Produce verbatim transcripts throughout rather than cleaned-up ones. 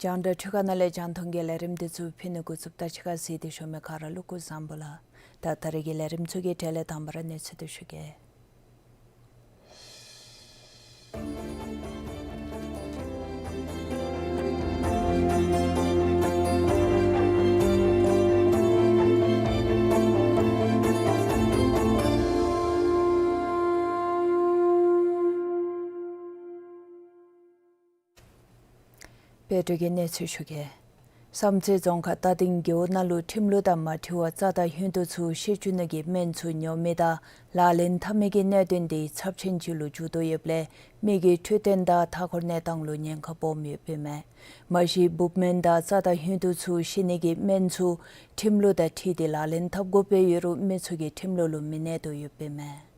རྒྱང་བསྒྲགས་འཕྲུལ་ཁང་ནང་ལས་རྒྱང་མཐོང་གི་ལས་རིམ་འདི་ཚུ་ཕུལ་ནི་འགོ་བཙུགསཔ་ད་ཕྱི་ཁར་གཟིགས་ཏེ་བཞུགས་མི་ག་ར་ལུ་སྐུ་གཟུགས་བཟང་པོ་ལགས། ད་ད་རེས་ཀྱི་ལས་རིམ་ཚུ་གི་གྲས་ལས་དང་པ་ར་གནས་ཚུལ་འདི་ཞུ་གེ། དཔལ་སྒྲོལ་གྱིས་གནས་ཚུལ་ཞུ་གེ། བསམ་རྩེ་རྫོང་ཁག་རྟ་སྡིང་རྒེད་འོག་ནང་ལུ་ཁྲིམས་ལུགས་དང་མ་འཁྲིལ་བར་རྩྭ་དང་ཧོད་དུག་ཚུ་བཤལ་བཅུག་ནི་གི་སྨན་ཚུ་ཉོ་མི་དང་ལག་ལེན་འཐབ་མི་གི་གནད་དོན་འདི་ཚབས་ཆེན་ཅིག་ལུ་འགྱུར་དོ་ཡོདཔ་ལས་མི་གི་འཕྲོད་བསྟེན་དང་མཐའ་འཁོར་གནས་སྟངས་ལུ་ཉེན་ཁ་སྦོམ་ཡོདཔ་ཨིན་མས། མ་གཞི་འབུཔ་སྨན་དང་རྩྭ་དང་ཧོད་དུག་ཚུ་བཤལ་ནི་གི་སྨན་ཚུ་ཁྲིམས་ལུགས་དང་འཁྲིལ་ཏེ་ལག་ལེན་འཐབ་དགོཔ་སྦེ་ཡོད་རུང་མི་ཚུ་གིས་ཁྲིམས་ལུགས་ལུ་མི་གནས་དོ་ཡོདཔ་ཨིན་མས།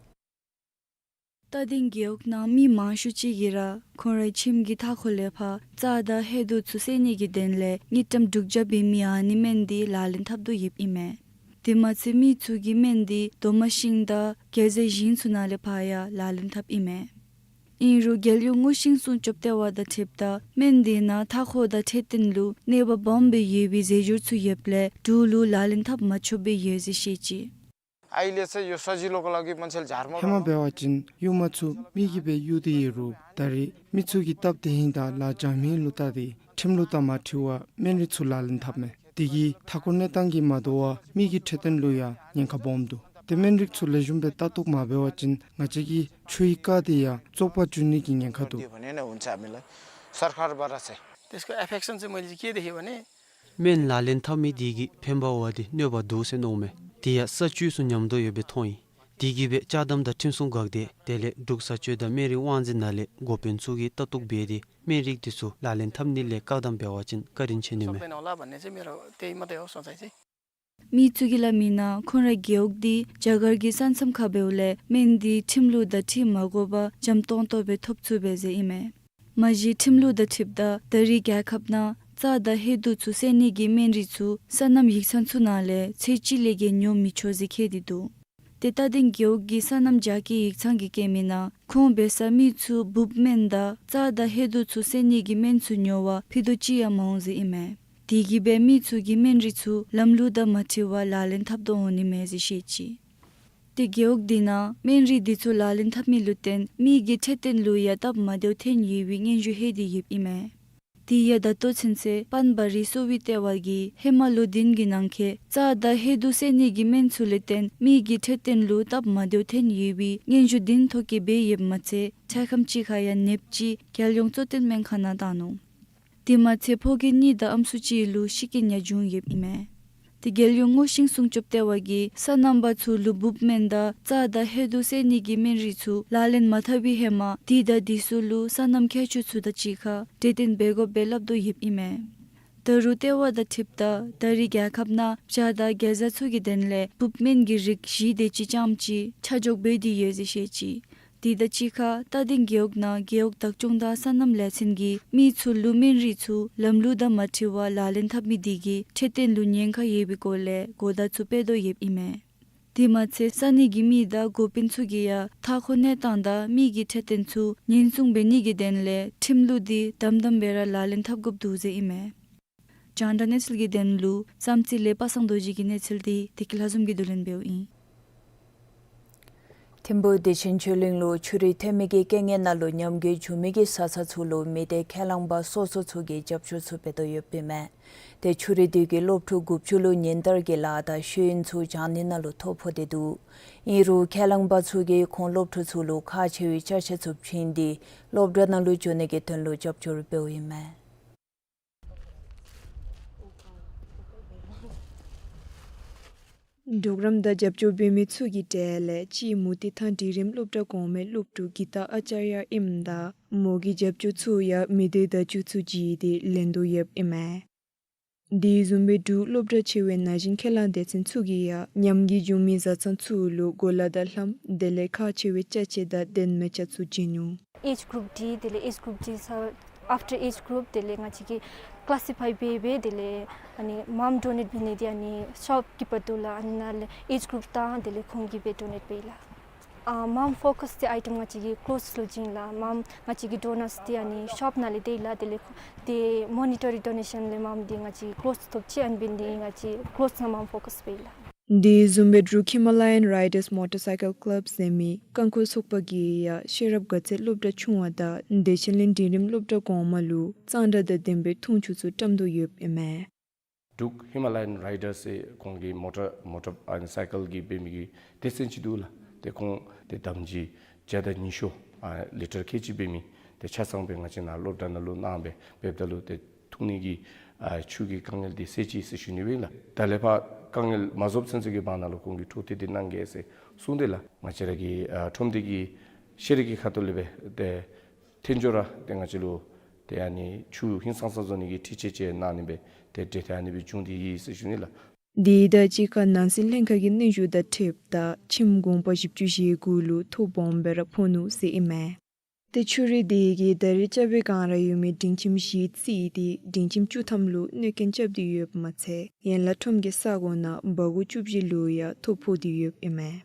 རྟ་སྡིང་རྒེད་འོག་ནང་མི་མང་ཤོས་ཅིག་གིས་ར་ཁོང་རའི་ཁྱིམ་གྱི་མཐའ་འཁོར་ལས་ཕར་རྩྭ་དང་ཧོད་དུག་ཚུ་བསལ་ནི་གི་དོན་ལས་དངུལ་ཀྲམ་དྲུག་བརྒྱ་འབད་མི་ཨ་ནི་སྨན་འདི་ལག་ལེན་འཐབ་དོ་ཡོདཔ་ཨིན་མས། དེ་མ་ཚད་མི་ཚུ་གིས་སྨན་འདི་རྡོག་མ་ཤིང་དང་རྒྱལ་རྩེ་གཞིས་ཚུ་ནང་ལས་ཕར་ཡང་ལག་ལེན་འཐབ་ཨིན་མས། ཨིན་རུང་རྒྱལ་ཡོངས་སྔོ་ཤིང་སྲུང་སྐྱོབ་ལྟེ་བ་དང་འཁྲིལཝ་ད་སྨན་འདི་ནང་མཐའ་འཁོར་དང་འཕྲོད་བསྟེན་ལུ་གནོད་པ་སྦོམ་སྦེ་ཡོད་པའི་རྫས་སྦྱོར་ཚུ་ཡོདཔ་ལས་འབྲུག་ལུ་ལག་ལེན་འཐབ་མ་ཆོགཔ་སྦེ་ཡོད་ཟེར་བཤད་ཅི། अहिलेचाहिँ यो सजिलोको लागि मान्छेले झार्न ཧེ་མ་འབད་བ་ཅིན་ཡུར་མ་ཚུ་མི་གིས་སྦེ་གཡུག་སྟེ་ཡོད་རུང་ད་རེས་མི་ཚུ་གིས་སྟབས་བདེ་ཧིང་དང་ལཱ་འཇམ་ཧིང་ལུ་བལྟ་སྟེ་ཁྲིམས་ལུགས་དང་མ་འཁྲིལ་བར་སྨན་རིགས་ཚུ་ལག་ལེན་འཐབ་མས། དེ་གིས་མཐའ་འཁོར་གནས་སྟངས་ཀྱིས་མ་དོ་བར་མི་གི་འཕྲོད་བསྟེན་ལུ་ཡང་ཉེན་ཁ་སྦོམ་འདུག། ཏེ་སྨན་རིགས་ཚུ་ལེགས་ཤོམ་སྦེ་ལྟ་རྟོག་མ་འབད་བ་ཅིན་ང་བཅས་ཀྱི་ཆུའི་རྐ་འདི་ཡང་བཙོག་པ་འགྱུར་ནི་གི་ཉེན་ཁ་འདུག། त्यो भने नै हुन्छ हामीलाई सरकारबाट चाहिँ। त्यसको इफेक्सन चाहिँ मैले के देखेँ भने སྨན་ལག་ལེན་འཐབ་མི་དེ་གིས་ཕན་པ་བ་དེ་གནོད་པ་འདུག་ཟེར་མནོཝ་མས། དེ་ཡང་ས་བཅུད་ཚུ་ཉམས་དོ་ཡོདཔ་སྦེ་མཐོང་ཡི། དེ་གིས་སྦེ་ཅ་དམ་དང་ཁྲིམས་སྲུང་འགག་སྡེ་དེ་ལས་འབྲུག་ས་བཅོས་དང་སྨན་རིགས་དབང་འཛིན་ནང་ལས་འགོ་དཔོན་ཚུ་གིས་ལྟ་རྟོག་འབད་དེ་སྨན་རིགས་དེ་ཚུ་ལག་ལེན་འཐབ་ནི་ལས་བཀག་དམ་འབད་བ་ཅིན་བཀའ་དྲིན་ཆེ་ནི་མས། सक्दैन होला भन्ने चाहिँ मेरो त्यही मात्रै हो सोचाइ चाहिँ। མི་ཚུ་གིས་སླབ་མི་ནང་ཁོང་རའི་རྒེད་འོག་འདི་རྒྱ་གར་གྱི་ས་མཚམས་ཁར་འབདཝ་ལས་སྨན་འདི་ཁྲིམས་ལུགས་དང་འཁྲིལ་མ་དགོ་པར་འཇམ་ཏོང་ཏོ་སྦེ་ཐོབ་ཚུགས་པས་ཟེར་ཨིན་མས། མ་གཞི་ཁྲིམས་ལུགས་དང་འཁྲིལཝ་ད་ད་རེས་རྒྱལ་ཁབ་ནང་རྩྭ་དང་ཧོད་དུག་ཚུ་བསལ་ནི་གི་སྨན་རིགས་ཚུ་སོ་ནམ་ཡིག་ཚང་ཚུ་ནང་ལས་ཚད་གཅིག་ལས་བརྒལ་ཉོ་མི་ཆོག་ཟེར་བཀོད་དེ་འདུག། ཏེ་རྟ་སྡིང་རྒེད་འོག་གི་སོ་ནམ་རྒྱ་སྐྱེད་ཡིག་ཚང་གིས་བཀོད་མི་ནང་ཁོང་འབད་ས་མི་ཚུ་འབུཔ་སྨན་དང་རྩྭ་དང་ཧོད་དུག་ཚུ་བསལ་ནི་གི་སྨན་ཚུ་ཉོ་བར་ཕུད་རྡོག་གཅིག་ཡང་མ་འོང་ཟེར་ཨིན་མས། དེ་གིས་སྦེ་མི་ཚུ་གིས་སྨན་རིགས་ཚུ་ལམ་ལུགས་དང་མ་འཁྲིལ་བར་ལག་ལེན་འཐབ་དོ་འོང་ནི་མས་ཟེར་བཤད་ཅི། ཏེ་རྒེད་འོག་དེ་ནང་སྨན་རིགས་དེ་ཚུ་ལག་ལེན་འཐབ་མི་ལུ་བརྟེན་མི་གི་འཕྲོད་བསྟེན་ལུ་ཡང་སྟབས་མ་བདེཝ་ཐོན་ཡོད་པའི་སྙན་ཞུ་ལྷོད་དེ་ཡོདཔ་ཨིན་མས། དེ་ཡང་ད་ལྟོ་ཚུན་ཚོད་པཱན་བ་རི་གསོ་བའི་ལྟེ་བ་གིས་ཧེ་མ་ལོ་བདུན་གྱི་ནང་འཁོད་རྩྭ་དང་ཧོད་དུག་བསལ་ནི་གི་སྨན་ཚུ་ལུ་བརྟེན་མི་གི་འཕྲོད་བསྟེན་ལུ་སྟབས་མ་བདེཝ་ཐོན་ཡོད་པའི་སྙན་ཞུ་བདུན་ཐོ་བཀོད་འབད་ཡོདཔ་མ་ཚད་འཕྲལ་ཁམས་ཅིག་ཁར་ཡང་ནདཔ་ཅིག་རྒྱལ་ཡོངས་གཙོ་བསྟེན་སྨན་ཁང་ནང་བཏང་ནུག། དེ་མ་ཚད་ཕོ་སྐྱེས་གཉིས་དང་ཨམ་སྲུ་གཅིག་ལུ་ཤི་རྐྱེན་ཡང་བྱུང་ཡོདཔ་ཨིན་མས། ཏེ་རྒྱལ་ཡོངས་སྔོ་ཤིང་སྲུང་སྐྱོབ་ལྟེ་བ་གིས་སོ་ནམ་པ་ཚུ་ལུ་འབུཔ་སྨན་དང་རྩྭ་དང་ཧོད་དུག་བསལ་ནི་གི་སྨན་རིགས་ཚུ་ལག་ལེན་མ་འཐབ་པའི་ཧེ་མ་དེ་དང་དེ་ཚུ་ལུ་སོ་ནམ་མཁས་མཆོག་ཚུ་དང་གཅིག་ཁར་གྲོས་བསྟུན་འབད་དགོཔ་སྦེ་སླབ་དོ་ཡོདཔ་ཨིན་མས། ད་རུང་ལྟེ་བ་དང་འཁྲིལཝ་ད་ད་རེས་རྒྱལ་ཁབ་ནང་བྱ་དང་གེ་ཛ་ཚུ་གི་དོན་ལས་འབུཔ་སྨན་གྱི་རིགས་བཞི་དེ་ཅིག་རྐྱངམ་ཅིག་ཆ་འཇོག་འབད་དེ་ཡོད་ཟེར་བཤད་ཅི། དེ་དང་གཅིག་ཁར་རྟ་སྡིང་རྒེད་འོག་ནང་རྒེད་འོག་བདག་སྐྱོང་དང་སོ་ནམ་ལས་ཚན་གྱིས་མི་ཚུ་ལུ་སྨན་རིགས་ཚུ་ལམ་ལུགས་དང་མ་འཁྲིལ་བར་ལག་ལེན་འཐབ་མི་དེ་གིས་འཕྲོད་བསྟེན་ལུ་ཉེན་ཁ་ཡོད་པའི་སྐོར་ལས་གོ་བརྡ་ཚུ་སྤེལ་དོ་ཡོདཔ་ཨིན་མས། དེ་མ་ཚད་ས་གནས་ཀྱི་མི་དང་འགོ་དཔོན་ཚུ་གིས་ཡང་མཐའ་འཁོར་གནས་སྟངས་དང་མི་གི་འཕྲོད་བསྟེན་ཚུ་ཉེན་སྲུང་འབད་ནི་གི་དོན་ལས་ཁྲིམས་ལུགས་དེ་དམ་དམ་སྦེ་ར་ལག་ལེན་འཐབ་དགོཔ་འདུག་ཟེར་ཨིན་མས། རྒྱང་བསྒྲགས་གནས་ཚུལ་གྱི་དོན་ལུ་བསམ་རྩེ་ལས་པ་སངས་རྡོ་རྗེ་གི་གནས་ཚུལ་དེ་བདེ་སྐྱིད་ལྷ་འཛོམས་ཀྱིས་བསྡུ་ལེན་འབདཝ་ཨིན། ཐིམ་ཕུག་བདེ་ཆེན་ཆོས་གླིང་ལུ་ཆུ་རུད་ཐོན་མི་གི་རྐྱེན་ངན་ནང་ལུ་ཉམས་རྒུད་བྱུང་མི་གི་བཟའ་ཚང་ཚུ་ལུ་མི་སྡེ་ཁས་བླངས་པ་སོ་སོ་ཚུ་གིས་རྒྱབ་སྐྱོར་ཚུ་འབད་དོ་ཡོདཔ་ཨིན་མས། ཏེ་ཆུ་རུད་དེ་གིས་སློབ་ཕྲུག་དགུ་བཅུ་ལུ་ཉིན་ལྟར་གྱི་ལཱ་དང་ཤེས་ཡོན་ཚུ་སྦྱང་ནི་ནང་ལུ་ཐོ་ཕོག་སྟེ་འདུག། ཨིན་རུང་ཁས་བླངས་པ་ཚུ་གིས་ཁོང་སློབ་ཕྲུག་ཚུ་ལུ་ཁག་ཆེ་བའི་ཅ་ཆས་ཚུ་བྱིན་ཏེ་སློབ་གྲྭ་ནང་ལུ་འགྱོ་ནི་གི་དོན་ལུ་རྒྱབ་སྐྱོར་འབདཝ་ཨིན་མས། གྲོགས་རམ་དང་རྒྱབ་སྐྱོར་འབད་མི་ཚུ་གི་གྲས་ལས་གཅིག་མུ་ཏིག་ཐང་འབྲིང་རིམ་སློབ་གྲྭ་གོང་མའི་སློབ་ཕྲུག་གི་ཏཱ་ཨ་ཙརྱ་ཨིནམ་ད་མོ་གི་རྒྱབ་སྐྱོར་ཚུ་ཡང་མི་སྡེ་བརྡ་བརྒྱུད་ཚུ་བརྒྱུད་དེ་ལེན་དོ་ཡོདཔ་ཨིན་མས། དེ་བཟུམ་སྦེ་འབྲུག་སློབ་གྲྭ་ཆེ་བའི་ན་གཞོན་ཁས་བླངས་སྡེ་ཚན་ཚུ་གིས་ཡང་ཉམས་རྒུད་བྱུང་མི་བཟའ་ཚང་ཚུ་ལུ་གོ་ལ་དང་ལྷམ་དེ་ལས་ཁག་ཆེ་བའི་ཅ་ཆས་དང་གདན་མལ་ཆ་ཚུ་བྱིན་ནུག། Age group D དེ་ལས་age group D ས་after age group དེ་ལས་ང་བཅས་ཀྱིས་ཀ་ལ་སི་ཕའི་འབད་འབད་དེ་ལས་ཨ་ནི་མམ་ཌོ་ནེཊ་འབད་ནི་དེ་ཨ་ནི་ཤོབ་ཀི་པར་འདུག་ལགས། ཨ་ནི་ནང་ལས་age group དང་དེ་ལས་ཁོང་གིས་འབད་ཌོ་ནེཊ་འབད་ཡི་ལགས། ཨ་མམ་ཕོ་ཀསི་དེ་ཨའི་ཊམ་ང་བཅས་ཀྱིས་ཀོ་ལོཐསི་ལུ་བྱིན་ལགས། མམ་ང་བཅས་ཀྱི་ཌོ་ནརསི་དེ་ཨ་ནི་ཤོབ་ནང་ལས་སྡོད་ཡི་ལགས། དེ་ལས་ཁོ་དེ་མོ་ནི་ཊ་རི་ཌོ་ནེ་ཤཱན་ལས་མམ་དེ་ང་བཅས་ཀོ་ལོཐསི་ཐོབ་ཅི་ཨ་ནི་འབད་ནི་དེ་ང་བཅས་ཀོ་ལོཐསི་ནང་མམ་ཕོ་ཀསི་འབད་ཡི་ལགས། དེ་བཟུམ་སྦེ་འབྲུག་ཧི་མ་ལ་ཡན་རའི་ཌརསི་མོ་ཊར་སའི་ཀལ་ཀླབ་ཟེར་མི་རྐང་འཁོར་ཚོགས་པ་གིས་ཡང་ཤེས་རབ་དགའ་ཚལ་སློབ་གྲྭ་ཆུང་བ་དང་བདེ་ཆེན་གླིང་འབྲིང་རིམ་སློབ་གྲྭ་གོང་མ་ལུ་གཙང་སྦྲ་དང་ལྡན་པའི་འཐུང་ཆུ་ཚུ་བཀྲམ་དོ་ཡོདཔ་ཨིན་མས། འབྲུག་ཧི་མ་ལ་ཡན་རའི་ཌརསི་ཟེར་ཁོང་གི་མོ་ཊར་མོ་ཊར་ཨ་ནི་སའི་ཀལ་གྱི་འབད་མི་གི་སྡེ་ཚན་ཅིག་འདུག་ལགས། ཏེ་ཁོང་ཏེ་དམ་སྦྱིས་བརྒྱ་དང་ཉི་ཤུ་ཨ་ལི་ཊར་ཁལ་གཅིག་འབད་མི་ཏེ་ཆ་ཚང་སྦེ་ང་བཅས་ནཱ་སློབ་གྲྭ་ནང་ལུ་གནང་སྦེ་འབདཝ་ད་ལུ་ཏེ་འཐུང་ནི་གི་ཨ་ཆུ་གི་དཀའ་ངལ་འདི་སེལ་ཅི་ཟེར་ཞུ་ནི་སྦེ་ཨིན་ལགས། ད་ལས་ཕར་དཀའ་ངལ་མ་རྫོགས་ཚུན་ཚོད་ཀྱི་བར་ན་ལུ་ཁོང་གིས་འཕྲོ་མཐུད་དེ་གནང་གེ་ཟེར་གསུངས་ཏེ་ལགས། ང་བཅས་ར་གི་ཨ་ཁྲོམ་སྡེ་གི་ཤེས་རིག་གི་ཁ་ཐུག་ལས་སྦེ་ཏེ་འཐེན་སྦྱོར་ར་ཏེ་ང་བཅས་ལུ་ཏེ་ཨ་ནི་ཆུ་ཧིང་སངས་ས་བཟོ་ནི་གི་ཁྲིད་ཆས་ཅིག་གནང་ནི་སྦེ་ཏེ་འབྲེལ་ཏེ་ཨ་ནི་སྦེ་བྱུང་སྟེ་ཡོད་ཟེར་ཞུ་ནི་ལགས། དེ་དང་གཅིག་ཁར་ནང་སྲིད་ལྷན་ཁག་གི་གནོན་ཤུགས་དང་འཁྲིལཝ་ད་ཁྱིམ་གུང་པ་བཞི་བཅུ་ཞེ་དགུ་ལུ་ཐོ་སྦོམ་སྦེ་ར་ཕོག་ནུག་ཟེར་ཨིན་མས། ཏེ་ཆུ་རུད་དེ་གིས་ད་རེས་ཅ་བའི་སྒང་ར་ཡོད་མི་སྒྲིང་ཁྱིམ་བཞི་བརྩིས་ཏེ་སྒྲིང་ཁྱིམ་བཅུ་ཐམ་ལུ་གནོད་སྐྱོན་རྐྱབ་སྟེ་ཡོདཔ་མ་ཚད་ཡན་ལག་ཁྲོམ་གྱི་ས་གོ་ནང་སྦ་སྒོར་བཅུ་བཞི་ལུ་ཡང་ཐོ་ཕོག་སྟེ་ཡོདཔ་ཨིན་མས།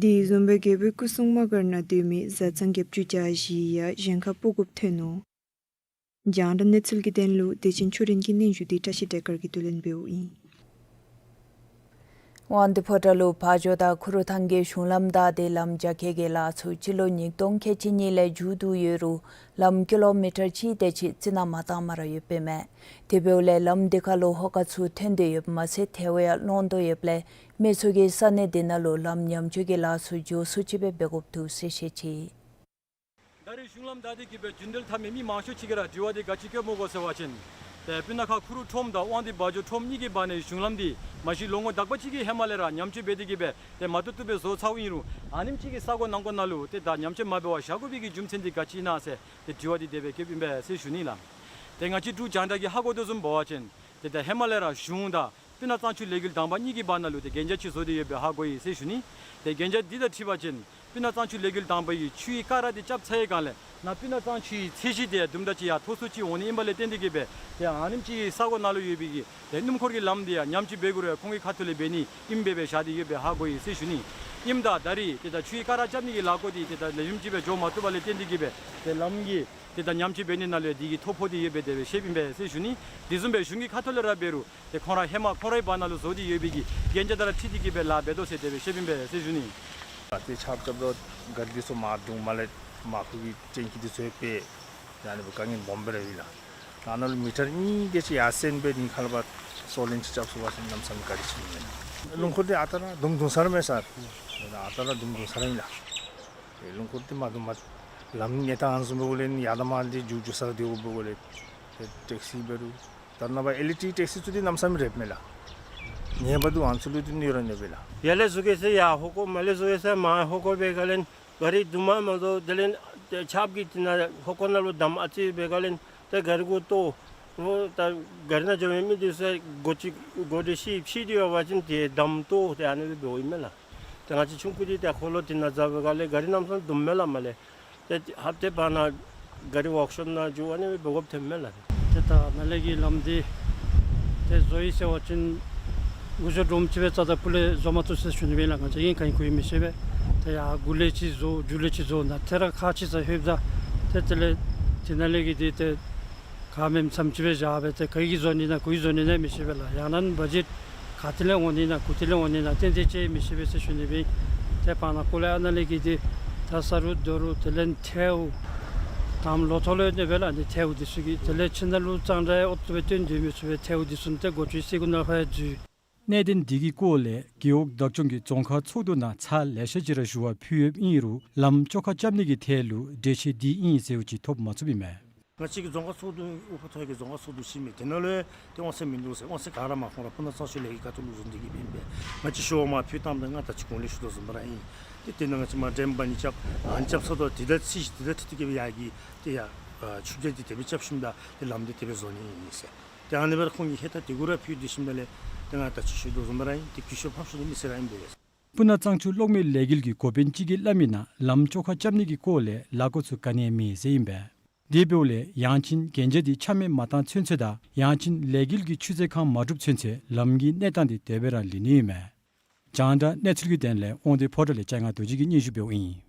དེ་བཟུམ་སྦེ་རྒྱལ་པོའི་སྐུ་སྲུང་དམག་སྒར་ནང་སྡོད་མི་བཟའ་ཚང་བརྒྱད་ཅུ་གྱ་བཞི་ཡང་གཞན་ཁར་སྤོ་དགོཔ་ཐོན་ནུག། རྒྱང་བསྒྲགས་གནས་ཚུལ་གྱི་དོན་ལུ་བདེ་ཆེན་ཆོས་སྒྲོན་གྱི་སྙན་ཞུ་འདི་བཀྲ་ཤིས་བདེ་དཀར་གྱིས་བསྡུ་ལེན་འབདཝ་ཨིན། དབང་འདུས་ཕོ་བྲང་ལུ་བ་འཇོ་དང་ཁུ་རུ་ཐང་གི་གཞུང་ལམ་བདའ་སྟེ་ལམ་རྒྱ་སྐྱེད་ཀྱི་ལཱ་ཚུ་སྤྱི་ལོ་ཉིས་སྟོང་ཁལ་གཅིག་གཉིས་ལས་མཇུག་བསྡུ་ཡོད་རུང་ལམ་ཀི་ལོ་མི་ཊར་གཅིག་དེ་ཅིག་རྩི་ནག་མ་བཏངམ་ར་ཡོདཔ་ཨིན་མས། དེ་འབདཝ་ལས་ལམ་འདི་ཁ་ལུ་ཧོ་ཀ་ཚུ་ཐོན་ཏེ་ཡོདཔ་མ་ཚད་ཐལཝ་ཡང་ལོང་དོ་ཡོདཔ་ལས་མི་ཚུ་གིས་ས་གནས་འདི་ནང་ལུ་ལམ་ཉམས་བཅོས་ཀྱི་ལཱ་ཚུ་མགྱོགས་སུ་ཅིག་སྦེ་འབད་དགོཔ་འདུག་ཟེར་བཤད་ཅི། ད་རེས་གཞུང་ལམ་བདའ་སྟེ་གི་སྦེ་རྒྱུན་འགྲུལ་འཐབ་མི་མི་མང་ཤོས་ཅིག་གིས་ར་དྲི་བ་འདི་ག་ཅི་བཀོདཔ་སྨོ་གོ་ཟེར་བ་ཅིན་ཏེ་སྤུ་ན་ཁ་ཁུ་རུ་ཁྲོམ་དང་དབང་འདུས་བ་འཇོ་ཁྲོམ་གཉིས་ཀྱི་བར་ནའི་གཞུང་ལམ་འདི་མ་གཞི་ལོ་ངོ་དག་པ་ཅིག་གི་ཧེ་མ་ལས་ར་ཉམས་བཅོས་འབད་དེ་གི་སྦེ་ཏེ་མ་བཏུབ་བཏུབ་སྦེ་བཟོ་ཚརཝ་ཨིན་རུང་ཨ་ནེམ་ཅིག་གི་ས་གོ་ནང་འཁོད་ནང་ལུ་ཏེ་ད་ཉམས་བཅོས་མ་འབད་བར་བཞག་དགོ་པའི་གི་རྒྱུ་མཚན་འདི་ག་ཅི་ཨིན་ན་ཟེར་ཏེ་དྲི་བ་འདི་དེ་སྦེ་བཀོདཔ་ཨིན་པས་ཟེར་ཞུ་ནི་ལགས། ཏེ་ང་བཅས་འབྲུག་རྒྱང་བསྒྲགས་ཀྱིས་ཧ་གོ་དོ་བཟུམ་འབད་བ་ཅིན་ཏེ་ད་ཧེ་མ་ལས་ར་གཞུང་དང་སྤུ་ན་གཙང་ཆུ་ལས་འགུལ་དང་པ་གཉིས་ཀྱི་བར་ན་ལུ་ཏེ་གན་རྒྱ་ཅིག་བཟོ་སྟེ་ཡོད་པའི་ཧ་གོ་ཡི་ཟེར་ཞུ་ནི། ཏེ་གན་རྒྱ་འདི་དང་འཁྲིལ་བ་ཅིན་སྤུ་ན་གཙང་ཆུ་ལས་འགུལ་དང་པ་གི་ཆུའི་ཀ་ར་འདི་རྐྱབ་ཚར་བའི་སྒང་ལས་ནཱ་སྤུ་ན་གཙང་ཆུའི་ཚད་གཞི་དེ་དུམ་གྲ་ཅིག་ཡར་མཐོ་སུ་ཅིག་འོང་ནི་ཨིན་པ་ལས་བརྟེན་ཏེ་གི་སྦེ་ཏེ་ཨ་ནེམ་ཅིག་གི་ས་གོ་ནང་ལུ་ཡོད་པའི་གི་ཏེ་སྣུམ་འཁོར་གྱི་ལམ་འདི་ཡང་ཉམས་བཅོས་འབད་དགོ་རུང་ཁོང་གི་ཁ་ཐུག་ལས་འབད་ནི་ཨིནམ་སྦེ་སྦེ་བཞག་སྟེ་ཡོད་པའི་ཧ་གོ་ཡི་ཟེར་ཞུ་ནི། ཨིནམ་ད་ད་རེས་ཏེ་ད་ཆུའི་ཀ་ར་རྐྱབ་ནི་གི་ལཱ་འགོ་འདི་ཏེ་ད་ལེགས་ཤོམ་ཅིག་སྦེ་འགྱོ་མ་བཏུབ་པ་ལས་བརྟེན་ཏེ་གི་སྦེ་ཏེ་ལམ་གྱི་ཏེ་ད་ཉམས་བཅོས་འབད་ནི་ནང་ལུ་འདི་གིས་ཐོ་ཕོག་སྟེ་ཡོད་པའི་དེ་སྦེ་བཤདཔ་ཨིན་པས་ཟེར་ཞུ་ནི། དེ་བཟུམ་སྦེ་གཞུང་གི་ཁ་ཐུག་ལས་ར་འབད་རུང་ཏེ་ཁོང་ར་ཧེ་མ་ཁོང་རའི་བར་ན་ལུ་བཟོ་སྟེ་ཡོད་པའི་གི་གན་རྒྱ་དང་ར་འཁྲིལ་ཏེ་གི་སྦེ་ལཱ་འབད་དོ་ཟེར་དེ་སྦེ་བཤདཔ་ཨིན་པས་ཟེར་ཞུ་ནི། ཏེ་ཆརཔ་རྐྱབ་ད་གཱ་རི་འདི་ཚུ་མར་བརྡུང་མ་ལས་མར་ཁུ་གི་ཊེང་ཀི་འདི་ཚུ་ཡང་ཕར་ཡ་ནི་སྦེ་དཀའ་ངལ་སྦོམ་སྦེ་ར་ཡོད་ལགས། ནཱ་ནཱ་ལུ་མི་ཊར་གཉིས་དེ་ཅིག་ཡར་སེང་སྦེ་ནི་ཁ་ལས་ཕར་སོ་ལེན་ཅིག་རྐྱབ་ཚུགས་པ་ཅིན་གནམ་མེད་ས་མེད་བཀའ་དྲིན་ཆེ་ནི་མས། རླུང་འཁོར་འདི་ཨ་རྟག་ར་དུམ་བརྡུང་ས་ར་མས་ས། ཨ་རྟག་ར་དུམ་བརྡུང་ས་ར་ཨིན་ལགས། ཨེ་རླུང་འཁོར་འདི་མ་བརྡུང་མ་ལམ་གནས་སྟངས་བཟུམ་འབད་དགོཔ་ལས་ནི་ཡར་དང་མར་འདི་མཇུག་མཇུག་ས་ར་སྡོད་དགོཔ་འབད་དགོཔ་ལས་ཏེ་ཊེག་སི་འབད་རུང་ད་ནཱ་ཕར་ཨི་ལེག་ཊིག་ཊེག་སི་ཚུ་འདི་གནམ་མེད་ས་མེད་རེགཔ་མས་ལགས། ཉེ་བར་དུ་ཨ་ནི་ཚུ་ལུ་འདི་གནོད་ར་གནོད་པས་ལགས། ཡར་ལས་བཟོ་གེ་ཟེར་ཡར་ཧོ་ཀོ་མར་ལས་བཟོ་གེ་ཟེར་མར་ཧོ་ཀོ་འབད་སྒང་ལས་གཱ་རི་བརྡུང་མ་མ་བཟོ། དེ་ལས་ཆརཔ་གིས་དེ་ནང་ཧོ་ཀོ་ནང་ལུ་འདམ་ཨ་ཙི་འབད་སྒང་ལས་ཏེ་གཱ་རི་གུ་གཏོར། ཨོ་ད་གཱ་རི་ནང་འགྱོ་མི་མི་འདི་ཚུ་མགུ་ཏོ་མགུ་ཏོ་ཤི་ཤི་སྟེ་ཡོད་པ་ཅིན་ཏེ་འདམ་གཏོར་ཏེ་ཨ་ནི་སྦེ་འབདཝ་ཨིན་མས་ལགས། ཏེ་ང་བཅས་ཆུང་ཀུ་འདི་ཏེ་ཁོ་ལུ་དེ་ནང་འཛེགས་པའི་སྒང་ལས་གཱ་རི་གནམ་མེད་ས་མེད་བརྡུངམ་མས་ལགས། མར་ལས་ཏེ་ཧབ་ཏེ་བར་ན་གཱ་རི་ཝརཀ་ཤོབ་ནང་འགྱོ་ཨ་ནི་སྦེ་འབད་དགོཔ་ཐོནམ་མས་ལགས། ཏེ་ད་མར་ལས་ཀྱི་ལམ་འདི་ཏེ་བཟོ་ཡི་ཟེར་བ་ཅིན་འགོ་བཟོ་སྒྲོམ་ཅིག་སྦེ་རྩ་དང་སྤུ་ལས་བཟོ་མ་བཏུབ་ཟེར་ཞུ་ནི་སྦེ་ལགས། ང་བཅས་ཨིན་ག་ཨིན་གུ་ཨིན་མི་ཤེས་པས། ཏེ་ཡར་མགུ་ལས་ཅིག་བཟོ་མཇུག་ལས་ཅིག་བཟོ་ནཱ་ཏེ་ར་ཁག་ཆེ་ས་ལྷོདཔ་ད་ཏེ་དེ་ལས་དེ་ནང་ལས་ཀྱི་འདི་ཏེ་ག་མེནམ་ཙམ་ཅིག་སྦེ་བཞག་སྦེ་ཏེ་ག་གིས་བཟོ་ནི་ན་གུ་གིས་བཟོ་ནི་ན་མི་ཤེས་པས་ལགས། ཡང་ན་བ་ཇེཊ་ག་ཏེ་ལས་འོང་ནི་ན་གུ་ཏེ་ལས་འོང་ནི་ན་ཏན་ཏན་ཅིག་མི་ཤེས་པས་ཟེར་ཞུ་ནི་སྦེ། ཏེ་བར་ན་ཀོ་ལེ་ཨ་ནཱ་ལས་ཀྱི་འདི་ད་ས་རུ་རྡོ་རུ་དེ་ལས་ཐལཝ་དང་ལོ་ཐོག་ལས་ཨ་ནི་སྦེ་ལགས། ཨ་ནི་ཐལཝ་འདི་ཚུ་གི་དེ་ལས་ཕྱི་ནང་ལུ་གཙང་སྦྲ་ཨོ་ཏོ་སྦེ་སྟོན་སྡོད་མི་ཚུ་སྦེ་ཐལཝ་འདི་ཚུ་ཏེ་འགོ་ཁྲིདཔ་སྲི་གུ་ནང་ཕར་འཛུལ། གནད་དོན་འདི་གི་སྐོར་ལས་རྒེད་འོག་བདག་སྐྱོང་གིས་རྫོང་ཁག་ཚོགས་འདུ་ནང་ཚར་ལེ་ཤ་ཅིག་ར་ཞུ་བ་ཕུལ་ཡོདཔ་ཨིན་རུང་ལམ་བཅོ་ཁ་རྐྱབ་ནི་གི་ཐད་ལུ་འགྲེལ་བཤད་འདི་ཨིན་ཟེརཝ་ཅིག་ཐོབ་མ་ཚུགསཔ་ཨིན་མས། ང་བཅས་ཀྱི་རྫོང་ཁག་ཚོགས་འདུ་ཨུ་ཕ་ཐོ་ཡི་རྫོང་ཁག་ཚོགས་འདུ་ཅིག་མས། དེ་ནང་ལུ་ཏེ་དབང་ཚད་མིན་འདུག་ཟེར། དབང་ཚད་ག་ར་མ་ཁོང་ར་སྤུ་ན་གཙང་ཆུ་ལས་ཀྱི་ཁ་ཐུག་ལུ་བཟོ་སྟེ་གི་ཕན་པས། ང་བཅས་ཞུ་བ་མ་ཕུལ་བཏངམ་ད་ང་ད་ཅི་གོང་ལས་ཞུ་དོ་བཟུམ་སྦེ་ར་ཨིན། ཏེ་དེ་ནང་ང་བཅས་མར་འགྲེམས་པ་ནི་རྐྱབ་ཨ་ནི་རྐྱབ་ཚར་དོ། དེ་དང་རྩིས་གཞི་དེ་དང་འཁྲིལ་ཏེ་གི་སྦེ་ཡར་གྱི་ཏེ་ཡར་ཨ་ཆུ་རྐྱལ་འདི་དེ་སྦེ་རྐྱབ་ཞིནམ་ད་ཏེ་ལམ་འདི་དེ་སྦེ་བཟོ་ནི་ཨིན་ཟེར། ཏེ་ཨ་ནི་སྦེ་ར་ཁོང་གིས་ཧེ་ཐག་དེ་གུ་ར་ཕུལ་ཏེ་ཞིནམ་ད་ལས་ཏེ་ང་ད་ཅི་ཞུ་དོ་བཟུམ་སྦེ་ར་ཨིན། ཏེ་གུས་ཞབས་ཕངས་ཞུ་ནི་མི་སེར་ར་ཨིན་པས། སྤུ་ན་གཙང་ཆུ་གློག་མེ་ལས་འགུལ་གྱི་འགོ་དཔོན་ཅིག་གིས་སླབ་མི་ནང་ལམ་བཅོ་ཁ་རྐྱབ་ནི་གི་སྐོར་ལས་ལཱ་འགོ་ཚུ་ག་ནི་ཡང་མེད་ཟེར་ཨིན་པས། དེ་འབདཝ་ལས་ཡང་ཅིན་གན་རྒྱ་འདི་ཆ་མེད་མ་བཏང་ཚུན་ཚོད་དང་ཡང་ཅིན་ལས་འགུལ་གྱི་ཆུ་ཚོད་ཁང་མ་གྲུབ་ཚུན་ཚོད་ལམ་གྱི་གནས་སྟངས་འདི་དེ་སྦེ་ར་ལུས་ནི་ཨིན་མས། རྒྱང་བསྒྲགས་གནས་ཚུལ་གྱི་དོན་ལས་དབང་འདུས་ཕོ་བྲང་ལས་ལྕང་ང་རྡོ་རྗེ་གིས་སྙན་ཞུ་འབདཝ་ཨིན།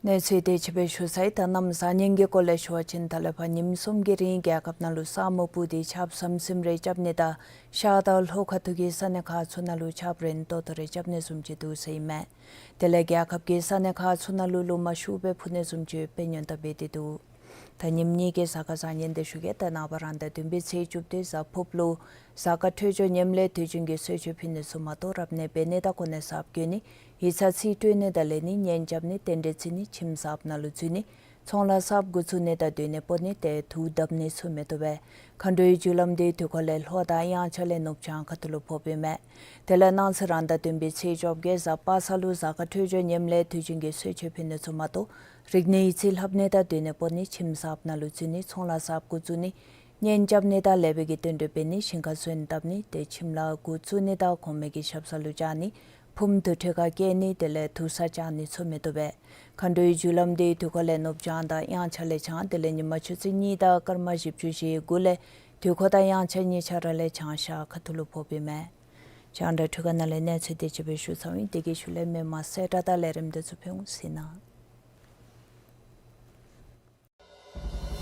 གནས་ཚུལ་དེ་ཅིག་སྦེ་ཞུ་ཚར་ཡི། ད་གནམ་བཟང་ངན་གྱི་སྐོར་ལས་ཞུ་བ་ཅིན་ད་ལས་ཕར་ཉིནམ་གསུམ་གྱི་རིང་རྒྱལ་ཁབ་ནང་ལུ་ས་སྨུག་སྤུབས་ཏེ་ཆརཔ་ཟམ་ཟིམ་རེ་རྐྱབ་ནི་དང་ཤར་དང་ལྷོ་ཁ་ཐུག་གི་ས་གནས་ཁག་ཚུ་ནང་ལུ་ཆརཔ་རན་ཏོག་ཏོ་རེ་རྐྱབ་ནི་བཟུམ་ཅིག་འདུག་ཟེར་ཨིན་མས། དེ་ལས་རྒྱལ་ཁབ་ཀྱི་ས་གནས་ཁག་ཚུ་ནང་ལུ་རླུང་མ་ཤུགས་སྦེ་འཕུ་ནི་བཟུམ་ཅིག་དཔེ་ཉོན་དང་འབད་དེ་འདུག། ད་ཉིནམ་གཉིས་ཀྱི་གཟའ་སྐར་བཟང་ངན་དེ་ཞུ་གེ། ད་ནངས་པ་རང་ཟླ་བདུན་པའི་ཚེས་བཅུ་བདུན་གཟའ་ཕུརཔ་ལུ་གཟའ་སྐར་འཕྲོད་སྦྱོར་ངནམ་ལས་དུས་རྒྱུན་གྱི་གསོལ་མཆོད་ཕུལ་ནི་ཚུ་མ་གཏོགས་རབ་གནས་འབད་ནི་དང་གོ་གནས་གསརཔ་བསྐོ་ནི་ཡིག་ཚང་རྩིས་སྤྲོད་ནི་དང་ལེན་ནི་གཉེན་རྐྱབ་ནི་རྟེན་འབྲེལ་བརྩི་ནི་ཁྱིམ་གསརཔ་ནང་ལུ་འཛུལ་ནི་ཚོང་ལཱ་གསརཔ་འགོ་བཙུགས་ནི་དང་སྡོད་གནས་སྤོ་ནི་ཏེ་དུག་བརྡབ་ནི་ཚུ་མི་བཏུབ་པས། མཁའ་འགྲོའི་རྒྱུ་ལམ་འདི་དུས་འཁོར་ལས་ལྷོ་དང་དབྱངས་འཆར་ལས་ནུབ་བྱང་ཁ་ཐུག་ལུ་ཕོགཔ་ཨིན་མས། དེ་ལས་གནངས་ཚེ་རང་ཟླ་བདུན་པའི་ཚེས་བཅོ་བརྒྱད་གཟའ་པ་སངས་ལུ་གཟའ་སྐར་འཕྲོད་སྦྱོར་ངནམ་ལས་དུས་རྒྱུན་གྱི་གསོལ་མཆོད་ཕུལ་ནི་ཚུ་མ་གཏོགས་རིག་གནས་ཡིག་རྩིས་ལྷབ་ནི་དང་སྡོད་གནས་སྤོ་ནི་ཁྱིམ་གསརཔ་ནང་ལུ་འཛུལ་ནི་ཚོང་ལཱ་གསརཔ་འགོ་བཙུགས་ནི་གཉེན་རྐྱབ་ནི་དང་ལེགས་པའི་གི་རྟེན་འབྲེལ་འབད་ནི་ཞིང་ཁ་སོན་བཏབ་ནི་ཏེ་ཁྱིམ་ལཱ་འགོ་བཙུགས་ནི་དང་གོང་མའི་གི་ཞབས་ས་ལུ་བཅར་ནི་ཕུངམ་དུར་ཁྲོད་ཁར་བསྐྱལ་ནི་དེ་ལས་དུར་ས་བཅག་ནི་ཚུ་མི་བཏུབ་པས། མཁའ་འགྲོའི་རྒྱུ་ལམ་འདི་དུས་འཁོར་ལས་ནུབ་བྱང་དང་དབྱངས་འཆར་ལས་བྱང་དེ་ལས་ཉིན་མ་ཆུ་ཚོད་གཉིས་དང་སྐར་མ་བཞི་བཅུ་ཞེ་དགུ་ལས་དུས་འཁོར་དང་དབྱངས་འཆར་གཉིས་ཆ་ར་ལས་བྱང་ཤར་ཁ་ཐུག་ལུ་ཕོགཔ་ཨིན་མས། རྒྱང་བསྒྲགས་འཕྲུལ་ཁང་ནང་ལས་གནས་ཚུལ་དེ་ཅིག་སྦེ་ཞུ་ཚརཝ་ཨིན། དེ་གི་ཤུལ་ལས་མི་མང་གསལ་བསྒྲགས་དང་ལས་རིམ་དེ་ཚུ་ཕུལ་འོང་། གཟིགས་གནང་།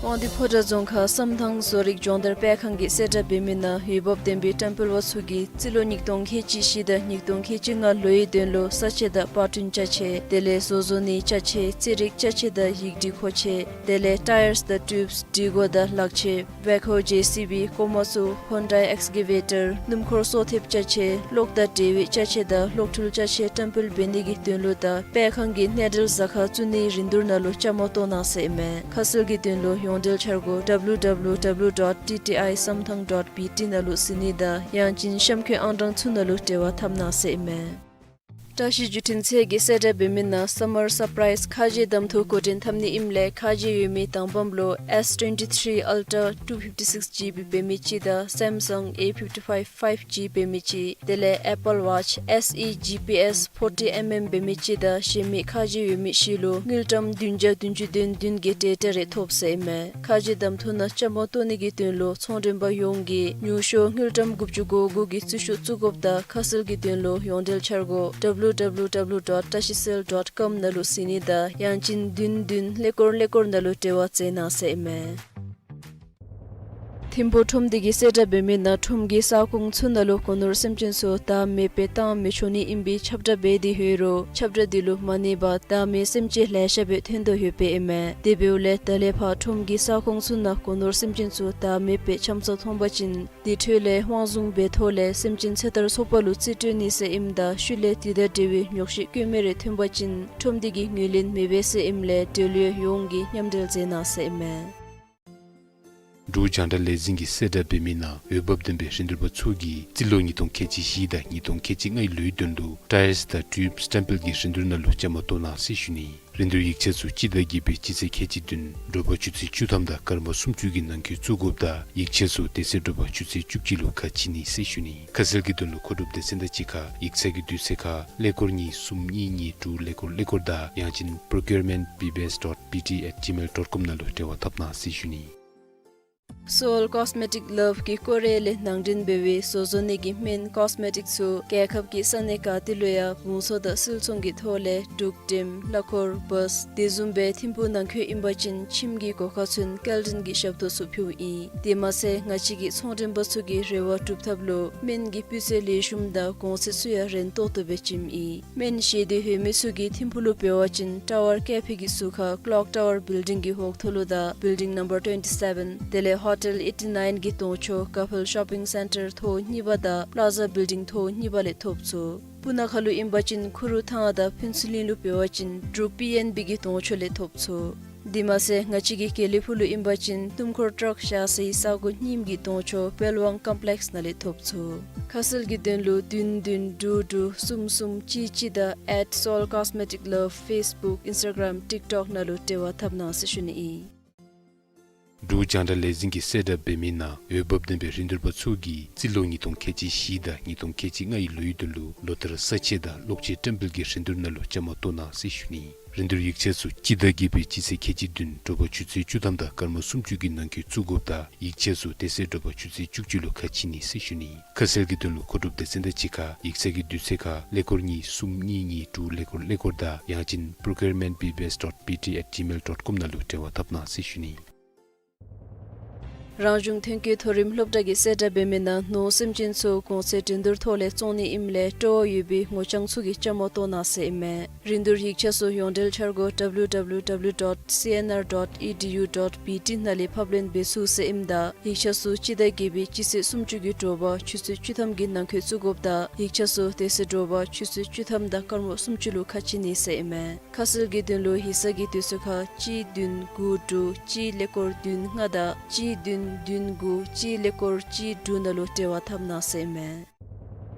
དབང་འདུས་ཕོ་བྲང་རྫོང་ཁག་བསམ་ཐང་བཟོ་རིག་སྦྱོང་བརྡར་སྤེལ་ཁང་གི་གསལ་བསྒྲགས་འབད་མི་ནང་འོས་འབབ་ལྡན་པའི་ཏྲམ་ཕུལ་པ་ཚུ་གིས་རྩིས་ལོ་ཉིས་སྟོང་ཁལ་གཅིག་བཞི་དང་ཉིས་སྟོང་ཁལ་གཅིག་ལྔ་ལོའི་དོན་ལུ་ས་ཆ་དང་པར་སྐྲུན་ཅ་ཆས་དེ་ལས་བཟོ་བཟོ་ནིའི་ཅ་ཆས་རྩེད་རིགས་ཅ་ཆས་དང་ཡིག་འབྲི་མཁོ་ཆས་དེ་ལས་ཊ་ཡརསི་དང་ཊིའུབསི་སྒྲིག་གོ་དང་ལག་ཆས་བེག་ཧོ་ཇེ་སི་བི་ཀོ་མ་ཚུ་ཧོན་ཌའི་ཨེགསི་ཀེ་ཝེ་ཊར་སྣུམ་འཁོར་གསོག་ཐེབས་ཅ་ཆས་གློག་དང་འབྲེལ་བའི་ཅ་ཆས་དང་གློག་འཕྲུལ་ཅ་ཆས་ཏྲམ་ཕུལ་འབད་ནི་གི་དོན་ལུ་དང་སྤེལ་ཁང་གི་སྣེ་འབྲེལ་གཟའ་ཁར་བཙུགས་ནིའི་རིན་བསྡུར་ནང་ལུ་བཅའ་མར་གཏོགས་གནང་ཟེར་ཨིན་མས། ཁ་གསལ་གྱི་དོན་ལུ་ཡོངས་འབྲེལ་འཆར་སྒོ་W W W dot T T I samthang dot B T ནང་ལུ་གཟིགས་ནི་དང་ཡང་ཅིན་གཤམ་འཁོད་ཨང་གྲངས་ཚུ་ནང་ལུ་འབྲེལ་བ་འཐབ་གནང་ཟེར་ཨིན་མས། བཀྲ་ཤིས་བརྒྱུད་འཕྲིན་ཚད་ཀྱི་གསལ་བསྒྲགས་འབད་མི་ནང་སམ་མར་སར་པ་རའིཛ་ཁ་རྗེ་གདམ་འཐུ་འགོ་འདྲེན་འཐབ་ནི་ཨིནམ་ལས་ཁ་རྗེ་ཡོད་མི་དང་པམ་ལུ་S twenty-three Ultra two fifty-six G B འབད་མི་ཅིག་དང་སེམ་སང་A fifty-five five G འབད་མི་ཅིག་དེ་ལས་ཨེ་པཱལ་ཝཱཆ་S E G P S forty mm འབད་མི་ཅིག་དང་གཞན་མི་ཁ་རྗེ་ཡོད་མི་བཞི་ལུ་དངུལ་ཀྲམ་བདུན་བརྒྱ་བདུན་ཅུ་དོན་བདུན་གྱི་ཌེ་ཊ་རེ་ཐོབ་ཟེར་ཨིན་མས། ཁ་རྗེ་གདམ་འཐུ་ནང་བཅའ་མར་གཏོགས་ནི་གི་དོན་ལུ་ཚོང་མགྲོན་པ་ཡོངས་ཀྱིས་ཉུང་ཤོས་དངུལ་ཀྲམ་དགུ་བཅུ་གོ་དགུ་གི་རྩིས་ཤོག་བཙུགས་དགོཔ་དང་ཁ་གསལ་གྱི་དོན་ལུ་ཡོངས་འབྲེལ་འཆར་སྒོ་W W W dot tashicell dot com ནང་ལུ་གཟིགས་ནི་དང་ཡང་ཅིན་བདུན་བདུན་ཀླད་ཀོར་ཀླད་ཀོར་ནང་ལུ་འབྲེལ་བ་མཛད་གནང་ཟེར་ཨིན་མས། ཐིམ་ཕུག་ཁྲོམ་སྡེ་གི་གསལ་བསྒྲགས་འབད་མི་ནང་ཁྲོམ་གྱི་ས་ཁོངས་ཚུ་ནང་ལུ་སྒོ་ནོར་སེམས་ཅན་ཚུ་བདག་མེདཔ་སྦེ་བཏང་མི་ཆོག་ནི་ཨིན་པའི་ཁྱབ་བསྒྲགས་འབད་དེ་ཡོད་རུང་ཁྱབ་བསྒྲགས་འདི་ལུ་མ་གནས་པར་བདག་མེད་སེམས་ཅན་ལེ་ཤ་སྦེ་ཐོན་དོ་ཡོདཔ་ཨིན་མས། དེ་འབདཝ་ལས་ད་ལས་ཕར་ཁྲོམ་གྱི་ས་ཁོངས་ཚུ་ནང་སྒོ་ནོར་སེམས་ཅན་ཚུ་བདག་མེདཔ་སྦེ་འཁྱམས་ས་མཐོང་པ་ཅིན་དེ་འཕྲོ་ལས་དབང་བཟུང་འབད་ཐོག་ལས་སེམས་ཅན་ཚེ་ཐར་ཚོགས་པ་ལུ་རྩིས་སྤྲོད་ནི་ཟེར་ཨིནམ་ད་ཤུལ་ལས་དེ་དང་འབྲེལ་བའི་ཉོགས་བཤད་བཀོད་མི་རེ་ཐོན་པ་ཅིན་ཁྲོམ་སྡེ་གིས་ངོས་ལེན་མི་འབད་ཟེར་ཨིནམ་ལས་འབྲེལ་ཡོད་ཡོངས་ཀྱིས་མཉམ་འབྲེལ་མཛད་གནང་ཟེར་ཨིན་མས། འབྲུག་རྒྱང་བསྒྲགས་ལས་འཛིན་གྱི་གསལ་བསྒྲགས་འབད་མི་ནང་འོས་འབབ་ལྡན་པའི་རིན་བསྡུར་པ་ཚུ་གིས་རྩིས་ལོ་ཉིས་སྟོང་ཁལ་གཅིག་བཞི་དང་ཉིས་སྟོང་ཁལ་གཅིག་ལྔའི་ལོའི་དོན་ལུ་ཊ་ཡརསི་དང་ཊིའུབསི་ཏྲམ་ཕུལ་གྱི་རིན་བསྡུར་ནང་ལུ་བཅའ་མར་གཏོགས་གནང་ཟེར་ཞུ་ནི། རིན་བསྡུར་ཡིག་ཆ་ཚུ་སྤྱི་ཟླ་བརྒྱད་པའི་སྤྱི་ཚེས་ཁལ་གཅིག་བདུན་དྲོ་པ་ཆུ་ཚོད་བཅུ་ཐམ་དང་སྐར་མ་སུམ་ཅུ་གི་ནང་འཁོད་བཙུགས་དགོཔ་དང་ཡིག་ཆ་ཚུ་དེ་ཚེ་དྲོ་པ་ཆུ་ཚོད་བཅུ་གཅིག་ལུ་ཁ་ཕྱེ་ནི་ཟེར་ཞུ་ནི། ཁ་གསལ་གྱི་དོན་ལུ་མཁོ་སྒྲུབ་སྡེ་ཚན་དང་གཅིག་ཁར་ཡིག་ཚང་གི་དུས་ཚོད་ཁར་ཀླད་ཀོར་གཉིས་གསུམ་གཉིས་གཉིས་དྲུག་ཀླད་ཀོར་ཀླད་ཀོར་དང་ཡང་ཅིན་procurement B B S dot B T at gmail dot com ནང་ལུ་འབྲེལ་བ་འཐབ་གནང་ཟེར་ཞུ་ནི། Seoul Cosmetic Love གིས་ཀོ་རི་ཡ་ལས་ནང་འདྲེན་འབད་བའི་བཟོ་བཟོ་ནི་གི་སྨན་ཀོས་མེ་ཊིཀ་ཚུ་རྒྱལ་ཁབ་ཀྱི་ས་གནས་ག་ཏེ་ལུ་ཡང་བང་སོ་དང་སིལ་ཚོང་གི་ཐོག་ལས་འབྲུག་འགྲེམ་གླ་འཁོར་བཱས་དེ་བཟུམ་སྦེ་ཐིམ་ཕུག་ནང་འཁོད་ཨིན་པ་ཅིན་ཁྱིམ་གྱི་སྒོ་ཁར་ཚུན་སྐྱེལ་འདྲེན་གྱི་ཞབས་ཏོག་ཚུ་ཕུལཝ་ཨིན། དེ་མ་ཚད་ང་བཅས་ཀྱི་ཚོང་འགྲེམས་པ་ཚུ་གིས་རེ་བ་སྒྲུབ་ཐབས་ལུ་སྨན་གྱི་སྤུས་ཚད་ལེགས་ཤོམ་དང་གོང་ཚད་ཚུ་ཡང་རན་ཏོག་ཏོ་སྦེ་བྱིནམ་ཨིན། སྨན་བཞེས་འདོད་ཡོད་མི་ཚུ་གིས་ཐིམ་ཕུག་ལུ་འབད་བ་ཅིན་ཊ་ཝར་ཀེ་ཕེ་གི་ཟུར་ཁར་ཀློག་ཊ་ཝར་བིལ་ཌིང་གི་འོག་ཐོག་ལུ་དང་བིལ་ཌིང་ནམ་བར་ཊུ་ཝེན་ཊི་སེ་བེན་དེ་ལས་ཧོ་ཊེལ་ཨེ་ཊི་ནའིན་གྱི་གདོང་ཕྱོགས་ཀ་ཕེལ་ཤོ་པིང་སེན་ཊར་ཐོག་གཉིས་པ་དང་པླ་ཛ་བིལ་ཌིང་ཐོག་གཉིས་པ་ལས་ཐོབ་ཚུགས། སྤུ་ན་ཁ་ལུ་ཨིན་པ་ཅིན་ཁུ་རུ་ཐང་དང་ཕུན་ཚོགས་གླིང་ལུ་འབད་བ་ཅིན་འབྲུག་པི་ཨེན་བི་གི་གདོང་ཕྱོགས་ལས་ཐོབ་ཚུགས། དེ་མ་ཚད་ང་བཅས་ཀྱི་དགེ་ལེགས་ཕུག་ལུ་ཨིན་པ་ཅིན་ཏུམ་འཁོར་ཊརཀ་བཞག་སའི་ས་གོ་རྙིངམ་གི་གདོང་ཕྱོགས་པེལ་ཝང་ཀོམ་པི་ལེཀསི་ནང་ལས་ཐོབ་ཚུགས། ཁ་གསལ་གྱི་དོན་ལུ་བདུན་བདུན་དྲུག་དྲུག་གསུམ་གསུམ་གཅིག་གཅིག་དང་ཨེཊ་སོལ་ཀོས་མེ་ཊིཀ་ལབ་ཕེསི་བུཀ་ཨིནསི་ཊ་གརམ་ཊིཀ་ཊོཀ་ནང་ལུ་འབྲེལ་བ་འཐབ་གནང་ཟེར་ཞུ་ནི་ཨིན། འབྲུག་རྒྱང་བསྒྲགས་ལས་འཛིན་གྱིས་གསལ་བསྒྲགས་འབད་མི་ནང་འོས་འབབ་ལྡན་པའི་རིན་བསྡུར་པ་ཚུ་གིས་རྩིས་ལོ་ཉིས་སྟོང་ཁལ་གཅིག་བཞི་དང་ཉིས་སྟོང་ཁལ་གཅིག་ལྔ་ཡི་ལོའི་དོན་ལུ་ལོ་ལྟར་ས་དཔྱད་དང་གློག་ཆས་བཀྲམ་སྤེལ་གྱི་རིན་བསྡུར་ནང་ལུ་བཅའ་མར་གཏོགས་གནང་ཟེར་ཞུ་ནི། རིན་བསྡུར་ཡིག་ཆ་ཚུ་སྤྱི་ཟླ་བརྒྱད་པའི་སྤྱི་ཚེས་ཁལ་གཅིག་བདུན་དྲོ་པ་ཆུ་ཚོད་བཅུ་ཐམ་དང་སྐར་མ་སུམ་ཅུ་གི་ནང་འཁོད་བཙུགས་དགོཔ་དང་ཡིག་ཆ་ཚུ་དེ་ཚེ་དྲོ་པ་ཆུ་ཚོད་བཅུ་གཅིག་ལུ་ཁ་ཕྱེ་ནི་ཟེར་ཞུ་ནི། ཁ་གསལ་གྱི་དོན་ལུ་མཁོ་སྒྲུབ་སྡེ་ཚན་དང་གཅིག་ཁར་ཡིག་ཚང་གི་དུས་ཚོད་ཁར་ཀླད་ཀོར་གཉིས་གསུམ་གཉིས་གཉིས་དྲུག་ཀླད་ཀོར་ཀླད་ཀོར་དང་ཡང་ཅིན་པྲོ་ཀིའུར་མེནཊ་བི་བི་ཨེསི་ཌོཊ་པི་ཊི་ཨེཊ་ཇི་མེལ་ཌོཊ་ཀོམ་ནང་ལུ་འབྲེལ་བ་འཐབ་གནང་ཟེར་ཞུ་ནི། རང་གཞུང་ཐོན་སྐྱེད་མཐོ་རིམ་སློབ་གྲྭ་གིས་གསལ་བསྒྲགས་འབད་མི་ནང་ནོར་སེམས་ཅན་ཚུ་གོང་ཚད་འགྲན་བསྡུར་ཐོག་ལས་བཙོང་ནི་ཨིནམ་ལས་སྤྲོ་བ་ཡོད་པའི་ངོ་རྐྱང་ཚུ་གིས་བཅའ་མར་གཏོགས་གནང་ཟེར་ཨིན་མས། རིན་བསྡུར་ཡིག་ཆ་ཚུ་ཡོངས་འབྲེལ་འཆར་སྒོ་W W W dot C N R dot E D U dot B T ནང་ལས་ཕབ་ལེན་འབད་ཚུགས་ཟེར་ཨིནམ་ད་ཡིག་ཆ་ཚུ་སྤྱི་ཟླ་བརྒྱད་པའི་སྤྱི་ཚེས་སུམ་ཅུ་གི་དྲོ་པ་ཆུ་ཚོད་བཅུ་ཐམ་གྱི་ནང་འཁོད་བཙུགས་དགོཔ་དང་ཡིག་ཆ་ཚུ་དེ་ཚེ་དྲོ་པ་ཆུ་ཚོད་བཅུ་ཐམ་དང་སྐར་མ་སུམ་ཅུ་ལུ་ཁ་ཕྱེ་ནི་ཟེར་ཨིན་མས། ཁ་གསལ་གྱི་དོན་ལུ་ཡིག་ཚང་གི་དུས་ཚོད་ཁར་གཅིག་བདུན་དགུ་དྲུག་གཅིག་ཀླད་ཀོར་བདུན་ལྔ་དང་གཅིག་བདུན་བདུན་དགུ་གཅིག་ཀླད་ཀོར་གཅིག་དྲུག་ནང་ལུ་འབྲེལ་བ་འཐབ་གནང་ཟེར་ཨིན་མས།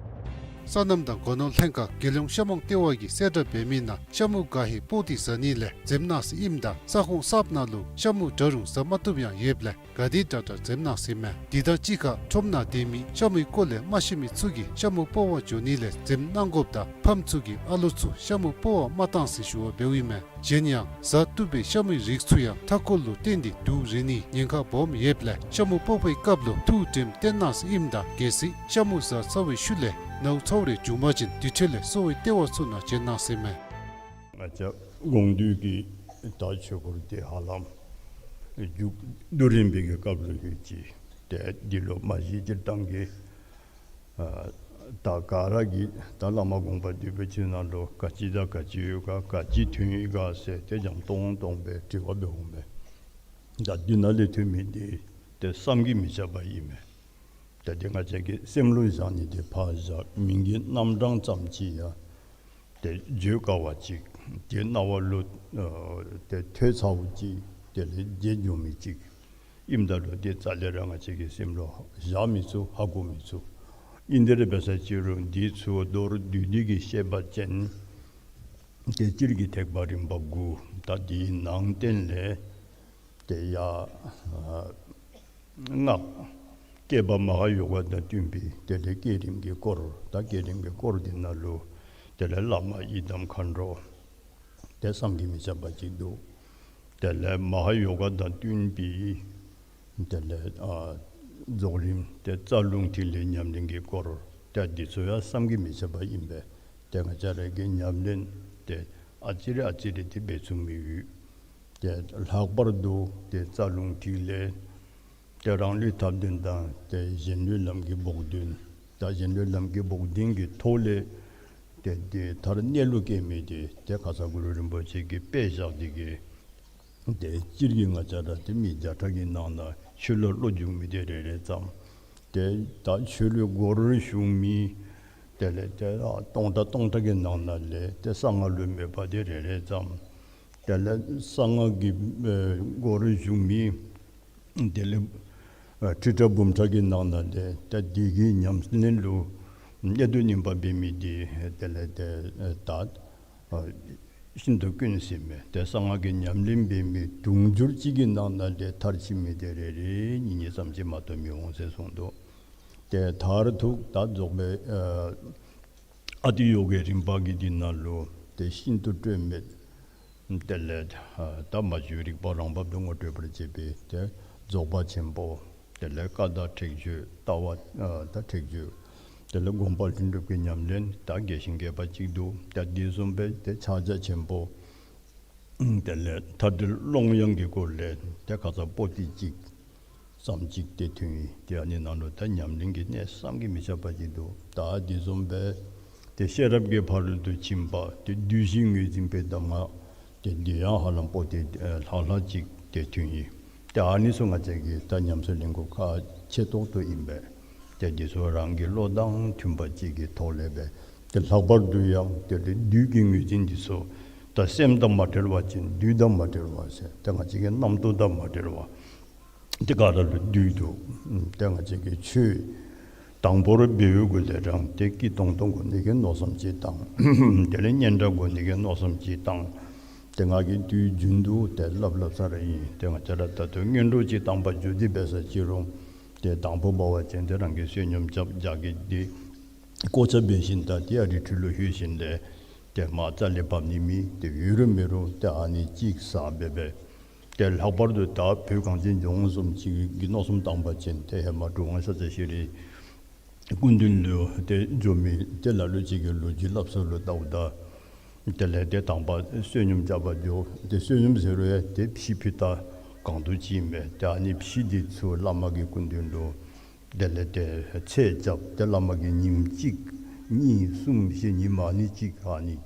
སོ་ནམ་དང་སྒོ་ནོར་ལྷན་ཁག་རྒྱལ་ཡོངས་ཤ་མོང་ལྟེ་བ་གིས་གསལ་བསྒྲགས་འབད་མི་ནང་ཤ་མུ་ག་ཧེ་པོ་ཏི་ཟ་ནི་ལས་འཛེམ་གནང་ཟེར་ཨིནམ་ད་ས་ཁོངས་གསརཔ་ནང་ལུ་ཤ་མུ་འདྲ་རུང་ཟ་མ་བཏུབ་ཡང་ཡོདཔ་ལས་ག་དེ་དྲག་དྲག་འཛེམ་གནང་ཟེར་ཨིན་མས། དེ་དང་གཅིག་ཁར་ཁྲོམ་ནང་སྡོད་མི་ཤ་མུའི་སྐོར་ལས་མ་ཤེས་མི་ཚུ་གིས་ཤ་མུ་སྤོ་བར་འགྱོ་ནི་ལས་འཛེམ་གནང་དགོཔ་དང་ཕམ་ཚུ་གིས་ཨ་ལོ་ཚུ་ཤ་མུ་སྤོ་བར་མ་བཏང་ཟེར་ཞུ་བ་འབདཝ་ཨིན་མས། གཞན་ཡང་ཟ་བཏུབ་པའི་ཤ་མུའི་རིགས་ཚུ་ཡང་མཐའ་འཁོར་ལུ་བརྟེན་ཏེ་དུག་རེག་ནིའི་ཉེན་ཁ་སྦོམ་ཡོདཔ་ལས་ཤ་མུ་སྤོ་བའི་སྐབས་ལུ་ཐུགས་དྲནམ་བསྟེན་གནང་ཟེར་ཨིནམ་ད་གལ་སྲིད་ཤ་མུ་ཟ་ཚར་བའི་ཤུལ་ལས་ནཝ་ཚཝ་རེ་བྱུང་པ་ཅིན་དེ་འཕྲོ་ལས་གསོ་བའི་ལྟེ་བ་ཚུ་ནང་བྱོན་གནང་ཟེར་ཨིན་མས། ང་བཅས་དགོངས་འདུས་ཀྱི་ད་ཆོས་སྐོར་དེ་ཧ་ལམ་མཇུག་བསྡུ་རན་པའི་གི་སྐབས་ལུ་ཡོད་ཅི། ཏེ་འདི་ལུ་མ་གཞི་སྤྱིར་བཏང་གི་ཨ་ད་ག་ར་གིས་ད་བླ་མ་དགོངས་པ་འདུས་པའི་ཆོས་ནང་ལུ་ག་ཅི་དང་ག་ཅི་ཡོད་ག་ག་ཅི་ཐོན་ཡི་ག་ཟེར་ཏེ་འཇམ་ཏོང་ཏོ་སྦེ་དྲི་བ་འབད་འོང་པས། ད་འདི་ནང་ལས་ཐོན་མི་འདི་ཏེ་བསམ་གྱིས་མི་ཁྱབ་པ་ཨིན་མས། ད་འདི་ང་བཅས་ཀྱི་སེམས་ལུ་བཞག་ནི་འདི་ཕར་བཞག་མིང་གི་རྣམ་གྲངས་ཙམ་ཅིག་ཡང་ཏེ་བརྗོད་དཀའ་བ་ཅིག། ཏེ་རྣ་བ་ལུ་ཨ་ཏེ་ཐོས་ཚརཝ་ཅིག། དེ་ལས་བརྗེད་འགྱོ་མི་ཅིག་ཨིནམ་ད་ལུ་ཏེ་རྩ་ལས་ར་ང་བཅས་ཀྱི་སེམས་ལུ་བཞག་མི་ཚུགས། ཧ་གོ་མི་ཚུགས། ཨིན་དེ་ར་འབད་ས་ཅིག་རུང་འདི་ཚུ་མདོར་བསྡུས་ཏེ་གི་བཤད་པ་ཅིན་ཏེ་སྤྱིར་གྱི་ཐེག་པ་རིམ་པ་དགུ། ད་འདིའི་ནང་བསྟན་ལས་ཏེ་ཡ་ཨ་སྔགས་བསྐྱེད་པ་མ་ཧཱ་ཡོ་ག་དང་བསྟུན་པའི་དེ་ལས་བསྐྱེད་རིམ་གྱི་སྐོར། ད་བསྐྱེད་རིམ་གྱི་སྐོར་འདི་ནང་ལུ་དེ་ལས་བླ་མ་ཡི་དམ་མཁའ་འགྲོ་ཏེ་བསམ་གྱིས་མི་ཁྱབ་པ་ཅིག་འདུག། དེ་ལས་མ་ཧཱ་ཡོ་ག་དང་བསྟུན་པའི་དེ་ལས་ཨ་རྫོགས་རིམ་ཏེ་རྩ་རླུང་ཐིག་ལེ་ཉམས་ལེན་གྱི་སྐོར། ཏེ་འདི་ཚུ་ཡང་བསམ་གྱིས་མི་ཁྱབ་པ་ཨིན་པས། ཏེ་ང་བཅས་ར་གིས་ཉམས་ལེན་ཏེ་ཨ་ཙི་རེ་ཨ་ཙི་རེ་ཏེ་འབད་ཚུགས་མི་ཡོད། ཏེ་ལྷག་པར་དུ་ཏེ་རྩ་རླུང་ཐིག་ལེ་ཏེ་རང་ལུས་ཐབས་ལྡན་དང་ཏེ་གཞན་ལུས་ལམ་གྱི་བོགས་འདོན། ད་གཞན་ལུས་ལམ་གྱི་བོགས་འདོན་གྱི་ཐོག་ལས་ཏེ་ཏེ་མཐར་གནས་ལུགས་སྐྱེ་མི་འདི་ཏེ་ཁ་ཙ་གུ་རུ་རིན་པོ་ཆེ་གིས་དཔེ་བཞག་སྟེ་གི་ཏེ་སྤྱིར་གྱི་ང་བཅས་ར་ཏེ་མི་བརྒྱ་ཕྲག་གི་ནང་ན་ཆོས་ལུ་བློ་འཇུག་མི་འདི་རེ་རེ་ཙམ། ཏེ་ད་ཆོས་ལུ་སྒོར་ཞུགས་མི་དེ་ལས་ཏེ་ཨ་སྟོང་ཕྲག་སྟོང་ཕྲག་གི་ནང་ན་ལས་ཏེ་གསང་སྔགས་ལུ་མོས་པ་འདི་རེ་རེ་ཙམ། དེ་ལས་གསང་སྔགས་ཀྱི་ཨེ་སྒོར་ཞུགས་མི་དེ་ལས་ཨ་ཁྲི་ཕྲག་འབུམ་ཕྲག་གི་ནང་ན་ལས་ཏེ་འདི་གི་ཉམས་ལེན་ལུ་གནད་དུ་སྨིན་པ་འབད་མི་འདི་དེ་ལས་ཏེ་ཨེ་ད་ཨ་ཤིན་ཏུ་དཀོན་ཟེར་མས། ཏེ་གསང་སྔགས་ཀྱི་ཉམས་ལེན་འབད་མི་དུང་ཕྱུར་གཅིག་གི་ནང་ན་ལས་མཐར་ཕྱིན་མི་འདི་རེ་རེ་གཉིས་གཉིས་ཙམ་ཅིག་མ་གཏོགས་མི་འོང་ཟེར་གསུངས་འདུག། ཏེ་མཐར་ཐུག་ད་རྫོགས་པའི་ཨ་ཨ་ཏི་ཡོ་གའི་རིམ་པ་གི་འདི་ནང་ལུ་ཏེ་ཤིན་ཏུ་སྤྲོས་མེད། དེ་ལས་ཨ་ད་མ་བཅོས་རིག་པ་རང་བབས་སུ་ངོ་སྤྲོད་པར་བྱེད་པའི་ཏེ་རྫོགས་པ་ཆེན་པོ། དེ་ལས་བཀའ་དང་ཁྲེགས་ཆོད་ལྟ་བ་ཨ་དང་ཁྲེགས་ཆོད། དེ་ལས་སྒོམ་པ་ལྷུན་གྲུབ་ཀྱི་ཉམས་ལེན་ད་རྒྱས་ཤིང་རྒྱས་པ་ཅིག་འདུག། ད་འདི་བཟུམ་སྦེ་ཏེ་ཕྱག་རྒྱ་ཆེན་པོ། དེ་ལས་མཐའ་བྲལ་ཀློང་ཡངས་ཀྱི་སྐོར་ལས་ཏེ་ཁ་ཙ་པོ་ཏི་གཅིག་ཙམ་ཅིག་ཏེ་ཐོན་ཡི། ཏེ་ཨ་ནི་ནང་ལུ་ད་ཉམས་ལེན་གྱི་གནད་བསམ་གྱིས་མི་ཁྱབ་པ་ཅིག་འདུག། ད་འདི་བཟུམ་སྦེ་ཏེ་ཤེས་རབ་ཀྱི་ཕ་རོལ་ཏུ་ཕྱིན་པ་ཏེ་བདུད་བཞི་ངོས་འཛིན་པའི་གདམས་ངག་ཏེ་འདི་ཡང་ཧ་ལམ་པོ་ཏི་ཨེ་ལྷག་ལྷག་ཅིག་ཏེ་ཐོན་ཡི། ཏེ་ཨ་ནི་ཚུ་ང་བཅས་ཀྱིས་ད་ཉམས་སུ་ལེན་དགོཔ་ཁག་ཆེ་ཏོག་ཏོ་ཨིན་པས། ཏེ་འདི་ཚུ་རང་གི་བློ་དང་མཐུན་པ་ཅིག་གི་ཐོག་ལས་སྦེ་ཏེ་ལྷག་པར་དུ་ཡང་ཏེ་བདུད་ཀྱི་ངོས་འཛིན་འདི་ཚུ་ད་སེམས་དང་མ་བྲལ་བ་ཅིན་བདུད་དང་མ་བྲལ་བ་ཟེར་ཏེ་ང་བཅས་ཀྱི་རྣམ་རྟོག་དང་མ་བྲལ་བ། ཏེ་ག་ར་ལུ་བདུད་འདུག། ཏེ་ང་བཅས་ཀྱིས་ཆོས་དང་པོར་འབད་བའི་གུ་ལས་ར་ཏེ་སྐྱིད་ཏོང་ཏོ་དགོ་ནི་གི་མནོ་བསམ་ཅིག་བཏང་། དེ་ལས་སྙན་གྲགས་དགོ་ནི་གི་མནོ་བསམ་ཅིག་བཏང་། ཏེ་ང་གིས་དུས་རྒྱུན་དུ་ཏེ་སླབ་སླབ་ས་ར་ཨིན། ཏེ་ང་བཅས་ར་ད་ལྟོ་སྔོན་འགྲོ་ཅིག་བཏང་པར་འགྱོ་སྟེ་འབད་ས་ཅིག་རུང་ཏེ་དང་པོ་འབད་བ་ཅིན་ཏེ་རང་གིས་བསོད་སྙོམས་རྐྱབ་རྒྱགས་ཀྱི་ཏེ་གོ་ཆ་འབད་ཞིནམ་ད་ཏེ་ཨ་རི་ཁྲོད་ལུ་ལྷོད་ཞིནམ་ལས་ཏེ་མར་རྩ་ལས་བབས་ནི་མེད། ཏེ་ཡོད་རུང་མེད་རུང་ཏེ་ཨ་ནི་ཅིག་ཟ་འབད་འབད། ཏེ་ལྷག་པར་དུ་ད་བོད་གངས་ཅན་ལྗོངས་བཟུམ་ཅིག་གི་མནོ་བསམ་བཏང་པ་ཅིན་ཏེ་ཧེ་མ་གྲུབ་དབང་ཤཱཀྱ་ཤྲཱི་སྐུ་མདུན་ལུ་ཏེ་འགྱོ་མི་ཏེ་ལ་ལུ་ཅིག་གིས་ལོ་རྒྱུས་སླབ་ས་ལུ་བལྟཝ་ད་དེ་ལས་ཏེ་དང་པ་བསོད་སྙོམས་རྐྱབ་པར་འགྱོ། ཏེ་བསོད་སྙོམས་ཟེར་རུང་ཡང་ཏེ་ཕྱེ་ཕུད་ད་གང་དུ་ཅིག་ཨིན་པས། ཏེ་ཨ་ནི་ཕྱེ་འདི་ཚུ་བླ་མ་གི་སྐུ་མདུན་ལུ་དེ་ལས་ཏེ་ཚད་རྐྱབ། ཏེ་བླ་མ་གིས་ཉིནམ་གཅིག་གཉིས་གསུམ་བཞི་ཉིནམ་ཨ་ནི་ཅིག་ཨ་ནི་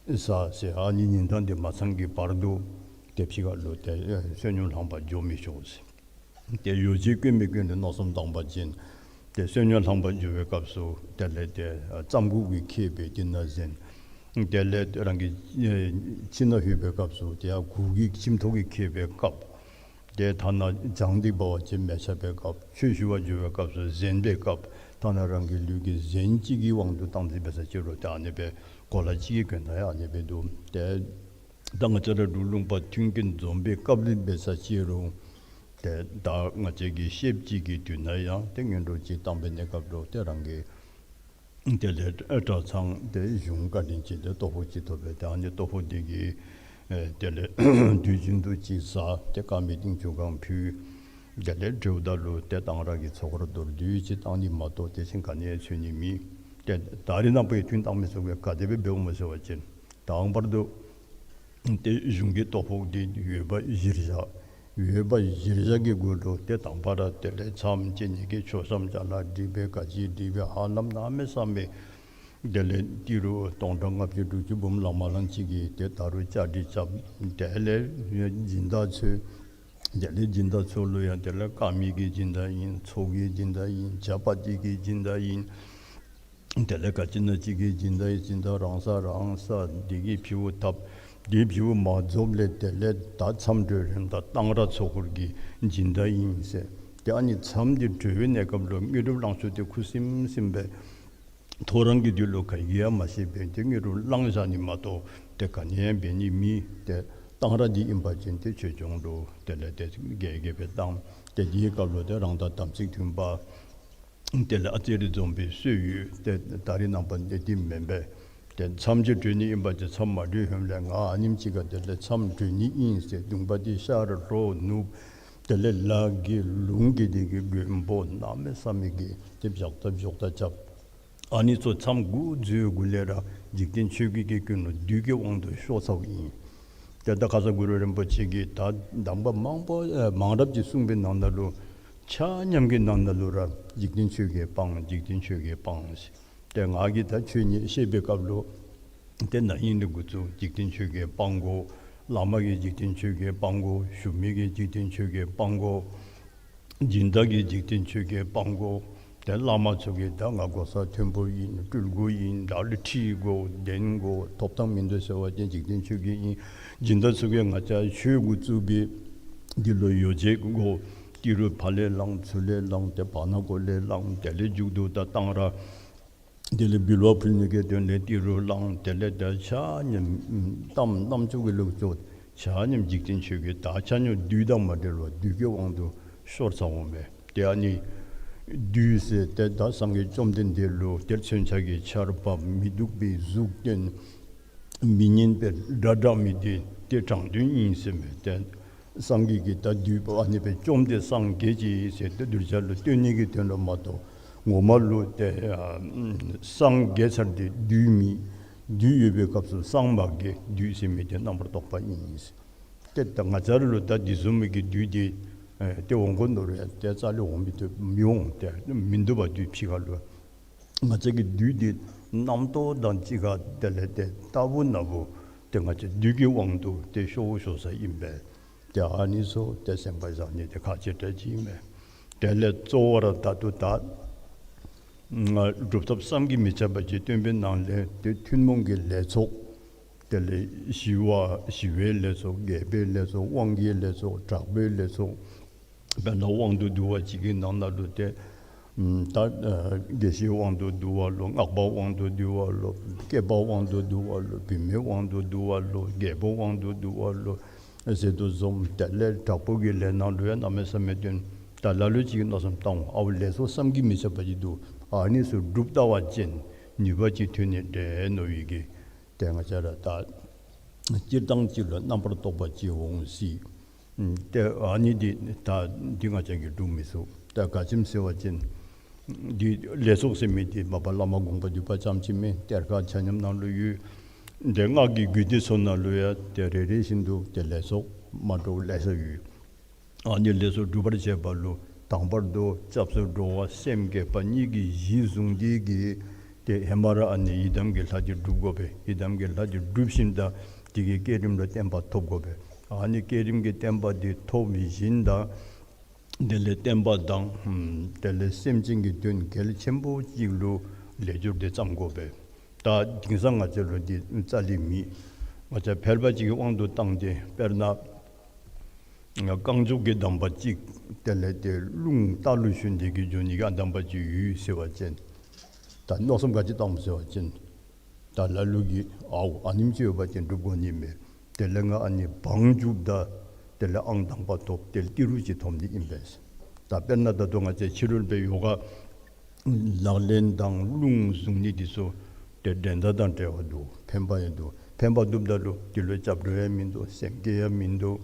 ཟ་ཟེར། ཨ་ནི་ཉིན་ཐང་འདི་མ་ཚང་གི་བར་དུ་ཏེ་ཕྱི་ཁ་ལུ་ཏེ་ཨེ་བསོད་སྙོམས་ལྷང་པར་འགྱོ་མི་ཆོག་ཟེར། ཏེ་ཡོ་བྱད་གོན་མི་གོན་ལུ་མནོ་བསམ་བཏང་པ་ཅིན་ཏེ་བསོད་སྙོམས་ལྷང་པར་འགྱོ་བའི་སྐབས་སུ་དེ་ལས་ཏེ་ཨ་རྩམ་གུག་གིས་ཁེབས་པའི་དེ་ནང་གཟན། དེ་ལས་རང་གི་ཨེ་ཁྱིམ་ནང་ལྷོད་པའི་སྐབས་སུ་ཏེ་ཡར་གུར་གྱིས་ཁྱིམ་ཐོག་གིས་ཁེབས་པའི་བཀབ། ཏེ་ཐ་ན་བྱང་འདི་འབད་བ་ཅིན་མལ་ཆ་སྦེ་བཀབ། ཆོས་ཞུ་བར་འགྱོ་བའི་སྐབས་སུ་གཟན་སྦེ་བཀབ། ཐ་ན་རང་གི་ལུས་ཀྱི་གཟན་གཅིག་གི་དབང་དུ་བཏང་སྟེ་འབད་ས་ཅིག་རུང་ཏེ་ཨ་ནི་སྦེ་གོ་ལ་གཅིག་གི་གྱོན་ཐངས་ཡང་ཨ་ནི་སྦེ་འདུག། ཏེ་ད་ང་བཅས་ར་འབྲུག་ལུང་པ་མཐུན་རྐྱེན་འཛོམས་པའི་སྐབས་ལུ་འབད་ས་ཅིག་རུང་ཏེ་ད་ང་བཅས་ཀྱི་ཤེསཔ་ཅིག་གི་དུས་ན་ཡང་ཏེ་སྔོན་འགྲོ་ཅིག་བཏང་པའི་གནས་སྐབས་ལུ་ཏེ་རང་གི་དེ་ལས་གྲྭ་ཚང་ཏེ་གཞུང་བཀའ་དྲིན་ཅན་ཏེ་ལྟོ་ཕོགས་ཅིག་ཐོབ་པས། ཏེ་ཨ་ནི་ལྟོ་ཕོགས་འདི་གིས་ཨེ་དེ་ལས་དུས་རྒྱུན་དུ་ཅིག་ཟ། ཏེ་དཀར་མེ་ཏིང་ཆུ་གང་ཕུལ། དེ་ལས་དེའུ་ད་ལུ་ཏེ་གཏང་རག་གི་ཚོགས་འཁོར་མདོར་བསྡུས་ཅིག་བཏང་ནི་མ་གཏོགས་དེ་བཞིན་ག་ནི་ཡང་འཚོལ་ནི་མེད། ཏེ་ད་རིས་ནངས་པ་ཡང་ཐུན་བཏང་མི་ཚུ་གིས་ག་དེ་སྦེ་འབདཝ་སྨོ་ཟེར་བ་ཅིན་དང་པར་དུ་ཏེ་གཞུང་གི་ལྟོ་ཕོགས་འདི་ཡོད་པ་གཞིར་བཞག། ཡོད་པ་གཞིར་བཞག་གི་གུ་ལུ་ཏེ་དང་པ་ར་དེ་ལས་མཚམས་བཅད་ནི་གི་མཆོད་བཤམ་ཅ་ལ་སྒྲིག་སྦེ་ག་ཅི་སྒྲིག་སྦེ་ཧ་ལམ་གནམ་མེད་ས་མེད། དེ་ལས་ཏི་རུ་སྟོང་ཕྲག་ལྔ་བཅུ་དྲུག་ཅུ་འབུམ་ལང་མ་ལང་ཅིག་གིས་ཏེ་ད་རུང་བཅའ་སྒྲིག་རྐྱབ། དེ་ལས་སྦྱིན་བདག་ཚུ་དེ་ལས་སྦྱིན་བདག་ཚུ་ལུ་ཡང་དེ་ལས་དཀར་མེ་གི་སྦྱིན་བདག་ཨིན། ཚོགས་ཀྱི་སྦྱིན་བདག་ཨིན། ཇ་པ་ཏི་གི་སྦྱིན་བདག་ཨིན། དེ་ལས་ག་ཅི་ན་ཅིག་གི་སྦྱིན་བདག་ཨིན། སྦྱིན་བདག་རང་ས་རང་ས་འདི་གིས་ཕུལཝ་བཏབ། འདི་ཕུལཝ་མ་རྫོགསཔ་ལས་དེ་ལས་ད་མཚམས་གྲོལ་རནམ་ད་གཏང་རག་ཚོགས་འཁོར་གྱི་སྦྱིན་བདག་ཨིན་ཟེར། ཏེ་ཨ་ནི་མཚམས་འདི་གྲོལ་བའི་གནས་སྐབས་ལུ་དངོས་གྲུབ་གླང་ཆེན་འདི་ཁུ་སིམ་སིམ་སྦེ་ཐོ་རངས་ཀྱི་དུས་ལུ་ག་གིས་ཡང་མ་ཤེས་པར་ཏེ་དངོས་གྲུབ་བླངས་བཞག་ནི་མ་གཏོགས་ཏེ་ག་ནི་ཡང་འབད་ནི་མེད། ཏེ་གཏང་རག་འདི་ཨིན་པ་ཅིན་ཏེ་ཆོས་སྐྱོང་ལུ་དེ་ལས་ཏེ་རྒྱས་རྒྱས་སྦེ་བཏང་། ཏེ་འདིའི་སྐབས་ལུ་ཏེ་རང་དང་དམ་ཚིག་མཐུན་པ་དེ་ལས་ཨ་ཙི་རེ་འཛོམས་པའི་སྲོལ་ཡོད། ཏེ་ད་རིས་ནངས་པ་འདི་འདི་མེན་པས། ཏེ་མཚམས་ཅིག་གྲོལ་ནི་ཨིན་པ་ཅིན་མཚམས་མ་གྲོལ་ཧེ་མ་ལས་ང་ཨ་ནེམ་ཅིག་ཁར་དེ་ལས་མཚམས་གྲོལ་ནི་ཨིན་ཟེར་གདོང་པ་འདི་ཤར་ལྷོ་ནུབ་དེ་ལས་ལ་གི་ལུང་གི་འདི་གི་མགོན་པོ་གནམ་མེད་ས་མེད་ཀྱི་ཏེ་བཞག་ད་བཞག་ད་རྐྱབ། ཨ་ནི་ཚུ་མཚམས་འགོ་འཛུལ་གུ་ལས་ར་འཇིག་རྟེན་ཆོས་བརྒྱད་ཀྱི་ཀུན་སློང་བདུད་ཀྱི་དབང་དུ་ཤོར་ཚརཝ་ཨིན། ཏེ་ད་ཁ་ཙ་གུ་རུ་རིན་པོ་ཆེ་གིས་ད་གདམས་པ་མང་པོ་ཨེ་མང་རབས་ཅིག་གསུངས་པའི་ནང་ན་ལུ་ཆ་མཉམ་གྱི་ནང་ན་ལུ་ར་འཇིག་རྟེན་ཆོས་བརྒྱད་སྤང་། འཇིག་རྟེན་ཆོས་བརྒྱད་སྤང་ཟེར། ཏེ་ང་གིས་ད་ཆོས་ཉིད་བཤད་པའི་སྐབས་ལུ་ཏེ་ན་ཧིང་ལས་འགོ་བཙུགས་འཇིག་རྟེན་ཆོས་བརྒྱད་སྤང་དགོ། བླ་མ་གིས་འཇིག་རྟེན་ཆོས་བརྒྱད་སྤང་དགོ། ཞུ་མི་གིས་འཇིག་རྟེན་ཆོས་བརྒྱད་སྤང་དགོ། སྦྱིན་བདག་གིས་འཇིག་རྟེན་ཆོས་བརྒྱད་སྤང་དགོ། ཏེ་བླ་མ་ཚུ་གིས་ད་ང་གོ་ས་མཐོན་པོ་ཨིན། སྤྲུལ་སྐུ་ཨིན། ད་ལུ་ཁྲི་དགོ་གདན་དགོ་ཐོབ་ཐང་མིན་འདུག་ཟེར་བ་ཅིན་འཇིག་རྟེན་ཆོས་བརྒྱད་ཨིན། སྦྱིན་བདག་ཚུ་གིས་ང་བཅས་ཆོས་འགོ་བཙུགས་པའི་འདི་ལུ་ཡོ་བྱད་དགོ། ཏི་རུ་ཕར་ལས་བླང་ཚུར་ལས་བླང་ཏེ་བར་ན་གོ་ལས་བླང་དེ་ལས་མཇུག་ཏུ་ད་གཏང་རག་དེ་ལས་འབུལ་བ་ཕུལ་ནི་གི་དོན་ལས་ཏི་རུ་བླང་། དེ་ལས་ད་ཆ་མཉམ་གཏམ་རྣམ་ཅོ་གི་ལུགས་སུ་ཆ་མཉམ་འཇིག་རྟེན་ཆོས་བརྒྱད་ད་ཆ་མཉམ་བདུད་དང་མ་བྲལ་བར་བདུད་ཀྱི་དབང་དུ་ཤོར་ཚརཝ་མས། ཏེ་ཨ་ནི་བདུད་ཟེར་ཏེ་ད་སངས་རྒྱས་བཅོམ་ལྡན་འདས་ལུ་ཏེ་མཚོན་ཆ་གི་ཆརཔ་མི་སྡུག་པའི་གཟུགས་སྟོན། མི་སྙན་པའི་སྒྲ་བསྒྲགས་མི་འདི་ཏེ་དྲང་དོན་ཨིན་ཟེར་མས། ཏེ་ སངས་རྒྱས་ཀྱི་ད་བདུད་པོ་ཨ་ནི་སྦེ་བཅོམ་སྟེ་སངས་རྒྱས་ཅི་ཟེར་ཏེ་གདུལ་བྱ་ལུ་སྟོན་ནི་གི་དོན་ལུ་མ་གཏོགས་ངོ་མ་ལུ་ཏེ་ཨ་སངས་རྒྱས་ཚར་ཏེ་བདུད་མི་བདུད་ཡོད་པའི་སྐབས་སུ་སངས་མ་རྒྱས། བདུད་ཟེར་མི་དེ་རྣམ་པར་རྟོག་པ་ཨིན། ཏེ་ད་ང་བཅས་ར་ལུ་ད་འདི་བཟུམ་མའི་གི་བདུད་དེ་ཨེ་ཏེ་འོང་དགོ་མནོ་རུང་ཏེ་རྩ་ལས་འོང་མི་ཐུབ་མི་འོང་ཏེ་མི་འདུག་པ། བདུད་ཕྱི་ཁ་ལུ་ང་བཅས་ཀྱི་བདུད་འདི་རྣམ་རྟོག་དང་གཅིག་ཁར་དེ་ལས་ཏེ་རྟག་བུ་ན་བུ་ཏེ་ང་བཅས་བདུད་ཀྱི་དབང་དུ་ཏེ་ཤོར་ཤོར་ས་ཨིན་པས། ཏེ་ཨ་ནི་ཚུ་ཏེ་སེམས་ཁར་བཞག་ནི་དེ་ཁག་ཆེ་དྲགས་ཅིག་ཨིན་པས། དེ་ལས་གཙོ་བོ་ར་ད་ལྟོ་ད་ང་སྒྲུབ་ཐབས་བསམ་གྱིས་མི་ཁྱབ་པ་ཅིག་སྟོན་པའི་ནང་ལས་ཏེ་ཐུན་མོང་གི་ལས་ཚོགས། དེ་ལས་ཞི་བ་ཞི་བའི་ལས་ཚོགས། རྒྱས་པའི་ལས་ཚོགས། དབང་གི་ལས་ཚོགས། དྲག་པོའི་ལས་ཚོགས། དཔེར་ན་དབང་དུ་བསྡུ་བ་ཅིག་གི་ནང་ན་ལུ་ཏེ་ད་ཨ་དགེ་བཤེས་དབང་དུ་བསྡུ་བ་ལོ། སྔགས་པ་དབང་དུ་བསྡུ་བ་ལོ། སྐྱེས་པ་དབང་དུ་བསྡུ་བ་ལོ། བུད་མེད་དབང་དུ་བསྡུ་བ་ལོ། རྒྱལ་པོ་དབང་དུ་བསྡུ་བ་ལོ་ཟེར་དོ་བཟུམ། དེ་ལས་དྲག་པོ་གི་ལས་ནང་ལུ་ཡང་གནམ་མེད་ས་མེད་སྟོན། ད་ལ་ལུ་ཅིག་གིས་མནོ་བསམ་བཏང་འོང་། ཨའུ་ལས་ཚོགས་བསམ་གྱིས་མི་ཁྱབ་པ་ཅིག་འདུག། ཨ་ནི་ཚུ་སྒྲུབ་ད་བ་ཅིན་ནུས་པ་ཅིག་ཐོན་ནི་འདྲས་མནོ་བའི་གི་ཏེ་ང་བཅས་ར་ད་སྤྱིར་བཏང་ཅིག་ལུ་རྣམ་པར་རྟོག་པ་ཅིག་འོང་སྲིད། ཏེ་ཨ་ནི་འདི་ད་འདི་ང་བཅས་ཀྱིས་སྒྲུབ་མི་ཚུགས། ད་ག་ཅི་སྨོ་ཟེར་བ་ཅིན་འདི་ལས་ཚོགས་ཟེར་མི་འདི་མ་པ་བླ་མ་དགོངས་པ་འདུས་པ་ཙམ་ཅིག་མེན། གཏེར་ཁ་ཆ་མཉམ་ནང་ལུ་ཡོད། འདི་སྔགས་ཀྱི་རྒྱུད་སྡེ་ཚུ་ནང་ལུ་ཡང་ཏེ་རེ་རེ་བཞིན་དུ་ཏེ་ལས་ཚོགས་མ་འདྲཝ་ལེ་ཤ་ཡོད། ཨ་ནི་ལས་ཚོགས་སྒྲུབ་པར་བྱེད་པ་ལུ་དང་པར་དུ་སྐྱབས་སུ་འགྲོ་བ་སེམས་བསྐྱེད་པ་གཉིས་ཀྱི་གཞི་བཟུང་སྟེ་གིས་ཏེ་ཧེ་མ་ར་ཨ་ནི་ཡི་དམ་གྱི་ལྷ་འདི་སྒྲུབ་དགོ་པས། ཡི་དམ་གྱི་ལྷ་འདི་སྒྲུབ་ཞིནམ་ད་དེ་གི་བསྐྱེད་རིམ་ལུ་བརྟན་པ་ཐོབ་དགོ་པས། ཨ་ནི་བསྐྱེད་རིམ་གྱི་བརྟན་པ་འདི་ཐོབ་ཞིནམ་ད་དེ་ལས་བསྟན་པ་དང་དེ་ལས་སེམས་ཅན་གྱི་དོན་གལ་ཆེན་པོ་ཅིག་ལུ་ལས་སྦྱོར་འདི་བརྩམ་དགོ་པས། ད་དེང་སང་ང་བཅས་ལུ་འདི་རྩ་ལས་མེད། ང་བཅས་ཕལ་པ་ཅིག་གིས་དབང་དུ་བཏང་སྟེ་དཔེར་ན་རྐང་མགྱོགས་ཀྱི་གདམས་པ་ཅིག་དེ་ལས་ཏེ་རླུང་རྟ་ལུ་ཞོན་ཏེ་གིས་འགྱོ་ནི་གི་གདམས་པ་ཅིག་ཡོད་ཟེར་བ་ཅིན་ད་མནོ་བསམ་ག་ཅི་བཏངམ་ཟེར་བ་ཅིན་ད་ལ་ལུ་གིས་ཨའུ་ཨ་ནེམ་ཅིག་ཡོད་པ་ཅིན་སྒྲུབ་དགོ་ནི་མས། དེ་ལས་ང་ཨ་ནི་བང་རྒྱུགཔ་ད་དེ་ལས་ཨང་དང་པ་ཐོབ་སྟེ་ཏི་རུ་ཅིག་ཐོབ་ནི་ཨིན་པས། ད་དཔེར་ན་ད་ལྟོ་ང་བཅས་ཕྱི་རོལ་པའི་ཡོ་ག་ལག་ལེན་དང་རླུང་བཟུང་ནི་འདི་ཚུ་ཏེ་འགྲན་ཟླ་དང་བྲལ་བ་འདུག། ཕན་པ་ཡང་འདུག། ཕན་པ་འདུགཔ་ད་ལུ་འདི་ལུ་སྐྱབས་འགྲོ་ཡང་མིན་འདུག། སེམས་བསྐྱེད་ཡང་མིན་འདུག།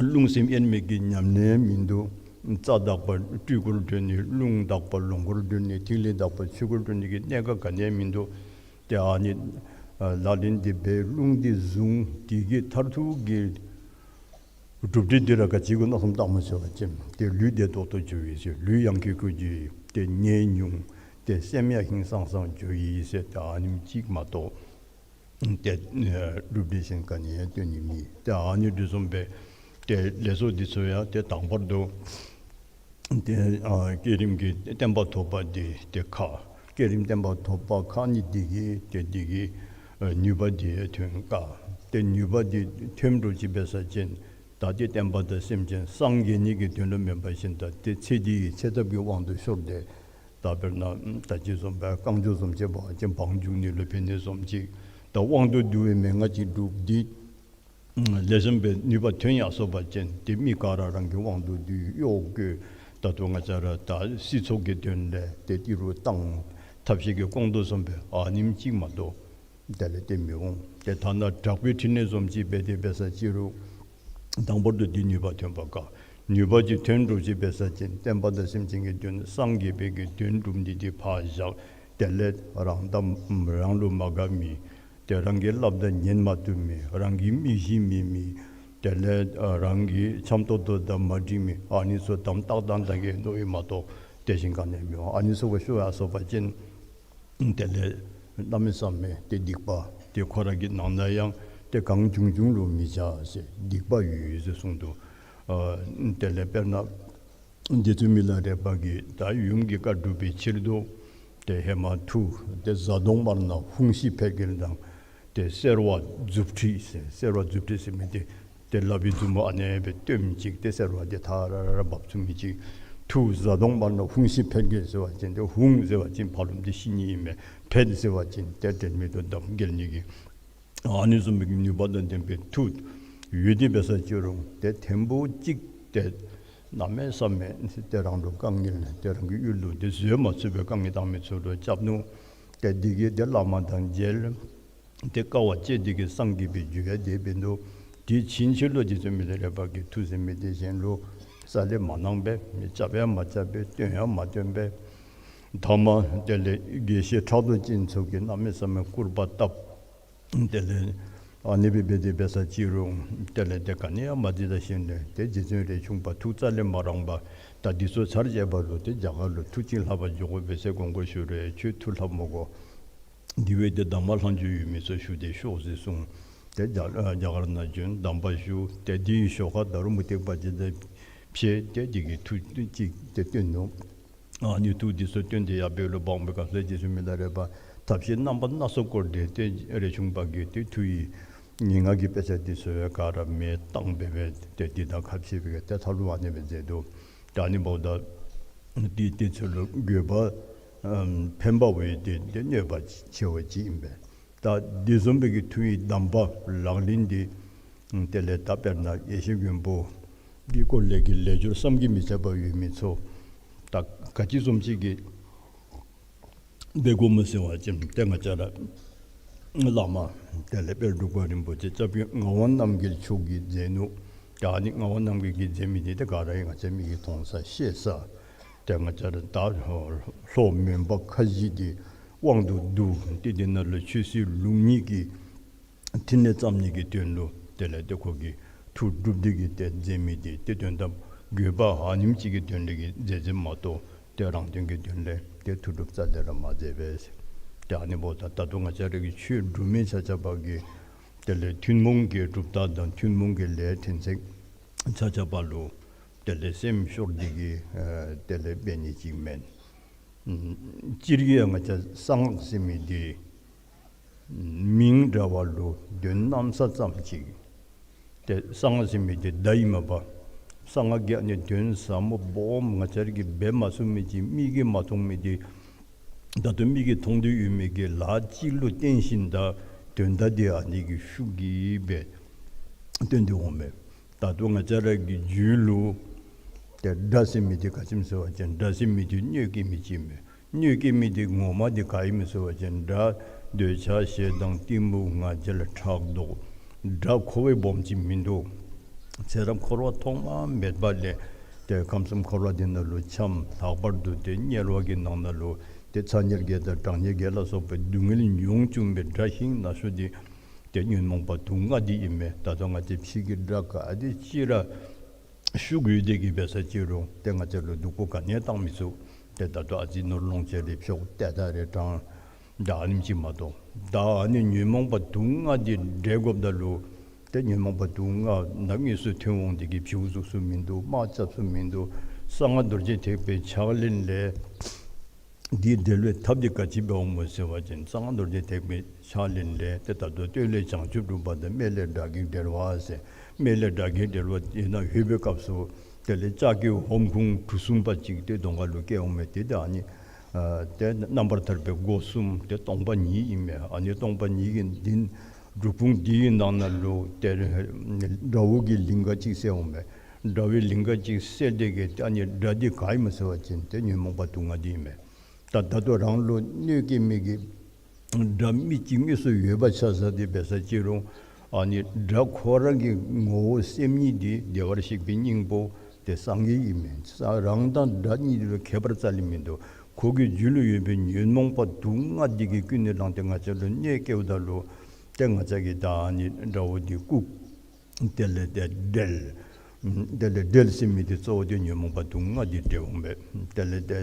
རླུང་སེམས་དབྱེར་མེད་ཀྱི་ཉམས་ལེན་ཡང་མིན་འདུག། རྩ་དག་པ་སྤྲུལ་སྐུར་གྲོལ་ནི་རླུང་དག་པ་ལོངས་སྐུར་གྲོལ་ནི་ཐིག་ལེ་དག་པ་ཆོས་སྐུར་གྲོལ་ནི་གི་གནད་ཀ་ག་ནི་ཡང་མིན་འདུག། ཏེ་ཨ་ནི་ལག་ལེན་འདི་འབད་རླུང་འདི་བཟུང་དེ་གི་མཐར་ཐུག་གི་གྲུབ་འབྲས་འདི་ར་ག་ཅི་གུ་མནོ་བསམ་བཏངམ་ཟེར་བ་ཅིན་ཏེ་ལུས་བདེ་ཏོག་ཏོ་འགྱོ་ཡི་ཟེར། ལུས་ཡང་ཁེ་ཁེ་འགྱོ་ཡི། ཏེ་ནད་ཉུང་། ཏེ་སེམས་ཡང་ཧིང་སངས་སངས་འགྱོ་ཡི་ཟེར། ཏེ་ཨ་ནེམ་ཅིག་མ་གཏོགས་ཏེ་གྲུབ་འབྲས་གཞན་ག་ནི་ཡང་སྟོན་ནི་མེད། ཏེ་ཨ་ནི་འདི་བཟུམ་སྦེ་ཏེ་ལས་ཚོགས་འདི་ཚུ་ཡང་ཏེ་དང་པར་དུ་ཏེ་ཨ་བསྐྱེད་རིམ་གྱི་བརྟན་པ་ཐོབ་པ་འདི་ཏེ་ཁག། བསྐྱེད་རིམ་བརྟན་པ་ཐོབ་པ་ཁག་ནི་འདི་གིས་ཏེ་འདི་གིས་ཨ་ནུས་པ་འདི་ཐོན་དཀའ། ཏེ་ནུས་པ་འདི་ཐོན་འགྲོ་ཅི་འབད་ས་ཅིན་ད་ཏེ་བསྟན་པ་དང་སེམས་ཅན་སངས་རྒྱས་ནི་གི་དོན་ལུ་མེན་པར་ཞིནམ་ད་ཏེ་ཚེ་འདི་ཡི་ཆེ་ཐབས་ཀྱི་དབང་དུ་ཤོར་ཏེ་ད་དཔེར་ན་ད་ཅི་བཟུམ་སྦེ་རྐང་མགྱོགས་བཟུམ་ཅིག་འབད་བ་ཅིན་བང་རྒྱུག་ནི་ལུ་ཕན་ནི་བཟུམ་ཅིག། ད་དབང་དུ་བསྡུ་བའི་མན་ངག་ཅིག་སྒྲུབ་སྟེ་ལེགས་ཤོམ་སྦེ་ནུས་པ་ཐོན་ཡར་སོ་བ་ཅིན་ཏེ་མི་ག་ར་རང་གི་དབང་དུ་བསྡུ་གཡོག་བཀོལ། ད་ལྟོ་ང་བཅས་ར་ད་སྲིད་ཚོགས་ཀྱི་དོན་ལས་ཏེ་ཏི་རུ་བཏང་ཐབས་ཤེས་ཀྱིས་སྐོང་དོ་བཟུམ་སྦེ་ཨ་ནེམ་ཅིག་མ་གཏོགས་དེ་ལས་ཏེ་མི་འོང་། ཏེ་ཐ་ན་དྲག་པོའི་ཕྲིན་ལས་བཟུམ་ཅིག་འབད་དེ་འབད་ས་ཅི་རུང་དང་པོར་དུ་འདི་ནུས་པ་ཐོན་པ་དཀའ། ནུས་པ་ཅིག་ཐོན་འགྲོ་ཅི་འབད་ས་ཅིན་བསྟན་པ་དང་སེམས་ཅན་གྱི་དོན་སངས་རྒྱས་པའི་གི་དོན་སྒྲུབ་ནི་འདི་ཕར་བཞག། དེ་ལས་རང་དང་རང་ལུ་མ་དགའ་མི་ཏེ་རང་གི་སླབ་ད་ཉན་མ་བཏུབ་མི་རང་གི་མི་གཞི་མེད་མི་དེ་ལས་ཨ་རང་གི་འཆམ་ཏོག་ཏོ་དང་མ་འགྲིག་མི་ཨ་ནི་ཚུ་དམ་ཏག་ཏག་ཏག་གི་མནོ་ཡི་མ་གཏོགས་དེ་བཞིན་ག་ནི་ཡང་མི་འོང་། ཨ་ནི་ཚུ་གུ་ཤོར་ཡར་སོ་བ་ཅིན་དེ་ལས་གནམ་མེད་ས་མེད་ཏེ་སྡིག་པ་ཏེ་ཁོ་ར་གི་ནང་ན་ཡང་ཏེ་གང་བྱུང་བྱུང་ལུ་མི་བྱ་ཟེར་སྡིག་པ་ཡོད་ཡོད་ཟེར་གསུངས་འདུག། ཨ་དེ་ལས་དཔེར་ན་རྗེ་བཙུན་མི་ལ་རས་པ་གིས་ད་ཡུམ་གྱི་བཀའ་སྒྲུབ་པའི་ཕྱིར་དུ་ཏེ་ཧེ་མ་མཐུ་ཏེ་གཟའ་གདོང་དམར་ནག་ཧཱུྃ་ཤི་འཕེལ་རྒྱས་དང་ཏེ་སེར་བ་མཛུབ་ཁྲིད་ཟེར། སེར་བ་མཛུབ་ཁྲིད་ཟེར་མི་འདི་ཏེ་ལག་པའི་མཛུབ་མོ་ཨ་ནེ་སྦེ་སྟོནམ་ཅིག་ཏེ་སེར་བ་འདི་ཐ་ར་ར་ར་འབབ་ཚུགས་མི་ཅིག། མཐུ་གཟའ་གདོང་དམར་ནག་ཧཱུྃ་ཤི་འཕེལ་རྒྱས་ཟེར་བ་ཅིན་ཏེ་ཧཱུྃ་ཟེར་བ་ཅིན་ཕ་རོལ་ཏེ་ཤི་ནི་ཨིན་མས། འཕེལ་ཟེར་བ་ཅིན་ཏེ་དྲན་མེད་དུ་བརྡབ་འགྱེལ་ནི་གི་ཨ་ནི་བཟུམ་མའི་ནུས་པ་དང་ལྡན་པའི་མཐུ་ཡོད་དེ་འབད་ས་ཅི་རུང་ཏེ་ཐེངས་པོ་གཅིག་ཏེ་གནམ་མེད་ས་མེད་ཏེ་རང་ལུ་དཀའ་ངལ་ཏེ་རང་གི་ཡུལ་ལུ་ཏེ་བཟོད་མ་ཚུགས་པའི་དཀའ་ངལ་བཏང་མི་ཚུ་ལུ་རྐྱབ་ནུག། ཏེ་འདི་གིས་ཏེ་བླ་མ་དང་མཇལ། ཏེ་དཀའ་བ་སྤྱད་དེ་གིས་སངས་རྒྱས་པའི་རྒྱུ་ཡང་དེ་འབད་ནུག། དེ་ཕྱིན་ཆད་ལུ་རྗེ་བཙུན་མི་ལ་རས་པ་གིས་མཐུ་ཟེར་མི་དེ་གཞན་ལུ་རྩ་ལས་མ་གནང་པས། མི་རྐྱབ་ཡང་མ་རྐྱབ་པས། སྟོན་ཡང་མ་སྟོན་པས། ཐ་མ་དེ་ལས་དགེ་བཤེས་ཕྲག་དོག་ཅན་ཚུ་གིས་གནམ་མེད་ས་མེད་སྐུར་པ་བཏབ། དེ་ལས་ཨ་ནི་སྦེ་འབད་དེ་འབད་ས་ཅི་རུང་དེ་ལས་དེ་ག་ནི་ཡང་མ་མཛད་ད་ཞིནམ་ལས་ཏེ་རྗེ་བཙུན་རས་ཆུང་པ་ཐུགས་རྩ་ལས་མ་རངས་པར། ད་འདི་ཚུ་ཚར་བཅད་པ་ལུ་ཏེ་རྒྱ་གར་ལུ་མཐུ་ཅིག་ལྷབ་པར་འགྱོ་དགོ་པས་ཟེར་དགོངས་སྐོར་ཞུ་རུང་ཁྱོད་མཐུ་ལྷབ་མི་དགོ། དེ་སྦེ་ཏེ་གདམས་པ་ལྷག་མཇུག་ཡོད་མི་ཚུ་ཞུ་སྟེ་ཤོག་ཟེར་གསུངས། ཏེ་རྒྱ་རྒྱ་གར་ནང་བྱོན། གདམས་པ་ཞུ། ཏེ་དེའི་ཞོར་ཁར་ད་རུང་མུ་སྟེགས་པ་ཅིག་དང་ཕྱད་དེ་དེ་གིས་མཐུ་ཅིག་ཏེ་སྟོན་ནུག། ཨ་ནི་མཐུ་འདི་ཚུ་སྟོན་ཏེ་ཡར་སྦེ་ལུ་འབག་པའི་སྐབས་སུ་རྗེ་བཙུན་མི་ལ་རས་པ་ཐབས་ཤེས་རྣམ་པ་སྣ་ཚོགས་བསྐོར་ཏེ་ཏེ་རས་ཆུང་པ་གིས་ཏེ་མཐུ་ཡི་ངན་སྔགས་ཀྱི་དཔེ་ཆ་འདི་ཚུ་ག་ར་མེ་བཏང་སྦེ་སྦེ་ཏེ་འདི་དང་ཁ་ཕྱེ་སྦེ་ཏེ་མཐའ་ལུ་ཨ་ནི་སྦེ་མཛད་དོ། ད་ཨ་ནི་འབདཝ་ད་དེ་དེ་ཚུ་ལུ་དགོས་པ་ཨམ་ཕན་པ་བས་ཏེ་ཏེ་གནོད་པ་ཆེ་བ་ཅིག་ཨིན་པས། ད་དེ་བཟུམ་སྦེ་གི་མཐུ་ཡི་གདམས་པ་ལག་ལེན་འདི་དེ་ལས་ད་དཔེར་ན་ཡེ་ཤེས་མགོན་པོ་གི་སྐོར་ལས་ཀྱི་ལས་སྦྱོར་བསམ་གྱིས་མི་ཁྱབ་པ་ཡོད་མི་ཚུ་ད་ག་ཅི་བཟུམ་ཅིག་གི་འབད་དགོཔ་སྨོ་ཟེར་བ་ཅིན་ཏེ་ང་བཅས་ར་བླ་མ་དེ་ལས་དཔལ་འབྲུག་པ་རིན་པོ་ཆེ་སྐྱབས་རྗེ་ངག་དབང་རྣམ་རྒྱལ་མཆོག་གིས་མཛད་ནུག། ད་ཨ་ནི་ངག་དབང་རྣམ་རྒྱལ་གྱིས་མཛད་མི་འདི་ཏེ་ག་ར་ཡང་ང་བཅས་མིག་གིས་མཐོང་ས་ཤེས་ས། ཏེ་ང་བཅས་ར་ད་ལྷོ་མོན་པ་ཁ་བཞི་འདི་དབང་དུ་བསྡུ་སྟེ་འདི་ནང་ལུ་ཆོས་སྲིད་ལུགས་གཉིས་ཀྱི་ཕྲིན་ལས་བརྩམ་ནི་གི་དོན་ལུ་དེ་ལས་ཏེ་ཁོ་གིས་མཐུ་སྒྲུབ་སྟེ་གི་ཏེ་མཛད་མི་འདི་ཏེ་དོན་དམ་དགོས་པ་ཨ་ནེམ་ཅིག་གི་དོན་ལས་ཀྱི་མཛད་མཛདཔ་མ་གཏོགས་ཏེ་རང་དོན་གྱི་དོན་ལས་ཏེ་མཐུ་སྒྲུབ་རྩ་ལས་ར་མ་མཛད་པས། ཏེ་ཨ་ནི་འབདཝ་ད་ད་ལྟོ་ང་བཅས་ར་གི་ཆོས་སྒྲུབ་མི་ཆ་ཁྱབ་པ་གིས་དེ་ལས་ཐུན་མོང་གི་གྲུབ་རྟགས་དང་ཐུན་མོང་གི་ལས་ཕྲན་ཚེགས་ཆ་ཁྱབ་པ་ལུ་དེ་ལས་སེམས་ཤོར་ཏེ་གི་ཨ་དེ་ལས་འབད་ནི་ཅིག་མེན། ཨམ་སྤྱིར་གྱིས་ཡང་ང་བཅས་གསང་སྔགས་ཟེར་མི་འདི་མིང་འདྲ་བ་ལུ་དོན་གནམ་ས་ཙམ་ཅིག། ཏེ་གསང་སྔགས་ཟེར་མི་འདི་བརྡ་ཨིན་མས་པ། གསང་སྔགས་ཀྱི་ཨ་ནི་དོན་ཟབ་མོ་སྦོམ་ང་བཅས་ར་གིས་འབད་མ་ཚུགས་མི་ཅིག་མིག་གིས་མ་མཐོང་མི་འདི་ད་ལྟོ་མིག་གིས་མཐོང་སྟེ་ཡོད་མི་གི་ལཱ་ཅིག་ལུ་བརྟེན་ཞིནམ་ད་དོན་དག་འདི་ཨ་ནི་གི་ཤུགས་ཀྱིས་སྦེ་སྟོན་ཏེ་འོང་མས། ད་ལྟོ་ང་བཅས་ར་གི་རྒྱུད་ལུ་ཏེ་དགྲ་ཟེར་མི་འདི་ག་ཅི་སྨོ་ཟེར་བ་ཅིན་དགྲ་ཟེར་མི་འདི་གནོད་སྐྱེལ་མི་ཅིག་མས། གནོད་སྐྱེལ་མི་འདི་ངོ་མ་འདི་ག་ཨིན་མས་ཟེར་བ་ཅིན་དགྲ་འདོད་ཆགས་ཞེ་སྡང་གཏི་མུག་ང་རྒྱལ་ཕྲག་དོག། དགྲ་ཁོ་བ་སྦོམ་ཅིག་མིན་འདུག། ཚེ་རབས་འཁོར་བ་ཐོག་མ་མེད་པ་ལས་ཏེ་ཁམས་གསུམ་འཁོར་བ་འདི་ནང་ལུ་འཁྱམས། ལྷག་པར་དུ་ཏེ་དམྱལ་བ་གི་ནང་ན་ལུ་ཏེ་ཚ་དམྱལ་བརྒྱད་དང་གྲང་དམྱལ་བརྒྱད་ལ་སོགས་པའི་སྡུག་བསྔལ་མྱོང་བཅུག་པའི་དགྲ་ཤིང་ན་ཤོས་འདི་ཏེ་ཉོན་མོངས་པ་དུག་ལྔ་འདི་ཨིན་མས། ད་ལྟོ་ང་བཅས་ཕྱི་གི་དགྲ་ག་དེ་ཅིག་ར་ཤུགས་ཡོད་དེ་གི་འབད་ས་ཅི་རུང་ཏེ་ང་བཅས་ལུ་སྡུག་པོ་ག་ནི་ཡང་བཏང་མི་ཚུགས། ཏེ་ད་ལྟོ་ཨ་ཙི་ནོར་ལོངས་སྤྱོད་རེ་འཕྱོག་ཏེ་ད་རེ་དྲང་ད་ཨ་ནེམ་ཅིག་མ་གཏོགས། ད་ཨ་ནི་ཉོན་མོངས་པ་དུག་ལྔ་འདི་བསྒྲལ་དགོཔ་ད་ལུ་ཏེ་ཉོན་མོངས་པ་དུག་ལྔ་ནམ་དངོས་སུ་ཐོན་འོང་སྟེ་གི་བྱིའུ་གཟུགས་སུ་མིན་འདུག། དམག་རྐྱབ་སུ་མིན་འདུག། གསང་སྔགས་རྡོ་རྗེ་ཐེག་པའི་ཕྱག་ལེན་ལས་འདི་བསྒྲལ་བའི་ཐབས་འདི་ག་ཅི་འབདཝ་སྨོ་ཟེར་བ་ཅིན་གསང་སྔགས་རྡོ་རྗེ་ཐེག་པའི་ཕྱག་ལེན་ལས་ཏེ་ད་ལྟོ་སྟོད་ལས་བྱང་ཆུབ་སྒྲུབ་པ་དང་སྨད་ལས་དགྲ་བགེགས་བསྒྲལ་བ་ཟེར། སྨད་ལས་དགྲ་བགེགས་བསྒྲལ་བ་ཡིན་ན་ལྷོད་པའི་སྐབས་སུ་དེ་ལས་ལྕགས་ཀྱི་ཧོམ་ཁུང་གྲུ་གསུམ་པ་ཅིག་ཏེ་གདོང་ཁ་ལུ་བཀལ་འོང་མས། ཏེ་ད་ཨ་ནི་ཨ་ཏེ་རྣམ་པར་ཐར་པའི་སྒོ་གསུམ་ཏེ་སྟོང་པ་ཉིད་ཨིན་མས། ཨ་ནི་སྟོང་པ་ཉིད་ཀྱི་འདི་སྒྲུབ་ཁུང་འདི་གི་ནང་ན་ལུ་ཏེ་དགྲ་བོ་གི་ལིང་ག་ཅིག་གསལ་འོང་མས། དགྲ་བོའི་ལིང་ག་ཅིག་གསལ་ཏེ་གི་ཨ་ནི་དགྲ་འདི་ག་ཨིན་མས་ཟེར་བ་ཅིན་ཏེ་ཉོན་མོངས་པ་དུག་ལྔ་འདི་ཨིན་མས། ད་ད་ལྟོ་རང་ལུ་གནོད་སྐྱེལ་མི་གི་དགྲ་མི་གཅིག་དངོས་སུ་ཡོད་པ་ཆ་བཞག་སྟེ་འབད་ས་ཅི་རུང་ཨ་ནི་དགྲ་ཁོ་རང་གི་ངོ་བོ་སེམས་ཉིད་འདི་བདེ་བར་གཤེགས་པའི་སྙིང་པོ་ཏེ་སངས་རྒྱས་ཨིན་མས། ས་རང་དང་དགྲ་གཉིས་ལུ་ཁྱད་པར་རྩ་ལས་མིན་འདུག། ཁོ་གི་རྒྱུད་ལུ་ཡོད་པའི་ཉོན་མོངས་པ་དུག་ལྔ་འདི་གིས་ཀུན་ནས་བསླངས་ཏེ་ང་བཅས་ལུ་གནོད་སྐྱེལཝ་ད་ལུ་ཏེ་ང་བཅས་ཀྱིས་ད་ཨ་ནི་དགྲ་བོ་འདི་བཀུག། དེ་ལས་ཏེ་བསྒྲལ། དེ་ལས་བསྒྲལ་ཟེར་མི་འདི་གཙོ་བོ་འདི་ཉོན་མོངས་པ་དུག་ལྔ་འདི་བསྒྲལ་འོང་པས། དེ་ལས་ཏེ་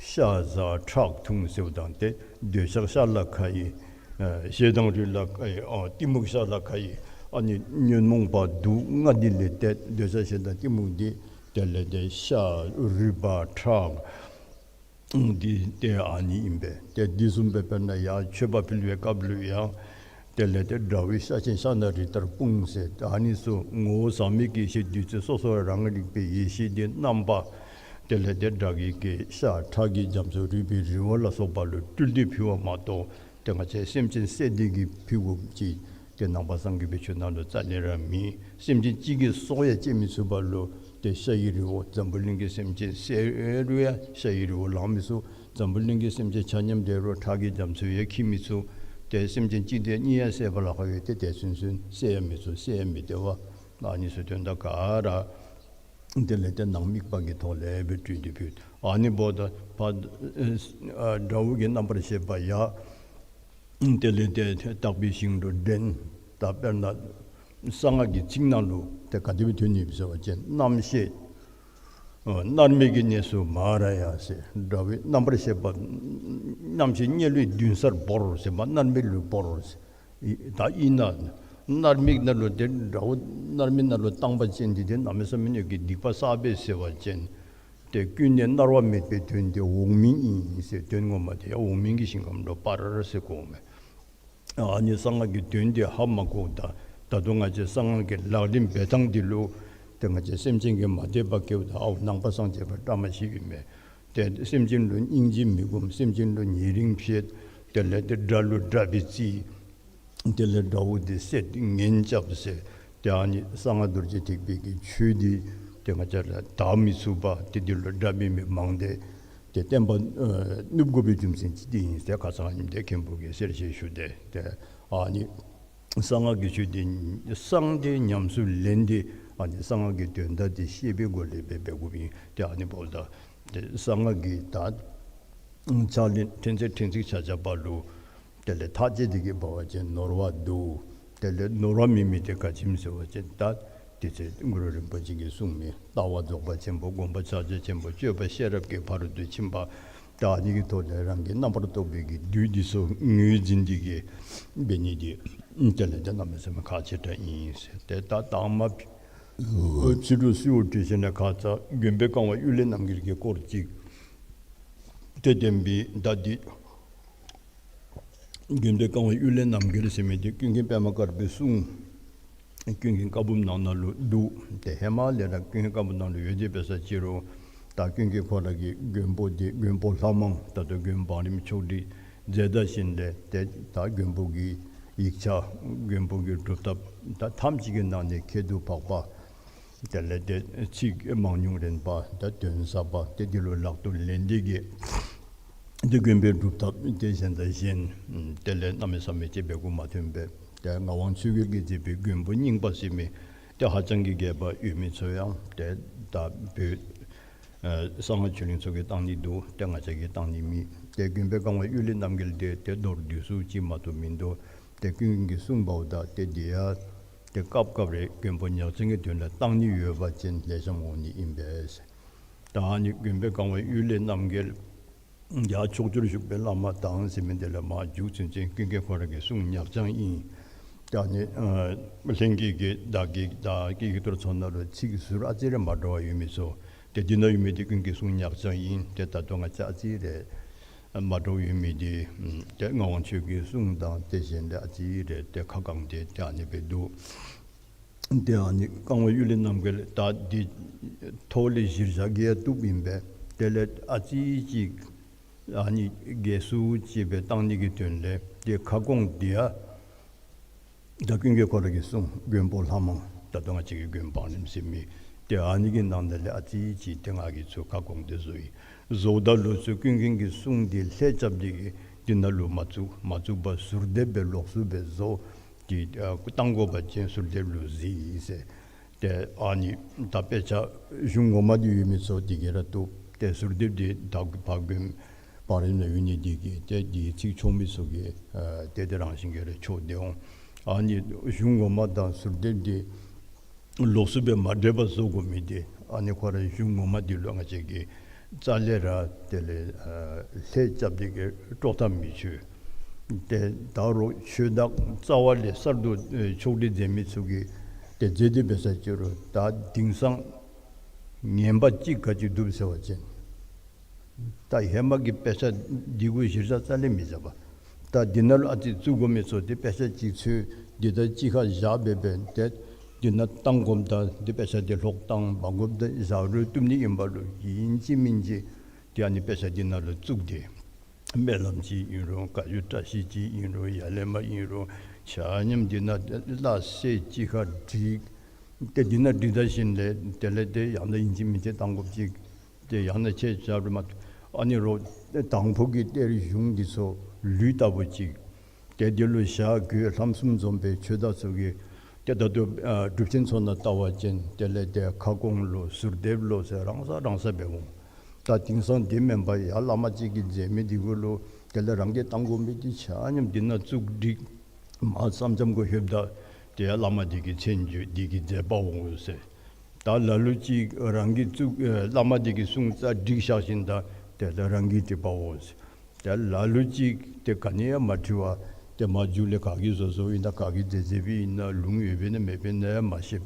ཤ་ཟ་ཁྲག་འཐུང་ཟེརཝ་ད་ཏེ་འདོད་ཆགས་ཤ་ལ་ཁ་ཡི། ཨ་ཞེ་སྡང་རུས་ལ་ཁ་ཡི། ཨ་གཏི་མུག་ཤ་ལ་ཁ་ཡི། ཨ་ནི་ཉོན་མོངས་པ་དུག་ལྔ་འདི་ལས་ཏེ་འདོད་ཆགས་ཞེ་སྡང་གཏི་མུག་འདི་དེ་ལས་ཏེ་ཤ་རུས་པ་ཁྲག་འདི་ཏེ་ཨ་ནི་ཨིན་པས། ཏེ་འདི་བཟུམ་སྦེ་དཔེར་ན་ཡང་མཆོད་པ་ཕུལ་བའི་སྐབས་ལུ་ཡང་དེ་ལས་ཏེ་དགྲ་བོའི་ཤ་ཆེན་ཤ་ན་རི་ལྟར་སྤུངས་ཟེར། ད་ཨ་ནི་ཚུ་ངོ་བོ་ཟག་མེད་ཀྱི་ཡེ་ཤེས་བདུད་རྩི་སོ་སོ་རང་རིག་པའི་ཡེ་ཤེས་འདི་རྣམ་པ་དེ་ལས་ཏེ་དགྲ་བགེགས་ཀྱི་ཤ་ཁྲག་གི་རྒྱ་མཚོ་རུས་པའི་རི་བོ་ལ་སོགས་པ་ལུ་སྤྲུལ་ཏེ་ཕུལ་བ་མ་གཏོགས་ཏེ་ང་བཅས་སེམས་ཅན་བསད་དེ་གི་ཕུལ་དགོཔ་ཅིག་ཏེ་ནང་པ་སངས་རྒྱས་པའི་ཆོས་ནང་ལུ་རྩ་ལས་ར་མེད། སེམས་ཅན་གཅིག་གི་སྲོག་ཡང་བཅད་མི་ཚུགས་པ་ལུ་ཏེ་ཤ་ཡི་རི་བོ་འཛམ་བུ་གླིང་གི་སེམས་ཅན་བསད་རུང་ཡང་ཤ་ཡི་རི་བོ་ལང་མི་ཚུགས། འཛམ་བུ་གླིང་གི་སེམས་ཅན་ཆ་མཉམ་བསྒྲལ་རུང་ཁྲག་གི་རྒྱ་མཚོ་ཡང་འཁྱིལ་མི་ཚུགས། ཏེ་སེམས་ཅན་གཅིག་དེ་གཉིས་ཡང་བསད་པ་ལ་ཁག་ཡོད། ཏེ་དེ་ཚུན་ཚོད་བསད་ཡང་མི་ཚུགས། བསད་ཡང་མི་བདེ་བ། ཨ་ནི་ཚུ་དོན་དག་ག་ར་དེ་ལས་ཏེ་ནང་དམིགས་པ་གི་ཐོག་ལས་སྦེ་སྤྲུལ་ཏེ་ཕུལ། ཨ་ནི་འབདཝ་ད་ཕར་ཨ་དགྲ་བོ་གི་རྣམ་པར་ཤེས་པ་ཡང་དེ་ལས་ཏེ་དག་པའི་ཞིང་དུ་འདྲེན། ད་དཔེར་ན་གསང་སྔགས་ཀྱི་ཚིག་ནང་ལུ་ཏེ་ག་དེ་སྦེ་ཐོན་ནུག་ཟེར་བ་ཅིན་རྣམ་ཤེས་ཨ་མནར་མེད་ཀྱི་གནས་སུ་མ་ར་ཡ་ཟེར། དགྲ་བོའི་རྣམ་པར་ཤེས་པ་རྣམ་ཤེས་དམྱལ་བའི་མདུན་སར་བོར་ཟེར་མ་མནར་མེད་ལུ་བོར་ཟེར། ཨིན་ད་ཨིན་ན་མནར་མེད་ནང་ལུ་ཏེ་དགྲ་བོ་མནར་མེད་ནང་ལུ་བཏང་པ་ཅིན་འདི་ཏེ་གནམ་མེད་ས་མེད་ཀྱི་སྡིག་པ་བསགས་པས་ཟེར་བ་ཅིན་ཏེ་ཀུན་ནས་མནར་བ་མེད་པའི་དོན་དེ་འོག་མིན་ཨིན་ཟེར། དོན་ངོ་མ་དེ་ཡང་འོག་མིན་གྱི་ཞིང་ཁམས་ལུ་སྤར་ཟེར་གོཝ་མས། ཨ་ནི་གསང་སྔགས་ཀྱི་དོན་དེ་ཧ་མ་གོཝ་ད་ད་རུང་ང་བཅས་གསང་སྔགས་ཀྱི་ལག་ལེན་འབད་ཐངས་འདི་ལུ་ཏེ་ང་བཅས་སེམས་ཅན་གྱིས་མ་དད་པ་བསྐྱེདཔ་ད་ཨའུ་ནང་པ་སངས་རྒྱས་པ་བཀྲ་མ་ཤིས་ཨིན་མས། ཏེ་སེམས་ཅན་ལུ་སྙིང་རྗེ་མི་སྒོམ། སེམས་ཅན་ལུ་ཉེ་རིང་བྱེད། དེ་ལས་ཏེ་དགྲ་ལུ་དགྲ་སྦེ་བརྩི། དེ་ལས་དགྲ་བོ་དེ་བསད་ངན་རྐྱབ་ཟེར། ཏེ་ཨ་ནི་གསང་སྔགས་རྡོ་རྗེ་ཐེག་པའི་གི་ཆོས་འདི་ཏེ་ང་བཅས་ར་དར་མི་ཚུགས་པར་ཏེ་འདི་ལུ་དགྲ་འབད་མི་མང་སྟེ་ཏེ་བསྟན་པ་ཨ་ནུབ་དགོ་པའི་རྒྱུ་མཚན་ཅིག་འདི་ཨིན་ཟེར་ཁ་ཙ་ཨ་ནི་འདི་མཁན་པོ་གིས་གསལ་བཤད་ཞུ་སྟེ། ཏེ་ཨ་ནི་གསང་སྔགས་ཀྱི་ཆོས་འདི་གསང་སྟེ་ཉམས་སུ་ལེན་ཏེ་ཨ་ནི་གསང་སྔགས་ཀྱི་དོན་དག་འདི་ཤེས་པའི་སྒོ་ལས་འབད་འབད་དགོཔ་ཨིན། ཏེ་ཨ་ནི་འབདཝ་ད་ཏེ་གསང་སྔགས་ཀྱི་ད་ཕྱག་ལེན་ཕྲན་ཚེགས་ཕྲན་ཚེགས་ཆ་ཁྱབ་པ་ལུ་དེ་ལས་ཐག་བཅད་དེ་གི་འབད་བ་ཅིན་ནོར་བ་འདུག། དེ་ལས་ནོར་བ་མེད་མི་དེ་ག་ཅི་སྨོ་ཟེར་བ་ཅིན་ད་དེ་ཚེ་གུ་རུ་རིན་པོ་ཆེ་གིས་གསུངས་མི་ལྟ་བ་རྫོགས་པ་ཆེན་པོ། སྒོམ་པ་ཕྱག་རྒྱ་ཆེན་པོ། སྤྱོད་པ་ཤེས་རབ་ཀྱི་ཕ་རོལ་ཏུ་ཕྱིན་པ། ད་ཨ་ནི་གི་ཐོག་ལས་རང་གི་རྣམ་པར་རྟོག་པའི་གི་བདུད་འདི་ཚུ་ངོས་འཛིན་ཏེ་གི་འབད་ནི་འདི་དེ་ལས་ཏེ་གནམ་མེད་ས་མེད་ཁག་ཆེ་དྲགས་ཨིན་ཟེར། ཏེ་ད་དང་མ་ཕྱི་དྲོ་གསོལཝ་བཏབ་ཞིནམ་ལས་ཁ་ཙ་མགོན་པོའི་བཀའ་བ་གཡུལ་ལས་རྣམ་རྒྱལ་གྱི་སྐོར་ཅིག་ཏེ་བསྟན་པའི་ད་འདི་མགོན་པོའི་བཀའ་བ་གཡུལ་ལས་རྣམ་རྒྱལ་ཟེར་མི་འདི་ཀུན་མཁྱེན་པདྨ་དཀར་པོའི་གསུང་ཀུན་མཁྱེན་བཀའ་འབུམ་ནང་ན་ལུ་འདུག། ཏེ་ཧེ་མ་ལས་ར་ཀུན་མཁྱེན་བཀའ་འབུམ་ནང་ལུ་ཡོད་དེ་འབད་ས་ཅི་རུང་ད་ཀུན་མཁྱེན་ཁོ་ར་གིས་མགོན་པོ་འདི་མགོན་པོ་ལྷ་མང་ད་ལྟོ་མགོན་བང་རིམ་ཆོག་སྒྲིག་མཛད་ད་ཞིནམ་ལས་ཏེ་ད་མགོན་པོ་གི་ཡིག་ཆ་མགོན་པོ་གི་སྒྲུབ་ཐབས་ད་ཐམས་ཅད་ཀྱི་ནང་ནས་ཁྱད་དུ་འཕགས་པ། དེ་ལས་ཏེ་ཚིག་མང་ཉུང་རན་པ་ད་དོན་ཟབ་པ་ཏེ་འདི་ལུ་ལག་ཏུ་ལེན་ཏེ་གི་ཏེ་མགོན་པོའི་སྒྲུབ་ཐབས་ཏེ་གཞན་དང་གཞན་དེ་ལས་གནམ་མེད་ས་མེད་ཅིག་འབད་དགོ་མ་ཐོན་པས། ཏེ་ངག་དབང་ཆོས་རྒྱལ་གྱིས་མཛད་པའི་མགོན་པོ་རྙིང་པ་ཟེར་མི་ཏེ་ཧ་ཅང་གི་རྒྱས་པ་ཡོད་མི་ཚུ་ཡང་ཏེ་ད་བོད་ཨ་གསང་སྔགས་ཆོས་གླིང་ཚུ་གིས་བཏང་ནི་འདུག། ཏེ་ང་བཅས་ཀྱིས་བཏང་ནི་མེད། ཏེ་མགོན་པོའི་བཀའ་བ་གཡུལ་ལས་རྣམ་རྒྱལ་འདི་ཏེ་མདོར་བསྡུས་སུ་ཅིག་མ་གཏོགས་མིན་འདུག། ཏེ་ཀུན་མཁྱེན་གྱིས་གསུངས་པ་འོ་ད་ཏེ་འདི་ཡང་ཏེ་སྐབས་སྐབས་རེ་མགོན་པོ་ཉག་ཅན་གྱི་དོན་ལུ་བཏང་ནི་ཡོད་པ་ཅིན་ལེགས་ཤོམ་འོང་ནི་ཨིན་པས། ད་ཨ་ནི་མགོན་པོའི་བཀའ་བ་གཡུལ་ལས་རྣམ་རྒྱལ་ཡང་ཕྱོགས་བཅུར་བཞུགས་པའི་བླ་མ་དང་ཟེར་མི་འདི་ལས་མར་མཇུག་ཚུན་ཚོད་ཀུན་མཁྱེན་ཁོ་ར་གི་གསུང་ཉག་ཅན་ཨིན། ད་ཨ་ནི་ཨ་ལྷན་རྒྱས་ཀྱི་བདག་གི་བདག་གི་ཡིག་ཐོར་ཚུ་ནང་ལུ་ཚིག་ཟུར་ཨ་ཙི་རེ་མ་འདྲཝ་ཡོད་མི་ཚུ་ཏེ་འདི་ནང་ཡོད་མི་འདི་ཀུན་མཁྱེན་གསུང་ཉག་ཅན་ཨིན། ཏེ་ད་ལྟོ་ང་བཅས་ཨ་ཙི་རེ་མ་འདྲཝ་ཡོད་མི་འདི་ཏེ་ངག་དབང་ཆོས་ཀྱི་གསུང་དང་ཏེ་གཞན་ལས་ཨ་ཙི་རེ་ཏེ་ཁ་བསྐངས་ཏེ་ཏེ་ཨ་ནི་སྦེ་འདུག། ཏེ་ཨ་ནི་བཀའ་བ་གཡུལ་ལས་རྣམ་རྒྱལ་ད་འདི་ཐོག་ལས་གཞིར་བཞག་གི་ཡང་བཏུབ་ཨིན་པས། དེ་ལས་ཨ་ཙི་ཅིག་ཨ་ནི་རྒྱས་སུ་ཅིག་སྦེ་བཏང་ནི་གི་དོན་ལས་ཏེ་ཁ་སྐོང་འདི་ཡང་ད་ཀུན་མཁྱེན་ཁོ་ར་གི་གསུང་མགོན་པོ་ལྷ་མང་ད་ལྟོ་ང་བཅས་ཀྱི་མགོན་བང་རིམ་ཟེར་མི་ཏེ་ཨ་ནི་གི་ནང་ན་ལས་ཨ་ཙི་ཅིག་ཏེ་ང་གིས་ཚུར་ཁ་སྐོང་སྟེ་བཟོ་ཡི། བཟོཝ་ད་ལུ་ཚུར་ཀུན་མཁྱེན་གྱི་གསུང་འདི་ལྷད་རྐྱབ་སྟེ་གི་འདི་ནང་ལུ་མ་བཙུགས། མ་བཙུགས་པར་ཟུར་འདེབས་སྦེ་ལོགས་སུ་སྦེ་བཟོ་སྟེ་ཨ་བཏང་དགོ་པ་ཅིན་ཟུར་འདེབས་ལུ་གཟིགས་ཟེར། ཏེ་ཨ་ནི་ད་དཔེ་ཆ་གཞུང་ངོ་མ་འདི་ཡོད་མི་ཚུ་འདི་གིས་ར་བཏུབ། ཏེ་ཟུར་འདེབས་འདི་ད་ཕར་མགོན་བང་རིམ་ནང་ཡོད་ནི་འདི་གིས་ཏེ་འདི་ཚིག་ཆོག་མི་ཚུ་གིས་ཨ་ཏེ་དེ་རང་བཞིན་གྱིས་ར་ཆོག་སྟེ་འོང་། ཨ་ནི་གཞུང་ངོ་མ་དང་ཟུར་འདེབས་འདི་ལོགས་སུ་སྦེ་མ་འདྲེས་པར་བཟོ་དགོ་མི་འདི་ཨ་ནི་ཁོ་ར་གཞུང་ངོ་མ་འདི་ལུ་ང་བཅས་ཀྱིས་རྩ་ལས་ར་དེ་ལས་ཨ་ལྷད་རྐྱབ་སྟེ་གི་དཀྲོག་ཐབས་མི་ཆོག། ཏེ་ད་རུང་ཆོས་བདག་རྩ་བ་ལས་གསར་དུ་ཨེ་ཕྱོགས་སྒྲིག་མཛད་མི་ཚུ་གིས་ཏེ་མཛད་དེ་འབད་ས་ཅི་རུང་ད་དེང་སང་ངན་པ་ཅིག་ག་ཅི་འདུག་ཟེར་བ་ཅིན་ད་ཧེ་མ་གི་དཔེ་ཆ་འདི་གུ་གཞིར་བཞག་རྩ་ལས་མི་བཞག་པར་ད་འདི་ནང་ལུ་ཨ་ཙི་བཙུགས་དགོ་མི་ཚུ་ཏེ་དཔེ་ཆ་ཅིག་འཚོལ་འདི་ད་གཅིག་ཁར་བཞག་སྦེ་སྦེ་ཏེ་འདི་ནང་བཏང་དགོཔ་ད་འདི་དཔེ་ཆ་འདི་ལྷོག་བཏང་མ་དགོཔ་ད་བཞག་རུང་བཏུབ་ནི་ཨིན་པ་ལུ་ཨིན་ཅི་མིན་ཅི་ཏེ་ཨ་ནི་དཔེ་ཆ་འདི་ནང་ལུ་བཙུགས་ཏེ་སྨོན་ལམ་ཅིག་ཨིན་རུང་བཀའ་བརྒྱུད་བཀྲ་ཤིས་ཅིག་ཨིན་རུང་ཡ་ལས་མ་ཨིན་རུང་ཆ་མཉམ་འདི་ནང་སླ་བསྲེ་གཅིག་ཁར་བསྒྲིགས། ཏེ་འདི་ནང་བསྒྲིགས་ད་ཞིནམ་ལས་དེ་ལས་ཏེ་ཡང་ན་ཨིན་ཅི་མིན་ཅི་བཏང་དགོཔ་ཅིག་ཏེ་ཡང་ན་ཁྱེད་ཅག་རུང་མ་ཨ་ནི་རོགས་དང་ཕུ་གི་གཏེར་གཞུང་འདི་ཚུ་ལུད་ལྟ་བུ་ཅིག་ ཏེ་འདི་ལུ་ཞྭ་གོས་ལྷམ་གསུམ་འཛོམས་པའི་ཆོས་བདག་ཚུ་གིས་ཏེ་ད་ལྟོ་ཨ་སྒྲུབ་ཆེན་ཚུ་ནང་བལྟ་བ་ཅིན་དེ་ལས་ཏེ་ཁ་སྐོང་ལོ་ཟུར་འདེབས་ལོ་ཟེར་རང་ས་རང་ས་འབད་འོང་། ད་དེང་སང་འདི་མེན་པར་ཡར་བླ་མ་ཅིག་གིས་མཛད་མི་འདི་གུ་ལུ་དེ་ལས་རང་གིས་བཏང་དགོ་མི་འདི་ཆ་མཉམ་འདི་ནང་བཙུགས་བསྒྲིགས། མར་ས་མཚམས་གུ་ལྷོདཔ་ད་ཏེ་ཡར་བླ་མ་འདི་གི་མཚན་བརྗོད་འདི་གིས་མཛད་པར་འོང་ཟེར། ད་ལ་ལུ་ཅིག་རང་གིས་བཙུགས་ཨེ་བླ་མ་འདི་གིས་གསུང་རྩ་བསྒྲིགས་བཞག་ཞིནམ་ད་དེ་ལས་རང་གིས་འབྲི་བར་འོང་ཟེར། ད་ལ་ལུ་ཅིག་ཏེ་ག་ནི་ཡང་མ་བྲི་བར་ཏེ་མར་མཇུག་ལས་ག་གིས་བཟོ་བཟོཝ་ཨིན་ན་ག་གིས་མཛད་མཛདཔ་ཨིན་ན་ལུང་ཡོདཔ་ཨིན་ན་མེདཔ་ཨིན་ན་ཡང་མ་ཤེས།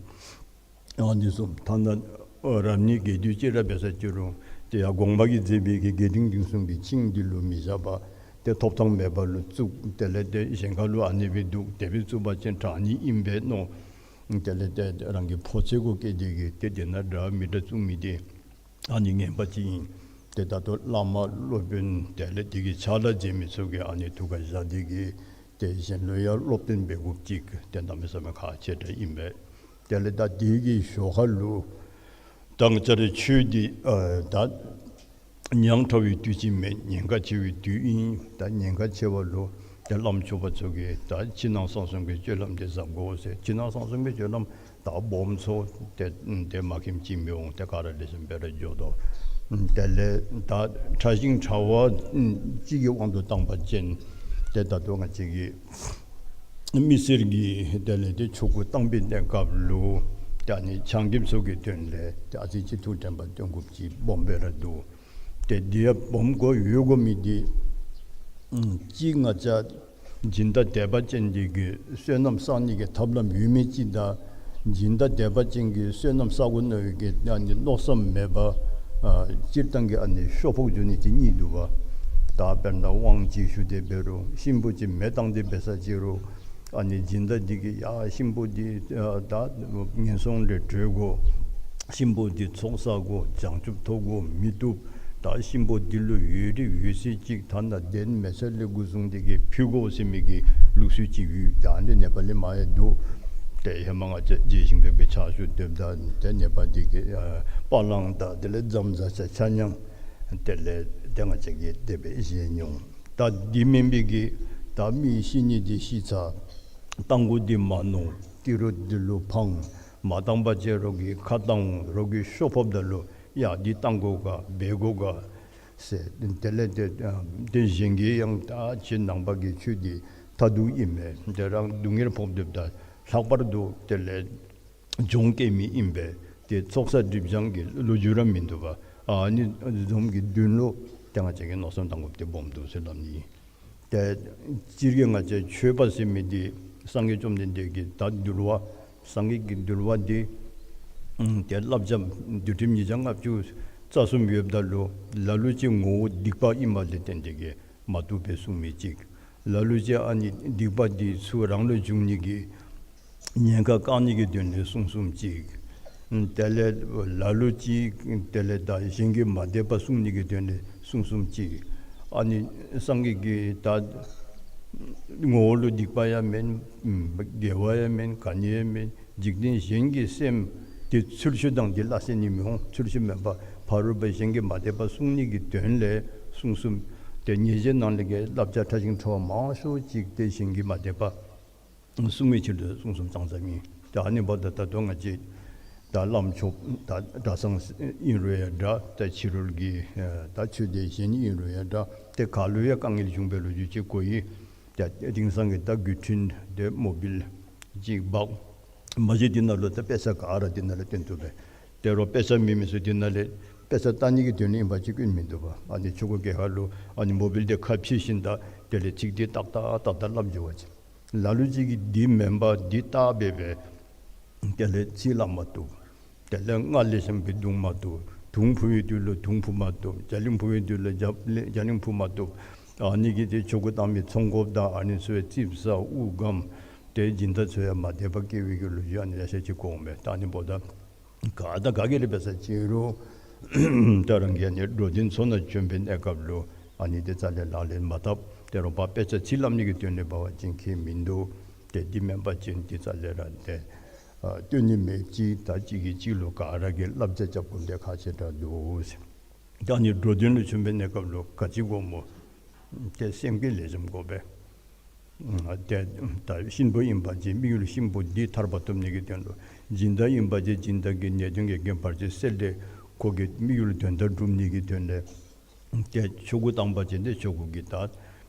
ཨ་ནི་བཟུམ་ཐ་ན་ཨ་རབ་གནས་རྒྱས་བསྡུས་ཅིག་ར་འབད་ས་ཅི་རུང་ཏེ་ཡར་དགོངས་པ་གིས་མཛད་པའི་གི་རྒྱས་འབྲིང་བསྡུས་གསུམ་གྱི་ཆིངས་འདི་ལུ་མི་བཞག་པར་ཏེ་ཐོབ་ཐངས་མེད་པ་ལུ་བཙུགས། དེ་ལས་ཏེ་གཞན་ཁ་ལུ་ཨ་ནི་སྦེ་འདུག། དེ་སྦེ་བཙུགས་པ་ཅིན་དྲག་ནི་ཨིན་པས་མནོ། དེ་ལས་ཏེ་རང་གི་ཕོ་ཚོད་གུ་བསྐྱེད་དེ་གིས་ཏེ་དེ་ནང་འདྲ་མི་འདྲ་བཙུགས་མི་འདི་ཨ་ནི་ངན་པ་ཅིག་ཨིན། ཏེ་ད་ལྟོ་བླ་མ་སློབ་དཔོན་དེ་ལས་དེ་གི་ཕྱག་ལཱ་མཛད་མི་ཚུ་གིས་ཨ་ནི་ཐུགས་ཁར་བཞག་སྟེ་གིས་ཏེ་གཞན་ལུ་ཡང་སློབ་སྟོན་འབད་དགོཔ་ཅིག་ཏེ་གནམ་མེད་ས་མེད་ཁག་ཆེ་དྲགས་ཨིན་པས། དེ་ལས་ད་དེ་གི་ཞོར་ཁ་ལུ་ད་ང་བཅས་རའི་ཆོས་འདི་ཨ་ད་ཉག་ཕྲ་བའི་དུས་ཅིག་མེན། ཉེན་ཁ་ཆེ་བའི་དུས་ཨིན། ད་ཉེན་ཁ་ཆེ་བ་ལུ་ཏེ་བླམ་ཆོསཔ་ཚུ་གིས་ད་ཕྱི་ནང་གསང་གསུམ་གྱི་སྤྱོད་ལམ་འདི་གཟབ་དགོ་ཟེར། ཕྱི་ནང་གསང་གསུམ་གྱི་སྤྱོད་ལམ་ད་སྦོམ་ཚུ་ཏེ་ཏེ་མ་མཁྱེནམ་ཅིག་མི་འོང་། ཏེ་ག་ར་ལེགས་ཤོམ་སྦེ་ར་འགྱོ་དོ། དེ་ལས་ད་ཕྲ་ཞིང་ཕྲ་བ་ཅིག་གི་དབང་དུ་བཏང་པ་ཅིན་ཏེ་ད་ལྟོ་ང་བཅས་ཀྱི་མི་སེར་གྱི་དེ་ལས་ཏེ་ཆོ་ག་བཏང་པའི་གནས་སྐབས་ལུ་ཏེ་ཨ་ནི་ཆང་རྐྱབ་ཚུ་གི་དོན་ལས་ཏེ་ཨ་ཙི་ཅིག་ཐུགས་དྲན་པ་བཏོན་དགོཔ་ཅིག་སྦོམ་སྦེ་ར་འདུག། ཏེ་འདི་ཡང་སྦོམ་དགོ་ཡོད་དགོ་མི་འདི་ཨམ་གཅིག་ང་བཅས་སྦྱིན་བདག་དད་པ་ཅན་འདི་གིས་བསོད་ནམས་བསག་ནི་གི་ཐབས་ལམ་ཡོད་མི་ཅིག་དང་། སྦྱིན་བདག་དད་པ་ཅན་གྱིས་བསོད་ནམས་བསག་དགོ་མནོ་བའི་གི་ཨ་ནི་མནོ་བསམ་མེད་པར་ཨ་སྤྱིར་བཏང་གི་ཨ་ནི་ཤོ་ཕོག་འགྱོ་ནི་ཅིག་གཉིས་འདུག་པ། ད་དཔེར་ན་དབང་ཅིག་ཞུ་སྟེ་འབད་རུང་གཤིན་པོ་ཅིག་མེ་བཏང་སྟེ་འབད་ས་ཅི་རུང་ཨ་ནི་སྦྱིན་བདག་འདི་གིས་ཡ་གཤིན་པོ་འདི་ཨ་ད་ངན་སོང་ལས་གྲོལ་དགོ། གཤིན་པོ་འདི་ཚོགས་བསག་དགོ། བྱང་ཆུབ་ཐོབ་དགོ་མི་བཏུབ། ད་གཤིན་པོ་འདི་ལུ་འོས་རིགས་འོས་ཚད་ཅིག་ཐ་ན་གདན་མེད་ས་ལས་འགོ་བཟུང་སྟེ་གིས་ཕུལ་དགོ་ཟེར་མི་གི་ལུགས་སྲོལ་ཅིག་ཡོད། ད་འདི་ནེ་པ་ལི་མ་ཡང་འདུག། ཏེ་ཧེ་མ་ང་བཅས་རྗེ་ཞིང་ཕེབས་ཀྱི་ཕྱག་ཞུ་སྡོདཔ་ད་ཏེ་ནེ་པ་འདི་གི་ཨ་པ་ལང་དང་དེ་ལས་རྫམ་ཟ་ཆ་ཆ་མཉམ་དེ་ལས་ཏེ་ང་བཅས་ཀྱིས་དེ་སྦེ་བཞེས་མྱོང་། ད་འདི་མེན་པའི་གི་ད་མི་ཤི་ནི་འདི་ཤི་ཚར། བཏང་དགོ་འདི་མ་མནོ། ཏི་རུ་འདི་ལུ་ཕངས། མ་བཏང་པ་ཅིན་རོགས་ཀྱིས་ཁ་བཏང་འོང་། རོགས་ཀྱིས་ཤོ་ཕོགཔ་ད་ལུ་ཡ་འདི་བཏང་དགོ་ག་འབད་དགོ་ག་ཟེར། དེ་ལས་ཏེ་ཏེ་གཞན་གྱིས་ཡང་ད་ཁྱེད་ནང་པ་གི་ཆོས་འདི་མཐར་ཐུག་ཨིན་མས། ཏེ་རང་སྡུག་བསྔལ་ཕོག་སྡོདཔ་ད་ལྷག་པར་དུ་དེ་ལས་སྦྱོང་སྐྱེ་མི་ཨིན་པས། ཏེ་ཚོགས་བསགས་སྒྲིབ་སྦྱང་གི་ལོ་རྒྱུས་ར་མིན་འདུག་པ། ཨ་ནི་བཟུམ་གྱི་དོན་ལུ་ཏེ་ང་བཅས་ཀྱིས་མནོ་བསམ་བཏང་དགོཔ་འདི་སྦོམ་འདུག་ཟེར་སླབ་ནི་ཨིན། ཏེ་སྤྱིར་གྱིས་ང་བཅས་ཆོས་པ་ཟེར་མི་འདི་སངས་རྒྱས་བཅོམ་ལྡན་འདས་ཀྱི་ད་འདུལ་བ་སངས་རྒྱས་ཀྱི་འདུལ་བ་འདི་ཨམ་ཏེ་བསླབ་བྱ་འདུལ་ཁྲིམས་ཉིས་བརྒྱ་ལྔ་བཅུ་རྩ་གསུམ་ཡོདཔ་ད་ལུ་ལ་ལུ་ཅིག་ངོ་བོ་སྡིག་པ་ཨིནམ་ལས་བརྟེན་ཏེ་གིས་མ་བཏུབ་པའི་གསུང་མི་ཅིག། ལ་ལུ་ཅིག་ཨ་ནི་སྡིག་པ་འདི་ཚུ་རང་ལུ་འབྱུང་ནི་གི་ཉེན་ཁ་བཀག་ནི་གི་དོན་ལས་གསུང་གསུངམ་ཅིག། དེ་ལས་ལ་ལུ་ཅིག་དེ་ལས་ད་གཞན་གྱི་མ་དད་པ་བསྲུང་ནི་གི་དོན་ལས་གསུང་གསུངམ་ཅིག། ཨ་ནི་སངས་རྒྱས་ཀྱི་ད་ངོ་བོ་ལུ་སྡིག་པ་ཡང་མེན། དགེ་བ་ཡང་མེན། ག་ནི་ཡང་མེན། འཇིག་རྟེན་གཞན་གྱི་སེམས་དེ་ཚུལ་ཤུལ་དང་དེ་སླ་བསྲེ་ནི་མི་འོང་། ཚུལ་ཤུལ་མེད་པར་ཕ་རོལ་པོ་གཞན་གྱི་མ་དད་པ་བསྲུང་ནི་གི་དོན་ལས་གསུང་གསུངམ། ཏེ་ཉེས་བྱའི་ནང་ལས་ཀྱི་བསླབ་བྱ་ཕྲ་ཞིང་ཕྲ་བ་མང་ཤོས་ཅིག་ཏེ་གཞན་གྱི་མ་དད་པ་བསྲུང་བའི་ཕྱིར་དུ་གསུང་གསུངམ་ཙང་ཙ་ཨིན། ཏེ་ཨ་ནི་འབདཝ་ད་ད་ལྟོ་ང་བཅས་ད་བླམ་ཆོསཔ་ད་གྲྭ་ཚང་ཨིན་རུང་ཡང་འདྲ། ད་ཕྱི་རོལ་གྱི་ད་ཆོས་སྡེ་གཞན་ཨིན་རུང་ཡང་འདྲ། ཏེ་ག་ལུ་ཡང་དཀའ་ངལ་བྱུང་བའི་ལོ་རྒྱུས་ཅིག་གོ་ཡི། ད་དེང་སང་གི་ད་འགོ་འདྲེན་ཏེ་མོ་བཱའིལ་ཅིག་འབག། མ་གཞི་འདི་ནང་ལུ་ད་དཔེ་ཆ་ག་ར་འདི་ནང་ལུ་སྟོན་ཚུགས་པས། དེ་རུང་དཔེ་ཆ་མེད་མི་ཚུ་འདི་ནང་ལས་དཔེ་ཆ་ལྟ་ནི་གི་དོན་ལས་ཨིན་པ་ཅིན་སྐྱོན་མིན་འདུག་པ། ཨ་ནི་ཆོ་ག་གི་ཁ་ལུ་ཨ་ནི་མོ་བཱའིལ་འདི་ཁ་ཕྱེ་ཞིནམ་ད་དེ་ལས་ཚིག་འདི་ཏག་ཏག་ཏག་ཏག་སླབ་འགྱོ་བ་ཅིན། ལ་ལུ་ཅིག་གིས་འདི་མེན་པར་འདི་བལྟ་སྦེ་སྦེ་དེ་ལས་ཚིག་སླབ་མ་བཏུབ། དེ་ལས་རྔ་ལེགས་ཤོམ་སྦེ་བརྡུང་མ་བཏུབ། དུང་འཕུ་བའི་དུས་ལུ་དུང་འཕུ་མ་བཏུབ། རྒྱ་གླིང་འཕུ་བའི་དུས་ལུ་རྒྱ་རྒྱ་གླིང་འཕུ་མ་བཏུབ། ཨ་ནི་གིས་ཏེ་ཆོ་ག་བཏང་མི་ཚོང་དགོཔ་དང་ཨ་ནི་ཚུ་ཡང་ཙིགཔ་ཟ་དབུགས་སྒམ། ཏེ་སྦྱིན་བདག་ཚུ་ཡང་མ་དད་པ་སྐྱེ་བའི་གི་ལོ་རྒྱུས་ཨ་ནི་ལེ་ཤ་ཅིག་གོ་འོང་པས། ད་ཨ་ནི་འབདཝ་ད་ག་དང་ག་གིས་ར་འབད་ས་ཅི་རུང་ད་རང་གིས་ཨ་ནི་འགྲོ་དོན་ཚུ་ནང་བྱོན་པའི་གནས་སྐབས་ལུ་ཨ་ནི་འདི་རྩ་ལས་ལག་ལེན་མ་འཐབ། དེ་རུང་ཕར་དཔེ་ཆ་ཚིག་སླབ་ནི་གི་དོན་ལས་འབད་བ་ཅིན་ཁྱད་མིན་འདུག། ཏེ་འདི་མེན་པ་ཅིན་འདི་རྩ་ལས་ར་ཏེ་ཨ་སྟོན་ནི་མེད་ཅིག། ད་གཅིག་གིས་གཅིག་ལུ་ག་ར་གིས་བསླབ་བྱ་རྐྱབ་དགོཔ་འདི་ཁག་ཆེ་དྲགས་འདུག་ཟེར། ད་ཨ་ནི་འགྲོ་དོན་ལུ་བྱོན་པའི་གནས་སྐབས་ལུ་ག་ཅི་དགོཔ་སྨོ། ཏེ་སེམས་བསྐྱེད་ལེགས་ཤོམ་དགོ་པས། ཨ་ཏེ་ད་གཤིན་པོ་ཨིན་པ་ཅིན་དམིགས་ཡུལ་གཤིན་པོ་འདི་ཐར་པ་ཐོབ་ནི་གི་དོན་ལུ། སྦྱིན་བདག་ཨིན་པ་ཅིན་སྦྱིན་བདག་གི་ནད་གདོན་འགལ་རྐྱེན་བར་ཆད་སེལ་ཏེ་ཁོ་གི་དམིགས་ཡུལ་དོན་དག་སྒྲུབ་ནི་གི་དོན་ལས། ཏེ་ཆོ་ག་བཏང་པ་ཅིན་ཏེ་ཆོ་ག་གི་ད་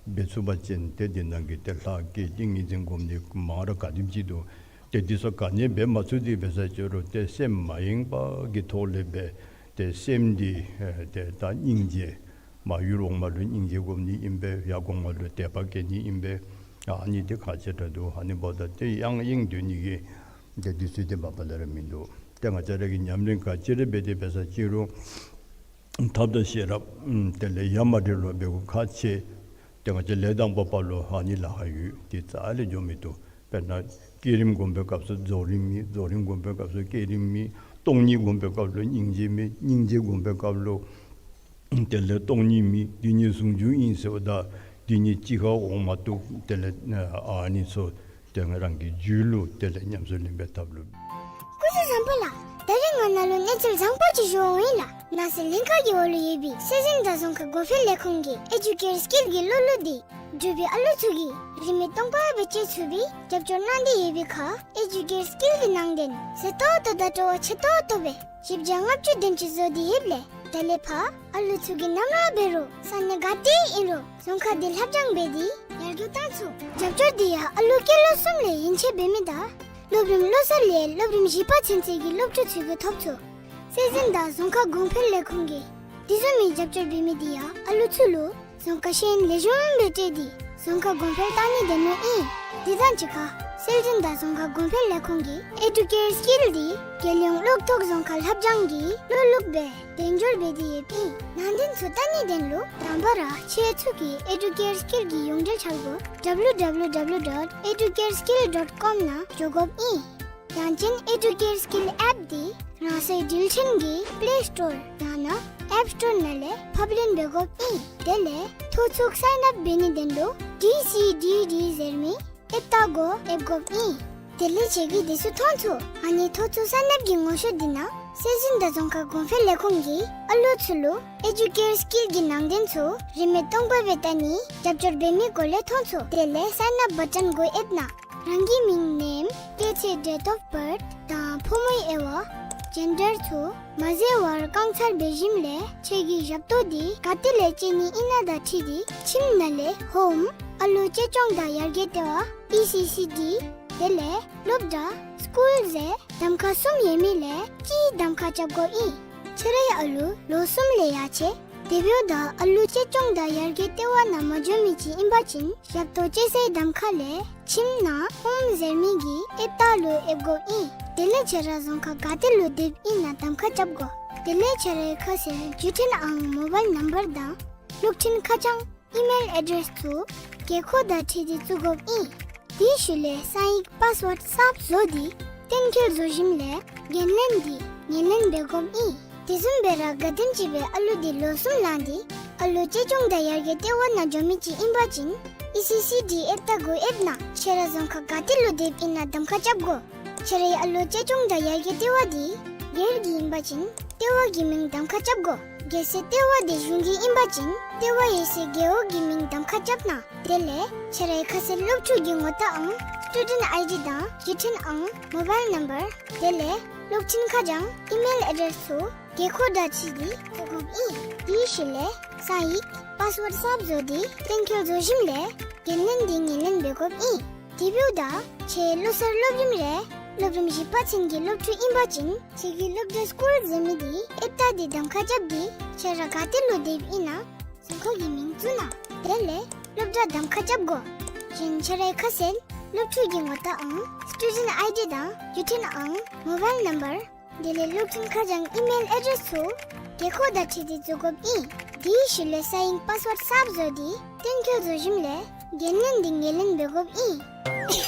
འབད་ཚུགས་པ་ཅིན་ཏེ་འདི་ནང་གི་ཏེ་ལྷ་བསྐྱེད་ཏིང་ངེ་འཛིན་སྒོམ་ནི་མང་ར་ག་དེམ་ཅིག་འདུག། ཏེ་འདི་ཚུ་ག་ནི་འབད་མ་ཚུགས་ཏེ་འབད་ས་ཅི་རུང་ཏེ་སེམས་མ་ཡེངས་པ་གི་ཐོག་ལས་འབད། ཏེ་སེམས་འདི་ཨེ་ཏེ་ད་སྙིང་རྗེ། མར་ཡུལ་འོག་མ་ལུ་སྙིང་རྗེ་སྒོམ་ནི་ཨིན་པས། ཡར་གོང་མ་ལུ་དད་པ་བསྐྱེད་ནི་ཨིན་པས། ཨ་ནི་འདི་ཁག་ཆེ་དྲགས་འདུག། ཨ་ནི་འབདཝ་ད་ཏེ་ཡང་ཡེངས་སྡོད་ནི་གི་ཏེ་འདི་ཚུ་ཏེ་མ་པ་ལས་ར་མིན་འདུག། ཏེ་ང་བཅས་ར་གིས་ཉམས་ལེན་ག་ཅི་ར་འབད་དེ་འབད་ས་ཅི་རུང་ཐབས་དང་ཤེས་རབ་དེ་ལས་ཡ་མ་བྲལ་བར་འབད་དགོཔ་ཁག་ཆེ། ཏེ་ང་བཅས་ལས་དང་པོ་པ་ལུ་ཨ་ནི་ལཱ་ཁག་ཡོད། ཏེ་རྩ་ལས་འགྱོ་མི་བཏུབ། དཔེར་ན་བསྐྱེད་རིམ་སྒོམ་པའི་སྐབས་སུ་རྫོགས་རིམ་མེད། རྫོགས་རིམ་སྒོམ་པའི་སྐབས་སུ་བསྐྱེད་རིམ་མེད། སྟོང་ཉིད་སྒོམ་པའི་སྐབས་ལུ་སྙིང་རྗེ་མེད། སྙིང་རྗེ་སྒོམ་པའི་སྐབས་ལུ་དེ་ལས་སྟོང་ཉིད་མེད། འདི་གཉིས་ཟུང་འཇུག་ཨིན་ཟེརཝ་ད་འདི་གཉིས་གཅིག་ཁར་འོང་མ་བཏུབ། དེ་ལས་ཨ་ནི་ཚུ་ཏེ་ང་རང་གི་རྒྱུད་ལུ་དེ་ལས་ཉམས་སུ་ལེན་པའི་ཐབས་ལུ། སྐུ་གཟུགས་བཟང་པོ་ལགས། ད་རིས་ང་ནཱ་ལུ་གནས་ཚུལ་བཟང་པོ་ཅིག་ཞུ་འོང་ཡི་ལགས། ནང་སྲིད་ལྷན་ཁག་གི་འོག་ལུ་ཡོད་པའི་སྲོལ་འཛིན་དང་རྫོང་ཁ་གོང་འཕེལ་ལས་ཁུངས་ཀྱི་ཨེ་ཌུ་ཀེར་སི་ཀིལ་གྱི་སློབ་ལུགས་འདི་འབྲུག་པའི་ཨ་ལུ་ཚུ་གིས་རིན་མེད་སྟོང་པ་སྦེ་སྤྱོད་ཚུགས་པའི་རྒྱབ་སྐྱོར་གནང་སྟེ་ཡོད་པའི་ཁར་ཨེ་ཌུ་ཀེར་སི་ཀིལ་གྱི་ནང་དོན་ཟད་ཏོག་ཏོ་དང་སྤྲོ་བ་ཆེ་ཏོག་ཏོ་སྦེ་བཞི་བརྒྱ་ལྔ་བཅུ་དེམ་ཅིག་བཟོ་སྟེ་ཡོདཔ་ལས་ད་ལས་ཕར་ཨ་ལུ་ཚུ་གིས་ནམ་ར་འབད་རུང་ས་གནས་ག་ཏེ་ཨིན་རུང་རྫོང་ཁ་འདི་ལྷབ་སྦྱང་འབད་དེ་ཡར་རྒྱས་བཏང་ཚུགས། རྒྱབ་སྐྱོར་འདི་ཡང་ཨ་ལུ་སྐྱེས་ལོ་གསུམ་ལས་ཡན་ཆད་འབད་མི་དང་སློབ་རིམ་ལོ་གསར་ལས་སློབ་རིམ་བཞི་པ་ཚུན་ཚོད་ཀྱི་སློབ་ཕྲུག་ཚུ་གིས་ཐོབ་ཚུགས། སྲོལ་འཛིན་དང་རྫོང་ཁ་གོང་འཕེལ་ལས་ཁུངས་ཀྱིས་དེ་བཟུམ་མའི་རྒྱབ་སྐྱོར་འབད་མི་འདི་ཡང་ཨ་ལུ་ཚུ་ལུ་རྫོང་ཁ་ཤེས་ཡོན་ལེགས་ཤོམ་སྦེ་སྤྲོད་དེ་རྫོང་ཁ་གོང་འཕེལ་བཏང་ནི་དོན་ལུ་ཨིན། དེ་དང་གཅིག་ཁར་སྲོལ་འཛིན་དང་རྫོང་ཁ་གོང་འཕེལ་ལས་ཁུངས་ཀྱིས་ཨེ་ཌུ་ཀེར་སི་ཀིལ་འདི་རྒྱལ་ཡོངས་གློག་ཐོག་རྫོང་ཁ་ལྷབ་སྦྱང་གི་གློག་ལུགས་སྦེ་དོན་འཁྱོལ་འབད་དེ་ཡོདཔ་ཨིན། ནང་དོན་ཚུ་བལྟ་ནི་དོན་ལུ་དང་པ་ར་ཁྱེད་ཚུ་གིས་ཨེ་ཌུ་ཀེར་སི་ཀིལ་གྱི་ཡོངས་འབྲེལ་འཆར་སྒོ་ཌབ་ལིའུ་ཌབ་ལིའུ་ཌབ་ལིའུ་ཌོཊ་ཨེ་ཌུ་ཀེར་སི་ཀིལ་ཌོཊ་ཀོམ་ནང་འགྱོ་དགོཔ་ཨིན། ཡང་ཅིན་ཨེ་ཌུ་ཀེར་སི་ཀིལ་ཨེཔ་འདི་རང་སོའི་འགྲུལ་འཕྲིན་གྱི་པླེ་སི་ཊོར་ཡང་ན་ཨེཔ་སི་ཊོར་ནང་ལས་ཕབ་ལེན་འབད་དགོཔ་ཨིན། དེ་ལས་ཐོ་ཚུགས་སའིན་ཨཔ་འབད་ནི་དོན་ལུ་ཌི་སི་ཌི་ཌི་ཟེར་མི་ཨེཔ་རྟགས་གུ་ཡེབ་དགོཔ་ཨིན། དེ་ལས་ཁྱེད་ཀྱིས་དེ་ཚུ་མཐོང་ཚུགས། ཨ་ནི་ཐོ་ཚུགས་སའིན་ཨཔ་གི་ངོ་ཤེས་འདི་ནང་སྲོལ་འཛིན་དང་རྫོང་ཁ་གོང་འཕེལ་ལས་ཁུངས་ཀྱིས་ཨ་ལུ་ཚུ་ལུ་ཨེ་ཌུ་ཀེར་སི་ཀིལ་གྱི་ནང་དོན་ཚུ་རིན་མེད་སྟོང་པ་སྦེ་བལྟ་ནི་རྒྱབ་སྐྱོར་འབད་མི་སྐོར་ལས་མཐོང་ཚུགས། དེ་ལས་སའིན་ཨཔ་བ་ཊོན་གུ་ཡེབ་ནི། རང་གི་མིང་ནེམ་སྐྱེས་ཚེས་ཌེཊ་ཨོཕ་བཱརཐ་དང་ཕོ་མོའི་དབྱེ་བ་ཇེན་ཌར་ཚུ་མ་བཟོ་བར་བཀང་ཚར་བའི་ཞིནམ་ལས་ཁྱེད་ཀྱི་ཞབས་ཏོག་འདི་ག་ཏེ་ལས་སྤྱོད་ནི་ཨིན་ན་དང་འཁྲིལ་ཏེ་ཁྱིམ་ནང་ལས་ཧོམ་ཨ་ལོ་གཅེས་སྐྱོང་དང་ཡར་རྒྱས་ལྟེ་བ་ཨི་སི་སི་ཌི་དེ་ལས་སློབ་གྲྭ་སི་ཀུལ་ཟེར་གདམ་ཁ་གསུམ་ཡོད་མི་ལས་གཅིག་གདམ་ཁ་རྐྱབ་དགོཔ་ཨིན། ཁྱེད་རའི་ཨ་ལོ་ལོ་གསུམ་ལས་ཡར་ཆེ། དེ་འབདཝ་ད་ཨ་ལོ་གཅེས་སྐྱོང་དང་ཡར་རྒྱས་ལྟེ་བ་ནང་མ་འགྱོ་མི་ཅིག་ཨིན་པ་ཅིན་ཞབས་ཏོག་སྤྱོད་སའི་གདམ་ཁ་ལས་ཁྱིམ་ནང་ཧོམ་ཟེར་མི་གི་ཨེཔ་རྟགས་ལུ་ཡེབ་དགོཔ་ཨིན། དེ་ལས་ཁྱེད་ར་རྫོང་ཁག་ག་ཏེ་ལུ་སྡོདཔ་ཨིན་ན་གདམ་ཁ་རྐྱབ་དགོ། དེ་ལས་ཁྱེད་རའི་ཁ་གསལ་བརྒྱུད་འཕྲིན་ཨང་མོ་བཱའིལ་ནམ་བར་དང་གློག་འཕྲིན་ཁ་བྱང་ཨི་མེལ་ཨེ་ཌེསི་ཚུ་དགོས་མཁོ་དང་འཁྲིལ་ཏེ་བཙུགས་དགོཔ་ཨིན། དེའི་ཤུལ་ལས་གསང་ཡིག་པཱསི་ཝརཌ་གསརཔ་བཟོ་སྟེ་གཏན་འཁེལ་བཟོ་ཞིནམ་ལས་འགན་ལེན་འདི་ངོས་ལེན་འབད་དགོཔ་ཨིན། དེ་བཟུམ་སྦེ་ར་ག་དེམ་ཅིག་སྦེ་ཨ་ལུ་འདི་ལོ་གསུམ་ལང་སྟེ་ཨ་ལོ་གཅེས་སྐྱོང་དང་ཡར་རྒྱས་ལྟེ་བ་ནང་འགྱོ་མི་ཅིག་ཨིན་པ་ཅིན་ཨི་སི་སི་ཌི་ཨེཔ་རྟགས་གུ་ཡེབ་ནི། ཁྱེད་ར་རྫོང་ཁག་ག་ཏེ་ལུ་སྡོདཔ་ཨིན་ན་གདམ་ཁ་རྐྱབ་དགོ། ཁྱེད་རའི་ཨ་ལོ་གཅེས་སྐྱོང་དང་ཡར་རྒྱས་ལྟེ་བ་འདི་སྒེར་གྱི་ཨིན་པ་ཅིན་ལྟེ་བ་གི་མིང་གདམ་ཁ་རྐྱབ་དགོ། གལ་སྲིད་ལྟེ་བ་འདི་གཞུང་གི་ཨིན་པ་ཅིན་ལྟེ་བ་ཡོད་སའི་རྒེད་འོག་གི་མིང་གདམ་ཁ་རྐྱབ་གནང་། དེ་ལས་ཁྱེད་རའི་ཁ་གསལ་སློབ་ཕྲུག་གི་ངོ་རྟགས་ཨང་སི་ཊུ་ཌེནཊ་ཨའི་ཌི་དང་བརྒྱུད་འཕྲིན་ཨང་མོ་བཱའིལ་ནམ་བར་དེ་ལས་གློག་འཕྲིན་ཁ་བྱང་ཨི་མེལ་ཨེ་ཌེསི་ཚུ་དགོས་མཁོ་དང་འཁྲིལ་ཏེ་བཙུགས་དགོཔ་ཨིན། དེའི་ཤུལ་ལས་གསང་ཡིག་པཱསི་ཝརཌ་གསརཔ་བཟོ་སྟེ་གཏན་འཁེལ་བཟོ་ཞིནམ་ལས་འགན་ལེན་འདི་ངོས་ལེན་འབད་དགོཔ་ཨིན། དེ་འབདཝ་ད་ཁྱེད་ལོ་གསར་སློབ་རིམ་རེ་སློབ་རིམ་བཞི་པ་ཚུན་གྱི་སློབ་ཕྲུག་ཨིན་པ་ཅིན་ཁྱེད་ཀྱི་སློབ་གྲྭ་སི་ཀུལ་ཟེར་མི་འདི་ཨེཔ་རྟགས་འདི་གདམ་ཁ་རྐྱབ་སྟེ་ཁྱེད་ར་ག་ཏེ་ལུ་སྡོདཔ་ཨིན་ན་རྫོང་ཁག་གི་མིང་བཙུགས་གནང་། དེ་ལས་སློབ་གྲྭ་གདམ་ཁ་རྐྱབ་དགོ། གཞན་ཁྱེད་རའི་ཁ་གསལ་སློབ་ཕྲུག་གི་ངོ་རྟགས་ཨང་སི་ཊུ་ཌེནཊ་ཨའི་ཌི་དང་བརྒྱུད་འཕྲིན་ཨང་མོ་བཱའིལ་ནམ་བར་དེ་ལས་གློག་འཕྲིན་ཁ་བྱང་ཨི་མེལ་ཨེ་ཌེསི་ཚུ་དགོས་མཁོ་དང་འཁྲིལ་ཏེ་བཙུགས་དགོཔ་ཨིན། དེའི་ཤུལ་ལས་གསང་ཡིག་པཱསི་ཝརཌ་གསརཔ་བཟོ་སྟེ་གཏན་འཁེལ་བཟོ་ཞིནམ་ལས་འགན་ལེན་འདི་ངོས་ལེན་འབད་དགོཔ་ཨིན།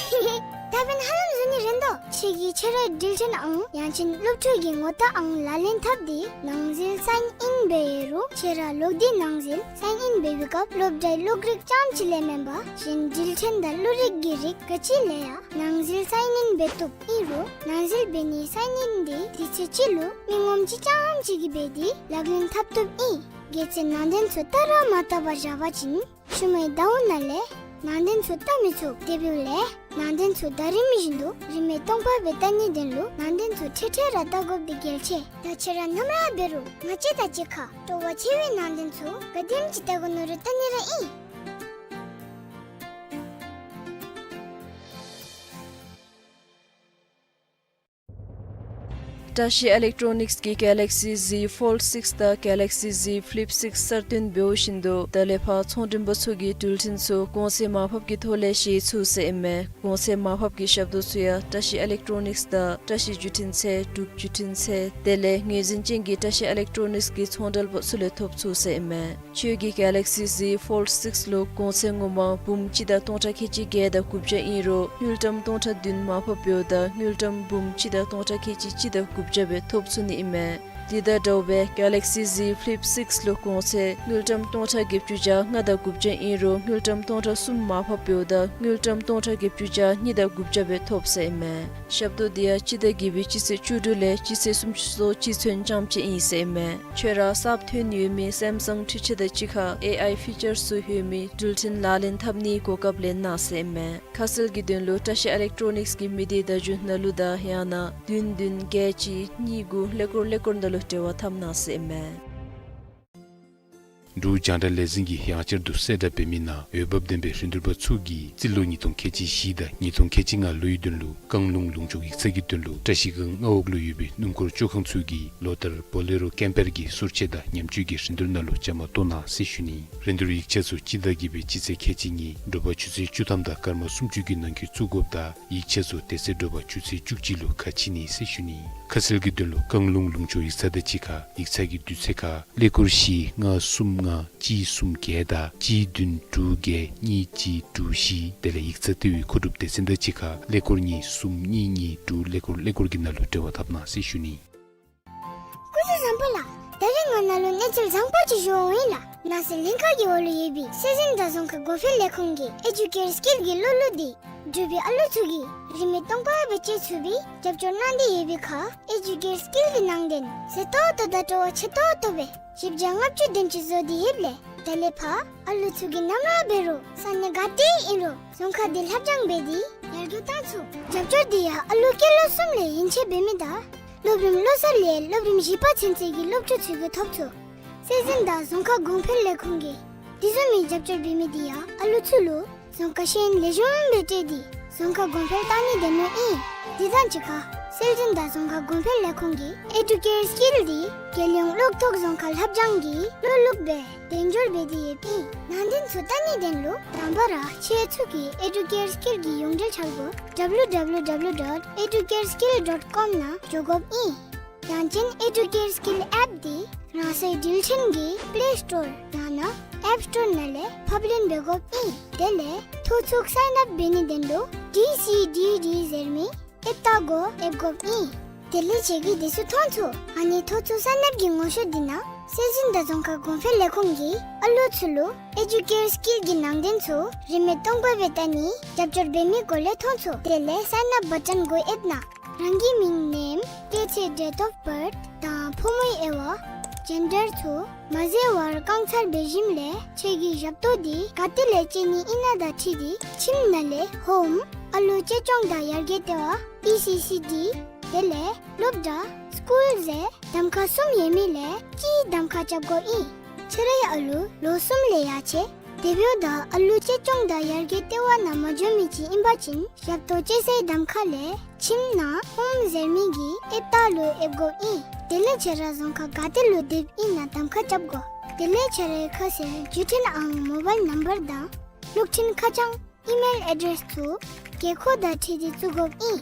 ད་འབདན་ཧ་ལམ་བཟོ་ནི་རན་དོ། ཁྱེད་ཀྱིས་ཁྱེད་རའི་འགྲུལ་འཕྲིན་ཨང་ཡང་ཅིན་སློབ་ཕྲུག་གི་ངོ་རྟགས་ཨང་ལག་ལེན་འཐབ་སྟེ་ནང་འཛུལ་སའིན་ཨིན་འབད་རུང་ཁྱེད་ར་ལོག་སྟེ་ནང་འཛུལ་སའིན་ཨིན་འབད་བའི་སྐབས་སློབ་གྲྭའི་གློག་རིག་རྐྱངམ་ཅིག་ལས་མེན་པར་གཞན་འགྲུལ་འཕྲིན་དང་གློག་རིག་གི་རིགས་ག་ཅི་ལས་ཡང་ནང་འཛུལ་སའིན་ཨིན་འབད་བཏུབ། ཨིན་རུང་ནང་འཛུལ་འབད་ནིའི་སའིན་ཨིན་འདི་དུས་ཚོད་གཅིག་ལུ་མི་ངོམ་གཅིག་རྐྱངམ་གཅིག་གིས་འབད་དེ་ལག་ལེན་འཐབ་བཏུབ་ཨིན། གལ་སྲིད་ནང་དོན་ཚུ་བལྟ་ར་མ་བལྟ་བར་བཞག་པ་ཅིན་ཤུལ་མའི་ཟླཝ་ནང་ལས་ ནང་དོན་ཚུ་བལྟ་མི་ཚུགས། དེ་འབདཝ་ལས་ནང་དོན་ཚུ་ཟླ་རིམ་བཞིན་དུ་རིན་མེད་སྟོང་པ་སྦེ་བལྟ་ནིའི་དོན་ལུ་ནང་དོན་ཚུ་འཕྲལ་འཕྲལ་ར་བལྟ་དགོཔ་འདི་གལ་ཆེ། ད་ཁྱེད་ར་ནམ་ར་འབད་རུང་ང་བཅས་དང་གཅིག་ཁར་སྤྲོ་བ་ཆེ་བའི་ནང་དོན་ཚུ་ག་དེམ་ཅིག་བལྟ་དགོ་མནོ་རུང་བལྟ་ནི་ར་ཨིན། བཀྲ་ཤིས་ཨི་ལེག་ཊོ་ནིཀསི་གིས་གེ་ལེག་སི་ཟི་ཕོལཌ་སིགསི་དང་གེ་ལེག་སི་ཟི་ཕི་ལིཔ་སིགསི་གསར་བཏོན་འབདཝ་བཞིན་དུ་ད་ལས་ཕར་ཚོང་མགྲོན་པ་ཚུ་གིས་འགྲུལ་འཕྲིན་ཚུ་གོང་ཚད་མར་ཕབ་ཀྱི་ཐོག་ལས་བཞེས་ཚུགས་ཟེར་ཨིན་མས། གོང་ཚད་མར་ཕབ་ཀྱི་ཞབས་ཏོག་ཚུ་ཡང་བཀྲ་ཤིས་ཨི་ལེག་ཊོ་ནིཀསི་དང་བཀྲ་ཤིས་བརྒྱུད་འཕྲིན་ཚད་འབྲུག་བརྒྱུད་འཕྲིན་ཚད་དེ་ལས་ངོས་འཛིན་ཅན་གྱི་བཀྲ་ཤིས་ཨི་ལེག་ཊོ་ནིཀསི་གི་ཚོང་འབྲེལ་པ་ཚུ་ལས་ཐོབ་ཚུགས་ཟེར་ཨིན་མས། ཁྱོད་ཀྱི་གེ་ལེག་སི་ཟི་ཕོལཌ་སིགསི་ལུ་གོང་ཚད་ངོ་མ་འབུམ་གཅིག་དང་སྟོང་ཕྲག་ཁལ་གཅིག་བརྒྱད་དང་དགུ་བརྒྱ་ཨིན་རུང་དངུལ་ཀྲམ་སྟོང་ཕྲག་བདུན་མར་ཕབ་འབདཝ་ད་དངུལ་ཀྲམ་འབུམ་གཅིག་དང་སྟོང་ཕྲག་ཁལ་གཅིག་གཅིག་དང་དགུ་བརྒྱ་སྦེ་ཐོབ་ཚུགས་ནི་ཨིན་མས། དེ་དང་འདྲཝ་སྦེ་གེ་ལེག་སི་ཟི་ཕི་ལིཔ་སིགསི་ལུ་གོང་ཚད་དངུལ་ཀྲམ་སྟོང་ཕྲག་བརྒྱད་ཅུ་གྱ་ལྔ་དང་དགུ་བརྒྱ་ཨིན་རུང་དངུལ་ཀྲམ་སྟོང་ཕྲག་གསུམ་མར་ཕབ་འབདཝ་ད་དངུལ་ཀྲམ་སྟོང་ཕྲག་བརྒྱད་ཅུ་གྱ་གཉིས་དང་དགུ་བརྒྱ་སྦེ་ཐོབ་ཟེར་ཨིན་མས། ཞབས་ཏོག་འདི་ཡང་སྤྱི་ཟླ་བརྒྱད་པའི་སྤྱི་ཚེས་བཅུ་དྲུག་ལས་སྤྱི་ཚེས་སུམ་ཅུ་སོ་གཅིག་ཚུན་རྐྱངམ་ཅིག་ཨིན་ཟེར་ཨིན་མས། ཁྱོད་ར་གསརཔ་ཐོན་ཡོད་མི་སེམ་སང་འཕྲུལ་ཆས་དང་གཅིག་ཁར་ཨེ་ཨའི་ཕི་ཅར་ཚུ་ཡོད་མི་འགྲུལ་འཕྲིན་ལག་ལེན་འཐབ་ནིའི་གོ་སྐབས་ལེན་གནང་ཟེར་ཨིན་མས། ཁ་གསལ་གྱི་དོན་ལུ་བཀྲ་ཤིས་ཨི་ལེག་ཊོ་ནིཀསི་གི་མི་སྡེ་བརྡ་བརྒྱུད་ནང་ལུ་དང་ཡང་ན་བདུན་བདུན་བརྒྱད་གཅིག་གཉིས་དགུ་ཀླད་ཀོར་ཀླད་ཀོར་ནང་ལུ་འབྲེལ་བ་འཐབ་གནང་ཟེར་ཨིན་མས། འབྲུག་རྒྱང་བསྒྲགས་ལས་འཛིན་གྱིས་ཡང་བསྐྱར་དུ་གསལ་བསྒྲགས་འབད་མི་ནང་འོས་འབབ་ལྡན་པའི་རིན་བསྡུར་པ་ཚུ་གིས་རྩིས་ལོ་ཉིས་སྟོང་ཁལ་གཅིག་བཞི་དང་ཉིས་སྟོང་ཁལ་གཅིག་ལྔ་ལོའི་དོན་ལུ་བཀང་ལུང་ལུང་ཕྱོགས་ཡིག་ཚང་གི་དོན་ལུ་བཀྲ་ཤིས་སྒང་མངའ་འོག་ལུ་ཡོད་པའི་སྣུམ་འཁོར་བཅོ་ཁང་ཚུ་གིས་ལོ་ལྟར་བོ་ལེ་རོ་ཀེམ་པར་གྱི་གསུར་ཆས་དང་ཉམས་བཅོས་ཀྱི་རིན་བསྡུར་ནང་ལུ་བཅའ་མར་གཏོགས་གནང་ཟེར་ཞུ་ནི། རིན་བསྡུར་ཡིག་ཆ་ཚུ་སྤྱི་ཟླ་བརྒྱད་པའི་སྤྱི་ཚེས་ཁལ་གཅིག་ཉིན་དྲོ་པ་ཆུ་ཚོད་བཅུ་ཐམ་དང་སྐར་མ་སུམ་ཅུ་གི་ནང་འཁོད་བཙུགས་དགོཔ་དང་ཡིག་ཆ་ཚུ་དེ་ཚེ་དྲོ་པ་ཆུ་ཚོད་བཅུ་གཅིག་ལུ་ཁ་ཕྱེ་ནི་ཟེར་ཞུ་ནི། ཁ་གསལ་གྱི་དོན་ལུ་བཀང་ལུང་ལུང་ཕྱོགས་ཡིག་ཚང་དང་གཅིག་ཁར་ཡིག་ཚང་གི་དུས་ཚོད་ཁར་ཀླད་ཀོར་བཞི་ལྔ་གསུམ་ལྔ་གཅིག་གསུམ་བརྒྱད་དང་གཅིག་བདུན་དྲུག་བརྒྱད་གཉིས་གཅིག་དྲུག་བཞི། དེ་ལས་ཡིག་ཚང་ལྟེ་བའི་མཁོ་སྒྲུབ་སྡེ་ཚན་དང་གཅིག་ཁར་ཀླད་ཀོར་གཉིས་གསུམ་གཉིས་གཉིས་དྲུག་ཀླད་ཀོར་ཀླད་ཀོར་གྱི་ནང་ལུ་འབྲེལ་བ་འཐབ་གནང་ཟེར་ཞུ་ནི། སྐུ་གཟུགས་བཟང་པོ་ལགས། ད་རིས་ང་ནཱ་ལུ་གནས་ཚུལ་བཟང་པོ་ཅིག་ཞུ་འོང་ཡི་ལགས། ནང་སྲིད་ལྷན་ཁག་གི་འོག་ལུ་ཡོད་པའི་སྲོལ་འཛིན་དང་རྫོང་ཁ་གོང་འཕེལ་ལས་ཁུངས་ཀྱིས་ཨེ་ཌུ་ཀེར་སི་ཀིལ་གྱི་བློ་ལུགས་འདི་འབྲུག་པའི་ཨ་ལུ་ཚུ་གིས་རིན་མེད་སྟོང་པ་སྦེ་སྤྱོད་ཚུགས་པའི་རྒྱབ་སྐྱོར་གནང་སྟེ་ཡོད་པའི་ཁར་ཨེ་ཌུ་ཀེར་སི་ཀིལ་གྱི་ནང་དོན་མཛེས་ཏོག་ཏོ་དང་སྤྲོ་བ་ཆེ་ཏོག་ཏོ་སྦེ་བཞི་བརྒྱ་ལྔ་བཅུ་དེམ་ཅིག་བཟོ་སྟེ་ཡོདཔ་ལས་ད་ལས་ཕར་ཨ་ལུ་ཚུ་གིས་ནམ་ར་འབད་རུང་ས་གནས་ག་ཏེ་ཨིན་རུང་རྫོང་ཁ་འདི་ལྷབ་སྦྱང་འབད་དེ་ཡར་རྒྱས་གཏང་ཚུགས། རྒྱབ་སྐྱོར་འདི་ཡང་ཨ་ལུ་སྐྱེས་ལོ་གསུམ་ལས་ཡན་ཆད་འབད་མི་དང་སློབ་རིམ་བློ་གསར་ལས་སློབ་རིམ་བཞི་པ་ཚུན་ཚོད་ཀྱི་སློབ་ཕྲུག་ཚུ་གིས་ཐོབ་ཚུགས། སྲོལ་འཛིན་དང་རྫོང་ཁ་གོང་འཕེལ་ལས་ཁུངས་ཀྱིས་དེ་བཟུམ་མའི་རྒྱབ་སྐྱོར་འབད་མི་འདི་ཡང་ཨ་ལུ་ཚུ་ལུ་རྫོང་ཁ་ཤེས་ཡོན་ལེགས་ཤོམ་སྦེ་སྤྲོད་དེ་རྫོང་ཁ་གོང་འཕེལ་གཏང་ནི་དེ་མོ་ཨིན། དེ་དང་གཅིག་ཁར་སྲོལ་འཛིན་དང་རྫོང་ཁ་གོང་འཕེལ་ལས་ཁུངས་ཀྱིས་ཨེ་ཌུ་ཀེར་སི་ཀིལ་འདི་རྒྱལ་ཡོངས་གློག་ཐོག་རྫོང་ཁ་ལྷབ་སྦྱང་གི་བློ་ལུགས་སྦེ་དལ་འབྱོར་འབད་དེ་ཡོདཔ་ཨིན། ནང་དོན་ཚུ་བལྟ་ནིའི་དོན་ལུ་དང་པ་ར་ཁྱེད་ཚུ་གིས་ཨེ་ཌུ་ཀེར་སི་ཀིལ་གྱི་ཡོངས་འབྲེལ་འཆར་སྒོ་ཌབ་ལུ་ཌབ་ལུ་ཌབ་ལུ་ཌོཊ་ཨེ་ཌུ་ཀེར་སི་ཀིལ་ཌོཊ་ཀོམ་ནང་འགྱོ་དགོཔ་ཨིན། ཡང་ཅིན་ཨེ་ཌུ་ཀེར་སི་ཀིལ་ཨེཔ་འདི་རང་སོའི་འགྲུལ་འཕྲིན་གྱི་པླེ་སི་ཊོར་ཡང་ན་ཨེཔ་སི་ཊོར་ནང་ལས་ཕབ་ལེན་འབད་དགོཔ་ཨིན། དེ་ལས་ཐོ་ཚུགས་སའིན་ཨཔ་འབད་ནིའི་དོན་ལུ་ཌི་སི་ཌི་ཌི་ཟེར་མི་ཨེཔ་རྟ་གུ་ཨེབ་དགོཔ་ཨིན། དེ་ལས་ཁྱེད་ཀྱིས་དེ་ཚུ་མཐོང་ཚུགས། ཨ་ནི་ཐོ་ཚུགས་སའིན་ཨཔ་གི་ངོ་ཤེས་འདི་ནང་སྲོལ་འཛིན་དང་རྫོང་ཁ་གོང་འཕེལ་ལས་ཁུངས་ཀྱིས་ཨ་ལུ་ཚུ་ལུ་ཨེ་ཌུ་ཀེར་སི་ཀིལ་གྱི་ནང་དོན་ཚུ་རིན་མེད་སྟོང་པ་སྦེ་བལྟ་ནི་རྒྱབ་སྐྱོར་འབད་མི་སྐོར་ལས་མཐོང་ཚུགས། དེ་ལས་སའིན་ཨཔ་བ་ཊན་གུ་ཨེབ་གནང་། རང་གི་མིང་ནེམ་སྐྱེས་ཚེས་ཌེཊ་ཨོཕ་བཱརཐ་དང་ཕོ་མོའི་དབྱེ་བ་ཇེན་ཌར་ཚུ་མ་འཛོལ་བར་བཀང་ཚར་བའི་ཞིནམ་ལས་ཁྱེད་ཀྱིས་ཞབས་ཏོག་འདི་ག་ཏེ་ལས་སྤྱོད་ནི་ཨིན་ན་དང་འཁྲིལ་ཏེ་ཁྱིམ་ནང་ལས་ཧོམ་ཨ་ལུ་གཅེས་སྐྱོང་དང་ཡར་རྒྱས་ལྟེ་བ་ཨི་སི་སི་ཌི་དེ་ལས་སློབ་གྲྭ་སི་ཀུལ་ཟེར་གདམ་ཁ་གསུམ་ཡོད་མི་ལས་གཅིག་གདམ་ཁ་རྐྱབ་དགོཔ་ཨིན། ཁྱེད་རའི་ཨ་ལུ་ལོ་གསུམ་ལས་ཡར་ཆེ་དེ་འབདཝ་ད་ཨ་ལུ་གཅེས་སྐྱོང་དང་ཡར་རྒྱས་ལྟེ་བ་ནང་མ་འགྱོ་མི་ཅིག་ཨིན་པ་ཅིན་ཞབས་ཏོག་སྤྱོད་སའི་གདམ་ཁ་ལས་ཁྱིམ་ནང་ཧོམ་ཟེར་མི་གི་ཨེབ་རྟ་ལུ་ཨེབ་དགོཔ་ཨིན། དེ་ལས་ཁྱེད་ར་རྫོང་ཁག་ག་ཏེ་ལུ་སྡོདཔ་ཨིན་ན་གདམ་ཁ་རྐྱབ་དགོ། དེ་ལས་ཁྱེད་རའི་ཁ་གསལ་བརྒྱུད་འཕྲིན་ཨང་མོ་བཱའིལ་ནམ་བར་དང་གློག་འཕྲིན་ཁ་བྱང་ཨི་མེལ་ཨེ་ཌེསི་ཚུ་དགོས་མཁོ་དང་འཁྲིལ་ཏེ་བཙུགས་དགོཔ་ཨིན།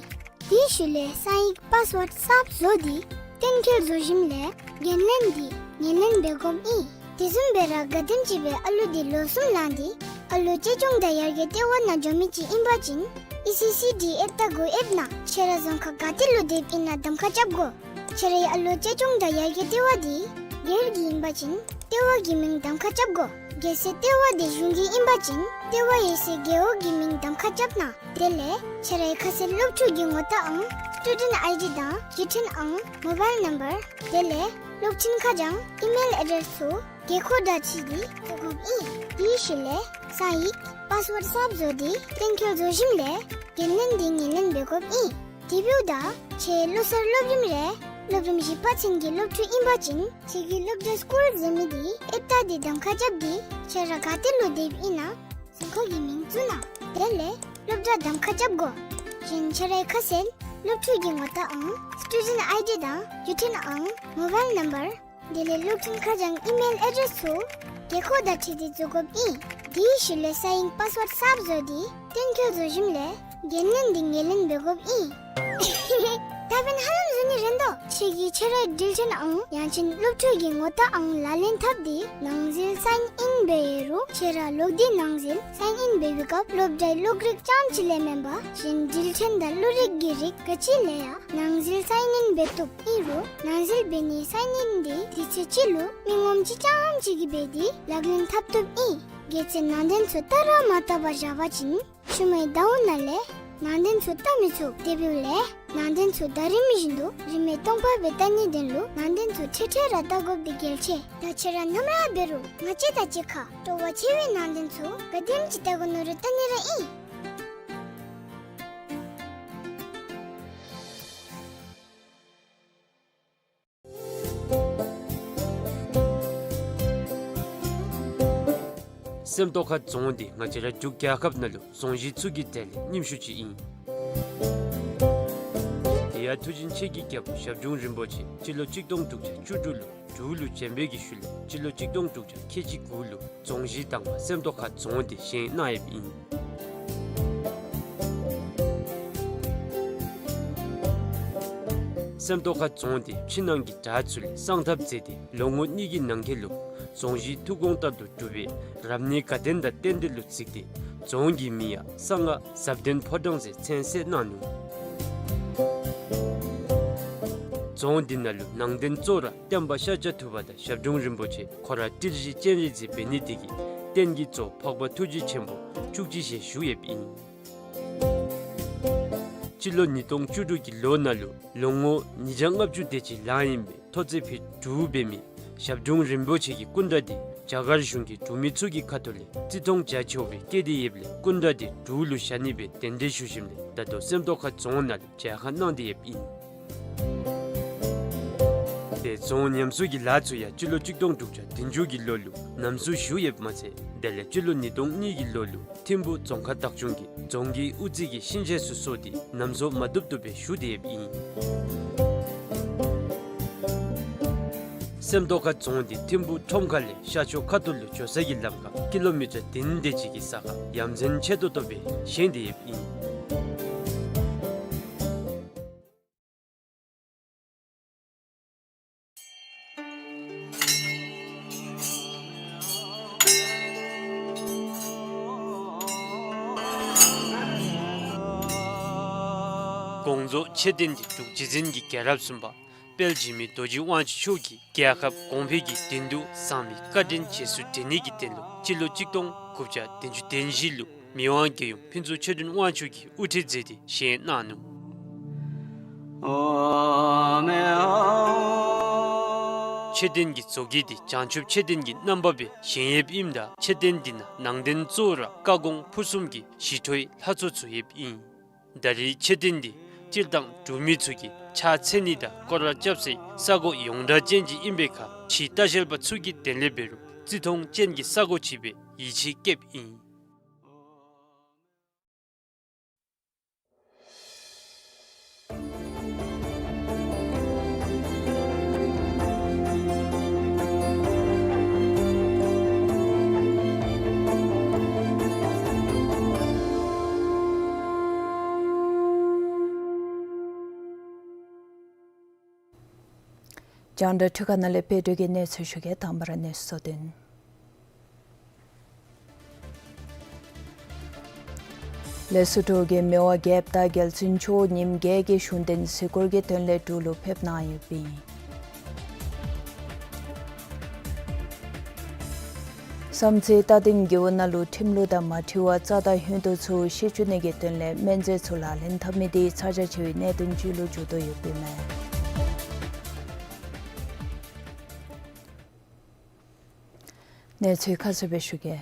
དེའི་ཤུལ་ལས་གསང་ཡིག་པཱསི་ཝཱརཌ་གསརཔ་བཟོ་སྟེ་གཏན་འཁེལ་བཟོ་ཞིནམ་ལས་འགན་ལེན་འདི་ངོས་ལེན་འབད་དགོཔ་ཨིན། དེ་བཟུམ་སྦེ་ར་ག་དེམ་ཅིག་སྦེ་ཨ་ལུ་འདི་ལོ་གསུམ་ལང་སྟེ་ཨ་ལུ་གཅེས་སྐྱོང་དང་ཡར་རྒྱས་ལྟེ་བ་ནང་འགྱོ་མི་ཅིག་ཨིན་པ་ཅིན་ཨི་སི་སི་ཌི་ཨེབ་རྟ་གུ་ཨེབ་གནང་། ཁྱེད་ར་རྫོང་ཁག་ག་ཏེ་ལུ་སྡོདཔ་ཨིན་ན་གདམ་ཁ་རྐྱབ་དགོ། ཁྱེད་རའི་ཨ་ལུ་གཅེས་སྐྱོང་དང་ཡར་རྒྱས་ལྟེ་བ་འདི་སྒེར་གྱི་ཨིན་པ་ཅིན་ལྟེ་བ་གི་མིང་གདམ་ཁ་རྐྱབ་དགོ། གལ་སྲིད་ལྟེ་བ་འདི་གཞུང་གི་ཨིན་པ་ཅིན་ལྟེ་བ་ཡོད་སའི་རྒེད་འོག་གི་མིང་གདམ་ཁ་རྐྱབ་གནང་། དེ་ལས་ཁྱེད་རའི་ཁ་གསལ་སློབ་ཕྲུག་གི་ངོ་རྟགས་ཨང་སི་ཊུ་ཌེནཊ་ཨའི་ཌི་དང་བརྒྱུད་འཕྲིན་ཨང་མོ་བཱའིལ་ནམ་བར་དེ་ལས་གློག་འཕྲིན་ཁ་བྱང་ཨི་མེལ་ཨེ་ཌེསི་ཚུ་དགོས་མཁོ་དང་འཁྲིལ་ཏེ་བཙུགས་དགོཔ་ཨིན། དེའི་ཤུལ་ལས་གསང་ཡིག་ པཱསི་ཝརཌ་གསརཔ་བཟོ་སྟེ་གཏན་འཁེལ་བཟོ་ཞིནམ་ལས་འགན་ལེན་འདི་ངོས་ལེན་འབད་དགོཔ་ཨིན། དེ་འབདཝ་ད་ཁྱེད་བློ་གསར་སློབ་རིམ་རེ་སློབ་རིམ་བཞི་པ་ཚུན་གྱི་སློབ་ཕྲུག་ཨིན་པ་ཅིན་ཁྱེད་ཀྱི་སློབ་གྲྭ་སི་ཀུལ་ཟེར་མི་འདི་ཨེབ་རྟ་སྟེ་གདམ་ཁ་རྐྱབ་སྟེ་ཁྱེད་ར་ག་ཏེ་ལུ་སྡོདཔ་ཨིན་ན་རྫོང་ཁག་གི་མིང་བཙུགས་གནང་། དེ་ལས་སློབ་གྲྭ་གདམ་ཁ་རྐྱབ་དགོ། གཞན་ཁྱེད་རའི་ཁ་གསལ་སློབ་ཕྲུག་གི་ངོ་རྟགས་ཨང་སི་ཊུ་ཌེནཊ་ཨའི་ཌི་དང་བརྒྱུད་འཕྲིན་ཨང་མོ་བཱའིལ་ནམ་བར་དེ་ལས་སློབ་འབྲིང་ཁ་བྱང་ཨི་མེལ་ཨེ་ཌེསི་ཚུ་རྒྱལ་ཁབ་དང་འཁྲིལ་ཏེ་བཙུགས་དགོཔ་ཨིན། དེའི་ཤུལ་ལས་སའིན་པཱསི་ཝརཌ་གསརཔ་བཟོ་སྟེ་གཏན་འཁེལ་བཟོ་ཞིནམ་ལས་འགན་ལེན་འདི་ངོས་ལེན་འབད་དགོཔ་ཨིན། ད་འབདན་ཧ་ལམ་བཟོ་ནི་རན་དོ། ཁྱེད་ཀྱིས་ཁྱེད་རའི་འགྲུལ་འཕྲིན་ཨང་ཡང་ཅིན་སློབ་ཕྲུག་གི་ངོ་རྟགས་ཨང་ལག་ལེན་འཐབ་སྟེ་ནང་འཛུལ་སའིན་ཨིན་འབད་ཡོད་རུང་ཁྱེད་ར་ལོག་སྟེ་ནང་འཛུལ་སའིན་ཨིན་འབད་བའི་སྐབས་སློབ་གྲྭའི་གློག་རིགས་རྐྱངམ་ཅིག་ལས་མེན་པར་གཞན་འགྲུལ་འཕྲིན་དང་གློག་རིགས་ཀྱི་རིགས་ག་ཅི་ལས་ཡང་ནང་འཛུལ་སའིན་ཨིན་འབད་བཏུབ། ཨིན་རུང་ནང་འཛུལ་འབད་ནིའི་སའིན་ཨིན་འདི་དུས་ཚོད་ཅིག་ལུ་མི་ངོམ་ཅིག་རྐྱངམ་ཅིག་གིས་འབད་དེ་ལག་ལེན་འཐབ་བཏུབ་ཨིན། གལ་ཏེ་ནང་རྟེན་ཚུ་བལྟ་ར་མ་བལྟ་བར་བཞག་པ་ཅིན་ཤུལ་མའི་ཟླཝ་ནང་ལས་ནང་རྟེན་ཚུ་བལྟ་མི་ཚུགས། དེ་འབདཝ་ལས་ནང་རྟེན་ཚུ་ཟླ་རིམ་བཞིན་དུ་རིན་མེད་སྟོང་པ་སྦེ་བལྟ་ནིའི་དོན་ལུ་ནང་རྟེན་ཚུ་འཕྲལ་འཕྲལ་ར་བལྟ་དགོཔ་འདི་གལ་ཆེ། ད་ཁྱེད་ར་ནམ་ར་འབད་རུང་ང་བཅས་དང་གཅིག་ཁར་སྤྲོ་བ་ཆེ་བའི་ནང་རྟེན་ཚུ་ག་དེམ་ཅིག་བལྟ་དགོ་མནོ་རུང་བལྟ་ནི་ར་ཨིན། སེམས་རྟོགས་ཁ་རྫོང་འདི་ང་བཅས་ར་འབྲུག་རྒྱལ་ཁབ་ནང་ལུ་རྫོང་གཞི་ཚུ་གི་གྲས་ལས་རྙིངམ་ཤོས་ཅིག་ཨིན། དེ་ཡང་མཐུ་ཆེན་ཆེ་གི་རྒྱལ་པོ་ཞབས་དྲུང་རིན་པོ་ཆེ་སྤྱི་ལོ་གཅིག་སྟོང་དྲུག་བརྒྱ་བཅུ་དྲུག་ལུ་འབྲུག་ལུ་བྱོན་པའི་གི་ཤུལ་ལས་སྤྱི་ལོ་གཅིག་སྟོང་དྲུག་བརྒྱ་ཁལ་གཅིག་དགུ་ལུ་རྫོང་གཞི་དང་པ་སེམས་རྟོགས་ཁ་རྫོང་འདི་བཞེངས་གནང་ཡོདཔ་ཨིན། སེམས་རྟོགས་ཁ་རྫོང་འདི་ཕྱི་ནང་གི་བྲག་ཚུ་ལས་གསང་ཐབས་མཛད་དེ་ལོ་ངོ་གཉིས་ཀྱི་ནང་འཁོད་ལུ་རྫོང་གཞི་ཐུགས་དགོངས་ལྟར་དུ་གྲུབ་པའི་རབ་གནས་དགའ་ལྡན་དང་རྟེན་འབྲེལ་ལུ་གཟིགས་ཏེ་རྫོང་གི་མིང་ཡང་གསང་སྔགས་ཟབ་ལྡན་ཕོ་བྲང་ཟེར་མཚན་གསོལ་གནང་ནུག། རྫོང་འདི་ནང་ལུ་ནང་རྟེན་གཙོ་བོ་ར་བསྟན་པ་ཤཱཀྱ་ཐུབ་པ་དང་ཞབས་དྲུང་རིན་པོ་ཆེ་ཁོ་ར་ཏིལ་བཞི་སྤྱན་རས་གཟིགས་འབད་ནི་དེ་གིས་རྟེན་གྱི་གཙོ་འཕགས་པ་ཐུགས་རྗེ་ཆེན་པོ་བཅུ་གཅིག་ཞལ་བཞུགས་ཡོདཔ་ཨིན། སྤྱི་ལོ་ཉིས་སྟོང་བཅུ་དྲུག་གི་ལོ་ནང་ལུ་ལོ་ངོ་ཉིས་བརྒྱ་ལྔ་བཅུ་དེ་ཅིག་ལང་ཡི་ཨིན་པའི་ཐོག་བརྩེགས་ཕུད་དྲུག་འབད་མི་ཞབས་དྲུང་རིན་པོ་ཆེ་གི་སྐུ་འདྲ་འདི་རྒྱ་གར་གཞུང་གིས་འབྲུག་མི་ཚུ་གི་ཁ་ཐུག་ལས་བརྩི་མཐོང་རྒྱ་ཆེ་བ་སྦེ་བསྐྱེད་དེ་ཡོདཔ་ལས་སྐུ་འདྲ་འདི་འབྲུག་ལུ་བཞག་ནི་སྦེ་གདན་འདྲེན་ཞུ་ཞིནམ་ལས་ད་ལྟོ་སེམས་རྟོགས་ཁ་རྫོང་ནང་ལུ་མཇལ་ཁ་གནང་སྟེ་ཡོདཔ་ཨིན། དེ་རྫོང་ཉམས་གསོ་གི་ལཱ་ཚུ་ཡང་སྤྱི་ལོ་གཅིག་སྟོང་དྲུག་བརྒྱ་བདུན་ཅུ་གི་ལོ་ལུ་ནམ་གསོ་ཞུ་ཡོདཔ་མ་ཚད་དེ་ལས་སྤྱི་ལོ་ཉིས་སྟོང་གཉིས་ཀྱི་ལོ་ལུ་ཐིམ་ཕུག་རྫོང་ཁག་བདག་སྐྱོང་གིས་རྫོང་གི་དབུ་རྩེ་གི་ཤིང་ཆས་ཚུ་བཟོ་སྟེ་ནམ་གསོ་མ་བཏུབ་བཏུབ་སྦེ་ཞུ་སྟེ་ཡོདཔ་ཨིན། སེམས་རྟོགས་ཁ་རྫོང་འདི་ཐིམ་ཕུག་ཁྲོམ་ཁ་ལས་ཤར་ཕྱོགས་ཁ་ཐུག་ལུ་འགྱོ་ས་གི་ལམ་ཁར་ཀི་ལོ་མི་ཊར་བདུན་དེ་ཅིག་གི་ས་ཁར་ཡ་མཚན་ཆེ་ཏོག་ཏོ་སྦེ་བཞེངས་ཏེ་ཡོདཔ་ཨིན། དགོངས་རྫོགས་མཆོད་རྟེན་འདི་འབྲུག་རྗེ་བཙུན་གྱི་རྒྱལ་རབས་གསུམ་པ་དཔལ་འཇིགས་མེད་རྡོ་རྗེ་དབང་ཕྱུག་མཆོག་གིས་རྒྱལ་ཁབ་གོང་འཕེལ་གྱི་དོན་དུ་གསང་བའི་བཀའ་དྲིན་རྗེས་སུ་དྲན་ནི་གི་དོན་ལུ་སྤྱི་ལོ་གཅིག་སྟོང་དགུ་བརྒྱ་བདུན་ཅུ་དོན་བཞི་ལུ་མི་དབང་རྒྱལ་ཡུམ་ཕུན་ཚོགས་ཆོས་སྒྲོན་དབང་ཕྱུག་གིས་དབུ་ཁྲིད་མཛད་དེ་བཞེངས་གནང་ནུག། མཆོད་རྟེན་གྱི་བཟོ་བཀོད་འདི་བྱང་ཆུབ་མཆོད་རྟེན་གྱི་རྣམ་པ་སྦེ་བཞེངས་ཡོདཔ་ཨིནམ་ད་མཆོད་རྟེན་འདི་ནང་ནང་རྟེན་གཙོ་བོ་ར་བཀའ་དགོངས་ཕུར་གསུམ་གྱི་ཞི་ཁྲོའི་ལྷ་ཚོགས་ཚུ་ཡོདཔ་ཨིན། ད་རེས་མཆོད་རྟེན་འདི་སྤྱིར་བཏང་འབྲུག་མི་ཚུ་གིས་ཕྱག་འཚལ་ནི་དང་སྐོར་ར་རྐྱབ་སའི་ས་གོ་ཡོངས་གྲགས་ཅན་ཅིག་ཨིན་པའི་ཁར་ཕྱི་ལྟ་བཤལ་པ་ཚུ་གི་དོན་ལས་འབད་རུང་བརྩི་མཐོང་ཅན་གྱི་ས་གོ་ཅིག་སྦེ་ཡིད་ཆེས་བསྐྱེདཔ་ཨིན། རྒྱང་བསྒྲགས་འཕྲུལ་ཁང་ནང་ལས་དཔལ་སྒྲོན་གྱིས་གནས་ཚུལ་ཞུ་གེ། དང་པ་ར་གནས་ཚུལ་གཙོ་དོན། ལས་ཟུར་དྲུག་གི་མི་དབང་རྒྱལཔོ་དང་རྒྱལ་བཙུན་མཆོག་ཉིནམ་བརྒྱད་ཀྱི་གཞུང་དོན་གཟིགས་སྐོར་གྱི་དོན་ལས་འབྲུག་ལུ་ཕེབས་གནང་ཡོདཔ་ཨིན། བསམ་རྩེ་རྟ་སྡིང་རྒེད་འོག་ནང་ལུ་ཁྲིམས་ལུགས་དང་མ་འཁྲིལ་བར་རྩྭ་དང་ཧུན་དུ་ཚུ་བཤེད་བཅུག་ནི་གི་དོན་ལས་སྨན་རྫས་ཚུ་ལག་ལེན་འཐབ་མི་དེ་ཚ་གྱང་ཆེ་བའི་གནད་དོན་ཅིག་ལུ་འགྱུར་དོ་ཡོདཔ་ཨིན་མས། གནས་ཚུལ་ཁ་གསལ་སྦེ་ཞུ་གེ།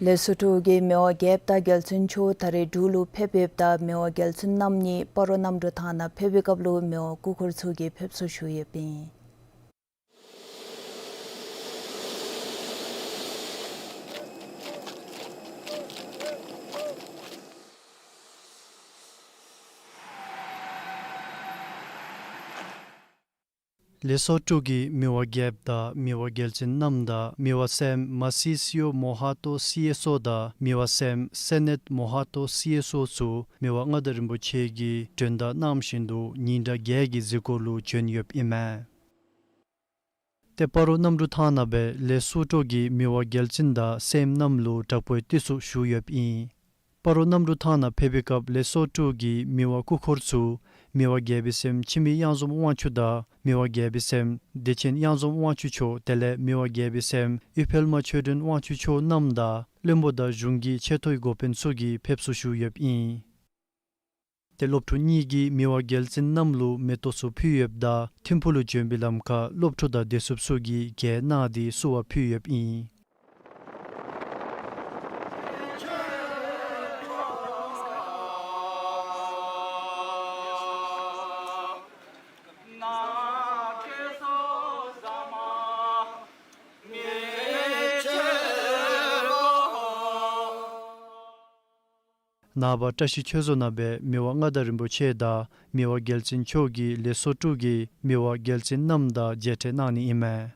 ལེ་སོ་ཊོ་གི་མི་དབང་རྒྱལཔོ་དང་རྒྱལ་བཙུན་མཆོག་ད་རེས་འབྲུག་ལུ་ཕེབས་ཡོདཔ་ད་མི་དབང་རྒྱལ་བཙུན་རྣམ་གཉིས་སྤ་རོ་གནམ་གྲུ་ཐང་ནང་ཕེབས་པའི་སྐབས་ལུ་མི་དབང་སྐུ་འཁོར་ཚུ་གིས་ཕེབས་བསུ་ཞུ་ཡོདཔ་ཨིན། ལེ་སོ་ཊོ་གི་མི་དབང་རྒྱལཔོ་དང་མི་དབང་རྒྱལ་བཙུན་རྣམ་དང་མི་དབང་སྲསམོ་མ་སི་སི་ཡོ་མོ་ཧ་ཏོ་སི་ཨེསི་ཨོ་དང་མི་དབང་སྲསམོ་སེ་ནེཊ་མོ་ཧ་ཏོ་སི་ཨེསི་ཨོ་ཚུ་མི་དབང་མངའ་བདག་རིན་པོ་ཆེ་གིས་མགྲོན་བརྡ་གནང་བཞིན་དུ་ཉིན་གྲངས་བརྒྱད་ཀྱི་གཟིགས་སྐོར་ལུ་བྱོན་ཡོདཔ་ཨིན་མས། ཏེ་སྤ་རོ་གནམ་གྲུ་ཐང་ནང་སྦེ་ལེ་སོ་ཊོ་གི་མི་དབང་རྒྱལ་བཙུན་དང་སྲསམོ་རྣམས་ལུ་དྲག་པོའི་བརྟུལ་ཞུགས་ཞུ་ཡོདཔ་ཨིན། སྤ་རོ་གནམ་གྲུ་ཐང་ནང་ཕེབས་པའི་སྐབས་ལེ་སོ་ཊོ་གི་མི་དབང་སྐུ་འཁོར་ཚུ་མི་དབང་རྒྱལ་པོའི་སྲསམོ་འཆི་མེད་གཡང་འཛོམས་དབང་ཕྱུག་དང་མི་དབང་རྒྱལ་པོའི་སྲསམོ་བདེ་ཆེན་གཡང་འཛོམས་དབང་ཕྱུག་མཆོག་དེ་ལས་མི་དབང་རྒྱལ་པོའི་སྲསམོ་ཨུཏྤལ་མ་ཆོས་སྒྲོན་དབང་ཕྱུག་མཆོག་རྣམས་དང་བློན་པོ་དང་གཞུང་གི་ཆེ་མཐོའི་འགོ་དཔོན་ཚུ་གིས་ཕེབས་བསུ་ཞུ་ཡོདཔ་ཨིན། ཏེ་སློབ་ཕྲུག་གཉིས་ཀྱིས་མི་དབང་རྒྱལ་བཙུན་རྣམས་ལུ་མེ་ཏོག་ཚུ་ཕུལ་ཡོདཔ་ད་ཐིམ་ཕུག་ལུ་བྱོན་པའི་ལམ་ཁར་སློབ་ཕྲུག་དང་བདེ་སྲུངཔ་ཚུ་གིས་གྱེར་གནང་སྟེ་བསུ་བ་ཕུལ་ཡོདཔ་ཨིན། ནངས་པ་བཀྲ་ཤིས་ཆོས་རྫོང་ནང་སྦེ་མི་དབང་མངའ་བདག་རིན་པོ་ཆེ་དང་མི་དབང་རྒྱལ་བཙུན་མཆོག་གིས་ལེ་སོ་ཊོ་གི་མི་དབང་རྒྱལ་བཙུན་རྣམ་དང་མཇལ་འཕྲད་གནང་ནི་ཨིན་མས།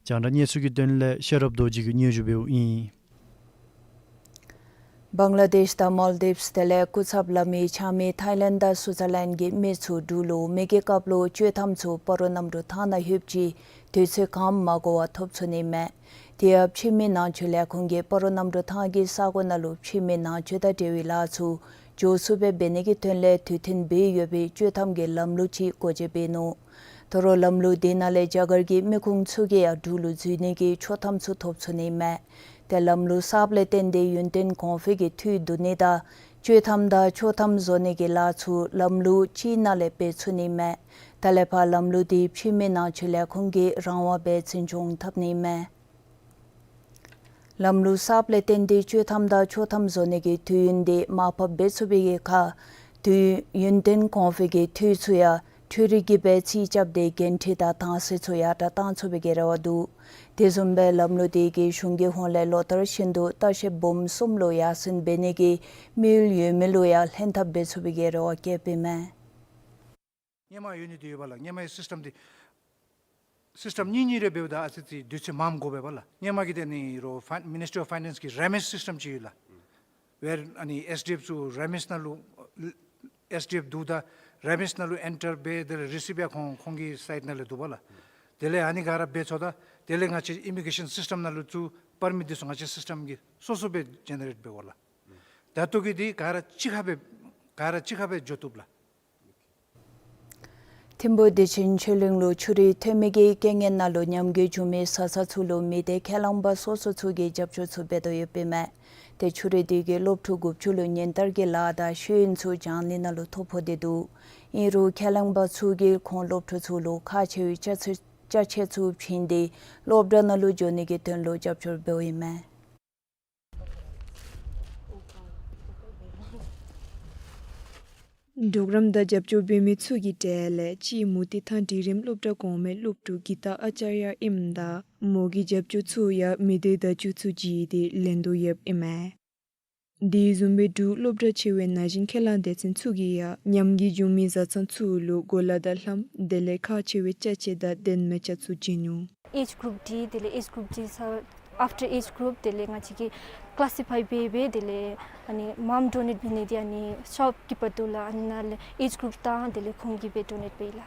རྒྱང་བསྒྲགས་གནས་ཚུལ་གྱི་དོན་ལས་ཤེས་རབ་རྡོ་རྗེ་གིས་སྙན་ཞུ་འབདཝ་ཨིན། བང་ལ་དེཤ་དང་མཱལ་དིབས་དེ་ལས་སྐུ་ཚབ་ལས་མི་ཆ་མེད་ཐའི་ལེནཌ་དང་སུའུ་ཙར་ལེནཌ་གི་མི་ཚུ་འབྲུག་ལུ་མེ་གི་སྐབས་ལུ་ཆོས་ཐམ་ཚུ་སྤ་རོ་གནམ་གྲུ་ཐང་ནང་ལྷོདཔ་ཅིག་དུས་ཚོད་གངམ་མ་འགོར་བར་ཐོབ་ཚུགས་ནི་མས། དེ་ཡང་ཕྱི་མི་ནང་ཆོས་ལས་ཁུངས་ཀྱིས་སྤ་རོ་གནམ་གྲུ་ཐང་གི་ས་གོ་ནང་ལུ་ཕྱི་མི་ནང་ཆོས་དང་འབྲེལ་བའི་ལཱ་ཚུ་འགྱོ་ཚུགསཔ་སྦེ་འབད་ནི་གི་དོན་ལས་དུས་མཐུན་སྦེ་ཡོད་པའི་ཆོས་ཐམ་གྱི་ལམ་ལུགས་ཅིག་སྒོ་འབྱེད་འབད་ནུག། དོ་རུང་ལམ་ལུགས་དེ་ནང་ལས་རྒྱ་གར་གྱི་མི་ཁུངས་ཚུ་གིས་ཡང་འབྲུག་ལུ་འཛུལ་ནི་གི་ཆོས་ཐམ་ཚུ་ཐོབ་ཚུགས་ནི་མས། ཏེ་ལམ་ལུགས་གསརཔ་ལས་བརྟེན་ཏེ་ཡུན་བརྟན་གོང་འཕེལ་གྱི་འཐུས་བསྡུ་ནི་དང་ཆོས་ཐམ་དང་ཆོས་ཐམ་བཟོ་ནི་གི་ལཱ་ཚུ་ལམ་ལུགས་གཅིག་ནང་ལས་འབད་ཚུགས་ནི་མས། ད་ལས་ཕར་ལམ་ལུགས་དེ་ཕྱི་མི་ནང་ཆོས་ལས་ཁུངས་ཀྱིས་རང་དབང་སྦེ་འཛིན་སྐྱོང་འཐབ་ནི་མས། ལམ་ལུགས་གསརཔ་ལས་བརྟེན་ཏེ་ཆོས་ཐམ་དང་ཆོས་ཐམ་བཟོ་ནི་གི་དུས་ཡུན་དེ་མར་ཕབ་འབད་ཚུགས་པའི་ཁར་དུས་ཡུན་བརྟན་གོང་འཕེལ་གྱི་འཐུས་ཚུ་ཡང་འཕྲུལ་རིག་གིས་སྦེ་རྩིས་རྐྱབ་སྟེ་འགན་འཁྲི་དང་དྭངས་གསལ་ཚུ་ཡར་དྲག་གཏང་ཚུགས་པའི་གི་རེ་བ་འདུག། དེ་བཟུམ་སྦེ་ལམ་ལུགས་དེ་གིས་གཞུང་གི་ཧོངས་ལས་ལོ་ལྟར་བཞིན་དུ་ལྟ་བཤལ་འབུམ་གསུམ་ལུ་ཡར་སེང་འབད་ནི་གི་དམིགས་ཡུལ་ཡོད་མི་ལུ་ཡང་ལྷན་ཐབས་འབད་ཚུགས་པའི་གི་རེ་བ་བསྐྱེདཔ་ཨིན་མས། སྔོན་མ་ཡོད་ནི་དེ་ཡོད་པ་ལགས། སྔོན་མའི་སིསི་ཊམ་དེ་སིསི་ཊམ་གཉིས་གཉིས་རེ་འབདཝ་ད་ཨ་ཙི་ཅིག་དུས་ཚོད་མངམ་འགོར་བས་པ་ལགས། སྔོན་མ་གི་དེ་ནི་རོགས་ཕའི་མི་ནིསི་ཊི་ཨོཕ་ཕའི་ནེནསི་གི་རེ་མིཊ་སིསི་ཊམ་ཅིག་ཡོད་ལགས། ཝེར་ཨ་ནི་ཨེསི་ཌི་ཨེཕ་ཚུ་རེ་མིཊ་ནང་ལུ་ཨེསི་ཌི་ཨེཕ་བསྡུཝ་ད་རེ་མིཊ་ནང་ལུ་ཨེན་ཊར་འབད་དེ་ལས་རི་སིབ་ཡང་ཁོང་ཁོང་གི་སའིཊ་ནང་ལས་འདུག་པ་ལགས། དེ་ལས་ཨ་ནི་ག་ར་འབད་ཚརཝ་ད་དེ་ལས་ང་བཅས་ཨི་མི་གེ་རེ་ཤཱན་སིསི་ཊམ་ནང་ལུ་ཚུར་པར་མིཊ་འདི་ཚུ་ང་བཅས་སིསི་ཊམ་གིས་སོ་སོ་སྦེ་ཇེ་ནེ་རེཊ་འབད་དགོ་ལགས། ད་ལྟོ་གི་འདི་ག་ར་གཅིག་ཁར་སྦེ་ག་ར་གཅིག་ཁར་སྦེ་འགྱོ་བཏུབ་ལགས། ཐིམ་ཕུག་བདེ་ཆེན་ཆོས་གླིང་ལུ་ཆུ་རུད་ཐོན་མི་གི་རྐྱེན་ངན་ནང་ལུ་ཉམས་རྒུད་བྱུང་མི་བཟའ་ཚང་ཚུ་ལུ་མི་སྡེ་ཁས་བླངས་པ་སོ་སོ་ཚུ་གིས་རྒྱབ་སྐྱོར་ཚུ་འབད་དོ་ཡོདཔ་ཨིན་མས། ཏེ་ཆུ་རུད་དེ་གིས་སློབ་ཕྲུག་དགུ་བཅུ་ལུ་ཉིན་ལྟར་གྱི་ལཱ་དང་ཤེས་ཡོན་ཚུ་སྦྱང་ནི་ནང་ལུ་ཐོ་ཕོག་སྟེ་འདུག། ཨིན་རུང་ཁས་བླངས་པ་ཚུ་གིས་ཁོང་སློབ་ཕྲུག་ཚུ་ལུ་ཁག་ཆེ་བའི་ཅ་ཆས་ཅ་ཆས་ཚུ་བྱིན་ཏེ་སློབ་གྲྭ་ནང་ལུ་འགྱོ་ནི་གི་དོན་ལུ་རྒྱབ་སྐྱོར་འབདཝ་ཨིན་མས། གྲོགས་རམ་དང་རྒྱབ་སྐྱོར་འབད་མི་ཚུ་གི་གྲས་ལས་གཅིག་མུ་ཏིག་ཐང་འབྲིང་རིམ་སློབ་གྲྭ་གོང་མའི་སློབ་ཕྲུག་གི་ཏ་ཨ་ཅཱརྱ་ཨིནམ་ད་མོ་གི་རྒྱབ་སྐྱོར་ཚུ་ཡང་མི་སྡེ་བརྡ་བརྒྱུད་ཚུ་བརྒྱུད་དེ་ལེན་དོ་ཡོདཔ་ཨིན་མས། དེ་བཟུམ་སྦེ་འབྲུག་སློབ་གྲྭ་ཆེ་བའི་ན་གཞོན་ཁས་བླངས་སྡེ་ཚན་ཚུ་གིས་ཡང་ཉམས་རྒུད་བྱུང་མི་བཟའ་ཚང་ཚུ་ལུ་གོ་ལ་དང་ལྷམ་དེ་ལས་ཁག་ཆེ་བའི་ཅ་ཆས་དང་གདན་མལ་ཆ་ཚུ་བྱིན་ནུག། ཨེཇ་གུ་རུབ་འདི་དེ་ལས་ཨེཇ་གུ་རུབ་འདི་ཚུ་ཨབ་ཊར་ཨེཇ་གུ་རུབ་དེ་ལས་ང་བཅས་ཀྱིས་ཀི་ལཱ་སི་ཕའི་འབད་འབད་དེ་ལས་ཨ་ནི་མངམ་ཌོ་ནེཊ་འབད་ནི་འདི་ཨ་ནི་ཤོབ་ཀིཔར་འདུག་ལགས། ཨ་ནི་ནཱ་ལས་ཨེཇ་གུ་རུབ་དང་དེ་ལས་ཁོང་གིས་འབད་ཌོ་ནེཊ་འབད་ཡི་ལགས།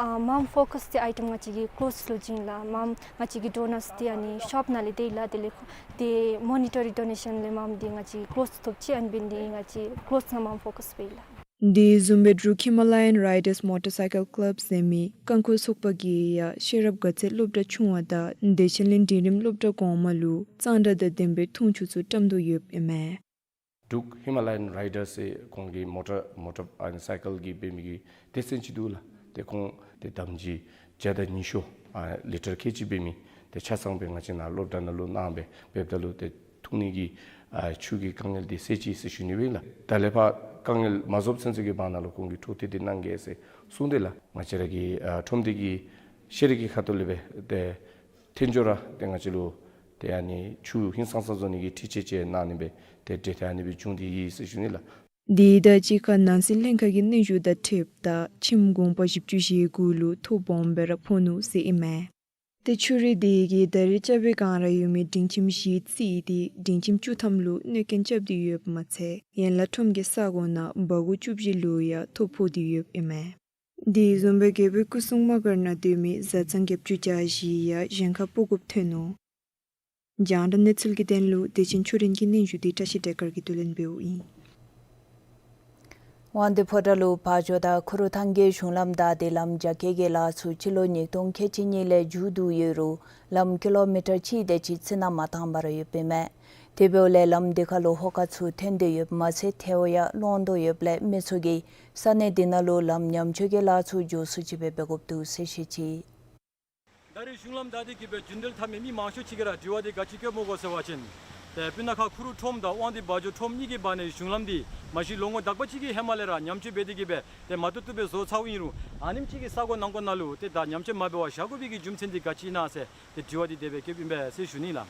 ཨ་མངམ་ཕོ་ཀཱས་འདི་ཨའི་ཊམ་ང་བཅས་ཀྱིས་ཀློཐས་ལུ་བྱིན་ལགས། མངམ་ང་བཅས་ཀྱི་ཌོ་ནརས་འདི་ཨ་ནི་ཤོབ་ནང་ལས་སྡོད་ཡི་ལགས། དེ་ལས་ཁོ་འདི་མོ་ནི་ཊ་རི་ཌོ་ནེ་ཤཱན་ལས་མངམ་འདི་ང་བཅས་ཀློཐས་ཐོབ་ཅི། ཨ་ནི་འབད་ནི་འདི་ང་བཅས་ཀློཐས་ནང་མངམ་ཕོ་ཀཱས་འབད་ཡི་ལགས། དེ་བཟུམ་སྦེ་འབྲུག་ཧི་མ་ལ་ཡཱན་རའི་ཌརས་མོ་ཊར་སའི་ཀལ་ཀི་ལབ་ཟེར་མི་རྐང་འཁོར་ཚོགས་པ་གིས་ཡང་ཤེས་རབ་དགའ་ཚལ་སློབ་གྲྭ་ཆུང་བ་དང་བདེ་ཆེན་གླིང་འབྲིང་རིམ་སློབ་གྲྭ་གོང་མ་ལུ་གཙང་སྦྲ་དང་ལྡན་པའི་འཐུང་ཆུ་ཚུ་བཀྲམ་དོ་ཡོདཔ་ཨིན་མས། འབྲུག་ཧི་མ་ལ་ཡཱན་རའི་ཌརས་ཟེར་ཁོང་གི་མོ་ཊར་མོ་ཊར་ཨ་ནི་སའི་ཀལ་གྱི་འབད་མི་གི་སྡེ་ཚན་ཅིག་འདུག་ལགས། ཏེ་ཁོང་ཏེ་དམ་ཅིག་བརྒྱ་དང་ཉི་ཤུ་ཨ་ལི་ཊར་ཁལ་གཅིག་འབད་མི་ཏེ་ཆ་ཚང་སྦེ་ང་བཅས་ནཱ་སློབ་གྲྭ་ནང་ལུ་གནང་སྦེ་འབདཝ་ད་ལུ་ཏེ་ ཁོང་གཉིས་ཀྱིས་ཨ་ཆུ་གི་དཀའ་ངལ་འདི་སེལ་ཅི་ཟེར་ཞུ་ནི་ཨིན་ལགས། ད་ལས་ཕར་དཀའ་ངལ་མ་རྫོགས་ཚུན་ཚོད་ཀྱི་བར་ན་ལུ་ཁོང་གིས་འཕྲོ་མཐུད་དེ་གནང་གེ་ཟེར་གསུངས་ཏེ་ལགས། ང་བཅས་ར་གི་ཨ་ཁྲོམ་སྡེ་གི་ཤེས་རིག་གི་ཁ་ཐུག་ལས་སྦེ་ཏེ་འཕྲལ་མགྱོགས་ར་ཏེ་ང་བཅས་ལུ་ཏེ་ཨ་ནི་ཆུ་ཧིང་སངས་ས་བཟོ་ནི་གི་འཕྲུལ་ཆས་ཅིག་གནང་ནི་སྦེ་ཏེ་འབྲེལ་ཐད་ཨ་ནི་སྦེ་བྱུང་སྟེ་ཡོད་ཟེར་ཞུ་ནི་ལགས། དེ་དང་གཅིག་ཁར་ནང་སྲིད་ལྷན་ཁག་གི་སྙན་ཞུ་དང་འཁྲིལཝ་ད་ཁྱིམ་གུང་པ་བཞི་བཅུ་ཞེ་དགུ་ལུ་ཐོ་སྦོམ་སྦེ་ར་ཕོག་ནུག་ཟེར་ཨིན་མས། ཏེ་ཆུ་རུད་དེ་གིས་ད་རིས་རྐྱབ་པའི་སྒང་ར་ཡོད་མི་སྒྲིང་ཁྱིམ་བཞི་རྩིས་ཏེ་སྒྲིང་ཁྱིམ་བཅུ་ཐམ་ལུ་གནོད་སྐྱོན་རྐྱབ་སྟེ་ཡོདཔ་མ་ཚད་ཡན་ལག་ཁྲོམ་གྱི་ས་གོ་ནང་སྦ་སྒོར་བཅུ་བཞི་ལུ་ཡང་ཐོ་ཕོག་སྟེ་ཡོདཔ་ཨིན་མས། དེ་བཟུམ་སྦེ་རྒྱལ་པོའི་སྐུ་སྲུང་དམག་སྒར་ནང་སྡོད་མི་བཟའ་ཚང་བརྒྱད་ཅུ་གྱ་བཞི་ཡང་གཞན་ཁར་སྤོ་དགོཔ་ཐོན་ནུག། རྒྱང་བསྒྲགས་གནས་ཚུལ་གྱི་དོན་ལུ་བདེ་ཆེན་ཆོས་སྒྲོན་གྱི་སྙན་ཞུ་འདི་བཀྲ་ཤིས་བདེ་དཀར་གྱིས་བསྡུ་ལེན་འབདཝ་ཨིན། དབང་འདུས་ཕོ་བྲང་ལུ་བ་འཇོ་དང་ཁུ་རུ་ཐང་གི་གཞུང་ལམ་དང་དེ་ལམ་རྒྱ་སྐྱེད་ཀྱི་ལཱ་ཚུ་སྤྱི་ལོ་ཉིས་སྟོང་ཁལ་གཅིག་གཉིས་ལས་མཇུག་བསྡུ་ཡོད་རུང་ལམ་ཀི་ལོ་མི་ཊར་གཅིག་དེ་ཅིག་རྩི་ནག་མ་བཏང་བར་ཡོདཔ་ཨིན་མས། དེ་འབདཝ་ལས་ལམ་དེ་ཁ་ལུ་ཧོ་ཀ་ཚུ་ཐོན་ཏེ་ཡོདཔ་མ་ཚད་ཐལཝ་ཡང་ལོང་དོ་ཡོདཔ་ལས་མི་ཚུ་གིས་ས་གནས་དེ་ནང་ལུ་ལམ་ཉམས་བཅོས་ཀྱི་ལཱ་ཚུ་མགྱོགས་སུ་ཅིག་སྦེ་འབད་དགོཔ་འདུག་ཟེར་བཤད་ཅི། ད་རིས་གཞུང་ལམ་བདའ་སྟེ་གི་སྦེ་རྒྱུན་འགྲུལ་འཐབ་མི་མི་མང་ཤོས་ཅིག་གིས་ར་དྲི་བ་འདི་ག་ཅི་བཀོདཔ་སྨོ་གོ་ཟེར་བ་ཅིན་ཏེ་སྤུ་ན་ཁ་ཁུ་རུ་ཁྲོམ་དང་དབང་འདུས་བ་འཇོ་ཁྲོམ་གཉིས་ཀྱི་བར་ནའི་གཞུང་ལམ་འདི་མ་གཞི་ལོ་ངོ་དག་པ་ཅིག་གི་ཧེ་མ་ལས་ར་ཉམས་བཅོས་འབད་དེ་གི་སྦེ་ཏེ་མ་བཏུབ་བཏུབ་སྦེ་བཟོ་ཚརཝ་ཨིན་རུང་ཨ་ནེམ་ཅིག་གི་ས་གོ་ནང་འཁོད་ནང་ལུ་ཏེ་ད་ཉམས་བཅོས་མ་འབད་བར་བཞག་དགོ་པའི་གི་རྒྱུ་མཚན་འདི་ག་ཅི་ཨིན་ན་ཟེར་ཏེ་དྲི་བ་འདི་དེ་སྦེ་བཀོདཔ་ཨིན་པས་ཟེར་ཞུ་ནི་ལགས།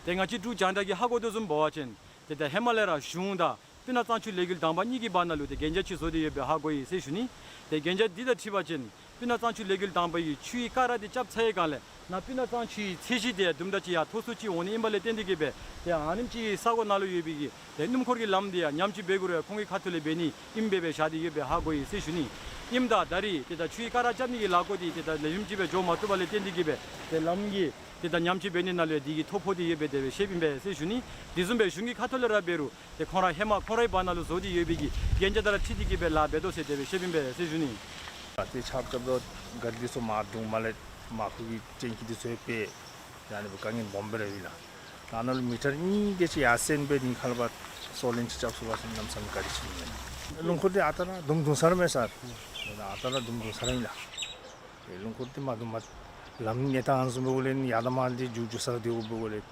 ཏེ་ང་བཅས་འབྲུག་རྒྱང་བསྒྲགས་ཀྱིས་ཧ་གོ་དོ་བཟུམ་འབད་བ་ཅིན་ཏེ་ད་ཧེ་མ་ལས་ར་གཞུང་དང་སྤུ་ན་གཙང་ཆུ་ལས་འགུལ་དང་པ་གཉིས་ཀྱི་བར་ན་ལུ་ཏེ་གན་རྒྱ་ཅིག་བཟོ་སྟེ་ཡོདཔ་སྦེ་ཧ་གོ་ཡི་ཟེར་ཞུ་ནི། ཏེ་གན་རྒྱ་འདི་དང་འཁྲིལ་བ་ཅིན་སྤུ་ན་གཙང་ཆུ་ལས་འགུལ་དང་པ་གིས་ཆུའི་ཀ་ར་འདི་རྐྱབ་ཚར་བའི་སྒང་ལས་ནཱ་སྤུ་ན་གཙང་ཆུའི་ཚད་གཞི་དེ་དུམ་གྲ་ཅིག་ཡར་མཐོ་སུ་ཅིག་འོང་ནི་ཨིན་པ་ལས་བརྟེན་ཏེ་གི་སྦེ་ཏེ་ཨ་ནེམ་ཅིག་ས་གོ་ནང་ལུ་ཡོད་པའི་གི་ཏེ་སྣུམ་འཁོར་གྱི་ལམ་འདི་ཡང་ཉམས་བཅོས་འབད་དགོ་རུང་ཁོང་གི་ཁ་ཐུག་ལས་འབད་ནི་ཨིནམ་སྦེ་སྦེ་བཞག་སྟེ་ཡོདཔ་སྦེ་ཧ་གོ་ཡི་ཟེར་ཞུ་ནི། ཨིནམ་ད་ད་རིས་ཏེ་ད་ཆུའི་ཀ་ར་རྐྱབ་ནི་གི་ལཱ་འགོ་འདི་ཏེ་ད་ལེགས་ཤོམ་ཅིག་སྦེ་འགྱོ་མ་བཏུབ་པ་ལས་བརྟེན་ཏེ་གི་སྦེ་ཏེ་ལམ་གྱི་ཏེ་ད་ཉམས་བཅོས་འབད་ནི་ནང་ལུ་ཡང་དེ་གིས་ཐོ་ཕོག་སྟེ་ཡོདཔ་སྦེ་དེ་སྦེ་བཤདཔ་ཨིན་པས་ཟེར་ཞུ་ནི། དེ་བཟུམ་སྦེ་གཞུང་གི་ཁ་ཐུག་ལས་ར་འབད་རུང་ཏེ་ཁོང་ར་ཧེ་མ་ཁོང་རའི་བར་ན་ལུ་བཟོ་སྟེ་ཡོད་པའི་གི་གན་རྒྱ་དང་ར་འཁྲིལ་ཏེ་གི་སྦེ་ལཱ་འབད་དོ་ཟེར་དེ་སྦེ་བཤདཔ་ཨིན་པས་ཟེར་ཞུ་ནི། ཏེ་ཆརཔ་རྐྱབ་ད་ག་རི་འདི་ཚུ་མར་བརྡུང་མ་ལས་མར་ཁུ་གི་ཊེང་ཀི་འདི་ཚུ་ཡང་ཕར་ཡ་ནི་སྦེ་དཀའ་ངལ་སྦོམ་སྦེ་ར་ཡོད་ལགས། ད་ནཱ་ལུ་མི་ཊར་གཉིས་དེ་ཅིག་ཡར་སེང་སྦེ་ནི་ཁ་ལས་ཕར་སོ་ལེན་ཅིག་རྐྱབ་ཚུགས་པ་ཅིན་གནམ་མེད་ས་མེད་ག་རི་ཅིག་ཨིན་མས། རླུང་འཁོར་འདི་ཨ་རྟག་ར་བརྡུང་བརྡུང་ས་ར་མས་ས། ཨ་རྟག་ར་བརྡུང་བརྡུང་ས་ར་ཨིན་ལགས། ཏེ་རླུང་འཁོར་འདི་མ་བརྡུངམ་ལམ་གནས་སྟངས་བཟུམ་འབདཝ་ལས་ཡར་དང་མར་འདི་རྒྱུག་རྒྱུག་ས་ར་སྡོད་དགོཔ་འབདཝ་ལས་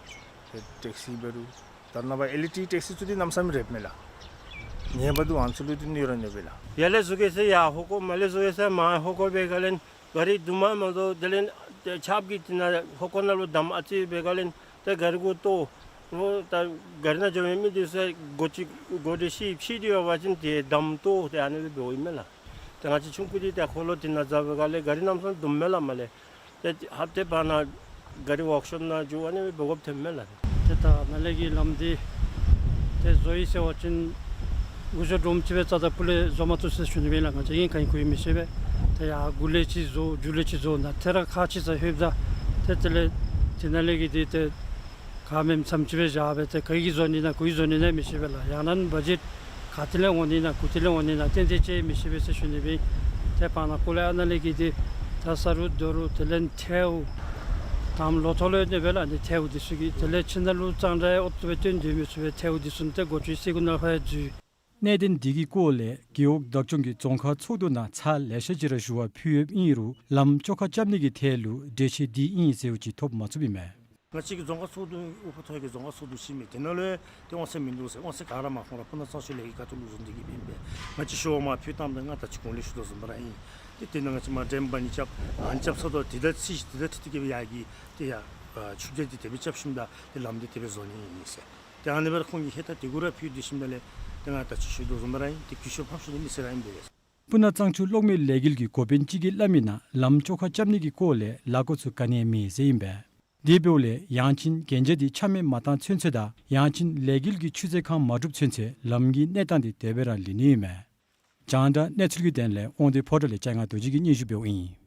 ཏེ་ཊེག་སི་འབད་རུང་ད་རེས་ནངས་པ་ཨི་ལེག་ཊིག་ཊེག་སི་ཚུ་འདི་གནམ་མེད་ས་མེད་རེཔ་མས་ལགས། ངེས་པར་དུ་ཨ་ནི་ཚུ་ལུ་འདི་གནོད་ར་གནོདཔ་ལགས། ཡར་ལས་བཟོ་གེ་ཟེར་ཡར་ཧོ་ཀོ་མར་ལས་བཟོ་གེ་ཟེར་མར་ཧོ་ཀོ་འབད་ག་ལས་ག་རི་བརྡུང་མ་མ་བཟོ། དེ་ལས་ཏེ་ཆརཔ་གིས་དེ་ནང་ཧོ་ཀོ་ནང་ལུ་འདམ་ཨ་ཙི་འབད་ག་ལས་ཏེ་ག་རི་གུ་གཏོར། ཨོ་ད་ག་རི་ནང་འགྱོ་མི་མི་འདི་ཚུ་མགུ་ཅིག་མགུ་འདི་ཤི་ཤི་སྟེ་ཡོད་པ་ཅིན་ཏེ་འདམ་གཏོར་ཏེ་ཨ་ནི་སྦེ་འབདཝ་ཨིན་མས་ལགས། ཏེ་ང་བཅས་ཆུང་ཀུ་འདི་ཏེ་ཁོ་ལུ་དེ་ནང་འཛག་པའི་སྒང་ལས་ག་རི་གནམ་མེད་ས་མེད་བརྡུངམ་མས་ལགས། མར་ལས་ཏེ་ཧབ་ཏེ་བར་ན་ག་རི་ཝརཀ་ཤོབ་ནང་འགྱོ་ཨ་ནི་སྦེ་འབད་དགོཔ་ཐོནམ་མས་ལགས། ཏེ་ད་ནཱ་ལས་ཀྱི་ལམ་འདི་ཏེ་བཟོ་ཡི་ཟེར་བ་ཅིན་འགོ་བཟོ་སྒྲོམ་ཅིག་སྦེ་རྩ་དང་སྤུ་ལས་བཟོ་མ་བཏུབ་ཟེར་ཞུ་ནི་སྦེ་ལགས། ང་བཅས་ཨིན་ག་ཨིན་གོ་ཡི་མི་ཤེས་པས། ཏེ་ཡར་མགུ་ལས་ཅིག་བཟོ་མཇུག་ལས་ཅིག་བཟོ་ནཱ་ཏེ་ར་ཁག་ཆེ་ས་ལྷོདཔ་ད་ཏེ་དེ་ལས་དེ་ནང་ལས་ཀྱི་འདི་ཏེ་ག་མེནམ་ཙམ་ཅིག་སྦེ་བཞག་སྦེ་ཏེ་ག་གིས་བཟོ་ནི་ན་གུ་གིས་བཟོ་ནི་ན་མི་ཤེས་པས་ལགས། ཡང་ན་བ་ཇེཊ་ག་ཏེ་ལས་འོང་ནི་ན་གུ་ཏེ་ལས་འོང་ནི་ན་ཏན་ཏན་ཅིག་མི་ཤེས་པས་ཟེར་ཞུ་ནི་སྦེ། ཏེ་བར་ན་ཀོ་ལས་ཨ་ནཱ་ལས་ཀྱི་འདི་ད་ས་རུ་རྡོ་རུ་དེ་ལས་ཐལཝ་དང་ལོ་ཐོག་ལུ་ཡང་གནོདཔ་ལགས། ཨ་ནི་ཐལཝ་འདི་ཚུ་གིས་དེ་ལས་ཕྱི་ནང་ལུ་གཙང་སྦྲ་ཨོབ་ཏོ་སྦེ་སྟོན་སྡོད་མི་ཚུགས་པས། ཐལཝ་འདི་ཚུ་ཏེ་འགོ་ཁྲིད་སེར་ཀུ་ནང་ཕར་འཛུལ། གནད་དོན་འདི་གི་སྐོར་ལས་རྒེད་འོག་བདག་སྐྱོང་གིས་རྫོང་ཁག་ཚོགས་འདུ་ནང་ཚར་ལེ་ཤ་ཅིག་ར་ཞུ་བ་ཕུལ་ཡོདཔ་ཨིན་རུང་ལམ་བཅོ་ཁ་རྐྱབ་ནི་གི་ཐད་ལུ་འགྲེལ་བཤད་འདི་ཨིན་ཟེར་བ་ཅིག་ཐོབ་མ་ཚུགསཔ་ཨིན་མས། ང་བཅས་ཀྱི་རྫོང་ཁག་ཚོགས་འདུ་དབུ་འཕང་མཐོ་ཡར་གྱི་རྫོང་ཁག་ཚོགས་འདུ་ཅིག་མས། དེ་ནང་ལུ་ཡང་ཏེ་དབང་ཚད་མིན་འདུག་ཟེར། དབང་ཚད་ག་ར་མར་ཁོང་ར་སྤུ་ན་གཙང་ཆུ་ལས་ཀྱི་ཁ་ཐུག་ལུ་བཟོ་སྟེ་གི་ཨིན་པས། ང་བཅས་ཞུ་བ་མར་ཕུལ་བཏངམ་ད་ང་ད་ཅི་གོང་ལས་ཞུ་དོ་བཟུམ་སྦེ་ར་ཨིན། ཏེ་དེ་ནང་ང་བཅས་མར་འགྲེམས་པ་ནི་རྐྱབ་ཨ་ནི་རྐྱབ་ཚར་དོ། དེ་དང་ཚད་གཞི་དེ་དང་འཁྲིལ་ཏེ་གི་སྦེ་ཡར་གྱི་ཏེ་ཡར་ཆུ་རྐྱལ་འདི་དེ་སྦེ་རྐྱབ་ཞིནམ་ད་ཏེ་ལམ་འདི་དེ་སྦེ་བཟོ་ནི་ཨིན་ཟེར། ཏེ་ཨ་ནི་སྦེ་ར་ཁོང་གིས་ཧེ་ད་དེ་གུ་ར་ཕུལ་སྡོད་ཞིནམ་ད་ལས་ཏེ་ང་ད་ཅི་ཞུ་དོ་བཟུམ་སྦེ་ར་ཨིན། ཏེ་གུས་ཞབས་ཕངས་ཤོར་ནི་མི་སེར་ར་ཨིན་པས། སྤུ་ན་གཙང་ཆུ་གློག་མེ་ལས་འགུལ་གྱི་འགོ་དཔོན་ཅིག་གིས་སླབ་མིའི་ནང་ལམ་བཅོ་ཁ་རྐྱབ་ནི་གི་སྐོར་ལས་ལཱ་འགོ་ཚུ་ག་ནི་ཡང་མེད་ཟེར་ཨིན་པས། དེ་འབདཝ་ལས་ཡང་ཅིན་གན་རྒྱ་འདི་ཆ་མེད་མ་བཏང་ཚུན་ཚོད་དང་ཡང་ཅིན་ལས་འགུལ་གྱི་ཆུ་ཚོད་ཁང་མ་གྲུབ་ཚུན་ཚོད་ལམ་གྱི་གནས་སྟངས་འདི་དེ་སྦེ་ར་ལུས་ནི་ཨིན་མས། རྒྱང་བསྒྲགས་གནས་ཚུལ་གྱི་དོན་ལས་དབང་འདུས་ཕོ་བྲང་ལས་ལྕང་ང་རྡོ་རྗེ་གིས་སྙན་ཞུ་འབདཝ་ཨིན།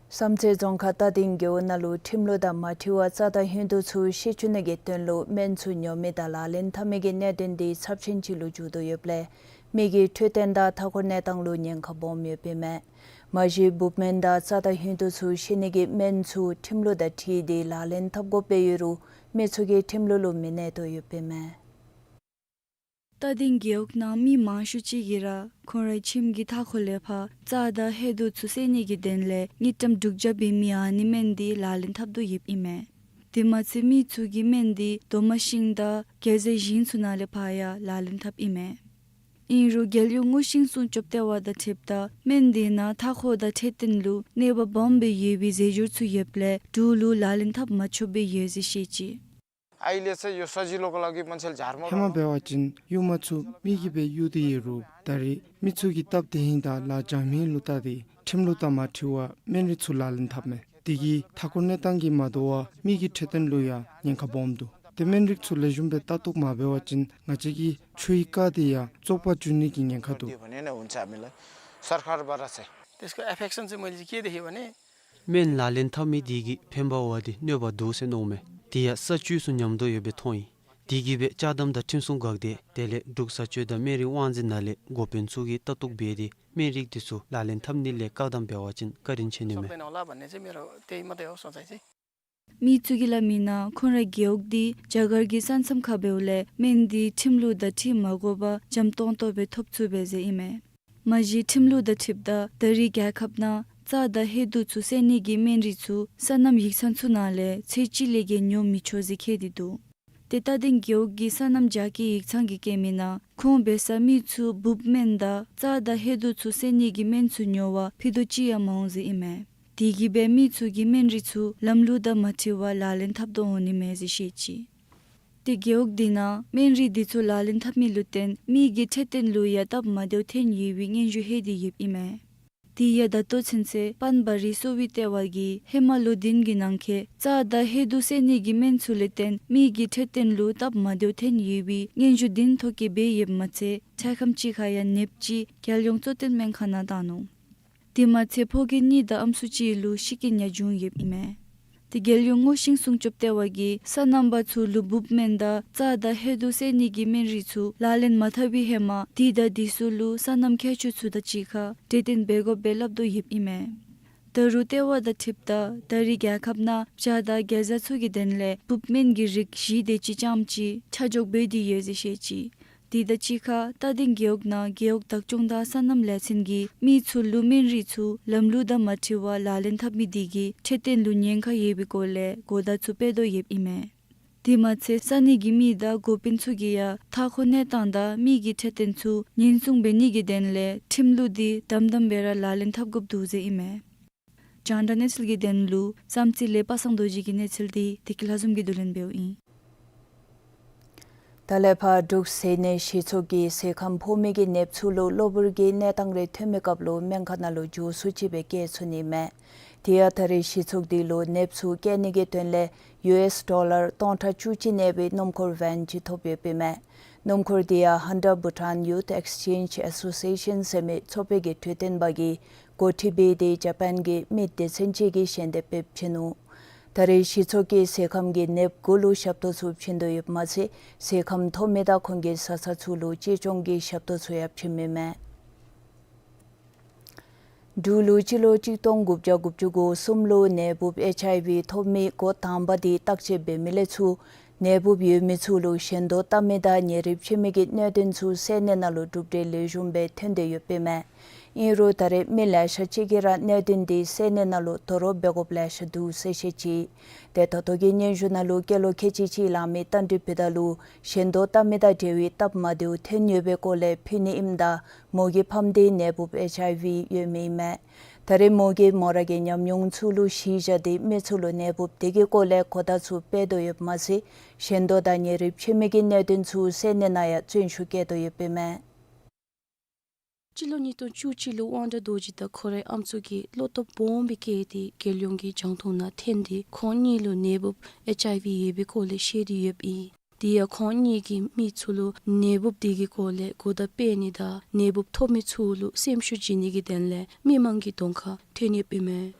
བསམ་རྩེ་རྫོང་ཁག་རྟ་སྡིང་རྒེད་འོག་ནང་ལུ་ཁྲིམས་ལུགས་དང་མ་འཁྲིལ་བར་རྩྭ་དང་ཧིང་དུ་ཚུ་བཤལ་བཅུག་ནི་གི་དོན་ལུ་སྨན་ཚུ་ཉོ་མི་དང་ལག་ལེན་འཐབ་མི་གི་གནད་དོན་འདི་ཚབས་ཆེན་ཅིག་ལུ་འགྱུར་དོ་ཡོདཔ་ལས་མི་གི་འཕྲོད་བསྟེན་དང་མཐའ་འཁོར་གནས་སྟངས་ལུ་ཉེན་ཁ་སྦོམ་ཡོདཔ་ཨིན་མས། མ་གཞི་འབུཔ་སྨན་དང་རྩྭ་དང་ཧིང་དུ་ཚུ་བཤལ་ནི་གི་སྨན་ཚུ་ཁྲིམས་ལུགས་དང་འཁྲིལ་ཏེ་ལག་ལེན་འཐབ་དགོཔ་སྦེ་ཡོད་རུང་མི་ཚུ་གིས་ཁྲིམས་ལུགས་ལུ་མི་གནས་དོ་ཡོདཔ་ཨིན་མས། རྟ་སྡིང་རྒེད་འོག་ནང་མི་མང་ཤོས་ཅིག་གིས་ར་ཁོང་རའི་ཁྱིམ་གྱི་མཐའ་འཁོར་ལས་ཕར་རྩྭ་དང་ཧིང་དུ་ཚུ་བསལ་ནི་གི་དོན་ལས་དངུལ་ཀྲམ་དྲུག་བརྒྱ་འབད་མི་ཨ་ནི་སྨན་འདི་ལག་ལེན་འཐབ་དོ་ཡོདཔ་ཨིན་མས། དེ་མ་ཚད་མི་ཚུ་གིས་སྨན་དེ་རྡོག་མ་ཤིང་དང་གེ་ཟ་ཞིང་ཚུ་ནང་ལས་ཕར་ཡང་ལག་ལེན་འཐབ་ཨིན་མས། ཨིན་རུང་རྒྱལ་ཡོངས་སྔོ་ཤིང་སྲུང་སྐྱོབ་ལྟེ་བ་དང་འཁྲིལཝ་ད་སྨན་དེ་ནང་མཐའ་འཁོར་དང་འཕྲོད་བསྟེན་ལུ་གནོད་པ་སྦོམ་སྦེ་ཡོད་པའི་རྫས་སྦྱོར་ཚུ་ཡོདཔ་ལས་འབྲུག་ལུ་ལག་ལེན་འཐབ་མ་ཆོགཔ་སྦེ་ཡོད་ཟེར་བཤད་ཅི། अहिलेचाहिँ यो सजिलोको लागि मान्छेले झारमा ཧེ་མ་འབད་བ་ཅིན་གཡུས་མ་ཚུ་མི་གིས་སྦེ་གཡུག་སྟེ་ཡོད་རུང་ད་རེས་མི་ཚུ་གིས་སྟབས་བདེ་ཧིང་དང་ལཱ་འཇམ་ཧིང་ལུ་བལྟ་སྟེ་ཁྲིམས་ལུགས་དང་མ་འཁྲིལ་བར་སྨན་རིགས་ཚུ་ལག་ལེན་འཐབ་མས། དེ་གིས་མཐའ་འཁོར་གནས་སྟངས་ཀྱིས་མ་དོ་བར་མི་གི་འཕྲོད་བསྟེན་ལུ་ཡང་ཉེན་ཁ་སྦོམ་འདུག། ཏེ་སྨན་རིགས་ཚུ་ལེགས་ཤོམ་སྦེ་ལྟ་རྟོག་མ་འབད་བ་ཅིན་ང་བཅས་ཀྱི་ཆུའི་རྐ་དེ་ཡང་བཙོག་པ་འགྱུར་ནི་གི་ཉེན་ཁ་འདུག། त्यो भने नै हुन्छ हामीलाई सरकारबाट चाहिँ। त्यसको इफेक्सन चाहिँ मैले चाहिँ के देखेँ भने སྨན་ལག་ལེན་འཐབ་མི་དེ་གིས་ཕན་པ་འབད་དེ་གནོད་པ་འདུག་ཟེར་མནོཝ་མས། དེ་ཡང་ས་བཅུད་ཚུ་ཉམས་དོ་ཡོདཔ་སྦེ་མཐོང་ཡི། དེ་གིས་སྦེ་ཅ་དམ་དང་ཁྲིམས་སྲུང་འགག་སྡེ་དེ་ལས་འབྲུག་བཟའ་སྤྱོད་དང་སྨན་རིགས་དབང་འཛིན་ནང་ལས་འགོ་དཔོན་ཚུ་གིས་ལྟ་རྟོག་འབད་དེ་སྨན་རིགས་དེ་ཚུ་ལག་ལེན་འཐབ་ནི་ལས་བཀག་དམ་འབད་བ་ཅིན་བཀའ་དྲིན་ཆེ་ནི་མས། མི་ཚུ་གིས་སླབ་མིའི་ནང་ཁོང་རའི་རྒེད་འོག་དེ་རྒྱ་གར་གྱི་ས་མཚམས་ཁར་འབདཝ་ལས་སྨན་དེ་ཁྲིམས་ལུགས་དང་འཁྲིལ་མ་དགོ་པར་འཇམ་ཏོང་ཏོ་སྦེ་ཐོབ་ཚུགས་པས་ཟེར་ཨིན་མས། མ་གཞི་ཁྲིམས་ལུགས་དང་འཁྲིལཝ་ད་ད་རེས་རྒྱལ་ཁབ་ནང་རྩ་དང་ཧེ་དུག་ཚུ་སེལ་ནི་གི་སྨན་རིགས་ཚུ་སོ་ནམ་ཡིག་ཚང་ཚུ་ནང་ལས་ཚད་གཅིག་ལས་བརྒལ་ཉོ་མི་ཆོག་ཟེར་བཀོད་དེ་འདུག། ཏེ་རྟ་སྡིང་རྒེད་འོག་གི་སོ་ནམ་རྒྱ་སྐྱེད་ཡིག་ཚང་གིས་བཀོད་མིའི་ནང་ཁོང་འབད་ས་མི་ཚུ་འབུཔ་སྨན་དང་རྩ་དང་ཧེ་དུག་ཚུ་སེལ་ནི་གི་སྨན་ཚུ་ཉོ་བར་ཕུད་རྡོག་གཅིག་ཡང་མ་འོང་ཟེར་ཨིན་མས། དེ་གིས་སྦེ་མི་ཚུ་གིས་སྨན་རིགས་ཚུ་ལམ་ལུགས་དང་མ་འཁྲིལ་བར་ལག་ལེན་འཐབ་དོ་འོང་ནི་མས་ཟེར་བཤད་ཅི། ཏེ་རྒེད་འོག་དེ་ནང་སྨན་རིགས་དེ་ཚུ་ལག་ལེན་འཐབ་མི་ལུ་བརྟེན་མི་གི་འཕྲོད་བསྟེན་ལུ་ཡང་སྟབས་མ་བདེཝ་ཐོན་ཡོད་པའི་སྙན་ཞུ་ལྷོད་དེ་ཡོདཔ་ཨིན་མས། དེ་ཡང་ད་ལྟོ་ཚུན་ཚོད་པཱན་བ་རི་གསོ་བའི་ལྟེ་བ་གིས་ཧེ་མ་ལོ་བདུན་གྱི་ནང་འཁོད་རྩ་དང་ཧེ་དུག་སེལ་ནི་གི་སྨན་ཚུ་ལུ་བརྟེན་མི་གི་འཕྲོད་བསྟེན་ལུ་སྟབས་མ་བདེཝ་ཐོན་ཡོད་པའི་སྙན་ཞུ་བདུན་ཐོ་བཀོད་འབད་ཡོདཔ་མ་ཚད་འཕྲལ་ཁམས་ཅིག་ཁར་ཡང་ནདཔ་ཅིག་རྒྱལ་ཡོངས་གཙོ་བསྟེན་སྨན་ཁང་ནང་བཏང་ནུག། དེ་མ་ཚད་ཕོ་རྒྱས་གཉིས་དང་ཨམ་སྲུ་གཅིག་ལུ་ཤི་རྐྱེན་ཡང་བྱུང་ཡོདཔ་ཨིན་མས། ཏེ་རྒྱལ་ཡོངས་སྔོ་ཤིང་སྲུང་སྐྱོབ་ལྟེ་བ་གིས་སོ་ནམ་པ་ཚུ་ལུ་འབུཔ་སྨན་དང་རྩ་དང་ཧེ་དུག་སེལ་ནི་གི་སྨན་རིགས་ཚུ་ལག་ལེན་མ་འཐབ་པའི་ཧེ་མ་དེ་དང་དེ་ཚུ་ལུ་སོ་ནམ་མཁས་མཆོག་ཚུ་དང་གཅིག་ཁར་གྲོས་བསྟུན་འབད་དགོཔ་སྦེ་སླབ་དོ་ཡོདཔ་ཨིན་མས། ད་རུང་ལྟེ་བ་དང་འཁྲིལཝ་ད་ད་རེས་རྒྱལ་ཁབ་ནང་བྱ་དང་གེ་ཛ་ཚུ་གི་དོན་ལས་འབུཔ་སྨན་གྱི་རིགས་བཞི་དེ་ཅིག་རྐྱངམ་ཅིག་ཆ་འཇོག་འབད་དེ་ཡོད་ཟེར་བཤད་ཅི། དེ་དང་གཅིག་ཁར་རྟ་སྡིང་རྒེད་འོག་ནང་རྒེད་འོག་བདག་སྐྱོང་དང་སོ་ནམ་ལས་ཚན་གྱིས་མི་ཚུ་ལུ་སྨན་རིགས་ཚུ་ལམ་ལུགས་དང་མ་འཁྲིལ་བར་ལག་ལེན་འཐབ་མི་དེ་གིས་འཕྲོད་བསྟེན་ལུ་ཉེན་ཁ་ཡོད་པའི་སྐོར་ལས་གོ་བརྡ་ཚུ་སྤེལ་དོ་ཡོདཔ་ཨིན་མས། དེ་མ་ཚད་ས་གནས་ཀྱི་མི་དང་འགོ་དཔོན་ཚུ་གིས་ཡང་མཐའ་འཁོར་གནས་སྟངས་དང་མི་གི་འཕྲོད་བསྟེན་ཚུ་ཉེན་སྲུང་འབད་ནི་གི་དོན་ལས་ཁྲིམས་ལུགས་དེ་དམ་དམ་སྦེ་ར་ལག་ལེན་འཐབ་དགོཔ་འདུག་ཟེར་ཨིན་མས། རྒྱང་བསྒྲགས་གནས་ཚུལ་གྱི་དོན་ལུ་བསམ་རྩེ་ལས་པ་སངས་རྡོ་རྗེ་གི་གནས་ཚུལ་དེ་བདེ་སྐྱིད་ལྷ་འཛོམས་ཀྱིས་བསྡུ་ལེན་འབདཝ་ཨིན། ད་ལས་ཕར་འབྲུག་ཟེར་ནས་གཞི་ཚོགས་ཀྱིས་ཟས་ཁམ་ཕོག་མི་གི་ནདཔ་ཚུ་ལུ་གློ་བུར་གྱི་གནས་སྟངས་རེ་ཐོན་མི་སྐབས་ལུ་སྨན་ཁང་ནང་ལུ་འགྱོ་ཚུགས་ཅིག་སྦེ་བསྐྱལ་ཚུགས་ནི་མས། དེ་ཡང་ད་རེས་གཞི་ཚོགས་དེ་ལུ་ནདཔ་ཚུ་བསྐྱལ་ནི་གི་དོན་ལས་ཡུ་ཨེསི་ཌོ་ལར་སྟོང་ཕྲག་བཅུ་གཅིག་གནས་པའི་སྣུམ་འཁོར་ཝེན་ཅིག་ཐོབ་ཡོདཔ་ཨིན་མས། སྣུམ་འཁོར་དེ་ཡང་Hunter Bhutan Youth Exchange Association ཟེར་མི་ཚོགས་པའི་གི་གྲོས་སྟོན་པ་གིས་འགོ་ཁྲིད་འབད་དེ་ཇ་པཱན་གྱི་མི་སྡེ་ཚན་ཅིག་གིས་ཞལ་འདེབས་འབད་བྱིན་ནུག། ད་རེས་གཞི་ཚོགས་ཀྱིས་ཟས་ཁམ་གྱི་ནདཔ་དགུ་ལུ་ཞབས་ཏོག་ཚུ་བྱིན་དོ་ཡོདཔ་མ་ཚད་ཟས་ཁམ་ཐོབ་མི་དང་ཁོང་གི་བཟའ་ཚང་ཚུ་ལུ་གཅེས་སྐྱོང་གི་ཞབས་ཏོག་ཚུ་ཡང་བྱིནམ་ཨིན་མས། འབྲུག་ལུ་སྤྱི་ལོ་གཅིག་སྟོང་དགུ་བརྒྱ་དགུ་བཅུ་གོ་གསུམ་ལུ་ནད་འབུཔ་ཨེཆ་ཨའི་ཝི་ཐོབ་མི་འགོ་དང་པ་དེ་བརྟག་དཔྱད་འབད་མི་ལས་ཚུར་ནད་འབུཔ་ཡོད་མི་ཚུ་ལུ་ཞིང་དོ་བཏབ་མི་དང་ཉ་རིགཔ་ཕྱེ་མི་གི་གནད་དོན་ཚུ་སེ་གནས་ནང་ལུ་གྲུབ་འབྲས་ལེགས་ཤོམ་སྦེ་ཐོན་ཏེ་ཡོདཔ་ཨིན་མས། ཨིན་རུང་ད་རེས་མི་ལེ་ཤ་ཅིག་གིས་ར་གནད་དོན་དེ་སེ་གནས་ནང་ལུ་དོ་རུང་འབད་དགོཔ་ལེ་ཤ་འདུག་ཟེར་བཤད་ཅི། ཏེ་ད་ལྟོ་གི་སྙན་ཞུ་ནང་ལུ་སྐྱེས་ལོ་ཁལ་གཅིག་གཅིག་ལང་མི་རྟ་མགྲིན་བུ་དར་ལུ་ཞིང་དོ་བཏབ་མི་དང་འབྲེལ་བའི་སྟབས་མ་བདེཝ་ཐོན་ཡོད་པའི་སྐོར་ལས་ཕུལ་ནི་ཨིནམ་ད་མོ་གི་ཕམ་དེ་ནད་འབུཔ་ཨེཆ་ཨའི་ཝི་ཡོད་མི་ཨིན་མས། ད་རེས་མོ་གིས་མོ་ར་གི་ཉམས་མྱོང་ཚུ་ལུ་གཞི་བཞག་སྟེ་མི་ཚུ་ལུ་ནད་འབུཔ་དེ་གི་སྐོར་ལས་གོ་བརྡ་ཚུ་སྤེལ་དོ་ཡོདཔ་མ་ཚད་ཞིང་དོ་དང་ཉ་རིགཔ་ཕྱེ་མི་གི་གནད་དོན་ཚུ་སེ་གནས་ནང་ཡང་བརྩོན་ཤུགས་བསྐྱེད་དོ་ཡོདཔ་ཨིན་མས། སྤྱི་ལོ་ཉིས་སྟོང་བཅུ་གཅིག་ལུ་དབང་གྲགས་རྡོ་རྗེ་དང་ཁོ་རའི་ཨམ་སྲུ་གིས་བློ་སྟོབས་སྦོམ་སྦེ་བསྐྱེད་དེ་རྒྱལ་ཡོངས་ཀྱི་རྒྱང་མཐོང་ནང་འཐོན་ཏེ་ཁོང་གཉིས་ལུ་ནད་འབུཔ་ཨེཆ་ཨའི་ཝི་ཡོད་པའི་སྐོར་ལས་བཤད་དེ་ཡོདཔ་ཨིན། དེ་ཡང་ཁོང་གཉིས་ཀྱིས་མི་ཚུ་ལུ་ནད་འབུཔ་དེ་གི་སྐོར་ལས་གོ་བརྡ་སྤེལ་ནི་དང་ནད་འབུཔ་ཐོབ་མི་ཚུ་ལུ་སེམས་ཤུགས་བྱིན་ནི་གི་དོན་ལས་མི་མང་གི་གདོང་ཁར་འཐོན་ཡོདཔ་ཨིན་མས།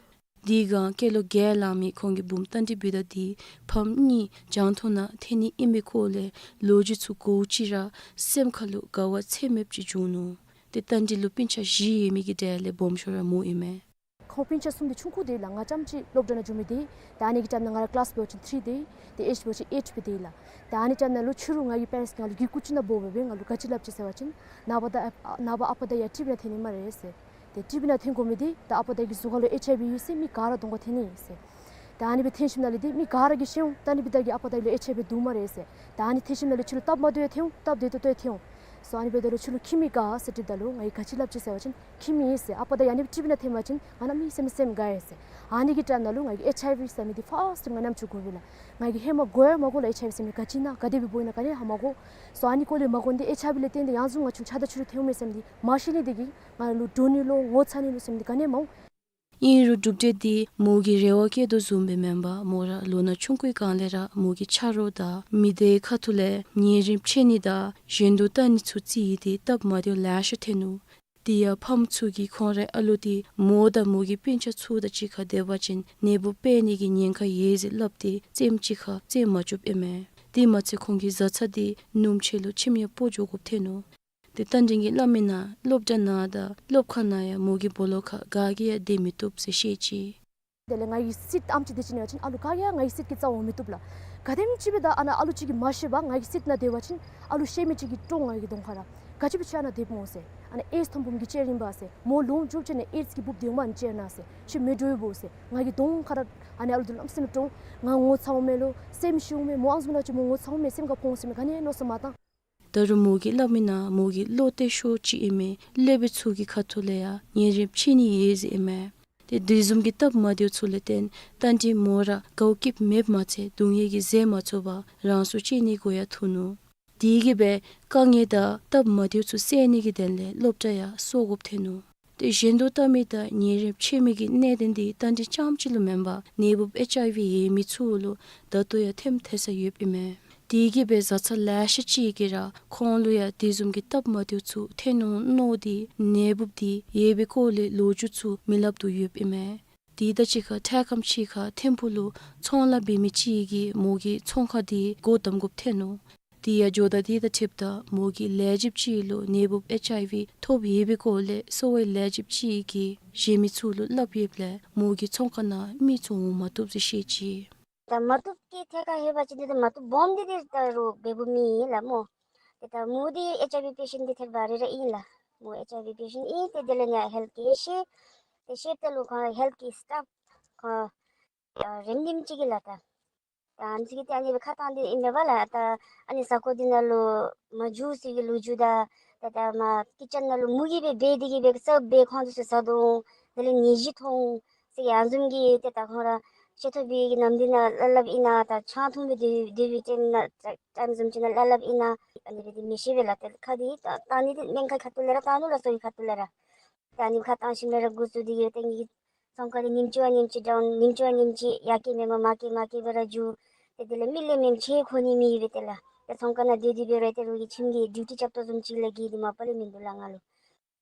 དེ་སྒང་སྐྱེས་ལོ་བརྒྱད་ལང་མི་ཁོང་གི་བུམོ་རྟ་མགྲིན་བུ་དར་དེ་ཕམ་གཉིས་རྒྱང་མཐོང་ནང་འཐོན་ནི་ཨིན་པའི་སྐོར་ལས་ལོ་རྒྱུས་ཚུ་གོ་ཅི་ར་སེམས་ཁ་ལུ་དགའ་བ་ཚད་མེདཔ་ཅིག་བྱུང་ནུག། ཏེ་རྟ་མགྲིན་ལུ་སྤུན་ཆ་བཞི་ཡོད་མི་གི་གྲས་ལས་སྦོམ་ཤོས་ར་མོ་ཨིན་མས། ཁོང་སྤུན་ཆ་གསུམ་དེ་ཆུང་ཀུ་དེ་ལགས། ང་རྐྱངམ་ཅིག་སློབ་གྲྭ་ནང་འགྱོ་མི་དེ། ད་ཨ་ནི་གི་ཊའིམ་ནང་ང་ར་ཀི་ལཱསི་འབད་བ་ཅིན་ཐི་རི་དེ། ཏེ་ཨེཇ་འབད་བ་ཅིན་ཨེཊ་སྦེ་དེ་ལགས། ད་ཨ་ནི་ཊའིམ་ནང་ལུ་ཕྱི་རུ་ང་གི་པེ་རེནཊསི་གིས་ང་ལུ་གུས་ཀུ་ཅིག་ནང་འབོ་སྦེ་ང་ལུ་ག་ཅི་སླབ་ཅི་ཟེར་བ་ཅིན་ནངས་པ་ད་ཨ་ནངས་པ་ཨ་པ་དང་ཡར་ཊི་བི་ནང་འཐོན་ནི་སྨ་རེ་ཟེར། ཏེ་ཊི་བི་ནང་འཐོན་དགོ་མི་དེ་ད་ཨ་པ་དང་གི་གཟུགས་ཁ་ལུ་ཨེཆ་ཨའི་ཝི་ཡོད་ཟེར་མི་ག་ར་གདོང་ཁར་འཐོན་ནི་ཨིན་ཟེར། ད་ཨ་ནི་སྦེ་ཐོན་ཞིནམ་ལས་འདི་མི་ག་ར་གིས་ཤེས་འོང་། ད་ཨ་ནི་འབདཝ་ད་གིས་ཨ་པ་དང་ཡུམ་ལུ་ཨེཆ་ཨའི་ཝི་འདུག་སྨ་རེ་ཟེར། ད་ཨ་ནི་ཐོན་ཞིནམ་ལས་ཁྱོད་ལུ་སྟབས་མ་བདེཝ་ཐོན་འོང་། སྟབས་བདེ་ཏོག་ཏོ་ཐོན་འོང་། སོ་ཨ་ནི་འབདཝ་ད་ལུ་ཁྱོད་ལུ་ཁྱིམ་མི་ག་ཟེར་དྲིཝ་ད་ལུ་ང་གིས་ག་ཅི་སླབ་ཅི་ཟེར་བ་ཅིན་ཁྱིམ་མི་ཨིན་ཟེར། ཨ་པ་དང་ཡུམ་ཨ་ནི་སྦེ་ཁྲིམས་ནང་ཐོནམ་ཅིན་ང་ནཱ་མི་སེམས་སེམས་དགའ་ཡི་ཟེར། ཨ་ནི་གི་ཊའིམ་ནང་ལུ་ང་གིས་ཨེཆ་ཨའི་ཝི་ཟེར་མི་འདི་ཕརསཊ་ཊའིམ་ང་ནམ་ཅིག་གོ་བས་ལགས། ང་གིས་ཧེ་མ་གོ་ཡང་མ་གོ་ལགས། ཨེཆ་ཨའི་ཝི་ཟེར་མི་ག་ཅི་ཨིན་ན་ག་དེ་སྦེ་འབོ་ཡི་ན་ག་ནི་ཡང་མ་གོ། སོ་ཨ་ནི་སྐོར་ལས་མ་གོ་ནི་འདི་ཨེཆ་ཨའི་ཝི་ལས་བརྟེན་ཏེ་ཡང་བཟུམ་ང་ཁྱོད་ཆ་དང་ཆུ་རུ་ཐོན་འོང་མས་ཟེར་མི་འདི་མ་ཤེས་ནི་འདི་གིས་ང་ལུ་འདྲོག་ནི་ལོ་ངོ་ཚ་ནི་ལོ་ཟེར་མི་འདི་ག་ནི་ཡང་མ་འོང་། ཨིན་རུང་གྲུབ་འབྲས་འདི་མོ་གིས་རེ་བ་བསྐྱེད་དོ་བཟུམ་སྦེ་མེན་པར་མོ་ར་ལོ་ན་ཆུང་ཀུའི་སྒང་ལས་ར་མོ་གི་ཆ་རོགས་དང་མི་སྡེའི་ཁ་ཐུག་ལས་ཉེ་རིམ་ཕྱད་ནི་དང་གཞན་དོན་བལྟ་ནི་ཚུ་བརྩིས་ཏེ་སྟབས་མ་བདེཝ་ལེ་ཤ་ཐོན་ནུག། དེ་ཡང་ཕམ་ཚུ་གིས་ཁོང་རའི་ཨ་ལུ་འདི་མོ་དང་མོ་གི་སྤུན་ཆ་ཚུ་དང་གཅིག་ཁར་སྡོད་པ་ཅིན་ནད་འབུཔ་འཕེལ་ནི་གི་ཉེན་ཁ་ཡོད་ཟེར་སླབ་སྟེ་རྩེདམོ་གཅིག་ཁར་རྩེད་མ་བཅུགཔ་ཨིན་མས། དེ་མ་ཚད་ཁོང་གི་བཟའ་ཚང་འདི་སྣུམ་ཆེ་ལུ་ཁྱིམ་ཡང་སྤོ་འགྱོ་དགོཔ་ཐོན་ནུག། ཏེ་རྟ་མགྲིན་གྱིས་སླབ་མིའི་ནང་སློབ་གྲྭ་ནང་དང་སློབ་ཁང་ནང་ཡང་མོ་གི་སྦོ་ལོགས་ཁར་ག་གིས་ཡང་སྡོད་མི་བཏུབ་ཟེར་བཤད་ཅི། དེ་ལས་ང་གི་སིཊ་ཨམ་ཅིག་སྡོད་ཅི་ནི་ཡང་ཅིན་ཨ་ལུ་ག་གིས་ཡང་ང་གི་སིཊ་གི་རྩ་བར་འོང་མི་བཏུབ་ལགས། ག་དེམ་ཅིག་སྦེ་ད་ཨ་ནཱ་ཨ་ལུ་ཅིག་གིས་མ་ཤེས་པར་ང་གི་སིཊ་ནང་སྡོད་པ་ཅིན་ཨ་ལུ་ཤེས་མི་ཅིག་གིས་དཀྲོངས་ང་གི་གདོང་ཁར་ར། ག་ཅི་སྦེ་ཁྱོད་ཨ་ནཱ་སྡོདཔ་སྨོ་ཟེར། ཨ་ནཱ་ཨེཌསི་ཐོན་འབུམ་གྱི་ལྕེ་རིངམོ་ཟེར། མོ་ལོང་འགྱོ་ཅི་ནི་ཨེཌསི་གི་འབུཔ་འདི་འོངམ་ཨ་ནི་ལྕེ་ནང་ཟེར། ཁྱོད་མི་འདྲོག་པས་ཟེར། ང་གི་གདོང་ཁར་ར་ཨ་ནི་ཨ་ལུ་འདི་ལམ་སེམས་དཀྲོངས། ང་ངོ་ཚ་འོང་མས་ལོ་སེམས་ཤི་འོང་མས། མོ་ཨ་ནི་བཟུམ་ནང་ཅིག་མོ་ངོ་ཚ་འོང་མས་སེམས་ཁར་ཕོག་འོང་ཟེར་མི་ག་ནི་ཡང་མནོ་བསམ་མ་བཏང་། ད་རུང་མོ་གིས་སླབ་མིའི་ནང་མོ་གི་བློ་གཏད་ཤོས་ཅིག་ཨིན་མས། སློབ་དཔོན་ཚུ་གི་ཁ་ཐུག་ལས་ཡང་ཉེ་རིམ་ཕྱད་ནི་ཡོད་ཟེར་ཨིན་མས། ཏེ་དེ་བཟུམ་གྱི་སྟབས་མ་བདེཝ་ཚུ་ལས་བརྟེན་རྟ་མགྲིན་མོ་ར་དགའཝ་སྐྱིདཔ་མེདཔ་མ་ཚད་སྡུག་བསྔལ་གྱིས་བཟོད་མ་ཚུགས་པར་རང་སྲོག་བཅད་ནི་འགོ་ཡང་ཐུག་ནུག། དེ་གིས་སྦེ་དཀའ་ངལ་དང་སྟབས་མ་བདེཝ་ཚུ་བསལ་ནི་གི་དོན་ལས་སློབ་གྲྭ་ཡང་སོར་དགོཔ་ཐོན་ནུག། ཏེ་གཞན་དོན་བལྟ་མི་དང་ཉེ་རིམ་ཕྱད་མི་གི་གནད་དོན་འདི་རྟ་མགྲིན་རྐྱངམ་གཅིག་ལུ་མེན་པར་ནད་འབུཔ་ཨེཆ་ཨའི་ཝི་ཡོད་མི་ཚུ་ལུ་ད་ལྟོ་ཡང་ཐོནམ་ཐོན་ས་ཡོདཔ་ཨིན་མས། དེ་གིས་སྦེ་བཟའ་ཚང་ལེ་ཤ་ཅིག་གིས་ར་ཁོང་ལུ་ཡང་དེ་བཟུམ་གྱི་སྟབས་མ་བདེཝ་ཚུ་ཐོན་འོང་མནོ་སྟེ་ནད་འབུཔ་འདི་ཡོད་པའི་སྐོར་ལས་ལོ་རྒྱུས་ཚུ་མི་སླབ་དོ་ཡོདཔ་ཨིན་མས། དེ་དང་གཅིག་ཁར་འཕྲལ་ཁམས་ཅིག་ཁར་ཐིམ་ཕུག་ལུ་ཚོང་ལཱ་འབད་མི་ཅིག་གིས་མོ་གི་ཚོང་ཁང་འདི་སྒོ་བསྡམ་དགོཔ་ཐོན་ནུག། དེ་ཡང་ཇོ་བདག་དེ་དང་འཁྲིལཝ་ད་མོ་གི་ལས་བྱེདཔ་ཅིག་ལུ་ནད་འབུཔ་ཨེཆ་ཨའི་ཝི་ཐོབ་ཡོད་པའི་སྐོར་ལས་གསོ་བའི་ལས་བྱེདཔ་ཅིག་གིས་གཞན་མི་ཚུ་ལུ་སླབ་ཡོདཔ་ལས་མོ་གི་ཚོང་ཁང་ནང་མི་ཚུ་འོང་མ་བཏུབ་ཟེར་བཤད་ཅི། ད་མ་བཏུབ་ཀྱི་ཐད་ཁར་ལྷོད་པ་ཅིན་འདི་ད་མ་བཏུབ་སྦོམ་འདི་འདི་ད་རུང་འབདཝ་མེན་ལགས་སྨོ། ཏེ་ད་མོ་འདི་ཨེཆ་ཨའི་ཝི་པེ་ཤེནཊ་འདི་ཐད་རི་བ་རི་ར་ཨིན་ལགས། མོ་ཨེཆ་ཨའི་ཝི་པེ་ཤེནཊ་ཨིན། ཏེ་དེ་ལས་ནི་ཧེལཐ་གེ་ཤེས། ཏེ་ཤེསཔ་ད་ལུ་ཁོང་ཧེལཐ་གི་སི་ཊཱཕ་ཁོང་ཨ་རེ་ཌམ་ཅིག་གིས་ལགས། ད་ད་ཨ་ནི་ཅིག་གིས་ཏེ་ཨ་ནི་སྦེ་ཁ་བཏང་སྟེ་ཨིན་མས་པ་ལགས། ད་ཨ་ནི་ས་གོ་འདི་ནང་ལུ་མ་འགྱོ་ཟེར་གྱི་ལོ་རྒྱུས་དང་ད་ད་མ་ཀི་ཅན་ནང་ལུ་མུ་གེ་སྦེ་འབད་དེ་གིས་སྦེ་གསརཔ་སྦེ་ཁོང་ཚུ་ཚུ་ཟ་དོ་འོང་། དེ་ལས་ནད་གཞི་ཐོབ་འོང་ཟེར་གྱི་ཨ་ནི་བཟུམ་གྱི་ཏེ་ད་ཁོང་ར་ཤེས་ཐོབ་པའི་གི་ནམ་དུས་ནང་སླབ་སླབ་ཨིན་ན། ད་ཆང་འཐུང་སྦེ་སྡོད་སྡོད་པའི་ཊའིམ་ནང་ཊའིམ་བཟུམ་ཅིག་ནང་སླབ་སླབ་ཨིན་ན། ཨ་ནི་སྦེ་འདི་མི་ཤེས་པས་ལགས། ཏེ་ཁ་འདི་ད་ད་ཨ་ནི་འདི་སྨན་ཁང་ཁ་ཐུག་ལས་ར་བཏང་ནུག་ལགས། གསོ་བའི་ཁ་ཐུག་ལས་ར། ད་ཨ་ནི་ཁ་བཏང་ཞིནམ་ལས་ར་འགོ་བཙུགས་ཏེ་གིས་ཏེ་ངེའི་ཚོང་ཁང་འདི་ཉིནམ་གཅིག་བ་ཉིནམ་གཅིག་ཌའུན་ཉིནམ་གཅིག་བ་ཉིནམ་གཅིག་ཡར་སྐྱེད་མེནམ་མར་སྐྱེད་མར་སྐྱེད་སྦེ་ར་འགྱོ། ཏེ་དེ་ལས་མི་ལས་མི་ཕྱད་ཁོ་ནི་མེད་པས། དེ་ལས་ཏེ་ཚོང་ཁང་ནང་སྡོད་སྡོད་སྦེ་ར་ཏེ་རོགས་ཀྱི་ཁྱིམ་གྱི་ཌིའུ་ཊི་རྐྱབ་དོ་བཟུམ་ཅིག་ལས་གི་འདི་མ་པ་ལས་མིན་འདུག་ལགས་ང་ལུ།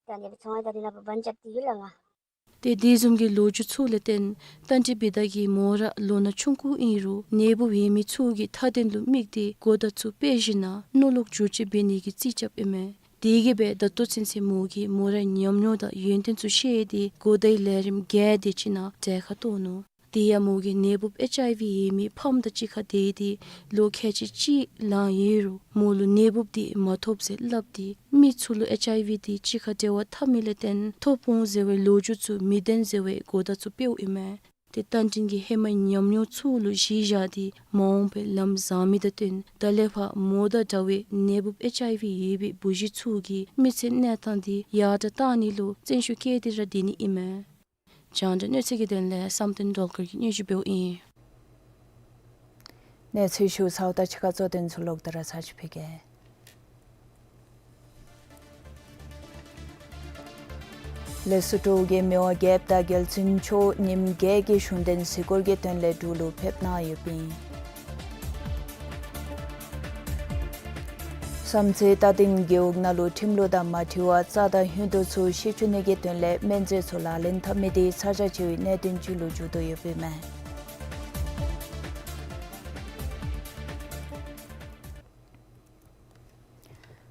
ད་ཨ་ནི་སྦེ་ཚོང་ཨ་ད་འདི་ནང་སྦེ་བན་རྐྱབ་སྟེ་ཡོད་ལགས་ང་། ཏེ་དེ་བཟུམ་གྱི་ལོ་རྒྱུས་ཚུ་ལས་བརྟེན་རྟ་མགྲིན་བི་དྷ་གིས་མོ་ར་ལོ་ན་ཆུང་ཀུ་ཨིན་རུང་ནད་འབུཔ་ཡོད་མི་ཚུ་གི་མཐའ་དོན་ལུ་དམིགས་ཏེ་གོ་བརྡ་ཚུ་སྤེལ་ཞིན་ན་མནོ་ལོག་འགྱུར་བཅོས་འབད་ནི་གི་རྩིས་རྐྱབ་ཨིན་མས། དེ་གིས་སྦེ་ད་ལྟོ་ཚུན་ཚོད་མོ་གིས་མོ་རའི་ཉམས་མྱོང་དང་ཡོན་ཏན་ཚུ་ཤེས་ཏེ་གོ་བརྡའི་ལས་རིམ་བརྒྱད་དེ་ཅིག་ནང་གྲལ་ཁར་གཏོགས་ནུག། དེ་ཡང་མོ་གིས་ནད་འབུཔ་ཨེཆ་ཨའི་ཝི་ཡོད་མི་ཕམ་དང་གཅིག་ཁར་སྡོད་དེ་ལོ་ཁལ་གཅིག་གཅིག་ལང་ཡོད་རུང་མོ་ལུ་ནད་འབུཔ་འདི་མ་ཐོབ་ཟེར་སླབ་སྟེ་མི་ཚུ་ལུ་ཨེཆ་ཨའི་ཝི་འདི་གཅིག་ཁར་འབྲེལ་བ་འཐབ་མི་ལས་བརྟེན་ཐོབ་འོང་ཟེར་བའི་ལོ་རྒྱུས་ཚུ་མི་བདེན་ཟེར་བའི་གོ་བརྡ་ཚུ་སྤེལཝ་ཨིན་མས། ཏེ་རྟ་མགྲིན་གྱིས་ཧེ་མའི་ཉམས་མྱོང་ཚུ་ལུ་གཞི་བཞག་སྟེ་མ་འོངས་པའི་ལམ་བཟང་མི་དང་བསྟུན་ད་ལས་ཕར་མོ་དང་འདྲ་བའི་ནད་འབུཔ་ཨེཆ་ཨའི་ཝི་ཡོད་པའི་བུ་གཞི་ཚུ་གི་མི་ཚེའི་གནས་སྟངས་འདི་ཡར་དྲག་གཏང་ནི་ལུ་བརྩོན་ཤུགས་བསྐྱེད་དེ་ར་སྡོད་ནི་ཨིན་མས། རྒྱང་བསྒྲགས་གནས་ཚུལ་གྱི་དོན་ལས་བསམ་གཏན་སྒྲོལ་དཀར་གྱིས་སྙན་ཞུ་འབདཝ་ཨིན། གནས་ཚུལ་ཞུ་ཚརཝ་དང་གཅིག་ཁར་གཙོ་དོན་ཚུ་ལོག་སྟེ་ར་ཚར་ཅིག་ཕུལ་གེ། ལས་ཟུར་དྲུག་གིས་མི་དབང་རྒྱལཔོ་དང་རྒྱལ་བཙུན་མཆོག་ཉིནམ་བརྒྱད་ཀྱི་གཞུང་དོན་གཟིགས་སྐོར་གྱི་དོན་ལས་འབྲུག་ལུ་ཕེབས་གནང་ཡོདཔ་ཨིན། བསམ་རྩེ་རྟ་སྡིང་རྒེད་འོག་ནང་ལུ་ཁྲིམས་ལུགས་དང་མ་འཁྲིལ་བར་རྩྭ་དང་ཧུན་དུ་ཚུ་བཤིག་བཅུག་ནི་གི་དོན་ལས་སྨན་རྫས་ཚུ་ལག་ལེན་འཐབ་མི་དེ་ཚ་གྱང་ཆེ་བའི་གནད་དོན་ཅིག་ལུ་འགྱུར་དོ་ཡོདཔ་ཨིན་མས།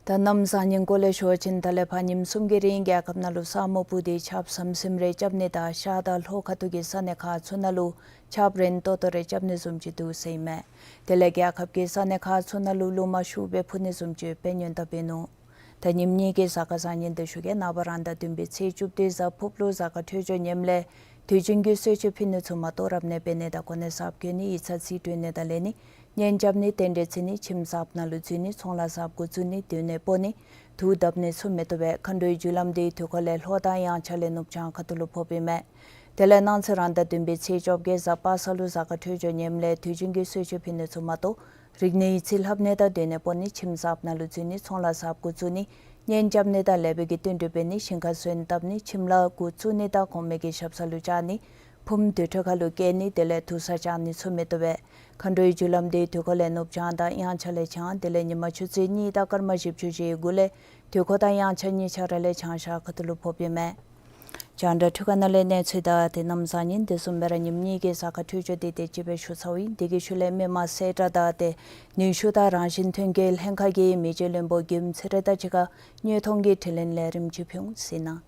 ད་གནམ་བཟང་ངན་སྐོར་ལས་ཞུ་བ་ཅིན་ད་ལས་ཕར་ཉིནམ་གསུམ་གྱི་རིང་རྒྱལ་ཁབ་ནང་ལུ་ས་སྨུག་སྤུབས་ཏེ་ཆརཔ་ཟམ་ཟིམ་རེ་རྐྱབ་ནི་དང་ཤར་དང་ལྷོ་ཁ་ཐུག་གི་ས་གནས་ཁག་ཚུ་ནང་ལུ་ཆརཔ་རན་ཏོག་ཏོ་རེ་རྐྱབ་ནི་བཟུམ་ཅིག་འདུག་ཟེར་ཨིན་མས། དེ་ལས་རྒྱལ་ཁབ་ཀྱི་ས་གནས་ཁག་ཚུ་ནང་ལུ་རླུང་མ་ཤུགས་སྦེ་འཕུ་ནི་བཟུམ་ཅིག་ཡོདཔ་སྙན་ཐོ་འབད་ནུག། ད་ཉིནམ་གཉིས་ཀྱི་གཟའ་སྐར་བཟང་ངན་དེ་ཞུ་གེ། ནངས་པ་རང་ཟླ་བདུན་པའི་ཚེས་བཅུ་བདུན་གཟའ་ཕུརཔ་ལུ་གཟའ་སྐར་འཕྲོད་སྦྱོར་ངནམ་ལས་ དུས་རྒྱུན་གྱི་གསོལ་མཆོད་ཕུལ་ནི་ཚུ་མ་གཏོགས་རབ་གནས་འབད་ནི་དང་གོ་གནས་གསརཔ་བསྐོ་ནི་ཡིག་ཚང་རྩིས་སྤྲོད་ནི་དང་ལེན་ནི་གཉེན་རྐྱབ་ནི་རྟེན་འབྲེལ་བརྩི་ནི་ཁྱིམ་གསརཔ་ནང་ལུ་འཛུལ་ནི་ཚོང་ལཱ་གསརཔ་འགོ་བཙུགས་ནི་མདུན་ནས་སྤོ་ནི་དུག་བཏབ་ནི་ཚུ་མི་བཏུབ་པས། མཁའ་འགྲོའི་རྒྱུ་ལམ་འདི་དུས་འཁོར་ལས་ལྷོ་དང་དབྱངས་འཆར་ལས་ནུབ་བྱང་ཁ་ཐུག་ལུ་ཕོགཔ་ཨིན་མས། དེ་ལས་གནངས་ཚེ་རང་ཟླ་བདུན་པའི་ཚེས་བཅོ་བརྒྱད་གཟའ་པ་སངས་ལུ་གཟའ་སྐར་འཕྲོད་སྦྱོར་ངནམ་ལས་དུས་རྒྱུན་གྱི་གསོལ་མཆོད་ཕུལ་ནི་ཚུ་མ་གཏོགས་རིག་གནས་ཡིག་རྩིས་ལྷབ་ནི་དང་སྡོད་གནས་སྤོ་ནི་ཁྱིམ་གསརཔ་ནང་ལུ་འཛུལ་ནི་ཚོང་ལཱ་གསརཔ་འགོ་བཙུགས་ནི་གཉེན་རྐྱབ་ནི་དང་ལེགས་པའི་གི་བསྟུན་གྲོས་འབད་ནི་ཞིང་ཁར་སོན་བཏབ་ནི་ཁྱིམ་ལཱ་འགོ་བཙུགས་ནི་དང་གོང་མའི་གི་ཞབས་ས་ལུ་བཅར་ནི་ཕུངམ་དུར་ཁྲོད་ཁ་ལུ་བསྐྱལ་ནི་དེ་ལས་དུར་ས་བཅག་ནི་ཚུ་མི་བཏུབ་པས། མཁའ་འགྲོའི་རྒྱུ་ལམ་འདི་དུས་འཁོར་ལས་ནུབ་བྱང་དང་དབྱངས་འཆར་ལས་བྱང་དེ་ལས་ཉི་མ་ཆུ་ཚོད་གཉིས་དང་སྐར་མ་བཞི་བཅུ་ཞེ་དགུ་ལས་དུས་འཁོར་དང་དབྱངས་འཆར་གཉིས་ཆ་ར་ལས་བྱང་ཤར་ཁ་ཐུག་ལུ་ཕོགཔ་ཨིན་མས། རྒྱང་བསྒྲགས་འཕྲུལ་ཁང་ནང་ལས་གནས་ཚུལ་དང་དེ་གནམ་བཟང་ངན་དེ་བཟུམ་སྦེ་ར་ཉིནམ་གཉིས་ཀྱི་གཟའ་སྐར་འཕྲོད་སྦྱོར་དེ་དེ་ཅིག་སྦེ་ཞུ་ཚརཝ་ཨིན། དེ་གི་ཤུལ་ལས་མི་དམངས་གསལ་བསྒྲགས་དང་དེ་ནུས་ཤུགས་དང་རང་བཞིན་ཐོན་སྐྱེད་ལྷན་ཁག་གི་མི་རྗེ་བློན་པོ་རྒྱུ་ཚེ་རིང་དང་གཅིག་ཁར་དངོས་མཐོང་གི་དྲི་ལན་ལས་རིམ་ཅིག་ཕུལ་འོང་ཟེར་ན།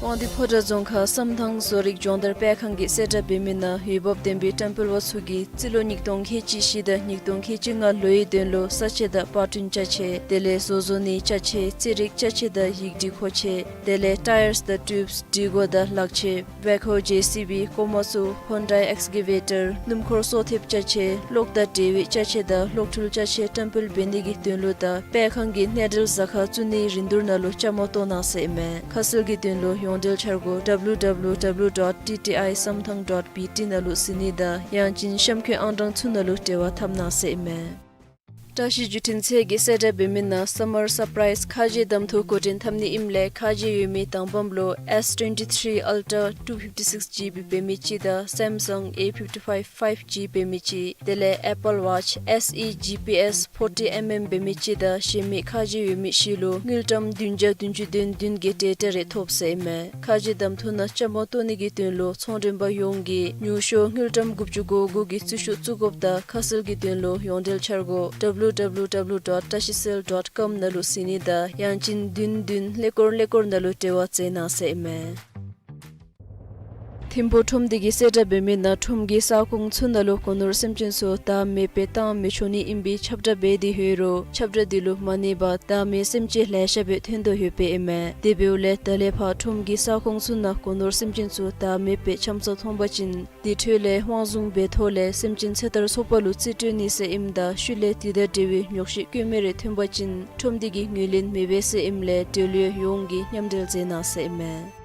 དབང་འདུས་ཕོ་བྲང་རྫོང་ཁག་བསམ་ཐང་བཟོ་རིག་སྦྱོང་བརྡར་སྤེལ་ཁང་གིས་གསལ་བསྒྲགས་འབད་མི་ནང་འོས་འབབ་ལྡན་པའི་ཏེམ་པལ་བ་ཚུ་གིས་རྩིས་ལོ་ཉིས་སྟོང་ཁལ་གཅིག་བཞི་དང་ཉིས་སྟོང་ཁལ་གཅིག་ལྔ་ལོའི་དོན་ལུ་ས་ཆ་དང་པར་སྐྲུན་ཅ་ཆས་དེ་ལས་བཟོ་བཟོ་ནིའི་ཅ་ཆས་རྩེད་རིགས་ཅ་ཆས་དང་ཡིག་བྲིས་མཁོ་ཆས་དེ་ལས་ཊ་ཡརསི་དང་ཊིའུབསི་སྒྲིག་གོ་དང་ལག་ཆས་བེག་ཧོ་ཇེ་སི་བི་ཀོ་མ་ཚུ་ཧོན་ཌའི་ཨེགསི་ཀེ་ཝེ་ཊར་སྣུམ་འཁོར་སོ་ཐེབས་ཅ་ཆས་གློག་དང་འབྲེལ་བའི་ཅ་ཆས་དང་གློག་འཕྲུལ་ཅ་ཆས་ཏེམ་པལ་འབད་ནི་གི་དོན་ལུ་དང་སྤེལ་ཁང་གི་གནས་འབྲེལ་ཟ་ཁང་བཙུགས་ནིའི་རིན་བསྡུར་ནང་ལུ་བཅའ་མར་གཏོགས་གནང་ཟེར་ཨིན་མས། ཁ་གསལ་གྱི་དོན་ལུ་ཡོངས་འབྲེལ་འཆར་སྒོ་ཌབ་ལུ་ཌབ་ལུ་ཌབ་ལུ་ཌོཊ་ཊི་ཊི་ཨའི་སམ་ཐང་ཌོཊ་བི་ཊི་ནང་ལུ་གཟིགས་ནི་དང་ཡང་ཅིན་གཤམ་འཁོད་ཨང་གྲངས་ཚུ་ནང་ལུ་འབྲེལ་བ་འཐབ་གནང་ཟེར་ཨིན་མས། བཀྲ་ཤིས་བརྒྱུད་འཕྲིན་ཚད་ཀྱིས་གསལ་བསྒྲགས་འབད་མི་ནང་སམ་མར་སར་པ་རའིཛ་ཁ་རྗེ་གདམ་འཐུ་འགོ་འདྲེན་འཐབ་ནི་ཨིནམ་ལས་ཁ་རྗེ་ཡོད་མི་དང་པམ་ལུ་S twenty-three Ultra two fifty-six GB འབད་མི་ཅིག་དང་སེམ་སང་A fifty-five five G འབད་མི་ཅིག་དེ་ལས་ཨེ་པལ་ཝཱཆ་S E G P S forty mm འབད་མི་ཅིག་དང་གཞན་མི་ཁ་རྗེ་ཡོད་མི་བཞི་ལུ་དངུལ་ཀྲམ་བདུན་བརྒྱ་བདུན་ཅུ་དོན་བདུན་གྱི་ཌེ་ཊ་རེ་ཐོབ་ཟེར་ཨིན་མས། ཁ་རྗེ་གདམ་འཐུ་ནང་བཅའ་མར་གཏོགས་ནི་གི་དོན་ལུ་ཚོང་མགྲོན་པ་ཡོངས་ཀྱིས་ཉུང་ཤོས་དངུལ་ཀྲམ་དགུ་བཅུ་གོ་དགུ་གི་རྩིས་ཤོག་བཙུགས་དགོཔ་དང་ཁ་གསལ་གྱི་དོན་ལུ་ཡོངས་འབྲེལ་འཆར་སྒོ་ཌབ་ལུ་ཌབ་ལུ་ཌབ་ལུ་ཌོཊ་ཊ་ཤི་སེལ་ཌོཊ་ཀོམ་ནང་ལུ་གཟིགས་ནི་དང་ཡང་ཅིན་བདུན་བདུན་ཀླད་ཀོར་ཀླད་ཀོར་ནང་ལུ་འབྲེལ་བ་མཛད་གནང་ཟེར་ཨིན་མས། ཐིམ་ཕུག་ཁྲོམ་སྡེ་གིས་གསལ་བསྒྲགས་འབད་མི་ནང་ཁྲོམ་གྱི་ས་ཁོངས་ཚུ་ནང་ལུ་སྒོ་ནོར་སེམས་ཅན་ཚུ་བདག་མེདཔ་སྦེ་བཏང་མི་ཆོག་ནི་ཨིན་པའི་ཁྱབ་བསྒྲགས་འབད་དེ་ཡོད་རུང་ཁྱབ་བསྒྲགས་དེ་ལུ་མ་གནས་པར་བདག་མེད་སེམས་ཅན་ལེ་ཤ་སྦེ་ཐོན་དོ་ཡོདཔ་ཨིན་མས། དེ་འབདཝ་ལས་ད་ལས་ཕར་ཁྲོམ་གྱི་ས་ཁོངས་ཚུ་ནང་སྒོ་ནོར་སེམས་ཅན་ཚུ་བདག་མེདཔ་སྦེ་འཁྱམས་ས་མཐོང་པ་ཅིན་དེ་འཕྲོ་ལས་དབང་བཟུང་འབད་ཐོག་ལས་སེམས་ཅན་ཚེ་ཐར་ཚོགས་པ་ལུ་རྩིས་སྤྲོད་ནི་ཟེར་ཨིནམ་ད་ཤུལ་ལས་དེ་དང་འབྲེལ་བའི་ཉོག་བཤད་བཀོད་མི་རེ་ཐོན་པ་ཅིན་ཁྲོམ་སྡེ་གིས་ངོས་ལེན་མི་འབད་ཟེར་ཨིནམ་ལས་འབྲེལ་ཡོད་ཡོངས་ཀྱིས་མཉམ་འབྲེལ་མཛད་གནང་ཟེར་ཨིན་མས།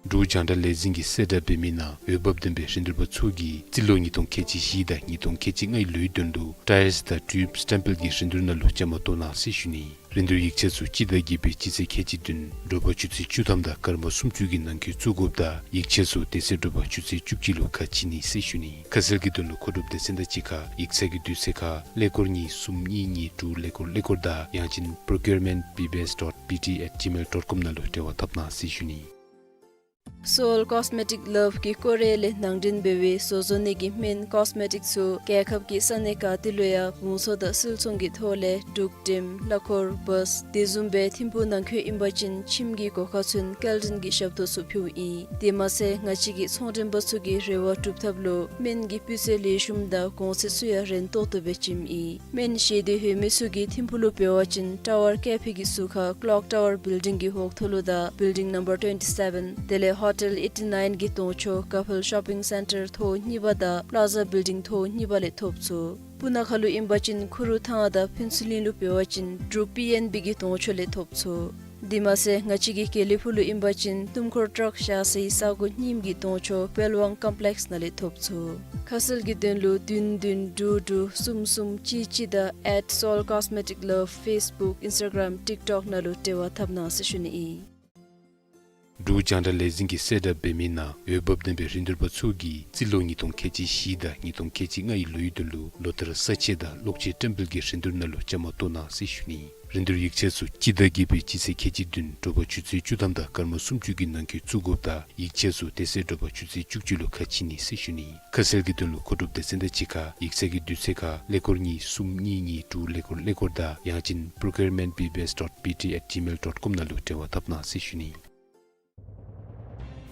འབྲུག་རྒྱང་བསྒྲགས་ལས་འཛིན་གྱིས་གསལ་བསྒྲགས་འབད་མི་ནང་འོས་འབབ་ལྡན་པའི་རིན་བསྡུར་པ་ཚུ་གིས་རྩིས་ལོ་ཉིས་སྟོང་ཁལ་གཅིག་བཞི་དང་ཉིས་སྟོང་ཁལ་གཅིག་ལྔའི་ལོའི་དོན་ལུ་ཊ་ཡརསི་དང་ཊིའུབསི་ཏེམ་པལ་གྱི་རིན་བསྡུར་ནང་ལུ་བཅའ་མར་གཏོགས་གནང་ཟེར་ཞུ་ནི། རིན་བསྡུར་ཡིག་ཆ་ཚུ་སྤྱི་ཟླ་བརྒྱད་པའི་སྤྱི་ཚེས་ཁལ་གཅིག་བདུན་དྲོ་པ་ཆུ་ཚོད་བཅུ་ཐམ་དང་སྐར་མ་སུམ་ཅུ་གི་ནང་འཁོད་བཙུགས་དགོཔ་དང་ཡིག་ཆ་ཚུ་དེ་ཚེ་དྲོ་པ་ཆུ་ཚོད་བཅུ་གཅིག་ལུ་ཁ་ཕྱེ་ནི་ཟེར་ཞུ་ནི། ཁ་གསལ་གྱི་དོན་ལུ་མཁོ་སྒྲུབ་སྡེ་ཚན་དང་གཅིག་ཁར་ཡིག་ཚང་གི་དུས་ཚོད་ཁར་ཀླད་ཀོར་གཉིས་གསུམ་གཉིས་གཉིས་དྲུག་ཀླད་ཀོར་ཀླད་ཀོར་དང་ཡང་ཅིན་procurement B B S dot B T at gmail dot com ནང་ལུ་འབྲེལ་བ་འཐབ་གནང་ཟེར་ཞུ་ནི། སོལ་ཀོས་མེ་ཊིཀ་ལབ་ཀྱིས་ཀོ་རི་ཡ་ལས་ནང་འདྲེན་འབད་བའི་བཟོ་བཟོ་ནི་གི་སྨན་ཀོས་མེ་ཊིཀ་ཚུ་རྒྱལ་ཁབ་ཀྱི་ས་གནས་ག་ཏེ་ལུ་ཡང་བང་སོ་དང་སིལ་ཚོང་གི་ཐོག་ལས་འབྲུག་ཊིམ་གླ་འཁོར་བཱས་དེ་བཟུམ་སྦེ་ཐིམ་ཕུག་ནང་འཁོད་ཨིན་པ་ཅིན་ཁྱིམ་གྱི་སྒོ་ཁར་ཚུན་སྐྱེལ་འདྲེན་གྱི་ཞབས་ཏོག་ཚུ་ཕུལཝ་ཨིན། དེ་མ་ཚད་ང་བཅས་ཀྱི་ཚོང་མགྲོན་པ་ཚུ་གི་རེ་བ་སྒྲུབ་ཐབས་ལུ་སྨན་གྱི་སྤུས་ཚད་ལེགས་ཤོམ་དང་གོང་ཚད་ཚུ་ཡང་རན་ཏོག་ཏོ་སྦེ་བྱིནམ་ཨིན། སྨན་བཞེས་འདོད་ཡོད་མི་ཚུ་གིས་ཐིམ་ཕུག་ལུ་འབད་བ་ཅིན་ཊ་ཝར་ཀེ་ཕེ་གི་ཟུར་ཁར་ཀློག་ཊ་ཝར་བིལ་ཌིང་གི་འོག་ཐོག་ལུ་དང་བིལ་ཌིང་ནམ་བར་ཊུ་ཝེན་ཊི་སེ་བེན་དེ་ལས་ཧོ་ཊེལ་ཨེ་ཊི་ནའིན་གྱི་གདོང་ཕྱོགས་ཀ་ཕེལ་ཤོ་པིང་སེན་ཊར་ཐོག་གཉིས་པ་དང་པ་ལཱ་ཛ་བིལ་ཌིང་ཐོག་གཉིས་པ་ལས་ཐོབ་ཚུགས། སྤུ་ན་ཁ་ལུ་ཨིན་པ་ཅིན་ཁུ་རུ་ཐང་དང་ཕུན་ཚོགས་གླིང་ལུ་འབད་བ་ཅིན་འབྲུག་པི་ཨེན་བི་གི་གདོང་ཕྱོགས་ལས་ཐོབ་ཚུགས། དེ་མ་ཚད་ང་བཅས་ཀྱི་དགེ་ལེགས་ཕུག་ལུ་ཨིན་པ་ཅིན་སྣུམ་འཁོར་ཊཱག་བཞག་སའི་ས་སྒོ་རྙིངམ་གྱི་གདོང་ཕྱོགས་པེལ་ཝང་ཀམ་པི་ལེགསི་ནང་ལས་ཐོབ་ཚུགས། ཁ་གསལ་གྱི་དོན་ལུ་བདུན་བདུན་དྲུག་དྲུག་གསུམ་གསུམ་གཅིག་གཅིག་དང་at Seoul Cosmetic Love Facebook Instagram TikTok ནང་ལུ་འབྲེལ་བ་འཐབ་གནང་ཟེར་ཞུ་ནི་ཨིན། འབྲུག་རྒྱང་བསྒྲགས་ལས་འཛིན་གྱིས་གསལ་བསྒྲགས་འབད་མི་ནང་འོས་འབབ་ལྡན་པའི་རིན་བསྡུར་པ་ཚུ་གིས་རྩིས་ལོ་ཉིས་སྟོང་ཁལ་གཅིག་བཞི་དང་ཉིས་སྟོང་ཁལ་གཅིག་ལྔའི་ལོའི་དོན་ལུ་ལོ་ལྟར་ས་དཔྱད་དང་གློག་ཆས་བཀྲམ་སྤེལ་གྱི་རིན་བསྡུར་ནང་ལུ་བཅའ་མར་གཏོགས་གནང་ཟེར་ཞུ་ནི། རིན་བསྡུར་ཡིག་ཆ་ཚུ་སྤྱི་ཟླ་བརྒྱད་པའི་སྤྱི་ཚེས་ཁལ་གཅིག་བདུན་དྲོ་པ་ཆུ་ཚོད་བཅུ་ཐམ་དང་སྐར་མ་སུམ་ཅུ་གི་ནང་འཁོད་བཙུགས་དགོཔ་དང་ཡིག་ཆ་ཚུ་དེ་ཚེ་དྲོ་པ་ཆུ་ཚོད་བཅུ་གཅིག་ལུ་ཁ་ཕྱེ་ནི་ཟེར་ཞུ་ནི། ཁ་གསལ་གྱི་དོན་ལུ་མཁོ་སྒྲུབ་སྡེ་ཚན་དང་གཅིག་ཁར་ཡིག་ཚང་གི་དུས་ཚོད་ཁར་ཀླད་ཀོར་གཉིས་གསུམ་གཉིས་གཉིས་དྲུག་ཀླད་ཀོར་ཀླད་ཀོར་དང་ཡང་ཅིན་procurement B B S dot B T at gmail dot com ནང་ལུ་འབྲེལ་བ་འཐབ་གནང་ཟེར་ཞུ་ནི།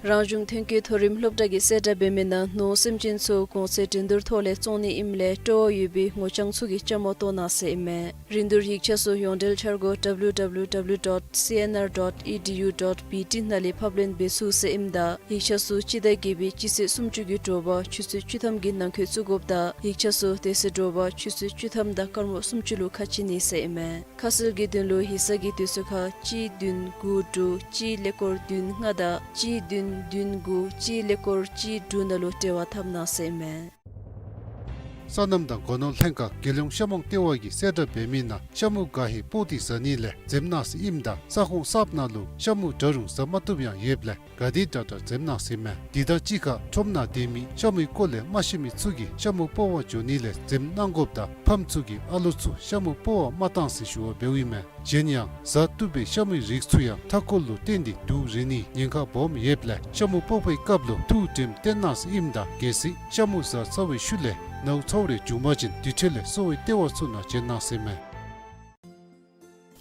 རང་གཞུང་ཐོན་སྐྱེད་མཐོ་རིམ་སློབ་གྲྭ་གིས་གསལ་བསྒྲགས་འབད་མི་ནང་ནོར་སེམས་ཅན་ཚུ་གོང་ཚད་འགྲན་བསྡུར་ཐོག་ལས་བཙོང་ནི་ཨིནམ་ལས་སྤྲོ་བ་ཡོད་པའི་ངོ་རྐྱང་ཚུ་གིས་བཅའ་མར་གཏོགས་གནང་ཟེར་ཨིན་མས། རིན་བསྡུར་ཡིག་ཆ་ཚུ་ཡོངས་འབྲེལ་འཆར་སྒོ་W W W dot C N R dot E D U dot B T ནང་ལས་ཕབ་ལེན་འབད་ཚུགས་ཟེར་ཨིནམ་ད་ཡིག་ཆ་ཚུ་སྤྱི་ཟླ་བརྒྱད་པའི་སྤྱི་ཚེས་སུམ་ཅུ་གི་དྲོ་པ་ཆུ་ཚོད་བཅུ་ཐམ་གྱི་ནང་འཁོད་བཙུགས་དགོཔ་དང་ཡིག་ཆ་ཚུ་དེ་ཚེ་དྲོ་པ་ཆུ་ཚོད་བཅུ་ཐམ་དང་སྐར་མ་སུམ་ཅུ་ལུ་ཁ་ཕྱེ་ནི་ཟེར་ཨིན་མས། ཁ་གསལ་གྱི་དོན་ལུ་ཡིག་ཚང་གི་དུས་ཚོད་ཁར་གཅིག་བདུན་དགུ་དྲུག་གཅིག་ཀླད་ཀོར་བདུན་ལྔ་དང་གཅིག་བདུན་བདུན་དགུ་གཅིག་ཀླད་ཀོར་གཅིག་དྲུག་ནང་ལུ་འབྲེལ་བ་འཐབ་གནང་ཟེར་ཨིན་མས། སོ་ནམ་དང་སྒོ་ནོར་ལྷན་ཁག་རྒྱལ་ཡོངས་ཤ་མོང་ལྟེ་བ་གིས་གསལ་བསྒྲགས་འབད་མི་ནང་ཤ་མུ་ག་ཧེ་པོ་ཏི་ཟ་ནི་ལས་འཛེམ་གནང་ཟེར་ཨིནམ་ད་ས་ཁོངས་གསརཔ་ནང་ལུ་ཤ་མུ་འདྲ་རུང་ཟ་མ་བཏུབ་ཡང་ཡོདཔ་ལས་ག་དེ་དྲག་དྲག་འཛེམ་གནང་ཟེར་མས། དེ་དང་གཅིག་ཁར་ཁྲོམ་ནང་སྡོད་མི་ཤ་མུའི་སྐོར་ལས་མ་ཤེས་མི་ཚུ་གིས་ཤ་མུ་སྤོ་བར་འགྱོ་ནི་ལས་འཛེམ་གནང་དགོཔ་དང་ཕམ་ཚུ་གིས་ཨ་ལོ་ཚུ་ཤ་མུ་སྤོ་བར་མ་གཏང་ཟེར་ཞུ་བ་འབདཝ་ཨིན་མས། གཞན་ཡང་ཟ་བཏུབ་པའི་ཤ་མུའི་རིགས་ཚུ་ཡང་མཐའ་འཁོར་ལུ་བརྟེན་ཏེ་དུག་རེག་ནིའི་ཉེན་ཁ་སྦོམ་ཡོདཔ་ལས་ཤ་མུ་སྤོ་བའི་སྐབས་ལུ་ཐུགས་དྲནམ་བཏོན་གནང་ཟེར་ཨིནམ་ད་གལ་སྲིད་ཤ་མུ་ཟ་ཚར་བའི་ཤུལ་ལས་ནཝ་ཚཝ་རེ་བྱུང་པ་ཅིན་དེ་འཕྲོ་ལས་གསོ་བའི་ལྟེ་བ་ཚུ་ནང་བྱོན་གནང་ཟེར་མས།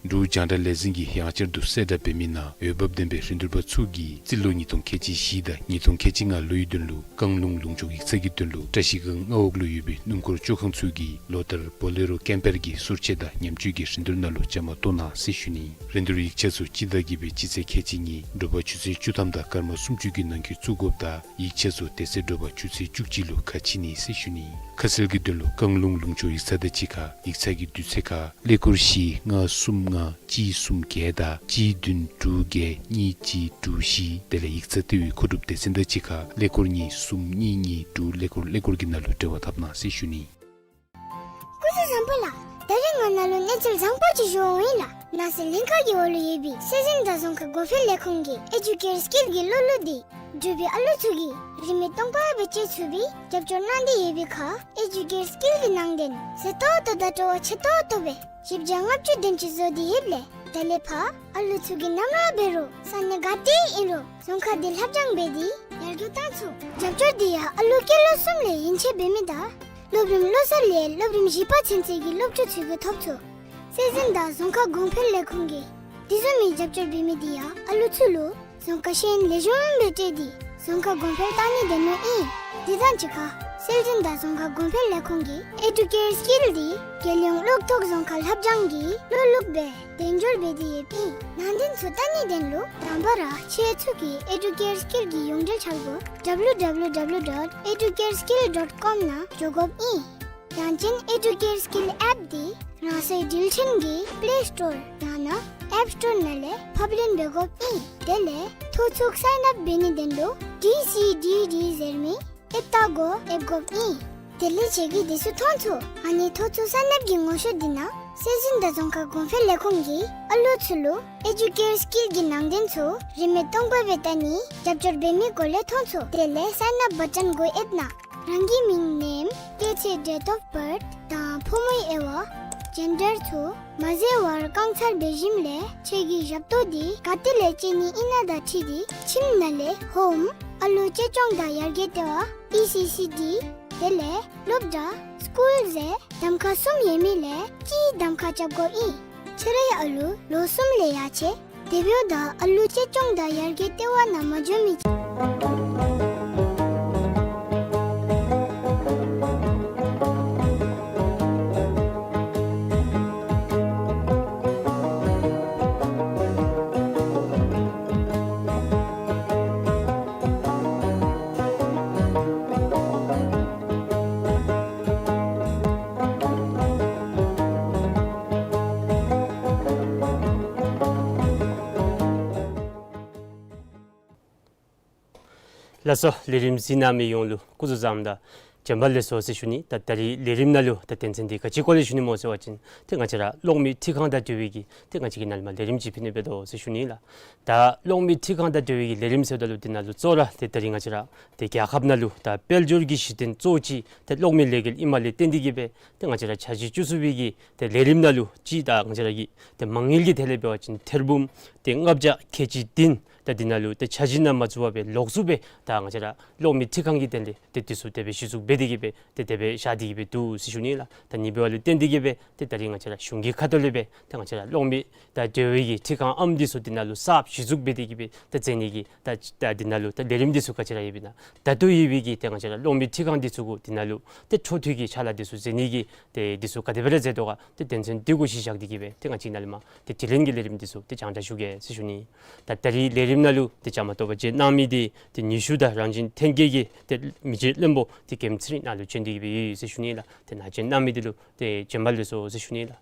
འབྲུག་རྒྱང་བསྒྲགས་ལས་འཛིན་གྱིས་ཡང་བསྐྱར་དུ་གསལ་བསྒྲགས་འབད་མི་ནང་འོས་འབབ་ལྡན་པའི་རིན་བསྡུར་པ་ཚུ་གིས་རྩིས་ལོ་ཉིས་སྟོང་ཁལ་གཅིག་བཞི་དང་ཉིས་སྟོང་ཁལ་གཅིག་ལྔ་ལོའི་དོན་ལུ་བཀང་ལུང་ལུང་ཕྱོགས་ཡིག་ཚང་གི་དོན་ལུ་བཀྲ་ཤིས་སྒང་མངའ་འོག་ལུ་ཡོད་པའི་སྣུམ་འཁོར་བཅོ་ཁང་ཚུ་གིས་ལོ་ལྟར་བོ་ལེ་རོ་ཀེམ་པར་གྱི་སོར་ཆས་དང་ཉམས་བཅོས་ཀྱི་རིན་བསྡུར་ནང་ལུ་བཅའ་མར་གཏོགས་གནང་ཟེར་ཞུ་ནི། རིན་བསྡུར་ཡིག་ཆ་ཚུ་སྤྱི་ཟླ་བརྒྱད་པའི་སྤྱི་ཚེས་ཁལ་གཅིག་གཉིས་དྲོ་པ་ཆུ་ཚོད་བཅུ་ཐམ་དང་སྐར་མ་སུམ་ཅུ་གི་ནང་འཁོད་བཙུགས་དགོཔ་དང་ཡིག་ཆ་ཚུ་དེ་ཚེ་དྲོ་པ་ཆུ་ཚོད་བཅུ་གཅིག་ལུ་ཁ་ཕྱེ་ནི་ཟེར་ཞུ་ནི། ཁ་གསལ་གྱི་དོན་ལུ་བཀང་ལུང་ལུང་ཕྱོགས་ཡིག་ཚང་དང་གཅིག་ཁར་ཡིག་ཚང་གི་དུས་ཚོད་ཁར་ཀླད་ཀོར་བཞི་ལྔ་གསུམ་ལྔ་གཅིག་གསུམ་བརྒྱད་དང་གཅིག་བདུན་དྲུག་བརྒྱད་གཉིས་གཅིག་དྲུག་བཞི། དེ་ལས་ཡིག་ཚང་ལྟེ་བའི་མཁོ་སྒྲུབ་སྡེ་ཚན་དང་གཅིག་ཁར་ཀླད་ཀོར་གཉིས་གསུམ་གཉིས་གཉིས་དྲུག་ཀླད་ཀོར་ཀླད་ཀོར་གྱི་ནང་ལུ་འབྲེལ་བ་འཐབ་གནང་ཟེར་ཞུ་ནི། སྐུ་གཟུགས་བཟང་པོ་ལགས། ད་རིས་ང་ནཱ་ལུ་གནས་ཚུལ་བཟང་པོ་ཅིག་ཞུ་འོང་ཡི་ལགས། ནགས་ཚལ་ལྷན་ཁག་གི་འོག་ལུ་ཡོད་པའི་སྲོལ་འཛིན་དང་རྫོང་ཁ་གོང་འཕེལ་ལས་ཁུངས་ཀྱིས་ཨེ་ཌུ་ཀེར་སི་ཀིལ་གྱི་བློ་ལུ་འདི་འབྲུག་པའི་ཨ་ལོ་ཚུ་གིས་རིན་མེད་སྟོང་པ་སྦེ་སྤྱོད་ཚུགས་པའི་རྒྱབ་སྐྱོར་གནང་སྟེ་ཡོད་པའི་ཁར་ཨེ་ཌུ་ཀེར་སི་ཀིལ་གྱི་ནང་རྟེན་མཛེས་ཏོག་ཏོ་དང་སྤྲོ་བ་ཆེ་ཏོག་ཏོ་སྦེ་བཞི་བརྒྱ་ལྔ་བཅུ་དེམ་ཅིག་བཟོ་སྟེ་ཡོདཔ་ལས་ད་ལས་ཕར་ཨ་ལོ་ཚུ་གིས་ནམ་ར་འབད་རུང་ས་གནས་ག་ཏེ་ཨིན་རུང་རྫོང་ཁ་འདི་ལྷབ་སྦྱང་འབད་དེ་ཡར་རྒྱས་བཏང་ཚུགས། རྒྱབ་སྐྱོར་འདི་ཡང་ཨ་ལོ་སྐྱེས་ལོ་གསུམ་ལས་ཡན་ཆད་འབད་མི་དང་སློབ་རིམ་བློ་གསར་ལས་སློབ་རིམ་བཞི་པ་ཚུན་ཚོད་ཀྱི་སློབ་ཕྲུག་ཚུ་གིས་ཐོབ་ཚུགས། སྲོལ་འཛིན་དང་རྫོང་ཁ་གོང་འཕེལ་ལས་ཁུངས་ཀྱིས་དེ་བཟུམ་མའི་རྒྱབ་སྐྱོར་འབད་མི་འདི་ཡང་ཨ་ལོ་ཚུ་ལུ་རྫོང་ཁ་ཤེས་ཡོན་ལེགས་ཤོམ་སྦེ་སྤྲོད་དེ་རྫོང་ཁ་གོང་འཕེལ་གཏང་ནི་དེ་མོ་ཨིན། དེ་དང་གཅིག་ཁར་སྲོལ་འཛིན་དང་རྫོང་ཁ་གོང་འཕེལ་ལས་ཁུངས་ཀྱིས་ཨེ་ཌུ་ཀེར་སི་ཀིལ་འདི་རྒྱལ་ཡོངས་གློག་ཐོག་རྫོང་ཁ་ལྷབ་སྦྱང་གི་བློ་ལུགས་སྦེ་གདན་འཇོག་འབད་དེ་ཡོདཔ་ཨིན། ནང་རྟེན་ཚུ་བལྟ་ནིའི་དོན་ལུ་དང་པ་ར་ཁྱེད་ཚུ་གིས་ཨེ་ཌུ་ཀེར་སི་ཀིལ་གྱི་ཡོངས་འབྲེལ་འཆར་སྒོ་W W W dot educareskill dot com ནང་འགྱོ་དགོཔ་ཨིན། ཡང་ཅིན་ཨེ་ཌུ་ཀེར་སི་ཀིལ་ཨེཔ་འདི་རང་སོའི་འགྲུལ་འཕྲིན་གྱི་པླེ་སི་ཊོར་ཡང་ན་ཨེཔ་སི་ཊོར་ནང་ལས་ཕབ་ལེན་འབད་དགོཔ་ཨིན། དེ་ལས་ཐོ་ཚུགས་སའིན་ཨཔ་འབད་ནིའི་དོན་ལུ་ཌི་སི་ཌི་ཌི་ཟེར་མི་ཨེཔ་ལྟ་སྒོ་ཨེབ་དགོཔ་ཨིན། དེ་ལས་ཁྱེད་ཀྱིས་དེ་ཚུ་མཐོང་ཚུགས། ཨ་ནི་ཐོ་ཚུགས་སའིན་ཨཔ་གི་ངོ་ཤེས་འདི་ནང་སྲོལ་འཛིན་དང་རྫོང་ཁ་གོང་འཕེལ་ལས་ཁུངས་ཀྱིས་ཨ་ལོ་ཚུ་ལུ་ཨེ་ཌུ་ཀེར་སི་ཀིལ་གྱི་ནང་རྟེན་ཚུ་རིན་མེད་སྟོང་པ་སྦེ་བལྟ་ནིའི་རྒྱབ་སྐྱོར་འབད་མི་སྐོར་ལས་མཐོང་ཚུགས། དེ་ལས་སའིན་ཨཔ་བ་ཊོན་སྒོ་ཨེབ་ནང་རང་གི་མིང་ནེམ་སྐྱེས་ཚེས་ཌེཊ་ཨོཕ་བརཐ་དང་ཕོ་མོའི་དབྱེ་བ་ཇེན་ཌར་ཚུ་མ་བཟོ་བར་བཀང་ཚར་བའི་ཞིནམ་ལས་ཁྱེད་ཀྱི་ཞབས་ཏོག་འདི་ག་ཏེ་ལས་སྤྱོད་ནི་ཨིན་ན་དང་འཁྲིལ་ཏེ་ཁྱིམ་ནང་ལས་ཧོམ་ཨ་ལོ་གཅེས་སྐྱོང་དང་ཡར་རྒྱས་ལྟེ་བ་ཨི་སི་སི་ཌི་དེ་ལས་སློབ་གྲྭ་སི་ཀུལ་ཟེར་གདམ་ཁ་གསུམ་ཡོད་མི་ལས་གཅིག་གདམ་ཁ་རྐྱབ་དགོཔ་ཨིན། ཁྱེད་རའི་ཨ་ལོ་ལོ་གསུམ་ལས་ཡར་ཆེ་དེ་འབདཝ་ད་ཨ་ལོ་གཅེས་སྐྱོང་དང་ཡར་རྒྱས་ལྟེ་བ་ནང་མ་འགྱོ་མི་ཅིག། ལགས་སོ། ལས་རིམ་གཟིགས་གནང་མི་ཡོངས་ལུ་སྐུ་གཟུགས་བཟང་པོ་དང་བྱོན་པ་ལེགས་སོ་ཟེར་ཞུ་ནི། ད་ད་རིས་ལས་རིམ་ནང་ལུ་ད་དོན་ཚན་འདི་ག་ཅི་སྐོར་ལས་ཞུ་ནི་སྨོ་ཟེར་བ་ཅིན་ཏེ་ང་བཅས་ར་གློག་མེ་འཕྲུལ་ཁང་དང་འབྲེལ་བའི་གི་ཏེ་ང་བཅས་ཀྱིས་ནཱ་ལས་མར་ལས་རིམ་ཅིག་ཕུལ་ནི་འབད་དོ་ཟེར་ཞུ་ནི་ལགས། ད་གློག་མེ་འཕྲུལ་ཁང་དང་འབྲེལ་བའི་གི་ལས་རིམ་ཟེརཝ་ད་ལུ་འདི་ནང་ལུ་གཙོ་བོ་ར་ཏེ་ད་རིས་ང་བཅས་ར་ཏེ་རྒྱལ་ཁབ་ནང་ལུ་ད་དཔལ་འབྱོར་གྱི་གཞི་རྟེན་གཙོ་བོ་ཅིག་ཏེ་གློག་མེ་ལས་འགུལ་ཨིནམ་ལས་བརྟེན་ཏེ་གིས་སྦེ་ཏེ་ང་བཅས་ར་འཆར་གཞི་བཅུ་གསུམ་པའི་གི་ཏེ་ལས་རིམ་ནང་ལུ་ཅིག་ད་ང་བཅས་ར་གི་ཏེ་མ་དངུལ་གྱི་ཐད་ལས་འབད་བ་ཅིན་ཐེར་འབུམ་ཏེ་ལྔ་བརྒྱ་ཁལ་གཅིག་བདུན་ད་འདི་ནང་ལུ་ཏེ་འཆར་གཞི་ནང་མ་བཙུགས་པར་སྦེ་ལོགས་སུ་སྦེ་ད་ང་བཅས་ར་གློག་མེ་འཕྲུལ་ཁང་གི་དོན་ལས་ཏེ་འདི་ཚུ་དེ་སྦེ་གཞི་བཙུགས་འབད་དེ་གིས་སྦེ་ཏེ་དེ་སྦེ་བཞག་སྟེ་གིས་སྦེ་འདུག་ཟེར་ཞུ་ནི་ལགས། ད་ཨ་ནི་འབདཝ་ལས་བརྟེན་ཏེ་གིས་སྦེ་ཏེ་ད་རིས་ང་བཅས་ར་གཞུང་གི་ཁ་ཐུག་ལས་སྦེ་ཏེ་ང་བཅས་ར་གློག་མེ་དང་འབྲེལ་བའི་གི་འཕྲུལ་ཁང་ཨམ་འདི་ཚུ་འདི་ནང་ལུ་གསརཔ་གཞི་བཙུགས་འབད་དེ་གིས་སྦེ་ཏེ་མཛད་ནི་གི་ད་ད་འདི་ནང་ལུ་ད་ལས་རིམ་འདི་ཚུ་ག་ཅི་ར་ཡོདཔ་ཨིན་ན། ད་ལྟོ་ཡོད་པའི་གི་ཏེ་ང་བཅས་ར་གློག་མེ་འཕྲུལ་ཁང་འདི་ཚུ་གུ་འདི་ནང་ལུ་ཏེ་འཕྲོ་མཐུད་ཀྱི་ཕྱག་ལཱ་འདི་ཚུ་མཛད་ནི་གི་ཏེ་འདི་ཚུ་ག་དེ་སྦེ་ར་མཛད་དོ་ག་ཏེ་དོན་ཚན་འདི་གུ་གཞི་བཞག་སྟེ་གིས་སྦེ་ཏེ་ང་བཅས་ནཱ་ལས་མར་ཏེ་དྲི་ལན་གྱི་ལས་རིམ་འདི་ཚུ་ཏེ་སྤྱན་འདྲེན་ཞུ་གེ་ཟེར་ཞུ་ནི། ད་ད་རིས་ལས་རིམ་ནང་ལུ་ཏེ་བཅའ་མར་གཏོགས་པ་མཛད་གནང་མི་འདི་ཏེ་ཉི་ཤུ་དང་རང་བཞིན་ལྷན་སྐྱེས་ཀྱི་ཏེ་མི་རྗེ་བློན་པོ་ཏེ་ཀེམ་ཚེ་རིང་ནཱ་ལུ་བྱོན་ཏེ་གིས་སྦེ་ཡོད་ཟེར་ཞུ་ནི་ལགས། ཏེ་ནཱ་བྱོན་གནང་མི་འདི་ལུ་ཏེ་བྱོན་པ་ལེགས་སོ་ཟེར་ཞུ་ནི་ལགས།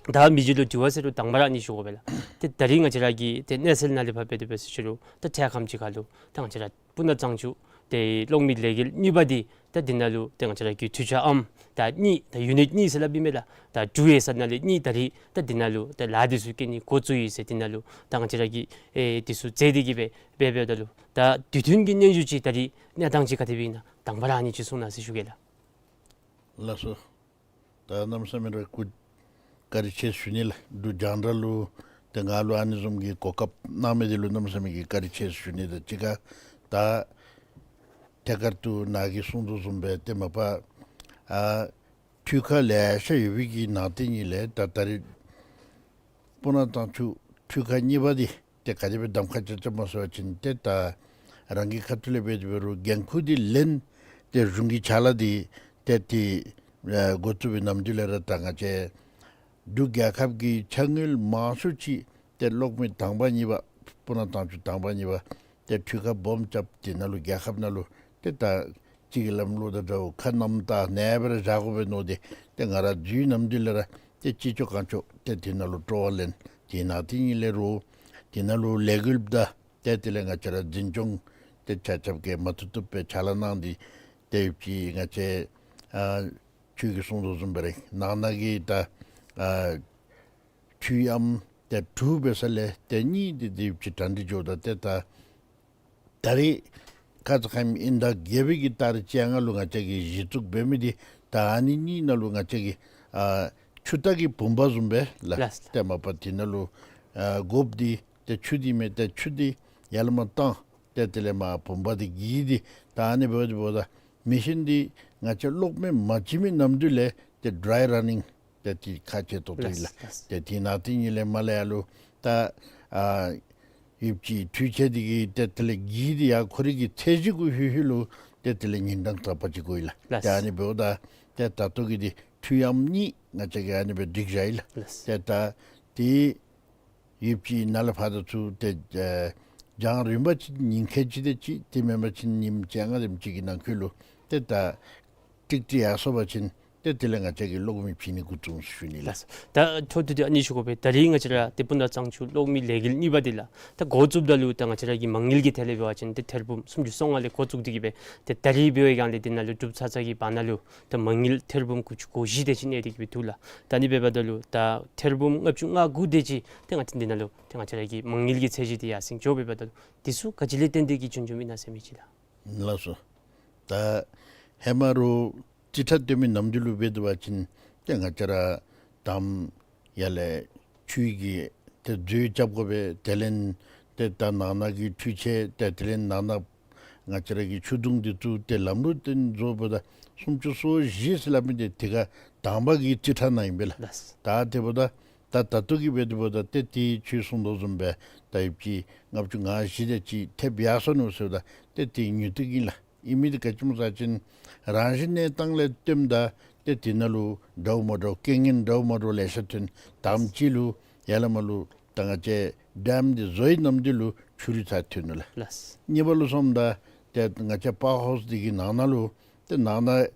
ད་མི་རྗེ་ལུ་དྲི་བ་ཟེར་རུང་དང་པ་ར་ཨ་ནི་ཞུ་དགོ་པས་ལགས། ཏེ་ད་རིས་ང་བཅས་ར་གི་ཏེ་གནས་ཚུལ་ནང་ལས་ཕར་འབད་དེ་འབད་ཟེར་ཞུ་རུང་ད་འཕྲལ་ཁམས་ཅིག་ཁར་ལུ་ད་ང་བཅས་ར་སྤུ་ན་གཙང་ཆུ་ཏེ་གློག་མེ་ལས་འགུལ་གཉིས་པ་འདི་ད་འདི་ནང་ལུ་ཏེ་ང་བཅས་ར་གི་འཕྲུལ་ཆས་ཨམ་ད་གཉིས་ད་ཡུ་ནིཊ་གཉིས་ཟེར་སླབ་ཨིན་མས་ལགས། ད་ཊུ་ཨེ་ས་ནང་ལས་གཉིས་ད་རིས་ད་འདི་ནང་ལུ་ད་ལཱ་འདི་ཚུ་རྐྱབ་ནི་འགོ་བཙུགས་ཡི་ཟེར་འདི་ནང་ལུ་ད་ང་བཅས་ར་གིས་ཨེ་འདི་ཚུ་མཛད་དེ་གིས་སྦེ་འབད་འབདཝ་ད་ལུ་ད་དུས་མཐུན་གྱི་སྙན་ཞུ་ཅིག་ད་རིས་གནས་སྟངས་ཅིག་ག་དེ་སྦེ་ཨིན་ན་དང་པ་ར་ཨ་ནི་ཅིག་གསུང་གནང་ཟེར་ཞུ་གེ་ལགས། ལགས་སོ། ད་གནམ་མེད་ས་མེད་ར་སྐུ་བཀའ་དྲིན་ཆེ་ཞུ་ནི་ལགས། འབྲུག་རྒྱང་བསྒྲགས་ལུ་ཏེ་ང་ལུ་ཨ་ནི་བཟུམ་གྱི་གོ་སྐབས་གནང་མི་འདི་ལུ་གནམ་མེད་ས་མེད་ཀྱི་བཀའ་དྲིན་ཆེ་ཞུ་ནི། ད་ཅི་ག་ད་ཐད་ཀར་དུ་ནཱ་གིས་གསུངས་དོ་བཟུམ་སྦེ་ཏེ་མ་པ་ཨ་འཕྲུལ་ཁང་ལེ་ཤ་ཡོད་པའི་གི་ནང་དེ་ཉིད་ལས་ད་ད་རིས་སྤུ་ན་གཙང་ཆུ་འཕྲུལ་ཁང་གཉིས་པ་འདི་ཏེ་ག་དེ་སྦེ་གདམ་ཁ་རྐྱབ་རྐྱབ་སྨོ་ཟེར་བ་ཅིན་ཏེ་ད་རང་གི་ཁ་ཐུག་ལས་འབད་དེ་འབད་རུང་འགན་ཁུར་འདི་ལེན་ཏེ་གཞུང་གི་ཕྱག་ལཱ་འདི་ཏེ་ཏེ་ཨེ་འགོ་བཙུགས་པའི་ནམ་དུས་ལས་ར་ད་ང་བཅས་འབྲུག་རྒྱལ་ཁབ་ཀྱི་ཕྱག་དངུལ་མང་ཤོས་ཅིག་ཏེ་གློག་མེ་དང་པ་གཉིས་པ་སྤུ་ན་གཙང་ཆུ་དང་པ་གཉིས་པ་ཏེ་འཕྲུལ་ཁང་སྦོམ་རྐྱབ་འདི་ནང་ལུ་རྒྱལ་ཁབ་ནང་ལུ་ཏེ་ད་ཅིག་གི་ལམ་ལུགས་དང་འདྲཝ་ཁ་གནམ་ལྟ་ནེ་སྦེ་ར་བཞག་དགོ་པས་མནོ་སྟེ་ཏེ་ང་ར་འཛུལ་ནམ་དུས་ལས་ར་ཏེ་ཅི་ལྕོགས་གང་ལྕོགས་ཏེ་དེ་ནང་ལུ་སྤྲོ་བ་ལེན། དེ་ནང་དེ་ཉིད་ལས་རུང་དེ་ནང་ལུ་ལས་འགུལ་དང་ཏེ་དེ་ལས་ང་བཅས་ར་འཛིན་སྐྱོང་ཏེ་ཆ་ཁྱབ་ཀྱིས་མ་བཏུབ་བཏུབ་སྦེ་ཕྱག་ལཱ་གནང་སྟེ་ཏེ་ཡོདཔ་ཅིག་ང་བཅས་ཨ་ཁྱོད་ཀྱིས་གསུངས་དོ་བཟུམ་སྦེ་ར་ནང་ན་གི་ད་ཨ་འཕྲུལ་ཨམ་ཏེ་དྲུག་འབད་ས་ལས་ཏེ་གཉིས་འདི་ཏེ་ཡོདཔ་ཅིག་གྲ་སྒྲིག་འགྱོཝ་ད་ཏེ་ད་ད་རིས་ཁ་ཙ་ཁ་ཉིནམ་དབྱིན་ཟླ་བརྒྱད་པའི་གི་ཏ་རིག་བཅོ་ལྔ་ལུ་ང་བཅས་ཀྱིས་གཞི་བཙུགས་འབད་མི་འདི་ད་ཨ་ནི་གཉིས་ནང་ལུ་ང་བཅས་ཀྱིས་ཨ་ཆུ་རྟ་གི་བུམ་པ་བཟུམ་སྦེ་ལགས། ལགས། ཏེ་མ་པ་དེ་ནང་ལུ་ཨ་དགོཔ་འདི་ཏེ་ཆུ་འདི་མས། ཏེ་ཆུ་འདི་ཡར་ལས་མར་བཏང་ཏེ་དེ་ལས་མར་བུམ་པ་འདི་གི་འདི་ད་ཨ་ནི་འབདཝ་ད་འབདཝ་ད་མེ་ཤིན་འདི་ང་བཅས་གློག་མེ་མ་བྱིན་མི་ནམ་དུས་ལས་ཏེ་ཌྲའི་ར་ནིང་ཏེ་དེ་ཁག་ཆེ་ཏོག་ཏོ་ཨིན་ལགས། ལགས། ཏེ་དེ་ནང་དེ་ཉིད་ལས་མར་ལས་ཡར་ལུ་ད་ཨ་ཡོདཔ་ཅིག་འཕྲུལ་ཆས་འདི་གི་ཏེ་དེ་ལས་གི་འདི་ཡང་ཁོ་རའི་གི་ཚད་གཞི་གུ་ལྷོད་ལྷོད་ལུ་ཏེ་དེ་ལས་ཉིན་གྲངས་དག་པ་ཅིག་འགོར་ཡི་ལགས། ལགས། ཏེ་ཨ་ནི་འབདཝ་ད་ཏེ་ད་ལྟོ་གི་འདི་འཕྲུལ་ཨམ་གཉིས་ང་བཅས་ཀྱིས་ཨ་ནི་སྦེ་སྒྲིག་བཞག་ཡི་ལགས། ལགས། ཏེ་ད་དེ་ཡོདཔ་ཅིག་ནཱ་ལས་ཕར་ད་ཚུ་ཏེ་ཨེ་རྒྱང་རིང་པ་ཅིག་ཉིན་ཁལ་གཅིག་དེ་ཅིག་དེ་མེན་པ་ཅིན་ཉིནམ་བཅོ་ལྔ་དེམ་ཅིག་གི་ནང་འཁོད་ལུ་ཏེ་ད་ཀྲིག་ཀྲི་ཡར་སོང་པ་ཅིན་ཏེ་དེ་ལས་ང་བཅས་ཀྱིས་གློག་མེ་བྱིན་ནི་འགོ་བཙུགས་ཟེར་ཞུ་ནི་ལགས། ལགས། ད་འཕྲོ་མཐུད་དེ་ཨ་ནི་ཞུ་དགོ་པས། ད་རིས་ང་བཅས་ར་ཏེ་སྤུ་ན་གཙང་ཆུ་གློག་མེ་ལས་འགུལ་གཉིས་པ་འདི་ལགས། ད་འགོ་བཙུགསཔ་ད་ལུ་ད་ང་བཅས་ར་གི་མ་དངུལ་གྱི་ཐད་ལས་འབད་བ་ཅིན་ཏེ་ཐེར་འབུམ་སུམ་ཅུ་སོ་ལྔ་ལས་འགོ་བཙུགས་ཏེ་གིས་སྦེ་ཏེ་ད་རིས་འབད་བའི་སྒང་ལས་འདི་ནང་ལུ་གྲུབ་ཚར་ཚར་གྱི་བར་ན་ལུ་ད་མ་དངུལ་ཐེར་འབུམ་དགུ་བཅུ་གོ་བཞི་དེ་ཅིག་གནས་ཏེ་གིས་སྦེ་འདུག་ལགས། ད་ཨ་ནི་འབདཝ་ད་ལུ་ད་ཐེར་འབུམ་ལྔ་བཅུ་ང་དགུ་དེ་ཅིག་ཏེ་ང་བཅས་འདི་ནང་ལུ་ཏེ་ང་བཅས་ར་གི་མ་དངུལ་གྱི་ཚད་གཞི་འདི་ཡར་སེང་འགྱོ་འབདཝ་ད་ལུ་འདི་ཚུ་ག་ཅི་ལས་བརྟེན་ཏེ་གིས་བྱུང་བྱུངམ་ཨིན་ན་ཟེར་མི་ཅིག་ལགས། ལགས་སོ། ད་ཧེ་མ་རུང་རྩིས་ཁྲ་སྟོན་མི་ནམ་དུས་ལུ་འབད་དེ་འབད་བ་ཅིན་ཏེ་ང་བཅས་ར་དང་པ་ཡར་ལས་ཆུའི་གི་ཏེ་མཛོད་རྐྱབ་དགོ་པས། དེ་ལས་ཏེ་ད་ནང་ན་གི་འཕྲུལ་ཆས་ཏེ་དེ་ལས་ནང་ན་ང་བཅས་ར་གི་ཆུ་དུང་འདི་ཚུ་ཏེ་ལམ་ལུགས་བརྟན་བཟོ་འབདཝ་ད་སུམ་ཅུ་སོ་བཞི་ཟེར་སླབ་མི་འདི་དེ་སྒང་དང་པ་གི་རྩིས་ཁྲ་ནང་ཨིན་པས་ལགས། ལགས། ད་དེ་འབདཝ་ད་ད་ད་ལྟོ་གི་འབད་དེ་འབདཝ་ད་ཏེ་ཏེ་ཁྱོད་གསུངས་དོ་བཟུམ་སྦེ་ད་ཡོདཔ་ཅིག་ལྔ་བཅུ་ང་བཞི་དེ་ཅིག་ཐེབས་ཡར་སོ་ནུག་ཟེརཝ་ད་ཏེ་དེ་མྱུར་ཏོག་ཨིན་ལགས། ཨིན་མི་འདི་ག་ཅི་སྨོ་ཟེར་བ་ཅིན་རང་བཞིན་གནས་སྟངས་ལས་བརྟེནམ་ད་ཏེ་དེ་ནང་ལུ་འདྲཝ་མ་འདྲཝ་རྐྱེན་ངན་འདྲཝ་མ་འདྲཝ་ལེ་ཤ་ཐོན། དང་པ་ཅིག་ལུ་ཡར་ལས་མར་ལུ་ད་ང་བཅས་ཌེམ་འདི་བཟོ་བའི་ནམ་དུས་ལུ་ཆུ་རུད་ཚར་ཐོན་ནུག་ལགས། ལགས། གཉིས་པ་ལུ་སོངམ་ད་ཏེ་ང་བཅས་པ་ཝར་ཧའུསི་འདི་གི་ནང་ན་ལུ་ཏེ་ནང་ན་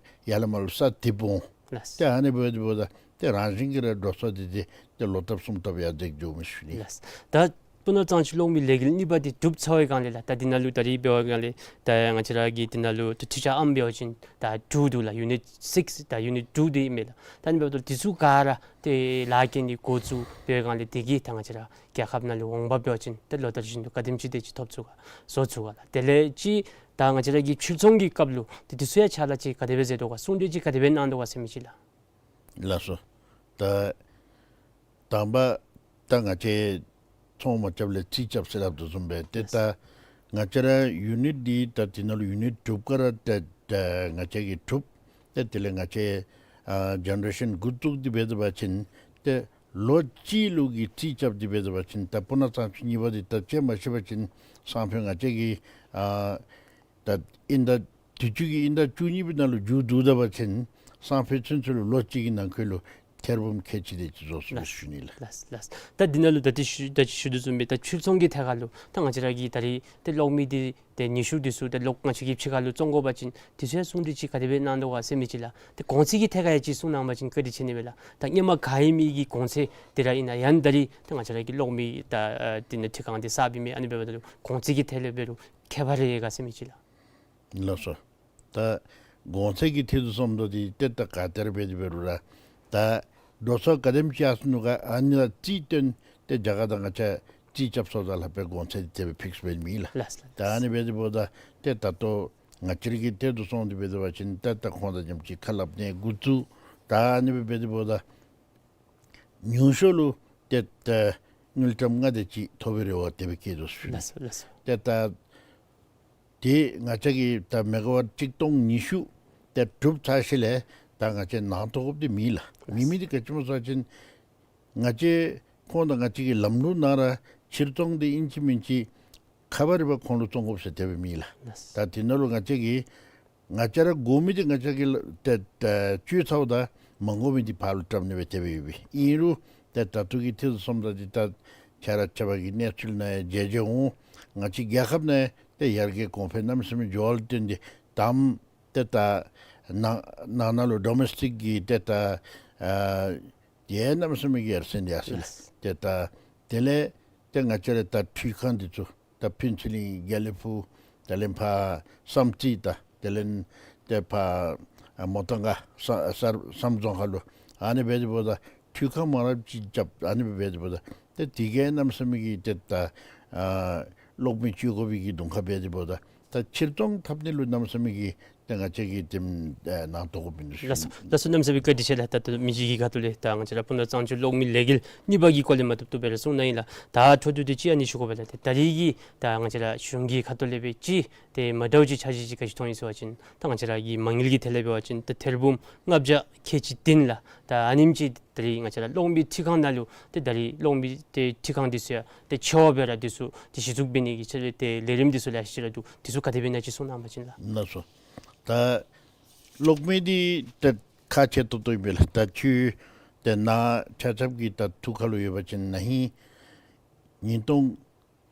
ཡར་ལས་མར་ལུ་ས་དིབ་འོང་། ལགས། ཏེ་ཨ་ནི་འབདཝ་ད་འབདཝ་ད་ཏེ་རང་བཞིན་གྱིས་ར་འགྲོ་སོང་འདི་ཏེ་ཏེ་ལོག་ཐབས་གསུམ་ཐབས་ཡར་འཛེགས་འགྱོཝ་མས་ཞུ་ནི། ལགས། ད་ སྤུ་ན་གཙང་ཆུ་གློག་མེ་ལས་འགུལ་གཉིས་པ་འདི་གྲུབ་ཚར་བའི་སྒང་ལས་ལགས། ད་འདི་ནང་ལུ་ད་རིས་འབད་བའི་སྒང་ལས་ད་ང་བཅས་ར་གི་འདི་ནང་ལུ་ད་འཕྲུལ་ཆས་ཨམ་འབད་བ་ཅིན་ད་དྲུག་འདུག་ལགས། ཡུ་ནིཊ་སིགསི་ད་ཡུ་ནིཊ་དྲུག་འདི་ཨིན་མས་ལགས། ད་ཨ་ནི་འབདཝ་ད་འདི་ཚུ་ག་ར་ཏེ་ལཱ་འགན་འདི་འགོ་བཙུགས་འབད་བའི་སྒང་ལས་དེ་གིས་ད་ང་བཅས་ར་རྒྱལ་ཁབ་ནང་ལུ་འོང་འབབ་འབད་བ་ཅིན་ཏེ་ལོ་ལྟར་བཞིན་དུ་ག་དེམ་ཅིག་དེ་ཅིག་ཐོབ་ཚུགས་ག་བཟོ་ཚུགས་ག་ལགས། དེ་ལས་ཅིག་ད་ང་བཅས་ར་གི་ཕྱིར་ཚོང་གི་སྐབས་ལུ་ཏེ་འདི་ཚུ་ཡང་ཕྱག་ལཱ་ཅིག་ག་དེ་སྦེ་མཛད་དོ་ག། གསུང་གྲོས་ཅིག་ག་དེ་སྦེ་གནང་དོ་ག་ཟེར་མི་ཅིག་ལགས། ལགས་སོ། ད་དང་པ་ད་ང་བཅས་ཚོང་མ་རྐྱབ་ལས་རྩིས་རྐྱབ་ཟེར་སླབ་དོ་བཟུམ་སྦེ་ཏེ་ད་ང་བཅས་ར་ཡུ་ནིཊ་འདི་ད་འདི་ནང་ལུ་ཡུ་ནིཊ་དྲུག་ག་ར་ཏེ་ད་ང་བཅས་ཀྱིས་གྲུབ། ཏེ་དེ་ལས་ང་བཅས་ཨ་ཇེ་ནེ་རེ་ཤཱན་འགོ་བཙུགས་ཏེ་འབད་དོ་བ་ཅིན་ཏེ་ལོ་གཅིག་ལུ་གི་རྩིས་རྐྱབ་སྟེ་འབད་དོ་བ་ཅིན་ད་སྤུ་ན་གཙང་ཆུ་གཉིས་པ་འདི་ད་ཅིག་མ་ཤེས་པ་ཅིན་སང་ཕོད་ང་བཅས་ཀྱིས་ཨ་ད་དབྱིན་ཟླ་དུས་ཅི་གི་དབྱིན་ཟླ་བཅུ་གཉིས་པའི་ནང་ལུ་མཇུག་བསྡུ་ད་པ་ཅིན་སང་ཕོད་ཚུན་ཚོད་ལུ་ལོ་གཅིག་གི་ནང་འཁོད་ལུ་ཐེར་འབུམ་ཁལ་གཅིག་དེ་ཅིག་བཟོ་ཚུགས་པས་ཞུ་ནི་ལགས། ལགས་ལགས། ད་འདི་ནང་ལུ་ད་ཅི་ཞུ་ད་ཅི་ཞུ་དོ་བཟུམ་སྦེ་ད་ཕྱིར་ཚོང་གི་ཐད་ཁར་ལུ་ད་ང་བཅས་ར་གི་ད་རིས་ཏེ་གློག་མེ་འདི་ཏེ་ཉི་ཤུ་འདི་ཚུ་ཏེ་གློག་ང་བཅས་ཀྱིས་ཕྱི་ཁར་ལུ་བཙོང་དགོ་པ་ཅིན་འདི་ཚུ་ཡང་གསུང་གྲོས་ཅིག་ག་དེ་སྦེ་གནང་དོ་ག་ཟེར་མི་ཅིག་ལགས། ཏེ་གོང་ཚད་ཀྱི་ཐད་ཁར་ཡང་ཅིག་གསུང་གནང་པ་ཅིན་བཀའ་དྲིན་ཆེ་ནི་མས་ལགས། ད་སྔོན་མ་ག་ཨིན་མི་གི་གོང་ཚད་འདི་ར་ཨིན་ན་ཡང་ད་རིས་ད་ང་བཅས་ར་གི་གློག་མེ་ད་ཨ་འདི་ནང་འཕྲུལ་ཁང་འདི་གསརཔ་ཨིན་མས། ཨ་ནི་འབདཝ་ད་ལུ་གོང་ཚད་ཀྱི་ཐད་ལས་འབད་རུང་ཁྱད་པར་རེ་ཡོད་ག་ཟེར་མི་ཅིག་ལགས། ལགས་སོ། ད་གོང་ཚད་ཀྱི་ཐད་དུ་སོངམ་ད་འདི་ཏེ་ད་ག་ཏེ་ར་འབད་དེ་འབད་རུང་ར་ད་འགྲོ་སོང་ག་དེམ་ཅིག་ཡར་སོ་ནུག་ག་ཨ་ནི་ལུ་རྩིས་སྟོན་ཏེ་རྒྱ་གར་དང་ང་བཅས་རྩིས་རྐྱབ་སོངམ་ད་ལྷགཔ་སྦེ་གོང་ཚད་འདི་དེ་སྦེ་ཕིགསི་འབད་མི་ལགས། ལགས་ལགས། ད་ཨ་ནི་འབད་དེ་འབདཝ་ད་ཏེ་ད་ལྟོ་ང་བཅས་ར་གི་ཐད་དུ་སོང་སྟེ་འབད་དོ་བ་ཅིན་ཏེ་ད་ཁོང་དང་མཉམ་གཅིག་ཁ་སླབ་ནི་འགོ་བཙུགས། ད་ཨ་ནི་སྦེ་འབད་དེ་འབདཝ་ད་ཉུང་ཤོས་ལུ་ཏེ་ད་དངུལ་ཀྲམ་ལྔ་དེ་ཅིག་ཐོབ་པའི་རེ་བ་དེ་སྦེ་བསྐྱེད་དོ་ཞུ་ནི། ལགས་སོ་ལགས་སོ། ཏེ་ད་དེ་ང་བཅས་ཀྱིས་ད་མེ་ག་ཝཊ་གཅིག་སྟོང་ཉི་ཤུ་དེ་གྲུབ་ཚར་ཞིནམ་ལས་ད་ང་བཅས་ནང་གཏོགས་དགོཔ་འདི་མེད་ལགས། མེད་མི་འདི་ག་ཅི་སྨོ་ཟེར་བ་ཅིན་ང་བཅས་ཁོང་དང་ང་བཅས་ཀྱི་ལམ་ལུགས་ནང་ར་ཕྱིར་ཚོང་འདི་ཨིན་ཅི་མིན་ཅི་ཁ་པར་རི་བ་ཁོང་ལུ་བཙོང་དགོཔ་ཟེར་དེ་སྦེ་མེད་ལགས། ལགས། ད་དེ་ནང་ལུ་ང་བཅས་ཀྱིས་ང་བཅས་ར་དགོ་མི་འདི་ང་བཅས་ཀྱིས་ལ་ཏེ་ཏེ་སྤྱོད་ཚརཝ་ད་མ་དགོ་མི་འདི་ཕར་ལུ་དྲངམ་ནི་སྦེ་དེ་སྦེ་ཡོད་པས། ཨིན་རུང་ཏེ་ད་ལྟོ་གི་ཐད་དུ་སོངམ་ད་འདི་ད་ཁྱེད་ར་ཆ་ཁྱབ་ཀྱི་གནས་ཚུལ་ནང་ཡང་མཇལ་མཇལ་འོང་། ང་བཅས་རྒྱལ་ཁབ་ནང་ཡང་ཏེ་ཡར་རྒྱས་གོང་འཕེལ་གནམ་མེད་ས་མེད་འགྱོ་བ་ལུ་བརྟེན་ཏེ་དང་པ་ཏེ་ད་ནང་ནང་ན་ལུ་ཌོ་མེསི་ཊིཀ་གི་ཏེ་ད་ཨ་ཡང་གནམ་མེད་ས་མེད་ཀྱི་ཡར་སེང་འདི་ཡར་སེང་ལགས། ལགས། ཏེ་ད་དེ་ལས་ཏེ་ང་བཅས་ར་ད་འཕྲུལ་ཁང་འདི་ཚུ་ད་ཕུན་ཚོགས་གླིང་དགེ་ལེགས་ཕུག་དེ་ལས་ཕར་བསམ་རྩེ་ད་དེ་ལས་ཏེ་ཕར་ཨ་མོ་ཏང་ག་ས་ས་བསམ་རྫོང་ཁ་ལུ་ཨ་ནི་འབད་དེ་འབདཝ་ད་འཕྲུལ་ཁང་མང་རབས་ཅིག་རྐྱབ། ཨ་ནི་འབད་དེ་འབདཝ་ད་ཏེ་དེ་གིས་གནམ་མེད་ས་མེད་ཀྱི་ཏེ་ད་ཨ་གློག་མེ་སྤྱོད་དགོ་པའི་གི་གདོང་ཁ་འབད་དེ་འབདཝ་ད་ད་ཕྱིར་ཚོང་འཐབ་ནི་ལུ་གནམ་མེད་ས་མེད་ཀྱི་ཏེ་ང་བཅས་ཀྱིས་ཏེ་ཨེ་ནང་གཏོགས་དགོཔ་ཨིན་ཞུ། ལགས་སོ་ལགས་སོ། གནམ་མེད་ས་མེད་བཀའ་དྲིན་ཆེ་ལགས། ད་ལྟོ་མི་རྗེ་གི་ཁ་ཐུག་ལས་ད་ང་བཅས་ར་སྤུ་ན་གཙང་ཆུ་གློག་མེ་ལས་འགུལ་གཉིས་པ་གི་སྐོར་ལས་མ་ཐུབ་ཐུབ་སྦེ་ར་གསུངས་གནང་ཡི་ལགས། ད་འཕྲོ་མཐུད་དེ་ཅིག་ཨ་ནི་ཞུ་དགོ་པས་ལགས། ཏེ་ད་རིས་ཀྱི་ད་ང་བཅས་ར་གཞུང་གི་ཁ་ཐུག་ལས་སྦེ་ཅིག་ཏེ་མ་འདྲཝ་ཅིག་འཆར་གཞི་ཅིག་ག་ཅི་མཐོང་ཡི་ཟེར་བ་ཅིན་ད་ང་བཅས་ར་གི་མ་དངུལ་གྱི་ཐད་ལས་འབད་བ་ཅིན་ད་ཐེར་འབུམ་ལྔ་བརྒྱ་ཁལ་གཅིག་བདུན་ལགས། ད་ཨ་ནེམ་ཅིག་ད་རིས་ང་བཅས་ར་གློག་མེ་འཕྲུལ་ཁང་ནང་ལུ་ཏེ་ད་རིས་གློག་མེ་ཏེ་འཕྲུལ་ཁང་འདི་ཚུ་ཡང་ཏེ་ཆེ་བ་སྦེ་ར་འདི་ཚུ་ཏེ་གཞི་བཙུགས་འབད་ནི་གི་ཆེད་ལས་ཏེ་ལས་རིམ་འདི་ཚུ་ལེ་ཤ་ཅིག་ར་འདུག། འདི་ཚུ་ག་དེ་སྦེ་ཨིན་ན་ཅིག་གསུང་གནང་པ་ཅིན་ལགས། ལགས་སོ། ད་གློག་མེ་འདི་ཏེ་ཁག་ཆེ་ཏོག་ཏོ་ཨིན་པས་ལགས། ད་ཁྱོད་ཏེ་ནཱ་ཆ་ཁྱབ་ཀྱི་ད་ཐུགས་ཁར་ལུ་ཡོད་པ་ཅིན་ན་ཧིང་ཉིས་སྟོང་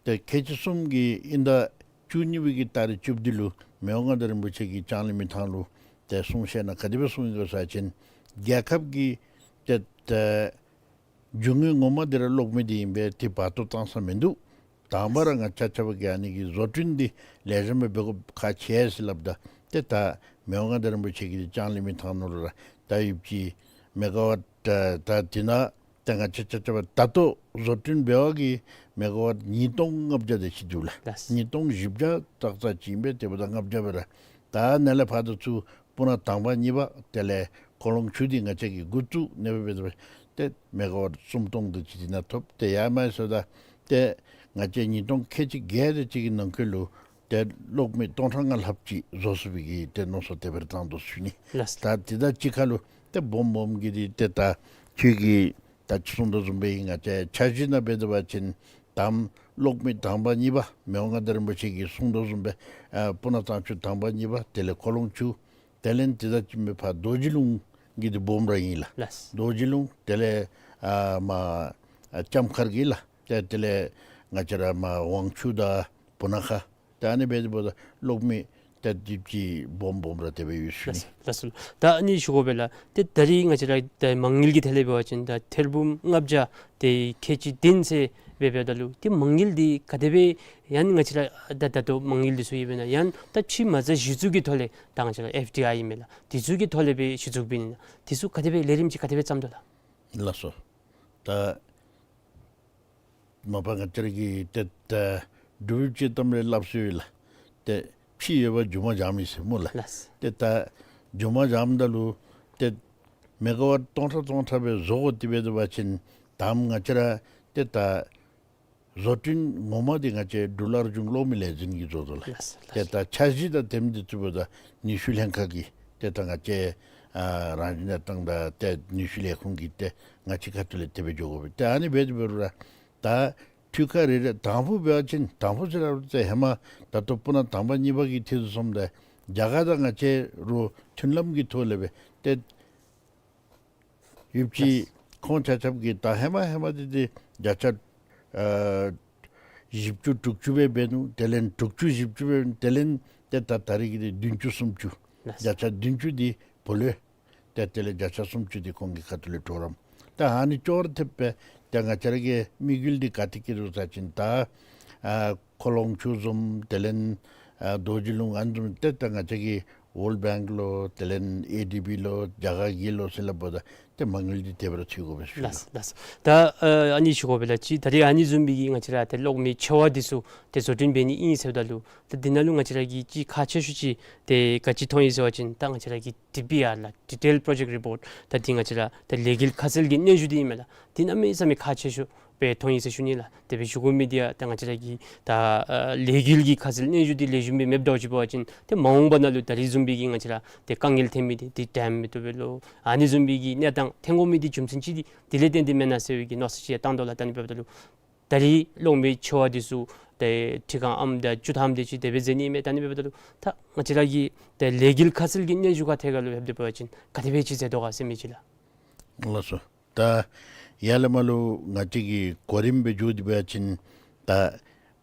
ཏེ་ཁལ་གཅིག་གསུམ་གྱི་དབྱིན་ཟླ་བཅུ་གཉིས་པའི་གི་ཏ་རིག་བཅུ་བདུན་ལུ་མི་དབང་མངའ་བདག་རིན་པོ་ཆེ་གིས་ལྕང་གླིང་མི་ཐང་ལུ་ཏེ་གསུང་བཤད་ནང་ག་དེ་སྦེ་གསུངས་ཡི་ག་ཟེར་བ་ཅིན་རྒྱལ་ཁབ་ཀྱི་ཏེ་ཏེ་རྒྱུ་དངོས་ངོ་མ་འདི་ར་གློག་མེ་འདི་ཨིན་པས། ཏེ་བར་སྟོང་བཏང་ས་མིན་འདུག། དང་པ་ར་ང་བཅས་ཆ་ཁྱབ་ཀྱིས་ཨ་ནི་གི་བཟོ་སྐྲུན་འདི་ལེགས་ཤོམ་སྦེ་འབད་དགོཔ་ཁག་ཆེ་ཟེར་སླབ་ད་ཏེ་ད་མི་དབང་མངའ་བདག་རིན་པོ་ཆེ་གིས་ལྕང་གླིང་མི་ཐང་ནང་ལུ་ར་ད་ཡོདཔ་ཅིག་མེ་ག་ཝཊ་ད་ད་འདི་ནང་ཏེ་ང་བཅས་ཆ་ཁྱབ་ད་ལྟོ་བཟོ་སྐྲུན་འབད་བའི་གི་མེ་ག་ཝཊ་ཉིས་སྟོང་ལྔ་བརྒྱ་དེ་ཅིག་འདུག་ལགས། ལགས། ཉིས་སྟོང་བཞི་བརྒྱ་ཙག་ཙ་ཅིག་ཨིན་པས། དེ་འབདཝ་ད་ལྔ་བརྒྱ་སྦེ་ར་ད་ནཱ་ལས་ཕར་ད་ཚུར་སྤུ་ན་དང་པ་གཉིས་པ་དེ་ལས་ཁོ་ལོང་ཆུ་འདི་ང་བཅས་ཀྱིས་འགོ་བཙུགས་ནི་སྦེ་འབད་དེ་འབད་ཏེ་མེ་ག་ཝཊ་སུམ་སྟོང་དེ་ཅིག་འདི་ནང་ཐོབ། ཏེ་ཡར་མར་སོང་ད་ཏེ་ང་བཅས་ཉིས་སྟོང་ཁལ་གཅིག་བརྒྱད་དེ་ཅིག་གི་ནང་འཁོད་ལུ་ཏེ་གློག་མེ་སྟོང་ཕྲག་ལྔ་ལྷགཔ་ཅིག་བཟོ་ཚུགས་པའི་གི་ཏེ་མནོ་བསམ་དེ་སྦེ་ར་བཏང་དོ་ཞུ་ནི། ལགས། ད་དེ་དང་གཅིག་ཁར་ལུ་ཏེ་སྦོམ་སྦོམ་གྱི་འདི་ཏེ་ད་ཁྱོད་ཀྱིས་ད་ཅི་གསུངས་དོ་བཟུམ་སྦེ་ང་བཅས་འཆར་གཞི་ནང་འབད་དེ་འབད་བ་ཅིན་དང་པ་གློག་མེ་དང་པ་གཉིས་པ་མི་དབང་མངའ་བདག་རིན་པོ་ཆེ་གིས་གསུངས་དོ་བཟུམ་སྦེ་ཨ་སྤུ་ན་གཙང་ཆུ་དང་པ་གཉིས་པ་དེ་ལས་ཁོ་ལོང་ཆུ་དེ་ལས་དེ་དང་གཅིག་སྦེ་ཕར་རྡོ་རྗེ་ལུང་གི་འདི་སྦོམ་ར་ཨིན་ལགས། ལགས། རྡོ་རྗེ་ལུང་དེ་ལས་ཨ་མར་ཨ་ལྕམ་མཁར་གྱི་ལགས། ཏེ་དེ་ལས་ང་བཅས་ར་མར་ཝང་ཆུ་དང་སྤུ་ན་ཁ་ཏེ་ཨ་ནི་འབད་དེ་འབདཝ་ད་གློག་མེ་ ཏེ་དེ་ཅིག་སྦོམ་སྦོམ་ར་དེ་སྦེ་ཡོད་ཞུ་ནི། ལགས་སོ། ལགས་སོ། ད་ཨ་ནི་ཞུ་དགོ་པས་ལགས། ཏེ་ད་རིས་ང་བཅས་ར་ད་མ་དངུལ་གྱི་ཐད་ལས་འབད་བ་ཅིན་ད་ཐེར་འབུམ་ལྔ་བརྒྱ་དེ་ཁལ་གཅིག་བདུན་ཟེར་སྦེ་འབདཝ་ད་ལུ་ཏེ་མ་དངུལ་འདི་ག་དེ་སྦེ་ཡང་ང་བཅས་ར་ད་ད་ལྟོ་མ་དངུལ་འདི་ཚུ་ཨིན་པས་ན། ཡང་ད་ཕྱི་མ་རྩ་གཞི་བཙུགས་ཀྱི་ཐོག་ལས་ད་ང་བཅས་ར་ཨེཕ་ཌི་ཨའི་ཨིན་མས་ལགས། དེ་ཚུ་གི་ཐོག་ལས་སྦེ་གཞི་བཙུགས་འབད་ནི་ན་དེ་ཚུ་ག་དེ་སྦེ་ལས་རིམ་ཅིག་ག་དེ་སྦེ་བརྩམས་དོ་ལགས། ལགས་སོ། ད་མ་པ་ང་བཅས་ར་གིས་ཏེ་ད་འབྲུག་པའི་སྤྱིར་བཏང་ལས་སླབ་སྲོལ་ཡོད་ལགས། ཏེ་ཕྱི་ཡོད་པ་རྒྱུ་མ་འབྱམས་ཨིན་ཟེར་སྨོ་ལགས། ལགས། ཏེ་ད་རྒྱུ་མ་འབྱམས་ད་ལུ་ཏེ་མེ་ག་ཝཊ་སྟོང་ཕྲག་སྟོང་ཕྲག་སྦེ་བཟོ་དགོ་དེ་སྦེ་འབད་བ་ཅིན་ད་ང་བཅས་ར་ཏེ་ད་བཟོ་སྐྲུན་ངོ་མ་འདི་ང་བཅས་འབྲུག་རླབས་ཆེན་གློག་མེ་ལས་འཛིན་གྱིས་བཟོ་དོ་ལགས། ལགས་སོ། ཏེ་ལགས་སོ། ད་འཆར་གཞི་དང་དེམ་འདི་ཚུ་འབདཝ་ད་ནུས་ཤུགས་ལྷན་ཁག་གིས་ཏེ་ད་ང་བཅས་ཨ་རང་བཞིན་གནས་སྟངས་དང་ཏེ་ནུས་ཤུགས་ལས་ཁུངས་ཀྱིས་ཏེ་ང་བཅས་ཁ་ཐུག་ལས་དེ་སྦེ་འགྱོ་དགོ་པས། ཏེ་ཨ་ནི་འབད་དེ་འབད་རུང་ར་ད་འཕྲུལ་ཁང་རེ་རེ་དང་ཕུ་འབད་བ་ཅིན་དང་ཕུ་ཟེར་རུང་ཏེ་ཧེ་མ་ད་ལྟོ་སྤུ་ན་དང་པ་གཉིས་པ་གི་དུས་སུ་སོངམ་ད་རྒྱ་གར་དང་ང་བཅས་ར་མཐུན་ལམ་གྱི་ཐོག་ལས་སྦེ་ཏེ་ཡོདཔ་ཅིག། ལགས། ཁོང་ཆ་ཁྱབ་ཀྱིས་ད་ཧེ་མ་ཧེ་མ་འདི་ཏེ་བརྒྱ་ཆ་ཨ་བཞི་བཅུ་དྲུག་ཅུ་སྦེ་འབད་ནུག། དེ་ལས་དྲུག་ཅུ་བཞི་བཅུ་སྦེ་འབད་ནུག། དེ་ལས་ཏེ་ད་ད་རིས་ཀྱི་འདི་བདུན་ཅུ་སུམ་ཅུ། ལགས། བརྒྱ་ཆ་བདུན་ཅུ་འདི་བུ་ལོན། ཏེ་དེ་ལས་བརྒྱ་ཆ་སུམ་ཅུ་འདི་ཁོང་གི་ཁ་ཐུག་ལས་གྲོགས་རམ། ད་ཨ་ནི་ཅོག་ར་འཐདཔ་སྦེ་ཏེ་ང་བཅས་ར་གི་དམིགས་ཡུལ་འདི་ག་ཏེ་བསྐྱེད་དོ་ཟེར་བ་ཅིན་ད་ཨ་ཁོ་ལོང་ཆུ་བཟུམ་དེ་ལས་ཨ་རྡོ་རྗེ་ལུང་ཨ་ནི་བཟུམ་ཏེ་ད་ང་བཅས་ཀྱིས་ཝཱརལཌ་བེངཀ་ལོ་དེ་ལས་ཨེ་ཌི་བི་ལོ་རྒྱ་གར་གྱི་ལོ་ཟེར་སླབ་པ་ད་ཏེ་མ་དངུལ་འདི་དེ་སྦེ་ར་འཐུ་དགོ་པས་ཞུ་ནི། ལགས་ལགས། ད་ཨ་ཨ་ནི་ཞུ་དགོ་པས་ལགས། ཅིག་ད་རིས་ཨ་ནི་བཟུམ་མའི་གི་ང་བཅས་ར་ཏེ་གློག་མེ་ཆེ་བ་འདི་ཚུ་ཏེ་བཟོ་སྐྲུན་འབད་ནི་ཨིན་ཟེརཝ་ད་ལུ་ད་འདི་ནང་ལུ་ང་བཅས་ར་གི་ཅིག་ཁག་ཆེ་ཤོས་ཅིག་ཏེ་ག་ཅི་མཐོང་ཡི་ཟེར་བ་ཅིན་ད་ང་བཅས་ར་གི་ཌི་པི་ཨར་ལགས། ཌི་ཊེལ་པྲོ་ཇེཀཊ་རི་པོརཊ། ད་འདི་ང་བཅས་ར་ད་ལས་འགུལ་ཁ་གསལ་གྱི་སྙན་ཞུ་འདི་ཨིན་མས་ལགས། འདི་གནམ་མེད་ས་མེད་ཁག་ཆེ་ཤོས་སྦེ་མཐོང་ཡི་ཟེར་ཞུ་ནི་ལགས། དེ་སྦེ་ཞུ་དགོ་མི་འདི་ཡང་ད་ང་བཅས་ར་གི་ད་ཨ་ལས་འགུལ་གྱི་ཁ་གསལ་སྙན་ཞུ་འདི་ལེགས་ཤོམ་སྦེ་མེདཔ་འདྲཝ་ཅིག་འབད་བ་ཅིན་ཏེ་མ་འོངས་པ་ནང་ལུ་ད་རིས་བཟུམ་མའི་གི་ང་བཅས་ར་ཏེ་དཀའ་ངལ་ཐོན་མི་འདི་ཏེ་ཌེམ་མེད་དོ་བས་ལོ། ཨ་ནི་བཟུམ་མའི་གི་གནས་སྟངས་ཐོན་དགོ་མི་འདི་རྒྱུ་མཚན་ཅིག་འདི་དེ་ལས་བརྟེན་ཏེ་མེན་ན་ཟེར་བའི་གི་མནོ་བསམ་ཅིག་ཡང་བཏང་དོ་ལགས། ད་ཨ་ནི་འབདཝ་ད་ལུ་ད་རིས་གློག་མེ་ཆེ་བ་འདི་ཚུ་ཏེ་ཁྲི་ཁང་ཨམ་དང་བཅུ་ཐམ་དེ་ཅིག་དེ་སྦེ་མཛད་ནི་མས། ད་ཨ་ནི་འབདཝ་ད་ལུ་ད་ང་བཅས་ར་གི་ཏེ་ལས་འགུལ་ཁ་གསལ་གྱི་སྙན་ཞུ་ཁ་ཐད་ཁར་ལུ་ལྷོདཔ་ད་འབད་བ་ཅིན་ག་དེ་སྦེ་ཅིག་མཛད་དོ་ག་ཟེར་མི་ཅིག་ལགས། ལགས་སོ། ད་ཡར་ལས་མར་ལུ་ང་བཅས་ཀྱིས་གོ་རིམ་སྦེ་འགྱོ་སྟེ་འབད་བ་ཅིན་ད་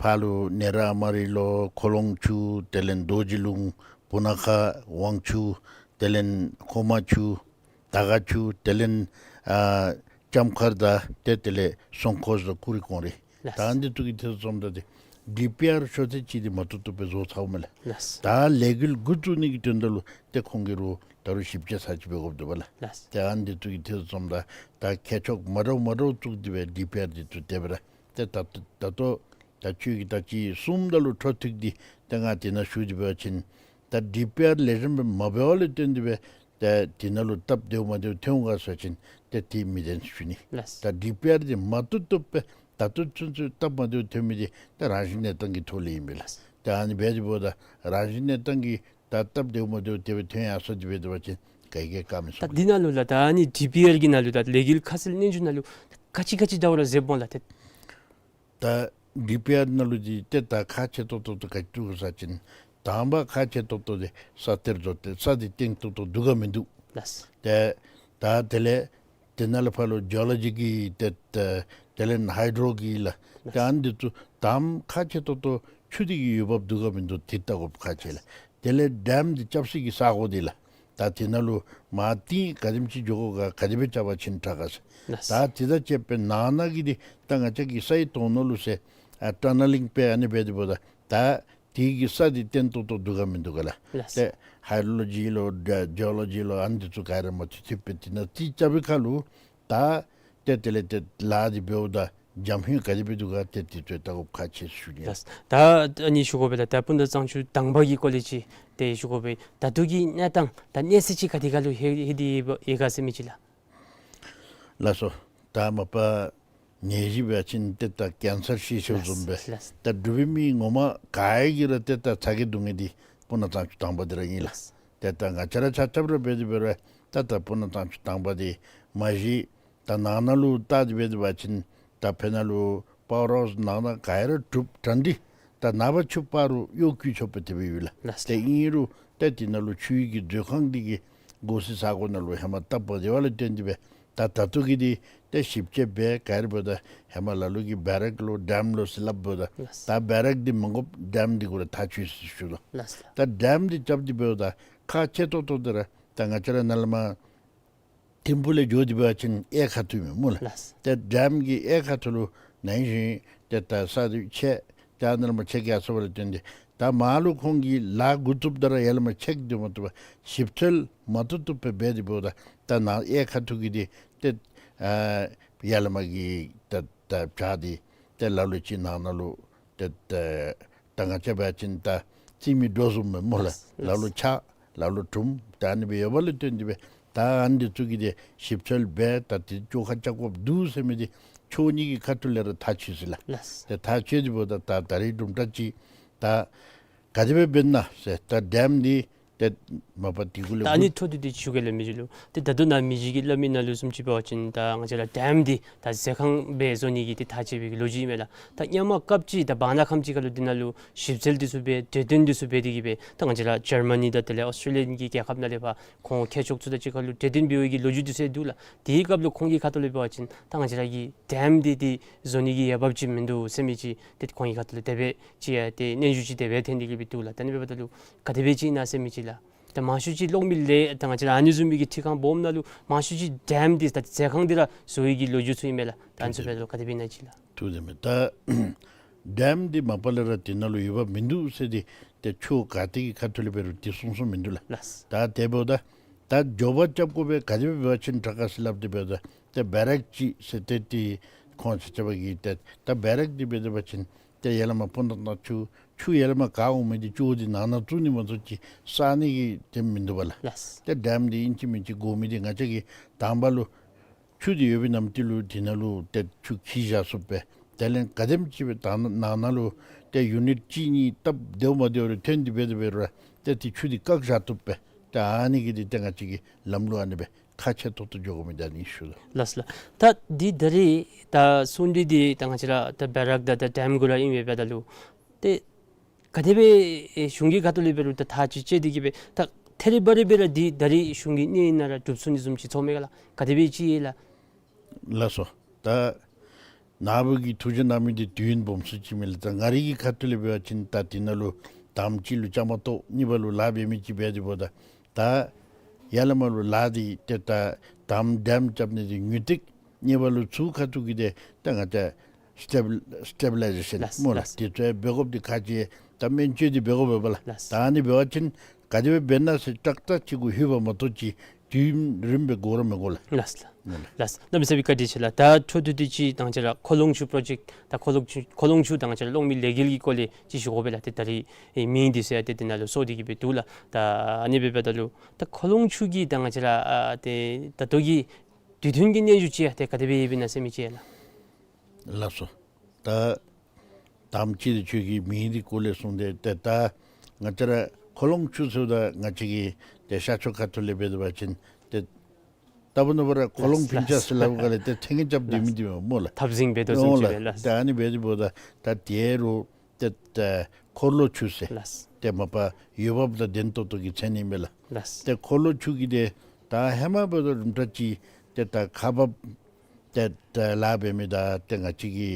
ཕར་ལུ་ནེ་ར་ཨ་མ་རི་ལོ་ཁོ་ལོང་ཆུ་དེ་ལས་རྡོ་རྗེ་ལུང་སྤུ་ན་ཁ་ཝང་ཆུ་དེ་ལས་ཁོ་མ་ཆུ་དར་དཀར་ཆུ་དེ་ལས་ཨ་ལྕམ་མཁར་དང་ཏེ་དེ་ལས་སོང་ཁོ་ཟེར་ཀུ་རི་ཀོང་རི། ལགས། ད་ཨ་ནི་འདི་ཚུ་གི་ཐད་སོངམ་ད་ཏེ་ཌི་པི་ཨར་ཤོ་ཚད་ཅིག་འདི་མ་བཏུབ་བཏུབ་སྦེ་བཟོ་ཚརཝ་མས་ལགས། ལགས། ད་ལས་འགུལ་འགོ་བཙུགས་ནི་གི་དོན་དག་ལུ་ཏེ་ཁོང་གིས་རུང་ད་རུང་ཞིབ་དཔྱད་ཚར་ཅིག་འབད་དགོཔ་འདུག་པ་ལགས། ལགས། ཏེ་ཨ་ནི་འདི་ཚུ་གི་ཐད་སོངམ་ད་ད་མཁས་མཆོག་མ་འདྲཝ་མ་འདྲཝ་བཙུགས་ཏེ་སྦེ་ཌི་པི་ཨར་འདི་ཚུ་དེ་སྦེ་ར་ཏེ་ད་ད་ལྟོ་ད་ཁྱོད་ཀྱིས་ད་ཅི་གསུངམ་ད་ལུ་འཕྲོ་མཐུད་དེ་ཏེ་ང་དེ་ནང་ཞུ་སྟེ་འབད་བ་ཅིན་ད་ཌི་པི་ཨར་ལེགས་ཤོམ་སྦེ་མ་འབད་བ་ལས་བརྟེན་ཏེ་སྦེ་ཏེ་དེ་ནང་ལུ་སྟབས་བདེཝ་མ་བདེཝ་ཐོན་འོང་ག་ཟེར་བ་ཅིན་ཏེ་དེ་མི་བདེན་ཞུ་ནི། ལགས། ད་ཌི་པི་ཨར་འདི་མ་བཏུབ་བཏུབ་སྦེ་ད་ལྟོ་ཚུན་ཚོད་སྟབས་མ་བདེཝ་ཐོན་མི་འདི་ད་རང་བཞིན་གནས་སྟངས་ཀྱི་ཐོག་ལས་ཨིན་པས་ལགས། ལགས། ད་ཨ་ནི་འབད་དེ་འབདཝ་ད་རང་བཞིན་གནས་སྟངས་ཀྱི་ད་སྟབས་བདེཝ་མ་བདེཝ་དེ་སྦེ་ཐོན་ཡར་སོང་སྟེ་འབད་དེ་འབད་བ་ཅིན་ག་གིས་བཀག་མི་ཚུགས། ད་འདི་ནང་ལུ་ལགས་ད་ཨ་ནི་ཌི་པི་ཨར་གྱི་ནང་ལུ་ད་ལས་འགུལ་ཁ་གསལ་སྙན་ཞུ་ནང་ལུ་ག་ཅི་ག་ཅི་འདྲཝ་ར་མཛདཔ་འོང་ལགས། ཏེ་ད་ཌི་པི་ཨར་ནང་ལུ་འདི་ཏེ་ད་ཁག་ཆེ་ཏོག་ཏོ་ཏོ་ག་ཅི་འདུག་ཟེར་བ་ཅིན་དང་པ་ཁག་ཆེ་ཏོག་ཏོ་འདི་ས་གཏེར་བཟོ་སྟེ་ས་འདི་བརྟན་ཏོག་ཏོ་འདུག་ག་མིན་འདུག། ལགས། ཏེ་ད་དེ་ལས་དེ་ནང་ལས་ཕར་ལུ་ཇི་ཨོ་ལོ་ཇི་གི་ཏེ་ད་དེ་ལས་ཧའི་ཌྲོ་གི་ལགས། ལགས། ད་ཨ་ནི་འདི་ཚུ་དང་པ་ཁག་ཆེ་ཏོག་ཏོ་ཆུ་འདི་གི་འོས་འབབ་འདུག་ག་མིན་འདུག་འདི་བལྟ་དགོཔ་ཁག་ཆེ་ལགས། དེ་ལས་ཌེམ་འདི་རྐྱབ་སའི་གི་ས་གོ་འདི་ལགས། ད་དེ་ནང་ལུ་མར་ཏིང་ག་དེམ་ཅིག་འགྱོ་དགོ་ག་ག་དེ་སྦེ་རྐྱབ་པ་ཅིན་དྲག་ག་ཟེར། ལགས། ད་དེ་དང་བཅསཔ་སྦེ་ནང་ན་གི་འདི་ད་ང་བཅས་ཀྱི་སའི་དོང་ནང་ལུ་ཟེར་ཨ་ཊ་ནེ་ལིང་སྦེ་ཨ་ནི་འབད་དེ་འབདཝ་ད་ད་དེ་གི་ས་འདི་བརྟན་ཏོག་ཏོ་འདུག་ག་མིན་འདུག་ག་ལགས། ལགས། ཏེ་ཧའི་ཌྲོ་ལོ་ཇི་ལོ་ཇི་ཨོ་ལོ་ཇི་ལོ་ཨ་ནི་འདི་ཚུ་ག་ར་མ་ཐུབ་ཐུབ་སྦེ་དེ་ནང་ཏིང་རྐྱབ་པའི་ཁར་ལུ་ད་ཏེ་དེ་ལས་ཏེ་ལཱ་འདི་འབདཝ་ད་འཇམ་ཧིང་ག་དེ་སྦེ་འདུག་ག་ཏེ་དེ་ཚུ་བལྟ་དགོཔ་ཁག་ཆེ་ཞུ་ནི། ལགས། ད་ཨ་ནི་ཞུ་དགོ་པས་ལགས། ད་སྤུ་ན་གཙང་ཆུ་དང་པ་གི་སྐོར་ལས་ཅིག་ཏེ་ཞུ་དགོ་པས། ད་ལྟོ་གི་གནས་སྟངས་ད་གནས་ཚད་ཅིག་ག་དེ་ཁར་ལུ་ལྷོད་ལྷོད་དེ་ཡོད་ག་ཟེར་མི་ཅིག་ལགས། ལགས་སོ། ད་མ་པ་ནད་གཞི་འབད་བ་ཅིན་ཏེ་ད་ཀེན་སར་ཤེས་ཤེས་བཟུམ་སྦེ། ལགས། ད་འབྲུག་པའི་མི་ངོ་མ་ག་ར་གིས་ར་ཏེ་ད་ཚ་གྱང་སྡུག་བསྔལ་འདི་སྤུ་ན་གཙང་ཆུ་དང་པ་འདི་ར་ཨིན་ལགས། ལགས། ཏེ་ད་ང་བཅས་ར་ཆ་ཁྱབ་ར་འབད་དེ་འབད་རུང་ད་ད་སྤུ་ན་གཙང་ཆུ་དང་པ་འདི་མ་གཞི་ད་ནང་ན་ལུ་བལྟ་སྟེ་འབད་དེ་འབད་བ་ཅིན་ད་ཕར་ནང་ལུ་པཱ་ཝར་ཧའུསི་ནང་ན་ག་ར་གྲུབ་གྲ་སྒྲིག་ད་ནངས་པ་ཕྱི་པ་རུ་གཡོག་བཀོལ་ཆོག་པ་དེ་སྦེ་ཡོད་ལགས། ལགས། ཏེ་ཨིན་རུང་ཏེ་དེ་ནང་ལུ་ཆུའི་གི་མཛོད་ཁང་འདི་གིས་སྒོ་ཟེར་ས་གོ་ནང་ལུ་ཧེ་མ་སྟབས་མ་བདེཝ་ལས་བརྟེན་ཏེ་སྦེ་ ད་ད་ལྟོ་གི་འདི་ཏེ་ཞིབ་དཔྱད་འབད་ག་ར་འབདཝ་ད་ཧེ་མ་ལ་ལུ་གིས་བེ་རེག་ལོ་ཌེམ་ལོ་ཟེར་སླབ་འབདཝ་ད། ལགས། ད་བེ་རེག་འདི་མ་དགོཔ་ཌེམ་འདི་གུ་ར་ཐག་ཆོད་ཅི་ཞུ་དོ། ལགས། ད་ཌེམ་འདི་རྐྱབ་སྟེ་འབདཝ་ད་ཁག་ཆེ་ཏོག་ཏོ་འདི་ར་ད་ང་བཅས་ར་ནཱ་ལས་མར་ཐིམ་ཕུག་ལས་འགྱོ་སྟེ་འབད་བ་ཅིན་གཡས་ཁ་ཐུག་ཨིན་མས་སྨོ་ལགས། ལགས། ཏེ་ཌེམ་གྱི་གཡས་ཁ་ཐུག་ལུ་ནང་བཞིན་ཏེ་ད་ས་འདི་ཆད། ད་ནཱ་ལས་མར་ཆད་རྐྱབ་ས་འབད་ལུ་བརྟེན་ཏེ་ད་མར་ལུ་ཁོང་གིས་ལཱ་འགོ་བཙུགསཔ་ད་ར་ཡར་ལས་མར་ཆེག་འདི་མ་བཏུབ་པར་ཞིབ་འཚོལ་མ་བཏུབ་བཏུབ་སྦེ་འབད་དེ་འབདཝ་ད་ད་ནཱ་གཡས་ཁ་ཐུག་གི་འདི་ཏེ་ཨ་ཡར་ལས་མར་གྱི་ད་ད་བྱག་འདི་ཏེ་ལ་ལུ་ཅིག་ནང་ན་ལུ་ཏེ་ད་ད་ང་བཅས་འབད་བ་ཅིན་ད་རྩིས་མེད་འགྲོ་བཟུམ་སྦེ་སྨོ་ལགས། ལགས། ལ་ལུ་ཆག་ལ་ལུ་གྲུམ་ད་ཨ་ནི་སྦེ་ཡོདཔ་ལུ་བརྟེན་ཏེ་སྦེ་ད་ཨ་ནི་འདི་ཚུ་གི་འདི་ཞིབ་འཚོལ་འབད་ད་འདི་བཅོ་ཁ་རྐྱབ་དགོཔ་འདུག་ཟེར་མི་འདི་ཕྱོགས་གཉིས་ཀྱི་ཁ་ཐུག་ལས་ར་ཐག་ཆོད་ཅི་ལགས། ལགས། ཏེ་ཐག་ཆོད་དེ་འབདཝ་ད་ད་ད་རིས་དུམ་གྲ་ཅིག་ད་ག་དེ་སྦེ་འབད་ན་ཟེར་ད་ཌེམ་འདི་ཏེ་མ་པ་དེ་གུ་ལས་ད་ཨ་ནི་འཕྲོ་མཐུད་དེ་ཞུ་གེ་ལགས་མི་རྗེ་ལུ། ཏེ་ད་ལྟོ་ནཱ་མི་རྗེ་གིས་སླབ་མི་ནང་ལུ་བཟུམ་ཅིག་འབད་བ་ཅིན་ད་ང་བཅས་ར་ཌེམ་འདི་ད་ཟས་ཁང་སྦེ་བཟོ་ནི་གི་ཏེ་ཐག་བཅད་པའི་གི་ལོ་རྒྱུས་ཨིན་མས་ལགས། ད་སྔོན་མ་སྐབས་ཅིག་ད་བར་ན་ཁམས་ཅིག་ཁར་ལུ་འདི་ནང་ལུ་ཞིབ་འཚོལ་འདི་ཚུ་འབད་གྲོས་བསྟུན་འདི་ཚུ་འབད་དེ་གིས་སྦེ་ད་ང་བཅས་ར་ཇར་མ་ནི་དང་དེ་ལས་ཨོསི་ཊྲེ་ལི་ཡ་གི་རྒྱལ་ཁབ་ནང་ལས་ཕར་ཁོང་མཁས་མཆོག་ཚུ་དང་གཅིག་ཁར་ལུ་གྲོས་བསྟུན་འབད་བའི་གི་ལོ་རྒྱུས་འདི་ཚུ་འདུག་ལགས། དེའི་སྐབས་ལུ་ཁོང་གི་ཁ་ཐུག་ལས་འབད་བ་ཅིན་ད་ང་བཅས་ར་གི་ཌེམ་འདི་ཏེ་བཟོ་ནི་གི་འོས་འབབ་ཅིག་མིན་འདུག་ཟེར་མི་ཅིག་ཏེ་ཁོང་གི་ཁ་ཐུག་ལས་དེ་སྦེ་ཅིག་ཡང་ཏེ་སྙན་ཞུ་ཅིག་དེ་སྦེ་ཐོན་ཏེ་གིས་སྦེ་འདུག་ལགས། ད་ཨ་ནི་འབདཝ་ད་ལུ་ག་དེ་སྦེ་ཅིག་ཨིན་ན་ཟེར་མི་ཅིག་ལགས། ད་མང་ཤོས་ཅིག་གློག་མེ་ལས་ད་ང་བཅས་ར་ཨ་ནི་བཟུམ་མའི་གི་འཕྲུལ་ཁང་སྦོམ་ནང་ལུ་མང་ཤོས་ཅིག་ཌེམ་འདི་ད་ཟས་ཁང་འདི་ར་བཟོ་བའི་གི་ལོ་རྒྱུས་ཚུ་ཨིན་མས་ལགས། ད་ཨ་ནི་ཚུ་འབདཝ་ད་ལུ་ག་དེ་སྦེ་ཨིན་ན་ཅིག་ལགས། ཐུགས་བདེན་མས། ད་ཌེམ་འདི་མ་པ་ལས་ར་དེ་ནང་ལུ་འོས་འབབ་མིན་འདུག་ཟེར་ཏེ་ཏེ་ཕྱོགས་ག་ཏེ་གི་ཁ་ཐུག་ལས་འབད་རུང་དེ་གསུངས་གསུངསམ་མིན་འདུག་ལགས། ལགས། ད་དེ་འབདཝ་ད་ད་མགྱོགས་པ་རྐྱབ་དགོ་པས་ག་དེ་སྦེ་འབད་བ་ཅིན་དྲག་ག་ཟེར་སླབ་སྟེ་འབདཝ་ད་ཏེ་བེ་རེག་ཅིག་ཟེར་ཏེ་ཏེ་ཁོང་ཆ་ཁྱབ་ཀྱིས་ཏེ་ད་བེ་རེག་འདི་འབད་དེ་འབད་བ་ཅིན་ཏེ་ཡར་ལས་མར་སྤུ་ན་གནམ་ཆུ་ཆུ་ཡར་ལས་མར་ག་འོང་མི་འདི་ཅོག་འདི་ནང་ན་བཙུགས་ནི་མ་གཏོགས་ཅིག་བསལ་ནི་གི་དེ་མིན་འདུག་པ་ལགས། ལགས། ཏེ་ཌེམ་འདི་ཨིན་ཅི་མིན་ཅི་དགོ་མི་འདི་ང་བཅས་ཀྱིས་དང་པ་ལུ་ཆུ་འདི་ཡོད་པའི་ནམ་དུས་ལུ་དེ་ནང་ལུ་ཏེ་ཆུ་འཁྱིལ་བཞག་ཚུགསཔ་སྦེ་དེ་ལས་ག་དེམ་ཅིག་སྦེ་ད་ནང་ན་ལུ་ཏེ་ཡུ་ནིཊ་གཅིག་གཉིས་སྟབས་བདེཝ་མ་བདེཝ་རེ་ཐོན་ཏེ་འབད་དེ་འབད་རུང་ཏེ་ཏེ་ཆུ་འདི་བཀག་བཞག་བཏུབ་པས། ཏེ་ཨ་ནི་གིས་འདི་ཏེ་ང་བཅས་ཀྱི་ལམ་ལུགས་ཨ་ནི་སྦེ་ཁག་ཆེ་ཏོག་ཏོ་འགྱོ་དགོ་མི་འདི་ཨ་ནི་ཞུ་དོ། ལགས་ལགས། ད་འདི་ད་རིས་ད་གསུང་གྲོས་འདི་ད་ང་བཅས་ར་ད་བེ་རེག་དང་ད་ཌེམ་གུ་ར་ཨིན་པས། འབདཝ་ད་ལུ་ཏེ་ག་དེ་སྦེ་ཨེ་གཞུང་གི་ཁ་ཐུག་ལས་འབད་རུང་ད་ཐག་ཅིག་བཅད་དེ་གིས་སྦེ་ད་ཐད་རི་བ་རི་སྦེ་ར་འདི་ད་རིས་གཞུང་གི་སྣེ་ནང་ར་གྲུབ་ཚུགས་ནི་བཟུམ་ཅིག་ཚོར་མས་ག་ལགས། ག་དེ་སྦེ་ཅིག་ལགས། ལགས་སོ། ད་ནཱ་བུ་གིས་ཐུགས་བཞེད་གནང་མི་འདི་དུས་ཡུན་སྦོམ་སུ་ཅིག་མས་ལགས། ད་ང་རའི་གི་ཁ་ཐུག་ལས་འབད་བ་ཅིན་ད་འདི་ནང་ལུ་དམ་གཅིག་ལུ་བཅའ་མར་གཏོགས་གཉིས་པ་ལུ་ལཱ་འབད་མི་ཅིག་འབད་དེ་འབདཝ་ད་ད་ཡར་ལས་མར་ལུ་ལཱ་འདི་ཏེ་ད་དམ་ཌེམ་རྐྱབ་ནི་འདི་མུ་མཐུད་གཉིས་པ་ལུ་ཚུར་ཁ་ཐུག་གི་ཏེ་ད་ང་བཅས་སི་ཊེ་སི་ཊེ་བི་ལའི་ཛེ་ཤཱན་ལགས་སྨོ་ལགས། ལགས། དེ་ཚུ་འབད་དགོཔ་འདི་ཁག་ཆེ། ད་སྨན་བཅོས་འདི་འབད་དགོ་པས་ལགས། ལགས། ད་ཨ་ནི་འབད་བ་ཅིན་ག་དེ་སྦེ་འབད་ན་ཟེར་ཏག་ཏག་ཅིག་གུ་ལྷོད་པ་མ་གཏོགས་ཅིག་དུས་ཡུན་རིངམོ་སྦེ་འགོར་ར་མི་འགོར་ལགས། ལགས་ལགས། ལགས། གནམ་མེད་ས་མེད་བཀའ་དྲིན་ཆེ་ལགས། ད་འཕྲོ་མཐུད་དེ་ཅིག་ད་ང་བཅས་ར་མཁོ་ལོང་ཆུ་པྲོ་ཇེཀཊ་ད་མཁོ་ལོང་ཆུ་མཁོ་ལོང་ཆུ་ད་ང་བཅས་ར་གློག་མེ་ལས་འགུལ་གྱི་སྐོར་ལས་ཅིག་ཞུ་དགོ་པས་ལགས། ཏེ་ད་རིས་ཨེ་མིང་འདི་ཚུ་ཡང་ཏེ་འདི་ནང་ལུ་སོར་ཏེ་གིས་སྦེ་འདུག་ལགས། ད་ཨ་ནི་འབདཝ་ད་ལུ་ད་མཁོ་ལོང་ཆུ་གི་ད་ང་བཅས་ར་ཨ་ཏེ་ད་ལྟོ་གི་དུས་མཐུན་གྱི་སྙན་ཞུ་ཅིག་ཡང་ཏེ་ག་དེ་སྦེ་ཡོདཔ་ཨིན་ན་ཟེར་མི་ཅིག་ཡང་ལགས། ལགས་སོ། ད་དམ་ཅིག་ཏེ་ཁྱོད་ཀྱིས་མིང་འདི་སྐོར་ལས་གསུངས་ཏེ་ཏེ་ད་ང་བཅས་ར་མཁོ་ལོང་ཆུ་ཟེརཝ་ད་ང་བཅས་ཀྱི་ཏེ་ཤར་ཕྱོགས་ཁ་ཐུག་ལས་འབད་དེ་འབད་བ་ཅིན་ཏེ་ད་བུ་ནོར་བུ་ར་མཁོ་ལོང་ཕིང་ཅ་ཟེར་སླབ་ག་ལས་ཏེ་ཐེངས་ཅིག་འདི་མི་འདི་མས་སྨོ་ལགས། འཐབ་འཛིང་འབད་དོ་བཟུམ་ཅིག་སྦེ་ལགས། ད་ཨ་ནི་འབད་དེ་འབདཝ་ད་ད་དེ་རུང་ཏེ་ད་འཁོར་ལོ་ཆུ་ཟེར། ལགས། ཏེ་མ་པ་འོས་འབབ་དང་ལྡན་ཏོག་ཏོ་གི་མཚན་ཨིན་པས་ལགས། ལགས། ཏེ་འཁོར་ལོ་ཆུ་གི་ཏེ་ད་ཧེ་མ་འབདཝ་ད་རུང་ད་ཅི་ཏེ་ད་ཁག་འབག་ཏེ་ད་ལཱ་འབད་མི་དང་ཏེ་ང་བཅས་ཀྱི་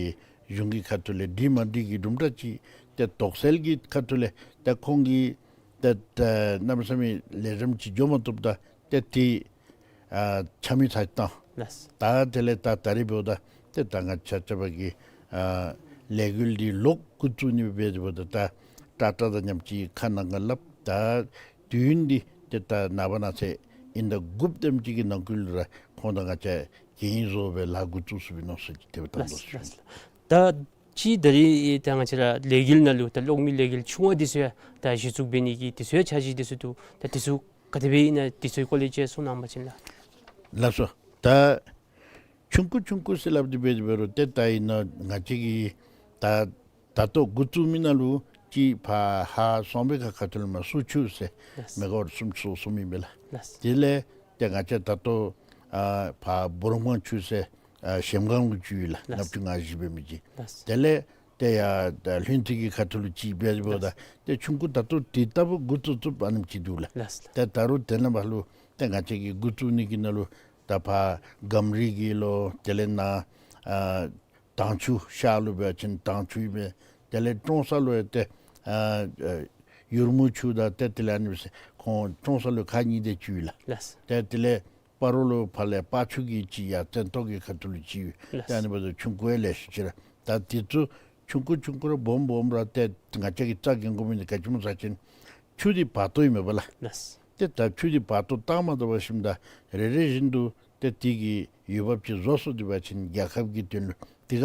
གཞུང་གི་ཁ་ཐུག་ལས་འགྲིག་མ་འགྲིག་གི་དུམ་གྲ་ཅིག་ཏེ་དོགས་སེལ་གྱི་ཁ་ཐུག་ལས་ཏེ་ཁོང་གིས་ཏེ་ད་གནམ་མེད་ས་མེད་ལེགས་ཤོམ་ཅིག་འགྱོ་མ་བཏུབ་ད་ཏེ་ཏེ་ཨ་ཆ་མེད་ཐག་བཏང་། ལགས། ད་དེ་ལས་ད་ད་རིས་འབདཝ་ད་ཏེ་ད་ང་བཅས་ཆ་ཁྱབ་ཀྱིས་ཨ་ལས་འགུལ་འདི་ལོག་འགོ་བཙུགས་ནི་འབད་དེ་འབདཝ་ད་ད་ཏྲ་ཏྲ་དང་མཉམ་ཅིག་ཁ་ནང་ཁར་སླབ། ད་དུས་ཡུན་འདི་ཏེ་ད་ནངས་པ་གནངས་ཚེ་ཨིན་ཟླ་དགུ་པ་དེམ་ཅིག་གི་ནང་འཁོད་ལུ་ར་ཁོང་དང་ང་བཅས་གན་བཟོ་སྦེ་ལཱ་འགོ་བཙུགས་ཚུགསཔ་ཨིན་ནོ་ཟེར་ཅིག་དེ་སྦེ་བཏང་དོ་ཟེར་ཞུ། ལགས། ད་ཅི་ད་རིས་ད་ང་བཅས་ར་ལས་འགུལ་ནང་ལུ་ད་གློག་མེ་ལས་འགུལ་ཆུང་བ་འདི་ཚུ་ཡང་ད་གཞི་བཙུགས་འབད་ནི་གི་འདི་ཚུ་ཡང་འཆར་གཞི་འདི་ཚུ་འདུག། ད་འདི་ཚུ་ག་དེ་སྦེ་ཨིན་ན་འདི་ཚུ་གི་སྐོར་ལས་ཅིག་གསུང་གནང་བ་ཅིན་ལགས། ལགས་སོ། ད་ཆུང་ཀུ་ཆུང་ཀུ་ཟེར་སླབ་སྟེ་འབད་དེ་འབད་རུང་ཏེ་ད་ཨིན་ན་ང་བཅས་ཀྱིས་ད་ད་ལྟོ་འགོ་བཙུགས་མི་ནང་ལུ་ཅིག་ཕར་ཧཱ་སོང་པའི་ཁ་ཁ་ཐུག་ལས་མར་སུ་ཆུ་ཟེར་ལགས། མེ་ག་ཝཊ་སུམ་ཅུ་སོ་གསུམ་ཨིན་པས་ལགས། ལགས། དེ་ལས་ཏེ་ང་བཅས་ད་ལྟོ་ཨ་ཕར་སྦོ་རོང་སྒང་ཆུ་ཟེར་ཨ་གཞལམ་སྒང་ལུ་ཆུ་ཡོད་ལགས། ལགས། ལྔ་བཅུ་ང་བཞི་འབད་མི་ཅིག། ལགས། དེ་ལས་ཏེ་ཡར་ད་ལྷུན་རྩེ་གི་ཁ་ཐུག་ལུ་ཅིག་འབད་དེ་འབདཝ་ད། ལགས། ཏེ་ཆུང་ཀུ་ད་ལྟོ་དེ་ལྟ་བུ་འགོ་བཙུགས་བཙུགསཔ་ཨ་ནེམ་ཅིག་འདུག་ལགས། ལགས། ཏེ་ད་རུང་དེ་ནང་ཕར་ལུ་ཏེ་ང་བཅས་ཀྱིས་འགོ་བཙུགས་ནི་གི་ནང་ལུ་ ད་ཕར་སྒམ་རི་གི་ལོ་དེ་ལས་ནཱ་ཨ་དྭངས་ཆུ་ཤར་ལུ་འབད་བ་ཅིན་དྭངས་ཆུ་ཨིན་པས། དེ་ལས་ཀྲོང་གསར་ལུ་ཡང་ཏེ་ཨ་ཨ་ཡུར་མུ་ཆུ་དང་ཏེ་དེ་ལས་ཨ་ནི་སྦེ་ཁོང་ཀྲོང་གསར་ལུ་ཁག་གཉིས་དེ་ཅིག་ཡོད་ལགས། ལགས། ཏེ་དེ་ལས་སྤ་རོ་ལུ་ཕར་ལས་སྤ་ཆུ་གི་ཅིག་ཡར་བཙན་ཏོག་གི་ཁ་ཐུག་ལུ་ཅིག་ཡོད། ལགས། ཏེ་ཨ་ནི་འབདཝ་ད་ཆུ་འགོ་ཡང་ལེ་ཤ་ཅིག་ར། ད་དེ་ཚུ་ཆུང་ཀུ་ཆུང་ཀུ་ར་སྦོམ་སྦོམ་ར་ཏེ་ང་བཅས་ཀྱིས་རྩ་འགེངས་དགོ་མི་འདི་ག་ཅི་སྨོ་ཟེར་བ་ཅིན་ཆུ་འདི་བར་སྟོང་ཨིན་མས་པ་ལགས། ལགས། ཏེ་ད་ཆུ་འདི་བར་སྟོང་བཏང་མ་བཏང་པར་ཞིནམ་ད་རེ་རེ་བཞིན་དུ་ཏེ་དེ་གི་འོས་འབབ་ཅིག་བཟོ་སོང་སྟེ་འབད་བ་ཅིན་རྒྱལ་ཁབ་ཀྱི་དོན་ལུ་དེ་ག་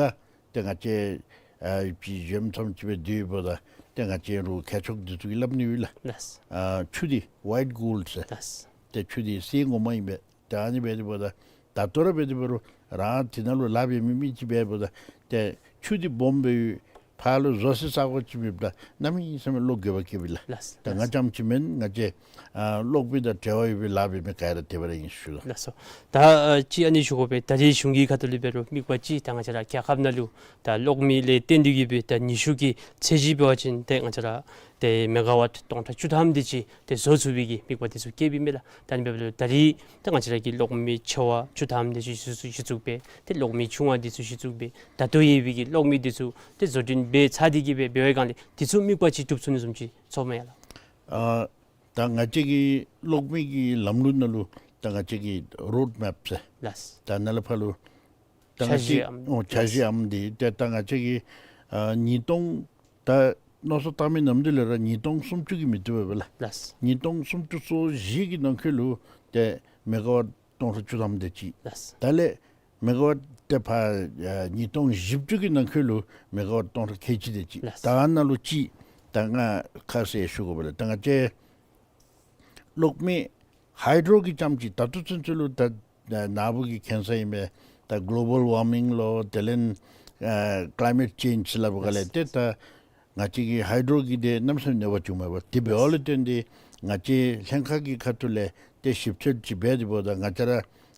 ཏེ་ང་བཅས་ཨ་ཅིག་གཞོནམ་ཙམ་ཅིག་སྦེ་སྡོད་འབདཝ་ད་ཏེ་ང་བཅས་རོགས་མཁས་མཆོག་འདི་ཚུ་གིས་སླབ་ནི་ཡོད་ལགས། ལགས། ཨ་ཆུ་འདི་ཝའིཊ་གོལཌ་ཟེར། ལགས། ཏེ་ཆུ་འདི་གསེར་ངོ་མ་ཨིན་པས། ཏེ་ཨ་ནི་འབད་དེ་འབདཝ་ད་ད་ལྟོ་ར་འབད་དེ་འབད་རུང་རང་དེ་ནང་ལུ་ལཱ་འབད་མི་མི་ཅིག་འབད་འབདཝ་ད་ཏེ་ཆུ་འདི་སྦོམ་སྦེ་ཕར་ལུ་བཟོ་སའི་ས་གོ་ཅིག་མེདཔ་ད་གནམ་མེད་ས་མེད་བློ་འགྱོད་པ་སྐྱེཝ་ཨིན་ལགས། ལགས། ད་ང་ལགས། རྐྱངམ་ཅིག་མེན། ང་བཅས་ཨ་གློག་མེ་དང་འབྲེལ་བ་ཡོད་པའི་ལཱ་འབད་མི་ག་ར་དེ་སྦེ་ར་ཨིན་ཞུ་ལགས། ལགས་སོ། ད་ཨ་ཅིག་ཨ་ནི་ཞུ་དགོ་པས། ད་རེས་གཞུང་གི་ཁ་ཐུག་ལས་འབད་རུང་དམིགས་པ་ཅིག་ད་ང་བཅས་ར་རྒྱལ་ཁབ་ནང་ལུ་ད་གློག་མེ་ལས་བརྟེན་ཏེ་གིས་སྦེ་ད་ནུས་ཤུགས་ཀྱི་ཚད་གཞི་འབད་བ་ཅིན་ཏེ་ང་བཅས་ར་ཏེ་མེ་ག་ཝཊ་སྟོང་ཕྲག་བཅུ་ཐམ་དེ་ཅིག་ཏེ་བཟོ་ཚུགས་པའི་གི་དམིགས་པ་དེ་ཚུ་བསྐྱེདཔ་ཨིན་མས་ལགས། ད་ཨ་ནི་འབདཝ་ད་ད་རེས་ད་ང་བཅས་ར་གི་གློག་མེ་ཆེ་བ་བཅུ་ཐམ་དེ་ཅིག་གཞི་བཙུགས་གཞི་བཙུགས་འབད། ཏེ་གློག་མེ་ཆུང་བ་དེ་ཚུ་གཞི་བཙུགས་འབད། ད་ལྟོ་ཡོད་པའི་གི་གློག་མེ་དེ་ཚུ་ཏེ་བཟོ་སྐྲུན་འབད་ཚར་ཏེ་གིས་སྦེ་འབད་བའི་སྒང་ལས་དེ་ཚུ་དམིགས་པ་ཅིག་གྲུབ་ཚུགས་ནི་བཟུམ་ཅིག་ཚོརཝ་མས་ལགས། ཨ་ད་ང་བཅས་ཀྱི་གློག་མེ་གི་ལམ་ལུགས་ནང་ལུ་ད་ང་བཅས་ཀྱི་རོཌ་མེཔ་ཟེར། ལགས། ད་ནཱ་ལས་ཕར་ལུ་ད་ང་འཆར་གཞི་བཅས་ཨམ། འོ་འཆར་གཞི་ཨམ་འདི་ཏེ་ད་ང་བཅས་ཀྱི་ཨ་ཉིས་སྟོང་ད་མནོ་བསམ་བཏང་མི་ནམ་དེ་ལས་ར་ཉིས་སྟོང་སུམ་ཅུ་གི་མི་བཏུབ་པས་ལགས། ལགས། ཉིས་སྟོང་སུམ་ཅུ་སོ་བཞི་གི་ནང་འཁོད་ལུ་ཏེ་མེ་ག་ཝཊ་སྟོང་ཕྲག་བཅུ་ཐམ་དེ་ཅིག། ལགས། ད་ལས་མེ་ག་ཝཊ་ཏེ་ཕར་ཨ་ཉིས་སྟོང་བཞི་བཅུ་གི་ནང་འཁོད་ལུ་མེ་ག་ཝཊ་སྟོང་ཕྲག་ཁལ་གཅིག་དེ་ཅིག། ལགས། ད་ཨ་ནཱ་ལུ་ཅིག་ད་ང་ཁ་གསལ་ཞུ་དགོ་པས་ལགས། ད་ང་བཅས་གློག་མེ་ཧའི་ཌྲོ་གི་རྐྱངམ་ཅིག་ད་ལྟོ་ཚུན་ཚོད་ལུ་ད་ནཱ་བུ་གིས་མཁྱེན་ས་ཨིན་པས། ད་གློ་བཱལ་ཝར་མིང་ལོ་དེ་ལས་ཨ་ཀླའི་མེཊ་ཅེནཇ་ཟེར་སླབ་པའི་སྒང་ལས། ལགས། ཏེ་ད་ང་བཅས་ཀྱི་ཧའི་ཌྲོ་གི་དེ་གནམ་མེད་ས་མེད་གནོད་པ་བྱུངམ་མས་པ། དེ་འབདཝ་ལས་བརྟེན་ཏེ་ང་བཅས་ལྷན་ཁག་གི་ཁ་ཐུག་ལས་ཏེ་ཞིབ་འཚོལ་ཅིག་འབད་དེ་འབདཝ་ད་ང་བཅས་ར་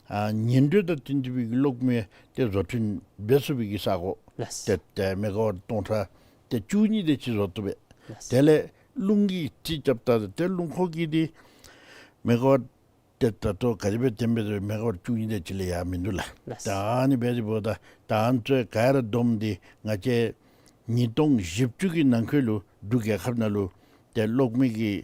ཨ་ཉིང་འདུས་དང་བསྟུན་ཏེ་སྦེ་གློག་མེ་ཏེ་བཟོ་སྐྲུན་འབད་ཚུགས་པའི་གི་ས་གོ། ལགས། ཏེ་ཏེ་མེ་ག་ཝཊ་སྟོང་ཕྲག་ཏེ་བཅུ་གཉིས་དེ་ཅིག་བཟོ་བཏུབ་པས། ལགས། དེ་ལས་རླུང་གིས་རྩིས་རྐྱབ་ད་ཏེ་རླུང་འཁོར་གྱི་དེ་མེ་ག་ཝཊ་ཏེ་ད་ལྟོ་ག་དེ་སྦེ་བཏོན་པས་ཟེར་མེ་ག་ཝཊ་བཅུ་གཉིས་དེ་ཅིག་ལས་ཡར་མིན་འདུག་ལགས། ལགས། ད་ཨ་ནི་འབད་དེ་འབདཝ་ད་ད་ཨ་ནི་ཚུ་ག་ར་བསྡོམས་ཏེ་ང་བཅས་ཉིས་སྟོང་བཞི་བཅུ་གི་ནང་འཁོད་ལུ་འབྲུག་རྒྱལ་ཁབ་ནང་ལུ་ཏེ་གློག་མེ་གི་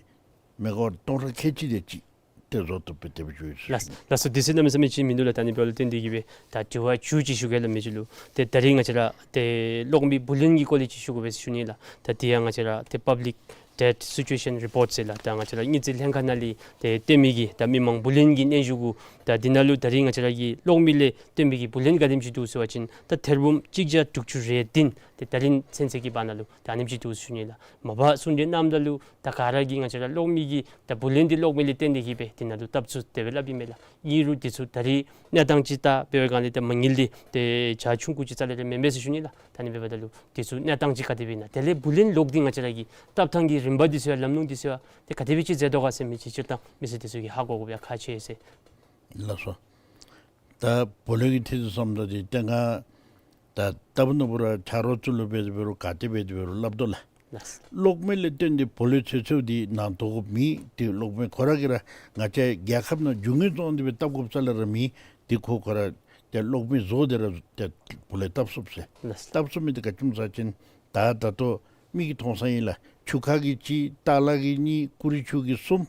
མེ་ག་ཝཊ་སྟོང་ཕྲག་ཁལ་གཅིག་དེ་ཅིག་ཏེ་བཟོ་བཏུབ་པའི་དེ་སྦེ་ཞུ་ཡི་ཟེར་ཞུ་ནི། ལགས། ལགས་སོ། དུས་ཚོད་གནམ་མེད་ས་མེད་ཅིག་མིན་འདུག་ལགས། ད་ཨ་ནི་འབདཝ་ལས་བརྟེན་ཏེ་གིས་སྦེ་ད་དྲི་བ་མཇུག་ཅིག་ཞུ་གེ་ལགས་མི་རྗེ་ལུ། ཏེ་ད་རིས་ང་བཅས་ར་ཏེ་གློག་མེ་བུ་ལོན་གྱི་སྐོར་ལས་ཅིག་ཞུ་དགོ་པས་ཟེར་ཞུ་ནི་ལགས། ད་དེ་ཡང་ང་བཅས་ར་ཏེ་པབ་ལིཀ་ཌེཊ་སི་ཅུ་ཨེ་ཤན་རི་པོརཊ་ཟེར་ལགས། ད་ང་བཅས་ར་དངུལ་རྩིས་ལྷན་ཁག་ནང་ལས་ཏེ་བཏོན་མི་གི་ད་མི་མང་བུ་ལོན་གྱི་སྙན་ཞུ་གུ་ད་འདི་ནང་ལུ་ད་རིས་ང་བཅས་ར་གི་གློག་མེ་ལས་བཏོན་མི་གི་བུ་ལོན་ག་དེམ་ཅིག་འདུག་ཟེར་བ་ཅིན་ད་ཐེར་འབུམ་གཅིག་བརྒྱ་དྲུག་ཅུ་རེ་བདུན་ཏེ་ད་རིས་ཚུན་ཚོད་ཀྱི་བར་ན་ལུ་ད་ཨ་ནེམ་ཅིག་འདུག་ཟེར་ཞུ་ནི་ལགས། མ་པ་གསུང་གྲོས་གནངམ་ད་ལུ་ད་ག་ར་གིས་ང་བཅས་ར་གློག་མེ་གི་ད་བུ་ལོན་འདི་གློག་མེ་ལས་བརྟེན་ཏེ་གིས་སྦེ་འདི་ནང་ལུ་བཏབ་ཚུགས་དེ་སྦེ་སླབ་ཨིན་མས་ལགས། ཨིན་རུང་འདི་ཚུ་ད་རིས་གནས་སྟངས་ཅིག་ལྟ་འབད་བའི་སྒང་ལས་ད་མ་དངུལ་འདི་ཏེ་ཆ་ཆུང་ཀུ་ཅིག་རྩ་ལས་ར་མེན་པས་ཟེར་ཞུ་ནི་ལགས། ད་ཨ་ནི་འབདཝ་ད་ལུ་འདི་ཚུ་གནས་སྟངས་ཅིག་ག་དེ་སྦེ་ཨིན་ན། དེ་ལས་བུ་ལོན་ལོག་སྟེ་ང་བཅས་ར་གི་བཏབ་ཐངས་ཀྱི་རིམ་པ་འདི་ཚུ་ཡང་ལམ་ལྷོང་འདི་ཚུ་ཡང་ཏེ་ག་དེ་སྦེ་ཅིག་མཛད་དོ་ག་ཟེར་མི་ཅིག་སྤྱིར་བཏང་མི་སེར་འདི་ཚུ་གིས་ཧ་གོ་དགོ་པའི་ཁག་ཆེ་ཟེར། ལགས་སོ། ད་བུ་ལོན་གྱི་ཐད་དུ་བསམ་ད་འདི་ཏེ་ང་ད་ལྟ་བུ་ནོར་བུ་ར་ཆ་རོགས་ཚུ་ལུ་འབད་དེ་འབད་རུང་ག་ཏེ་འབད་དེ་འབད་རུང་སླབ་དོ་ལགས། ལགས། གློག་མེ་ལས་བརྟེན་ཏེ་བུ་ལོན་ཚུད་ཚུདཔ་འདི་ནང་དོག་མེད། ཏེ་གློག་མེ་ཁོ་ར་གིས་ར་ང་བཅས་རྒྱལ་ཁབ་ནང་རྒྱུ་དངོས་བཙོང་སྟེ་སྦེ་བཏབ་དགོཔ་རྩ་ལས་ར་མེད། ཏེ་ཁོ་ཁོ་ར་ཏེ་གློག་མེ་བཟོ་སྟེ་ར་ཏེ་བུ་ལོན་བཏབ་ཚུགས་ཟེར། ལགས། བཏབ་ཚུགས་མི་འདི་ག་ཅི་སྨོ་ཟེར་བ་ཅིན་ད་ད་ལྟོ་མིག་གིས་མཐོང་ས་ཨིན་ལགས། ཆུ་ཁ་གི་གཅིག། ཏ་ལ་གི་གཉིས། ཀུ་རི་ཆུ་གི་གསུམ།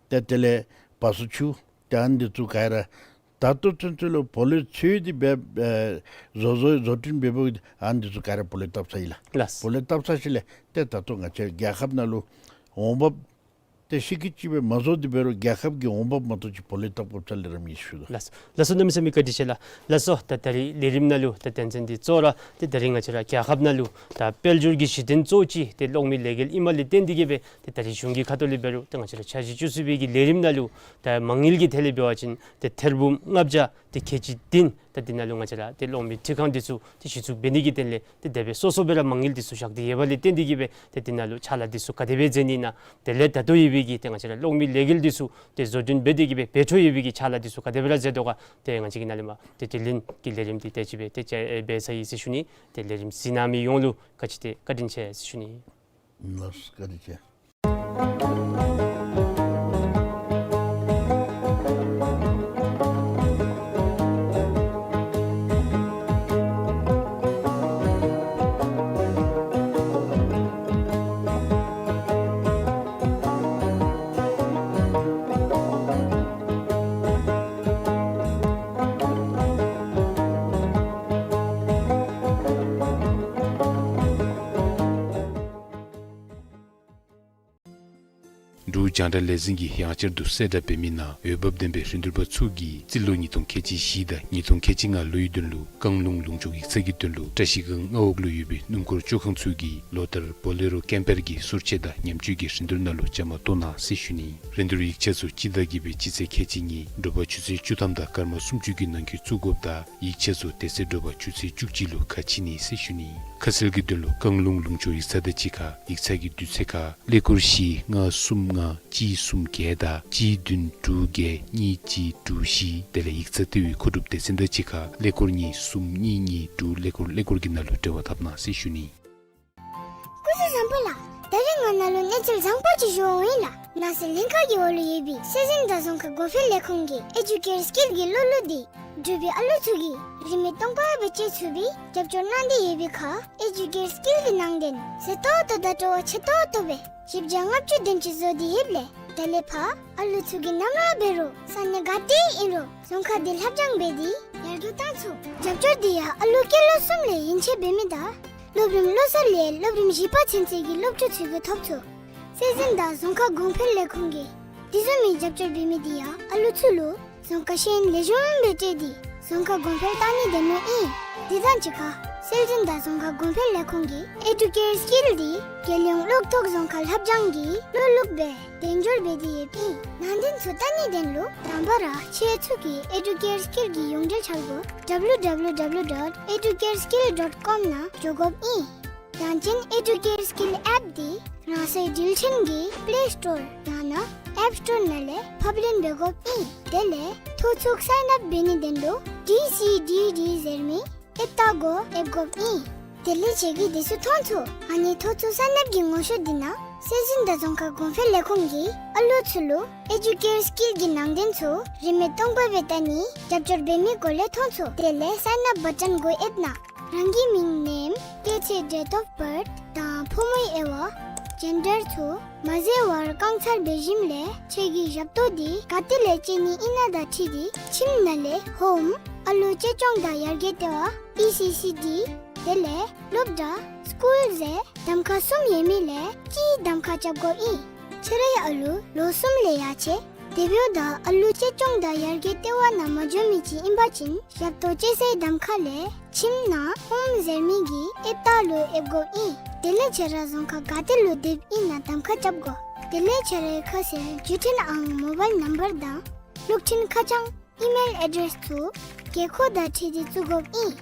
ཏེ་དེ་ལས་བ་སོ་ཆུ། ཏེ་ཨ་ནི་འདི་ཚུ་ག་ར་ད་ལྟོ་ཚུན་ཚོད་ལུ་བུ་ལོན་ཚུད་དེ་སྦེ་ཨེ་བཟོ་བཟོ་བཟོ་སྐྲུན་འབད་འབདཝ་ཨ་ནི་འདི་ཚུ་ག་ར་བུ་ལོན་བཏབ་ཚར་ཡི་ལགས། ལགས། བུ་ལོན་བཏབ་ཚར་ཞིནམ་ལས་ཏེ་ད་ལྟོ་ང་བཅས་རྒྱལ་ཁབ་ནང་ལུ་འོང་འབབ་ཏེ་ཤི་ཁི་ཅིག་སྦེ་མ་བཟོ་སྟེ་འབད་རུང་རྒྱལ་ཁབ་ཀྱི་འོང་འབབ་མ་གཏོགས་ཅིག་བུ་ལོན་བཏབ་དགོཔ་རྩ་ལས་ར་མེད་ཞུ་དོ། ལགས། ལགས་སོ། གནམ་མེད་ས་མེད་བཀའ་དྲིན་ཆེ་ལགས། ལགས་སོ། ད་ད་རིས་ལས་རིམ་ནང་ལུ་ད་དོན་ཚན་འདི་གཙོ་བོ་ར་ཏེ་ད་རིས་ང་བཅས་ར་རྒྱལ་ཁབ་ནང་ལུ་ད་དཔལ་འབྱོར་གྱི་གཞི་རྟེན་གཙོ་བོ་ཅིག་ཏེ་གློག་མེ་ལས་འགུལ་ཨིནམ་ལས་བརྟེན་ཏེ་གིས་སྦེ་ཏེ་ད་རིས་གཞུང་གི་ཁ་ཐུག་ལས་འབད་རུང་ཏེ་ང་བཅས་ར་འཆར་གཞི་བཅུ་གསུམ་པའི་གི་ལས་རིམ་ནང་ལུ་ད་མ་དངུལ་གྱི་ཐད་ལས་འབད་བ་ཅིན་ཏེ་ཐེར་འབུམ་ལྔ་བརྒྱ་ཏེ་ཁལ་གཅིག་བདུན། ད་འདི་ནང་ལུ་ང་བཅས་ར་ཏེ་གློག་མེ་འཕྲུལ་ཁང་འདི་ཚུ་ཏེ་གཞི་བཙུགས་འབད་ནི་གི་དོན་ལས་ཏེ་དེ་སྦེ་སོ་སོ་སྦེ་ར་མ་དངུལ་འདི་ཚུ་བཞག་སྟེ་ཡོདཔ་ལས་བརྟེན་ཏེ་གིས་སྦེ་ཏེ་འདི་ནང་ལུ་ཕྱག་ལཱ་འདི་ཚུ་ག་དེ་སྦེ་མཛད་ནི་ཨིན་ན། དེ་ལས་ད་ལྟོ་ཡོད་པའི་གི་ཏེ་ང་བཅས་ར་གློག་མེ་ལས་འགུལ་འདི་ཚུ་ཏེ་བཟོ་སྐྲུན་འབད་དེ་གིས་སྦེ་འབད་འཕྲོ་ཡོད་པའི་གི་ཕྱག་ལཱ་འདི་ཚུ་ག་དེ་སྦེ་ར་མཛད་དོ་ག། ཏེ་ང་བཅས་ཀྱི་ནཱ་ལས་མར་ཏེ་དྲི་ལན་གྱི་ལས་རིམ་འདི་ཏེ་ཅིག་སྦེ་ཏེ་ཅིག་སྦེ་ཚར་ཡི་ཟེར་ཞུ་ནི། ཏེ་ལས་རིམ་གཟིགས་གནང་མི་ཡོངས་ལུ་ག་ཅི་ཏེ་བཀའ་དྲིན་ཆེ་ཟེར་ཞུ་ནི། ལགས་སོ། བཀའ་དྲིན་ཆེ། རྒྱང་བསྒྲགས་ལས་འཛིན་གྱིས་ཡང་བསྐྱར་དུ་གསལ་བསྒྲགས་འབད་མི་ནང་འོས་འབབ་ལྡན་པའི་རིན་བསྡུར་པ་ཚུ་གིས་རྩིས་ལོ་ཉིས་སྟོང་ཁལ་གཅིག་བཞི་དང་ཉིས་སྟོང་ཁལ་གཅིག་ལྔ་ལོའི་དོན་ལུ་བཀང་ལུང་ལུང་ཕྱོགས་ཡིག་ཚང་གི་དོན་ལུ་བཀྲ་ཤིས་སྒང་མངའ་འོག་ལུ་ཡོད་པའི་སྣུམ་འཁོར་བཅོ་ཁང་ཚུ་གིས་ལོ་ལྟར་བོ་ལེ་རོ་ཀེམ་པར་གྱི་སོར་ཆས་དང་ཉམས་བཅོས་ཀྱི་རིན་བསྡུར་ནང་ལུ་བཅའ་མར་གཏོགས་གནང་ཟེར་ཞུ་ནི། རིན་བསྡུར་ཡིག་ཆ་ཚུ་སྤྱི་ཟླ་བརྒྱད་པའི་སྤྱི་ཚེས་ཁལ་གཅིག་ཉིན་དྲོ་པ་ཆུ་ཚོད་བཅུ་ཐམ་དང་སྐར་མ་སུམ་ཅུ་གི་ནང་འཁོད་བཙུགས་དགོཔ་དང་ཡིག་ཆ་ཚུ་དེ་ཚེ་དྲོ་པ་ཆུ་ཚོད་བཅུ་གཅིག་ལུ་ཁ་ཕྱེ་ནི་ཟེར་ཞུ་ནི། ཁ་གསལ་གྱི་དོན་ལུ་བཀང་ལུང་ལུང་ཕྱོགས་ཡིག་ཚང་དང་གཅིག་ཁར་ཡིག་ཚང་གི་དུས་ཚོད་ཁར་ཀླད་ཀོར་བཞི་ལྔ་གསུམ་ལྔ་གཅིག་གསུམ་བརྒྱད་དང་གཅིག་བདུན་དྲུག་བརྒྱད་གཉིས་གཅིག་དྲུག་བཞི། དེ་ལས་ཡིག་ཚང་ལྟེ་བའི་མཁོ་སྒྲུབ་སྡེ་ཚན་དང་གཅིག་ཁར་ཀླད་ཀོར་གཉིས་གསུམ་གཉིས་གཉིས་དྲུག་ཀླད་ཀོར་ཀླད་ཀོར་གྱི་ནང་ལུ་འབྲེལ་བ་འཐབ་གནང་ཟེར་ཞུ་ནི། སྐུ་གཟུགས་བཟང་པོ་ལགས། ད་རིས་ང་ནཱ་ལུ་གནས་ཚུལ་བཟང་པོ་ཅིག་ཞུ་འོང་ཡི་ལགས། ནགས་ཚལ་ལྷན་ཁག་གི་འོག་ལུ་ཡོད་པའི་སྲོལ་འཛིན་དང་རྫོང་ཁ་གོང་འཕེལ་ལས་ཁུངས་ཀྱི་ཨེ་ཇུ་ཀེར་སི་ཀིལ་གྱི་སློབ་ལུགས་འདི་འབྲུག་པའི་ཨ་ལུ་ཚུ་གིས་རིན་མེད་སྟོང་པ་སྦེ་སྤྱོད་ཚུགས་པའི་རྒྱབ་སྐྱོར་གནང་སྟེ་ཡོད་པའི་ཁར་ཨེ་ཇུ་ཀེར་སི་ཀིལ་གྱི་ནང་དོན་ཟད་ཏོག་ཏོ་དང་སྤྲོ་བ་ཆེ་ཏོག་ཏོ་སྦེ་བཞི་བརྒྱ་ལྔ་བཅུ་དོན་གཅིག་བཟོ་སྟེ་ཡོདཔ་ལས་ད་ལས་ཕར་ཨ་ལུ་ཚུ་གིས་ནམ་ར་འབད་རུང་ས་གནས་ག་ཏེ་ཨིན་རུང་རྫོང་ཁ་འདི་ལྷབ་སྦྱང་འབད་དེ་ཡར་རྒྱས་བཏང་ཚུགས། རྒྱབ་སྐྱོར་འདི་ཡང་ཨ་ལུ་སྐྱེས་ལོ་གསུམ་ལས་ཡན་ཆད་འབད་མི་དང་སློབ་རིམ་ལོ་གསར་ལས་སློབ་རིམ་བཞི་པ་ཚུན་ཚོད་ཀྱི་སློབ་ཕྲུག་ཚུ་གིས་ཐོབ་ཚུགས། སྲོལ་འཛིན་དང་རྫོང་ཁ་གོང་འཕེལ་ལས་ཁུངས་ཀྱིས་དེ་བཟུམ་མའི་རྒྱབ་སྐྱོར་འབད་མི་འདི་ཡང་ཨ་ལུ་ཚུ་ལུ་རྫོང་ཁ་ཤེས་ཡོན་ལེགས་ཤོམ་སྦེ་སྤྲོད་དེ་རྫོང་ཁ་གོང་འཕེལ་གཏང་ནི་དེ་མོ་ཨིན། དེ་དང་གཅིག་ཁར་སྲོལ་འཛིན་དང་རྫོང་ཁ་གོང་འཕེལ་ལས་ཁུངས་ཀྱིས་ཨེ་ཌུ་ཀེར་སི་ཀིལ་འདི་རྒྱལ་ཡོངས་གློག་ཐོག་རྫོང་ཁ་ལྷབ་སྦྱང་གི་སློབ་ལུགས་སྦེ་དལ་འབྱོར་འབད་དེ་ཡོདཔ་ཨིན། ནང་དོན་ཚུ་བལྟ་ནིའི་དོན་ལུ་དང་པ་ར་ཁྱེད་ཚུ་གིས་ཨེ་ཌུ་ཀེར་སི་ཀིལ་གྱི་ཡོངས་འབྲེལ་འཆར་སྒོ་ཌབ་ལུ་ཌབ་ལུ་ཌབ་ལུ་ཌོཊ་ཨེ་ཌུ་ཀེར་སི་ཀིལ་ཌོཊ་ཀོམ་ནང་འགྱོ་དགོཔ་ཨིན། ཡང་ཅིན་ཨེ་ཌུ་ཀེར་སི་ཀིལ་ཨེཔ་འདི་རང་སོའི་འགྲུལ་འཕྲིན་གྱི་པླེ་སི་ཊོར་ཡང་ན་ཨེཔ་སི་ཊོར་ནང་ལས་ཕབ་ལེན་འབད་དགོཔ་ཨིན། དེ་ལས་ཐོ་ཚུགས་སའིན་ཨཔ་འབད་ནིའི་དོན་ལུ་ཌི་སི་ཌི་ཌི་ཟེར་མི་ཨེཔ་རྟགས་གུ་ཨེབ་དགོཔ་ཨིན། དེ་ལས་ཁྱེད་ཀྱིས་དེ་ཚུ་མཐོང་ཚུགས། ཨ་ནི་ཐོ་ཚུགས་སའིན་ཨཔ་ཀྱི་ངོ་ཤེས་འདི་ནང་སྲོལ་འཛིན་དང་རྫོང་ཁ་གོང་འཕེལ་ལས་ཁུངས་ཀྱིས་ཨ་ལུ་ཚུ་ལུ་ཨེ་ཌུ་ཀེར་སི་ཀིལ་གྱི་ནང་དོན་ཚུ་རིན་མེད་སྟོང་པ་སྦེ་བལྟ་ནིའི་རྒྱབ་སྐྱོར་འབད་མི་སྐོར་ལས་མཐོང་ཚུགས། དེ་ལས་སའིན་ཨཔ་བ་ཊོན་གུ་ཨེབ་ནང་རང་གི་མིང་ནེམ་སྐྱེས་ཚེས་ཌེཊ་ཨོཕ་བཱརཐ་དང་ཕོ་མོའི་དབྱེ་བ་ཇེན་ཌར་ཚུ་མ་བཟོ་བར་བཀང་ཚར་འབད་ཞིནམ་ལས་ཁྱེད་ཀྱི་ཞབས་ཏོག་འདི་ག་ཏེ་ལས་སྤྱོད་ནི་ཨིན་ན་དང་འཁྲིལ་ཏེ་ཁྱིམ་ནང་ལས་ཧོམ་ཨ་ལུ་གཅེས་སྐྱོང་དང་ཡར་རྒྱས་ལྟེ་བ་ཨི་སི་སི་ཌི་དེ་ལས་སློབ་གྲྭ་སི་ཀུལ་ཟེར་གདམ་ཁ་གསུམ་ཡོད་མི་ལས་གཅིག་གདམ་ཁ་རྐྱབ་དགོཔ་ཨིན། ཁྱེད་རའི་ཨ་ལུ་ལོ་གསུམ་ལས་ཡར་ཆེ་དེ་འབདཝ་ད་ཨ་ལུ་གཅེས་སྐྱོང་དང་ཡར་རྒྱས་ལྟེ་བ་ནང་མ་འགྱོ་མི་ཅིག་ཨིན་པ་ཅིན་ཞབས་ཏོག་སྤྱོད་སའི་གདམ་ཁ་ལས་ཁྱིམ་ནང་ཧོམ་ཟེར་མི་གི་ཨེབ་རྟགས་ལུ་ཨེབ་དགོཔ་ཨིན། དེ་ལས་ཁྱེད་ར་རྫོང་ཁ་ག་ཏེ་ལུ་སྡོདཔ་ཨིན་ན་གདམ་ཁ་རྐྱབ་དགོ། དེ་ལས་ཁྱེད་རའི་ཁ་གསལ་བརྒྱུད་འཕྲིན་ཨང་མོ་བཱའིལ་ནམ་བར་དང་གློག་འཕྲིན་ཁ་བྱང་ཨི་མེལ་ཨེ་ཌེསི་ཚུ་དགོས་མཁོ་དང་འཁྲིལ་ཏེ་བཙུགས་དགོཔ་ཨིན།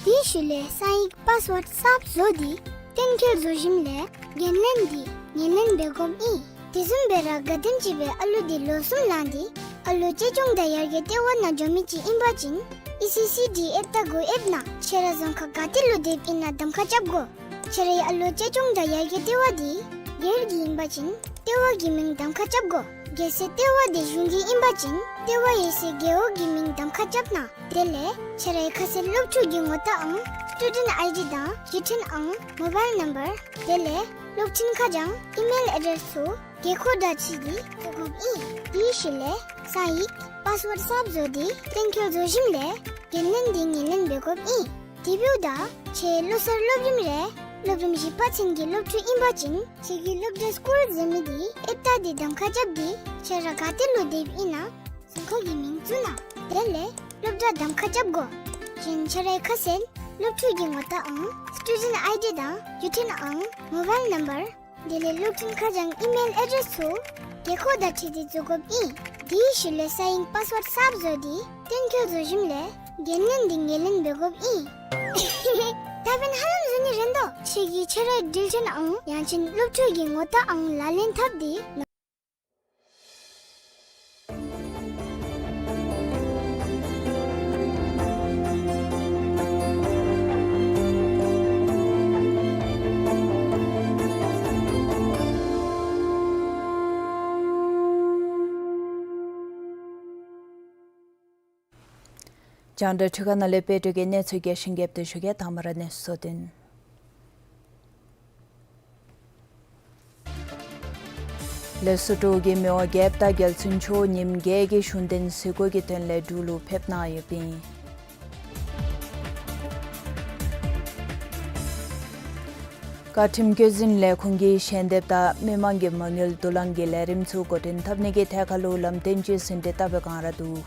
དེའི་ཤུལ་ལས་གསང་ཡིག་པཱསི་ཝརཌ་གསརཔ་བཟོ་སྟེ་གཏན་འཁེལ་བཟོ་ཞིནམ་ལས་འགན་ལེན་འདི་ངོས་ལེན་འབད་དགོཔ་ཨིན། དེ་བཟུམ་སྦེ་ར་ག་དེམ་ཅིག་སྦེ་ཨ་ལུ་འདི་ལོ་གསུམ་ལང་སྟེ་ཨ་ལུ་གཅེས་སྐྱོང་དང་ཡར་རྒྱས་ལྟེ་བ་ནང་འགྱོ་མི་ཅིག་ཨིན་པ་ཅིན་ཨི་སི་སི་ཌི་ཨེབ་རྟགས་གུ་ཨེབ་ནང་ཁྱེད་ར་རྫོང་ཁ་ག་ཏེ་ལུ་སྡོདཔ་ཨིན་ན་གདམ་ཁ་རྐྱབ་དགོ། ཁྱེད་རའི་ཨ་ལུ་གཅེས་སྐྱོང་དང་ཡར་རྒྱས་ལྟེ་བ་འདི་སྒེར་གྱི་ཨིན་པ་ཅིན་ལྟེ་བ་གི་མིང་གདམ་ཁ་རྐྱབ་དགོ། རྒྱལ་སའི་ལྟེ་བ་འདི་གཞུང་གི་ཨིན་པ་ཅིན་ལྟེ་བ་ཡོད་སའི་རྒེད་འོག་གི་མིང་གདམ་ཁ་རྐྱབ་གནང་། དེ་ལས་ཁྱེད་རའི་ཁ་གསལ་སློབ་ཕྲུག་གི་ངོ་རྟགས་ཨང་སི་ཊུ་ཌེནཊ་ཨའི་ཌི་དང་བརྒྱུད་འཕྲིན་ཨང་མོ་བཱའིལ་ནམ་བར་དེ་ལས་གློག་འཕྲིན་ཁ་བྱང་ཨི་མེལ་ཨེ་ཌེསི་ཚུ་དགོས་མཁོ་དང་འཁྲིལ་ཏེ་བཙུགས་དགོཔ་ཨིན། དེའི་ཤུལ་ལས་གསང་ཡིག་པཱསི་ཝརཌ་གསརཔ་བཟོ་སྟེ་གཏན་འཁེལ་བཟོ་ཞིནམ་ལས་འགན་ལེན་འདི་ངོས་ལེན་འབད་དགོཔ་ཨིན། དེ་འབདཝ་ད་ཁྱེད་ལོ་གསར་སློབ་རིམ་རེ་སློབ་རིམ་བཞི་པ་ཚུན་གྱི་སློབ་ཕྲུག་ཨིན་པ་ཅིན་ཁྱེད་ཀྱི་སློབ་གྲྭ་སི་ཀུལ་ཟེར་མི་འདི་ཨེབ་རྟགས་འདི་གདམ་ཁ་རྐྱབ་སྟེ་ཁྱེད་ར་ག་ཏེ་ལུ་སྡོདཔ་ཨིན་ན་རྫོང་ཁ་གི་མིང་བཙུགས་གནང་། དེ་ལས་སློབ་གྲྭ་གདམ་ཁ་རྐྱབ་དགོ། གཞན་ཁྱེད་རའི་ཁ་གསལ་སློབ་ཕྲུག་གི་ངོ་རྟགས་ཨང་སི་ཊུ་ཌེནཊ་ཨའི་ཌི་དང་བརྒྱུད་འཕྲིན་ཨང་མོ་བཱའིལ་ནམ་བར་དེ་ལས་གློག་འཕྲིན་ཁ་བྱང་ཨི་མེལ་ཨེ་ཌེསི་ཚུ་དགོས་མཁོ་དང་འཁྲིལ་ཏེ་བཙུགས་དགོཔ་ཨིན། དེའི་ཤུལ་ལས་གསང་ཡིག་པཱསི་ཝརཌ་གསརཔ་བཟོ་སྟེ་གཏན་འཁེལ་བཟོ་ཞིནམ་ལས་འགན་ལེན་འདི་ངོས་ལེན་འབད་དགོཔ་ཨིན། ད་འབདན་ཧ་ལམ་བཟོ་ནི་རན་དོ། ཁྱེད་ཀྱིས་ཁྱེད་རའི་འགྲུལ་འཕྲིན་ཨང་ཡང་ཅིན་སློབ་ཕྲུག་གི་ངོ་རྟགས་ཨང་ལག་ལེན་འཐབ་སྟེ། རྒྱང་བསྒྲགས་ཁྲི་ཁ་ནང་ལས་དཔལ་སྒྲོལ་གྱིས་གནས་ཚུལ་རྒྱས་ཤིང་རྒྱསཔ་སྦེ་ཞུ་གེ། དང་པ་ར་གནས་ཚུལ་གཙོ་དོན། ལེ་སོ་ཊོ་གི་མི་དབང་རྒྱལཔོ་དང་རྒྱལ་བཙུན་མཆོག་ཉིནམ་བརྒྱད་ཀྱི་གཞུང་འབྲེལ་གཟིགས་སྐོར་གྱི་དོན་ལས་འབྲུག་ལུ་ཕེབས་གནང་ཡོདཔ་ཨིན། བཀའ་ཁྲིམས་བཀོད་འཛིན་ལས་ཁུངས་ཀྱིས་ཞལ་འདེབས་དང་མི་མང་གི་མ་དངུལ་བསྡུ་ལེན་གྱི་ལས་རིམ་ཚུ་འགོ་འདྲེན་འཐབ་ནི་གི་ཐད་ཁར་ལུ་ལམ་སྟོན་ཅིག་ཟིན་བྲིས་བཏབ་པའི་སྒང་ར་འདུག།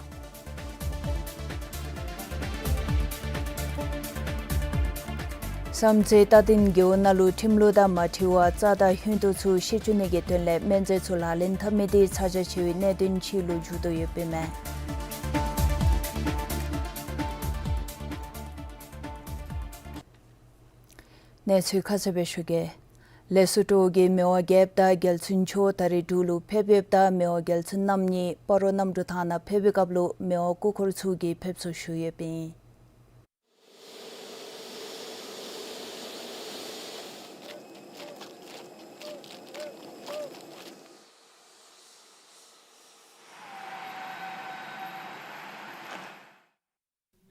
བསམ་རྩེ་རྟ་སྡིང་རྒེད་འོག་ནང་ལུ་ཁྲིམས་ལུགས་དང་མ་འཁྲིལ་བར་རྩྭ་དང་ཧུན་ཏོ་ཚུ་བཤིག་བཅུག་ནི་གི་དོན་ལས་སྨན་རྫས་ཚུ་ལག་ལེན་འཐབ་མི་དེ་ཚ་གྱང་ཆེ་བའི་གནད་དོན་ཅིག་ལུ་འགྱུར་དོ་ཡོདཔ་ཨིན་མས། གནས་ཚུལ་ཁ་གསལ་སྦེ་ཞུ་གེ། ལེགས་སོ་ཀྲོའུ་གི་མི་དབང་རྒྱལཔོ་དང་རྒྱལ་བཙུན་མཆོག་ད་རིས་འབྲུག་ལུ་ཕེབས་ཡོདཔ་ད་མི་དབང་རྒྱལ་བཙུན་རྣམ་གཉིས་སྤ་རོ་གནམ་གྲུ་ཐང་ནང་ཕེབས་པའི་སྐབས་ལུ་མི་དབང་སྐུ་འཁོར་ཚུ་གིས་ཕེབས་བསུ་ཞུ་ཡོདཔ་ཨིན།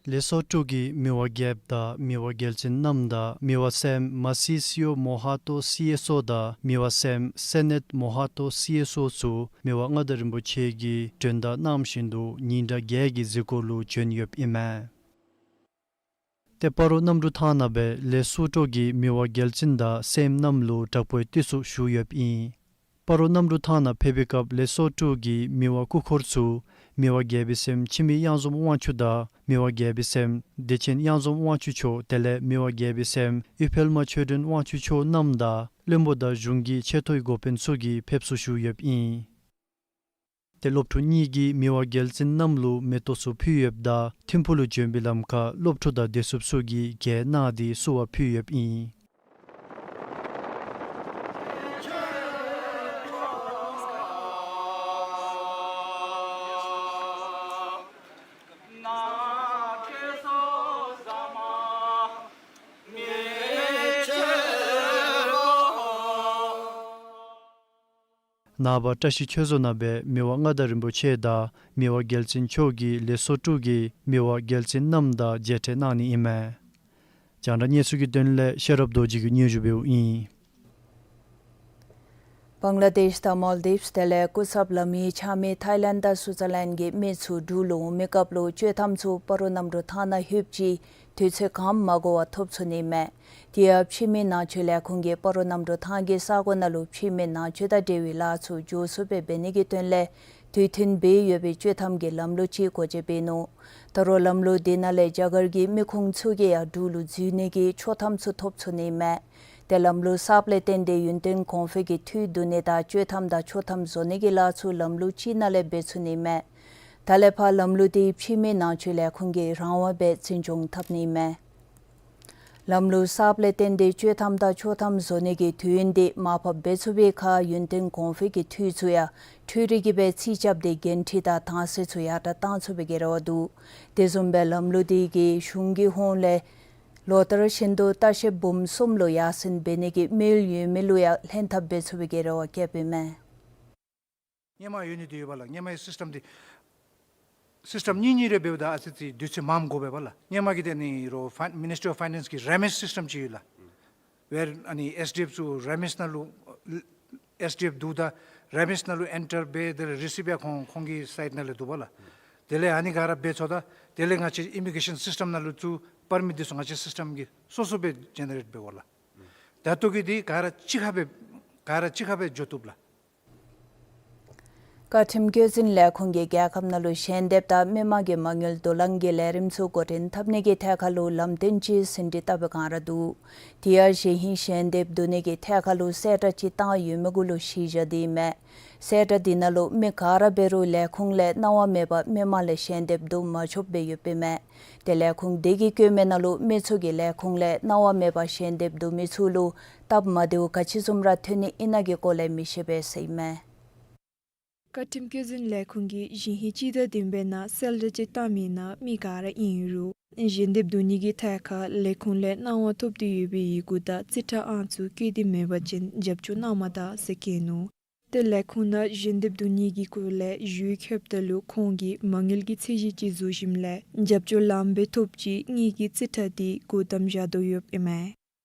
ལེགས་སོ་ཀྲོའུ་གི་མི་དབང་རྒྱལཔོ་དང་མི་དབང་རྒྱལ་བཙུན་རྣམ་དང་མི་དབང་སྲསམོ་མ་སི་སི་ཡོ་མོ་ཧ་ཏོ་སི་ཨེས་ཨོ་དང་མི་དབང་སྲསམོ་སེ་ནེཊ་མོ་ཧ་ཏོ་སི་ཨེས་ཨོ་ཚུ་མི་དབང་མངའ་བདག་རིན་པོ་ཆེ་གིས་མགྲོན་བརྡ་གནང་བཞིན་དུ་ཉིན་གྲངས་བརྒྱད་ཀྱི་གཟིགས་སྐོར་ལུ་བྱོན་ཡོདཔ་ཨིན་མས། ཏེ་སྤ་རོ་གནམ་གྲུ་ཐང་ནང་སྦེ་ལེགས་སོ་ཀྲོའུ་གིས་མི་དབང་རྒྱལ་བཙུན་དང་སྲསམོ་རྣམས་ལུ་དྲག་པོའི་བསྟོད་གསོལ་ཞུ་ཡོདཔ་ཨིན། སྤ་རོ་གནམ་གྲུ་ཐང་ནང་ཕེབས་པའི་སྐབས་ལེགས་སོ་ཀྲོའུ་གིས་མི་དབང་སྐུ་འཁོར་ཚུ་མི་དབང་རྒྱལ་པོའི་སྲསམོ་འཆི་མེད་གཡང་འཛོམས་དབང་ཕྱུག་དང་མི་དབང་རྒྱལ་པོའི་སྲསམོ་བདེ་ཆེན་གཡང་འཛོམས་དབང་ཕྱུག་མཆོག་དེ་ལས་མི་དབང་རྒྱལ་པོའི་སྲསམོ་ཡུ་ཕེལ་མ་ཆོས་སྒྲོན་དབང་ཕྱུག་མཆོག་རྣམ་དང་བློན་པོ་དང་གཞུང་གི་ཆེ་མཐོའི་འགོ་དཔོན་ཚུ་གིས་ཕེབས་བསུ་ཞུ་ཡོདཔ་ཨིན། ཏེ་སློབ་ཕྲུག་གཉིས་ཀྱིས་མི་དབང་རྒྱལ་བཙུན་རྣམས་ལུ་མེ་ཏོག་ཚུ་ཕུལ་ཡོདཔ་ད་ཐིམ་ཕུག་ལུ་བྱོན་པའི་ལམ་ཁར་སློབ་ཕྲུག་དང་བདེ་སྲུངཔ་ཚུ་གིས་གྱེར་གནང་སྟེ་བསུ་བ་ཕུལ་ཡོདཔ་ཨིན། ནངས་པ་བཀྲ་ཤིས་ཆོས་རྫོང་ནང་སྦེ་མི་དབང་མངའ་བདག་རིན་པོ་ཆེ་དང་མི་དབང་རྒྱལ་བཙུན་མཆོག་གིས་ལེགས་སོ་ཀྲོའུ་གི་མི་དབང་རྒྱལ་བཙུན་རྣམ་དང་མཇལ་འཕྲད་གནང་ནི་ཨིན་མས། རྒྱང་བསྒྲགས་གནས་ཚུལ་གྱི་དོན་ལས་ཤེས་རབ་རྡོ་རྗེ་གིས་སྙན་ཞུ་འབདཝ་ཨིན། བང་ལ་དེཤ་དང་མཱལ་དིབས་དེ་ལས་སྐུ་ཚབ་ལམ་ཡིག་ཆ་མེད་ཐའི་ལེནཌ་དང་སུའུ་ཙར་ལེནཌ་གི་མི་ཚུ་འབྲུག་ལུ་འོང་མི་སྐབས་ལུ་སྤྱོད་ཐམ་ཚུ་སྤ་རོ་གནམ་གྲུ་ཐང་ནང་ལྷོདཔ་ཅིག་དུས་ཚོད་གང་མ་འགོར་བར་ཐོབ་ཚུགས་ནི་མས། དེ་ཡང་ཕྱི་མི་ནང་ཆོས་ལས་ཁུངས་ཀྱིས་སྤ་རོ་གནམ་གྲུ་ཐང་གི་ས་གོ་ནང་ལུ་ཕྱི་མི་ནང་ཆོས་དང་འབྲེལ་བའི་ལཱ་ཚུ་མགྱོགས་སུ་སྦེ་འབད་ནི་གི་དོན་ལས་དུས་མཐུན་སྦེ་ཡོད་པའི་སྤྱོད་ཐམ་གྱི་ལམ་ལུགས་ཅིག་སྒོ་འབྱེད་འབད་ནུག། ད་རུང་ལམ་ལུགས་དེ་ནང་ལས་རྒྱ་གར་གྱི་མི་ཁུངས་ཚུ་གིས་ཡང་འབྲུག་ལུ་འཛུལ་ནི་གི་ཆོག་ཐམ་ཚུ་ཐོབ་ཚུགས་ནི་མས། ཏེ་ལམ་ལུགས་གསརཔ་ལས་བརྟེན་ཏེ་ཡུན་བརྟན་གོང་འཕེལ་གྱི་འཐུས་བསྡུ་ནི་དང་སྤྱོད་ཐམ་དང་ཆོག་ཐམ་བཟོ་ནི་གི་ལཱ་ཚུ་ལམ་ལུགས་ཅིག་ནང་ལས་འབད་ཚུགས་ནི་མས། ད་ལས་ཕར་ལམ་ལུགས་དེ་ཕྱི་མི་ནང་ཆོས་ལས་ཁུངས་ཀྱིས་རང་དབང་སྦེ་འཛིན་སྐྱོང་འཐབ་ནི་མས། ལམ་ལུགས་གསརཔ་ལས་བརྟེན་ཏེ་སྤྱོད་ཐམ་དང་ཆོག་ཐམ་བཟོ་ནི་གི་དུས་ཡུན་དེ་མར་ཕབ་འབད་ཚུགས་པའི་ཁར་ཡུན་བརྟན་གོང་འཕེལ་གྱི་འཐུས་ཚུ་ཡང་འཕྲུལ་རིག་གིས་སྦེ་རྩིས་རྐྱབ་སྟེ་འགན་འཁྲི་དང་དྭངས་གསལ་ཚུ་ཡར་དྲག་བཏང་ཚུགས་པའི་གི་རེ་བ་འདུག། དེ་བཟུམ་སྦེ་ལམ་ལུགས་དེ་གིས་གཞུང་གི་ཧོངས་ལས་ལོ་ལྟར་བཞིན་དུ་ལྟ་བཤལཔ་འབུམ་གསུམ་ལུ་ཡར་སེང་འབད་ནི་གི་དམིགས་ཡུལ་ཡོད་མི་ལུ་ཡང་ལྷན་ཐབས་འབད་ཚུགས་པའི་གི་རེ་བ་བསྐྱེདཔ་ཨིན་མས། སྔོན་མ་ཡོད་ནི་དེ་ཡོད་པ་ལགས། སྔོན་མའི་སིསི་ཊམ་དེ་སིསི་ཊམ་གཉིས་གཉིས་རེ་འབདཝ་ད་ཨ་ཙི་ཙི་དུས་ཚོད་མངམ་འགོར་བས་པ་ལགས། སྔོན་མ་གི་དེ་ནི་རོགས་ཕའི་མི་ནིསི་ཊི་ཨོཕ་ཕའི་ནེནསི་གི་རེ་མིཊ་སིསི་ཊམ་ཅིག་ཡོད་ལགས། ཝེར་ཨ་ནི་ཨེསི་ཌི་ཨེཕ་ཚུ་རེ་མིཊ་ནང་ལུ་ཨེསི་ཌི་ཨེཕ་འདུག། ད་རེ་མིཊ་ནང་ལུ་ཨེན་ཊར་འབད་དེ་ལས་རི་སིབཊ་ཡང་ཁོང་ཁོང་གི་སའིཊ་ནང་ལས་འདུག་པ་ལགས། དེ་ལས་ཨ་ནི་ག་ར་འབད་ཚརཝ་ད་དེ་ལས་ང་བཅས་ཨི་མི་གེ་ཤཱན་སིསི་ཊམ་ནང་ལུ་ཚུར་པར་མིཊ་དེ་ཚུ་ང་བཅས་སིསི་ཊམ་གིས་སོ་སོ་སྦེ་ཇེ་ནེ་རེཊ་འབད་དགོ་ལགས། ད་ལྟོ་གི་དེ་ག་ར་གཅིག་ཁར་སྦེ་ག་ར་གཅིག་ཁར་སྦེ་འགྱོ་བཏུབ་ལགས། བཀའ་ཁྲིམས་བཀོད་འཛིན་ལས་ཁུངས་ཀྱིས་རྒྱལ་ཁབ་ནང་ལུ་ཞལ་འདེབས་དང་མི་མང་གི་མ་དངུལ་བསྡུ་ལེན་གྱི་ལས་རིམ་ཚུ་འགོ་འདྲེན་འཐབ་ནི་གི་ཐད་ཁར་ལུ་ལམ་སྟོན་ཅིག་ཟིན་བྲིས་བཏབ་པའི་སྒང་ར་འདུག། དེ་ཡང་གཞེས་ཧིང་ཞལ་འདེབས་བསྡུ་ནི་གི་ཐད་ཁར་ལུ་གསལ་བསྒྲགས་ཅིག་བཏང་ཡོད་མི་གུ་ལུ་གཞི་བཞག་སྟེ་ཨིན་མས། གསལ་བསྒྲགས་འདི་ནང་ལུ་མི་ག་ར་འབད་རུང་ལས་ཁུངས་ལས་གནང་བ་མེད་པར་མི་མང་ལས་ཞལ་འདེབས་བསྡུ་མ་ཆོགཔ་སྦེ་ཡོདཔ་ཨིན་མས། ཏེ་ལས་ཁུངས་དེ་གིས་བཀོད་མི་ནང་ལུ་མི་ཚུ་གིས་ལས་ཁུངས་ལས་གནང་བ་མེད་པར་ཞལ་འདེབས་བསྡུ་མི་ཚུ་ལུ་སྟབས་མ་བདེཝ་ག་ཅི་བཟུམ་ར་ཐོན་ནི་ཨིན་ན་གི་སྐོར་ལས་མི་ཤེས་པས་ཟེར་ཨིན་མས། བཀའ་ཁྲིམས་བཀོད་འཛིན་ལས་ཁུངས་ཀྱིས་གཞེས་ཧིང་སྤྱི་ཟླ་བདུན་པའི་ནང་གསལ་བསྒྲགས་ཅིག་བཏང་མི་ནང་མི་ག་ར་ཨིན་རུང་ཞལ་འདེབས་བསྡུ་ནི་གི་ཐད་ཁར་ལས་ཁུངས་ལས་གནང་བ་ཐོབ་སྟེ་ཡོད་པའི་ཡི་གུ་དང་རྩིས་ཁྲ་ཨང་ཚུ་བཀོད་དེ་མེད་པ་ཅིན་རྒྱབ་སྐྱོར་གནང་མ་ད་ཟེར་བཀོད་ནུག། ཏེ་ལས་ཁུངས་ནང་ཞལ་འདེབས་བསྡུ་ནི་གི་སྐོར་ལས་ཞུ་ཡིག་ཕུལཝ་ད་ལུ་ཁོང་གིས་མ་དངུལ་གྱི་ཚད་གཞི་ཅིག་བཟོ་ཞིནམ་ལས་རྒྱབ་སྐྱོར་ལངམ་སྦེ་ཐོབ་ཅི་གཉིས་ཀྱི་རྩིས་ཁྲ་དེ་བཀོད་དམ་བཞག་དོ་ཡོདཔ་ཨིན་མས།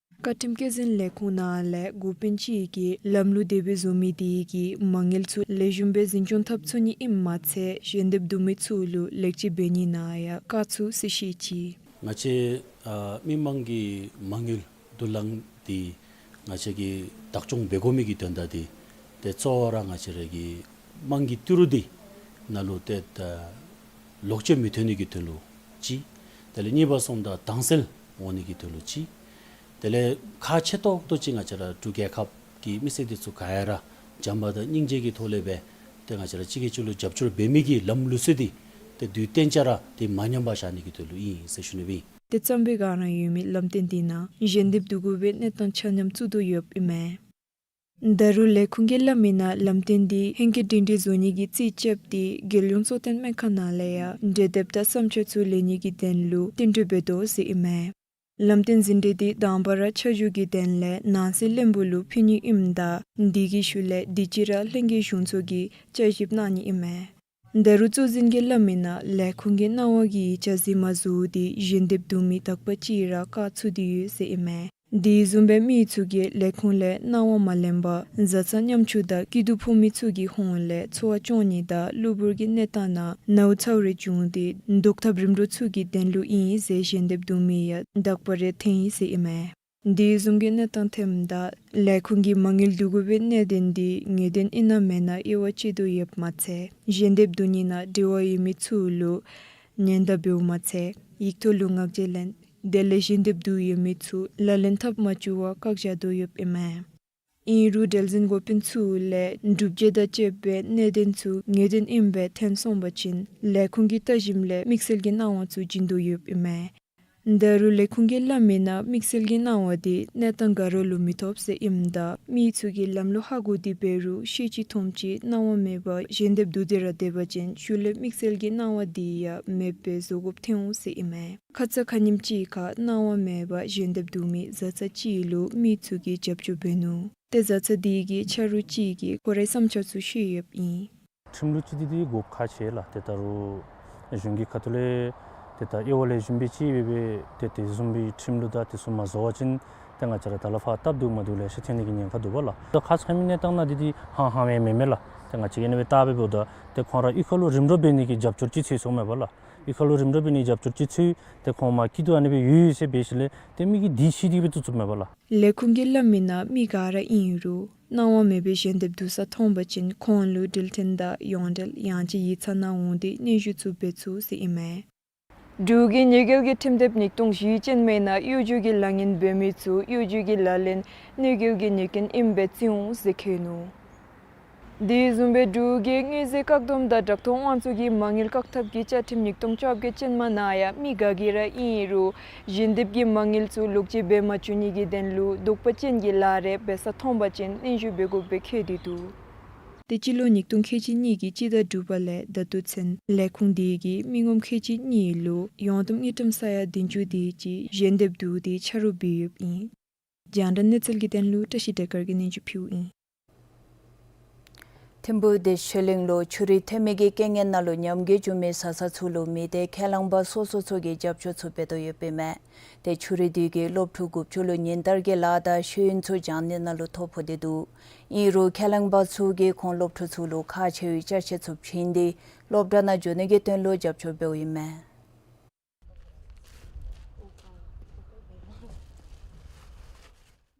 བཀའ་ཁྲིམས་བཀོད་འཛིན་ལས་ཁུངས་ནང་ལས་འགོ་དཔོན་ཅིག་གིས་ལམ་ལུགས་དེ་སྦེ་བཟོ་མི་དེ་གིས་མ་དངུལ་ཚུ་ལེགས་ཤོམ་སྦེ་འཛིན་སྐྱོང་འཐབ་ཚུགས་ནི་ཨིནམ་མ་ཚད་ཞལ་འདེབས་བསྡུ་མི་ཚུ་ལུ་ལེགས་བཅོས་འབད་ནི་ནང་ཡང་དཀའ་ཚུགས་ཟེར་བཤད་ཅི། ང་བཅས་ཨ་མི་མང་གི་མ་དངུལ་བསྡུ་ལེན་དེ་ ང་བཅས་ཀྱིས་བདག་སྐྱོང་འབད་དགོ་མི་གི་དོན་དག་འདི་ཏེ་གཙོ་བོ་ར་ང་བཅས་ར་གི་དམངས་ཀྱི་ཏི་རུ་འདི་ནང་ལུ་ཏེ་ད་ལོག་སྤྱོད་མི་ཐོན་ནི་གི་དོན་ལུ་གཅིག། དེ་ལས་གཉིས་པ་སོངམ་ད་དྭངས་གསལ་འོང་ནི་གི་དོན་ལུ་གཅིག། དེ་ལས་ཁག་ཆེ་ཏོག་ཏོ་ཅིག་ང་བཅས་ར་འབྲུག་རྒྱལ་ཁབ་ཀྱི་མི་སེར་འདི་ཚུ་ག་ཡ་ར་བྱམས་པ་དང་སྙིང་རྗེ་གི་ཐོག་ལས་སྦེ་ཏེ་ང་བཅས་ར་གཅིག་གིས་གཅིག་ལུ་རྒྱབ་སྐྱོར་འབད་མི་གི་ལམ་ལུགས་སྲོལ་འདི་ཏེ་དུས་གཏན་འཇགས་ར་ཏེ་མ་ཉམས་པར་བཞག་ནི་གི་དོན་ལུ་ཨིན་ཟེར་ཞུ་ནི་སྦེ་ཨིན། ཏེ་གཙང་པའི་སྒང་ར་ཡོད་མི་ལམ་སྟོན་འདི་ནང་གཞན་སྡེབ་བསྡུ་དགོ་པའི་གནས་སྟངས་ཆ་མཉམ་བཙུགས་དོ་ཡོདཔ་ཨིན་མས། ད་རུང་ལས་ཁུངས་ཀྱིས་སླབ་མི་ནང་ལམ་སྟོན་འདི་ཧེང་སྐལ་སྒྲིང་སྒྲི་བཟོ་ནི་གི་རྩིས་རྐྱབ་སྟེ་རྒྱལ་ཡོངས་གཙོ་བསྟེན་སྨན་ཁང་ནང་ལས་ཡང་འབྲས་དེབ་དང་བསམ་འཆར་ཚུ་ལེན་ནི་གི་དོན་ལུ་བསྟུན་གྲོས་འབད་དོ་ཟེར་ཨིན་མས། ལམ་སྟོན་ཟིན་བྲིས་འདི་དང་པ་ར་ཆ་འཇོག་གི་དོན་ལས་ནང་སྲིད་བློན་པོ་ལུ་ཕུལ་ནི་ཨིནམ་ད་དེ་གི་ཤུལ་ལས་དུས་ཅི་ར་ལྷན་རྒྱས་གཞུང་ཚོགས་ཀྱིས་བསྐྱར་ཞིབ་གནང་ནི་ཨིན་མས། ད་རུང་གཙོ་འཛིན་གྱིས་སླབ་མི་ནང་ལས་ཁུངས་ཀྱིས་གནང་བ་གི་ཡིག་ཆ་རྫུན་མ་བཟོ་སྟེ་གཞན་སྡེབ་བསྡུ་མི་དག་པ་ཅིག་ར་བཀག་ཚུགས་ཏེ་ཡོད་ཟེར་ཨིན་མས། དེ་བཟུམ་སྦེ་མི་ཚུ་གིས་ལས་ཁུངས་ལས་གནང་བ་མ་ལེན་པར་བཟའ་ཚང་ཉམ་ཆུང་དང་སྐྱིད་སྡུག་ཕོག་མི་ཚུ་གི་ཧོངས་ལས་འཚོ་བ་སྐྱོང་ནི་དང་གློ་བུར་གྱི་གནས་སྟངས་ནང་ནཝ་ཚཝ་རེ་བྱུང་སྟེ་བཟློག་ཐབས་རིམ་གྲོ་ཚུ་གི་དོན་ལུ་ཨིན་ཟེར་གཞན་སྡེབ་བསྡུ་མི་ཡང་དག་པ་རེ་ཐོན་ཡི་ཟེར་ཨིན་མས། དེ་བཟུམ་གྱི་གནས་སྟངས་ཐོནམ་ད་ལས་ཁུངས་ཀྱིས་མ་དངུལ་བསྡུ་དགོ་པའི་གནད་དོན་འདི་ངེས་བདེན་ཨིན་ན་མེན་ན་དབྱེ་བ་དཔྱད་དོ་ཡོདཔ་མ་ཚད་གཞན་སྡེབ་བསྡུ་ནི་ནང་འབྲེལ་བ་ཡོད་མི་ཚུ་ལུ་ཉེན་བརྡ་འབདཝ་མ་ཚད་ཡིག་ཐོག་ལུ་ངག་བརྗོད་ལེན། དེ་ལས་གཞན་སྡེབ་བསྡུ་ཡོད་མི་ཚུ་ལག་ལེན་འཐབ་མ་བཅུག་པར་བཀག་བཞག་དོ་ཡོདཔ་ཨིན་མས། ཨིན་རུང་འབྲེལ་འཛིན་འགོ་དཔོན་ཚུ་ལས་སྒྲུབ་བྱེད་དང་བཅསཔ་སྦེ་གནད་དོན་ཚུ་ངེས་བདེན་ཨིནམ་སྦེ་ཐོན་སོང་པ་ཅིན་ལས་ཁུངས་ཀྱི་བརྟག་ཞིབ་ལས་དམིགས་བསལ་གྱི་གནང་བ་ཚུ་བྱིན་དོ་ཡོདཔ་ཨིན་མས། ད་རུང་ལས་ཁུངས་ཀྱིས་སླབ་མི་ནང་དམིགས་བསལ་གྱི་གནང་བ་འདི་གནས་སྟངས་ག་ར་ལུ་མི་ཐོབ་ཟེར་ཨིནམ་ད་མི་ཚུ་གིས་ལམ་ལུགས་ཧ་གོ་སྟེ་འབད་རུང་ཤེས་ཅི་མཐོང་ཅི་གནང་བ་མེད་པར་གཞན་སྡེབ་བསྡུ་སྟེ་ར་སྡོད་པ་ཅིན་ཤུལ་ལས་དམིགས་བསལ་གྱི་གནང་བ་འདི་ཡང་མེདཔ་སྦེ་བཟོ་དགོཔ་ཐོན་འོང་ཟེར་ཨིན་མས། ཁ་ཙ་ཁ་ཉིནམ་ཅིག་ཁར་གནང་བ་མེད་པར་གཞན་སྡེབ་བསྡུ་མི་བཟའ་ཚང་ཅིག་ལུ་མི་ཚུ་གིས་རྒྱབ་སྐྱོར་འབད་ནུག། ཏེ་བཟའ་ཚང་དེ་གི་ཆ་རོགས་ཅིག་གིས་ཁོ་རའི་བསམ་འཆར་ཚུ་བཤད་ཡོདཔ་ཨིན། ཁྲིམས་ལུགས་ཅིག་འདི་འདི་དགོཔ་ཁག་ཆེ་ལགས། ཏེ་ད་རུང་གཞུང་གི་ཁ་ཐུག་ལས་ཏེ་ད་དབྱེ་བ་ལེགས་ཤོམ་སྦེ་དཔྱད་སྦེ་ཏེ་དེ་བཟུམ་སྦེ་ཁྲིམས་ལུགས་དང་དེ་ཚུ་མ་བཟོ་བ་ཅིན་ཏེ་ང་བཅས་ར་ད་ལས་ཕར་སྟབས་བདེཝ་མ་བདེཝ་ལེ་ཤ་ཐོན་ནི་གི་ཉེན་ཁ་འདུག་པ་ལགས། ད་ཁ་ཙ་ཁ་ཉིནམ་གནས་སྟངས་ནང་འདི་འདི་ཧང་ཧང་སྦེ་མེན་མས་ལགས། ཏེ་ང་བཅས་ཀྱིས་ཨ་ནི་སྦེ་བལྟ་སྦེ་འབདཝ་ད་ཏེ་ཁོང་ར་གཡུས་ཁ་ལུ་རིམ་གྲོ་འབད་ནི་གི་རྒྱབ་སྐྱོར་ཅིག་འཚོལ་སོངམ་མས་པ་ལགས། གཡུས་ཁ་ལུ་རིམ་གྲོ་འབད་ནི་རྒྱབ་སྐྱོར་ཅིག་འཚོལ་ཏེ་ཁོང་མ་སྐྱིད་སྡུག་ཨ་ནི་སྦེ་ཡོད་ཡོད་ཟེར་འབད་ཞིནམ་ལས་ཏེ་མི་གིས་དེ་ཤེས་ཏེ་སྦེ་བཙུགས་བཙུགསཔ་མས་པ་ལགས། ལས་ཁུངས་ཀྱིས་སླབ་མི་ནང་མི་ག་ར་ཨིན་རུང་གནང་བ་མེད་པའི་གཞན་སྡེབ་བསྡུ་ས་མཐོང་པ་ཅིན་ཁོང་ལུ་འབྲེལ་མཐུད་དང་ཡོངས་འབྲེལ་ཡང་ཅིན་ཡིག་ཚང་ནང་འོང་སྟེ་སྙན་ཞུ་ཚུ་འབད་ཚུགས་ཟེར་ཨིན་མས། འབྲུག་གི་དངུལ་འབྲེལ་གྱི་ཁྲིམས་དེབ་ཉིས་སྟོང་བཞི་ཅན་མའི་ནང་གཡོ་སྒྱུ་གི་ལཱ་ངན་འབད་མི་ཚུ་གཡོ་སྒྱུ་གི་ལག་ལེན་དངུལ་འབྲེལ་གྱི་ཉེས་སྐྱོན་ཨིནམ་སྦེ་བརྩི་འོང་ཟེར་བཀོད་ནུག། དེ་བཟུམ་སྦེ་འབྲུག་གི་དངུལ་རྩིས་བཀག་སྡོམ་དང་བསྒྲགས་གཏོང་དབང་ཚད་ཀྱི་མ་དངུལ་བཀག་ཐབས་ཀྱི་བཅའ་ཁྲིམས་ཉིས་སྟོང་བཅོ་བརྒྱད་ཅན་མ་ནང་ཡང་མི་ག་གིས་ར་ཨིན་རུང་གཞན་སྡེབ་ཀྱི་མ་དངུལ་ཚུ་ལོག་སྤྱོད་འབད་མ་བཅུག་ནི་གི་དོན་ལུ་དོགས་པ་ཅན་གྱི་ལཱ་རེ་འབད་ས་མཐོང་པ་ཅིན་སྙན་ཞུ་འབད་དགོཔ་སྦེ་བཀོད་དེ་འདུག། ཏེ་སྤྱི་ལོ་ཉིས་སྟོང་ཁལ་གཅིག་གཉིས་ཀྱི་སྤྱི་ཟླ་དྲུག་པ་ལས་ད་ལྟོ་ཚུན་ལས་ཁུངས་དེ་གིས་མི་ངོམ་ཁལ་གཅིག་གཉིས་ལུ་ཡོངས་བསྡོམས་དངུལ་ཀྲམ་ས་ཡ་བདུན་ཅུ་དེ་ཅིག་གཞན་སྡེབ་བསྡུ་སྟེ་ཆ་རོགས་འབད་ཡོདཔ་ཨིན། རྒྱང་བསྒྲགས་གནས་ཚུལ་གྱི་དོན་ལུ་བཀྲ་ཤིས་སྒྲོལ་དཀར་གྱིས་སྙན་ཞུ་ཕུལཝ་ཨིན། ཐིམ་ཕུག་བདེ་ཆོས་གླིང་ལུ་ཆུ་རུད་ཐོན་མི་གི་རྐྱེན་ངན་ནང་ལུ་ཉམས་རྒུད་བྱུང་མི་བཟའ་ཚང་ཚུ་ལུ་མི་སྡེ་ཁས་བླངས་པ་སོ་སོ་ཚུ་གིས་རྒྱབ་སྐྱོར་ཚུ་འབད་དོ་ཡོདཔ་ཨིན་མས། ཏེ་ཆུ་རུད་དེ་གིས་སློབ་ཕྲུག་དགུ་བཅུ་ལུ་ཉིན་ལྟར་གྱི་ལཱ་དང་ཤེས་ཡོན་ཚུ་སྦྱང་ནི་ནང་ལུ་ཐོ་ཕོག་སྟེ་འདུག། ཨིན་རུང་ཁས་བླངས་པ་ཚུ་གིས་ཁོང་སློབ་ཕྲུག་ཚུ་ལུ་ཁག་ཆེ་བའི་ཅ་ཆས་ཚུ་བྱིན་ཏེ་སློབ་གྲྭ་ནང་འགྱོ་ནི་གི་དོན་ལུ་རྒྱབ་སྐྱོར་འབདཝ་ཨིན་མས།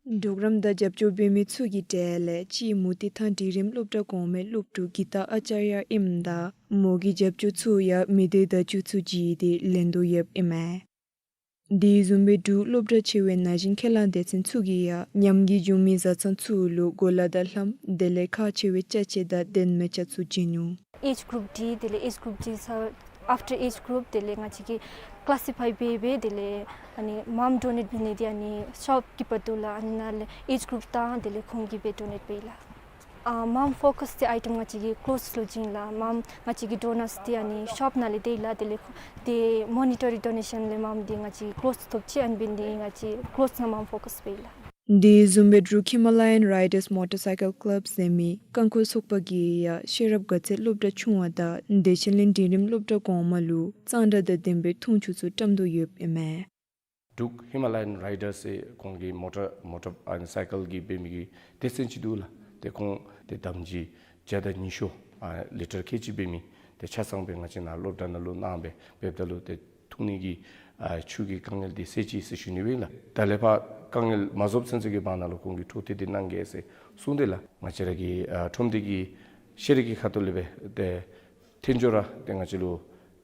གྲོགས་རམ་དང་རྒྱབ་སྐྱོར་འབད་མི་ཚུ་གི་གྲས་ལས་གཅིག་མུ་ཏིག་ཐང་འབྲིང་རིམ་སློབ་གྲྭ་གོང་མའི་སློབ་ཕྲུག་གི་ཏ་ཨ་ཙརྱ་ཨིནམ་ད་མོ་གི་རྒྱབ་སྐྱོར་ཚུ་ཡང་མི་སྡེ་བརྡ་བརྒྱུད་ཚུ་བརྒྱུད་དེ་ལེན་དོ་ཡོདཔ་ཨིན་མས། དེ་བཟུམ་སྦེ་འབྲུག་སློབ་གྲྭ་ཆེ་བའི་ན་གཞོན་ཁས་བླངས་སྡེ་ཚན་ཚུ་གིས་ཡང་ཉམས་རྒུད་བྱུང་མི་བཟའ་ཚང་ཚུ་ལུ་གོ་ལ་དང་ལྷམ་དེ་ལས་ཁག་ཆེ་བའི་ཅ་ཆས་དང་གདན་མལ་ཆ་ཚུ་བྱིན་ནུག། ཨེཇ་གུ་རུབ་འདི་དེ་ལས་ཨེཇ་གུ་རུབ་འདི་ཚུ་ཨཕ་ཊར་ཨེཇ་གུ་རུབ་དེ་ལས་ང་བཅས་ཀྱིས་ཀི་ལཱ་སི་ཕའི་འབད་འབད་དེ་ལས་ཨ་ནི་མམ་ཌོ་ནེཊ་འབད་ནི་འདི་ཨ་ནི་ཤོབ་ཀིཔར་འདུག་ལགས། ཨ་ནི་ནང་ལས་ཨེཇ་གུ་རུབ་དང་དེ་ལས་ཁོང་གིས་སྦེ་ཌོ་ནེཊ་འབདཝ་ལགས། ཨ་མམ་ཕོ་ཀཱས་ཏེ་ཨའི་ཊེམ་ང་བཅས་ཀྱིས་ཀློཐས་ལུ་བྱིན་ལགས། མམ་ང་བཅས་ཀྱི་ཌོ་ནརས་འདི་ཨ་ནི་ཤོབ་ནང་ལས་སྡོད་ལགས། དེ་ལས་ཏེ་མོ་ནི་ཊ་རི་ཌོ་ནེ་ཤཱན་ལས་མམ་འདི་ང་བཅས་ཀློཐས་ཐོབ་ཅི། ཨ་ནི་འབད་ནི་འདི་ང་བཅས་ཀློཐས་ནང་མམ་ཕོ་ཀཱས་འབདཝ་ལགས། དེ་བཟུམ་སྦེ་འབྲུག་ཧི་མ་ལ་ཡཱན་རའི་ཌརས་མོ་ཊར་སའི་ཀལ་ཀླབ་ཟེར་མི་རྐང་འཁོར་ཚོགས་པ་གིས་ཡང་ཤེས་རབ་དགའ་ཚལ་སློབ་གྲྭ་ཆུང་བ་དང་བདེ་ཆེན་གླིང་འབྲིང་རིམ་སློབ་གྲྭ་གོང་མ་ལུ་གཙང་སྦྲ་དང་ལྡན་པའི་འཐུང་ཆུ་ཚུ་བཀྲམ་དོ་ཡོདཔ་ཨིན་མས། འབྲུག་ཧི་མ་ལ་ཡཱན་རའི་ཌརས་ཟེར་ཁོང་གི་མོ་ཊར་མོ་ཊར་ཨ་ནི་སའི་ཀལ་གྱི་འབད་མི་གི་སྡེ་ཚན་ཅིག་འདུག་ལགས། ཏེ་ཁོང་ཏེ་དམ་སྦྱིས་བརྒྱ་དང་ཉི་ཤུ་ཨ་ལི་ཊར་ཁལ་གཅིག་འབད་མི་ཏེ་ཆ་ཚང་སྦེ་ང་བཅས་ནཱ་སློབ་གྲྭ་ནང་ལུ་གནང་སྦེ་འབདཝ་ད་ལུ་ཏེ་འཐུང་ནི་གི་ ཨ་ཆུ་གི་དཀའ་ངལ་འདི་སེལ་ཅི་ཟེར་ཞུ་ནི་སྦེ་ཨིན་ལགས། ད་ལས་ཕར་དཀའ་ངལ་མ་རྫོགས་ཚུན་ཚོད་ཀྱི་བར་ན་ལུ་ཁོང་གིས་འཕྲོ་མཐུད་དེ་གནང་གེ་ཟེར་གསུངས་ཏེ་ལགས། ང་བཅས་ར་གི་ཨ་ཁྲོམ་སྡེ་གི་ཤེས་རིག་གི་ཁ་ཐུག་ལས་སྦེ་ཏེ་ཐེངས་མཇུག་ར་ཏེ་ང་བཅས་ལུ་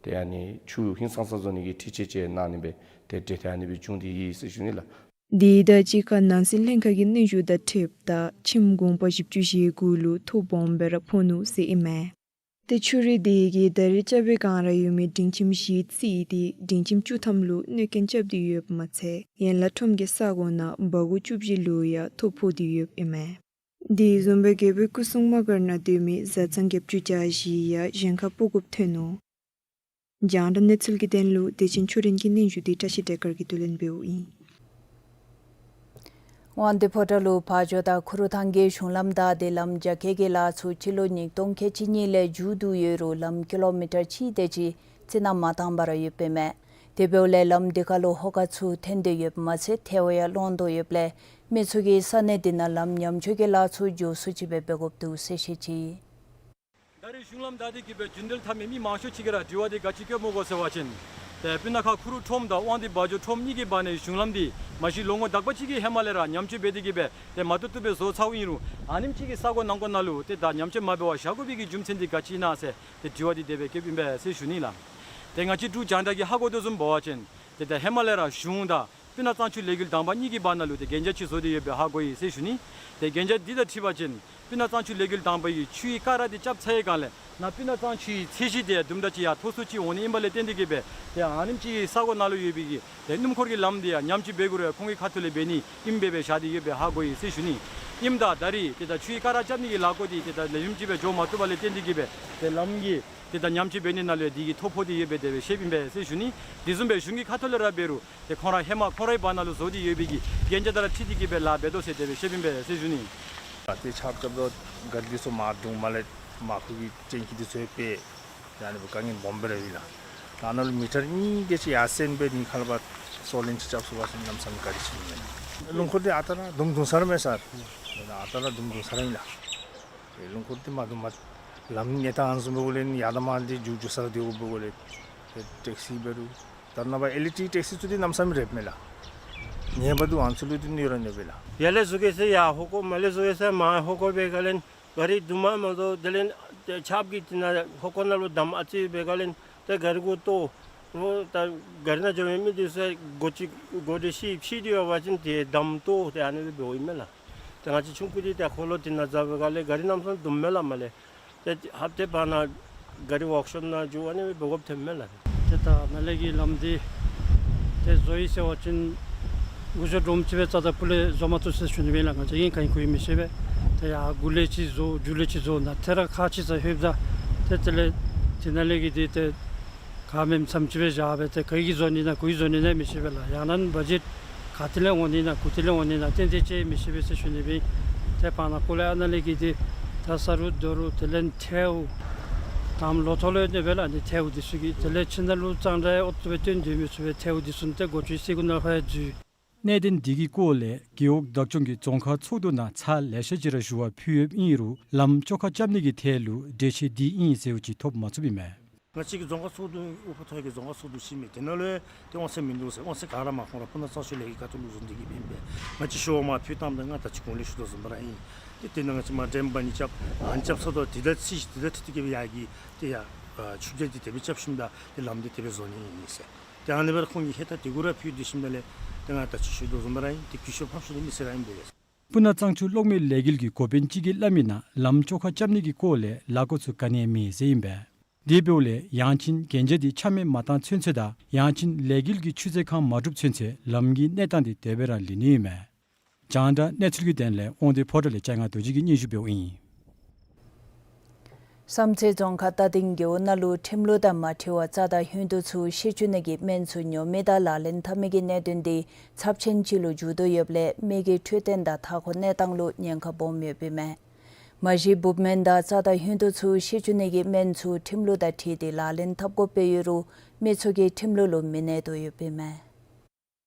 ཏེ་ཨ་ནི་ཆུ་ཧིང་སངས་ས་བཟོ་ནི་གི་འཕྲུལ་ཆས་ཅིག་གནང་ནི་སྦེ་ཏེ་འབྲེལ་ཏེ་ཨ་ནི་སྦེ་བྱུང་སྟེ་ཡོད་ཟེར་ཞུ་ནི་ལགས། དེ་དང་གཅིག་ཁར་ནང་སྲིད་ལྷན་ཁག་གི་སྙན་ཞུ་དང་འཁྲིལཝ་ད་ཁྱིམ་གུང་པ་བཞི་བཅུ་ཞེ་དགུ་ལུ་ཐོ་སྦོམ་སྦེ་ར་ཕོག་ནུག་ཟེར་ཨིན་མས། ཏེ་ཆུ་རུད་དེ་གིས་ད་རིས་རྐྱབ་པའི་སྒང་ར་ཡོད་མི་སྒྲིང་ཁྱིམ་བཞི་བརྩིས་ཏེ་སྒྲིང་ཁྱིམ་བཅུ་ཐམ་ལུ་གནོད་སྐྱོན་རྐྱབ་སྟེ་ཡོདཔ་མ་ཚད་ཡན་ལག་ཁྲོམ་གྱི་ས་གོ་ནང་འབག་གུ་བཅུ་བཞི་ལུ་ཡང་ཐོ་ཕོག་སྟེ་ཡོདཔ་ཨིན་མས། དེ་བཟུམ་སྦེ་རྒྱལ་པོའི་སྐུ་སྲུང་དམག་སྒར་ནང་སྡོད་མི་བཟའ་ཚང་བརྒྱད་ཅུ་གྱ་བཞི་ཡང་གཞན་ཁར་སྤོ་དགོཔ་ཐོན་ནུག། རྒྱང་བསྒྲགས་གནས་ཚུལ་གྱི་དོན་ལུ་བདེ་ཆེན་ཆོས་སྒྲོན་གྱི་སྙན་ཞུ་འདི་བཀྲ་ཤིས་བདེ་དཀར་གྱིས་བསྡུ་ལེན་འབདཝ་ཨིན། དབང་འདུས་ཕོ་བྲང་ལུ་བ་འཇོ་དང་ཁུ་རུ་ཐང་གི་གཞུང་ལམ་བདའ་སྟེ་ལམ་རྒྱ་བསྐྱེད་ཀྱི་ལཱ་ཚུ་སྤྱི་ལོ་ཉིས་སྟོང་ཁལ་གཅིག་གཉིས་ལས་མཇུག་བསྡུ་ཡོད་རུང་ལམ་ཀི་ལོ་མི་ཊར་གཅིག་དེ་ཅིག་རྩི་ནག་མ་བཏང་བར་ཡོདཔ་ཨིན་མས། དེ་འབདཝ་ལས་ལམ་དེ་ཁ་ལུ་ཧོ་ཀ་ཚུ་འཐོན་ཏེ་ཡོདཔ་མ་ཚད་ཐལཝ་ཡང་སློང་དོ་ཡོདཔ་ལས་མི་ཚུ་གིས་ས་གནས་དེ་ནང་ལམ་ཉམས་བཅོས་ཀྱི་ལཱ་ཚུ་མགྱོགས་སུ་ཅིག་སྦེ་འབད་དགོཔ་འདུག་ཟེར་བཤད་ཅི། ད་རིས་གཞུང་ལམ་བདའ་སྟེ་གི་སྦེ་རྒྱུན་དུ་ལུ་འཐབ་མི་མི་མང་ཤོས་ཅིག་གིས་ར་དྲི་བ་འདི་ག་ཅི་བཀོདཔ་སྨོ་གོ་ཟེར་བ་ཅིན་ཏེ་སྤུ་ན་ཁ་ཁུ་རུ་ཁྲོམ་དང་དབང་འདུས་བ་འཇོ་ཁྲོམ་གཉིས་ཀྱི་བར་ནའི་གཞུང་ལམ་འདི་མ་གཞི་ལོ་ངོ་དག་པ་ཅིག་གི་ཧེ་མ་ལས་ར་ཉམས་བཅོས་འབད་དེ་གི་སྦེ་ཏེ་མ་བཏུབ་བཏུབ་སྦེ་བཟོ་ཚརཝ་ཨིན་རུང་ཨ་ནེམ་ཅིག་གི་ས་གོ་ནང་འཁོད་ནང་ལུ་ཏེ་ད་ཉམས་བཅོས་མ་འབད་བར་བཞག་དགོ་པའི་གི་རྒྱུ་མཚན་འདི་ག་ཅི་ཨིན་ན་ཟེར་ཏེ་དྲི་བ་འདི་དེ་སྦེ་བཀོདཔ་ཨིན་པས་ཟེར་ཞུ་ནི་ལགས། ཏེ་ང་བཅས་འབྲུག་རྒྱང་བསྒྲགས་ཀྱིས་ཧ་གོ་དོ་བཟུམ་འབད་བ་ཅིན་ཏེ་ད་ཧེ་མ་ལས་ར་གཞུང་དང་སྤུ་ན་གཙང་ཆུ་ལས་འགུལ་དང་པ་གཉིས་ཀྱི་བར་ན་ལུ་ཏེ་གན་རྒྱ་ཅིག་བཟོ་སྟེ་ཡོད་པའི་ཧ་གོ་ཡི་ཟེར་ཞུ་ནི། ཏེ་གན་རྒྱ་འདི་དང་འཁྲིལ་བ་ཅིན་སྤུ་ན་གཙང་ཆུ་ལས་འགུལ་དང་པ་གིས་ཆུའི་ཀ་ར་འདི་རྐྱབ་ཚར་བའི་སྒང་ལས་ནཱ་སྤུ་ན་གཙང་ཆུའི་ཚད་གཞི་དེ་དུམ་གྲ་ཅིག་ཡར་མཐོ་སུ་ཅིག་འོང་ནི་ཨིན་པ་ལས་བརྟེན་ཏེ་གི་སྦེ་ཏེ་ཨ་ནེམ་ཅིག་གི་ས་གོ་ནང་ལུ་ཡོད་པའི་གི་ཏེ་སྣུམ་འཁོར་གྱི་ལམ་འདི་ཡང་ཉམས་བཅོས་འབད་དགོ་རུང་ཁོང་གི་ཁ་ཐུག་ལས་འབད་ནི་ཨིནམ་སྦེ་སྦེ་བཞག་སྟེ་ཡོད་པའི་ཧ་གོ་ཡི་ཟེར་ཞུ་ནི། ཨིནམ་ད་ད་རིས་ཏེ་ད་ཆུའི་ཀ་ར་རྐྱབ་ནི་གི་ལཱ་འགོ་འདི་ཏེ་ད་ལེགས་ཤོམ་ཅིག་སྦེ་འགྱོ་མ་བཏུབ་པ་ལས་བརྟེན་ཏེ་གི་སྦེ་ཏེ་ལམ་གྱི་ཏེ་ད་ཉམས་བཅོས་འབད་ནི་ནང་ལུ་འདི་གིས་ཐོ་ཕོག་སྟེ་ཡོད་པའི་དེ་སྦེ་བཤདཔ་ཨིན་པས་ཟེར་ཞུ་ནི། དེ་བཟུམ་སྦེ་གཞུང་གི་ཁ་ཐུག་ལས་ར་འབད་རུང་ཏེ་ཁོང་ར་ཧེ་མ་ཁོང་རའི་བར་ན་ལུ་བཟོ་སྟེ་ཡོད་པའི་གི་གན་རྒྱ་དང་ར་འཁྲིལ་ཏེ་གི་སྦེ་ལཱ་འབད་དོ་ཟེར་དེ་སྦེ་བཤདཔ་ཨིན་པས་ཟེར་ཞུ་ནི། ད་ཏེ་ཆརཔ་རྐྱབ་ད་ག་རི་འདི་ཚུ་མར་བརྡུང་མ་ལས་མར་ཁུ་གི་ཊེང་ཀི་འདི་ཚུ་ཡང་སྦེ་ད་ཨ་ནི་སྦེ་དཀའ་ངལ་སྦོམ་སྦེ་ར་ཡོད་ལགས། ད་ནཱ་ལུ་མི་ཊར་གཉིས་དེ་ཅིག་ཡར་སེང་སྦེ་ནི་ཁ་ལས་ཕར་སོ་ལེན་ཅིག་རྐྱབ་ཚུགས་པ་ཅིན་གནམ་མེད་ས་མེད་བཀའ་དྲིན་ཆེ་ནི་མས། རླུང་འཁོར་འདི་ཨ་རྟག་ར་རྡུང་རྡུང་ས་ར་མས་སར། ཨ་རྟག་ར་རྡུང་རྡུང་ས་ར་ཨིན་ལགས། ཨེ་རླུང་འཁོར་འདི་མ་བརྡུངམ་ལམ་ཉེ་ད་ཨ་ནི་བཟུམ་འབད་དགོཔ་ལས་ཡར་དང་མར་འདི་རྒྱུག་རྒྱུག་ས་ར་སྡོད་དགོཔ་འབད་དགོཔ་ལས་ཨེ་ཊེག་སི་འབད་རུང་ད་ནཱ་ཕར་ཨེལ་ཊི་ཊེག་སི་ཚུ་འདི་གནམ་མེད་ས་མེད་རེདཔ་མས་ལགས། ཉེ་བ་འདུག་ཨ་ནི་ཚུ་ལུ་འདི་གནོད་ར་གནོད་པས་ལགས། ཡར་ལས་བཟོ་གེ་ཟེར་ཡར་ཧོ་ཀོ་མར་ལས་བཟོ་གེ་ཟེར་མར་ཧོ་ཀོ་འབད་ག་ལས་ག་རི་རྡུང་མ་མ་བཟོ། དེ་ལས་ཆརཔ་གིས་དེ་ནང་ཧོ་ཀོ་ནང་ལུ་འདམ་ཨ་ཙི་འབད་ག་ལས་ཏེ་ག་རི་གུ་གཏོར། ཨོ་ད་ག་རི་ནང་འགྱོ་མི་མི་འདི་ཚུ་མགུ་ཅིག་མགུ་འདི་ཤི་ཤི་སྟེ་ཡོད་པ་ཅིན་ཏེ་འདམ་གཏོར་ཏེ་ཨ་ནི་སྦེ་འབདཝ་ཨིན་མས་ལགས། ཏེ་ང་བཅས་ཆུང་ཀུ་འདི་ཏེ་འཁོར་ལོ་འདི་ནང་འཛེགས་པའི་སྒང་ལས་ག་རི་གནམ་མེད་ས་མེད་རྡུངམ་མས་ལགས། མར་ལས་ཏེ་ཧབ་ཏེ་བར་ན་ག་རི་ཝརཀ་ཤོབ་ནང་འགྱོ་ཨ་ནི་སྦེ་འབད་དགོཔ་ཐོནམ་མས་ལགས། ཏེ་ད་ནཱ་ལས་ཀྱི་ལམ་འདི་ཏེ་བཟོ་ཡི་ཟེར་བ་ཅིན་འགོ་བཟོ་སྒྲོམ་ཅིག་སྦེ་རྩ་དང་སྤུ་ལས་བཟོ་མ་བཏུབ་ཟེར་ཞུ་ནི་སྦེ་ལགས། ང་བཅས་ཨིན་ག་ཨིན་ཁུངས་ཨིན་མི་ཤེས་པས། ཏེ་ཡར་མགུ་ལས་ཅིག་བཟོ་མཇུག་ལས་ཅིག་བཟོ་ནཱ་ཏེ་ར་ཁག་ཅིག་ཟེར་ལྷོདཔ་ད་ཏེ་དེ་ལས་དེ་ནཱ་ལས་ཀྱི་འདི་ཏེ་ག་མེན་མཚམས་ཅིག་སྦེ་བཞག་སྦེ་ཏེ་ག་གིས་བཟོ་ནི་ན་གུ་གིས་བཟོ་ནི་ན་མི་ཤེས་པས་ལགས། ཡང་ན་བ་ཇེཊ་ག་ཏེ་ལས་འོང་ནི་ན་གུ་ཏེ་ལས་འོང་ནི་ན་ཏན་ཏན་ཅིག་མི་ཤེས་པས་ཟེར་ཞུ་ནི་སྦེ། ཏེ་བར་ན་ཀོ་ལས་ཨ་ནཱ་ལས་ཀྱི་འདི་ད་ས་རུད་རྡོ་རུད་དེ་ལས་ཐལཝ་དང་ལོ་ཐོག་ལུ་ཡང་གནོད་པས་ལགས། ཨ་ནི་ཐལཝ་འདི་ཚུ་གིས་དེ་ལས་ཕྱི་ནང་ལུ་གཙང་སྦྲ་ཡང་ཨོ་ཏོ་སྦེ་སྟོན་སྡོད་མི་ཚུགས་པས། ཐལཝ་འདི་ཚུ་ཏེ་འགོ་བཙུགས་སའི་གུ་ནང་ཕར་ཡང་འཛུལ། གནད་དོན་འདི་གི་སྐོར་ལས་རྒེད་འོག་བདག་སྐྱོང་གིས་རྫོང་ཁག་ཚོགས་འདུ་ནང་ཚར་ལེ་ཤ་ཅིག་ར་ཞུ་བ་ཕུལ་ཡོདཔ་ཨིན་རུང་ལམ་བཅོ་ཁ་རྐྱབ་ནི་གི་ཐད་ལུ་འགྲེལ་བཤད་འདི་ཨིན་ཟེརཝ་ཅིག་ཐོབ་མ་ཚུགསཔ་ཨིན་མས། ང་བཅས་ཀྱི་རྫོང་ཁག་ཚོགས་འདུ་ཨུ་ཕུ་ཐོག་གི་རྫོང་ཁག་ཚོགས་འདུ་ཅིག་མས། དེ་ནང་ལུ་ཏེ་དབང་ཚད་མིན་འདུག་ཟེར། དབང་ཚད་ག་ར་མར་ཁོང་ར་སྤུ་ན་གཙང་ཆུ་ལས་འགུལ་ཁ་ཐུག་ལུ་བཟོ་སྟེ་གི་ཨིན་པས། ང་བཅས་ཞུ་བ་མར་ཕུལ་བཏངམ་ད་ང་ད་ཅི་གོང་ལས་ཞུ་དོ་བཟུམ་སྦེ་ར་ཨིན། ཏེ་དེ་ནང་ང་བཅས་མར་ཌེམ་འབག་ནི་རྐྱབ་ཨ་ནི་རྐྱབ་ཚར་དོ། དེ་དང་ཚད་གཞི་དེ་དང་འཁྲིལ་ཏེ་གི་སྦེ་ཡར་གྱི་ཏེ་ཡར་ཨ་ཆུ་རྐྱལ་འདི་དེ་སྦེ་རྐྱབ་ཞིནམ་ད་ཏེ་ལམ་འདི་དེ་སྦེ་བཟོ་ནི་ཨིན་ཟེར། ཏེ་ཨ་ནི་སྦེ་ར་ཁོང་གིས་ཧེ་ད་དེ་གུ་ར་ཕུལ་སྡོད་ཞིནམ་ད་ལས་ཏེ་ང་ད་ཅི་ཞུ་དོ་བཟུམ་སྦེ་ར་ཨིན། ཏེ་གུས་ཞབས་ཕམ་ཞུ་ནི་མི་སེར་ར་ཨིན་པས། སྤུ་ན་གཙང་ཆུ་གློག་མེ་ལས་འགུལ་གྱི་འགོ་དཔོན་ཅིག་གིས་སླབ་མིའི་ནང་ལམ་བཅོ་ཁ་རྐྱབ་ནི་གི་སྐོར་ལས་ལཱ་འགོ་ཚུ་ག་ནི་ཡང་མེད་ཟེར་ཨིན་པས། དེ་འབདཝ་ལས་ཡང་ཅིན་གན་རྒྱ་འདི་ཆ་མེད་མ་བཏང་ཚུན་ཚོད་དང་ཡང་ཅིན་ལས་འགུལ་གྱི་ཆུ་ཚོད་ཁང་མ་གྲུབ་ཚུན་ཚོད་ལམ་གྱི་གནས་སྟངས་འདི་དེ་སྦེ་ར་ལུས་ནི་ཨིན་མས། རྒྱང་བསྒྲགས་གནས་ཚུལ་གྱི་དོན་ལས་དབང་འདུས་ཕོ་བྲང་ལས་ལྕང་ང་རྡོ་རྗེ་གིས་སྙན་ཞུ་འབདཝ་ཨིན། བསམ་རྩེ་རྫོང་ཁག་རྟ་སྡིང་རྒེད་འོག་ནང་ལུ་ཁྲིམས་ལུགས་དང་མ་འཁྲིལ་བར་རྩྭ་དང་ཧོད་དུམ་ཚུ་བཤལ་བཅུག་ནི་གི་སྨན་ཚུ་ཉོ་མི་དང་ལག་ལེན་འཐབ་མི་གི་གནད་དོན་འདི་ཚབས་ཆེན་ཅིག་ལུ་འགྱུར་དོ་ཡོདཔ་ལས་མི་གི་འཕྲོད་བསྟེན་དང་མཐའ་འཁོར་གནས་སྟངས་ལུ་ཉེན་ཁ་སྦོམ་ཡོདཔ་ཨིན་མས། མ་གཞི་འབུཔ་སྨན་དང་རྩྭ་དང་ཧོད་དུམ་ཚུ་བཤལ་བཅུག་ནི་གི་སྨན་ཚུ་ཁྲིམས་ལུགས་དང་འཁྲིལ་ཏེ་ལག་ལེན་འཐབ་དགོཔ་སྦེ་ཡོད་རུང་མི་ཚུ་གིས་ཁྲིམས་ལུགས་ལུ་མི་གནས་དོ་ཡོདཔ་ཨིན་མས།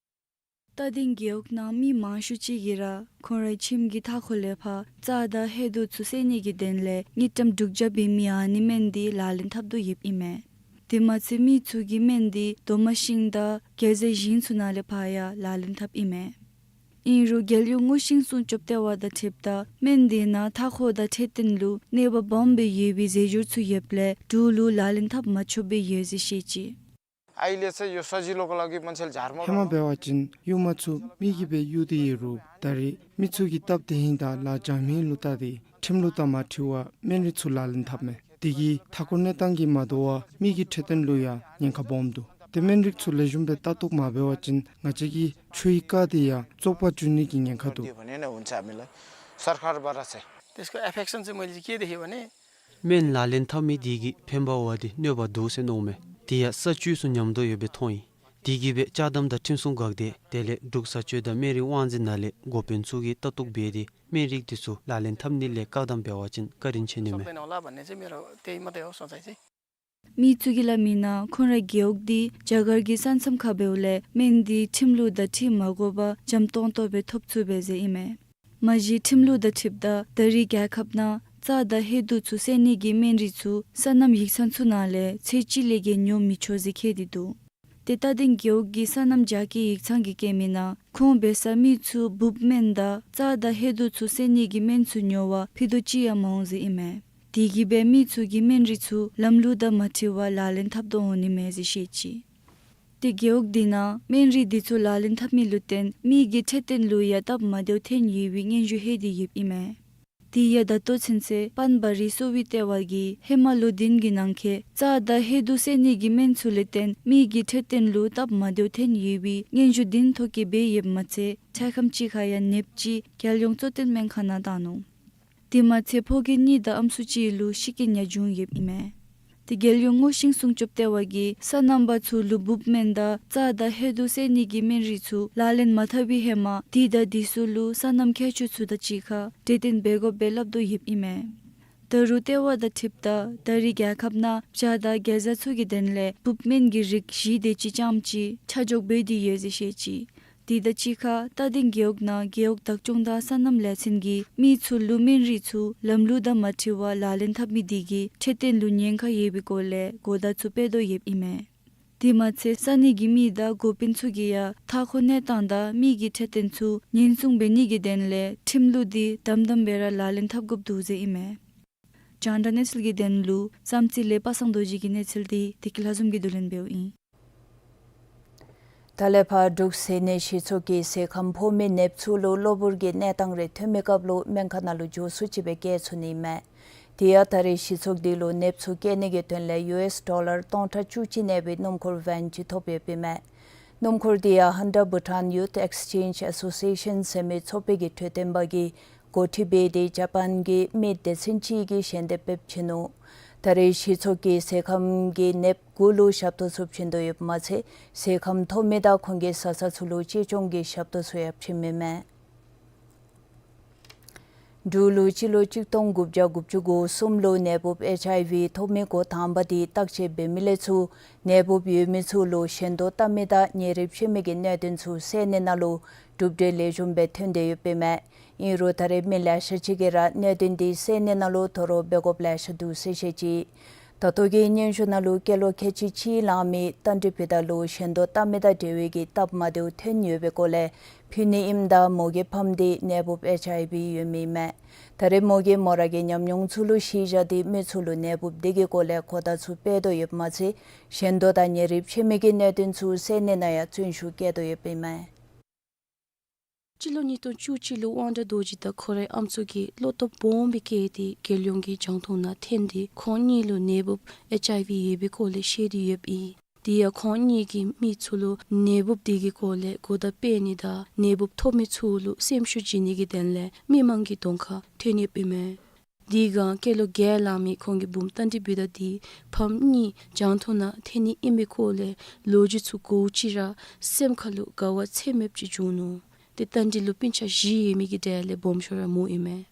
རྟ་སྡིང་རྒེད་འོག་ནང་མི་མང་ཤོས་ཅིག་གིས་ར་ཁོང་རའི་ཁྱིམ་གྱི་མཐའ་འཁོར་ལས་ཕར་རྩྭ་དང་ཧོད་དུམ་ཚུ་བསལ་ནི་གི་དོན་ལས་དངུལ་ཀྲམ་དྲུག་བརྒྱ་འབད་མི་ཨ་ནི་སྨན་འདི་ལག་ལེན་འཐབ་དོ་ཡོདཔ་ཨིན་མས། དེ་མ་ཚད་མི་ཚུ་གིས་སྨན་འདི་རྡོག་མ་ཤིང་དང་གེ་ཛ་ཞིང་ཚུ་ནང་ལས་ཕར་ཡང་ལག་ལེན་འཐབ་ཨིན་མས། ཨིན་རུང་རྒྱལ་ཡོངས་སྔོ་ཤིང་སྲུང་སྐྱོབ་ལྟེ་བ་དང་འཁྲིལཝ་ད་སྨན་འདི་ནང་མཐའ་འཁོར་དང་འཕྲོད་བསྟེན་ལུ་གནོད་པ་སྦོམ་སྦེ་ཡོད་པའི་རྫས་སྦྱོར་ཚུ་ཡོདཔ་ལས་འབྲུག་ལུ་ལག་ལེན་འཐབ་མ་ཆོགཔ་སྦེ་ཡོད་ཟེར་བཤད་ཅི། अहिलेचाहिँ यो सजिलोको लागि मान्छेले झारमा ཧེ་མ་འབད་བ་ཅིན་ཡུར་མ་ཚུ་མི་གིས་སྦེ་གཡུག་སྟེ་ཡོད་རུང་ད་རེས་མི་ཚུ་གིས་བཏབ་སྟེ་ཧིང་དང་ལཱ་འཇམ་ཧིང་ལུ་བལྟ་སྟེ་ཁྲིམས་ལུགས་དང་མ་འཁྲིལ་བར་སྨན་རིགས་ཚུ་ལག་ལེན་འཐབ་མས། དེ་གིས་མཐའ་འཁོར་གནས་སྟངས་ཀྱིས་མ་དོ་བར་མི་གི་འཕྲོད་བསྟེན་ལུ་ཡང་ཉེན་ཁ་སྦོམ་འདུག། ཏེ་སྨན་རིགས་ཚུ་ལེགས་ཤོམ་སྦེ་ལྟ་རྟོག་མ་འབད་བ་ཅིན་ང་བཅས་ཀྱི་ཆུའི་རྐ་དེ་ཡང་བཙོག་པ་འགྱུར་ནི་གི་ཉེན་ཁ་འདུག། त्यो भने नै हुन्छ हामीलाई सरकारबाट चाहिँ त्यसको इफेक्सन चाहिँ मैले चाहिँ के देखेँ भने སྨན་ལག་ལེན་འཐབ་མི་དེ་གིས་ཕན་པ་འབད་དེ་གནོད་པ་འདུག་ཟེར་མནོཝ་མས། དེ་ཡང་ས་བཅུད་ཚུ་ཉམས་དོ་ཡོདཔ་སྦེ་མཐོང་ཡི། དེ་གིས་སྦེ་ཅ་དམ་དང་ཁྲིམས་སྲུང་འགག་སྡེ་དེ་ལས་འབྲུག་བཟའ་སྤྱོད་དང་སྨན་རིགས་དབང་འཛིན་ནང་ལས་འགོ་དཔོན་ཚུ་གིས་ལྟ་རྟོག་འབད་དེ་སྨན་རིགས་དེ་ཚུ་ལག་ལེན་འཐབ་ནི་ལས་བཀག་དམ་འབད་བ་ཅིན་བཀའ་དྲིན་ཆེ་ནི་མས། सक्दैन होला भन्ने चाहिँ मेरो त्यही मात्रै हो सोचाइ चाहिँ। མི་ཚུ་གིས་སླབ་མིའི་ནང་ཁོང་རའི་རྒེད་འོག་འདི་རྒྱ་གར་གྱི་ས་མཚམས་ཁར་འབདཝ་ལས་སྨན་འདི་ཁྲིམས་ལུགས་དང་འཁྲིལ་མ་དགོ་པར་འཇམ་ཏོང་ཏོ་སྦེ་ཐོབ་ཚུགས་པས་ཟེར་ཨིན་མས། མ་གཞི་ཁྲིམས་ལུགས་དང་འཁྲིལཝ་ད་ད་རེས་རྒྱལ་ཁབ་ནང་རྩ་དང་ཧེ་དུག་ཚུ་སེལ་ནི་གི་སྨན་རིགས་ཚུ་སོ་ནམ་ཡིག་ཚང་ཚུ་ནང་ལས་ཚད་གཅིག་ལས་བརྒལ་ཉོ་མི་ཆོག་ཟེར་བཀོད་དེ་འདུག། ཏེ་རྟ་སྡིང་རྒེད་འོག་གི་སོ་ནམ་རྒྱ་སྐྱེད་ཡིག་ཚང་གིས་བཀོད་མིའི་ནང་ཁོང་འབད་ས་མི་ཚུ་འབུཔ་སྨན་དང་རྩ་དང་ཧེ་དུག་ཚུ་སེལ་ནི་གི་སྨན་ཚུ་ཉོ་བར་ཕུད་རྡོག་གཅིག་ཡང་མ་འོང་ཟེར་ཨིན་མས། དེ་གིས་སྦེ་མི་ཚུ་གིས་སྨན་རིགས་ཚུ་ལམ་ལུགས་དང་མ་འཁྲིལ་བར་ལག་ལེན་འཐབ་དོ་འོང་ནི་མས་ཟེར་བཤད་ཅི། ཏེ་རྒེད་འོག་དེ་ནང་སྨན་རིགས་དེ་ཚུ་ལག་ལེན་འཐབ་མི་ལུ་བརྟེན་མི་གི་འཕྲོད་བསྟེན་ལུ་ཡང་སྟབས་མ་བདེཝ་ཐོན་ཡོད་པའི་སྙན་ཞུ་ལྷོད་དེ་ཡོདཔ་ཨིན་མས། དེ་ཡང་ད་ལྟོ་ཚུན་ཚོད་པཱན་བ་རི་གསོ་བའི་ལྟེ་བ་གིས་ཧེ་མ་ལོ་བདུན་གྱི་ནང་འཁོད་རྩ་དང་ཧེ་དུག་སེལ་ནི་གི་སྨན་ཚུ་ལུ་བརྟེན་མི་གི་འཕྲོད་བསྟེན་ལུ་སྟབས་མ་བདེཝ་ཐོན་ཡོད་པའི་སྙན་ཞུ་བདུན་ཐོ་བཀོད་འབད་ཡོདཔ་མ་ཚད་འཕྲལ་ཁམས་ཅིག་ཁར་ཡང་ནདཔ་ཅིག་རྒྱལ་ཡོངས་གཙོ་བསྟེན་སྨན་ཁང་ནང་བཏང་ནུག། དེ་མ་ཚད་ཕོ་རྒས་གཉིས་དང་ཨམ་སྲུ་གཅིག་ལུ་ཤི་རྐྱེན་ཡང་བྱུང་ཡོདཔ་ཨིན་མས། ཏེ་རྒྱལ་ཡོངས་སྔོ་ཤིང་སྲུང་སྐྱོབ་ལྟེ་བ་གིས་སོ་ནམ་པ་ཚུ་ལུ་འབུཔ་སྨན་དང་རྩ་དང་ཧེ་དུག་སེལ་ནི་གི་སྨན་རིགས་ཚུ་ལག་ལེན་མ་འཐབ་པའི་ཧེ་མ་དེ་དང་དེ་ཚུ་ལུ་སོ་ནམ་མཁས་མཆོག་ཚུ་དང་གཅིག་ཁར་གྲོས་བསྟུན་འབད་དགོཔ་སྦེ་སླབ་དོ་ཡོདཔ་ཨིན་མས། ད་རུང་ལྟེ་བ་དང་འཁྲིལཝ་ད་ད་རེས་རྒྱལ་ཁབ་ནང་བྱ་དང་གེ་ཛ་ཚུ་གི་དོན་ལས་འབུཔ་སྨན་གྱི་རིགས་བཞི་དེ་ཅིག་རྐྱངམ་ཅིག་ཆ་འཇོག་འབད་དེ་ཡོད་ཟེར་བཤད་ཅི། དེ་དང་གཅིག་ཁར་རྟ་སྡིང་རྒེད་འོག་ནང་རྒེད་འོག་བདག་སྐྱོང་དང་སོ་ནམ་ལས་ཚན་གྱིས་མི་ཚུ་ལུ་སྨན་རིགས་ཚུ་ལམ་ལུགས་དང་མ་འཁྲིལ་བར་ལག་ལེན་འཐབ་མི་དེ་གིས་འཕྲོད་བསྟེན་ལུ་ཉེན་ཁ་ཡོད་པའི་སྐོར་ལས་གོ་བརྡ་ཚུ་སྤེལ་དོ་ཡོདཔ་ཨིན་མས། དེ་མ་ཚད་ས་གནས་ཀྱི་མི་དང་འགོ་དཔོན་ཚུ་གིས་ཡང་མཐའ་འཁོར་གནས་སྟངས་དང་མི་གི་འཕྲོད་བསྟེན་ཚུ་ཉེན་སྲུང་འབད་ནི་གི་དོན་ལས་ཁྲིམས་ལུགས་དེ་དམ་དམ་སྦེ་ར་ལག་ལེན་འཐབ་དགོཔ་འདུག་ཟེར་ཨིན་མས། རྒྱང་བསྒྲགས་གནས་ཚུལ་གྱི་དོན་ལུ་བསམ་རྩེ་ལས་པ་སངས་རྡོ་རྗེ་གི་གནས་ཚུལ་དེ་བདེ་སྐྱིད་ལྷ་འཛོམས་ཀྱིས་བསྡུ་ལེན་འབདཝ་ཨིན། ད་ལས་ཕར་འབྲུག་ས་གནས་གཞི་ཚོགས་ཀྱིས་ཟས་ཁམ་ཕོག་མི་ནདཔ་ཚུ་ལུ་གློ་བུར་གྱི་གནས་སྟངས་རེ་ཐོན་མི་སྐབས་ལུ་སྨན་ཁང་ནང་ལུ་མགྱོགས་སུ་ཅིག་སྦེ་བསྐྱལ་ཚུགས་ནི་མས། དེ་ཡང་ད་རེས་གཞི་ཚོགས་དེ་ལུ་ནདཔ་ཚུ་བསྐྱལ་ནི་གི་དོན་ལས་ཡུ་ཨེསི་ཌོ་ལར་སྟོང་ཕྲག་བཅུ་གཅིག་གནས་པའི་སྣུམ་འཁོར་ཝེན་ཅིག་ཐོབ་ཡོདཔ་ཨིན་མས། སྣུམ་འཁོར་དེ་ཡང་Honda Bhutan Youth Exchange Association ཟེར་མི་ཚོགས་པའི་གི་གྲོས་སྟོན་པ་གིས་འགོ་ཁྲིད་འབད་དེ་ཇ་པཱན་གྱི་མི་སྡེ་ཚན་ཅིག་གིས་ཞལ་འདེབས་འབད་བྱིན་ནུག། ད་རེས་གཞི་ཚོགས་ཀྱིས་ཟས་ཁམ་གྱི་ནདཔ་དགུ་ལུ་ཞབས་ཏོག་ཚུ་བྱིན་དོ་ཡོདཔ་མ་ཚད་ཟས་ཁམ་ཐོབ་མི་དང་ཁོང་གི་བཟའ་ཚང་ཚུ་ལུ་གཅེས་སྐྱོང་གི་ཞབས་ཏོག་ཚུ་ཡང་བྱིནམ་ཨིན་མས། འབྲུག་ལུ་སྤྱི་ལོ་གཅིག་སྟོང་དགུ་བརྒྱ་དགུ་བཅུ་གོ་གསུམ་ལུ་ནད་འབུཔ་ཨེཆ་ཨའི་ཝི་ཐོབ་མི་འགོ་དང་པ་དེ་བརྟག་དཔྱད་འབད་མི་ལས་ཚུར་ནད་འབུཔ་ཡོད་མི་ཚུ་ལུ་ཞོན་དོ་བཏབ་མི་དང་ཉེ་རིབ་ཕྱད་མི་གི་གནད་དོན་ཚུ་སེལ་ནི་ནང་ལུ་གྲུབ་འབྲས་ལེགས་ཤོམ་སྦེ་ཐོན་ཏེ་ཡོདཔ་ཨིན་མས། ཨིན་རུང་ད་རེས་མི་ལེ་ཤ་ཅིག་གིས་ར་གནད་དོན་དེ་སེལ་ནི་ནང་ལུ་དོ་རུང་འབད་དགོཔ་ལེ་ཤ་འདུག་ཟེར་བཤད་ཅི། ད་ལྟོ་གི་སྙན་ཞུ་ནང་ལུ་སྐྱེས་ལོ་ཁལ་གཅིག་གཅིག་ལང་མི་རྟ་མགྲིན་བུ་དར་ལུ་ཞོན་དོ་བཏབ་མི་དང་འབྲེལ་བའི་གི་སྟབས་མ་བདེཝ་ཐོན་ཡོད་པའི་སྐོར་ལས་ཕུལ་ནི་ཨིནམ་ད་མོ་གི་ཕམ་དེ་ནད་འབུཔ་ཨེཆ་ཨའི་ཝི་ཡོད་མི་ཨིན་མས། ད་རེས་མོ་གིས་མོ་ར་གི་ཉམས་མྱོང་ཚུ་ལུ་གཞི་བཞག་སྟེ་མི་ཚུ་ལུ་ནད་འབུཔ་དེ་གི་སྐོར་ལས་གོ་བརྡ་ཚུ་སྤེལ་དོ་ཡོདཔ་མ་ཚད་ཞོན་དོ་དང་ཉེ་རིབ་ཕྱད་མི་གི་གནད་དོན་ཚུ་སེལ་ནི་ནང་ཡང་བརྩོན་ཤུགས་བསྐྱེད་དོ་ཡོདཔ་ཨིན་མས། སྤྱི་ལོ་ཉིས་སྟོང་བཅུ་གཅིག་ལུ་དབང་གྲགས་རྡོ་རྗེ་དང་ཁོ་རའི་ཨམ་སྲུ་གིས་བློ་སྟོབས་སྦོམ་སྦེ་བསྐྱེད་དེ་རྒྱལ་ཡོངས་ཀྱི་རྒྱང་མཐོང་ནང་འཐོན་ཏེ་ཁོང་གཉིས་ལུ་ནད་འབུཔ་ཨེཆ་ཨའི་ཝི་ཡོད་པའི་སྐོར་ལས་བཤད་དེ་ཡོདཔ་ཨིན། དེ་ཡང་ཁོང་གཉིས་ཀྱིས་མི་ཚུ་ལུ་ནད་འབུཔ་དེ་གི་སྐོར་ལས་གོ་བརྡ་སྤེལ་ནི་དང་ནད་འབུཔ་ཐོབ་མི་ཚུ་ལུ་སེམས་ཤུགས་བྱིན་ནི་གི་དོན་ལས་མི་མང་གི་གདོང་ཁར་ཐོན་ཡོདཔ་ཨིན་མས། དེ་སྒང་སྐྱེས་ལོ་བརྒྱད་ལང་མི་ཁོང་གི་བུམོ་རྟ་མགྲིན་བུ་དར་དེ་ཕམ་གཉིས་རྒྱང་མཐོང་ནང་འཐོན་ནི་ཨིན་པའི་སྐོར་ལས་ལོ་རྒྱུས་ཚུ་གོ་ཅི་ར་སེམས་ཁ་ལུ་དགའ་བ་ཚད་མེདཔ་ཅིག་བྱུང་ནུག། ཏེ་རྟ་མགྲིན་ལུ་སྤུན་ཆ་བཞི་ཡོད་མི་གི་གྲས་ལས་སྦོམ་ཤོས་ར་མོ་ཨིན་མས།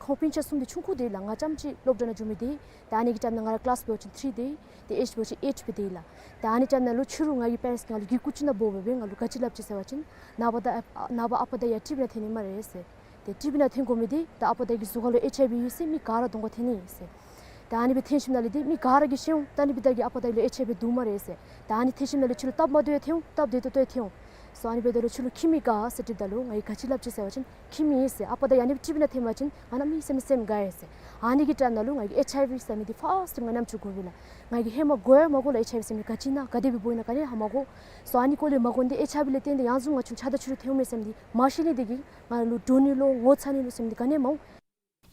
ཁོང་སྤུན་ཆ་གསུམ་དེ་ཆུང་ཀུ་དེ་ལགས། ང་རྐྱངམ་ཅིག་སློབ་གྲྭ་ནང་འགྱོ་མི་དེ། ད་ཨ་ནི་གི་རྐྱངམ་ནང་ང་ར་ཀི་ལཱསི་འབད་བ་ཅིན་ཐིརི་དེ། ཏེ་ཨེཇ་འབད་བ་ཅིན་ཨེཊ་སྦེ་དེ་ལགས། ད་ཨ་ནི་རྐྱངམ་ནང་ལུ་ཕྱི་རུ་ང་གི་པེ་རེནཊསི་ང་ལུ་གི་སྐུ་ཅིག་ནང་འབོ་སྦེ་ང་ལུ་ག་ཅི་སླབ་ཅི་ཟེར་བ་ཅིན་ནངས་པ་ད་ནངས་པ་ཨ་པ་དར་ཡར་ཊི་བི་ནང་འཐོན་ནི་སྨ་རེ་ཟེར། ཏེ་ཊི་བི་ནང་འཐོན་དགོ་མི་དེ་ད་ཨ་པ་དར་གི་གཟུགས་ཁ་ལུ་ཨེཆ་ཨའི་ཝི་ཡོད་ཟེར་མི་ག་ར་གདོང་ཁར་འཐོན་ནི་ཨིན་ཟེར། ད་ཨ་ནི་སྦེ་འཐོན་ཞིནམ་ལས་འདི་མི་ག་ར་གིས་ཤེས་འོང་། ད་ཨ་ནི་འབདཝ་ད་གི་ཨ་པ་དང་ལུ་ཨེཆ་ཨའི་ཝི་འདུག་སྨ་རེ་ཟེར། ད་ཨ་ནི་འཐོན་ཞིནམ་ལས་ཁྱོད་ལུ་སྟབས་མ་བདེཝ་ཡང་ཐོན་འོང་། སྟབས་བདེ་ཏོག་ཏོ་ཡང་ཐོན་འོང་། སོ་ཨ་ནི་འབདཝ་ད་ལུ་ཁྱོད་ལུ་ཁྱིམ་གྱིས་ག་ཟེར་དྲིཝ་ད་ལུ་ང་གིས་ག་ཅི་སླབ་ཅི་ཟེར་བ་ཅིན་ཁྱིམ་ཨིན་ཟེར། ཨ་པ་དང་ཨ་ནི་སྦེ་ཅིག་སྦེ་ནཱ་འཐོན་པ་ཅིན་ང་ནཱ་མི་ཟེར་མི་སེམས་དགའ་ཡི་ཟེར། ཨ་ནི་གི་ཊའིམ་ནང་ལུ་ང་གིས་ཨེཆ་ཨའི་ཝི་ཟེར་མི་འདི་ཕརསཊ་ང་རྣམ་ཅོ་གོ་བས་ལགས། ང་གིས་ཧེ་མ་གོ་ཡང་མ་གོ་ལགས། ཨེཆ་ཨའི་ཝི་ཟེར་མི་ག་ཅི་ཨིན་ན་ག་དེ་སྦེ་འབོ་ཡི་ན་ག་ནི་ཧ་མ་གོ། སོ་ཨ་ནི་སྐོར་ལས་མ་གོ་ནི་འདི་ཨེཆ་ཨའི་ཝི་ལས་བརྟེན་ཏེ་ཡང་བཟུམ་ང་ཁྱོད་ཆ་དང་ཆུ་རུ་ཐོན་འོང་མས་ཟེར་མི་འདི་མ་ཤེས་ནི་འདི་གིས་ང་ལུ་འདྲོག་ནི་ལོ་ངོ་ཚ་ནི་ལོ་ཟེར་མི་འདི་ག་ནི་ཡང་མ་འོང་།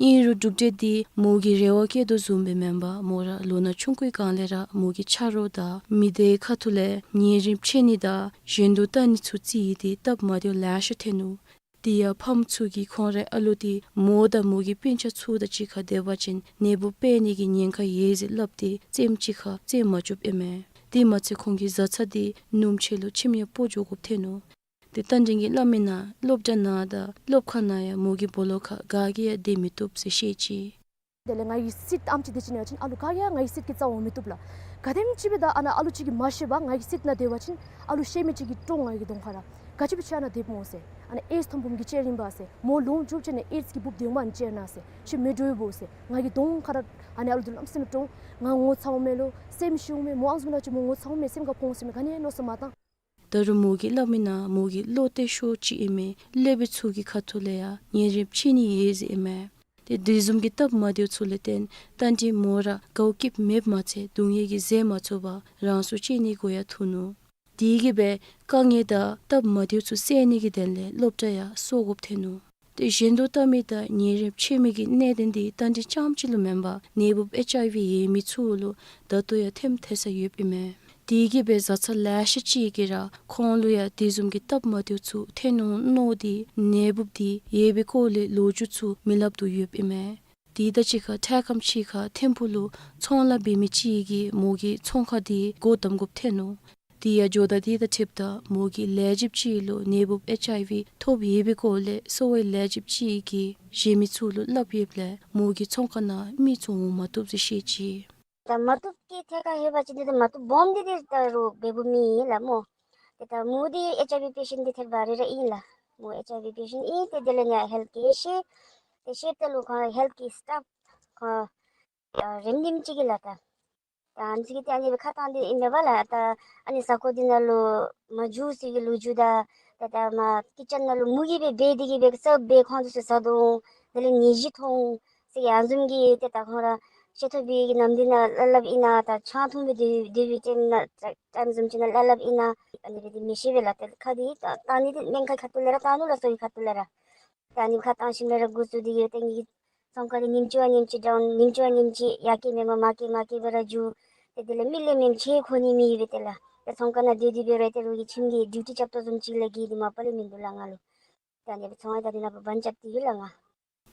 ཨིན་རུང་གྲུབ་འབྲས་འདི་མོ་གིས་རེ་བ་བསྐྱེད་དོ་བཟུམ་སྦེ་མེན་པར་མོ་ར་ལོ་ན་ཆུང་ཀུའི་སྒང་ལས་ར་མོ་གི་ཆ་རོགས་དང་མི་སྡེའི་ཁ་ཐུག་ལས་ཉེ་རིམ་ཕྱད་ནི་དང་གཞན་དོན་བལྟ་ནི་ཚུ་བརྩིས་ཏེ་སྟབས་མ་བདེཝ་ལེ་ཤ་ཐོན་ནུག། དེ་ཡང་ཕམ་ཚུ་གིས་ཁོང་རའི་ཨ་ལུ་འདི་མོ་དང་མོ་གི་སྤུན་ཆ་ཚུ་དང་གཅིག་ཁར་སྡོད་པ་ཅིན་ནད་འབུཔ་འཕེལ་ནི་གི་ཉེན་ཁ་ཡོད་ཟེར་སླབ་སྟེ་རྩེདམོ་གཅིག་ཁར་རྩེད་མ་བཅུགཔ་ཨིན་མས། དེ་མ་ཚད་ཁོང་གི་བཟའ་ཚང་འདི་སྣུམ་ཆེ་ལུ་ཁྱིམ་ཡང་སྤོ་འགྱོ་དགོཔ་ཐོན་ནུག། ཏེ་རྟ་མགྲིན་གྱིས་སླབ་མིའི་ནང་སློབ་གྲྭ་ནང་དང་སློབ་ཁང་ནང་ཡང་མོ་གི་སྦོ་ལོགས་ཁར་ག་གིས་ཡང་སྡོད་མི་བཏུབ་ཟེར་བཤད་ཅི། དེ་ལས་ང་གིས་སིཊ་ཨམ་ཅིག་སྡོད་ཅི་ན་ཡང་ཅིན་ཨ་ལུ་ག་གིས་ཡང་ང་གི་སིཊ་གི་རྩ་འོང་མི་བཏུབ་ལགས། ག་དེམ་ཅིག་སྦེ་ད་ཨ་ནཱ་ཨ་ལུ་ཅིག་གིས་མ་ཤེས་པར་ང་གི་སིཊ་ནང་སྡོད་པ་ཅིན་ཨ་ལུ་ཤེས་མི་ཅིག་གིས་དཀྲོངས། ང་གི་གདོང་ཁར་ར་ག་ཅི་སྦེ་ཁྱོད་ཨ་ནཱ་སྡོདཔ་སྨོ་ཟེར། ཨ་ནཱ་ཨེཌསི་ཐོན་བུམོ་གི་ཅེར་ཨིན་པས་ཟེར། མོ་ལོང་འགྱོ་བ་ཅིན་ཨེཌསི་གི་འབུཔ་སྡོདཔ་ཨ་ནཱ་ཅེར་ནང་ཟེར། ཁྱོད་མི་འདྲོག་པས་ཟེར། ང་གི་གདོང་ཁར་ར་ཨ་ནཱ་ཨ་ལུ་འདི་ལམ་སེང་དཀྲོངས། ང་ངོ་ཚ་འོང་མས་ལོ་སེམས་ཤི་འོང་མས། མོ་ཨ་ནི་བཟུམ་ནང་ཅིག་མོ་ངོ་ཚ་འོང་མས་སེམས་ཁར་ཕོག་འོང་ཟེར་མི་ག་ནི་ཡང་མནོ་བསམ་མ་བཏང་། ད་རུང་མོ་གིས་སླབ་མིའི་ནང་མོ་གི་བློ་གཏད་ཤོས་ཅིག་ཨིན་མི་སློབ་དཔོན་ཚུ་གི་ཁ་ཐུག་ལས་ཡང་ཉེ་རིམ་ཕྱད་ནི་ཡོད་ཟེར་ཨིན་མས། ཏེ་དེ་བཟུམ་གྱི་སྟབས་མ་བདེཝ་ཚུ་ལས་བརྟེན་རྟ་མགྲིན་མོ་ར་དགའཝ་སྐྱིདཔ་མེདཔ་མ་ཚད་སྡུག་བསྔལ་གྱིས་བཟོད་མ་ཚུགས་པར་རང་སྲོག་བཅད་ནི་གུ་ཡང་ཐུག་ནུག། དེ་གིས་སྦེ་དཀའ་ངལ་དང་སྟབས་མ་བདེཝ་ཚུ་བསལ་ནི་གི་དོན་ལས་སློབ་གྲྭ་ཡང་སོར་དགོཔ་ཐོན་ནུག། ཏེ་གཞན་དོན་བལྟ་མི་དང་ཉེ་རིམ་ཕྱད་མི་གི་གནད་དོན་འདི་རྟ་མགྲིན་རྐྱངམ་གཅིག་ལུ་མེན་པར་ནད་འབུཔ་ཨེཆ་ཨའི་ཝི་ཡོད་མི་ཚུ་ལུ་ད་ལྟོ་ཡང་ཐོནམ་ཐོན་ས་ཡོདཔ་ཨིན་མས། དེ་གིས་སྦེ་བཟའ་ཚང་ལེ་ཤ་ཅིག་གིས་ར་ཁོང་ལུ་ཡང་དེ་བཟུམ་གྱི་སྟབས་མ་བདེཝ་ཚུ་ཐོན་འོང་མནོ་སྟེ་ནད་འབུཔ་འདི་ཡོད་པའི་སྐོར་ལས་ལོ་རྒྱུས་ཚུ་མི་སླབ་དོ་ཡོདཔ་ཨིན་མས། དེ་དང་གཅིག་ཁར་འཕྲལ་ཁམས་ཅིག་ཁར་ཐིམ་ཕུག་ལུ་ཚོང་ལཱ་འབད་མི་ཅིག་གིས་མོ་གི་ཚོང་ཁང་འདི་སྒོ་བསྡམ་དགོཔ་ཐོན་ནུག། དེ་ཡང་ཇོ་བདག་འདི་དང་འཁྲིལཝ་ད་མོ་གི་ལས་བྱེདཔ་ཅིག་ལུ་ནད་འབུཔ་ཨེཆ་ཨའི་ཝི་ཐོབ་ཡོད་པའི་སྐོར་ལས་གསོ་བའི་ལས་བྱེདཔ་ཅིག་གིས་གཞན་མི་ཚུ་ལུ་སླབ་ཡོདཔ་ལས་མོ་གི་ཚོང་ཁང་ནང་མི་ཚུ་འོང་མ་བཏུབ་ཟེར་བཤད་ཅི། ད་མ་བཏུབ་ཀྱི་ཐད་ཁར་ལྷོད་པ་ཅིན་འདི་ད་མ་བཏུབ་སྦོམ་འདི་འདི་ད་རུང་འབདཝ་མེད་ལགས་སྨོ། ཏེ་ད་མོ་འདི་ཨེཆ་ཨའི་ཝི་པེ་ཤེནཊ་འདི་ཐད་རི་བ་རི་ར་ཨིན་ལགས། མོ་ཨེཆ་ཨའི་ཝི་པེ་ཤེནཊ་ཨིན། ཏེ་དེ་ལས་ནི་ཧེལཐ་གེ་ཤེས། ཏེ་ཤེསཔ་ད་ལུ་ཁོང་ཧེལཐ་གི་སི་ཊཱཕ་ཁོང་ཨ་རན་ཌམ་ཅིག་གིས་ལགས། ད་ད་ཨ་ནི་ཅིག་གིས་ཏེ་ཨ་ནི་སྦེ་ཁ་བཏང་སྟེ་ཨིན་མས་པ་ལགས། ད་ཨ་ནི་ས་གོ་འདི་ནང་ལུ་མ་འགྱོ་ཟེར་བའི་ལོ་རྒྱུས་དང་ད་ད་མ་ཀི་ཅན་ནང་ལུ་མུ་གེ་སྦེ་འབད་དེ་གིས་སྦེ་གསརཔ་སྦེ་ཁོང་འདི་ཚུ་ཟ་དོ་འོང་། དེ་ལས་ནད་གཞི་ཐོབ་འོང་ཟེར་ཡང་བཟུམ་གྱི་ཏེ་ད་ཁོང་ར་ཤེས་ཐོབ་པའི་གི་ནམ་དུས་ནང་སླབ་སླབ་ཨིན་ན། ད་ཆང་འཐུང་སྦེ་སྡོད་སྡོད་པའི་ཊའིམ་ནང་ཊའིམ་བཟུམ་ཅིག་ནང་སླབ་སླབ་ཨིན་ན། ཨ་ནི་སྦེ་འདི་མི་ཤེས་པས་ལགས། ཏེ་ཁ་འདི་ད་ད་ཨ་ནི་འདི་སྨན་ཁང་ཁ་ཐུག་ལས་ར་བཏང་ནུག་ལགས། གསོ་བའི་ཁ་ཐུག་ལས་ར། ད་ཨ་ནི་ཁ་བཏང་ཞིནམ་ལས་ར་འགོ་བཙུགས་ཏེ་གིས་ཏེ་ངེའི་ཚོང་ཁང་འདི་ཉིནམ་གཅིག་བ་ཉིནམ་གཅིག་ཌའུན་ཉིནམ་གཅིག་བ་ཉིནམ་གཅིག་ཡར་སྐྱེད་མེནམ་མར་སྐྱེད་མར་སྐྱེད་སྦེ་ར་འགྱོ། ཏེ་དེ་ལས་མི་ལས་མི་ཁྱད་ཁོ་ནི་མེད་པས། ཏེ་ལགས་ཏེ་ཚོང་ཁང་ནང་སྡོད་སྡོད་སྦེ་ར་ཏེ་རོགས་ཀྱི་ཁྱིམ་གྱི་ཌིའུ་ཊི་རྐྱབ་དོ་བཟུམ་ཅིག་ལས་གི་འདི་མ་པ་ལས་མིན་འདུག་ལགས་ང་ལུ། ད་ཨ་ནི་སྦེ་ཚོང་ཁང་ད་འདི་ནང་ཕར་བན་རྐྱབ་སྟེ་ཡོད་ལགས་ང་།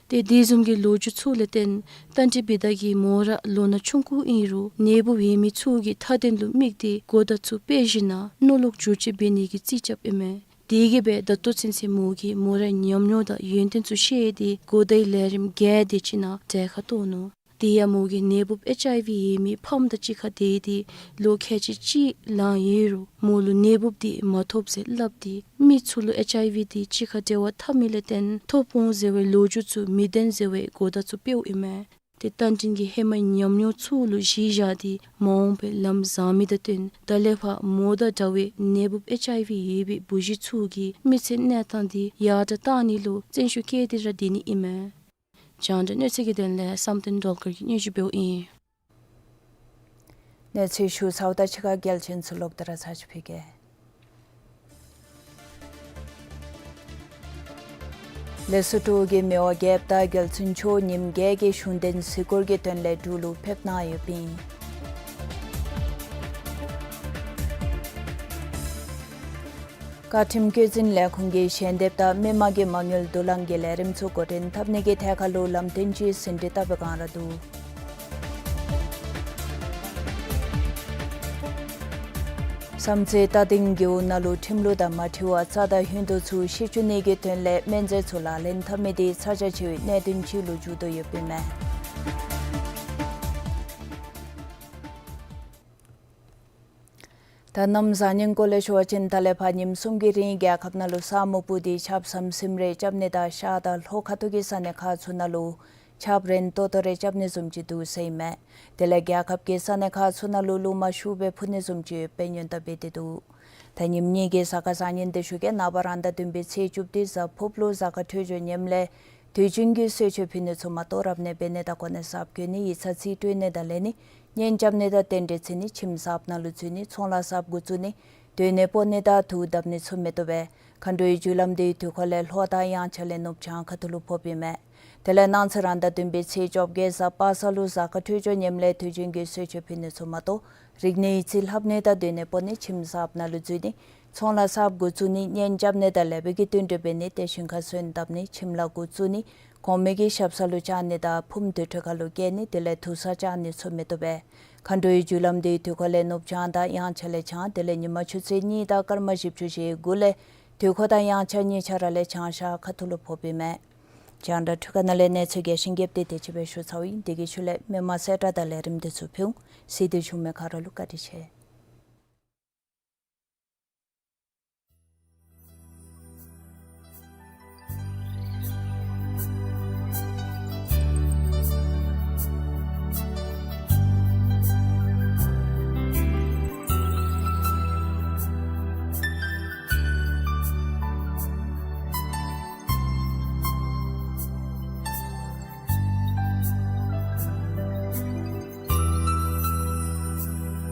ཏེ་དེ་བཟུམ་གྱི་ལོ་རྒྱུས་ཚུ་ལས་བརྟེན་རྟ་མགྲིན་བི་དྷ་གིས་མོ་ར་ལོ་ན་ཆུང་ཀུ་ཨིན་རུང་ནད་འབུཔ་ཡོད་མི་ཚུ་གི་མཐའ་དོན་ལུ་དམིགས་ཏེ་གོ་བརྡ་ཚུ་སྤེལ་ཞིན་ན་མནོ་ལོག་འགྱུར་བཅོས་འབད་ནི་གི་རྩིས་རྐྱབ་ཨིན་མས། དེ་གིས་སྦེ་ད་ལྟོ་ཚུན་ཚོད་མོ་གིས་མོ་རའི་ཉམས་མྱོང་དང་ཡོན་ཏན་ཚུ་ཤེས་ཏེ་གོ་བརྡའི་ལས་རིམ་བརྒྱད་དེ་ཅིག་ནང་གྲལ་ཁར་གཏོགས་ནུག། དེ་ཡང་མོ་གིས་ནད་འབུཔ་ཨེཆ་ཨའི་ཝི་ཡོད་མི་ཕམ་དང་གཅིག་ཁར་སྡོད་དེ་ལོ་ཁལ་གཅིག་གཅིག་ལང་ཡོད་རུང་མོ་ལུ་ནད་འབུཔ་འདི་མ་ཐོབ་ཟེར་སླབ་སྟེ་མི་ཚུ་ལུ་ཨེཆ་ཨའི་ཝི་འདི་གཅིག་ཁར་འབྲེལ་བ་འཐབ་མི་ལས་བརྟེན་ཐོབ་འོང་ཟེར་བའི་ལོ་རྒྱུས་ཚུ་མི་བདེན་ཟེར་བའི་གོ་བརྡ་ཚུ་སྤེལཝ་ཨིན་མས། ཏེ་རྟ་མགྲིན་གྱིས་ཧེ་མའི་ཉམས་མྱོང་ཚུ་ལུ་གཞི་བཞག་སྟེ་མ་འོངས་པའི་ལམ་བཟང་མི་དང་བསྟུན་ད་ལས་ཕར་མོ་དང་འདྲ་བའི་ནད་འབུཔ་ཨེཆ་ཨའི་ཝི་ཡོད་པའི་བུ་གཞི་ཚུ་གི་མི་ཚེའི་གནས་སྟངས་འདི་ཡར་དྲག་གཏང་ནི་ལུ་བརྩོན་ཤུགས་བསྐྱེད་དེ་ར་སྡོད་ནི་ཨིན་མས། རྒྱང་བསྒྲགས་གནས་ཚུལ་གྱི་དོན་ལས་བསམ་གཏན་སྒྲོལ་དཀར་གྱིས་སྙན་ཞུ་འབདཝ་ཨིན། གནས་ཚུལ་ཞུ་ཚརཝ་དང་གཅིག་ཁར་གལ་ཆེན་ཚུ་ལོག་སྟེ་ར་ཚར་ཅིག་ཕུལ་གེ། ལེགས་སོ་ཀྲོའུ་གི་མི་དབང་རྒྱལཔོ་དང་རྒྱལ་བཙུན་མཆོག་ཉིནམ་བརྒྱད་ཀྱི་གཞུང་དོན་གཟིགས་སྐོར་གྱི་དོན་ལས་འབྲུག་ལུ་ཕེབས་གནང་ཡོདཔ་ཨིན། བཀའ་ཁྲིམས་བཀོད་འཛིན་ལས་ཁུངས་ཀྱིས་ཞལ་འདེབས་དང་མི་མང་གི་མ་དངུལ་བསྡུ་ལེན་གྱི་ལས་རིམ་ཚུ་འགོ་འདྲེན་འཐབ་ནི་གི་ཐད་ཁར་ལུ་ལམ་སྟོན་ཅིག་ཟིན་བྲིས་བཏབ་པའི་བསྒང་ར་འདུག། བསམ་རྩེ་རྟ་སྡིང་རྒེད་འོག་ནང་ལུ་ཁྲིམས་ལུགས་དང་མ་འཁྲིལ་བར་རྩྭ་དང་ཧིང་དུ་ཚུ་བཤིག་བཅུག་ནི་གི་དོན་ལས་སྨན་རྫས་ཚུ་ལག་ལེན་འཐབ་མི་དེ་ཚ་གྱང་ཆེ་བའི་གནད་དོན་ཅིག་ལུ་འགྱུར་དོ་ཡོདཔ་ཨིན་མས། ད་གནམ་བཟང་ངན་སྐོར་ལས་ཞུ་བ་ཅིན་ད་ལས་ཕར་ཉིནམ་གསུམ་གྱི་རིང་རྒྱལ་ཁབ་ནང་ལུ་ས་སྨུག་སྤུབས་ཏེ་ཆརཔ་ཟམ་ཟིམ་རེ་རྐྱབ་ནི་དང་ཤར་དང་ལྷོ་ཁ་ཐུག་གི་ས་གནས་ཁག་ཚུ་ནང་ལུ་ ཆརཔ་རན་ཏོག་ཏོ་རེ་རྐྱབ་ནི་བཟུམ་ཅིག་འདུག་ཟེར་ཨིན་མས། དེ་ལས་རྒྱལ་ཁབ་ཀྱི་ས་གནས་ཁག་ཚུ་ནང་ལུ་རླུང་མ་ཤུགས་སྦེ་འཕུ་ནི་བཟུམ་ཅིག་ཡོདཔ་སྦེ་སྔོན་བརྡ་འབད་དེ་འདུག། ད་ཉིནམ་གཉིས་ཀྱི་གཟའ་སྐར་བཟང་ངན་འདི་ཤུལ་གྱི་ནངས་པ་རང་ཟླ་བདུན་པའི་ཚེས་བཅུ་བདུན་གཟའ་ཕུརཔ་ལུ་གཟའ་སྐར་འཕྲོད་སྦྱོར་ངནམ་ལས་དུས་རྒྱུན་གྱི་གསོལ་མཆོད་ཕུལ་ནི་ཚུ་མ་གཏོགས་རབ་གནས་འབད་ནི་དང་གོ་གནས་གསརཔ་གྱོན་ནི་ཡིག་ཚང་རྩིས་སྤྲོད་ནི་དང་ལེན་ནི་གཉེན་རྐྱབ་ནི་དང་རྟེན་འབྲེལ་འཚོལ་ནི་ཁྱིམ་གསརཔ་ནང་ལུ་འཛུལ་ནི་ཚོང་ལཱ་གསརཔ་འགོ་བཙུགས་ནི་སྡོད་གནས་སྤོ་ནི་དང་དུག་བརྡབ་ནི་ཚུ་མི་བཏུབ་པས། མཁའ་འགྲོའི་རྒྱུ་ལམ་འདི་དུས་འཁོར་ལས་ལྷོ་དང་དབྱངས་འཆར་ལས་ནུབ་བྱང་ཁ་ཐུག་ལུ་ཕོགཔ་ཨིན་མས། དེ་ལས་གནངས་ཚེ་རང་ཟླ་བདུན་པའི་ཚེས་བཅོ་བརྒྱད་གཟའ་པ་སངས་ལུ་གཟའ་སྐར་འཕྲོད་སྦྱོར་ངནམ་ལས་དུས་རྒྱུན་གྱི་གསོལ་མཆོད་ཕུལ་ནི་ཚུ་མ་གཏོགས་རིག་གནས་ཡིག་རྩིས་ལྷབ་ནི་དང་སྡོད་གནས་སྤོ་ནི་ཁྱིམ་གསརཔ་ནང་ལུ་འཛུལ་ནི་ཚོང་ལཱ་གསརཔ་འགོ་བཙུགས་ནི་གཉེན་རྐྱབ་ནི་དང་ལེགས་པའི་གི་བསྟུན་གྲོས་འབད་ནི་ཏེ་ཞིང་ཁར་སོན་བཏབ་ནི་ཁྱིམ་ལཱ་འགོ་བཙུགས་ནི་གོང་མའི་གི་ཞབས་ས་ལུ་བཅར་ནི་དང་ཕུངམ་དུར་ཁྲོད་ཁ་ལུ་བསྐྱལ་ནི་དེ་ལས་དུར་ས་བཅག་ནི་ཚུ་མི་བཏུབ་པས། མཁའ་འགྲོའི་རྒྱུ་ལམ་འདི་དུས་འཁོར་ལས་ནུབ་བྱང་དང་དབྱངས་འཆར་ལས་བྱང་དེ་ལས་ཉི་མ་ཆུ་ཚོད་གཉིས་དང་སྐར་མ་བཞི་བཅུ་ཞེ་དགུ་ལས་དུས་འཁོར་དང་དབྱངས་འཆར་གཉིས་ཆ་ར་ལས་བྱང་ཤར་ཁ་ཐུག་ལུ་ཕོགཔ་ཨིན་མས། རྒྱང་བསྒྲགས་འཕྲུལ་ཁང་ནང་ལས་གནས་ཚུལ་རྒྱས་ཤིང་རྒྱསཔ་འདི་དེ་ཅིག་སྦེ་ཞུ་ཚརཝ་ཨིན། དེ་གི་ཤུལ་ལས་མི་མང་གསལ་བསྒྲགས་དང་ལས་རིམ་འདི་ཚུ་ཕུལ་འོང་། གཟིགས་ཏེ་བཞུགས་མི་ག་ར་ལུ་བཀའ་དྲིན་ཆེ།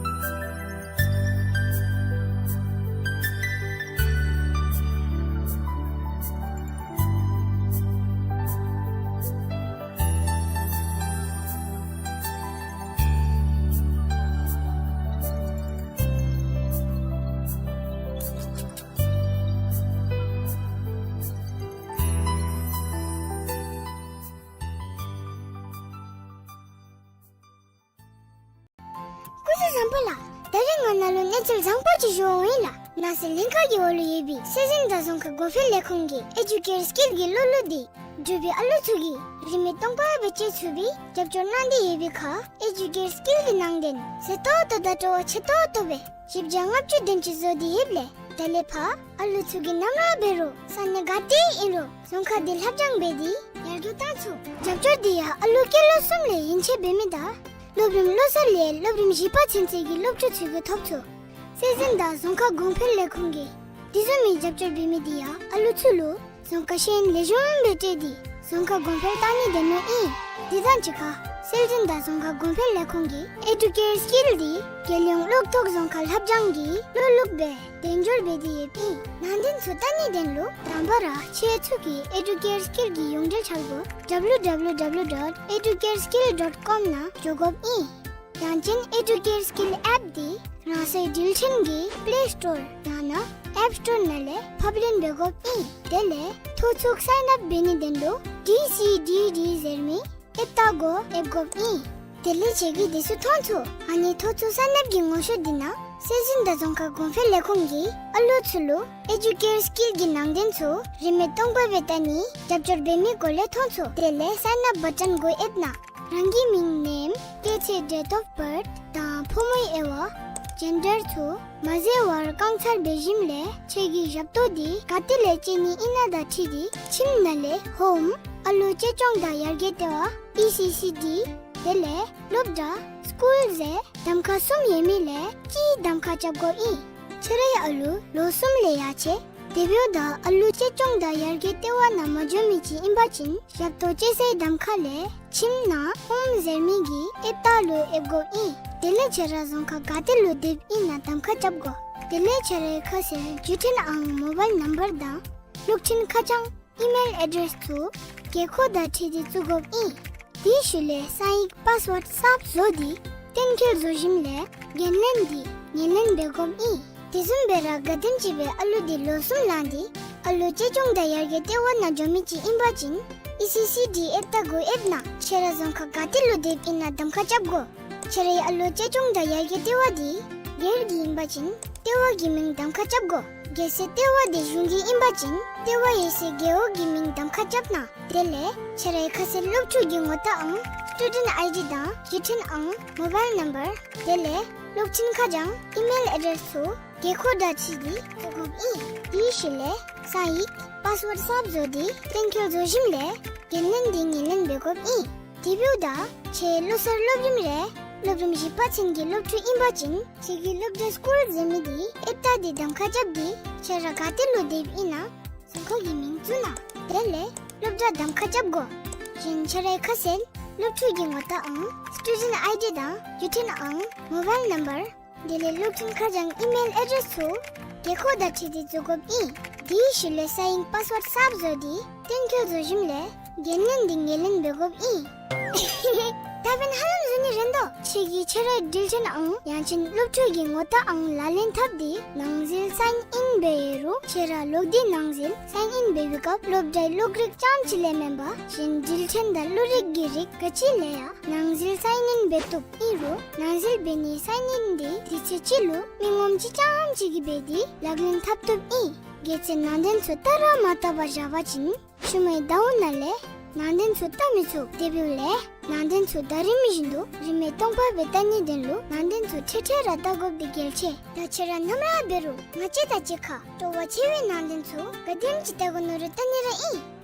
སྐུ་གཟུགས་བཟང་པོ་ལགས། ད་རིས་ང་ནཱ་ལུ་གནས་ཚུལ་བཟང་པོ་ཅིག་ཞུ་འོང་ཡི་ལགས། ནང་སྲིད་ལྷན་ཁག་གི་འོག་ལུ་ཡོད་པའི་སྲོལ་འཛིན་དང་རྫོང་ཁ་གོང་འཕེལ་ལས་ཁུངས་ཀྱི་ཨེ་ཌུ་ཀེར་སི་ཀིལ་གྱི་སློབ་ལུགས་འདི་འབྲུག་པའི་ཨ་ལུ་ཚུ་གིས་རིན་མེད་སྟོང་པ་སྦེ་སྤྱོད་ཚུགས་པའི་རྒྱབ་སྐྱོར་གནང་སྟེ་ཡོད་པའི་ཁར་ཨེ་ཌུ་ཀེར་སི་ཀིལ་གྱི་ནང་དོན་མཛེས་ཏོག་ཏོ་དང་སྤྲོ་བ་ཆེ་ཏོག་ཏོ་སྦེ་ཞིབ་འཇུག་ལྔ་བཅུ་དེམ་ཅིག་བཟོ་སྟེ་ཡོདཔ་ལས་ད་ལས་ཕར་ཨ་ལུ་ཚུ་གིས་ནམ་ར་འབད་རུང་ས་གནས་ག་ཏེ་ཨིན་རུང་རྫོང་ཁ་འདི་ལྷབ་སྦྱང་འབད་དེ་ཡར་རྒྱས་བཏང་ཚུགས། རྒྱབ་སྐྱོར་འདི་ཡང་ཨ་ལུ་སྐྱེས་ལོ་གསུམ་ལས་ཡན་ཆད་འབད་མི་དང་སློབ་རིམ་ལོ་གསར་ལས་སློབ་རིམ་བཞི་པ་ཚུན་ཚོད་ཀྱི་སློབ་ཕྲུག་ཚུ་གིས་ཐོབ་ཚུགས། སྲོལ་འཛིན་དང་རྫོང་ཁ་གོང་འཕེལ་ལས་ཁུངས་ཀྱིས་དེ་བཟུམ་མའི་རྒྱབ་སྐྱོར་འབད་མི་འདི་ཡང་ཨ་ལུ་ཚུ་ལུ་རྫོང་ཁ་ཤེས་ཡོན་ལེགས་ཤོམ་སྦེ་སྤྲོད་དེ་རྫོང་ཁ་གོང་འཕེལ་བཏང་ནི་དེ་ནོ་ཨིན། དེ་དང་གཅིག་ཁར་སྲོལ་འཛིན་དང་རྫོང་ཁ་གོང་འཕེལ་ལས་ཁུངས་ཀྱིས་ཨེ་ཌུ་ཀེར་སི་ཀིལ་འདི་རྒྱལ་ཡོངས་གློག་ཐོག་རྫོང་ཁ་ལྷབ་སྦྱང་གི་གློག་ལུགས་སྦེ་དན་འབྱོར་འབད་དེ་ཡོདཔ་ཨིན། ནང་དོན་ཚུ་བལྟ་ནི་དེ་ལུ་དང་པ་ར་ཁྱད་ཚུད་ཀྱི་ཨེ་ཌུ་ཀེར་སི་ཀིལ་གྱི་ཡོངས་འབྲེལ་འཆར་སྒོ་ཌབ་ལུ་ཌབ་ལུ་ཌབ་ལུ་ཌོཊ་ཨེ་ཌུ་ཀེར་སི་ཀིལ་ཌོཊ་ཀོམ་ནང་འགྱོ་དགོཔ་ཨིན། ཡང་ཅིན་ཨེ་ཌུ་ཀེར་སི་ཀིལ་ཨེཔ་འདི་རང་སོའི་འགྲུལ་འཕྲིན་གྱི་པླེ་སི་ཊོར་ཡང་ན་ཨེཔ་སི་ཊོར་ནང་ལས་ཕབ་ལེན་འབད་དགོཔ་ཨིན། དེ་ལས་ཐོ་ཚུགས་སའིན་ཨཔ་འབད་ནི་དེ་ལུ་ཌི་སི་ཌི་ཌི་ཟེར་མི་ཨེཔ་ལྟ་སྒོ་ཨེབ་དགོཔ་ཨིན། དེ་ལས་ཁྱེད་ཀྱིས་དེ་ཚུ་མཐོང་ཚུགས། ཨ་ནི་ཐོ་ཚུགས་སའིན་ཨཔ་གི་ངོ་སོ་འདི་ནང་སྲོལ་འཛིན་དང་རྫོང་ཁ་གོང་འཕེལ་ལས་ཁུངས་ཀྱིས་ཨ་ལུ་ཚུ་ལུ་ཨེ་ཌུ་ཀེར་སི་ཀིལ་གྱི་ནང་དོན་ཚུ་རིན་མེད་སྟོང་པ་སྦེ་བལྟ་ནི་རྒྱབ་སྐྱོར་འབད་མི་སྐོར་ལས་མཐོང་ཚུགས། དེ་ལས་སའིན་ཨཔ་བ་ཊོན་སྒོ་ཨེབ་ནང་རང་གི་མིང་ནེམ་སྐྱེས་ཚེས་ཌེཊ་ཨོཕ་བརཐ་དང་ཕོ་མོའི་དབྱེ་བ་ཇེན་ཌར་ཚུ་མ་འཛོལ་བར་བཀང་འཚར་འབད་ཞིནམ་ལས་ཁྱེད་ཀྱི་ཞབས་ཏོག་འདི་ག་ཏེ་ལས་སྤྱོད་ནི་ཨིན་ན་དང་འཁྲིལ་ཏེ་ཁྱིམ་ནང་ལས་ཧོམ་ཨ་ལུ་གཅེས་སྐྱོང་དང་ཡར་རྒྱས་ལྟེ་བ་ཨི་སི་སི་ཌི་དེ་ལས་སློབ་གྲྭ་སི་ཀུལ་ཟེར་གདམ་ཁ་གསུམ་ཡོད་མི་ལས་གཅིག་གདམ་ཁ་རྐྱབ་དགོཔ་ཨིན། ཁྱེད་རའི་ཨ་ལུ་ལོ་གསུམ་ལས་ཡར་ཆེ་དེ་འབདཝ་ད་ཨ་ལུ་གཅེས་སྐྱོང་དང་ཡར་རྒྱས་ལྟེ་བ་ནང་མ་འགྱོ་མི་ཅིག་ཨིན་པ་ཅིན་ཞབས་ཏོག་སྤྱོད་སའི་གདམ་ཁ་ལས་ཁྱིམ་ནང་ཧོམ་ཟེར་མི་གི་ཨེཔ་ལྟ་ལུ་ཨེབ་དགོཔ་ཨིན། དེ་ལས་ཁྱེད་ར་རྫོང་ཁག་ག་ཏེ་ལུ་སྡོདཔ་ཨིན་ན་གདམ་ཁ་རྐྱབ་དགོ། དེ་ལས་ཁྱེད་རའི་ཁ་གསལ་བརྒྱུད་འཕྲིན་ཨང་མོ་བཱའིལ་ནམ་བར་དང་གློག་འཕྲིན་ཁ་བྱང་ཨི་མེལ་ཨེ་ཌེསི་ཚུ་དགོས་མཁོ་དང་འཁྲིལ་ཏེ་བཙུགས་དགོཔ་ཨིན། དེའི་ཤུལ་ལས་གསང་ཡིག་པཱསི་ཝརཌ་གསརཔ་བཟོ་སྟེ་གཏན་འཁེལ་བཟོ་ཞིནམ་ལས་འགན་ལེན་འདི་ངོས་ལེན་འབད་དགོཔ་ཨིན། དེ་བཟུམ་སྦེ་ར་ག་དེམ་ཅིག་སྦེ་ཨ་ལུ་འདི་ལོ་གསུམ་ལང་སྟེ་ཨ་ལུ་གཅེས་སྐྱོང་དང་ཡར་རྒྱས་ལྟེ་བ་ནང་འགྱོ་མི་ཅིག་ཨིན་པ་ཅིན་ཨི་སི་སི་ཌི་ཨེཔ་ལྟ་སྒོ་ཨེཔ་ནང་ཁྱེད་ར་རྫོང་ཁག་ག་ཏེ་ལུ་སྡོདཔ་ཨིན་ན་གདམ་ཁ་རྐྱབ་དགོ། ཁྱེད་རའི་ཨ་ལུ་གཅེས་སྐྱོང་དང་ཡར་རྒྱས་ལྟེ་བ་འདི་སྒེར་གྱི་ཨིན་པ་ཅིན་ལྟེ་བ་གི་མིང་གདམ་ཁ་རྐྱབ་དགོ། གལ་སྲིད་ལྟེ་བ་འདི་གཞུང་གི་ཨིན་པ་ཅིན་ལྟེ་བ་ཡོད་སའི་རྒེད་འོག་གི་མིང་གདམ་ཁ་རྐྱབ་གནང་། དེ་ལས་ཁྱེད་རའི་ཁ་གསལ་སློབ་ཕྲུག་གི་ངོ་རྟགས་ཨང་སི་ཊུ་ཌེནཊ་ཨའི་ཌི་དང་བརྒྱུད་འཕྲིན་ཨང་མོ་བཱའིལ་ནམ་བར་དེ་ལས་གློག་འཕྲིན་ཁ་བྱང་ཨི་མེལ་ཨེ་ཌེསི་ཚུ་དགོས་མཁོ་དང་འཁྲིལ་ཏེ་བཙུགས་དགོཔ་ཨིན། དེའི་ཤུལ་ལས་གསང་ཡིག་པཱསི་ཝརཌ་གསརཔ་བཟོ་སྟེ་གཏན་འཁེལ་བཟོ་ཞིནམ་ལས་འགན་ལེན་འདི་ངོས་ལེན་འབད་དགོཔ་ཨིན། དེ་འབདཝ་ད་ཁྱེད་ལོ་གསར་སློབ་རིམ་རེ་སློབ་རིམ་བཞི་པ་ཚུན་གྱི་སློབ་ཕྲུག་ཨིན་པ་ཅིན་ཁྱེད་ཀྱི་སློབ་གྲྭ་སྐོར་ཟེར་མི་འདི་ཨེབ་སྟེ་གདམ་ཁ་རྐྱབ་སྟེ་ཁྱེད་ར་ག་ཏེ་ལུ་སྡོདཔ་ཨིན་ན་རྫོང་ཁག་གི་མིང་བཙུགས་གནང་། དེ་ལས་སློབ་གྲྭ་གདམ་ཁ་རྐྱབ་དགོ། གཞན་ཁྱེད་རའི་ཁ་གསལ་སློབ་ཕྲུག་གི་ངོ་རྟགས་ཨང་སི་ཊུ་ཌེནཊ་ཨའི་ཌི་དང་བརྒྱུད་འཕྲིན་ཨང་མོ་བཱའིལ་ནམ་བར་དེ་ལས་སློབ་འཕྲིན་ཁ་བྱང་ཨི་མེལ་ཨེ་ཌེསི་ཚུ་རྒྱལ་ཁབ་དང་འཁྲིལ་ཏེ་བཟོ་དགོཔ་ཨིན། དེའི་ཤུལ་ལས་སའིན་པཱསི་ཝརཌ་གསརཔ་བཟོ་སྟེ་གཏན་འཁེལ་བཟོ་ཞིནམ་ལས་འགན་ལེན་འདི་ངོས་ལེན་འབད་དགོཔ་ཨིན། ད་འབདན་ཧ་ལམ་བཟོ་ནི་རན་དོ། ཁྱེད་ཀྱིས་ཁྱེད་རའི་འགྲུལ་འཕྲིན་ཨང་ཡང་ཅིན་སློབ་ཕྲུག་གི་ངོ་རྟགས་ཨང་ལག་ལེན་འཐབ་སྟེ་ནང་འཛུལ་སའིན་ཨིན་འབད་ཡོད་རུང་ཁྱེད་ར་ལོག་སྟེ་ནང་འཛུལ་སའིན་ཨིན་འབད་བའི་སྐབས་སློབ་གྲྭའི་གློག་རིག་རྐྱངམ་ཅིག་ལས་མེན་པར་གཞན་འགྲུལ་འཕྲིན་དང་གློག་རིག་གི་རིགས་ག་ཅི་ལས་ཡང་ནང་འཛུལ་སའིན་ཨིན་འབད་བཏུབ་ཨིན་རུང་ནང་འཛུལ་འབད་ནིའི་སའིན་ཨིན་འདི་དུས་ཚོད་གཅིག་ལུ་མི་ངོམ་གཅིག་རྐྱངམ་ཅིག་གིས་འབད་དེ་ལག་ལེན་འཐབ་བཏུབ་ཨིན། གལ་སྲིད་ནང་དོན་ཚུ་བལྟ་ར་མ་བལྟ་བར་བཞག་པ་ཅིན་ཤུལ་མའི་ཟླཝ་ནང་ལས་ནང་དོན་ཚུ་བལྟ་མི་ཚུགས། དེ་འབདཝ་ལས་ནང་དོན་ཚུ་ཟླ་རིམ་བཞིན་དུ་རིན་མེད་སྟོང་པ་སྦེ་བལྟ་ནིའི་དོན་ལུ་ནང་དོན་ཚུ་ཁྲལ་ཁྲལ་ར་བལྟ་དགོཔ་འདི་གལ་ཆེ། ད་ཁྱེད་ར་ནམ་ར་འབད་རུང་ང་བཅས་དང་གཅིག་ཁར་སྤྲོ་བ་ཆེ་བའི་ནང་དོན་ཚུ་ག་དེམ་ཅིག་བལྟ་དགོ་མནོ་རུང་བལྟ་ནི་ར་ཨིན།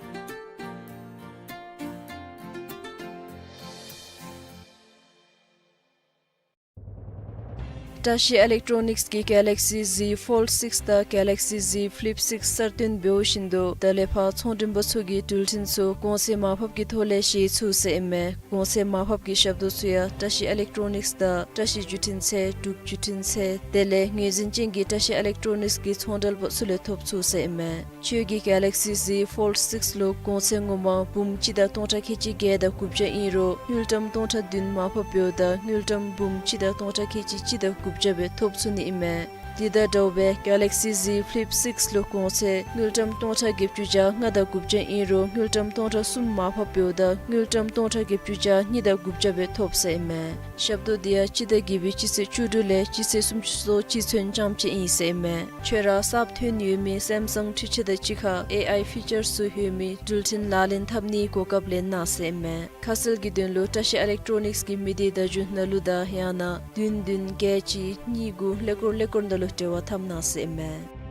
བཀྲ་ཤིས་ཨི་ལེག་ཊོ་ནིཀསི་གིས་གེ་ལེག་སི་ཟི་ཕོལཌ་སིཀསི་དང་གེ་ལེག་སི་ཟི་ཕི་ལིཔ་སིཀསི་གསར་བཏོན་འབདཝ་བཞིན་དུ་ད་ལས་ཕར་ཚོང་མགྲོན་པ་ཚུ་གིས་འགྲུལ་འཕྲིན་ཚུ་གོང་ཚད་མར་ཕབ་ཀྱི་ཐོག་ལས་བཞེས་ཚུགས་ཟེར་ཨིན་མས། གོང་ཚད་མར་ཕབ་ཀྱི་ཞབས་ཏོག་ཚུ་ཡང་བཀྲ་ཤིས་ཨི་ལེག་ཊོ་ནིཀསི་དང་བཀྲ་ཤིས་བརྒྱུད་འཕྲིན་ཚད་འབྲུག་བརྒྱུད་འཕྲིན་ཚད་དེ་ལས་ངོས་འཛིན་ཅན་གྱི་བཀྲ་ཤིས་ཨི་ལེག་ཊོ་ནིཀསི་གི་ཚོང་འབྲེལ་པ་ཚུ་ལས་ཐོབ་ཚུགས་ཟེར་ཨིན་མས། ཁྱོད་ཀྱིས་གེ་ལེག་སི་ཟི་ཕོལཌ་སིཀསི་ལུ་གོང་ཚད་ངོ་མ་འབུམ་གཅིག་དང་སྟོང་ཕྲག་ཁལ་གཅིག་བརྒྱད་དང་དགུ་བརྒྱ་ཨིན་རུང་དངུལ་ཀྲམ་སྟོང་ཕྲག་བདུན་མར་ཕབ་འབདཝ་ད་དངུལ་ཀྲམ་འབུམ་གཅིག་དང་སྟོང་ཕྲག་ཁལ་གཅིག་གཅིག་དང་དགུ་བརྒྱ་སྦེ་ཐོབ་ཚུགས་ནི་ཨིན་མས། དེ་དང་འདྲཝ་སྦེ་གེ་ལེག་སི་ཟི་ཕི་ལིཔ་སིཀསི་ལུ་གོང་ཚད་དངུལ་ཀྲམ་སྟོང་ཕྲག་བརྒྱད་ཅུ་གྱ་ལྔ་དང་དགུ་བརྒྱ་ཨིན་རུང་དངུལ་ཀྲམ་སྟོང་ཕྲག་གསུམ་མར་ཕབ་འབདཝ་ད་དངུལ་ཀྲམ་སྟོང་ཕྲག་བརྒྱད་ཅུ་གྱ་གཉིས་དང་དགུ་བརྒྱ་སྦེ་ཐོབ་ཟེར་ཨིན་མས། ཞབས་ཏོག་འདི་ཡང་སྤྱི་ཟླ་བརྒྱད་པའི་སྤྱི་ཚེས་བཅུ་དྲུག་ལས་སྤྱི་ཚེས་སུམ་ཅུ་སོ་གཅིག་ཚུན་རྐྱངམ་ཅིག་ཨིན་ཟེར་ཨིན་མས། ཁྱོད་ར་གསརཔ་ཐོན་ཡོད་མི་སེམ་སང་འཕྲུལ་ཆས་དང་གཅིག་ཁར་ཨེ་ཨའི་ཕི་ཅར་ཚུ་ཡོད་མི་འགྲུལ་འཕྲིན་ལག་ལེན་འཐབ་ནིའི་གོ་སྐབས་ལེན་གནང་ཟེར་ཨིན་མས། ཁ་གསལ་གྱི་དོན་ལུ་བཀྲ་ཤིས་ཨི་ལེག་ཊོ་ནིཀསི་གི་མི་སྡེ་བརྡ་བརྒྱུད་ནང་ལུ་དང་ཡང་ན་བདུན་བདུན་བརྒྱད་གཅིག་གཉིས་དགུ་ཀླད་ཀོར་ཀླད་ཀོར་ནང་ལུ་འབྲེལ་བ་འཐབ་གནང་ཟེར་ཨིན་མས།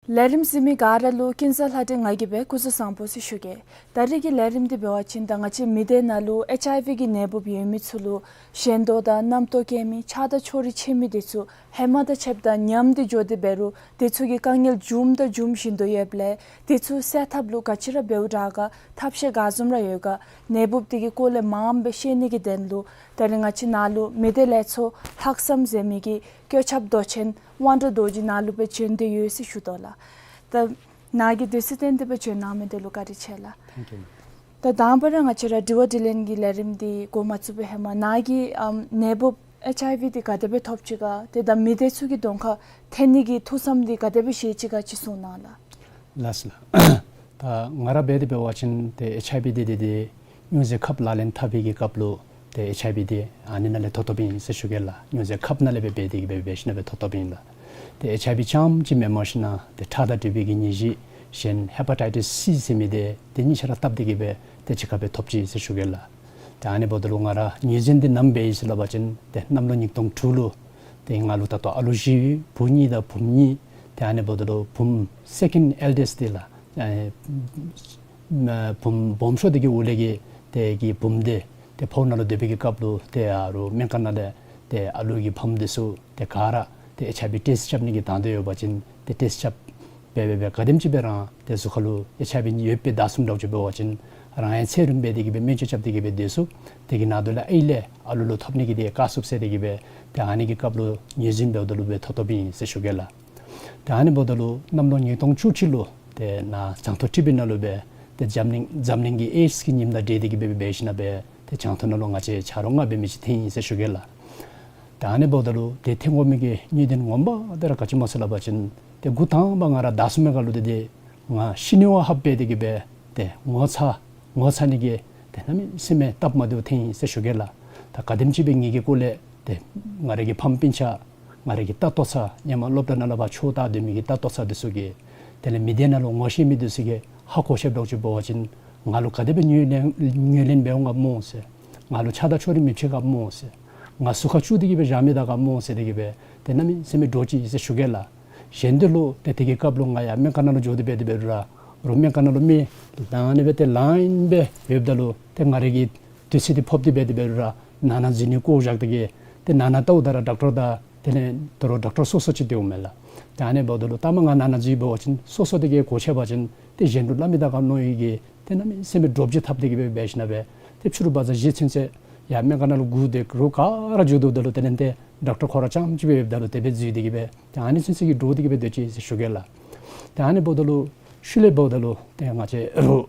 ལས་རིམ་གཟིགས་མི་ག་ར་ལུ་ཀུན་བཟང་ལྷ་སྒྲོན་ང་གིས་སྦེ་སྐུ་གཟུགས་བཟང་པོ་ཟེར་ཞུ་གེ། ད་རེས་ཀྱི་ལས་རིམ་འདི་འབད་བ་ཅིན་ད་ང་བཅས་མི་སྡེ་ནང་ལུ་ཨེཆ་ཨའི་ཝི་གི་ནད་འབུཔ་ཡོད་མི་ཚུ་ལུ་ཞེན་ལྟོགས་དང་རྣམ་རྟོག་སྐྱེ་མི་ཆགས་སྡང་ཕྱོགས་རིས་ཆད་མི་འདི་ཚུ་ཧེ་མ་དང་ཕྱདཔ་ད་ཉམས་ཏེ་འགྱོ་སྟེ་འབད་རུང་དེ་ཚུ་གི་དཀའ་ངལ་འབྱུངམ་དང་འབྱུང་བཞིན་དུ་ཡོདཔ་ལས་དེ་ཚུ་སེལ་ཐབས་ལུ་ག་ཅི་ར་འབདཝ་དྲག་ག་ཐབས་ཤེས་ག་བཟུམ་ར་ཡོད་ག་ནད་འབུཔ་དེ་གི་སྐོར་ལས་མངམ་སྦེ་ཤེས་ནི་གི་དོན་ལུ་ད་རེས་ང་བཅས་ནཱ་ལུ་མི་སྡེ་ལས་ཚོགས་ལྷག་བསམ་ཟེར་མི་གི་བཀོད་ཁྱབ་མདོ་ཆེན་དབང་གྲགས་རྡོ་རྗེ་ནཱ་ལུ་སྦེ་བྱོན་ཏེ་ཡོད་ཟེར་ཞུ་དོ་ལགས། ད་ནཱ་གིས་དུས་ཚོད་བཏོན་ཏེ་སྦེ་བྱོན་གནང་མི་འདི་ལུ་བཀའ་དྲིན་ཆེ་ལགས། Thank you. ད་དང་པ་ར་ང་བཅས་ར་དྲི་བ་དྲིས་ལན་གྱི་ལས་རིམ་འདི་འགོ་མ་བཙུགས་པའི་ཧེ་མ་ནཱ་གིས་ཨམ་ནད་འབུཔ་ཨེཆ་ཨའི་ཝི་འདི་ག་དེ་སྦེ་ཐོབ་ཅི་ག་ཏེ་ད་མི་སྡེ་ཚུ་གི་གདོང་ཁར་ཐོན་ནི་གི་ཐུགས་བསམ་འདི་ག་དེ་སྦེ་བཞེས་ཅི་ག་ཅིག་གསུང་གནང་ལགས། ལགས་སོ་ལགས། ད་ང་ར་འབད་དེ་འབད་བ་ཅིན་ཏེ་ཨེཆ་ཨའི་ཝི་འདི་ཏེ་ཏེ་སྨྱོ་རྫས་ཁབ་ལག་ལེན་འཐབ་པའི་གི་སྐབས་ལུ་ཏེ་ཨེཆ་ཨའི་ཝི་འདི་ཨ་ནི་ནང་ལས་ཐོབ་ཐོབཔ་ཨིན་ཟེར་ཞུ་གེ་ལགས། སྨྱོ་རྫས་ཁབ་ནང་ལས་སྦེ་འབད་དེ་གི་སྦེ་འབད་ཞིན་ན་སྦེ་ཐོབ་ཐོབཔ་ཨིན་ལགས། ཏེ་ཨེཆ་ཨའི་ཝི་རྐྱངམ་ཅིག་མེན་པར་ཞིན་ན་ཏེ་ཁྲག་དང་འབྲེལ་བའི་གི་ནད་གཞི་གཞན་ཧེ་པ་ཊའི་ཊིས་སི་ཟེར་མི་འདི་ཏེ་གཉིས་ཆ་ར་སྟབས་བདེ་གི་སྦེ་ཏེ་གཅིག་ཁར་སྦེ་ཐོབ་ཅི་ཟེར་ཞུ་གེ་ལགས། ཏེ་ཨ་ནི་འབདཝ་ད་ལུ་ང་ར་ངོས་འཛིན་འདི་ནམ་འབད་ཡི་ཟེར་སླབ་པ་ཅིན་ཏེ་གནམ་ལོ་ཉིས་སྟོང་དྲུག་ལུ་ཏེ་ང་ལུ་ད་ལྟོ་ཨ་ལུ་བཞི་བུ་གཉིས་དང་བུམོ་གཉིས། ཏེ་ཨ་ནི་འབདཝ་ད་ལུ་བུམོ་སེ་ཀེནཌ་ཨེལ་ཌེསཊ་འདི་ལགས། ཨེ་བུམོ་སྦོམ་ཤོས་འདི་གི་འོག་ལས་ཀྱི་ཏེ་གི་བུམོ་འདི་ཏེ་ཕོཝ་ནང་ལུ་སྡོད་པའི་གི་སྐབས་ལུ་ཏེ་ཨ་རུ་སྨན་ཁང་ནང་ལས་ཏེ་ཨ་ལུ་གི་ཕམ་འདི་ཚུ་ཏེ་ག་ར་ཏེ་ཨེཆ་ཨའི་ཝི་ཊེསཊ་རྐྱབ་ནི་གི་དང་འདོད་ཡོད་པ་ཅིན་ཏེ་ཊེསཊ་རྐྱབ་འབད་འབད་འབད་ག་དེམ་ཅིག་སྦེ་རང་ཏེ་གཟུགས་ཁར་ལུ་ཨེཆ་ཨའི་ཝི་ཡོདཔ་སྦེ་བདའ་ཚུགསཔ་འདྲཝ་ཅིག་འབད་བ་ཅིན་རང་ཡང་ཚེ་རིངམོ་སྦེ་དེ་གི་སྦེ་སྨན་བཅོས་རྐྱབ་སྟེ་གི་སྦེ་སྡོད་ཚུགས། དེ་གི་ནང་དོག་ལས་ཨའི་ལས་ཨ་ལུ་ལུ་ཐོབ་ནི་གི་དེ་བཀག་ཚུགས་ཟེར་དེ་གི་སྦེ་ཏེ་ཨ་ནི་གི་སྐབས་ལུ་ངོས་འཛིན་འབདཝ་ད་ལུ་སྦེ་ཐོབ་ཐོབཔ་ཨིན་ཟེར་ཞུ་གེ་ལགས། ཏེ་ཨ་ནི་འབདཝ་ད་ལུ་གནམ་ལོ་ཉིས་སྟོང་བཅུ་གཅིག་ལུ་ཏེ་ནཱ་བྱང་ཐོག་ཊི་བི་ནང་ལུ་སྦེ་ཏེ་འཛམ་གླིང་འཛམ་གླིང་གི་ཨེཌསི་གི་ཉིནམ་དང་འབྲེལ་ཏེ་གི་སྦེ་འབད་ཞིན་ན་སྦེ་ཏེ་བྱང་ཐོག་ནང་ལུ་ང་བཅས་ཆ་རོགས་ལྔ་འབད་མི་ཅིག་ཐོན་ཡི་ཟེར་ཞུ་གེ་ལགས། ཏེ་ཨ་ནི་འབདཝ་ད་ལུ་ཏེ་ཐོན་དགོ་མི་གི་དངོས་དོན་ངོ་མ་འདི་ར་ག་ཅི་སྨོ་ཟེར་སླབ་པ་ཅིན་ཏེ་འགོ་དང་པ་ང་ར་བདའ་ཚུགས་མི་ག་ལུ་ཏེ་ཏེ་ང་ཤི་ནི་བ་ཧབ་འབད་དེ་གི་སྦེ་ཏེ་ངོ་ཚ་ངོ་ཚ་ནི་གི་ཏེ་གནམ་མེད་ས་མེད་སྟབས་མ་བདེཝ་ཐོན་ཡི་ཟེར་ཞུ་གེ་ལགས། ད་ག་དེམ་ཅིག་སྦེ་ངེ་གི་སྐོར་ལས་ཏེ་ང་རའི་གི་ཕམ་སྤུན་ཆ་ང་རའི་གི་ལྟ་རྟོག་ཚར་ཧེ་མ་སློབ་གྲྭ་ནང་ལུ་ཕར་ཕྱོགས་བལྟ་སྡོད་མི་གི་ལྟ་རྟོག་ཚར་འདི་ཚུ་གིས་དེ་ལས་མི་སྡེ་ནང་ལུ་ངོ་ཤེས་མི་འདི་ཚུ་གིས་ཧ་གོ་ཤེསཔ་འདྲཝ་ཅིག་འབད་བ་ཅིན་ང་ལུ་ག་དེ་སྦེ་ངོས་ལེན་ངོས་ལེན་འབདཝ་ག་སྨོ་ཟེར། ང་ལུ་ཆགས་སྡང་ཕྱོགས་རིས་མི་ཕྱེད་ག་སྨོ་ཟེར། ང་གཟུགས་ཁར་བཙུགས་ཏེ་གི་སྦེ་བཞག་མི་ད་ག་སྨོ་ཟེར་དེ་གི་སྦེ་ཏེ་གནམ་མེད་ས་མེད་འདྲོག་ཅི་ཟེར་ཞུ་གེ་ལགས། གཞན་འདི་ལུ་ཏེ་དེ་གི་སྐབས་ལུ་ང་ཡང་སྨན་ཁང་ནང་ལུ་འགྱོ་སྟེ་འབད་དེ་འབད་རུང་ར་རུང་སྨན་ཁང་ནང་ལུ་མི་ལང་ནི་སྦེ་ཏེ་ལང་ཨིན་སྦེ་ཡོདཔ་ད་ལུ་ཏེ་ང་རའི་གི་ དུས་ཚོད་འདི་ཕོགཔ་འདི་འབད་དེ་འབད་རུང་ར་ནང་ན་འཛུལ་ནི་བཀོ་བཞག་སྟེ་གི་ཏེ་ནང་ན་ལྟཝ་ད་ར་ཌོག་ཊར་དང་དེ་ལས་ད་རུང་ཌོག་ཊར་སོ་སོ་ཅིག་སྡོདཔ་མས་ལགས། ཏེ་ཨ་ནི་འབདཝ་ད་ལུ་ལྟ་མ་ང་ནང་ན་འཛུལ་འབད་བ་ཅིན་སོ་སོ་དེ་གིས་གོ་ཆོད་པ་ཅིན་ཏེ་གཞན་ལུ་སླབ་མི་དང་ག་མནོ་ཡི་གི་ཏེ་གནམ་མེད་ས་མེད་འདྲོག་བྱེལ་འཐབ་སྟེ་གི་སྦེ་འབད་ཞིནམ་ལས་ཏེ་ཕྱི་རུ་བ་ཛ་བཞེས་ཚུན་ཚོད་ཡར་སྨན་ཁང་ནང་ལུ་སྒུག་སྟེ་རོགས་ག་ར་འགྱོ་དོ་ད་ལུ་དེ་ལས་ཏེ་ཌོག་ཊར་ཁོ་ར་རྐྱངམ་ཅིག་སྦེ་ཡོདཔ་ད་ལུ་དེ་སྦེ་འཛུལ་ཏེ་གི་སྦེ་ཏེ་ཨ་ནི་ཚུན་ཚོད་ཀྱི་འདྲོག་སྟེ་གི་སྦེ་སྡོད་ཅི་ཟེར་ཞུ་གེ་ལགས། ཏེ་ཨ་ནི་འབདཝ་ད་ལུ་ཤུལ་ལས་འབདཝ་ད་ལུ་ཏེ་ང་བཅས་རོགས་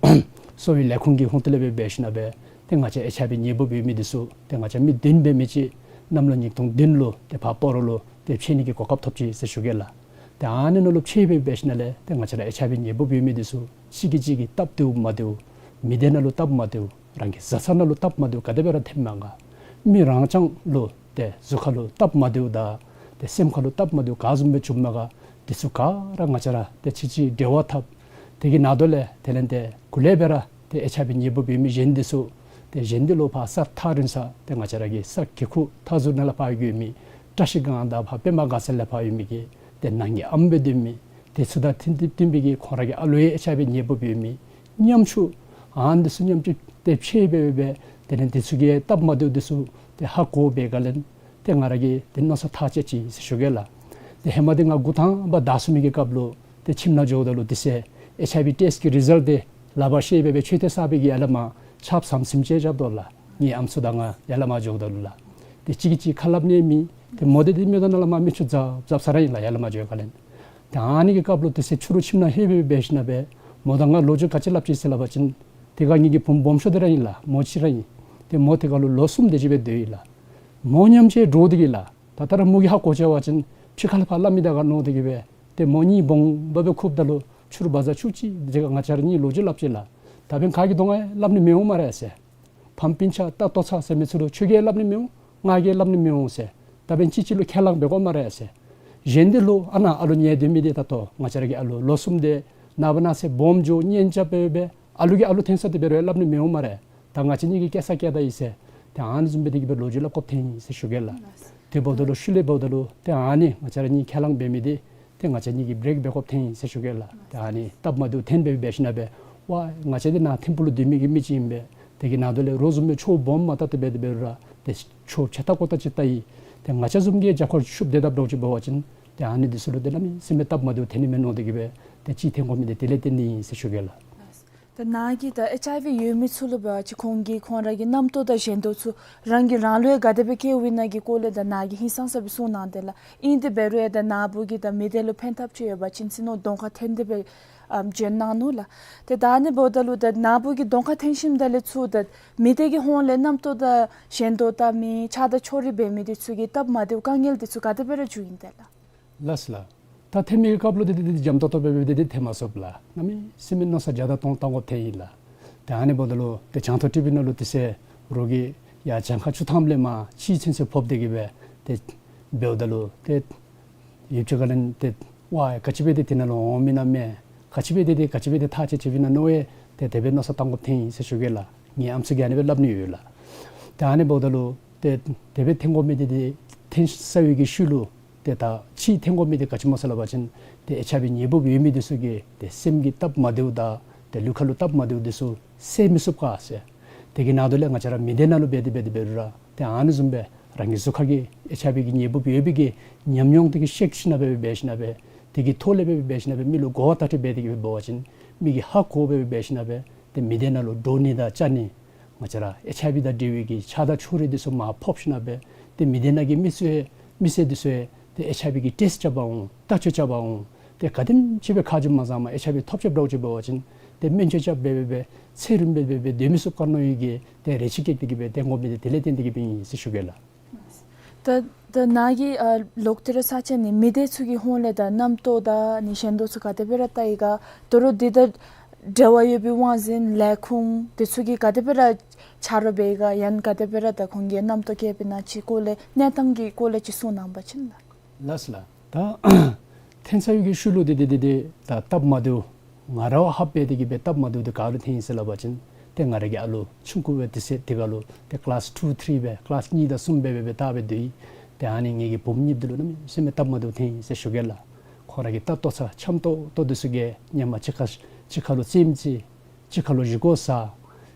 གསོ་བའི་ལས་ཁུངས་ཀྱི་ཧོངས་ཏོ་ལས་སྦེ་འབད་ཞིནམ་ལས་ཏེ་ང་བཅས་ཨེཆ་ཨའི་ཝི་ནད་འབུབ་ཡོད་མི་འདི་ཚུ་ཏེ་ང་བཅས་མི་བདུན་འབད་མི་ཅིག་གནམ་ལོ་ཉིས་སྟོང་བདུན་ལུ་ཏེ་ཕར་སྤ་རོ་ལུ་ཏེ་ཕྱད་ནི་གི་གོ་སྐབས་ཐོབ་ཅི་ཟེར་ཞུ་གེ་ལགས། ཏེ་ཨ་ནི་ནང་ལུ་ཕྱད་སྦེ་འབད་ཞིནམ་ལས་ཏེ་ང་བཅས་ར་ཨེཆ་ཨའི་ཝི་ནད་འབུབ་ཡོད་མི་འདི་ཚུ་གཅིག་གིས་གཅིག་གི་སྟབས་བདེཝ་མ་བདེཝ་མི་སྡེ་ནང་ལུ་སྟབས་མ་བདེཝ་རང་གི་བཟའ་ཚང་ནང་ལུ་སྟབས་མ་བདེཝ་ག་དེ་སྦེ་ར་ཐོནམ་མས་ག། མི་རང་རྐྱང་ལུ་ཏེ་གཟུགས་ཁ་ལུ་སྟབས་མ་བདེཝ་དང་ཏེ་སེམས་ཁ་ལུ་སྟབས་མ་བདེཝ་ག་བཟུམ་སྦེ་བྱུངམ་མས་ག། འདི་ཚུ་ག་ར་ང་བཅས་ར་ཏེ་གཅིག་གཅིག་འབྲེལ་བ་འཐབ། དེ་གི་ནང་དོ་ལས་དེ་ལས་ཏེ་གུ་ལས་སྦེ་ར་ཏེ་ཨེཆ་ཨའི་ཝི་ནད་འབུབ་ཡོད་མི་གཞན་འདི་ཚུ་ཏེ་གཞན་འདི་ལུ་ཕར་ས་ཐག་རིང་ས་ཏེ་ང་བཅས་ར་གི་ས་གི་ཁུག་མཐའ་ཟུར་ནང་ལས་ཕར་ཡོད་མི་བཀྲ་ཤིས་སྒང་དང་ཕར་པདྨ་དགའ་ཚལ་ལས་ཕར་ཡོད་མི་གི་ཏེ་ནང་གི་ཨམ་སྦེ་སྡོད་མི་དེ་ཚུ་དང་མཐུན་མཐུན་པའི་གི་ཁོང་ར་གི་ཨ་ལུ་ཡང་ཨེཆ་ཨའི་ཝི་ནད་འབུབ་ཡོད་མི་ཉམ་ཆུང་ཨ་ནི་འདི་ཚུ་ཉམ་ཆུང་ཏེ་ཕྱད་སྦེ་སྦེ་དེ་ལས་འདི་ཚུ་གི་སྟབས་མ་བདེཝ་འདི་ཚུ་ཏེ་ཧ་གོ་བའི་སྒང་ལས་ཏེ་ང་ར་གིས་ཏེ་མནོ་བསམ་ཐག་བཅད་ཅི་ཟེར་ཞུ་གེ་ལགས། ཏེ་ཧེ་མ་འདི་ང་འགོ་དང་པ་བདའ་ཚུགས་མི་གི་སྐབས་ལུ་ཏེ་ཁྱིམ་ནང་འགྱོཝ་ད་ལུ་དེ་ཚེ་ཨེཆ་ཨའི་ཝི་ཊེསཊ་ཀྱི་རི་ཛལཊ་འདི་ལག་པར་བཤེད་སྦེ་སྦེ་མཆོད་རྟེན་གསར་པའི་གི་ཡར་ལས་མར་ཆརཔ་ཟམ་ཟིམ་ཅིག་རྐྱབ་དོ་ལགས། ངེའི་ཨམ་སྲུ་དང་ང་ཡར་ལས་མར་འགྱོཝ་ད་ལུ་ལགས། ཏེ་གཅིག་གིས་གཅིག་ཁ་སླབ་ནི་མེད། ཏེ་མོ་འདི་ཏེ་མོ་དང་ནཱ་ལས་མར་མི་ཆུང་ཛབ་ཛབ་ས་ར་ཨིན་ལགས། ཡར་ལས་མར་འགྱོ་བའི་སྒང་ལས། ཏེ་ཨ་ནི་གི་སྐབས་ལུ་དེ་ཚེ་ཕྱི་རུ་ཁྱིམ་ནང་ལྷོད་སྦེ་སྦེ་འབད་ཞིནམ་ལས་མོ་དང་ང་ལོ་རྒྱུས་ག་ཅི་སླབ་ཅི་ཟེར་སླབ་པ་ཅིན་ཏེ་ག་ངེ་གི་བུམོ་སྦོམ་ཤོས་འདི་ར་ཨིན་ལགས། མོ་གཅིག་ར་ཨིན། ཏེ་མོ་དེ་སྒང་ལུ་ལོ་གསུམ་དེ་ཅིག་སྦེ་སྡོད་ཡི་ལགས། མོ་ཉམས་ཅིག་འདྲོག་སྟེ་གི་ལགས། ད་ལྟོ་ར་མོ་གིས་ཧ་གོ་ཆི་བ་ཅིན་ཕྱི་ཁ་ལས་ཕར་སླབ་མི་དང་ག་མནོ་སྟེ་གི་སྦེ་ཏེ་མོ་གཉིས་སྦོམ་སྦེ་སྦེ་ཁུགཔ་ད་ལུ་ཕྱི་རུ་བ་ཛ་ཆུང་ཀུ་ཅིག་དེ་ཁར་ང་བཅས་ར་གཉིས་ལོ་རྒྱུས་སླབ་ཅི་ལགས། ད་འབདན་ཁ་གི་གདོང་ཁར་སླབ་ནི་མི་འོང་སྨ་རེ་ཟེར། ཕམ་སྤུན་ཆ་རྟ་ལྟོ་ཚང་ཟེར་མི་ཚུ་ལུ་ཁྱོད་ཀྱིས་སླབ་ནི་མི་འོང་། ང་གིས་སླབ་ནི་མི་འོང་ཟེར། ད་འབདན་གཅིག་གཅིག་ལུ་ཁས་བླངས་འབད་དགོ་སྨ་རེ་ཟེར། གཞན་འདི་ལུ་ཨ་ནཱ་ཨ་ལུ་ཉལ་སྡོད་མི་འདི་ད་ལྟོ་ང་བཅས་ར་གི་ཨ་ལུ་ལོ་གསུམ་འདི་ནངས་པ་གནངས་ཚེ་སྦོམ་འགྱོ་གཉེན་རྐྱབ་སྦེ་སྦེ་ཨ་ལུ་གིས་ཨ་ལུ་འཐོན་ས་འདི་འབད་རུང་སླབ་ནི་མི་འོང་སྨ་རེ། ད་ང་བཅས་གཉིས་ཀྱིས་སྐྱེལ་ས་བསྐྱལ་ད་ཡི་ཟེར། ཏེ་ཨ་ནི་བཟུམ་སྦེ་དེ་གི་སྦེ་ལོ་རྒྱུས་སླབ་དགོཔ་ཐོན་ཡི་ཟེར་ཞུ་གེ་ལགས། དེ་འབདཝ་ད་ལུ་ཤུལ་ལས་འབདཝ་ད་ལུ་ཏེ་ཨ་ནི་ང་བཅས་ར་གཉིས་ཁས་བླངས་འབད་མི་འདི་ཏེ་ང་བཅས་གཉིས་ཀྱིས་བྲེག་འབད་དགོཔ་ཐོན་ཡི་ཟེར་ཞུ་གེ་ལགས། ཏེ་ཨ་ནི་སྟབས་མ་བདེཝ་ཐོན་སྦེ་འབད་ཞིནམ་ལས་ཝའི་ང་བཅས་འདི་ནཱ་ཐིམ་ཕུག་ལུ་སྡོད་མི་གི་མི་ཅིག་ཨིན་པས། དེ་གི་ནང་དོ་ལས་རོགས་བཟུམ་སྦེ་ཆོས་སྦོམ་མ་ལྟ་སྟེ་འབད་དེ་འབད་རུང་ར་ཏེ་ཆོས་ཆ་ཏ་ཀོ་ཏ་ཅིག་ལྟ་ཡི། ཏེ་ང་བཅས་བཟུམ་གྱིས་རྒྱབ་ཁར་ཤུབས་སྡོད་དཔ་འདྲཝ་ཅིག་འབད་བ་ཅིན་ཏེ་ཨ་ནི་འདི་ཚུ་ལུ་ཏེ་གནམ་མེད་ས་མེད་སྟབས་མ་བདེཝ་ཐོན་ནི་མས་མནོ་སྟེ་གི་སྦེ་ཏེ་གཅིག་འཐོན་དགོ་མི་འདི་དེ་ལས་བརྟེན་ཏེ་ཨིན་ཟེར་ཞུ་གེ་ལགས། ད་ནཱ་གིས་ད་ཨེཆ་ཨའི་ཝི་ཡོད་མི་ཚུ་ལུ་འབད་བ་ཅིན་ཁོང་གིས་ཁོང་ར་གི་རྣམ་རྟོག་དང་ཞེ་འདོད་ཚུ་རང་གིས་རང་ལུ་ཡང་ག་དེ་སྦེ་བཀལཝ་ཨིན་ན་གི་སྐོར་ལས་ད་ནཱ་གིས་ཧིང་སངས་ས་སྦེ་གསུངས་གནང་དེས་ལགས། ཨིན་ཏེ་འབད་རུང་ཡང་ད་ནཱ་བུ་གིས་ད་མི་སྡེ་ལུ་ཕན་ཐབས་ཅིག་ཡོད་པ་ཅིན་ཟེར་མནོ་གདོང་ཁར་འཐོན་ཏེ་སྦེ་ཨམ་བྱོན་གནང་ནུག་ལགས། ཏེ་ད་ཨ་ནི་འབདཝ་ད་ལུ་ད་ནཱ་བུ་གིས་གདོང་ཁར་འཐོན་ཞིནམ་ད་ལས་ཚུར་ད་མི་སྡེ་གི་ཧོངས་ལས་རྣམ་རྟོག་དང་ཞེ་འདོད་ལྟ་མི་ཆགས་སྡང་ཕྱོགས་རིས་འབད་མི་འདི་ཚུ་གི་སྟབས་མ་བདེཝ་དཀའ་ངལ་འདི་ཚུ་ག་དེ་སྦེ་ར་འབྱུང་ཡི་དེས་ལགས། ལགས་སོ་ལགས། ད་འཐོན་མི་གི་སྐབས་ལུ་ཏེ་ཏེ་ཏེ་འཇམ་ཏོང་ཏོ་སྦེ་སྦེ་ཏེ་ཏེ་འཐོན་མ་ཚུགས་ལགས། གནམ་མེད་ས་མེད་མནོ་བསམ་བརྒྱ་དང་སྟོང་བཏང་དགོཔ་ཐོན་ཡི་ལགས། ཏེ་ཨ་ནི་འབདཝ་ད་ལུ་ཏེ་བྱང་ཐང་ཊི་བི་ནང་ལུ་དེ་ཚེ་རོགས་ཀྱིས་ཡར་གྱངས་ཁ་བཅུ་ཐམ་ལས་མར་ཕྱེད་ཚུན་ཚོད་ཕབ་སྟེ་གི་སྦེ་ཏེ་འབདཝ་ད་ལུ་ཏེ་ཡུདཔ་ཅིག་ཁ་ལས་ཏེ་ཝའི་ག་ཅི་སྦེ་ཏེ་དེ་ནང་ལུ་འོང་མི་ཨིན་ན་མས། ག་ཅི་སྦེ་ཏེ་ཏེ་ག་ཅི་སྦེ་ཏེ་ཐག་བཅད་བཅདཔ་ཨིན་ན་མནོ་བས་ཏེ་དེ་སྦེ་མནོ་བསམ་བཏང་དགོཔ་ཐོན་ཡི་ཟེར་ཞུ་གེ་ལགས། ངེའི་ཨམ་སྲུ་གིས་ཨ་ནི་སྦེ་སླབ་ནི་ཡོད་ལགས། ཏེ་ཨ་ནི་འབདཝ་ད་ལུ་ཏེ་དེ་སྦེ་འཐོན་དགོ་མི་འདི་ཏེ་འཐོན་ཚར་བའི་གི་ཤུལ་ལུ་ཏེ་ད་ཕྱེད་འཐོན་དགོ་མི་འདི་ག་ཅི་སྨོ་ཟེར་སླབ་པ་ཅིན་ཏེ་ཨེཆ་ཨའི་ཝི་ནད་འབུབ་ཡོད་མི་འདི་ཚུ་གི་ཏེ་སེམས་ཀྱི་སྟབས་མ་བདེཝ་དང་ཏེ་ལུས་ཁ་ལུ་སྟབས་མ་བདེཝ་འདི་ཚུ་སེལ་མི་ཚུགས་ག་ཟེར། དེ་གི་ནང་དོ་ལས་ང་བཅས་ར་མི་སྡེ་ནང་ལུ་འབད་དེ་འབད་དེ་འབད་རུང་ར་ཏེ་ཨ་ནི་བཟུམ་སྦེ་རང་གི་གཟུགས་ཁ་གི་ཨེཆ་ཨའི་ཝི་གི་ནད་འབུབ་ཡོད་པའི་གི་ཉམས་མྱོང་དེ་གིས་ཤེས་ཞིན་ན་སྦེ་འབད་ཞིན་ན་སྦེ་དེ་གི་ཐོག་ལས་སྦེ་འབད་ཞིན་ན་སྦེ་མི་ལུ་གོ་བ་བརྡ་སྤྲོད་འབད་དེ་གི་སྦེ་འབད་བ་ཅིན་མི་གིས་ཧ་གོ་སྦེ་འབད་ཞིན་ན་སྦེ་ཏེ་མི་སྡེ་ནང་ལུ་འདྲོག་ནི་དང་སྐྱོ་ནི་ང་བཅས་ར་ཨེཆ་ཨའི་ཝི་དང་འབྲེལ་བའི་གི་ཆགས་སྡང་ཕྱོགས་རིས་འདི་ཚུ་མར་ཕབ་ཞིན་ན་སྦེ་ཏེ་མི་སྡེ་ནང་གི་མི་ཚུ་མི་སེར་འདི་ཚུ་ཏེ་ཨེཆ་ཨའི་ཝི་གི་ཊེསཊ་རྐྱབ་པར་འོང་ལྟ་སྤྱོད་རྐྱབ་པར་འོང་། ཏེ་ག་དེམ་ཅིག་སྦེ་ཁ་རྗེ་མ་བཟང་མ་ཨེཆ་ཨའི་ཝི་ཐོབ་ཅི་འདྲཝ་ཅིག་འབད་བ་ཅིན་ཏེ་སྨན་བཅོས་རྐྱབ་སྦེ་སྦེ་སྦེ་ཚེ་རིངམོ་སྦེ་སྦེ་སྦེ་སྡོད་མི་ཚུགས་ག་མནོ་ཡི་གི་ཏེ་རེ་ཆེ་བསྐྱེད་དེ་གི་སྦེ་ཏེ་འོང་མི་འདི་དེ་ལས་བརྟེན་ཏེ་གི་སྦེ་ཨིན་ཟེར་ཞུ་གེ་ལགས། ད་ད་ནཱ་གིས་ཨ་ལོག་སྟེ་ར་ས་ཆ་ནི་མི་སྡེ་ཚུ་གི་ཧོངས་ལས་ད་རྣམ་རྟོག་དང་ནི་ཞེ་འདོད་ཚུ་ག་དེ་སྦེ་ར་ལྟ་ཡི་ག། ད་རུང་འདི་དང་འབྲེལ་བ་ཡོད་པའི་དབང་འཛིན་ལས་ཁུངས་འདི་ཚུ་གིས་ག་དེ་སྦེ་ར་ཆ་རོགས་འབད་ཡི་ག་ཡང་ག་དེ་སྦེ་ར་ད་ཁོང་གིས་རྣམ་རྟོག་སྐྱེ་བའི་ན་ཅིག་སྐོར་ལས་གནས་སྟངས་ཀྱི་སྐོར་ལས་ཅིག་གསུང་གནང་བ་ཅིན་ལགས། ལགས་སོ་ལགས། ད་འཐོན་ཚར་བའི་གི་ཤུལ་ལུ་ཏེ་ཏེ་ཏེ་ཏེ་ད་སྟབས་མ་བདེཝ་ང་ར་བ་ཧབ་སྦེ་དེ་གི་སྦེ་སྟབས་མ་བདེཝ་འདི་ག་ལུ་འཐོན་ཡི་ཟེར་སླབ་པ་ཅིན་ཏེ་ང་ར་གི་ཨ་ལུ་ཆུང་ཀུ་སྦེ་དེ་ཚེ་དེ་ཁ་ལུ་ཏེ་ཀི་ལཱསི་ཊུ་ཐི་རི་སྦེ་ཀི་ལཱསི་གཉིས་དང་གསུམ་སྦེ་སྦེ་སྦེ་ལྟ་སྦེ་སྡོད་ཡི། ཏེ་ཨ་ནི་ངེ་གི་བུམོ་གཉིསཔོ་འདི་ལུ་གནམ་མེད་ས་མེད་སྟབས་མ་བདེཝ་འཐོན་ཡི་ཟེར་ཞུ་གེ་ལགས། ཁོང་ར་གི་རྟ་ལྟོ་ཚང་འཆམ་ཏོག་ཏོ་འདི་ཚུ་གིས་ཧེ་མ་གཅིག་ཁར་གཅིག་ཁ་ལུ་རྩེདམོ་རྩེ། གཅིག་ཁ་ལུ་བཞེས་སྒོ་བཟའ།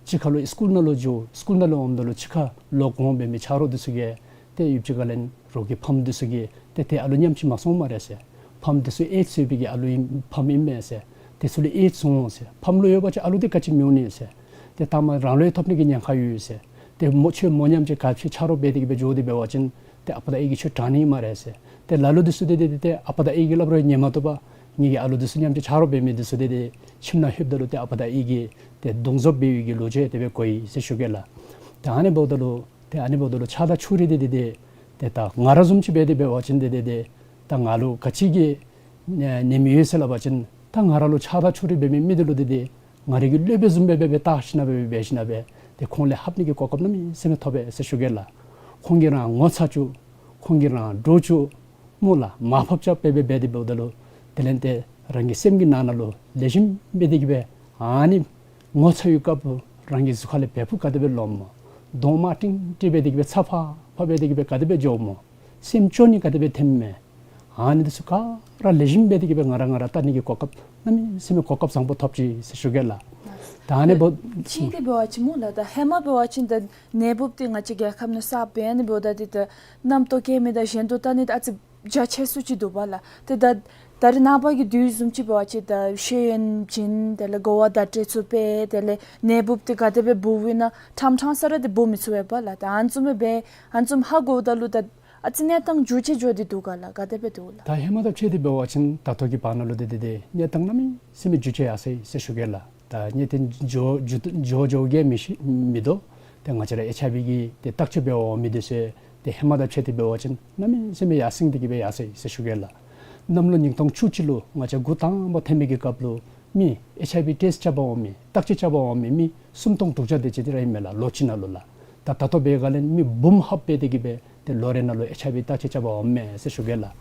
ཕྱི་ཁ་ལུ་སི་ཀུལ་ནང་ལུ་འགྱོ། སི་ཀུལ་ནང་ལུ་འོངམ་ད་ལུ་ཕྱི་ཁ་ལོག་འོང་འབད་མི་ཆ་རོགས་འདི་ཚུ་གིས་ཏེ་ཡུདཔ་ཅིག་ཁར་ལས་རོགས་ཀྱི་ཕམ་འདི་ཚུ་གིས་ཏེ་ཏེ་ཨ་ལུ་ཉམས་ཅིག་མ་སོང་སྨ་རེ་ཟེར། ཕམ་འདི་ཚུ་ཨེཌསི་ཡོད་པའི་གི་ཨ་ལུ་ཨིན་ཕམ་ཨིན་མས་ཟེར། དེ་ཚུ་ལུ་ཨེཌསི་འོང་ཟེར། ཕམ་ལུ་ཡོད་པ་ཅིན་ཨ་ལུ་འདི་ག་ཅི་མི་འོང་ནི་ཟེར། ཏེ་ད་མ་རང་ལུ་ཡང་ཐོབ་ནི་གི་ཉེན་ཁ་ཡོད་ཟེར། ཏེ་མོ་ཁྱོད་མོ་ཉམས་ཅིག་ག་ཕྱི་ཆ་རོགས་འབད་དེ་གི་སྦེ་འགྱོ་སྟེ་འབད་བ་ཅིན་ཏེ་ཨ་པ་དང་ཨའི་གིས་ཁྱོད་དྲང་ནི་སྨ་རེ་ཟེར། ཏེ་ལ་ལུ་འདི་ཚུ་ཏེ་ཏེ་ཏེ་ཏེ་ཨ་པ་དང་ཨའི་གིས་སླབ་རུང་ཉན་མ་བཏུབ་པར་ངེ་གི་ཨ་ལུ་འདི་ཚུ་ཉམས་ཅིག་ཆ་རོགས་འབད་མི་འདི་ཚུ་ཏེ་ཏེ་ཁྱིམ་ནང་ལྷོདཔ་ད་ལུ་ཏེ་ཨ་པ་དང་ཨའི་གིས་ཏེ་རྡུང་རྩོབ་འབད་བའི་གི་ལོ་རྒྱུས་དེ་སྦེ་གོ་ཡི་ཟེར་ཞུ་གེ་ལགས། ཏེ་ཨ་ནི་འབདཝ་ད་ལུ་ཏེ་ཨ་ནི་འབདཝ་ད་ལུ་ཆགས་སྡང་ཕྱོགས་རིས་འདི་ཏེ་ཏེ་ཏེ་ད་ང་ར་བཟུམ་ཅིག་འབད་དེ་འབད་བ་ཅིན་ཏེ་ཏེ་ཏེ་ད་ང་ལུ་ག་ཅི་གི་ཨེ་ནད་མེད་ཡོད་ཟེར་སླབ་པ་ཅིན་ད་ང་ར་ལུ་ཆགས་སྡང་ཕྱོགས་རིས་འབད་མི་མི་འདི་ལུ་ཏེ་ཏེ་ང་རའི་གི་སློབ་དཔོན་བཟུམ་སྦེ་འབད་བལྟ་ཞིན་ན་འབད་འབད་ཞིན་ན་འབད་ཏེ་ཁོང་ལས་ལྷབ་ནི་གི་གོ་སྐབས་གནམ་མེད་ས་མེད་ཐོབ་པས་ཟེར་ཞུ་གེ་ལགས། ཁོང་གིས་ར་ངོ་ཚ་བཅུག། ཁོང་གིས་ར་འདྲོག་བཅུག། སྨོ་ལགས། མར་ཕབ་རྐྱབ་འབད་འབད་འབད་དེ་འབདཝ་ད་ལུ་དེ་ལས་ཏེ་རང་གི་སེམས་ཀྱི་ནང་ན་ལུ་ལེགས་ཤོམ་སྦེ་དེ་གི་སྦེ་ཨ་ནི་ངོ་ཚ་བའི་སྐབས་ལུ་རང་གི་གཟུགས་ཁ་ལས་བལ་ཕུག་ག་དེ་སྦེ་ལོངམ་སྨོ། གདོང་དམར་ཏིང་ཏི་འབད་དེ་གི་སྦེ་ཚ་ཕག་ཕག་འབད་དེ་གི་སྦེ་ག་དེ་སྦེ་འགྱོཝ་སྨོ། སེམས་སྐྱོ་ནི་ག་དེ་སྦེ་ཐོནམ་མས། ཨ་ནི་འདི་ཚུ་ག་ར་ལེགས་ཤོམ་སྦེ་དེ་གི་སྦེ་ང་ར་ང་ར་བལྟ་ནི་གི་གོ་སྐབས་གནམ་མེད་ས་མེད་གོ་སྐབས་བཟང་པོ་ཐོབ་ཅི་ཟེར་ཞུ་གེ་ལགས། ད་ཨ་ནི་འབདཝ་ཅིག་འདི་འབད་བ་ཅིན་སྨོ་ལགས། ད་ཧེ་མ་འབད་བ་ཅིན་ད་ནད་འབུབ་འདི་ང་བཅས་རྒྱལ་ཁབ་ནང་གསརཔ་སྦེ་ཨ་ནི་འབདཝ་ད་འདི་ད་རྣམ་རྟོག་སྐྱེ་མི་དང་གཞན་དོན་བལྟ་ནི་ད་ཨ་ཙི་རྒྱ་ཆེ་སུ་ཅིག་འདུག་པ་ལགས། ཏེ་ད་ད་རེས་ནངས་པ་གི་དུས་བཟུམ་ཅིག་འབད་བ་ཅིན་ད་ཤེས་ཡོན་སྦྱིན། དེ་ལས་གོ་བ་བརྡ་སྤྲོད་ཚུ་སྤེལ། དེ་ལས་ནད་འབུབ་འདི་ག་དེ་སྦེ་འབུབ་ཡོད་ན་ཕྲང་ཕྲང་ས་ར་འདི་འབུབ་མི་ཚུགས་པས་པ་ལགས། ད་ཨ་ནི་བཟུམ་སྦེ་ཨ་ནི་བཟུམ་ཧ་གོཝ་ད་ལུ་ད་ཨ་ཙི་གནས་སྟངས་འགྱུར་བཅོས་འགྱོ་སྟེ་འདུག་ག་ལགས། ག་དེ་སྦེ་འདུག་ལགས། ད་ཧེ་མ་དང་ཕྱད་དེ་འབད་བ་ཅིན་ད་ལྟོ་གི་བར་ན་ལུ་ཏེ་ཏེ་ཏེ་གནས་སྟངས་གནམ་མེད་ས་མེད་འགྱུར་བཅོས་ཡར་སོ་ཡི་ཟེར་ཞུ་གེ་ལགས། ད་གནས་སྟངས་འགྱུར་འགྱུར་འགྱུར་འགྱུར་གེ་མི་ཤེས་མི་དོ། ཏེ་ང་བཅས་ར་ཨེཆ་ཨའི་ཝི་གི་ཏེ་བརྟག་དཔྱད་འབད་འོང་མི་འདི་ཚུ་ཏེ་ཧེ་མ་དང་ཕྱད་དེ་འབད་བ་ཅིན་གནམ་མེད་ས་མེད་ཡར་སེང་སྟེ་གི་སྦེ་ཡར་སོ་ཡི་ཟེར་ཞུ་གེ་ལགས། གནམ་ལོ་ཉིས་སྟོང་བཅུ་གཅིག་ལུ་ང་བཅས་འགོ་དང་པ་ཐོན་མི་གི་སྐབས་ལུ་མི་ཨེཆ་ཨའི་ཝི་ཊེསཊ་རྐྱབ་པར་འོང་མི་བརྟག་དཔྱད་རྐྱབ་པར་འོང་མི་མི་སུམ་སྟོང་དྲུག་བརྒྱ་དེ་ཅིག་དེ་ར་ཨིན་མས་ལགས། ལོ་གཅིག་ནང་ལུ་ལགས། ད་ད་ལྟོ་འབད་བ་ཅིན་མི་འབུམ་ལྷགཔ་སྦེ་དེ་གི་སྦེ་ཏེ་ལོ་རེ་ནང་ལུ་ཨེཆ་ཨའི་ཝི་བརྟག་དཔྱད་རྐྱབ་པར་འོངམ་མས་ཟེར་ཞུ་གེ་ལགས།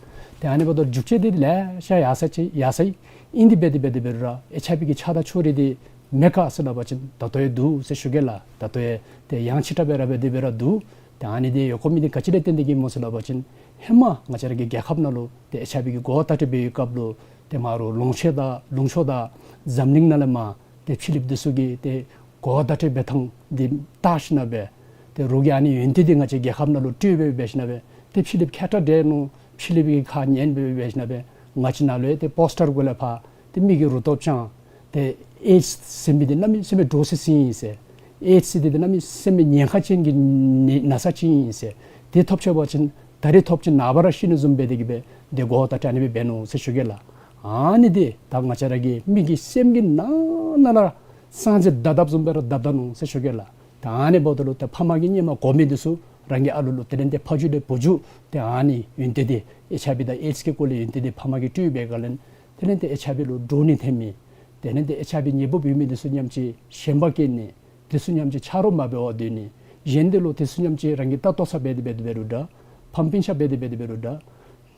ཏེ་ཨ་ནི་འབདཝ་ད་འགྱུར་བཅོས་འདི་ལེ་ཤ་ཡར་སོ་ཅི་ཡར་སོ་ཡི། ཨིན་དེ་འབད་དེ་འབད་དེ་འབད་རུང་ར་ཨེཆ་ཨའི་ཝི་གི་ཆགས་སྡང་ཕྱོགས་རིས་འདི་མེད་ག་ཟེར་སླབ་པ་ཅིན་ད་ལྟོ་ཡང་འདུག་ཟེར་ཞུ་གེ་ལགས། ད་ལྟོ་ཡང་ཏེ་ཡང་ཆེ་དྲགས་སྦེ་ར་འབད་དེ་འབད་ར་འདུག། ཏེ་ཨ་ནི་འདི་ཡོད་དགོ་མི་འདི་ག་ཅི་ལས་བརྟེན་ཏེ་གི་སྨོ་ཟེར་སླབ་པ་ཅིན་ཧེ་མ་ང་བཅས་ར་གི་རྒྱལ་ཁབ་ནང་ལུ་ཏེ་ཨེཆ་ཨའི་ཝི་གི་གོ་བ་བརྡ་སྤྲོད་འབད་བའི་སྐབས་ལུ་ཏེ་མར་ལུང་ཕྱོགས་དང་ལུང་ཕྱོགས་དང་འཛམ་གླིང་ནང་ལས་མར་ཏེ་ཕྱི་གླིངཔ་འདི་ཚུ་གིས་ཏེ་གོ་བ་བརྡ་སྤྲོད་འབད་ཐངས་འདི་བལྟ་ཞིན་ན་སྦེ་ཏེ་རོགས་ཀྱིས་ཨ་ནི་ཡོན་ཏན་འདི་ང་བཅས་རྒྱལ་ཁབ་ནང་ལུ་སྤྲོད་འབད་འབད་ཞིན་ན་སྦེ་ཏེ་ཕྱི་གླིངཔ་མཁས་དྲགས་འདྲས་མནོ། ཕྱི་གླིངཔ་གི་ཁ་ཉན་འབད་འབད་ཞིན་ན་སྦེ་ང་བཅས་ནང་ལུ་ཡང་ཏེ་པོསི་ཊར་གུ་ལས་ཕར་ཏེ་མི་གིས་རུ་ཏོགཔ་བཅང་། ཏེ་ཨེཌསི་ཟེར་མི་འདི་གནམ་མེད་ས་མེད་འདྲོག་སི་སི་ཨིན་ཟེར། ཨེཌསི་འདི་གནམ་མེད་ས་མེད་ཉེན་ཁ་ཅན་གྱི་ན་ན་ཚ་ཅིག་ཨིན་ཟེར། དེ་ཐོབ་ཆི་བ་ཅིན་ད་རིས་ཐོབ་ཅིན་ནངས་པ་ར་ཤི་ནི་བཟུམ་འབད་དེ་གི་སྦེ་ཏེ་གོ་བ་བརྡ་སྤྲོད་ཨ་ནི་སྦེ་འབད་ནུག་ཟེར་ཞུ་གེ་ལགས། ཨ་ནི་འདི་ད་ང་བཅས་ར་གི་མི་གི་སེམས་ཀྱི་ནང་ན་ལུ་སངས་རྒྱས་བརྡབ་བརྡབ་བཟུམ་སྦེ་ར་བརྡབ་བརྡབ་ནུག་ཟེར་ཞུ་གེ་ལགས། ད་ཨ་ནི་འབདཝ་ད་ལུ་ཏེ་ཕམ་གིས་སྔོན་མ་གོ་མི་འདི་ཚུ་རང་གི་ཨ་ལུ་ལུ་དེ་ལས་ཏེ་ཕ་རྒྱུད་ལས་བུ་རྒྱུད་ཏེ་ཨ་ནི་ཡོན་ཏན་འདི་ཨེཆ་ཨའི་ཝི་དང་ཨེཌསི་གི་སྐོར་ལས་ཡོན་ཏན་འདི་ཕམ་གིས་སྤྲོད་འབད་ག་ལས་དེ་ལས་ཏེ་ཨེཆ་ཨའི་ཝི་ལུ་འདྲོག་ནི་ཐོན་མི། དེ་ལས་ཏེ་ཨེཆ་ཨའི་ཝི་ནད་འབུབ་ཡོད་མི་འདི་ཚུ་ཉམས་ཅིག་ཞེན་པ་སྐྱེ་ནི། དེ་ཚུ་ཉམས་ཅིག་ཆ་རོགས་མ་འབད་བར་སྡོད་ནི། གཞན་འདི་ལུ་དེ་ཚུ་ཉམས་ཅིག་རང་གིས་ལྟ་རྟོག་ས་འབད་དེ་འབད་དེ་འབད་རུང་འདྲ། ཕམ་སྤུན་ཆ་འབད་དེ་འབད་དེ་འབད་རུང་འདྲ།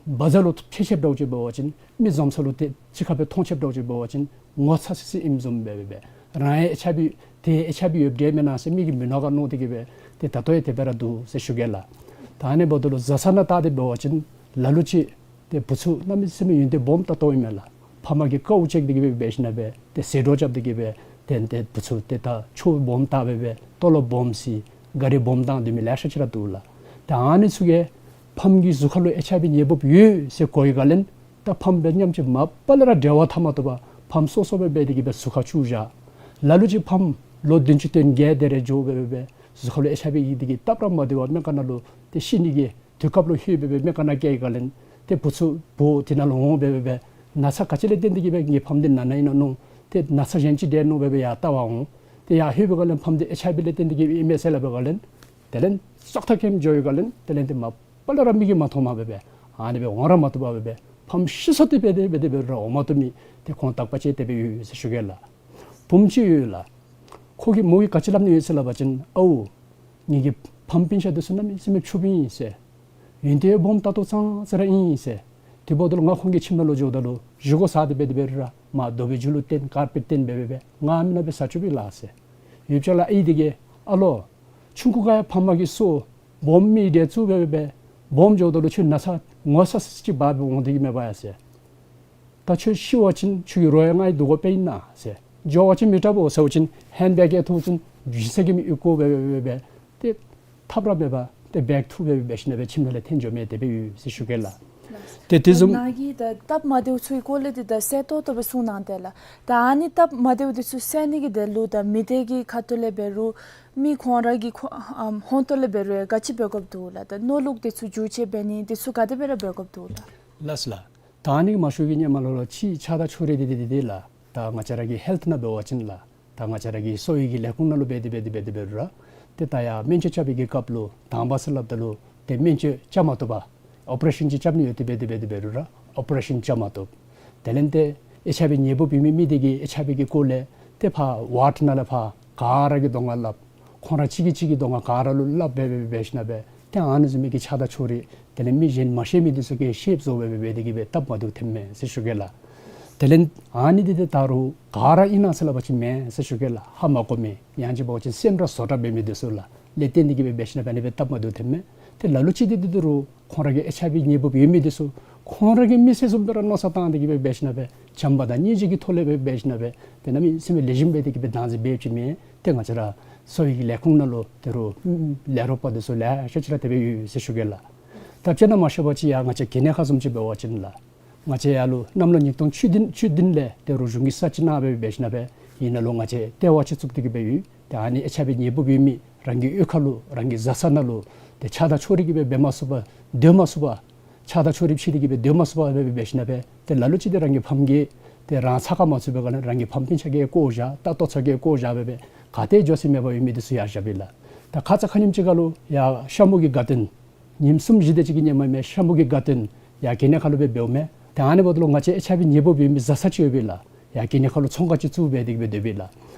བ་ཛར་ལུ་ཕྱད་ཕྱདཔ་འདྲཝ་ཅིག་འབད་བ་ཅིན་མི་འཛོམས་ས་ལུ་ཏེ་གཅིག་ཁར་སྦེ་མཐོང་ཕྱདཔ་འདྲཝ་ཅིག་འབད་བ་ཅིན་ངོ་ཚ་སི་སི་ཨིནམ་བཟུམ་སྦེ་འབད་འབད། རང་ཡང་ཨེཆ་ཨའི་ཝི་ཏེ་ཨེཆ་ཨའི་ཝི་ཡོདཔ་འདྲས་མེན་ན་ཟེར་མི་གིས་མུན་ནག་ཁར་མནོ་སྟེ་གི་སྦེ་ཏེ་ད་ལྟོ་ཡང་དེ་སྦེ་ར་འདུག་ཟེར་ཞུ་གེ་ལགས། ད་ཨ་ནི་འབདཝ་ད་ལུ་བཟའ་ཚང་ནང་བལྟ་སྟེ་འབད་བ་ཅིན་ལ་ལུ་ཅིག་ཏེ་བུ་ཚུ་གནམ་མེད་ས་མེད་ཡོན་ཏན་སྦོམ་ཏག་ཏོ་ཨིན་མས་ལགས། ཕམ་གིས་དཀའཝ་སྤྱད་དེ་གི་སྦེ་འབད་ཞིན་ན་སྦེ་ཏེ་ཟད་འགྲོ་རྐྱབ་སྟེ་གི་སྦེ་ཏེ་ཏེ་བུ་ཚུ་ཏེ་ད་ཆོས་སྦོམ་དར་སྦེ་སྦེ་ཏོ་ལོབ་སྦོམ་སི་ག་རི་སྦོམ་བཏང་སྡོད་མི་ལེ་ཤ་ཅིག་ར་འདུག་ལགས། ད་ཨ་ནི་ཚུ་གིས་ཕམ་གྱི་གཟུགས་ཁ་ལུ་ཨེཆ་ཨའི་ཝི་ནད་འབུབ་ཡོད་ཟེར་གོ་བའི་སྒང་ལས་ད་ཕམ་སྦེ་ཉམས་ཅིག་མ་པ་ལས་ར་འབྲེལ་བ་འཐབ་མ་བཏུབ་པར་ཕམ་སོ་སོ་སྦེ་འབད་དེ་གི་སྦེ་ཟུར་ཁར་བཅུག་བཞག། ལ་ལུ་ཅིག་ཕམ་ལོ་བདུན་ཅུ་དོན་བརྒྱད་དེ་རེ་འགྱོ་སྦེ་སྦེ་སྦེ་ཟུར་ཁ་ལུ་ཨེཆ་ཨའི་ཝི་གི་དེ་གིས་སྟབས་ར་མ་བདེ་བར་སྨན་ཁང་ནང་ལུ་ཏེ་ཤི་ནི་གི་དུས་སྐབས་ལུ་ལྷོད་སྦེ་སྦེ་སྨན་ཁང་ནང་བསྐྱལ་བའི་སྒང་ལས་ཏེ་བུ་ཚུ་བུ་དེ་ནང་ལུ་འོང་སྦེ་སྦེ་སྦེ་ན་ཚ་ག་ཅི་ལས་བརྟེན་ཏེ་གི་སྦེ་ངེའི་ཕམ་འདི་ན་ན་ཨིན་ན་མནོ། ཏེ་ན་ཚ་གཞན་ཅིག་འདྲས་མནོ་སྦེ་སྦེ་ཡར་བལྟ་བར་འོང་། ཏེ་ཡར་ལྷོད་པའི་སྒང་ལས་ཕམ་འདི་ཨེཆ་ཨའི་ཝི་ལས་བརྟེན་ཏེ་གི་ཨིན་མས་ཟེར་སླབ་པའི་སྒང་ལས་དེ་ལས་སྲོག་ཐག་ཁེངས་འགྱོ་བའི་སྒང་ལས་དེ་ལས་ཏེ་མ་པ་ལས་ར་མིག་གིས་མ་མཐོངམ་སྦེ་སྦེ་ཨ་ནི་སྦེ་འོང་ར་མ་བཏུབ་པར་སྦེ་སྦེ་ཕམ་ཤི་སོ་སྟེ་འབད་དེ་འབད་དེ་འབད་རུང་འོང་མ་བཏུབ་མི་ཏེ་ཁོང་དག་པ་ཅིག་དེ་སྦེ་ཡོད་ཟེར་ཞུ་གེ་ལགས། བུམོ་ཅིག་ཡོད་ལགས། ཁོ་གིས་མོ་གིས་ག་ཅི་སླབ་ནི་ཡོད་ཟེར་སླབ་པ་ཅིན་ཨའུ་ངེ་གི་ཕམ་སྤུན་ཆ་འདི་ཚུ་གནམ་མེད་ས་མེད་ཕྱུགཔོ་ཨིན་ཟེར། ཡོན་ཏན་སྦོམ་ཏག་ཏོ་ཙང་ཙ་ར་ཨིན་ཟེར། དེ་འབདཝ་ད་ལུ་ང་ཁོང་གི་ཁྱིམ་ནང་ལུ་འགྱོཝ་ད་ལུ་བཞེས་སྒོ་ཟ་སྟེ་འབད་དེ་འབད་རུང་ར་མར་རྡོ་སྦེ་མཇུག་ལུ་བསྟན་ཀར་པེཊ་བསྟན་སྦེ་སྦེ་སྦེ་ང་མེན་ན་སྦེ་ཟ་བཅུག་པས་ལགས་ཟེར། ཡུདཔ་ཅིག་ལུ་ཨའི་དེ་གིས་ཨ་ལོ་ཆུང་ཀུ་ཁར་ཡང་ཕམ་གིས་སོ་སྦོམ་མི་འདྲས་བཙུགས་སྦེ་སྦེ་སྦེ་སྦོམ་འགྱོཝ་ད་ལུ་ཁྱོད་ན་ཚ་ངོ་ཚ་སི་སི་ཅིག་འབག་སྦེ་འོང་སྟེ་གི་མས་པ་ཡ་ཟེར། ད་ཁྱོད་ཤི་བ་ཅིན་ཁྱོད་ཀྱི་རོ་ཡང་ང་གིས་བསྡུ་དགོཔ་ཨིན་ན་ཟེར། འགྱོ་བ་ཅིན་མི་དྲག་པོ་ཟེར་བ་ཅིན་ཧེནཌ་བེག་ཡང་ཐོགས་ཅིན་ གཞི་ས་གི་མི་གཡུག་བཀོ་འབད་འབད་འབད་འབད་ཏེ་ཐབས་ར་མེད་པར་ཏེ་བེག་ཐུག་འབད་འབད་འབད་ཞིནམ་ལས་ཁྱིམ་ནང་ལས་འཐོན་འགྱོ་མི་དེ་སྦེ་ཡོད་ཟེར་ཞུ་གེ་ལགས། ཏེ་དེ་བཟུམ་ནཱ་གི་ད་སྟབས་མ་བདེཝ་ཚུ་གི་སྐོར་ལས་འདི་ད་གསལ་ཏོག་ཏོ་སྦེ་གསུངས་གནང་དེས་ལགས། ད་ཨ་ནི་སྟབས་མ་བདེཝ་འདི་ཚུ་སེལ་ནི་གི་དོན་ལུ་ད་མི་སྡེ་གི་ཁ་ཐུག་ལས་འབད་རུང་མི་ཁོང་ར་གི་ཁོ་ཨམ་ཧོངས་ཏོ་ལས་འབད་རུང་ཡང་ག་ཅི་འབད་དགོཔ་འདུག་ལགས། ད་མནོ་ལུགས་འདི་ཚུ་འགྱུར་བཅོས་འབད་ནི་འདི་ཚུ་ག་དེ་སྦེ་ར་འབད་དགོཔ་འདུག་ལགས། ལགས་ལགས། ད་ཨ་ནི་མ་ཞུ་གི་སྔོན་མ་ལུ་ལུ་ཕྱི་ཆགས་སྡང་ཕྱོགས་རིས་འདི་འདི་འདི་འདི་ལགས། ད་ང་བཅས་ར་གི་ཧེལཐ་ནང་འབད་བ་ཅིན་ལགས། ད་ང་བཅས་ར་གི་གསོ་བའི་གི་ལས་ཁུངས་ནང་ལུ་འབད་དེ་འབད་དེ་འབད་དེ་འབད་རུང་ར་ཏེ་ད་ཡར་སྨན་བཅོས་རྐྱབ་པའི་གི་སྐབས་ལུ་དང་པ་ཟེར་སླབ་ད་ལུ་ཏེ་སྨན་བཅོས་རྐྱབ་མ་བཏུབ་པར་ཨོ་པ་རེ་ཤཱན་ཅིག་རྐྱབ་ནི་ཡོད་དེ་འབད་དེ་འབད་དེ་འབད་རུང་ར་ཨོ་པ་རེ་ཤཱན་རྐྱབ་མ་བཏུབ། དེ་ལས་ཏེ་ཨེཆ་ཨའི་བི་ནད་འབུབ་ཡོད་མི་མི་དེ་གིས་ཨེཆ་ཨའི་བི་གི་སྐོར་ལས་ཏེ་ཕར་ཝཱརཌ་ནང་ལས་ཕར་ག་ར་གི་གདོང་ཁར་སླབ། ཁོང་ར་གཅིག་གིས་གཅིག་གི་གདོང་ཁར་ག་ར་ལུ་སླབ་འབད་འབད་འབད་ཞིནམ་ལས་ཏེ་ཨ་ནི་བཟུམ་མའི་གི་ཆགས་སྡང་ཕྱོགས་རིས་དེ་ལས་མི་གཞན་མ་ཤེས་མི་འདི་ཚུ་གིས་ཤེསཔ་བཟོ་འབད་འབད་འབད་དེ་གིས་འབད་སྟབས་མ་བདེཝ་ཐོནམ་མས་ཟེར་ཞུ་གེ་ལགས། དེ་ལས་ཨ་ནི་འདི་ཏེ་ད་རུང་ག་ར་ཨིན་ན་ཟེར་སླབ་པ་ཅིན་མེན་ཟེར་ཞུ་གེ་ལགས། ཧ་མ་གོ་མི་ཡང་ཅིན་འབད་བ་ཅིན་སེམས་ར་བཟོ་གྲྭ་འབད་མི་འདི་ཚུ་ལགས་ལས་བརྟེན་ཏེ་གིས་འབད་འབད་ཞིནམ་ལས་ཨ་ནི་འབད་སྟབས་མ་བདེཝ་ཐོནམ་མས། ཏེ་ལ་ལུ་ཅིག་འདི་ཏེ་ད་རུང་ཁོང་ར་གི་ཨེཆ་ཨའི་བི་ནད་འབུབ་ཡོད་མི་འདི་ཚུ་ཁོང་ར་གི་མི་སེར་བཟུམ་སྦེ་ར་མནོ་བསམ་བཏང་སྟེ་གིས་འབད་འབད་ཞིནམ་ལས་བྱམས་པ་དང་སྙིང་རྗེ་གི་ཐོག་ལས་འབད་འབད་ཞིནམ་ལས་ཏེ་གནམ་མེད་ས་མེད་ལེགས་ཤོམ་སྦེ་དེ་གིས་འབད་བདག་འཛིན་འབད་ཅི་མེན། ཏེ་ང་བཅས་ར་གསོ་བའི་གི་ལས་ཁུངས་ནང་ལུ་ད་རུང་ལས་རོགས་པ་འདི་ཚུ་ལེ་ཤ་ཅིག་ར་དེ་སྦེ་ཡོད་ཟེར་ཞུ་གེ་ལགས། ད་དཔྱེ་ནང་མ་ཤོར་བ་ཅིན་ཡར་ང་བཅས་གྱེན་ནི་ཁ་བཟུམ་ཅིག་འབད་བ་ཅིན་ལགས། ང་བཅས་ཡར་ལུ་གནམ་ལོ་ཉིས་སྟོང་བཅུ་བདུན་བཅུ་བདུན་ལས་ད་རུང་གཞུང་གིས་ས་ཅིག་གནང་འབད་འབད་ཞིནམ་ལས་ཨིན་ན་ལུ་ང་བཅས་ལྟེ་བ་ཅིག་བཙུགས་ཏེ་གིས་འབད་ཡོད། ཏེ་ཨ་ནི་ཨེཆ་ཨའི་བི་ནད་འབུབ་ཡོད་མི་རང་གི་གཡུས་ཁ་ལུ་རང་གི་བཟའ་ཚང་ནང་ལུ་ཏེ་ཆགས་སྡང་ཕྱོགས་རིས་ཀྱིས་འབད་འབད་མ་ཚུགས་པར་སྡོད་མ་ཚུགས་པར་ཆགས་སྡང་ཕྱོགས་རིས་ཕྱེ་སྟེ་གིས་འབད་སྡོད་མ་ཚུགས་པར་འབད་འབད་འབད་ཞིནམ་ལས་ཏེ་ལ་ལུ་ཅིག་འདི་རང་གི་ཕམ་གིས་ཏེ་རང་ཚ་ཁ་མ་ཚུད་པའི་སྒང་ལས་རང་གི་ཕམ་སྤུན་ཆ་གིས་བཀོ་བཞག། ད་ལྟོ་ཚང་གིས་བཀོ་བཞག་འབད་འབད་ག་ཏེ་འགྱོ་ས་མེད་པར་ཡོད་མི་འདི་ཚུ་ཡར་བཞག་པས་ལགས། ད་ཁ་ཙ་ཁ་ཉིནམ་ཅིག་ཁར་ལུ་ཡར་ཤ་མུ་གི་དགའ་སྟོན་ཉིནམ་གསུམ་བཞི་དེ་ཅིག་གི་སྔོན་མ་མས། ཤ་མུ་གི་དགའ་སྟོན་ཡར་གྱེན་ནི་ཁ་ལུ་འབད་འབདཝ་མས། ཏེ་ཨ་ནི་འབདཝ་ད་ལུ་ང་བཅས་ཨེཆ་ཨའི་བི་ནད་འབུབ་ཡོད་མི་བཟའ་ཚང་ཅིག་ཡོད་པས་ལགས། ཡར་གྱེན་ནི་ཁ་ལུ་ཚོང་ཁང་ཅིག་བཙུགས་འབད་དེ་གིས་འབད་སྡོད་པས་ལགས།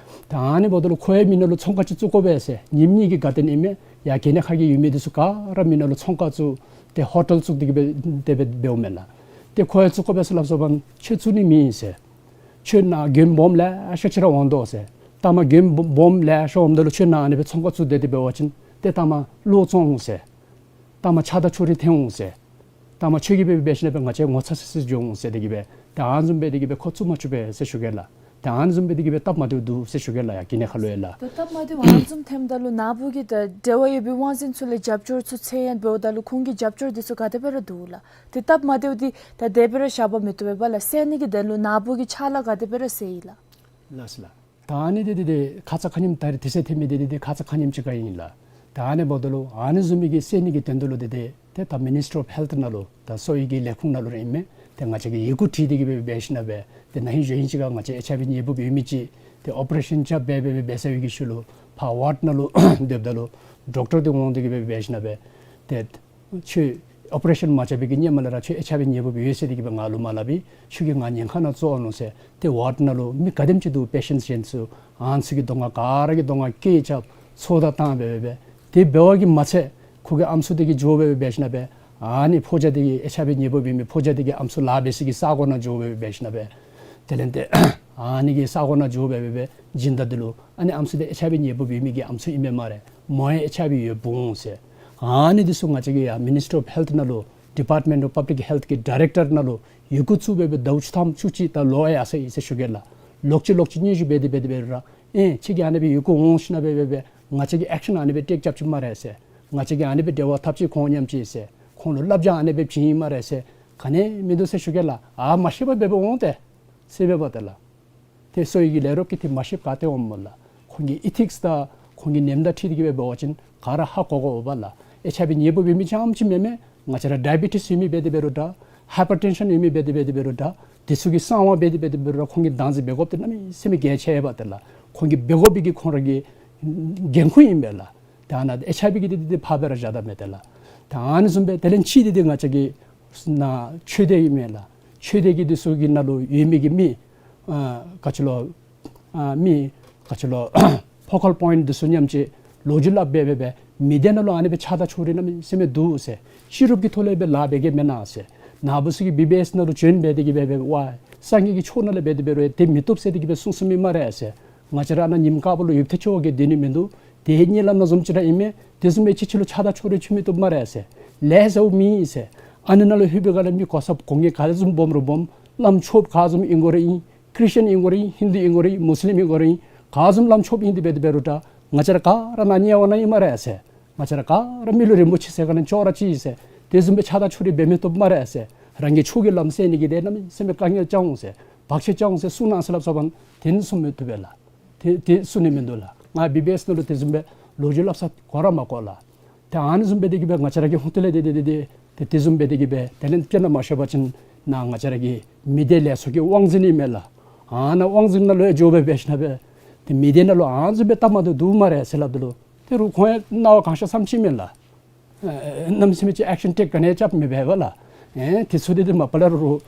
ཏེ་ཨ་ནི་འབདཝ་ད་ལུ་ཁོ་ཡང་མི་ནང་ལུ་ཚོང་ཁང་ཅིག་བཙུགས་དགོ་པས་ཟེར། ཉིནམ་གཉིས་ཀྱི་དགའ་སྟོན་ཨིན་མས། ཡར་གྱེན་ནི་ཁ་གི་ཡོད་མི་འདི་ཚུ་ག་ར་མི་ནང་ལུ་ཚོང་ཁང་བཙུགས་ཏེ་ཧོ་ཊེལ་བཙུགས་ཏེ་གིས་འབད་དེ་འབད་འབདཝ་མས་ལགས། ཏེ་ཁོ་ཡང་བཙུགས་དགོ་པས་ཟེར་སླབ་སོ་བ་ཅིན་ཁྱོད་བཙུགས་ནི་མེད་ཟེར། ཁྱོད་ནཱ་མགྱོནམ་སྦོམ་ལེ་ཤ་ཅིག་ར་འོང་དོ་ཟེར། ལྟག་མ་མགྱོནམ་སྦོམ་ལེ་ཤ་འོངམ་ད་ལུ་ཁྱོད་ནཱ་ཨ་ནི་སྦེ་ཚོང་ཁང་བཙུགས་སྡོད་དེ་འབད་བ་ཅིན་ཏེ་ལྟག་མ་ལོག་བཙོང་འོང་ཟེར། ལྟག་མ་ཆགས་སྡང་ཕྱོགས་རིས་ཐོན་འོང་ཟེར། ལྟག་མ་ཁྱོད་ཀྱིས་འབད་འབད་ཞིནམ་ལས་ང་བཅས་ངོ་ཚ་སི་སི་འགྱོ་འོང་ཟེར་དེ་གིས་འབད་ད་ཨ་ནི་བཟུམ་སྦེ་དེ་གིས་འབད་ཁོ་བཙུགས་མ་བཅུག་པས་ཟེར་ཞུ་གེ་ལགས། ད་ཨ་ནི་བཟུམ་སྦེ་དེ་གིས་འབད་སྟབས་མ་བདེཝ་འདུག་ཟེར་ཞུ་གེ་ལགས། ཡར་གྱེན་ནི་ཁ་ལུ་ཡང་ལགས། ད་སྟབས་མ་བདེཝ་ཨ་ནི་བཟུམ་ཐོནམ་ད་ལུ་ནཱ་བུ་གི་ད་འབྲེལ་བ་ཡོད་པའི་དབང་འཛིན་ཚུ་ལས་རྒྱབ་སྐྱོར་ཚུ་འཚོལ་ཡང་འབདཝ་ད་ལུ་ཁོང་གི་རྒྱབ་སྐྱོར་འདི་ཚུ་ག་དེ་སྦེ་ར་འདུག་ལགས། ཏེ་སྟབས་མ་བདེཝ་འདི་ད་དེ་སྦེ་ར་བཞག་པ་མི་བཏུབ་པས་ལགས། སེལ་ནི་གི་དོན་ལུ་ནཱ་བུ་གི་ཕྱག་ལཱ་ག་དེ་སྦེ་ར་འཚོལ་ཡི་ལགས། ལགས་སོ་ལགས། ད་ཨ་ནི་འདི་འདི་འདི་ཁ་ཙ་ཁ་ཉིནམ་ད་རིས་དུས་ཚོད་ཐོན་མི་འདི་འདི་འདི་ཁ་ཙ་ཁ་ཉིནམ་ཅིག་ཁར་ཨིན་ལགས། ད་ཨ་ནི་འབདཝ་ད་ལུ་ཨ་ནི་བཟུམ་མའི་གི་སེལ་ནི་གི་དོན་དུ་ལུ་འདི་འདི་ཏེ་ད་མི་ནིས་ཊི་ཨོཕ་ཧེལཐ་ནང་ལུ་ད་གསོ་བའི་གི་ལས་ཁུངས་ནང་ལུ་ར་ཨིན་མས། ཏེ་ང་བཅས་ཀྱིས་ཡི་གུ་བྲིས་ཏེ་གིས་འབད་འབད་ཞིནམ་ལས་ཏེ་ན་ཧིང་གཞེས་ཧིང་ཅིག་ཁར་ང་བཅས་ཨེཆ་ཨའི་བི་ནད་འབུབ་ཡོད་མི་ཅིག་ཏེ་ཨོ་པ་རེ་ཤཱན་རྐྱབ་འབད་འབད་འབད་འབད་ཚར་བའི་གི་ཤུལ་ལུ་ཕར་ཝཱརཌ་ནང་ལུ་སྡོདཔ་ད་ལུ་ཌོག་ཊར་འདི་འོང་སྟེ་གིས་འབད་འབད་ཞིནམ་ལས་ཏེ་ཁྱོད་ཨོ་པ་རེ་ཤཱན་མ་རྐྱབ་པའི་གི་སྔོན་མ་ལས་ར་ཁྱོད་ཨེཆ་ཨའི་བི་ནད་འབུབ་ཡོད་ཟེར་དེ་གིས་འབད་ང་ལུ་མ་སླབ་པས། ཁྱོད་ཀྱིས་ང་ཉེན་ཁ་ནང་བཙུགས་འོང་ཟེར། ཏེ་ཝཱརཌ་ནང་ལུ་མི་ག་དེམ་ཅིག་འདུག་པེ་ཤེནཊསི་གཞན་ཚུ་ཨ་ནི་ཚུ་གི་གདོང་ཁར་ག་ར་གི་གདོང་ཁར་སྐད་རྐྱབ་ཚོད་ལྟ་བཏང་འབད་འབད་འབད། དེ་འབདཝ་གིས་མ་ཚད་ཁོ་གི་ཨམ་སྲུ་དེ་གིས་འགྱོ་འབད་འབད་འབད་ཞིནམ་ལས་ཨ་ནི་ཕོ་རྒྱས་དེ་གི་ཨེཆ་ཨའི་བི་ནད་འབུབ་ཡོད་མི་ཕོ་རྒྱས་དེ་གི་ཨམ་སྲུ་ལཱ་འབད་ས་གི་ས་གོ་ནང་འགྱོ་འབད་འབད་ཞིནམ་ལས་དེ་ལས་ཏེ་ཨ་ནི་གི་ས་གོ་ནང་འགྱོ་འབད་འབད་འབད་བྱིན་ད་དེ་ལུ་ཨ་ནི་ཨམ་སྲུ་དེ་ཨེཆ་ཨའི་བི་ནད་འབུབ་ཡོད་མི་གི་ཨམ་སྲུ་ཨིན་པས་སྨ་རེ། མོ་ཡང་ཨེཆ་ཨའི་བི་ཡོདཔ་འོང་ཟེར། ཨ་ནི་འདི་ཚུ་ང་བཅས་ཀྱིས་ཡར་མི་ནིས་ཊི་ཨོཕ་ཧེལཐ་ནང་ལུ་ཌི་པཱརཊ་མེནཊ་ཨོཕ་པབ་ལིཀ་ཧེལཐ་གི་ཌའི་རེཀ་ཊར་ནང་ལུ་ཡི་གུ་བཙུགས་འབད་འབད་ཟླཝ་བཅུ་ཐམ་བཅུ་གཅིག་ད་ལོ་ཡར་སོང་ཡི་ཟེར་ཞུ་གེ་ལགས། ལོག་ཅི་ལོག་ཅི་སྙན་ཞུ་འབད་དེ་འབད་དེ་འབད་རུང་ར་ཨེ་ཁྱོད་ཀྱིས་ཨ་ནི་སྦེ་ཡི་གུ་འོང་ཞིནམ་ལས་འབད་འབད་འབད་ང་བཅས་ཀྱིས་ཨེག་ཤཱན་ཨ་ནི་སྦེ་ཊེཀ་རྐྱབ་ཅི་སྨ་རེ་ཟེར། ང་བཅས་ཀྱིས་ཨ་ནི་སྦེ་འབྲེལ་བ་འཐབ་ཅི་ཁོང་མཉམ་ཅིག་ཟེར། ཁོང་ལུ་བསླབ་བྱ་ཨ་ནི་སྦེ་བྱིན་ཡི་སྨ་རེ་ཟེར། ག་ནི་མིན་འདུག་ཟེར་ཞུ་གེ་ལགས། ཨ་མ་ཤེས་པར་འབད་འབད་འོང་སྟེ་ཟེར་འབདཝ་ད་ལགས། ཏེ་གསོ་བའི་གི་ལས་རོགས་ཀྱིས་ཏེ་མ་ཤེསཔ་ག་ཏེ་འོངམ་སྨོ་ལགས། ཁོང་གི་ཨི་ཐིགསི་དང་ཁོང་གི་ཉེན་བརྡ་འཁྲིལ་ཏེ་གིས་འབད་འབད་བ་ཅིན་ག་ར་ཧ་གོ་དགོ་པས་ལགས། ཨེཆ་ཨའི་བི་ནད་འབུབ་ཡོད་མི་རྐྱངམ་ཅིག་མེན་མས། ང་བཅས་ར་ཌའི་བི་ཊིསི་ཡོད་མི་འབད་དེ་འབད་རུང་འདྲ། ཧའི་པར་ཊེན་ཤཱན་ཡོད་མི་འབད་དེ་འབད་དེ་འབད་རུང་འདྲ། དེ་ཚུ་གིས་གསང་བ་འབད་དེ་འབད་དེ་འབད་རུང་ར་ཁོང་གིས་བདག་འཛིན་འབད་དགོཔ་འདི་གནམ་མེད་ས་མེད་གལ་ཆེ་བས་ཏེ་ལགས། ཁོང་གིས་འབད་དགོ་པའི་གི་ཁོང་ར་གི་འགན་ཁུར་ཨིན་པས་ལགས། ད་ནཱ་ཨེཆ་ཨའི་བི་གི་འདི་འདི་འདི་ཕར་སྦེ་ར་བཞག་ད་མེད་ཏེ་ལགས། ད་ཨ་ནི་བཟུམ་སྦེ་དེ་ལས་ཕྱི་འདི་འདི་ང་བཅས་ཀྱི་ནཱ་ཆོས་སྡེ་ཨིན་མས་ལགས། ཆོས་སྡེ་གི་འདི་ཚུ་གི་ནང་ལུ་ཡོད་མི་གི་མི་ཨ་ག་ཅི་ལོ་ཨ་མི་ག་ཅི་ལོ་ཕོ་ཀལ་པོའིནཊ་འདི་ཚུ་མཉམ་ཅིག་ལོ་རྒྱུས་སླབ་འབད་འབད་འབད་མི་སྡེ་ནང་ལུ་ཨ་ནི་སྦེ་ཆགས་སྡང་ཕྱོགས་རིས་གནམ་མེད་ས་མེད་འདུག་ཟེར། སྤྱི་རུབ་ཀྱི་ཐོག་ལས་སྦེ་ལཱ་འབད་གེ་མེན་ན་ཟེར། ནཱ་བུ་ཚུ་གིས་བི་བི་ཨེསི་ནང་ལུ་བྱོན་འབད་དེ་གིས་འབད་འབད་ཝའི་སངས་རྒྱས་ཀྱི་ཕྱོགས་ནང་ལས་འབད་དེ་འབད་རུང་དེ་མི་བཏུབ་ཟེར་དེ་གིས་སྦེ་གསུངས་གསུངམ་ཨིན་སྨ་རེ་ཟེར། ང་བཅས་ར་ནཱ་ཉིམ་དཀར་པོ་ལུ་ཡུདཔ་ཐེངས་ཅིག་བ་གིས་སྡོད་ནི་མིན་འདུག། དེ་ཧེ་གཉིད་ལམ་ནང་བཟུམ་ཅིག་ར་ཨིན་མས། དེ་བཟུམ་སྦེ་ཅིག་ཅིག་ལུ་ཆགས་སྡང་ཕྱོགས་རིས་ཆུ་མི་བཏུབ་སྨ་རེ་ཟེར། ལེ་ཤ་འོང་མི་ཨིན་ཟེར། ཨ་ནི་ནང་ལུ་ལྷོད་པའི་སྒང་ལས་མི་གོ་ས་གོ་ངེས་ག་བཟུམ་སྦོམ་རུང་སྦོམ། བླམ་ཆོསཔ་ག་བཟུམ་ཨིན་དགོ་རུང་ཨིན། ཁྲིསི་ཊན་ཨིན་དགོ་རུང་ཨིན། ཧིན་དུ་ཨིན་དགོ་རུང་ཨིན། མུས་ལིམ་ཨིན་དགོ་རུང་ཨིན། ག་བཟུམ་བླམ་ཆོསཔ་ཨིན་དེ་འབད་དེ་འབད་རུང་འདྲ། ང་བཅས་ར་ག་ར་ནཱ་དམྱལ་བ་ནང་ཨིན་སྨ་རེ་ཟེར། ང་བཅས་ར་ག་ར་མི་ལུས་རིན་པོ་ཆེ་ཟེར་ག་ལས་ཅོག་ར་གཅིག་ཨིན་ཟེར། དེ་བཟུམ་སྦེ་ཆགས་སྡང་ཕྱོགས་རིས་འབད་མི་བཏུབ་སྨ་རེ་ཟེར། རང་གི་ཆོས་ཀྱི་ལམ་སེལ་ནི་གི་དེ་གནམ་མེད་ས་མེད་དཀའ་ངལ་རྐྱབ་འོང་ཟེར། བར་ཆད་རྐྱབ་འོང་ཟེར་གསུངས་གནང་ཟེར་སླབ་ས་འབདན་དེ་ནི་གསུང་མི་བཏུབ་པས་ལགས། དེ་དེ་གསུང་ནི་མིན་འདུག་ལགས། ང་བི་བི་ཨེསི་ནང་ལུ་དེ་བཟུམ་སྦེ་ལོ་རྒྱུས་སླབ་ས་གོ་ར་མ་གོ་ལགས། ཏེ་ཨ་ནི་བཟུམ་སྦེ་དེ་གིས་སྦེ་ང་བཅས་ར་གི་ཧོང་ཏེ་ལས་དེ་དེ་དེ་དེ་དེ་བཟུམ་སྦེ་དེ་གིས་སྦེ་དེ་ལས་དཔེར་ན་མ་ཤེས་པ་ཅིན་ནཱ་ང་བཅས་ར་གི་མི་སྡེ་ལས་ཚོགས་ཀྱི་དབང་འཛིན་ཨིན་མས་ལགས། ཨ་ནཱ་དབང་འཛིན་ནང་ལུ་ཡང་འགྱོ་སྦེ་འབད་ཞིན་ན་སྦེ་ཏེ་མི་སྡེ་ནང་ལུ་ཨ་ནི་བཟུམ་སྦེ་སྟབས་མ་བདེཝ་འདུག་སྨ་རེ་ཟེར་སླབ་ད་ལུ་ཏེ་རུང་ཁོང་ཡང་སྣང་བ་གང་ཤར་བསམ་ཅི་མས་ལགས། ཨེ་གནམ་མེད་ས་མེད་ཅིག་ཨེག་ཤན་ཊེཀ་ག་ནི་ཡང་རྐྱབ་མི་འབད་བས་ལགས། ཨེ་དེ་ཚུ་དེ་དེ་མ་པ་ལས་རུང་རུང་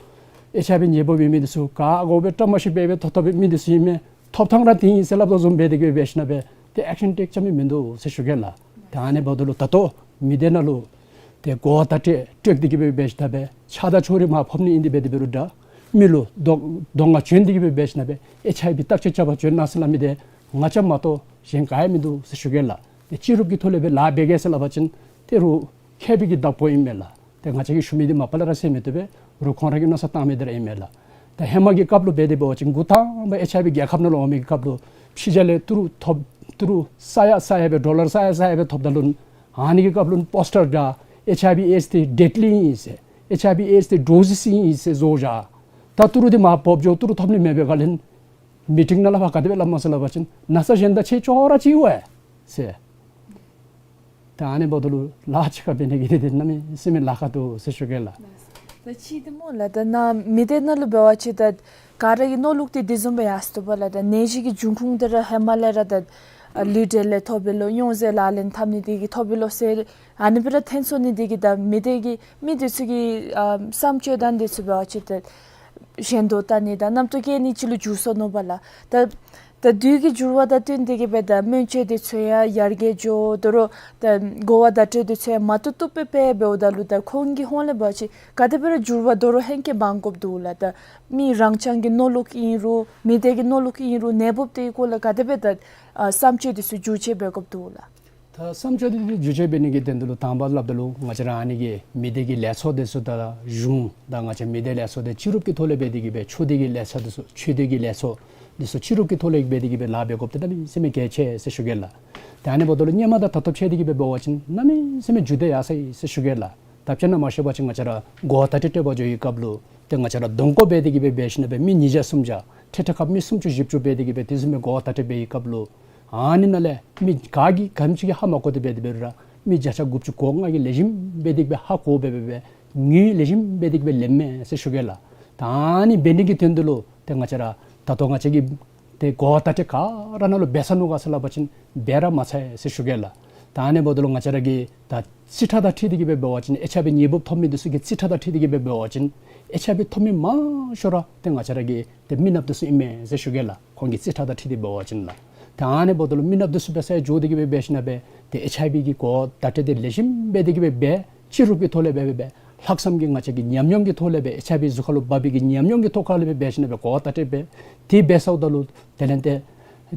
ཨེཆ་ཨའི་བི་ནད་འབུབ་ཡོད་མི་དེ་ཚུ་ག་དགོ་སྦེ་བཀྲ་མ་ཤིསཔ་སྦེ་ཐོབ་ཐོབ་པའི་མི་དེ་ཚུ་ཨིན་མས། ཐོབ་ཐངས་ར་དེ་ཨིན་ཟེར་སླབ་དོ་བཟུམ་སྦེ་དེ་གིས་འབད་ཞིན་ན་སྦེ་ཏེ་ཨེག་ཤན་ཊེཀ་རྐྱབ་མི་མིན་འདུག་ཟེར་ཞུ་གེ་ལགས། ད་ཨ་ནི་འབདཝ་ད་ལུ་ད་ལྟོ་མི་སྡེ་ནང་ལུ་ཏེ་གོ་བ་བརྡ་སྤྲོད་སྤྲོད་དེ་གིས་སྦེ་འབད་ཞིན་ན་སྦེ་ཆགས་སྡང་ཕྱོགས་རིས་མར་ཕབ་ནི་ཨིན་དེ་སྦེ་དེ་འབད་རུང་འདྲ། མི་ལུ་གདོང་གདོང་ཁར་བྱོན་ཏེ་གིས་སྦེ་འབད་ཞིན་ན་སྦེ་ཨེཆ་ཨའི་བི་བརྟག་དཔྱད་རྐྱབ་པར་བྱོན་གནང་ཟེར་སླབ་མི་དེ་ང་བཅས་མ་གཏོགས་གཞན་ག་ཡང་མིན་འདུག་ཟེར་ཞུ་གེ་ལགས། ཏེ་སྤྱི་རུབ་ཀྱི་ཐོག་ལས་སྦེ་ལཱ་འབད་གེ་ཟེར་སླབ་པ་ཅིན་ཏེ་རུང་མཁས་པའི་གི་བདག་པོ་ཨིན་མས་ལགས། ཏེ་ང་བཅས་ཀྱིས་ཞུ་མི་འདི་མ་པ་ལས་ར་ཟེར་མི་བཏུབ་པས། རུང་ཁོང་ར་གིས་མནོ་བསམ་བཏང་མི་འདི་ར་ཨིན་མས་ལགས། ཏེ་ཧེ་མ་གི་སྐབས་ལུ་འབད་དེ་འབད་བ་ཅིན་འགོ་དང་པ་ཨེཆ་ཨའི་བི་རྒྱལ་ཁབ་ནང་ལུ་འོང་མི་གི་སྐབས་ལུ་ཕྱི་རྒྱལ་ལས་ཏི་རུ་ཐོབ་ཏི་རུ་ས་ཡ་ས་ཡ་སྦེ་ཌོ་ལར་ས་ཡ་ས་ཡ་སྦེ་ཐོབ་ད་ལུ་ཨ་ནི་གི་སྐབས་ལུ་པོསི་ཊར་དང་ཨེཆ་ཨའི་བི་ཨེཌསི་འདི་ཌེཌ་ལི་ཨིན་ཟེར་ཨེཆ་ཨའི་བི་ཨེཌསི་འདི་ཌོ་ཟེསི་ཨིན་ཟེར་བཟོ་བཞག། ད་ཏི་རུ་འདི་མར་འབོ་འགྱོ་ཏི་རུ་ཐོབ་ནི་མེད་པའི་སྒང་ལས་མི་ཊིང་ནང་ལས་ཕར་ག་དེ་སྦེ་སླབ་མས་ཟེར་སླབ་པ་ཅིན་ན་ཚ་གཞན་དང་ཁྱེད་ཅོག་ར་གཅིག་པས་ཟེར། ད་ཨ་ནི་འབདཝ་ད་ལུ་ལཱ་ཅིག་ཁར་འབད་ནི་གི་དེ་དེ་གནམ་མེད་ས་མེད་ལཱ་ཁག་འདུག་ཟེར་ཞུ་གེ་ལགས། ད་ཅི་དེ་སྨོ་ལགས། ད་ནཱ་མི་སྡེ་ནང་ལུ་འབད་བ་ཅིན་ད་ག་ར་གི་མནོ་ལུགས་དེ་དེ་བཟུམ་སྦེ་ཡར་སོ་བ་ལགས། ད་ནད་གཞི་གི་འབྱུང་ཁུངས་དེ་ར་ཧེ་མ་ལས་ར་ད་ལུས་འབྲེལ་ལས་ཐོབ་པས་ལོ། ཡོན་ཟེར་ལག་ལེན་འཐབ་ནི་དེ་གིས་ཐོབ་པས་ལོ་ཟེར་ཨ་ནི་སྦེ་ར་ཐོན་སོ་ནི་དེ་གིས་ད་མི་སྡེ་གི་མི་དེ་ཚུ་གི་ཨ་བསམ་སྤྱོད་དང་དེ་ཚུ་འབད་བ་ཅིན་ད་ཞེན་ལྟ་ནི་དང་རྣམ་རྟོག་སྐྱེ་ནི་ཅིག་ལུ་འགྱུར་སོ་ནུག་པ་ལགས། ད་ད་དུས་ཀྱི་འགྱུར་བ་དང་བསྟུན་ཏེ་གིས་སྦེ་ད་སྨན་བཅོས་དེ་ཚུ་ཡང་ཡར་རྒྱས་འགྱོ་དོ་རུང་ད་གོ་བ་བརྡ་སྤྲོད་དེ་ཚུ་ཡང་མ་བཏུབ་བཏུབ་སྦེ་སྦེ་འབདཝ་ད་ལུ་ད་ཁོང་གི་ཧོང་ལས་འབད་བ་ཅིན་ག་དེ་སྦེ་ར་འགྱུར་བ་དོ་རུང་ཧེང་སྐལ་འབག་དགོཔ་འདུག་ལགས། ད་མི་རང་རྐྱང་གི་མནོ་ལུགས་ཨིན་རུང་མི་སྡེ་གི་མནོ་ལུགས་ཨིན་རུང་ནད་འབུབ་དེ་གི་སྐོར་ལས་ག་དེ་སྦེ་ད་ཨ་བསམ་སྤྱོད་དེ་ཚུ་འགྱུར་བཅོས་འབད་དགོཔ་འདུག་ལགས། ད་བསམ་སྤྱོད་དེ་འགྱུར་བཅོས་འབད་ནི་གི་དོན་དུ་ལུ་དང་པ་སླབ་ད་ལུ་ང་བཅས་ར་ཨ་ནི་གི་མི་སྡེ་གི་ལས་ཚོགས་དེ་ཚུ་དང་གཞུང་དང་ང་བཅས་མི་སྡེ་ལས་ཚོགས་དེ་སྤྱི་རུབ་ཀྱི་ཐོག་ལས་འབད་དེ་གིས་སྦེ་ཆོས་སྡེ་གི་ལས་ཚོགས་དེ་ཚུ་ཆོས་སྡེ་གི་ལས་ཚོགས་དེ་ཚུ་སྤྱི་རུབ་ཀྱི་ཐོག་ལས་འབད་དེ་གིས་སྦེ་ལཱ་འབད་དགོཔ་དེ་གནམ་མེད་ས་མེད་གལ་ཆེ་ཟེར་ཞུ་གེ་ལགས། ད་ཨ་ནི་འབདཝ་ད་ལུ་ཧེ་མ་དང་ད་ལྟོ་ཕྱད་དེ་གིས་སྦེ་འབད་བ་ཅིན་གནམ་མེད་ས་མེད་འགྱུར་ཏེ་ཡར་སོ་ཡི་ཟེར་ཞུ་གེ་ལགས། ད་དཔེར་ན་མ་ཤེས་པ་ཅིན་ང་བཅས་ར་གོ་བ་བརྡ་སྤྲོད་སྤྲོད་པར་འགྱོ་བའི་སྐབས་ལུ་ཏེ་ང་བཅས་ར་གདོང་སྐོར་འབད་དེ་གིས་སྦེ་འབད་ཞིན་ན་སྦེ་མི་ཉིས་བརྒྱ་སུམ་བརྒྱ་ཐད་ཐད་ཁར་མི་སུམ་ཅུ་བཞི་བཅུ་འབད་དེ་གིས་སྦེ་དེ་བཟུམ་སྦེ་གོ་བ་བརྡ་སྤྲོད་འབད་བའི་སྐབས་ལུ་ཨ་ནི་ནང་ལས་མི་ག་གིས་ག་དེམ་ཅིག་གིས་ཧ་མ་གོ་སྟེ་འབད་དེ་འབད་རུང་ར་མི་བརྒྱ་ཆ་དགུ་བཅུ་གོ་ལྔ་གིས་ལེགས་ཤོམ་སྦེ་དེ་གིས་སྦེ་ཧ་གོ་སྦེ་སྦེ་སྦེ་ངོ་ལེགས་ཤོམ་སྦེ་དེ་གིས་སྦེ་ལེནམ་མས་ཟེར་ཞུ་གེ་ལགས། ད་ཨ་ནི་འབད་ནི་གི་དོན་དུ་ལུ་ཏེ་ང་བཅས་ར་ད་ལྟོ་ང་བཅས་ཀྱིས་ཏེ་གོ་བ་བརྡ་སྤྲོད་ག་ར་ནང་ལུ་འབད་ཚར་ནུག་ག་ཟེར་སླབ་པ་ཅིན་འབད་ར་མ་ཚར་ཟེར་ཞུ་གེ་ལགས། ད་ཨ་ནི་འབདཝ་ད་ལུ་ང་བཅས་ར་གི་ད་རྩིས་ཁྲ་དང་འཁྲིལ་ཏེ་གིས་སྦེ་འབད་བ་ཅིན་ཨེཆ་ཨའི་བི་ནད་འབུབ་ཐོབ་མི་དེ་ཚུ་གི་རྩིས་ཁྲ་དང་འཁྲིལ་ཏེ་གིས་སྦེ་འབད་བ་ཅིན་ཨེཆ་ཨའི་བི་ཐོབ་མི་མང་ཤོས་ར་ཏེ་ང་བཅས་ར་གི་ཏེ་མི་ནགཔ་དེ་ཚུ་ཨིན་མས་ཟེར་ཞུ་གེ་ལགས། ཁོང་གི་རྩིས་ཁྲ་དང་འཁྲིལ་ཏེ་འབད་བ་ཅིན་ལགས། ད་ཨ་ནི་འབདཝ་ད་ལུ་མི་ནགཔ་དེ་ཚུ་འབད་སར་འགྱོ་སྟེ་གིས་སྦེ་འབད་ཞིན་ན་སྦེ་ཏེ་ཨེཆ་ཨའི་བི་གི་གོ་བ་བརྡ་སྤྲོད་དེ་ལེགས་ཤོམ་སྦེ་དེ་གིས་སྦེ་འབད་སྤྱི་རུབ་ཀྱི་ཐོག་ལས་འབད་འབད་སྦེ་ལྷག་བསམ་གྱིས་ང་བཅས་ཀྱི་ཉམས་མྱོང་གི་ཐོག་ལས་སྦེ་ཨེཆ་ཨའི་བི་གཟུགས་ཁར་ལུ་འབག་པའི་གི་ཉམས་མྱོང་གི་ཐོག་ཁ་ལས་སྦེ་འབད་ཞིན་ན་སྦེ་གོ་བ་བརྡ་སྤྲོད་འབད་དེ་འབད་སརཝ་ད་ལུ་དེ་ལས་ཏེ་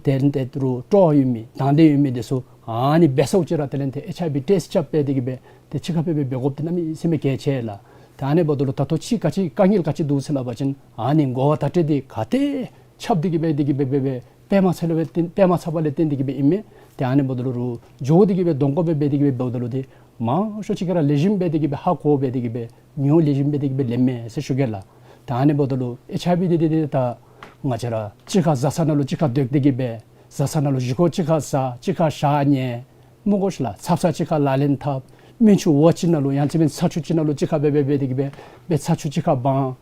དེ་ལས་ཏེ་རུང་སྤྲོ་བ་ཡོད་མི་དང་འདོད་ཡོད་མི་དེ་ཚུ་ཨ་ནི་འབད་སརཝ་ཅིག་ར་དེ་ལས་ཏེ་ཨེཆ་ཨའི་བི་ཊེསཊ་རྐྱབ་འབད་དེ་གིས་སྦེ་ཏེ་གཅིག་ཁར་སྦེ་འབད་འབད་དགོཔ་དེ་གནམ་མེད་ས་མེད་གལ་ཆེ་ལགས། ད་ཨ་ནི་འབདཝ་ད་ལུ་ད་ལྟོ་ཅིག་ག་ཅི་དཀའ་ངལ་ག་ཅི་འདུག་ཟེར་སླབ་པ་ཅིན་ཨ་ནི་གོ་བ་བརྡ་སྤྲོད་དེ་ག་ཏེ་ཁྱབ་སྟེ་གིས་སྦེ་དེ་གིས་སྦེ་སྦེ་སྦེ་དཔེ་མ་ཚད་ལུ་སྦེ་བརྟེན་དཔེ་མ་ཚད་པ་ལས་བརྟེན་ཏེ་གིས་སྦེ་ཨིན་མས། ཏེ་ཨ་ནི་འབདཝ་ད་ལུ་རུང་འགྱོ་སྟེ་གིས་སྦེ་གདོང་སྐོར་སྦེ་འབད་དེ་གིས་སྦེ་འབདཝ་ད་ལུ་ཏེ་མང་ཤོས་ཅིག་གིས་ར་ལེགས་ཤོམ་སྦེ་དེ་གིས་སྦེ་ཧ་གོ་སྦེ་དེ་གིས་སྦེ་ངོ་ལེགས་ཤོམ་སྦེ་དེ་གིས་སྦེ་ལེནམ་མས་ཟེར་ཞུ་གེ་ལགས། ད་ཨ་ནི་འབདཝ་ད་ལུ་ཨེཆ་ཨའི་བི་དེ་དེ་དེ་ད་ང་བཅས་ར་གཅིག་ཁར་བཟའ་ས་ནང་ལུ་གཅིག་ཁར་སྡོད་དེ་གིས་སྦེ་བཟའ་ས་ནང་ལུ་བཞེས་སྒོ་གཅིག་ཁར་བཟའ་གཅིག་ཁར་ཞག་ཉལ་སྨོ་གོ་ཤིག་ལགས། ཚབ་ཚ་གཅིག་ཁར་ལག་ལེན་འཐབ། སྨན་ཆུ་འོ་གཅིག་ནང་ལུ་ཡང་ཅིན་ཚ་ཆུ་གཅིག་ནང་ལུ་གཅིག་ཁར་སྦེ་སྦེ་སྦེ་དེ་གིས་སྦེ་སྦེ་ཚ་ཆུ་གཅིག་ཁར་སྦང་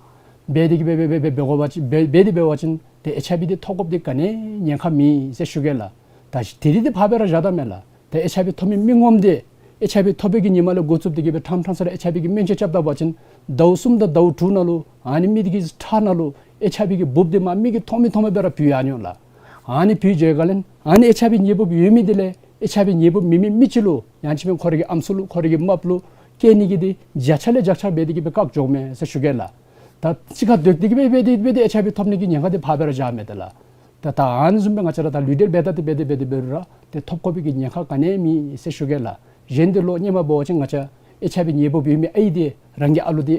སྦེ་དེ་གིས་སྦེ་སྦེ་སྦེ་སྦེ་སྦེ་དགོ་པ་ཅིན་སྦེ་སྦེ་དེ་འབད་བ་ཅིན་ཏེ་ཨེཆ་ཨའི་བི་དེ་ཐོབ་དགོཔ་དེ་ག་ནི་ཉེན་ཁ་མེད་ཟེར་ཞུ་གེ་ལགས། ད་དེ་དེ་དེ་ཕར་སྦེ་ར་བཞག་ད་མས་ལགས། ཏེ་ཨེཆ་ཨའི་བི་ཐོབ་མི་མི་ངོམ་དེ་ཨེཆ་ཨའི་བི་ཐོབ་པའི་གི་ཉིནམ་ལས་འགོ་བཙུགས་ཏེ་གིས་སྦེ་ཕྲང་ཕྲང་ས་ར་ཨེཆ་ཨའི་བི་སྨན་བཅོས་རྐྱབ་ད་པ་ཅིན་ཟླཝ་གསུམ་དང་ཟླཝ་དྲུག་ནང་ལུ་ཨ་ནི་མི་དེ་གི་ཁྲག་ནང་ལུ་ཨེཆ་ཨའི་བི་གི་འབུཔ་དེ་མར་མི་གིས་མཐོང་མི་མཐོང་མི་སྦེ་ར་བུད་ཡར་འགྱོ་ལགས། ཨ་ནི་བུད་འགྱོ་བའི་སྒང་ལས་ཨ་ནི་ཨེཆ་ཨའི་བི་ནད་འབུབ་ཡོད་མི་དེ་ལས་ཨེཆ་ཨའི་བི་ནད་འབུབ་མེད་མི་མི་ཅིག་ལུ་ཡང་ཅིན་ཁོ་རའི་གི་ཨམ་སྲུ་ལུ་ཁོ་རའི་གི་རྨགཔ་ལུ་སྐྱེ་ནི་གི་དེ་བརྒྱ་ཆ་ལས་བརྒྱ་ཆ་སྦེ་དེ་གིས་སྦེ་བཀག་འགྱོཝ་མས་ཟེར་ཞུ་གེ་ལགས། ད་གཅིག་ཁར་སྡོད་དེ་གིས་སྦེ་སྦེ་དེ་སྦེ་དེ་ཨེཆ་ཨའི་བི་ཐོབ་ནི་གི་ཉེན་ཁ་དེ་ཕར་སྦེ་ར་བཞག་མས་ད་ལགས། ད་ད་ཨ་ནི་བཟུམ་སྦེ་ང་བཅས་ར་ད་ལུས་འབྲེལ་འབད་ད་དེ་འབད་དེ་འབད་དེ་འབད་རུང་ར་ཏེ་ཐོབ་དགོ་པའི་གི་ཉེན་ཁ་ག་ནི་མེད་ཟེར་ཞུ་གེ་ལགས། གཞན་དེ་ལུ་ཧེ་མ་འབད་བ་ཅིན་ང་བཅས་ཨེཆ་ཨའི་བི་ནད་འབུབ་ཡོད་མི་ཨའི་དེ་རང་གི་ཨ་ལུ་དེ་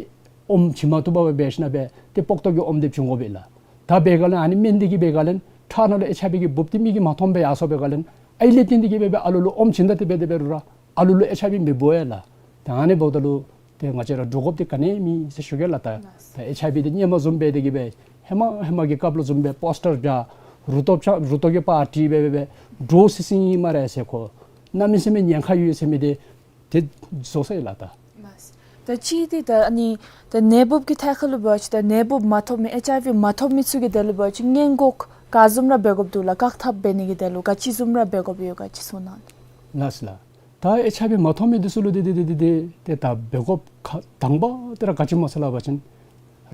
ཨོམ་བྱིན་མ་བཏུབ་པར་སྦེ་འབད་ཞིན་ན་སྦེ་ཏེ་པོག་ཏོ་གི་ཨོམ་དེ་བྱིན་དགོ་པས་ལགས། ད་འབད་སྒང་ལས་ཨ་ནི་སྨན་དེ་གིས་འབད་སྒང་ལས་ཁྲག་ནང་ལུ་ཨེཆ་ཨའི་བི་གི་འབུཔ་དེ་མི་གིས་མ་མཐོང་སྦེ་ཡར་སོང་བའི་སྒང་ལས་ ཨའི་ལས་བརྟེན་ཏེ་གི་སྦེ་སྦེ་ཨ་ལུ་ལུ་ཨོམ་བྱིན་ད་དེ་སྦེ་དེ་སྦེ་རུང་ར་ཨ་ལུ་ལུ་ཨེཆ་ཨའི་བི་མི་འབོ་ཡ་ལགས། ད་ཨ་ནི་འབདཝ་ད་ལུ་ཏེ་ང་བཅས་ར་འདྲོག་དགོཔ་འདི་ག་ནི་མེད་ཟེར་ཞུ་གེ་ལགས། ད་ད་ཨེཆ་ཨའི་བི་འདི་ཧེ་མ་བཟུམ་སྦེ་དེ་གི་སྦེ་ཧེ་མ་ཧེ་མ་གི་སྐབས་ལུ་བཟུམ་སྦེ་པོསི་ཊར་རྒྱག་རུ་ཏོག་ཅ་རུ་ཏོག་གི་པར་བྲིས་སྦེ་སྦེ་སྦེ་འདྲོག་སི་སི་ཨིན་སྨ་རེ་ཟེར། ཁོ་གནམ་མེད་ས་མེད་ཉེན་ཁ་ཡོད་ཟེར་མི་འདི་ཏེ་བཟོ་ས་ཨིན་ལགས། ད་ད་ཅི་འདི་ད་ཨ་ནི་ད་ནད་འབུཔ་གི་ཐད་ཁར་ལུ་འབད་བ་ཅིན་ད་ནད་འབུཔ་མ་ཐོབ་མི་ཨེཆ་ཨའི་བི་མ་ཐོབ་མི་ཚུ་གིས་དེ་ལུ་འབད་བ་ཅིན་སྔོན་འགོག་ག་བཟུམ་ར་འབད་དགོཔ་འདུག་ལགས། བཀག་ཐབས་འབད་ནི་གི་དོན་ལུ་ག་ཅི་བཟུམ་ར་འབད་དགོཔ་ཡོད་ག་ཅི་གསུང་གནང་། ལགས་སོ་ལགས། ད་ཨེཆ་ཨའི་བི་མ་ཐོབ་མི་འདི་ཚུ་ལུ་འདི་འདི་འདི་འདི་འདི་ཏེ་ད་འབད་དགོཔ་ཁག་དང་པ་འདི་ར་ག་ཅི་སྨོ་ཟེར་སླབ་པ་ཅིན་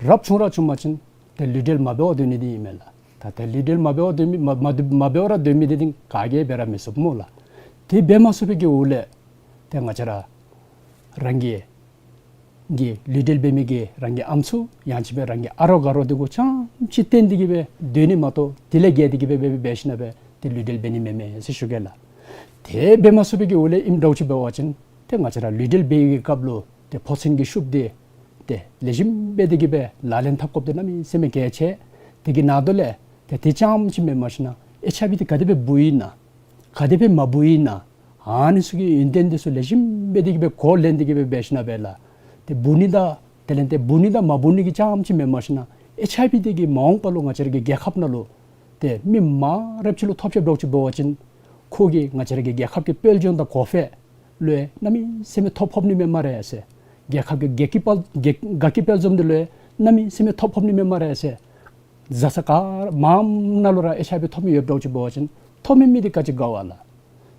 རབ་བྱུང་ར་བྱུང་པ་ཅིན་ཏེ་ལུས་འབྲེལ་མ་འབད་བར་སྡོད་ནི་འདི་ཨིན་མས་ལགས། ད་ཏེ་ལུས་འབྲེལ་མ་འབད་བར་སྡོད་མི་མ་མ་མ་འབད་བར་ར་སྡོད་མི་འདི་ཏེ་ག་གིས་འབད་ར་མི་ཚུགས་སྨོ་ལགས། དེ་འབད་མ་ཚུགས་པའི་གི་འོག་ལས་ཏེ་ང་བཅས་ར་རང་གི་གི་ལུས་འབྲེལ་འབད་མི་གི་རང་གི་ཨམ་སྲུ་ཡང་ཅིན་སྦེ་རང་གི་ཨ་རོགས་དགའ་རོགས་འདི་གུ་རྐྱངམ་ཅིག་བརྟེན་ཏེ་གི་སྦེ་སྡོད་ནི་མ་གཏོགས་དེ་ལས་བརྒལ་ཏེ་གི་སྦེ་སྦེ་སྦེ་འབད་ཞིན་ན་སྦེ་ཏེ་ལུས་འབྲེལ་འབད་ནི་མེན་མས་ཟེར་ཞུ་གེ་ལགས། དེ་འབད་མ་ཚུགས་པའི་གི་འོག་ལས་ཨིནམ་འདྲཝ་ཅིག་འབད་བ་ཅིན་ཏེ་ང་བཅས་ར་ལུས་འབྲེལ་འབད་བའི་གི་སྐབས་ལུ་ཏེ་ཕོ་མཚན་གྱི་ཤུགས་འདི་ཏེ་ལེགས་ཤོམ་སྦེ་དེ་གི་སྦེ་ལག་ལེན་འཐབ་དགོཔ་འདི་གནམ་མེད་ས་མེད་གལ་ཆེ། དེ་གི་ནང་དོག་ལས་ཏེ་དེ་རྐྱངམ་ཅིག་མེན་མ་ཞིན་ན་ཨེཆ་ཨའི་བི་འདི་ག་དེ་སྦེ་འབུཝ་ཨིན་ན་ག་དེ་སྦེ་མ་འབུཝ་ཨིན་ན་ཨ་ནི་ཚུ་གི་ཡོན་ཏན་འདི་ཚུ་ལེགས་ཤོམ་སྦེ་དེ་གི་སྦེ་གོ་ལེན་ཏེ་གི་སྦེ་འབད་ཞིན་ན་སྦེ་ལགས། ཏེ་འབུ་ནི་དང་དེ་ལས་ཏེ་འབུ་ནི་དང་མ་འབུ་ནི་གི་རྐྱངམ་ཅིག་མེན་མ་ཞིན་ན་ཨེཆ་ཨའི་བི་འདི་གིས་མ་འོངས་པ་ལུ་ང་བཅས་ར་གི་རྒྱལ་ཁབ་ནང་ལུ་ཏེ་མི་མང་རབས་ཅིག་ལུ་ཐོབ་ཅི་འདྲཝ་ཅིག་འབད་བ་ཅིན་ཁོ་གིས་ང་བཅས་ར་གི་རྒྱལ་ཁབ་ཀྱི་དཔལ་འབྱོར་དང་གོང་འཕེལ་ལུ་ཡང་གནམ་མེད་ས་མེད་ཐོ་ཕོག་ནི་མས་སྨ་རེ་ཟེར། རྒྱལ་ཁབ་ཀྱི་དགའ་སྐྱིད་དཔལ་དགའ་དགའ་སྐྱིད་དཔལ་འཛོམས་འདི་ལུ་ཡང་གནམ་མེད་ས་མེད་ཐོ་ཕོག་ནི་མས་སྨ་རེ་ཟེར། བཟའ་ཚང་ག་ར་མང་ནང་ལུ་ར་ཨེཆ་ཨའི་བི་ཐོབ་མི་ཡོདཔ་འདྲཝ་ཅིག་འབད་བ་ཅིན་ཐོབ་མི་མི་འདི་ག་ཅི་དགའ་བ་ལགས།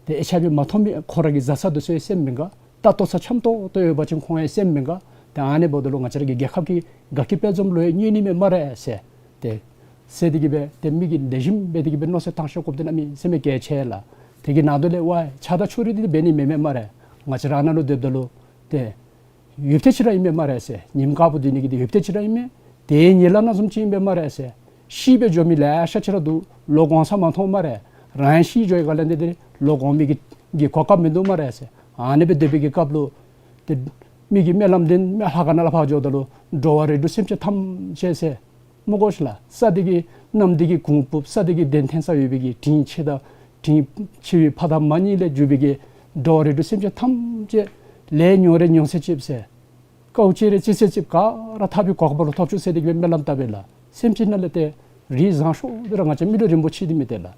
ཏེ་ཨེཆ་ཨའི་བི་མ་ཐོབ་མི་ཁོ་ར་གི་བཟའ་ཚང་འདི་ཚུ་ཡང་སེམས་མི་དགའ། ད་ལྟོ་ཚང་འཆམ་ཏོག་ཏོ་ཡོད་པ་ཅིན་ཁོང་ཡང་སེམས་མི་དགའ། ཏེ་ཨ་ནི་འབདཝ་ད་ལུ་ང་བཅས་ར་གི་རྒྱལ་ཁབ་ཀྱི་དགའ་སྐྱིད་དཔལ་འཛོམས་ལུ་ཡང་གནོད་ནི་མས་སྨ་རེ་ཟེར། ཏེ་ཟེར་དེ་གི་སྦེ་ཏེ་མི་གིས་ལེགས་ཤོམ་སྦེ་དེ་གི་སྦེ་མནོ་བསམ་བཏང་ཤེས་དགོཔ་འདི་གནམ་མེད་ས་མེད་གལ་ཆེ་ལགས། དེ་གི་ནང་དོག་ལས་ཝའི་ཆགས་སྡང་ཕྱོགས་རིས་འདི་འབད་ནི་མེན་མས་སྨ་རེ། ང་བཅས་ར་ནང་ལུ་སྡོདཔ་ད་ལུ་ཏེ་ཡོདཔ་ཐེངས་ཅིག་ར་ཨིན་མས་སྨ་རེ་ཟེར། ཉིནམ་དཀརཔོ་སྡོད་ནི་གི་འདི་ཡོདཔ་ཐེངས་ཅིག་ར་ཨིན་མས། དེ་ཡང་ཉེ་ལམ་ནང་བཟུམ་ཅིག་ཨིན་པས་སྨ་རེ་ཟེར། ཤི་སྦེ་འགྱོ་མི་ལེ་ཤ་ཅིག་ར་འདུག། ལོ་གོང་ས་མ་མཐོང་སྨ་རེ། རང་ཡང་ཤི་འགྱོ་བའི་སྒང་ལས་འདི་འདི་ལོ་གོང་མི་གི་གི་གོ་སྐབས་མིན་འདུག་སྨ་རེ་ཟེར། ཨ་ནི་སྦེ་སྡོད་པའི་གི་སྐབས་ལུ་ཏེ་མི་གི་སྨོན་ལམ་འདི་ལྷ་ཁང་ནང་ལུ་ཕར་འགྱོཝ་ད་ལུ་འགྲོ་བ་རིགས་དྲུག་སེམས་ཅན་ཐམས་ཅད་ཟེར་སྨོ་གོ་ཤིག་ལགས། ས་འདི་གི་གནམ་འདི་གི་གོང་བུ་ས་འདི་གི་གདན་འཐེན་ས་ཡོད་པའི་གི་དྲིན་ཆེ་དང་དྲིན་ཆེ་བའི་ཕ་དང་མ་གཉིས་ལས་གྱུར་པའི་གི་འགྲོ་བ་རིགས་དྲུག་སེམས་ཅན་ཐམས་ཅད་ལས་ཉུང་རེ་ཉུང་ཚད་ཅིག་ཟེར། དཀའཝ་སྤྱད་རུང་སྤྱད་ཚད་ཅིག་ག་ར་ཐར་པའི་གོ་སྐབས་ལུ་ཐོབ་བཅུག་ཟེར་དེ་གི་སྦེ་སྨོན་ལམ་བཏབ་པས་ལགས། སེམས་ཅན་ནང་ལས་ཏེ་རིགས་བཟང་ཤོས་འདི་ར་ང་བཅས་མི་ལུས་རིན་པོ་ཆེ་འདི་མས་ཏེ་ལགས།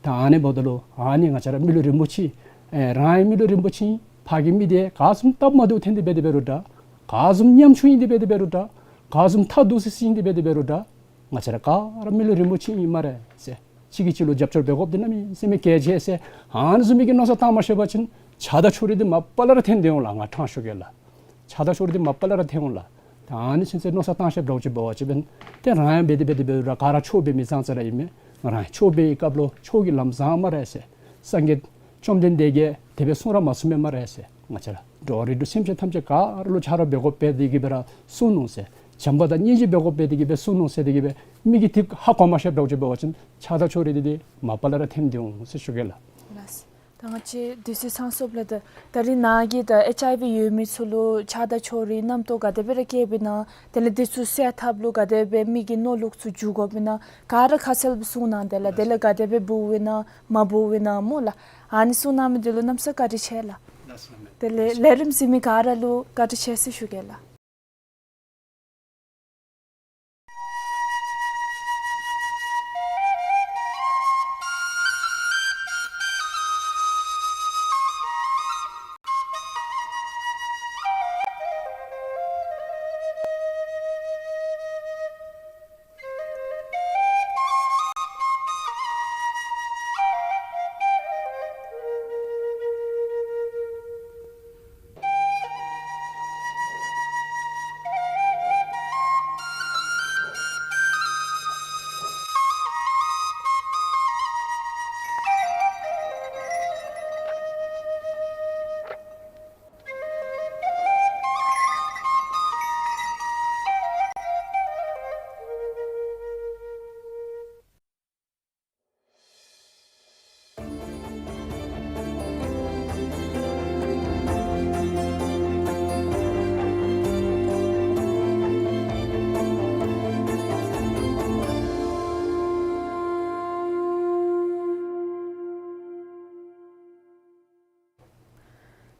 ད་ཨ་ནི་འབདཝ་ད་ལུ་ཨ་ནི་ང་བཅས་ར་མི་ལུས་རིན་པོ་ཆེ་ཨེ་རང་ཡང་མི་ལུས་རིན་པོ་ཆེ་ཨིན། ཕར་གྱི་མི་འདི་ག་བཟུམ་སྟབས་མ་བདེཝ་ཐོན་ཏེ་འབད་དེ་འབད་རུང་འདྲ། ག་བཟུམ་ཉམ་ཆུང་ཨིན་ཏེ་འབད་དེ་འབད་རུང་འདྲ། ག་བཟུམ་ཐ་དུ་སི་སི་ཨིན་ཏེ་འབད་དེ་འབད་རུང་འདྲ། ང་བཅས་ར་ག་ར་མི་ལུས་རིན་པོ་ཆེ་ཨིན་སྨ་རེ་ཟེར། གཅིག་གིས་གཅིག་ལུ་རྒྱབ་སྐྱོར་འབད་དགོཔ་འདི་གནམ་མེད་ས་མེད་གལ་ཆེ་ཟེར། ཨ་ནི་བཟུམ་མའི་གི་མནོ་བསམ་བཏང་མ་ཤེས་པ་ཅིན་ཆགས་སྡང་ཕྱོགས་རིས་འདི་མ་པ་ལས་ར་ཐོན་ཏེ་འོང་ལགས། ང་ཕྲང་ཞུ་གེ་ལགས། ཆགས་སྡང་ཕྱོགས་རིས་འདི་མ་པ་ལས་ར་ཐོན་འོང་ལགས། ད་ཨ་ནི་ཚུན་ཚོད་མནོ་བསམ་བཏང་ཤེསཔ་འདྲཝ་ཅིག་འབད་བ་ཅིན་ཏེ་རང་ཡང་འབད་དེ་འབད་དེ་འབད་རུང་ག་ར་ཆོས་འབད་མི་ཙང་ཙ་ར་ཨིན་མས། རང་ཡང་ཆོས་འབད་བའི་སྐབས་ལུ་ཆོས་ཀྱི་ལམ་བཟང་སྨ་རེ་ཟེར། སངས་རྒྱས་བཅོམ་ལྡན་འདས་ཀྱིས་དེ་སྦེ་གསུང་ར་མ་གསུངམ་མས་སྨ་རེ་ཟེར། ང་བཅས་ར་འགྲོ་བ་རིགས་དྲུག་སེམས་ཅན་ཐམས་ཅད་ག་ར་ལུ་ཆ་རོགས་འབད་དགོཔ་འབད་དེ་གི་སྦེ་ར་གསུངས་ནུག་ཟེར། བྱམས་པ་དང་སྙིང་རྗེ་འབད་དགོཔ་འབད་དེ་གི་སྦེ་གསུངས་ནུག་ཟེར་དེ་གི་སྦེ་མི་གིས་དེ་ཧ་གོ་མ་ཤེསཔ་འདྲཝ་ཅིག་འབད་བ་ཅིན་ཆགས་སྡང་ཕྱོགས་རིས་འདི་འདི་མ་པ་ལས་ར་ཐོན་ཏེ་འོང་ཟེར་ཞུ་གེ་ལགས། ལགས། ད་ང་བཅས་དུས་ཚོད་ཚང་སོངམ་ལས་ད་ད་རིས་ནཱ་གིས་ད་ཨེཆ་ཨའི་ཝི་ཡོད་མི་ཚུ་ལུ་ཆགས་སྡང་ཕྱོགས་རིས་རྣམ་རྟོག་ག་དེ་སྦེ་ར་སྐྱེཝ་ཨིན་ན། དེ་ལས་འདི་ཚུ་སེལ་ཐབས་ལུ་ག་དེ་སྦེ་མི་གི་མནོ་ལུགས་ཚུ་འགྱུར་དགོཔ་ཨིན་ན་ག་ར་ཁ་གསལ་སྦེ་གསུངས་གནང་། དེ་ལས་དེ་ལས་ག་དེ་སྦེ་འབུཝ་ཨིན་ན་མ་འབུཝ་ཨིན་ན་སྨོ་ལགས། ཨ་ནི་གསུངས་གནང་མི་འདི་ལུ་གནམ་ས་བཀའ་དྲིན་ཆེ་ལགས། དེ་ལས་ལས་རིམ་གཟིགས་མི་ག་ར་ལུ་བཀའ་དྲིན་ཆེ་ཟེར་ཞུ་གེ་ལགས།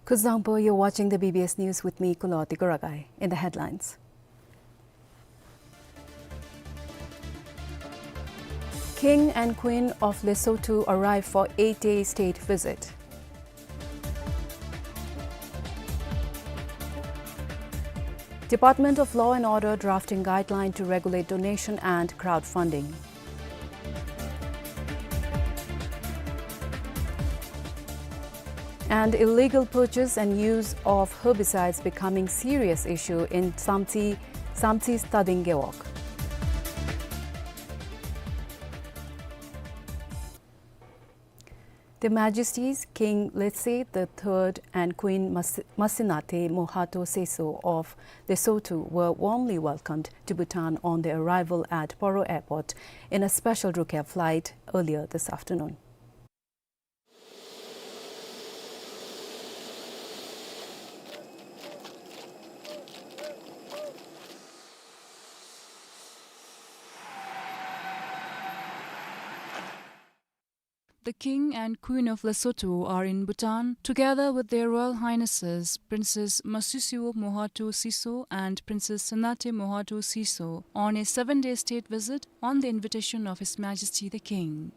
Kuzuzangpo, you're watching the B B S News with me, Kulo Tikoragai. In the headlines: King and Queen of Lesotho arrive for eight-day state visit. Department of Law and Order drafting guideline to regulate donation and crowdfunding. And illegal purchase and use of herbicides becoming serious issue in Samtse, Samtse Stading Gewog. Their Majesties King Letsie the third and Queen Mas-, Masinate Mohato Seso of Lesotho were warmly welcomed to Bhutan on their arrival at Poro Airport in a special Drukair flight earlier this afternoon. The King and Queen of Lesotho are in Bhutan, together with Their Royal Highnesses Princess Masisio Mohato Seso and Princess Sanate Mohato Seso, on a seven-day state visit on the invitation of His Majesty the King.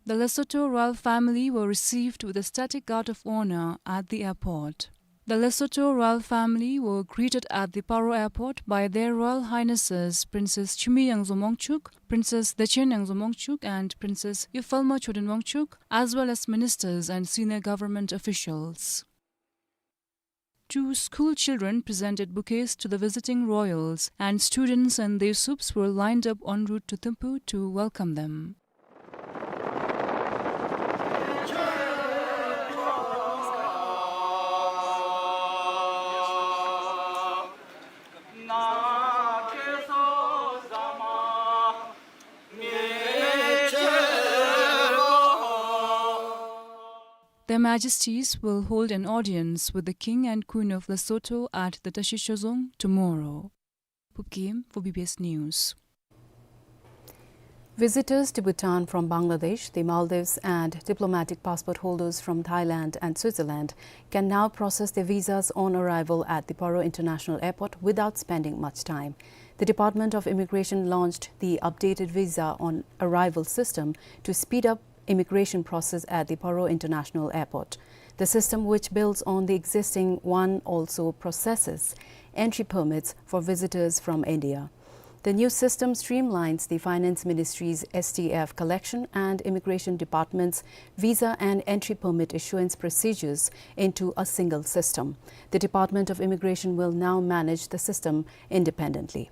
The Lesotho royal family were received with a static guard of honor at the airport. The Lesotho royal family were greeted at the Paro Airport by Their Royal Highnesses Princess Chimiyangzo Wangchuck, Princess Dechenyangzo Wangchuck, and Princess Yufalma Choden Wangchuck, as well as ministers and senior government officials. Two school children presented bouquets to the visiting royals, and students and their supes were lined up en route to Thimphu to welcome them. Their Majesties will hold an audience with the King and Queen of Lesotho at the Tashie Chozong tomorrow. Pupkim for B B S News. Visitors to Bhutan from Bangladesh, the Maldives, and diplomatic passport holders from Thailand and Switzerland can now process their visas on arrival at the Paro International Airport without spending much time. The Department of Immigration launched the updated visa on arrival system to speed up immigration process at the Paro International Airport. The system, which builds on the existing one, also processes entry permits for visitors from India. The new system streamlines the Finance Ministry's S T F collection and Immigration Department's visa and entry permit issuance procedures into a single system. The Department of Immigration will now manage the system independently.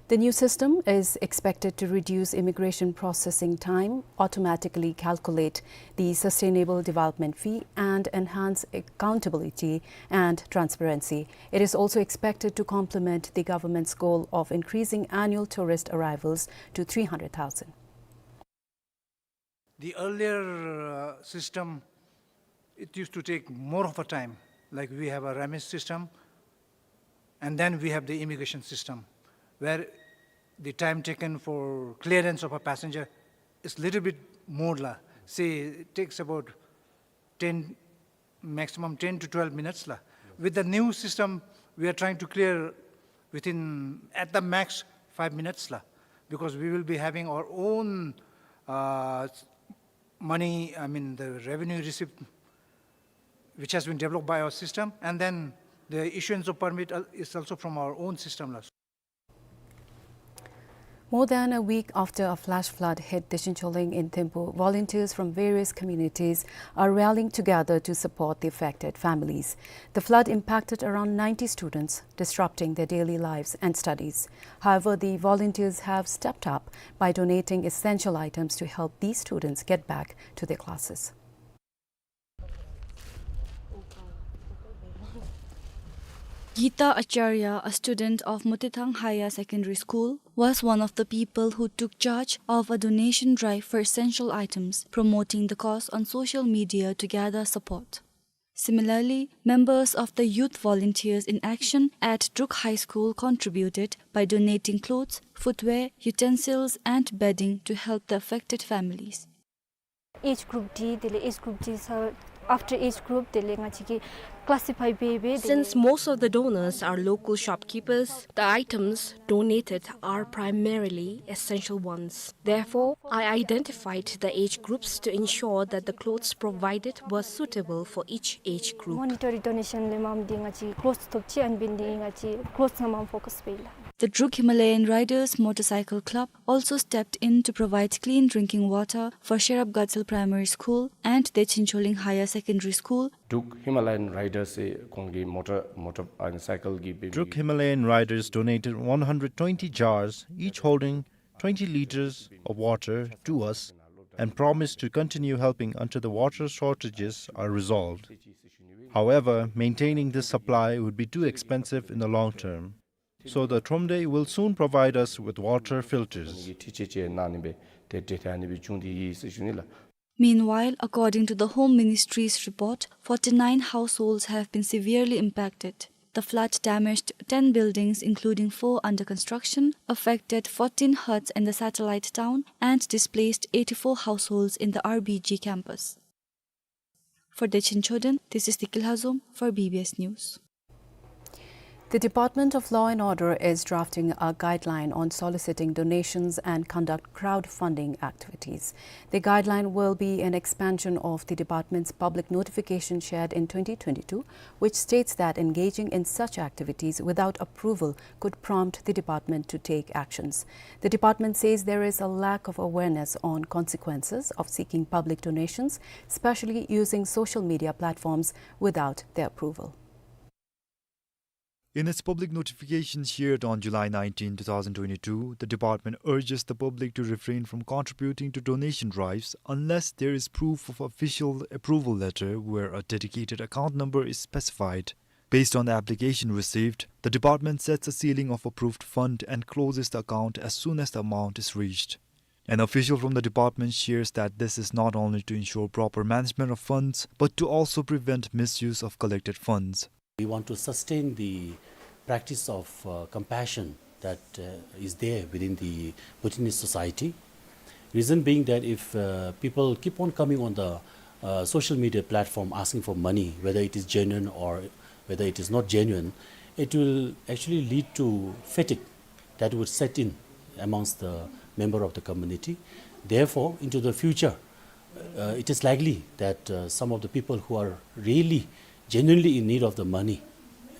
The new system is expected to reduce immigration processing time, automatically calculate the sustainable development fee, and enhance accountability and transparency. It is also expected to complement the government's goal of increasing annual tourist arrivals to three hundred thousand. The earlier, uh, system, it used to take more of a time. Like, we have a RAMIS system, and then we have the immigration system, where the time taken for clearance of a passenger is little bit more la. Say, it takes about ten, maximum ten to twelve minutes la. With the new system, we are trying to clear within, at the max, five minutes la, because we will be having our own, uh, money, I mean, the revenue receipt, which has been developed by our system, and then the issuance of permit, uh, is also from our own system la. More than a week after a flash flood hit Dechen Tshoglang in Thimphu, volunteers from various communities are rallying together to support the affected families. The flood impacted around ninety students, disrupting their daily lives and studies. However, the volunteers have stepped up by donating essential items to help these students get back to their classes. Geeta Acharya, a student of Motithang Higher Secondary School, was one of the people who took charge of a donation drive for essential items, promoting the cause on social media to gather support. Similarly, members of the Youth Volunteers in Action at Druk High School contributed by donating clothes, footwear, utensils, and bedding to help the affected families. Age group D དེ་ལས་age group D ཚར་ After age group དེ་ལས་ང་བཅས་ཀྱིས་classify འབད་འབད་དེ། Since most of the donors are local shopkeepers, the items donated are primarily essential ones. Therefore, I identified the age groups to ensure that the clothes provided were suitable for each age group. Monetary donation ལས་མངམ་འདི་ང་བཅས་clothes ཐོབ་ཅི། ཨ་ནི་འབདཝ་ད་ང་བཅས་clothes ནང་མངམ་focus འབད་ཡི་ལགས། The Druk Himalayan Riders Motorcycle Club also stepped in to provide clean drinking water for Sherab Gatsal Primary School and Dechen Choling Higher Secondary School. Druk Himalayan Riders ཨེ་ཁོང་གིས་མོ་ཊར་མོ་ཊར་ཨ་ནི་སའི་ཀལ་གྱི་འབད་Druk Himalayan Riders donated one hundred twenty jars, each holding twenty liters of water, to us and promised to continue helping until the water shortages are resolved. However, maintaining this supply would be too expensive in the long term. So the Thromde will soon provide us with water filters. Meanwhile, according to the Home Ministry's report, forty-nine households have been severely impacted. The flood damaged ten buildings, including four under construction, affected fourteen huts in the satellite town, and displaced eighty-four households in the R B G campus. For Dechen Choden, this is Tikil Hazom for B B S News. The Department of Law and Order is drafting a guideline on soliciting donations and conduct crowdfunding activities. The guideline will be an expansion of the department's public notification shared in twenty twenty-two, which states that engaging in such activities without approval could prompt the department to take actions. The department says there is a lack of awareness on consequences of seeking public donations, especially using social media platforms without their approval. In its public notification shared on July nineteenth, two thousand twenty-two, the department urges the public to refrain from contributing to donation drives unless there is proof of official approval letter where a dedicated account number is specified. Based on the application received, the department sets a ceiling of approved fund and closes the account as soon as the amount is reached. An official from the department shares that this is not only to ensure proper management of funds, but to also prevent misuse of collected funds. We want to sustain the practice of, uh, compassion that, uh, is there within the Bhutanese society. Reason being that if, uh, people keep on coming on the, uh, social media platform asking for money, whether it is genuine or whether it is not genuine, it will actually lead to fatigue that would set in amongst the member of the community. Therefore, into the future, uh, it is likely that, uh, some of the people who are really genuinely in need of the money,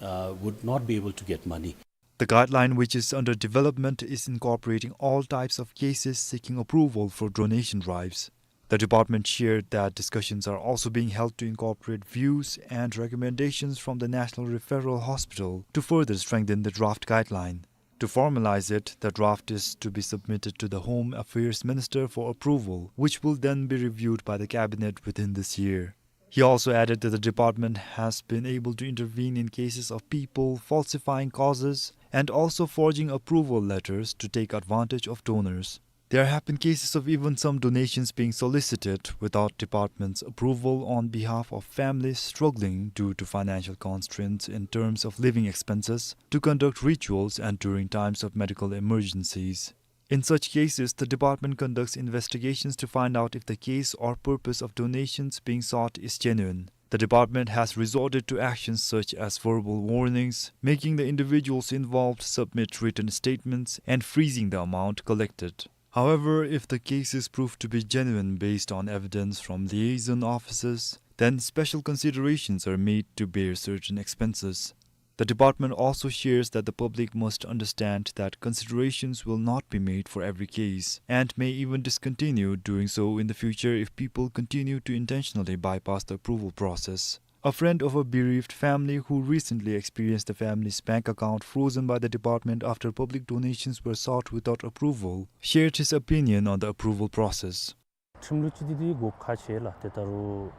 uh, would not be able to get money. The guideline, which is under development, is incorporating all types of cases seeking approval for donation drives. The department shared that discussions are also being held to incorporate views and recommendations from the National Referral Hospital to further strengthen the draft guideline. To formalize it, the draft is to be submitted to the Home Affairs Minister for approval, which will then be reviewed by the cabinet within this year. He also added that the department has been able to intervene in cases of people falsifying causes and also forging approval letters to take advantage of donors. There have been cases of even some donations being solicited without department's approval on behalf of families struggling due to financial constraints in terms of living expenses, to conduct rituals, and during times of medical emergencies. In such cases, the department conducts investigations to find out if the case or purpose of donations being sought is genuine. The department has resorted to actions such as verbal warnings, making the individuals involved submit written statements, and freezing the amount collected. However, if the case is proved to be genuine based on evidence from liaison officers, then special considerations are made to bear certain expenses. The department also shares that the public must understand that considerations will not be made for every case and may even discontinue doing so in the future if people continue to intentionally bypass the approval process. A friend of a bereaved family who recently experienced the family's bank account frozen by the department after public donations were sought without approval shared his opinion on the approval process. ཁྲིམས་ལུགས་ཅིག་འདི་འདི་དགོཔ་ཁག་ཆེ་ལགས། ཏེ་ད་རུང་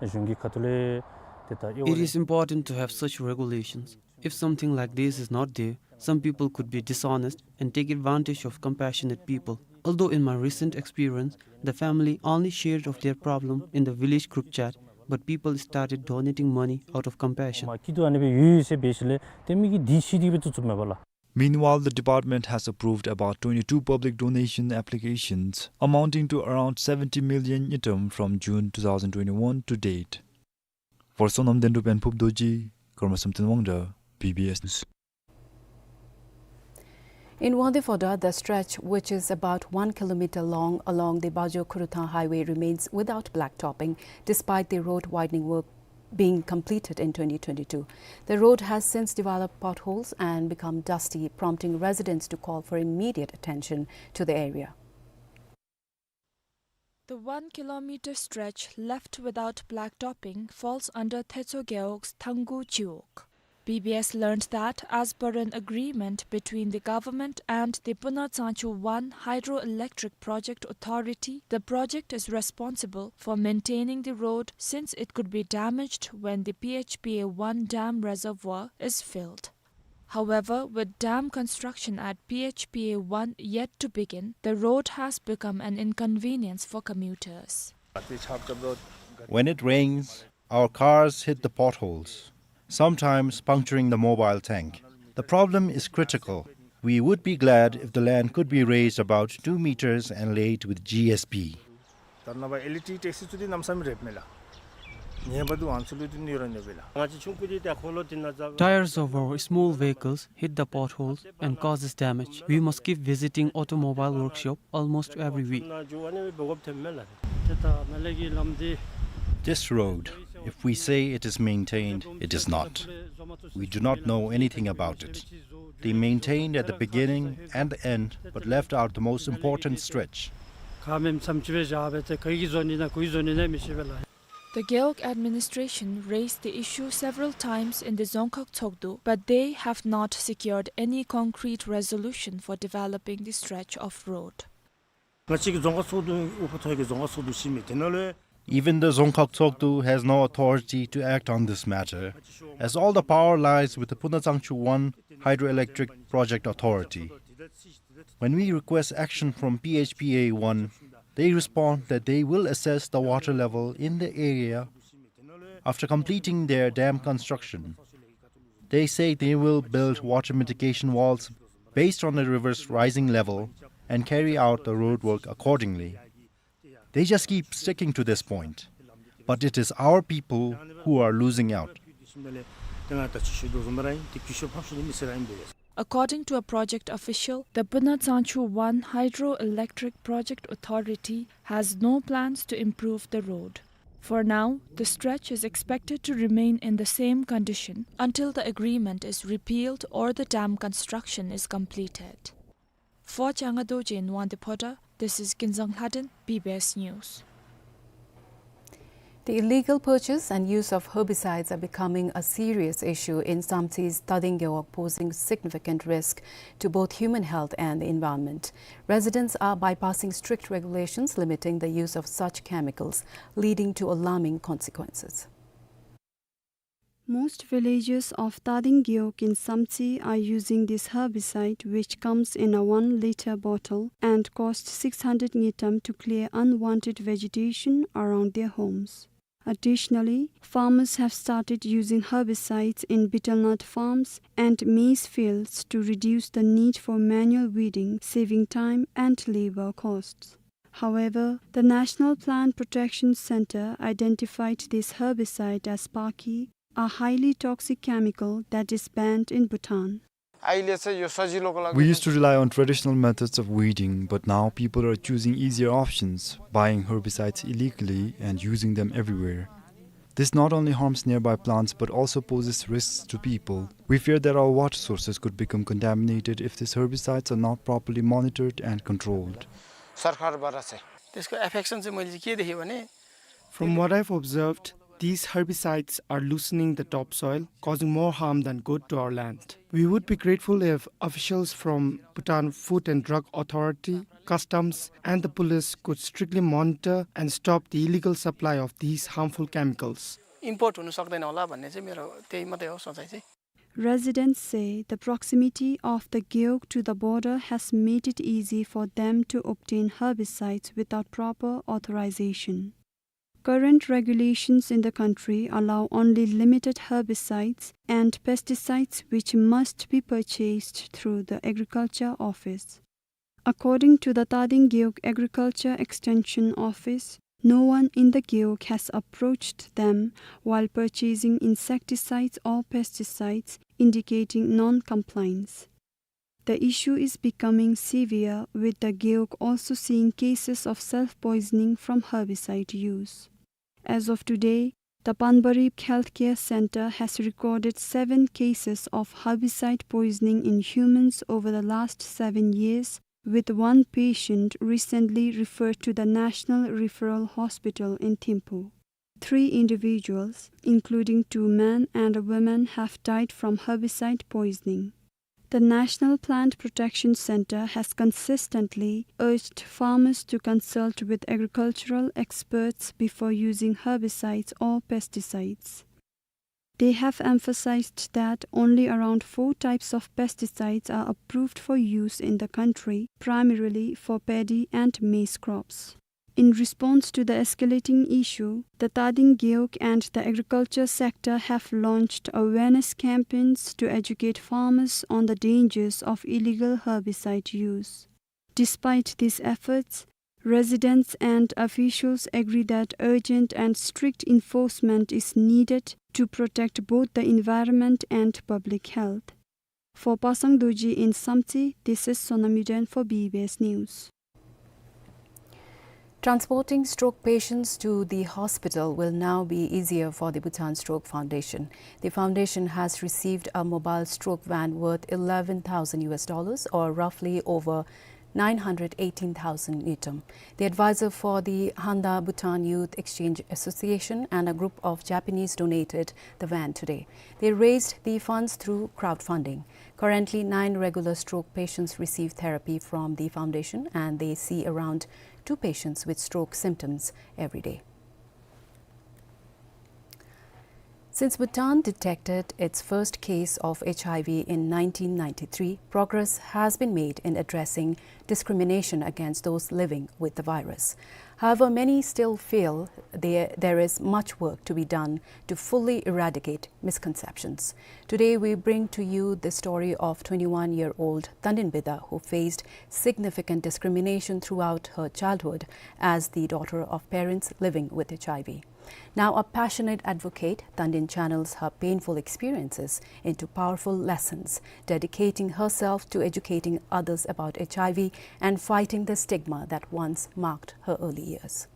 གཞུང་གི་ཁ་ཐུག་ལས་ཏེ་ད་ཨེ་འོ། It is important to have such regulations. If something like this is not there, some people could be dishonest and take advantage of compassionate people. Although in my recent experience, the family only shared of their problem in the village group chat, but people started donating money out of compassion. མ་སྐྱིད་སྡུག་ཨ་ནི་སྦེ་ཡོད་ཡོད་ཟེར་འབད་ཞིནམ་ལས་ཏེ་མི་གིས་འདི་ཤེས་ཏེ་གིས་སྦེ་བཙུགས་བཙུགསཔ་མས་པ་ལགས། Meanwhile, the department has approved about twenty-two public donations applications amounting to around seventy million ngultrum from June two thousand twenty-one to date. For Sonam Dendrup and Phup Dorji, Karma Samten Wangda, B B S News. In Wangdue Phodrang, the stretch, which is about one kilometer long along the Bajo-Khuruthang highway, remains without blacktopping, despite the road widening work being completed in twenty twenty-two. The road has since developed potholes and become dusty, prompting residents to call for immediate attention to the area. The one kilometer stretch left without blacktopping falls under Thetso Gewog's Thanggu Chiwog. B B S learned that, as per an agreement between the government and the Puna Tsangchu one Hydroelectric Project Authority, the project is responsible for maintaining the road since it could be damaged when the P H P A one dam reservoir is filled. However, with dam construction at P H P A one yet to begin, the road has become an inconvenience for commuters. When it rains, our cars hit the potholes, sometimes puncturing the mobile tank. The problem is critical. We would be glad if the land could be raised about two meters and laid with G S B. Tires of our small vehicles hit the potholes and causes damage. We must keep visiting automobile workshop almost every week. This road, if we say it is maintained, it is not. We do not know anything about it. They maintained at the beginning and the end, but left out the most important stretch. The Gewog administration raised the issue several times in the Dzongkhag Tshogdu, but they have not secured any concrete resolution for developing the stretch of road. Even the Dzongkhag Tshogdu has no authority to act on this matter, as all the power lies with the Puna Tsangchu one Hydroelectric Project Authority. When we request action from P H P A one, they respond that they will assess the water level in the area after completing their dam construction. They say they will build water mitigation walls based on the river's rising level and carry out the road work accordingly. They just keep sticking to this point. But it is our people who are losing out. According to a project official, the Puna Tsangchu one Hydroelectric Project Authority has no plans to improve the road. For now, the stretch is expected to remain in the same condition until the agreement is repealed or the dam construction is completed. For Changa Dorji in Wangdue Phodrang, this is Kinzang Lhaden, B B S News. The illegal purchase and use of herbicides are becoming a serious issue in Samtsi's Tading Gewog, posing significant risk to both human health and the environment. Residents are bypassing strict regulations limiting the use of such chemicals, leading to alarming consequences. Most villagers of Tading Gewog in Samtse are using this herbicide, which comes in a one liter bottle and costs six hundred ngultrum, to clear unwanted vegetation around their homes. Additionally, farmers have started using herbicides in betel nut farms and maize fields to reduce the need for manual weeding, saving time and labor costs. However, the National Plant Protection Centre identified this herbicide as Paki, a highly toxic chemical that is banned in Bhutan. We used to rely on traditional methods of weeding, but now people are choosing easier options, buying herbicides illegally and using them everywhere. This not only harms nearby plants but also poses risks to people. We fear that our water sources could become contaminated if these herbicides are not properly monitored and controlled. सरकारबाट चाहिँ त्यसको इफेक्सन चाहिँ मैले चाहिँ के देखेँ भने, from what I've observed, these herbicides are loosening the topsoil, causing more harm than good to our land. We would be grateful if officials from Bhutan Food and Drug Authority, Customs, and the police could strictly monitor and stop the illegal supply of these harmful chemicals. Import हुन सक्दैन होला भन्ने चाहिँ मेरो त्यही मात्रै हो सोचाइ चाहिँ। Residents say the proximity of the Gewog to the border has made it easy for them to obtain herbicides without proper authorization. Current regulations in the country allow only limited herbicides and pesticides, which must be purchased through the Agriculture Office. According to the Tading Gewog Agriculture Extension Office, No one in the Gewog has approached them while purchasing insecticides or pesticides, indicating non-compliance. The issue is becoming severe, with the Gewog also seeing cases of self-poisoning from herbicide use. As of today, the Panbarip Healthcare Center has recorded seven cases of herbicide poisoning in humans over the last seven years, with one patient recently referred to the National Referral Hospital in Thimphu. Three individuals, including two men and a woman, have died from herbicide poisoning. The National Plant Protection Center has consistently urged farmers to consult with agricultural experts before using herbicides or pesticides. They have emphasized that only around four types of pesticides are approved for use in the country, primarily for paddy and maize crops. In response to the escalating issue, the Tading Gewog and the agriculture sector have launched awareness campaigns to educate farmers on the dangers of illegal herbicide use. Despite these efforts, residents and officials agree that urgent and strict enforcement is needed to protect both the environment and public health. For Pasang Dorji in Samtse, this is Sonam Yuden for B B S News. Transporting stroke patients to the hospital will now be easier for the Bhutan Stroke Foundation. The foundation has received a mobile stroke van worth eleven thousand U S dollars, or roughly over nine hundred eighteen thousand ngultrum. The advisor for the Handa Bhutan Youth Exchange Association and a group of Japanese donated the van today. They raised the funds through crowdfunding. Currently, nine regular stroke patients receive therapy from the foundation, and they see around two patients with stroke symptoms every day. Since Bhutan detected its first case of H I V in nineteen ninety-three, progress has been made in addressing discrimination against those living with the virus. However, many still feel there, there is much work to be done to fully eradicate misconceptions. Today, we bring to you the story of twenty-one-year-old Tandin Bida, who faced significant discrimination throughout her childhood as the daughter of parents living with H I V. Now a passionate advocate, Tandin channels her painful experiences into powerful lessons, dedicating herself to educating others about H I V and fighting the stigma that once marked her early years.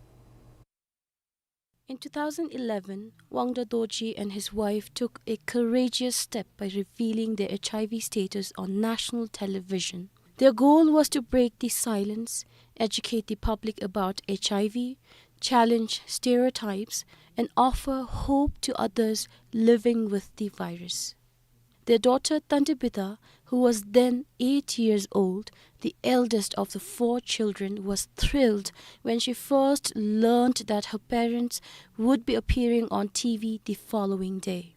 In two thousand eleven, Wangda Dorji and his wife took a courageous step by revealing their H I V status on national television. Their goal was to break the silence, educate the public about H I V, challenge stereotypes, and offer hope to others living with the virus. Their daughter Tandin Bida, who was then eight years old, the eldest of the four children, was thrilled when she first learned that her parents would be appearing on T V the following day.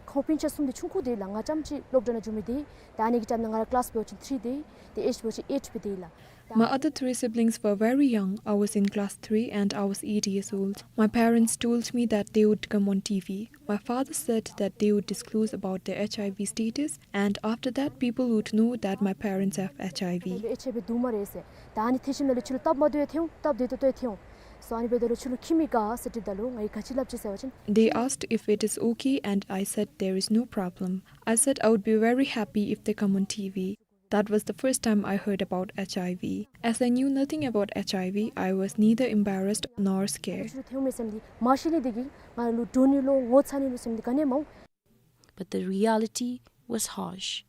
ཁོང་སྤུན་ཆ་གསུམ་དེ་ཆུང་ཀུ་དེ་ལགས། ང་རྐྱངམ་གཅིག་སློབ་གྲྭ་ནང་འགྱོ་མི་དེ། ད་ཨ་ནི་གི་ཊའིམ་ནང་ང་ར་ཀི་ལཱསི་འབད་བ་ཅིན་ཐི་རི་དེ། དེ་ཨེཇ་འབད་བ་ཅིན་ཨེཊ་སྦེ་དེ་ལགས། My other three siblings were very young. I was in class three and I was eight years old. My parents told me that they would come on T V. My father said that they would disclose about their H I V status, and after that, people would know that my parents have H I V. ཨེཆ་ཨའི་ཝི་འདུག་སྨ་རེ་ཟེར། ད་ཨ་ནི་ཐེ་ཚོམ་ལ་ལུ་ཁྱོད་ལུ་སྟབས་མ་བདེཝ་ཐོན་འོང་། སྟབས་བདེ་ཏོག་ཏོ་ཐོན་འོང་། སོ་ཨ་ནི་འབདཝ་ད་ལུ་ཁྱོད་ལུ་ཁྱིམ་གྱིས་ག་ཟེར་དྲིཝ་ད་ལུ་ང་གིས་ག་ཅི་སླབ་ཅི་ཟེར་བ་ཅིན། They asked if it is okay, and I said there is no problem. I said I would be very happy if they come on T V. That was the first time I heard about H I V. As I knew nothing about H I V, I was neither embarrassed nor scared. ཁྱོད་ལུ་ཐོན་འོང་མས་ཟེར་མི་འདི་མ་ཤེས་ནི་དེ་གིས་ང་ལུ་འདྲོག་ནི་ལོ་ངོ་ཚ་ནི་ལོ་ཟེར་མི་འདི་ག་ནི་ཡང་མ་འོང་། But the reality was harsh.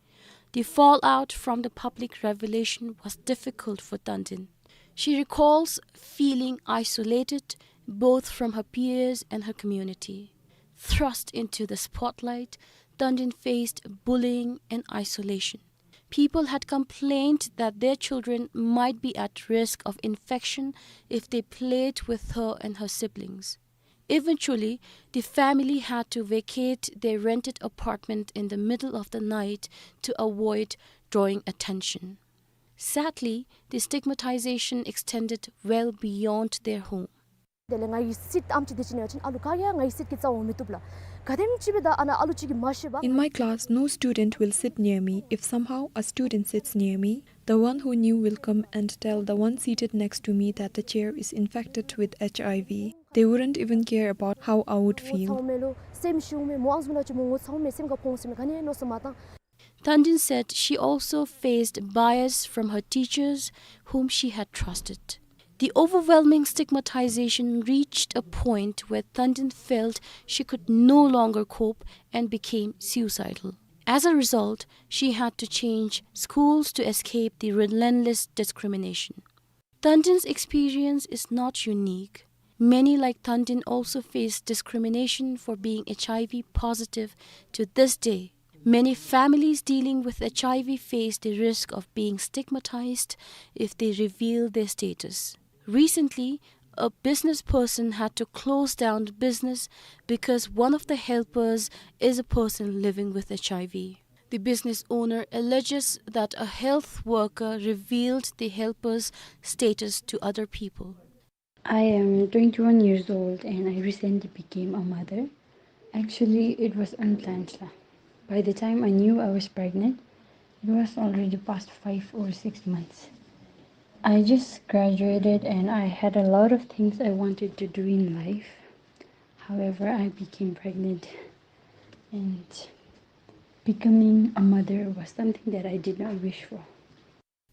The fallout from the public revelation was difficult for Tandin. She recalls feeling isolated both from her peers and her community. Thrust into the spotlight, Tandin faced bullying and isolation. People had complained that their children might be at risk of infection if they played with her and her siblings. Eventually, the family had to vacate their rented apartment in the middle of the night to avoid drawing attention. Sadly, the stigmatization extended well beyond their home. དེ་ལས་ང་གི་སིཊ་ཨམ་ཅིག་དེ་ཅིག་ནང་ཡོད་ཅིན་ཨ་ལུ་ག་ཡང་ང་གི་སིཊ་གི་རྩ་འོང་མི་བཏུབ་ལགས། ག་དེམ་ཅིག་སྦེ་ད་ཨ་ནཱ་ཨ་ལུ་ཅིག་གིས་མ་ཤེས་པར། In my class, no student will sit near me. If somehow a student sits near me, the one who knew will come and tell the one seated next to me that the chair is infected with H I V. They wouldn't even care about how I would feel. ངོ་ཚ་འོང་མས་ལོ། སེམས་ཤི་འོང་མས། མོ་ཨམ་སྲུ་མི་ནང་ཡོད་ཅིན་མོ་ངོ་ཚ་འོང་མས། སེམས་ཁར་ཕོག་འོང་ཟེར་མས། ག་ནི་མནོ་བསམ་མ་བཏང་། Tandin said she also faced bias from her teachers, whom she had trusted. The overwhelming stigmatization reached a point where Tandin felt she could no longer cope and became suicidal. As a result, she had to change schools to escape the relentless discrimination. Tandin's experience is not unique. Many like Tandin also face discrimination for being H I V positive to this day. Many families dealing with H I V face the risk of being stigmatized if they reveal their status. Recently, a business person had to close down the business because one of the helpers is a person living with H I V. The business owner alleges that a health worker revealed the helper's status to other people. I am twenty-one years old and I recently became a mother. Actually, it was unplanned, lah. By the time I knew I was pregnant, it was already past five or six months. I just graduated and I had a lot of things I wanted to do in life. However, I became pregnant, and becoming a mother was something that I did not wish for.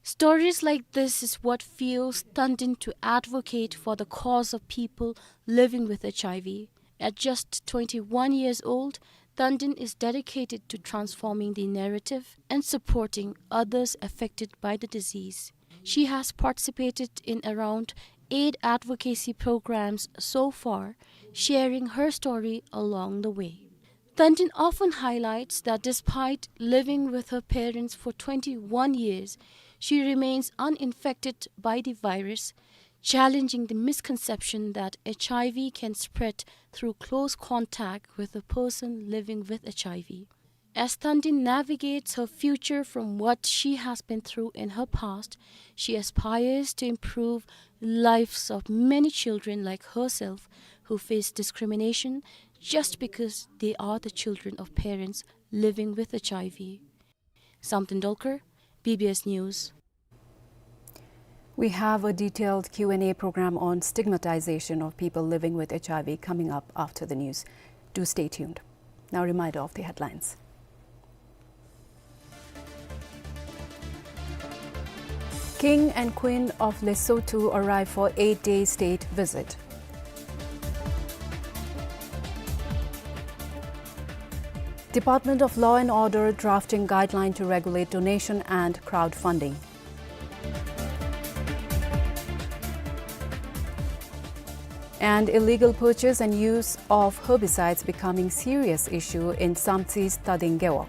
Stories like this is what fuels Tandin to advocate for the cause of people living with H I V. At just twenty-one years old, Tandin is dedicated to transforming the narrative and supporting others affected by the disease. She has participated in around eight advocacy programs so far, sharing her story along the way. Tandin often highlights that despite living with her parents for twenty-one years, she remains uninfected by the virus, challenging the misconception that H I V can spread through close contact with a person living with H I V. As Tandin navigates her future from what she has been through in her past, she aspires to improve lives of many children like herself who face discrimination just because they are the children of parents living with H I V. Samten Dolkar, B B S News. We have a detailed Q and A program on stigmatization of people living with H I V coming up after the news. Do stay tuned. Now, a reminder of the headlines. King and Queen of Lesotho arrive for eight-day state visit. Department of Law and Order drafting guideline to regulate donation and crowdfunding. And illegal purchase and use of herbicides becoming serious issue in Samtse's Tading Gewog.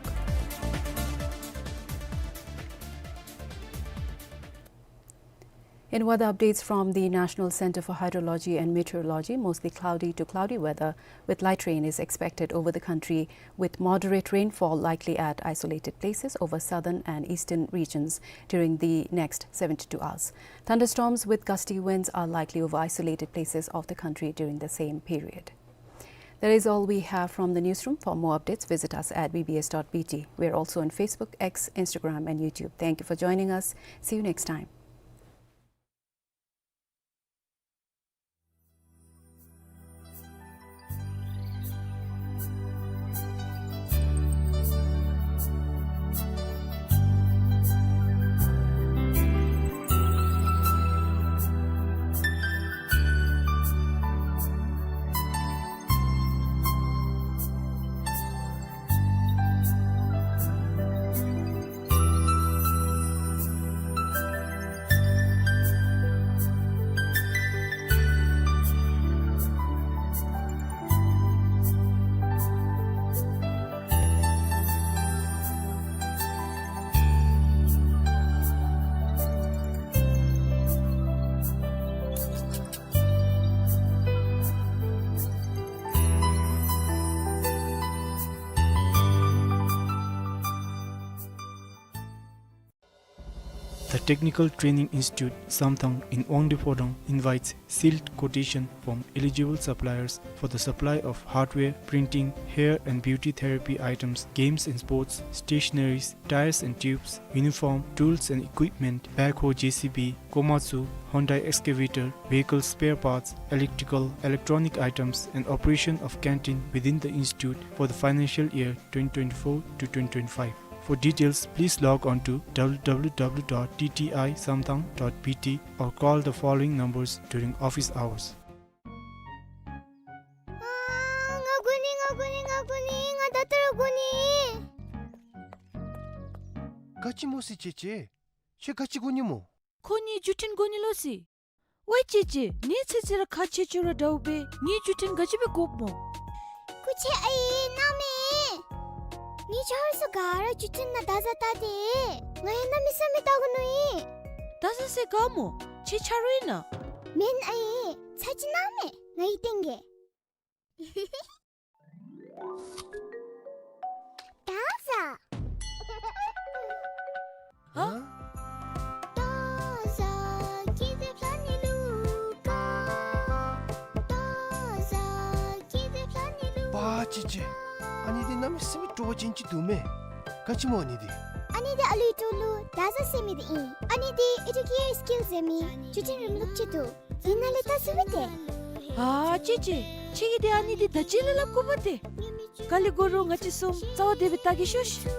In weather updates from the National Center for Hydrology and Meteorology, mostly cloudy to cloudy weather with light rain is expected over the country, with moderate rainfall likely at isolated places over southern and eastern regions during the next seventy-two hours. Thunderstorms with gusty winds are likely over isolated places of the country during the same period. That is all we have from the newsroom. For more updates, visit us at B B S dot B T. We are also on Facebook, X, Instagram, and YouTube. Thank you for joining us. See you next time. Technical Training Institute, Samthang in Wangdue Phodrang invites sealed quotation from eligible suppliers for the supply of hardware, printing, hair and beauty therapy items, games and sports, stationaries, tires and tubes, uniform, tools and equipment, backhoe, J C B, Komatsu, Hyundai excavator, vehicle spare parts, electrical, electronic items, and operation of canteen within the institute for the financial year twenty twenty-four to twenty twenty-five. For details, please log on to w w w dot t t i samthang dot b t or call the following numbers during office hours. ཨ་ང་དགོ་ནི་ང་དགོ་ནི་ང་དགོ་ནི་ང་ད་ལྟོ་ར་དགོ་ནི། ག་ཅི་སྨོ་སི་ཅེ་ཅེ། ཁྱོད་ག་ཅི་དགོ་ནི་སྨོ། ཁོ་ངེའི་བརྒྱུད་འཕྲིན་དགོ་ནི་ལོ་སི། ཝའི་ཅེ་ཅེ། ངེའི་ཚེ་ཚེ་ར་ཁ་ཆེ་ཆེ་ར་འདྲཝ་སྦེ་ངེའི་བརྒྱུད་འཕྲིན་ག་ཅི་སྦེ་དགོཔ་སྨོ། སྐུ་མཁྱེན་ཨའི་གནང་མས། ངེའི་ཆ་རོགས་ཚུ་ག་ར་བརྒྱུད་འཕྲིན་ནང་བརྡ་བཟའ་བལྟ་སྟེ། ང་ཡང་གནམ་མེད་ས་མེད་བལྟ་དགོ་མནོ་ཡི། བརྡ་བཟའ་ས་ག་སྨོ། ཁྱེད་ཆ་རོགས་ཨིན་ན། མེན་ཨའི། ཚར་ཅིག་གནང་མས། ང་གིས་སྟོན་གེ། བརྡ་བཟའ། ཧ། པ་ཅི་ཅི། ཨ་ནི་འདི་གནམ་མེད་ས་མེད་སྤྲོ་བ་ཅན་ཅིག་འདུག་མས། ག་ཅི་སྨོ་ཨ་ནི་འདི། ཨ་ནི་འདི་ཨ་ལུའི་སྤྲོ་ལུ་བརྡ་བཟའ་ཟེར་མི་འདི་ཨིན། ཨ་ནི་འདི་ཨེ་ཌུ་ཀེར་སི་ཀིལ་ཟེར་མི་བརྒྱུད་འཕྲིན་རིམ་ལུགས་ཅིག་འདུག། ཨིན་ན་ལས་བལྟ་ཚུགས་པས་ཏེ། ཨ་ཅི་ཅི། ཁྱེད་ཀྱིས་འདི་ཨ་ནི་འདི་ད་ཅི་ལས་སླབ་དགོ་པས་ཏེ། ག་ལས་དགོ་རུང་ང་བཅས་གསུམ་རྩ་བ་བདེ་སྦེ་བལྟ་གེ་ཤོག་ཤིག།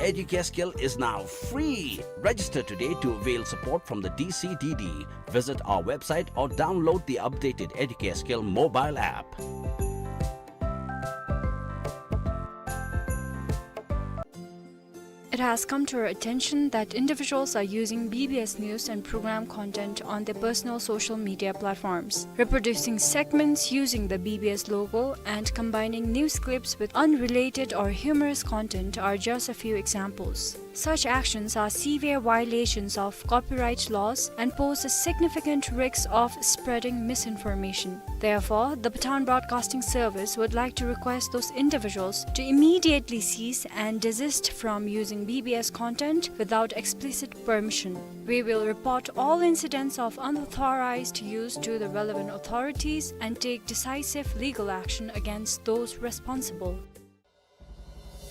Educare Skill is now free. Register today to avail support from the D C D D. Visit our website or download the updated Educare Skill mobile app. It has come to our attention that individuals are using B B S news and program content on their personal social media platforms. Reproducing segments using the B B S logo and combining news clips with unrelated or humorous content are just a few examples. Such actions are severe violations of copyright laws and pose a significant risk of spreading misinformation. Therefore, the Bhutan Broadcasting Service would like to request those individuals to immediately cease and desist from using B B S content without explicit permission. We will report all incidents of unauthorized use to the relevant authorities and take decisive legal action against those responsible.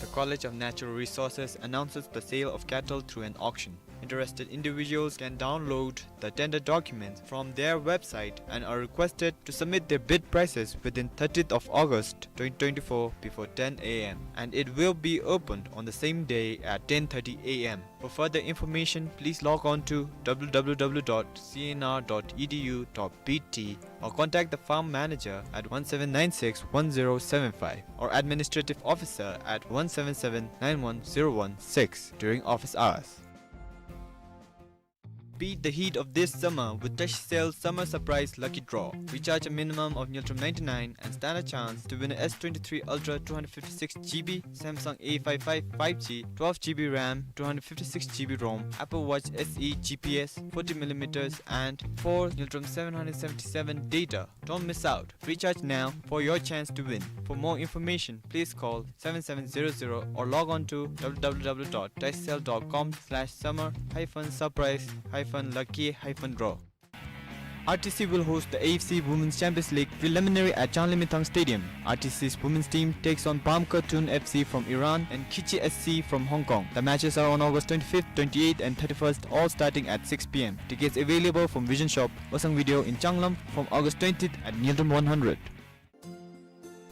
The College of Natural Resources announces the sale of cattle through an auction. Interested individuals can download the tender documents from their website and are requested to submit their bid prices within thirtieth of August twenty twenty-four before ten A M, and it will be opened on the same day at ten thirty A M. For further information, please log on to w w w dot c n r dot e d u dot b t or contact the farm manager at one seven nine six one zero seven five or administrative officer at one seven seven nine one zero one six during office hours. Beat the heat of this summer with Tashcell Summer Surprise Lucky Draw. Recharge a minimum of Ngultrum ninety-nine and stand a chance to win a S twenty-three Ultra two hundred fifty-six G B, Samsung A five five five G, twelve G B RAM, two hundred fifty-six G B ROM, Apple Watch S E G P S, forty millimeters, and four Ngultrum seven hundred seventy-seven data. Don't miss out. Recharge now for your chance to win. For more information, please call seven seven zero zero or log on to w w w dot tashcell dot com slash summer hyphen surprise hyphen lucky hyphen draw. R T C will host the A F C Women's Champions League preliminary at Changlimithang Stadium. R T C's women's team takes on Bamka Tun F C from Iran and Khichi S C from Hong Kong. The matches are on August twenty-fifth, twenty-eighth and thirty-first, all starting at six p m. Tickets available from Vision Shop, Osang Video in Changlam from August twentieth at Ngultrum one hundred.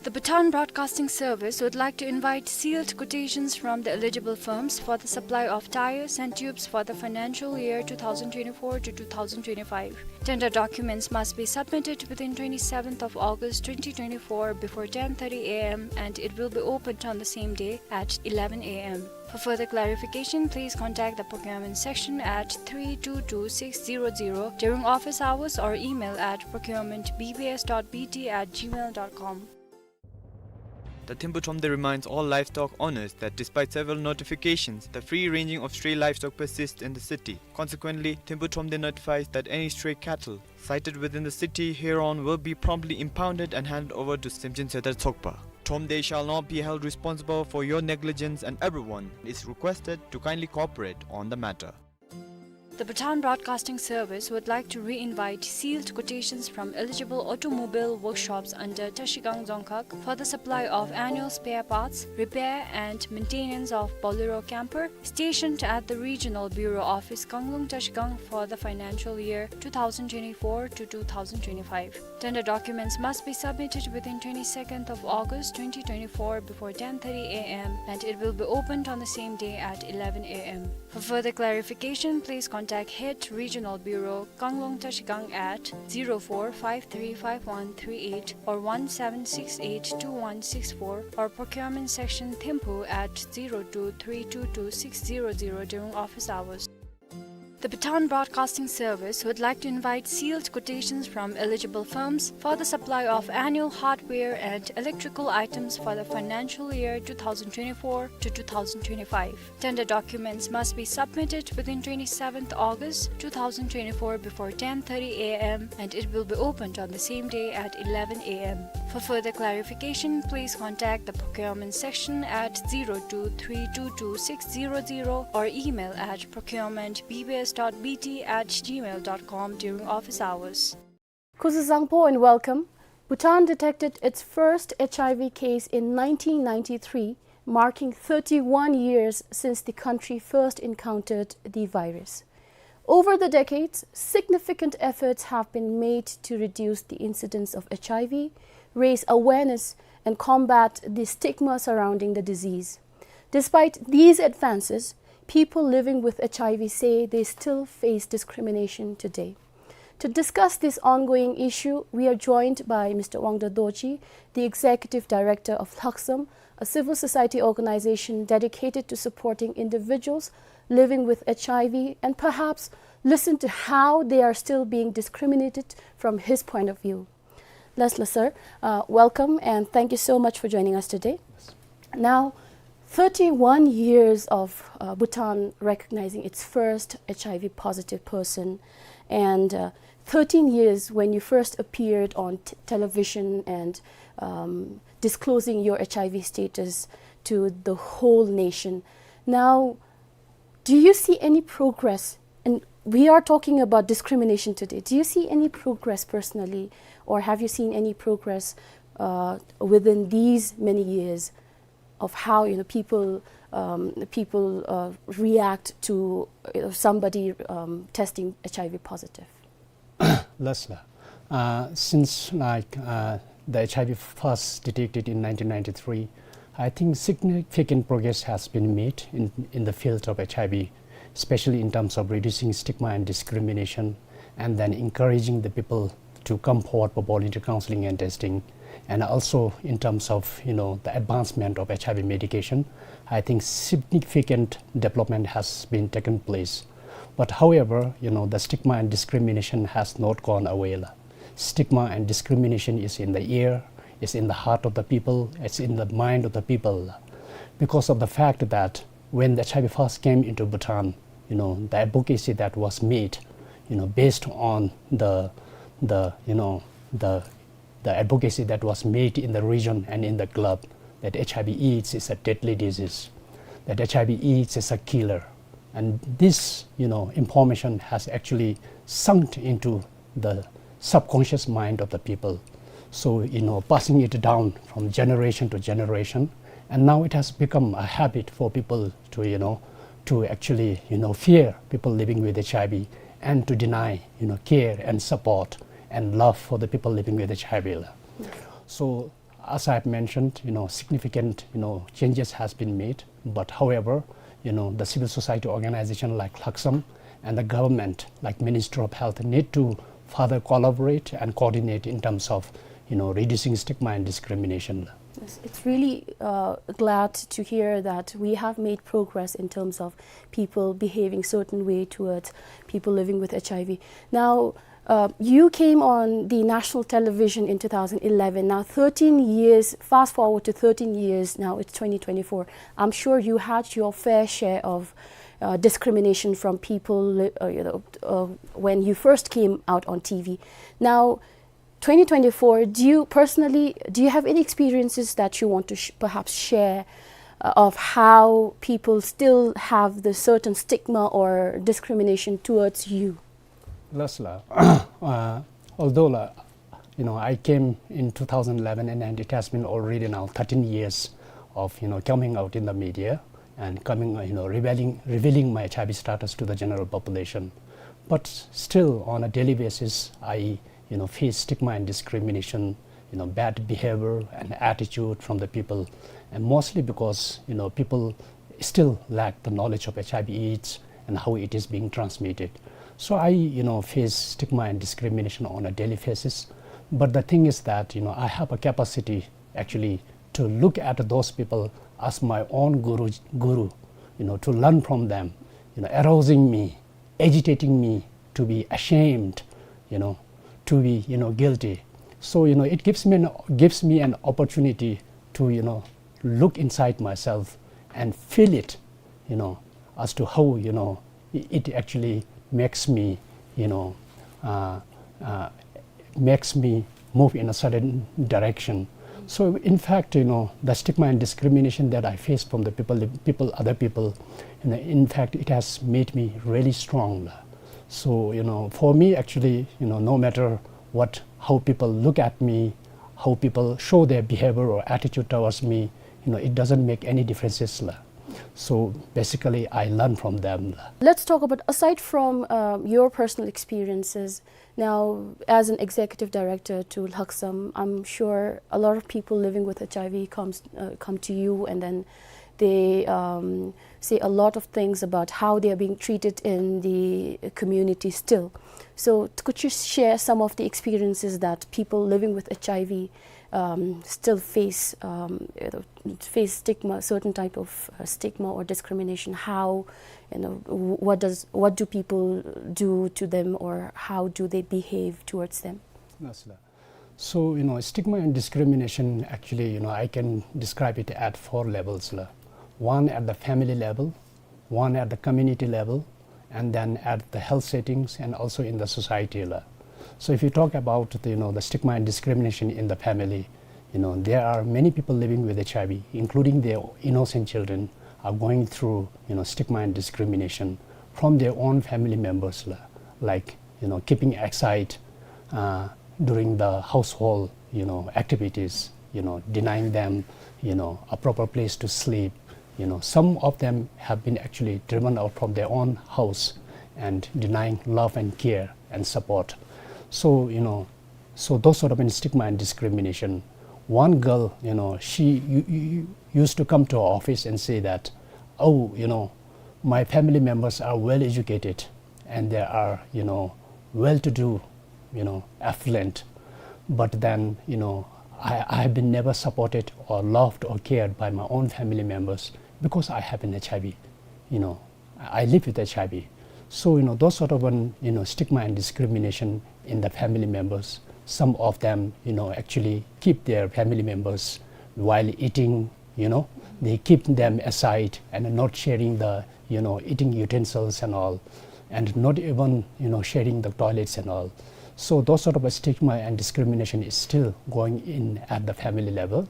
The Bhutan Broadcasting Service would like to invite sealed quotations from the eligible firms for the supply of tires and tubes for the financial year two thousand twenty-four to two thousand twenty-five. Tender documents must be submitted within twenty-seventh of August twenty twenty-four before ten thirty a m and it will be opened on the same day at eleven a m. For further clarification, please contact the procurement section at three two two six zero zero during office hours or email at procurement B B S dot B T at gmail dot com. The Thimphu Thromde reminds all livestock owners that despite several notifications, the free ranging of stray livestock persists in the city. Consequently, Thimphu Thromde notifies that any stray cattle sighted within the city hereon will be promptly impounded and handed over to Semchin Setar Tsokpa. Thromde shall not be held responsible for your negligence, and everyone is requested to kindly cooperate on the matter. The Bhutan Broadcasting Service would like to re-invite sealed quotations from eligible automobile workshops under Trashigang Dzongkhag for the supply of annual spare parts, repair and maintenance of Bolero camper, stationed at the Regional Bureau Office, Kanglung, Trashigang for the financial year two thousand twenty-four to two thousand twenty-five. Tender documents must be submitted within twenty-second of August twenty twenty-four before ten thirty A M, and it will be opened on the same day at eleven A M. For further clarification, please contact Head Regional Bureau, Kanglung, Trashigang at zero four five three five one three eight or one seven six eight two one six four, or Procurement Section, Thimphu at zero two three two two six zero zero during office hours. The Bhutan Broadcasting Service would like to invite sealed quotations from eligible firms for the supply of annual hardware and electrical items for the financial year two thousand twenty-four to two thousand twenty-five. Tender documents must be submitted within twenty-seventh August two thousand twenty-four before ten thirty A M, and it will be opened on the same day at eleven A M. For further clarification, please contact the Procurement Section at zero two three two two six zero zero or email at procurement B B S dot B T at gmail dot com during office hours. Kuzuzangpo and welcome. Bhutan detected its first H I V case in nineteen ninety-three, marking thirty-one years since the country first encountered the virus. Over the decades, significant efforts have been made to reduce the incidence of H I V, raise awareness, and combat the stigma surrounding the disease. Despite these advances, people living with H I V say they still face discrimination today. To discuss this ongoing issue, we are joined by Mister Wangda Dorji, the Executive Director of Lhaksam, a civil society organization dedicated to supporting individuals living with H I V, and perhaps listen to how they are still being discriminated from his point of view. Lesla sir, uh, welcome and thank you so much for joining us today. Now, thirty-one years of, uh, Bhutan recognizing its first H I V positive person, and, uh, thirteen years when you first appeared on t-, television and, um, disclosing your H I V status to the whole nation. Now, do you see any progress? And we are talking about discrimination today. Do you see any progress personally, or have you seen any progress, uh, within these many years of how, you know, people, um, people, uh, react to, you know, somebody, um, testing H I V positive? Lesla, uh, since, like, uh, the H I V first detected in nineteen ninety-three, I think significant progress has been made in, in the field of H I V, especially in terms of reducing stigma and discrimination, and then encouraging the people to come forward for voluntary counseling and testing, and also in terms of, you know, the advancement of H I V medication. I think significant development has been taken place. But however, you know, the stigma and discrimination has not gone away la. Stigma and discrimination is in the air, it's in the heart of the people, it's in the mind of the people la. Because of the fact that when the H I V first came into Bhutan, you know, the advocacy that was made, you know, based on the, the, you know, the, the advocacy that was made in the region and in the globe, that H I V AIDS is a deadly disease, that H I V AIDS is a killer. And this, you know, information has actually sunk into the subconscious mind of the people. So, you know, passing it down from generation to generation, and now it has become a habit for people to, you know, to actually, you know, fear people living with H I V and to deny, you know, care and support and love for the people living with H I V. So, as I have mentioned, you know, significant, you know, changes has been made. But however, you know, the civil society organization like Lhaksam and the government, like Ministry of Health, need to further collaborate and coordinate in terms of, you know, reducing stigma and discrimination. Yes, it's really, uh, glad to hear that we have made progress in terms of people behaving certain way towards people living with H I V. Now, Uh, you came on the national television in two thousand eleven. Now, thirteen years, fast forward to thirteen years, now it's twenty twenty-four. I'm sure you had your fair share of uh, discrimination from people, uh, you know, uh, when you first came out on T V. Now, twenty twenty-four, do you personally, do you have any experiences that you want to sh- perhaps share uh, of how people still have the certain stigma or discrimination towards you? Last la, uh, although la, you know, I came in two thousand eleven, and, and it has been already now thirteen years of, you know, coming out in the media and coming, uh, you know, revealing, revealing my H I V status to the general population. But still, on a daily basis, I, you know, face stigma and discrimination, you know, bad behavior and attitude from the people, and mostly because, you know, people still lack the knowledge of H I V AIDS and how it is being transmitted. So I, you know, face stigma and discrimination on a daily basis. But the thing is that, you know, I have a capacity actually to look at those people as my own guru, guru, you know, to learn from them, you know, arousing me, agitating me to be ashamed, you know, to be, you know, guilty. So, you know, it gives me an, gives me an opportunity to, you know, look inside myself and feel it, you know, as to how, you know, i- it actually makes me, you know, uh, uh, makes me move in a certain direction. So in fact, you know, the stigma and discrimination that I face from the people, the people, other people, you know, in fact, it has made me really strong. So, you know, for me, actually, you know, no matter what, how people look at me, how people show their behavior or attitude towards me, you know, it doesn't make any differences la. So basically, I learn from them la. Let's talk about, aside from um, your personal experiences, now as an executive director to Lhaksam, I'm sure a lot of people living with H I V comes uh, come to you, and then they um, say a lot of things about how they are being treated in the community still. So, could you share some of the experiences that people living with H I V um, still face, um, you know, face stigma, certain type of uh, stigma or discrimination? How, you know, wh- what does, what do people do to them, or how do they behave towards them? That's la. So, you know, stigma and discrimination, actually, you know, I can describe it at four levels la. One at the family level, one at the community level, and then at the health settings and also in the society la. So if you talk about the, you know, the stigma and discrimination in the family, you know, there are many people living with H I V, including their innocent children, are going through, you know, stigma and discrimination from their own family members la, like, you know, keeping aside uh, during the household, you know, activities, you know, denying them, you know, a proper place to sleep. You know, some of them have been actually driven out from their own house and denying love and care and support. So, you know, so those sort of in stigma and discrimination. One girl, you know, she u- u- used to come to our office and say that, "Oh, you know, my family members are well educated and they are, you know, well to do, you know, affluent. But then, you know, I, I have been never supported or loved or cared by my own family members because I have an H I V, you know, I live with H I V." So, you know, those sort of an, you know, stigma and discrimination in the family members. Some of them, you know, actually keep their family members while eating, you know, they keep them aside and not sharing the, you know, eating utensils and all, and not even, you know, sharing the toilets and all. So those sort of a stigma and discrimination is still going in at the family level.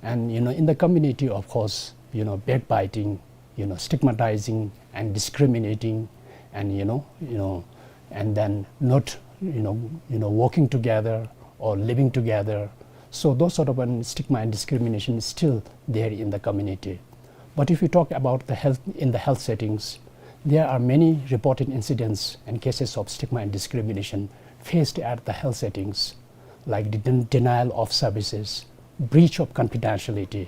And, you know, in the community, of course, you know, backbiting, you know, stigmatizing and discriminating, and, you know, you know, and then not, you know, you know, working together or living together. So those sort of an stigma and discrimination is still there in the community. But if you talk about the health, in the health settings, there are many reported incidents and cases of stigma and discrimination faced at the health settings, like the den- denial of services, breach of confidentiality,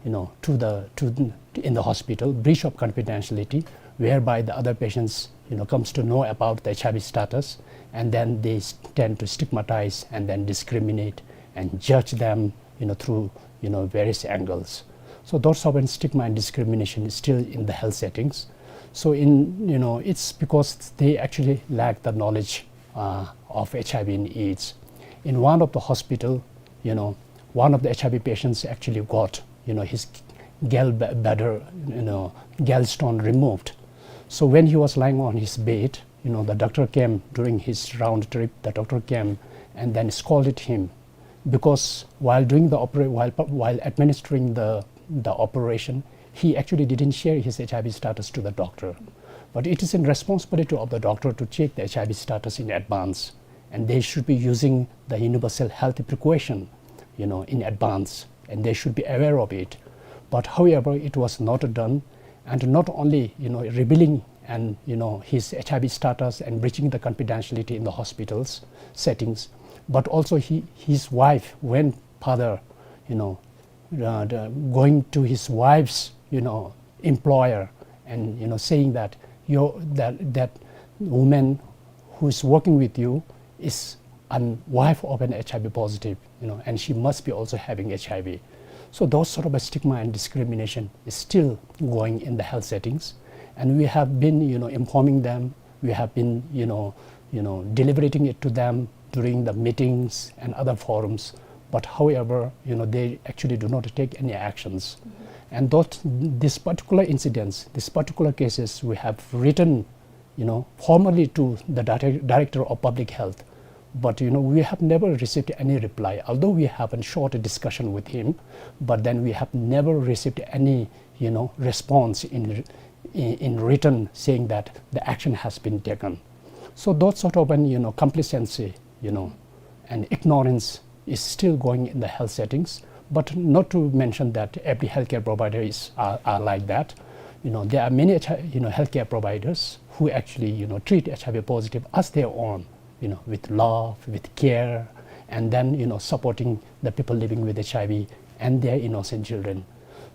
you know, to the, to the, in the hospital, breach of confidentiality, whereby the other patients, you know, comes to know about the H I V status, and then they s- tend to stigmatize and then discriminate and judge them, you know, through, you know, various angles. So those sort of stigma and discrimination is still in the health settings. So in, you know, it's because they actually lack the knowledge uh, of H I V and AIDS. In one of the hospital, you know, one of the H I V patients actually got, you know, his gallbladder, you know, gallstone removed. So when he was lying on his bed, you know, the doctor came during his round trip, the doctor came and then scolded him because while doing the opera-, while, while administering the, the operation, he actually didn't share his H I V status to the doctor. But it is in responsibility of the doctor to check the H I V status in advance, and they should be using the universal health precaution, you know, in advance, and they should be aware of it. But however, it was not done, and not only, you know, revealing and, you know, his H I V status and breaching the confidentiality in the hospital's settings, but also he, his wife went further, you know, uh, the, going to his wife's, you know, employer and, you know, saying that your, that, that woman who is working with you is a wife of an H I V positive, you know, and she must be also having H I V. So those sort of a stigma and discrimination is still going in the health settings, and we have been, you know, informing them. We have been, you know, you know, deliberating it to them during the meetings and other forums. But however, you know, they actually do not take any actions. Mm-hmm. And those, this particular incidents, these particular cases, we have written, you know, formally to the direct-, Director of Public Health. But, you know, we have never received any reply, although we have a short discussion with him, but then we have never received any, you know, response in, in, in written saying that the action has been taken. So those sort of an, you know, complacency, you know, and ignorance is still going in the health settings. But not to mention that every healthcare provider is, are, are like that. You know, there are many H I, you know, healthcare providers who actually, you know, treat H I V positive as their own, you know, with love, with care, and then, you know, supporting the people living with H I V and their innocent children.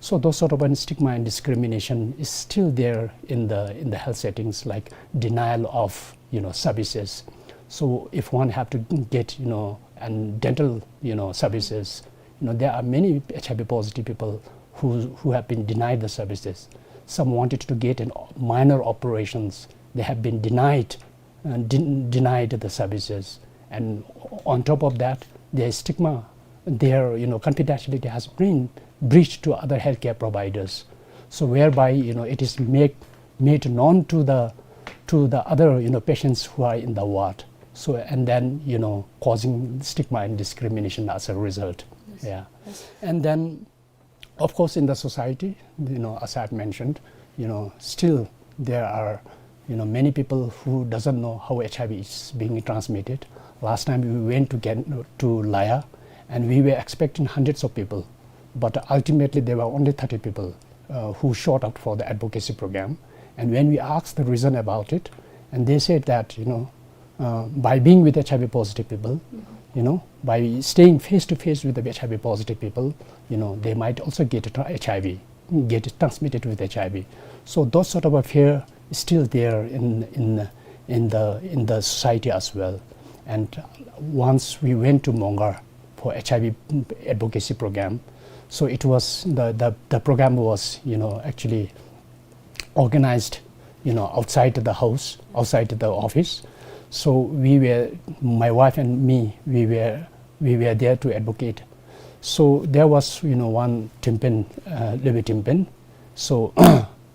So those sort of an stigma and discrimination is still there in the, in the health settings, like denial of, you know, services. So if one have to get, you know, and dental, you know, services, you know, there are many H I V positive people who, who have been denied the services. Some wanted to get an minor operations, they have been denied, uh, den-, denied the services. And on top of that, their stigma, their, you know, confidentiality has been breached to other healthcare providers. So whereby, you know, it is make, made known to the, to the other, you know, patients who are in the ward. So, and then, you know, causing stigma and discrimination as a result. Yes. Yeah. Yes. And then, of course, in the society, you know, as I had mentioned, you know, still there are, you know, many people who doesn't know how H I V is being transmitted. Last time we went to Gen-, to Laya, and we were expecting hundreds of people, but ultimately there were only thirty people, uh, who showed up for the advocacy program. And when we asked the reason about it, and they said that, you know, uh, by being with H I V positive people, you know, by staying face to face with the H I V positive people, you know, they might also get a tra-, H I V, get transmitted with H I V. So those sort of a fear is still there in, in, in the, in the society as well. And once we went to Mongar for H I V advocacy program, so it was the, the, the program was, you know, actually organized, you know, outside the house, outside the office. So we were, my wife and me, we were, we were there to advocate. So there was, you know, one Timpen, uh, Lebe Timpen. So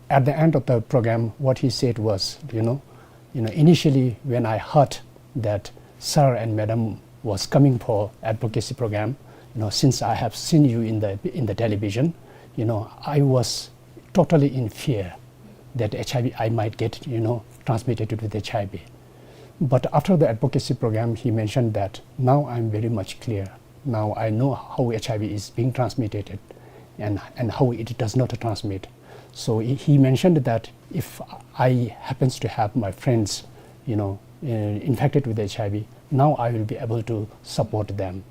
at the end of the program, what he said was, you know, you know, initially when I heard that sir and madam was coming for advocacy program, you know, since I have seen you in the, in the television, you know, I was totally in fear that H I V, I might get, you know, transmitted with H I V. But after the advocacy program, he mentioned that now I'm very much clear. Now I know how H I V is being transmitted and, and how it does not transmit. So he, he mentioned that if I happens to have my friends, you know, uh, infected with H I V, now I will be able to support them.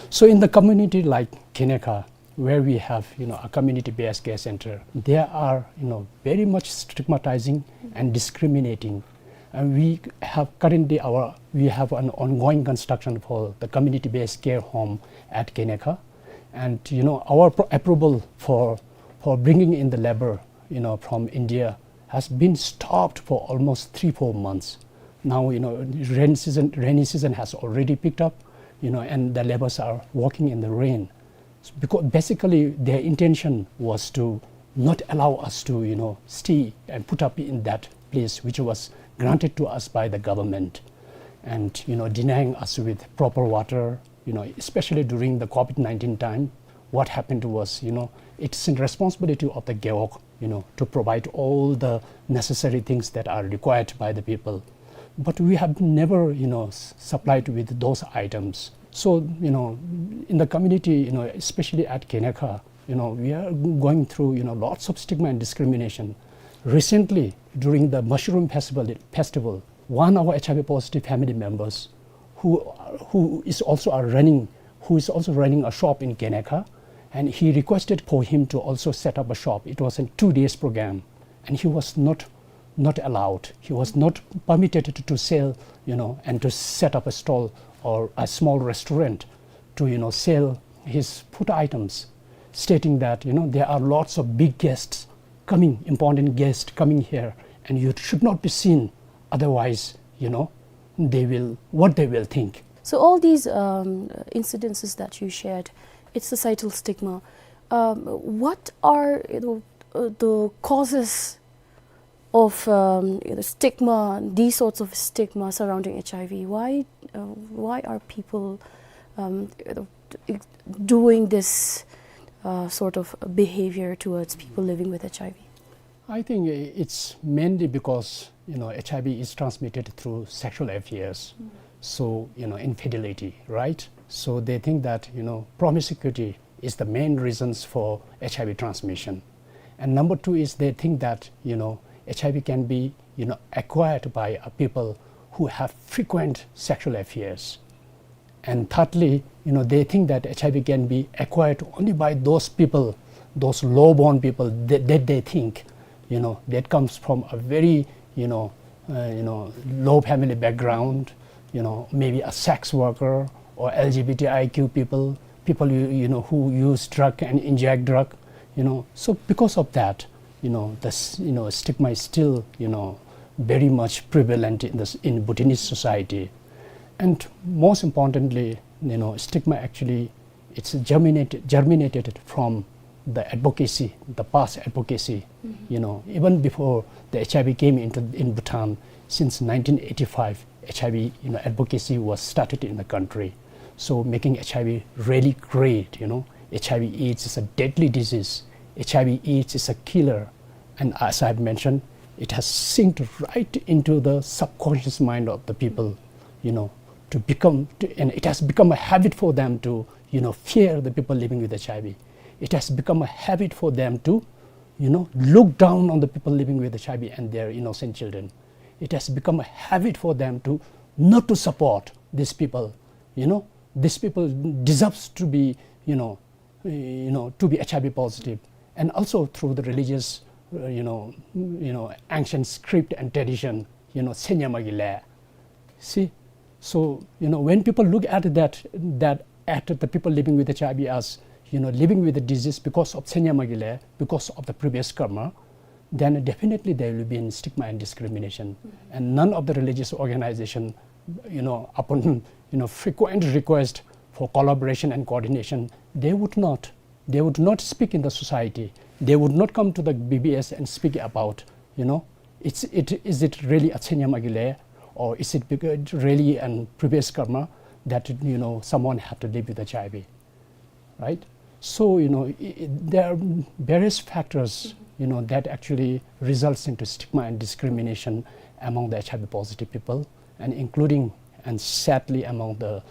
So in the community like Keneka, where we have, you know, a community-based care center, there are, you know, very much stigmatizing and discriminating. And we have currently our, we have an ongoing construction for the community-based care home at Keneka. And, you know, our pro-, approval for, for bringing in the labor, you know, from India has been stopped for almost three, four months. Now, you know, rain season, rainy season has already picked up, you know, and the laborers are working in the rain. Because basically, their intention was to not allow us to, you know, stay and put up in that place which was granted to us by the government, and, you know, denying us with proper water, you know, especially during the COVID nineteen time. What happened was, you know, it's in responsibility of the gewog, you know, to provide all the necessary things that are required by the people. But we have never, you know, s-, supplied with those items. So, you know, in the community, you know, especially at Genekha, you know, we are going through, you know, lots of stigma and discrimination. Recently, during the mushroom festival, festival, one of our H I V positive family members who, who is also a running, who is also running a shop in Genekha, and he requested for him to also set up a shop. It was a two days program, and he was not, not allowed. He was not permitted to, to sell, you know, and to set up a stall or a small restaurant to, you know, sell his food items, stating that, you know, there are lots of big guests coming, important guests coming here, and you should not be seen. Otherwise, you know, they will, what they will think. So all these, um, incidences that you shared, it's societal stigma. Um, what are, you know, uh, the causes of, um, you know, stigma, these sorts of stigma surrounding H I V? Why, uh, why are people, um, you know, doing this, uh, sort of behavior towards people living with H I V? I think i-, it's mainly because, you know, H I V is transmitted through sexual affairs. Mm. So, you know, infidelity, right? So they think that, you know, promiscuity is the main reasons for H I V transmission. And number two is they think that, you know, H I V can be, you know, acquired by, uh, people who have frequent sexual affairs. And thirdly, you know, they think that H I V can be acquired only by those people, those low-born people that, that they think, you know, that comes from a very, you know, uh, you know, low family background, you know, maybe a sex worker or L G B T I Q people, people you, you know, who use drug and inject drug, you know. So because of that, you know, the s-, you know, stigma is still, you know, very much prevalent in this, in Bhutanese society. And most importantly, you know, stigma actually, it's germinated, germinated from the advocacy, the past advocacy. Mm-hmm. You know, even before the H I V came into, in Bhutan, since nineteen eighty-five, H I V, you know, advocacy was started in the country. So making H I V really great, you know, H I V AIDS is a deadly disease. H I V AIDS is a killer. And as I've mentioned, it has sinked right into the subconscious mind of the people, you know, to become, to, and it has become a habit for them to, you know, fear the people living with H I V. It has become a habit for them to, you know, look down on the people living with H I V and their innocent children. It has become a habit for them to not to support these people, you know. These people deserves to be, you know, you know, to be H I V positive. And also through the religious, uh, you know, you know, ancient script and tradition, you know, Tshenya Magile. See? So, you know, when people look at that, that, at the people living with H I V as, you know, living with the disease because of Tshenya Magile, because of the previous karma, then definitely there will be an stigma and discrimination. Mm-hmm. And none of the religious organization, you know, upon, you know, frequent request for collaboration and coordination, they would not, they would not speak in the society. They would not come to the B B S and speak about, you know, it's, it, is it really a Tshenya Magile, or is it bec-, really an previous karma that, you know, someone have to live with H I V? Right? So, you know, i-, i-, there are various factors, you know, that actually results into stigma and discrimination among the H I V positive people, and including, and sadly, among the,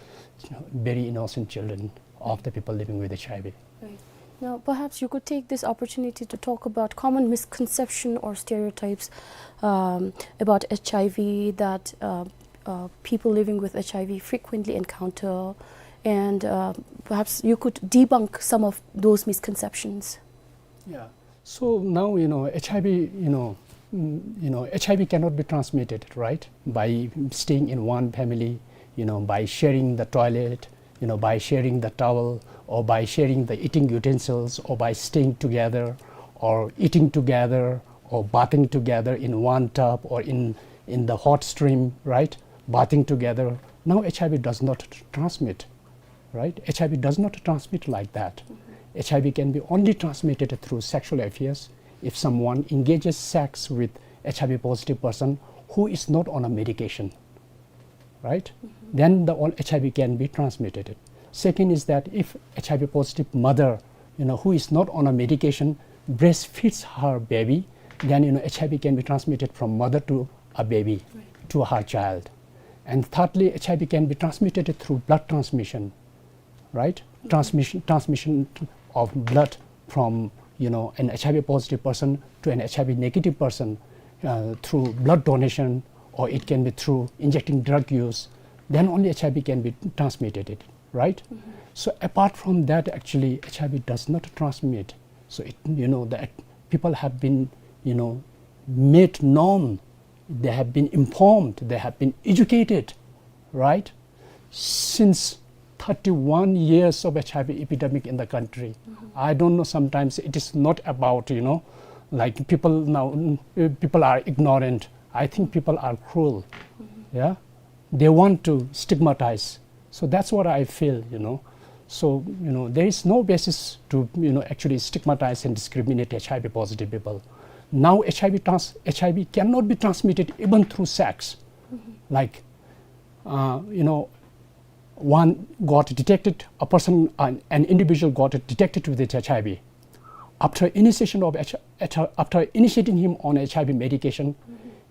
you know, very innocent children of the people living with H I V. Right. Now, perhaps you could take this opportunity to talk about common misconception or stereotypes, um, about H I V that, uh, uh, people living with H I V frequently encounter, and, uh, perhaps you could debunk some of those misconceptions. Yeah. So now, you know, H I V, you know, mm, you know, H I V cannot be transmitted, right? By staying in one family, you know, by sharing the toilet, you know, by sharing the towel, or by sharing the eating utensils, or by staying together, or eating together, or bathing together in one tub, or in, in the hot stream, right? Bathing together. Now H I V does not tr-, transmit, right? H I V does not transmit like that. H I V can be only transmitted through sexual affairs if someone engages sex with H I V positive person who is not on a medication, right? Then the all H I V can be transmitted. Second is that if H I V positive mother, you know, who is not on a medication, breastfeeds her baby, then, you know, H I V can be transmitted from mother to a baby, to her child. And thirdly, H I V can be transmitted through blood transmission, right? Transmission, transmission of blood from, you know, an H I V positive person to an H I V negative person, uh, through blood donation, or it can be through injecting drug use. Then only H I V can be transmitted, right? So apart from that, actually, H I V does not transmit. So it, you know, that people have been, you know, made known, they have been informed, they have been educated, right? Since thirty-one years of H I V epidemic in the country. I don't know, sometimes it is not about, you know, like, people now, mm, uh, people are ignorant. I think people are cruel. Yeah? They want to stigmatize. So that's what I feel, you know. So, you know, there is no basis to, you know, actually stigmatize and discriminate H I V positive people. Now H I V trans-, H I V cannot be transmitted even through sex. Like, uh, you know, one got detected, a person, an, an individual got detected with H I V. After initiation of H-, H-, after initiating him on H I V medication,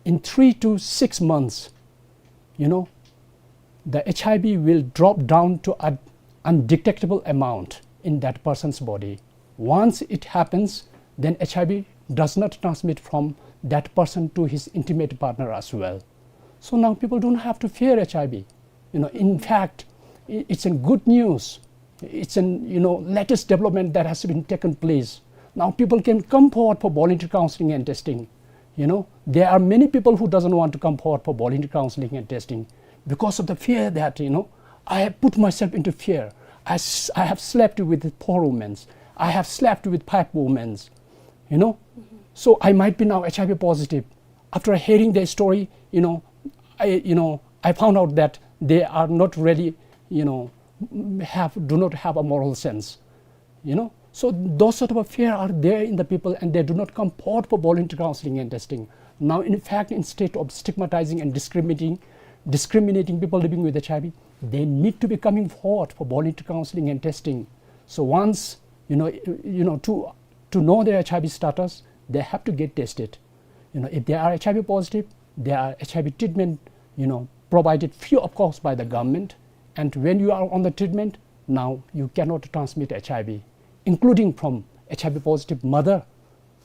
in three to six months, you know, the H I V will drop down to an undetectable amount in that person's body. Once it happens, then H I V does not transmit from that person to his intimate partner as well. So now people don't have to fear H I V. You know, in fact, i-, it's a good news. It's an, you know, latest development that has been taken place. Now people can come forward for voluntary counseling and testing. You know, there are many people who doesn't want to come forward for voluntary counseling and testing because of the fear that, you know, I have put myself into fear. I s-, I have slept with four women. I have slept with five women. You know, so I might be now H I V positive. After hearing their story, you know, I, you know, I found out that they are not really, you know, have, do not have a moral sense, you know. So those sort of a fear are there in the people, and they do not come forward for voluntary counseling and testing. Now, in fact, instead of stigmatizing and discriminating, discriminating people living with H I V, they need to be coming forward for voluntary counseling and testing. So once, you know, you know, to, to know their H I V status, they have to get tested. You know, if they are H I V positive, they are H I V treatment, you know, provided free of cost by the government. And when you are on the treatment, now you cannot transmit H I V, including from H I V positive mother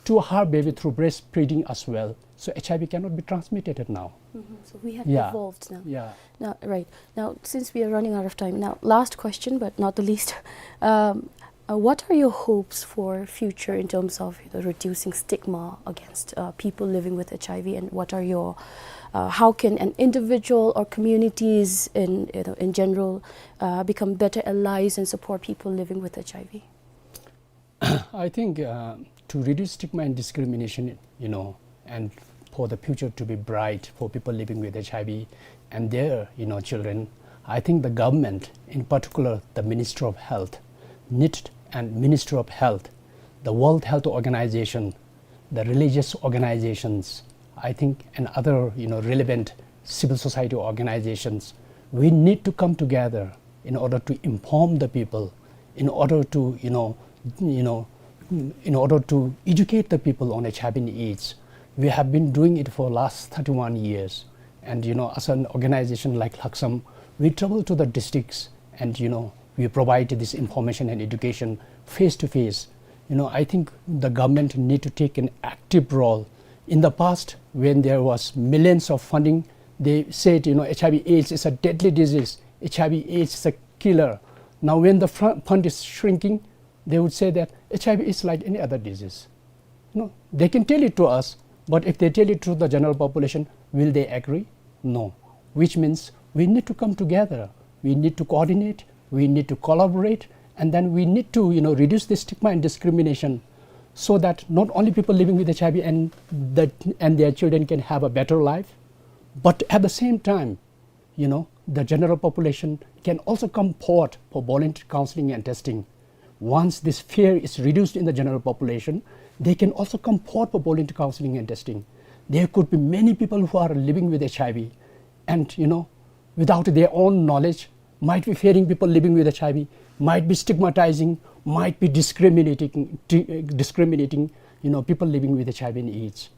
to her baby through breastfeeding as well. So H I V cannot be transmitted now. So we have evolved now. Yeah. Now, right. Now, since we are running out of time, now, last question, but not the least. Um, uh, what are your hopes for future in terms of, you know, reducing stigma against, uh, people living with H I V, and what are your, uh, how can an individual or communities in, you know, in general, uh, become better allies and support people living with H I V? I think, uh, to reduce stigma and discrimination, you know, and for the future to be bright for people living with H I V and their, you know, children, I think the government, in particular the Ministry of Health, NIT and Ministry of Health, the World Health Organization, the religious organizations, I think, and other, you know, relevant civil society organizations, we need to come together in order to inform the people, in order to, you know, you know, in order to educate the people on H I V and AIDS. We have been doing it for last thirty-one years. And, you know, as an organization like Laksam, we travel to the districts and, you know, we provide this information and education face to face. You know, I think the government need to take an active role. In the past, when there was millions of funding, they said, you know, "H I V AIDS is a deadly disease. H I V AIDS is a killer." Now, when the fr-, fund is shrinking, they would say that H I V is like any other disease. No, they can tell it to us, but if they tell it to the general population, will they agree? No. Which means we need to come together. We need to coordinate. We need to collaborate, and then we need to, you know, reduce the stigma and discrimination, so that not only people living with H I V and the, and their children can have a better life, But at the same time, you know, the general population can also come forward for voluntary counseling and testing. Once this fear is reduced in the general population, they can also come forward for voluntary counseling and testing. There could be many people who are living with H I V and, you know, without their own knowledge, might be fearing people living with H I V, might be stigmatizing, might be discriminating, di-, discriminating, you know, people living with H I V and AIDS.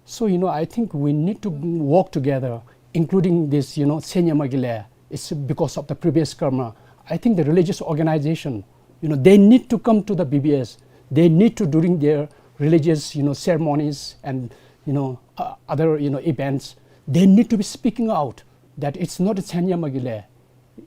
So, you know, I think we need to work together, including this, you know, Senyama Gile. It's because of the previous karma. I think the religious organization, you know, they need to come to the B B S. They need to, during their religious, you know, ceremonies and, you know, uh, other, you know, events, they need to be speaking out that it's not Senyama Gile.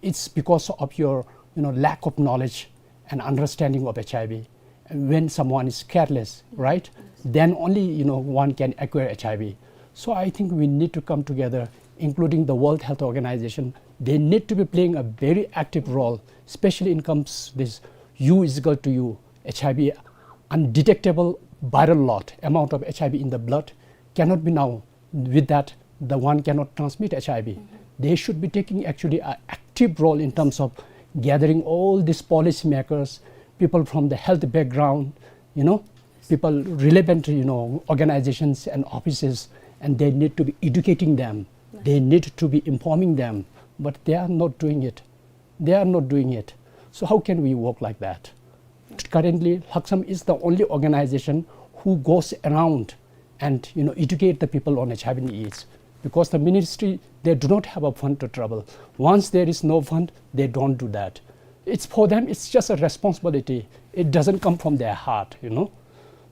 It's because of your, you know, lack of knowledge and understanding of H I V. When someone is careless, right, then only, you know, one can acquire H I V. So I think we need to come together, including the World Health Organization. They need to be playing a very active role, especially in comes this U is equal to U, H I V, undetectable viral load, amount of H I V in the blood cannot be now with that, the one cannot transmit H I V. Mm-hmm. They should be taking actually an active role in terms of gathering all these policymakers, people from the health background, you know, people relevant, you know, organizations and offices, and they need to be educating them. Yes. They need to be informing them, but they are not doing it. They are not doing it. So how can we work like that? Currently, Laksam is the only organization who goes around and, you know, educate the people on H I V and AIDS. Because the ministry, they do not have a fund to travel. Once there is no fund, they don't do that. It's for them, it's just a responsibility. It doesn't come from their heart, you know.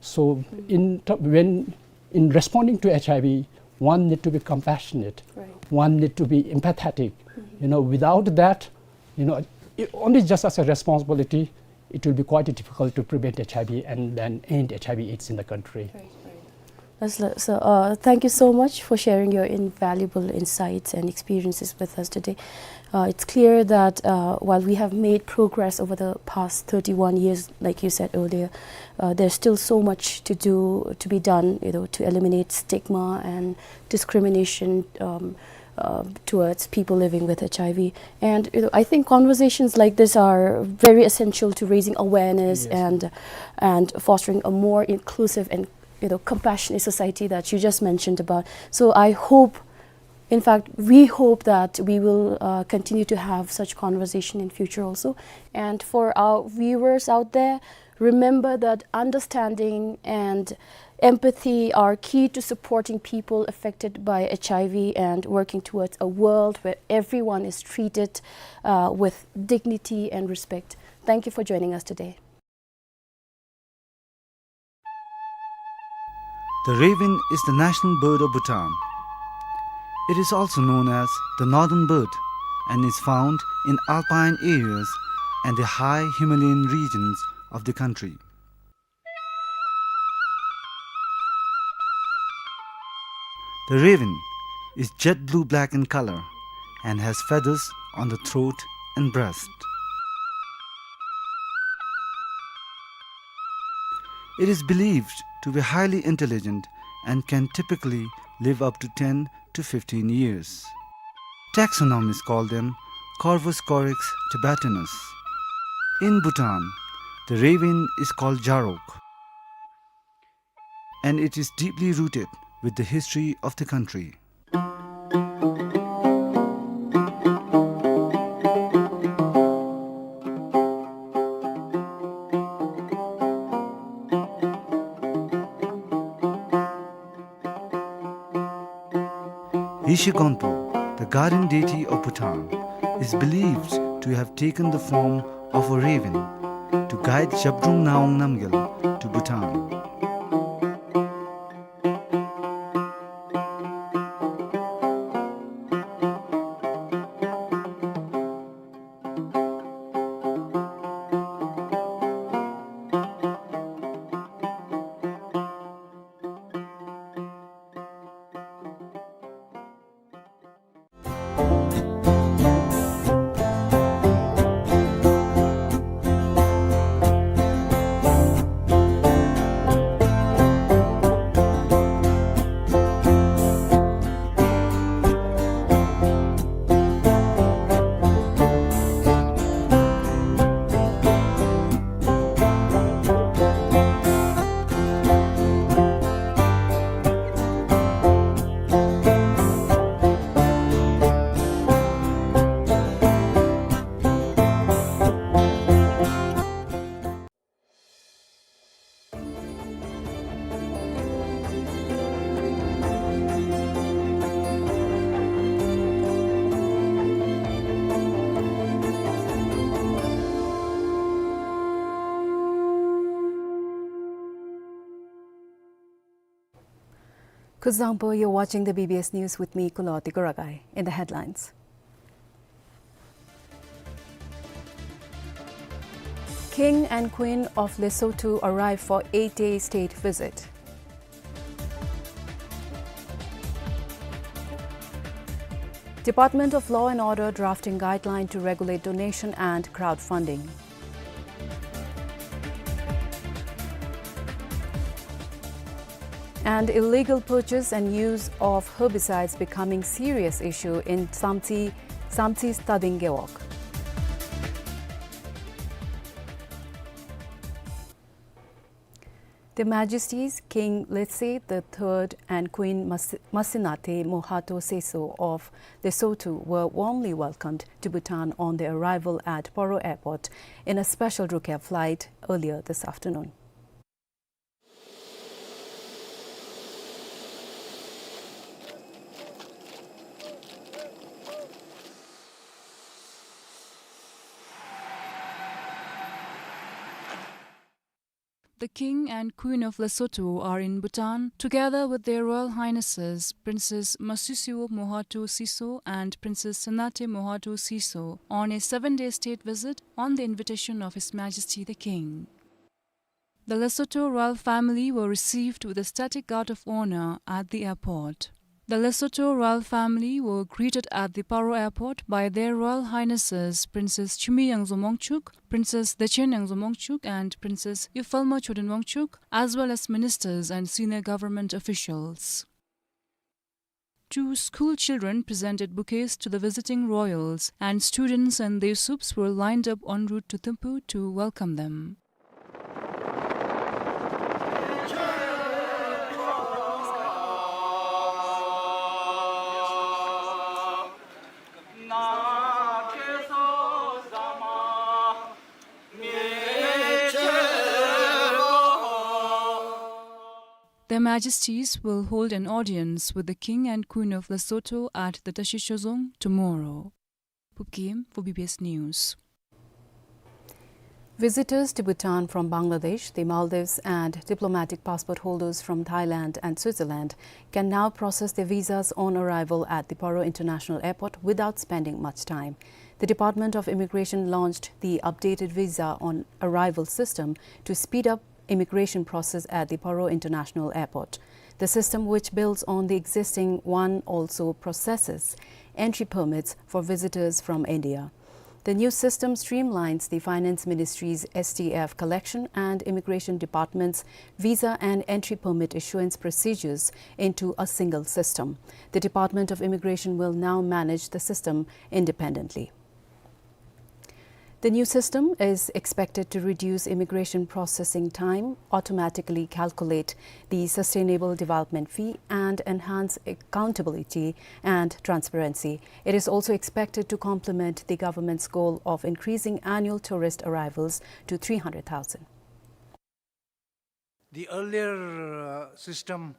So in ter-, when in responding to H I V, one need to be compassionate. Right. One need to be empathetic. Mm-hmm. You know, without that, you know, it, only just as a responsibility, it will be quite difficult to prevent H I V and then end H I V AIDS in the country. Right, right. That's lo-, so, uh, thank you so much for sharing your invaluable insights and experiences with us today. Uh, it's clear that, uh, while we have made progress over the past thirty-one years, like you said earlier, uh, there's still so much to do, to be done, you know, to eliminate stigma and discrimination, um, uh, towards people living with H I V. And, you know, I think conversations like this are very essential to raising awareness, yes, and, and fostering a more inclusive and, you know, compassionate society that you just mentioned about. So I hope, in fact, we hope that we will, uh, continue to have such conversation in future also. And for our viewers out there, remember that understanding and empathy are key to supporting people affected by H I V and working towards a world where everyone is treated, uh, with dignity and respect. Thank you for joining us today. The raven is the national bird of Bhutan. It is also known as the northern bird and is found in alpine areas and the high Himalayan regions of the country. The raven is jet blue-black in color and has feathers on the throat and breast. It is believed to be highly intelligent and can typically live up to ten to fifteen years. Taxonomists call them Corvus corax tibetanus. In Bhutan, the raven is called Jarok, and it is deeply rooted with the history of the country. Yeshe Gonpo, the guardian deity of Bhutan, is believed to have taken the form of a raven to guide Zhabdrung Ngawang Namgyal to Bhutan. Kuzuzangpo, you're watching the B B S News with me, Kulo Tikoragai. In the headlines: King and Queen of Lesotho arrive for eight-day state visit. Department of Law and Order drafting guideline to regulate donation and crowdfunding. And illegal purchase and use of herbicides becoming serious issue in Samtse, Samtse Stading Gewog. Their Majesties King Letsie the third and Queen Mas-, Masinate Mohato Seso of Lesotho were warmly welcomed to Bhutan on their arrival at Paro Airport in a special Druk Air flight earlier this afternoon. The King and Queen of Lesotho are in Bhutan, together with Their Royal Highnesses Princess Masisio Mohato Seso and Princess Senate Mohato Seso, on a seven-day state visit on the invitation of His Majesty the King. The Lesotho royal family were received with a static guard of honor at the airport. The Lesotho royal family were greeted at the Paro Airport by Their Royal Highnesses Princess Chumi Yangzo Mongchuk, Princess Dechen Yangzo Mongchuk, and Princess Yufalma Choden Wangchuk, as well as ministers and senior government officials. Two school children presented bouquets to the visiting royals, and students and their supes were lined up en route to Thimphu to welcome them. Their Majesties will hold an audience with the King and Queen of Lesotho at the Tashie Chozong tomorrow. Pupkim for B B S News. Visitors to Bhutan from Bangladesh, the Maldives, and diplomatic passport holders from Thailand and Switzerland can now process their visas on arrival at the Paro International Airport without spending much time. The Department of Immigration launched the updated visa on arrival system to speed up immigration process at the Paro International Airport. The system, which builds on the existing one, also processes entry permits for visitors from India. The new system streamlines the Finance Ministry's S T F collection and Immigration Department's visa and entry permit issuance procedures into a single system. The Department of Immigration will now manage the system independently. The new system is expected to reduce immigration processing time, automatically calculate the sustainable development fee, and enhance accountability and transparency. It is also expected to complement the government's goal of increasing annual tourist arrivals to three hundred thousand. The earlier, uh, system,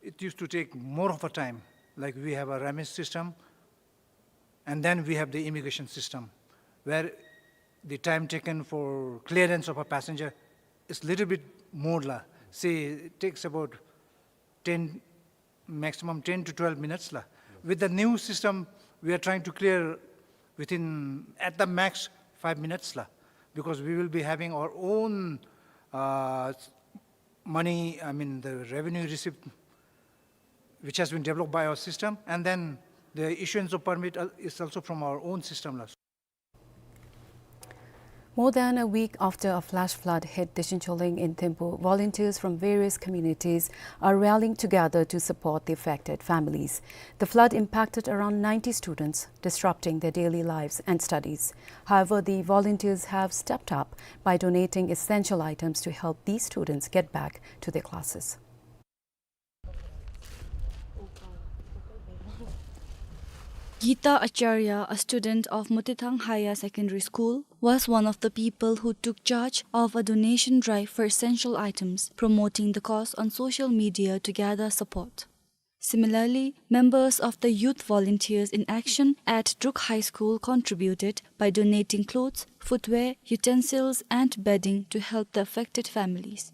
it used to take more of a time. Like, we have a RAMIS system, and then we have the immigration system, where the time taken for clearance of a passenger is little bit more la. Say, it takes about ten, maximum ten to twelve minutes la. With the new system, we are trying to clear within, at the max, five minutes la, because we will be having our own, uh, money, I mean, the revenue receipt, which has been developed by our system, and then the issuance of permit, uh, is also from our own system la. More than a week after a flash flood hit Dechen Choleng in Thimphu, volunteers from various communities are rallying together to support the affected families. The flood impacted around ninety students, disrupting their daily lives and studies. However, the volunteers have stepped up by donating essential items to help these students get back to their classes. Geeta Acharya, a student of Motithang Higher Secondary School, was one of the people who took charge of a donation drive for essential items, promoting the cause on social media to gather support. Similarly, members of the Youth Volunteers in Action at Druk High School contributed by donating clothes, footwear, utensils, and bedding to help the affected families.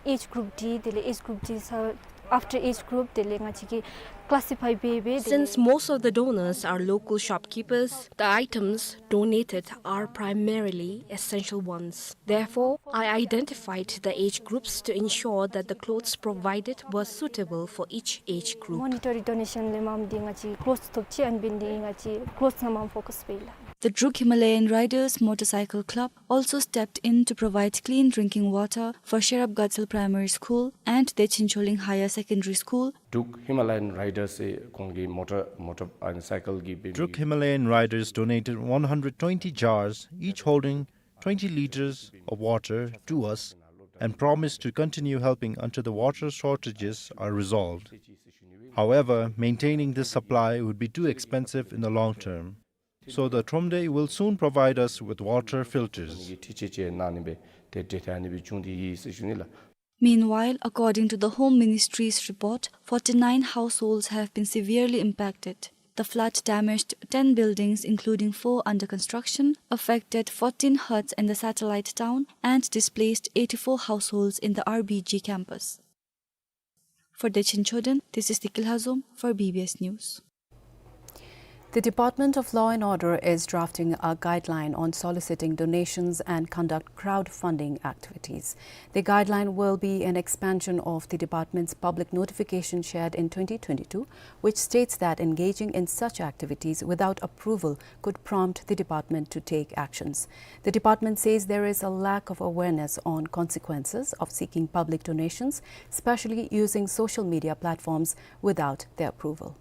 Age group འདི་དེ་ལས་age group འདི་ས་ After age group དེ་ལས་ང་བཅས་ཀྱིས་classify འབད་འབད་དེ། Since most of the donors are local shopkeepers, the items donated are primarily essential ones. Therefore, I identified the age groups to ensure that the clothes provided were suitable for each age group. Monetary donation ལས་མངམ་འདི་ང་བཅས་clothes ཐོབ་ཅི། ཨ་ནི་འབདན་འདི་ང་བཅས་clothes ནང་མངམ་focus འབད་ཡི་ལགས། The Druk Himalayan Riders Motorcycle Club also stepped in to provide clean drinking water for Sherab Gatsal Primary School and Dechen Choling Higher Secondary School. Druk Himalayan Riders ཨེ་ཁོང་གིས་མོ་ཊར་མོ་ཊར་ཨ་ནི་སའི་ཀལ་གྱི་འབད། Druk Himalayan Riders donated one hundred twenty jars, each holding twenty liters of water, to us and promised to continue helping until the water shortages are resolved. However, maintaining this supply would be too expensive in the long term. So the Thromde will soon provide us with water filters. འཐུས་ཅིག་ཅིག་གནང་ནི་སྦེ་ཏེ་འབྲེལ་ཐག་ཨ་ནི་སྦེ་བྱུང་སྟེ་ཡོད་ཟེར་ཞུ་ནི་ལགས། Meanwhile, according to the Home Ministry's report, forty-nine households have been severely impacted. The flood damaged ten buildings, including four under construction, affected fourteen huts in the satellite town, and displaced eighty-four households in the R B G campus. For Dechen Choden, this is Tikil Hazom for B B S News. The Department of Law and Order is drafting a guideline on soliciting donations and conduct crowdfunding activities. The guideline will be an expansion of the department's public notification shared in twenty twenty-two, which states that engaging in such activities without approval could prompt the department to take actions. The department says there is a lack of awareness on consequences of seeking public donations, especially using social media platforms without their approval.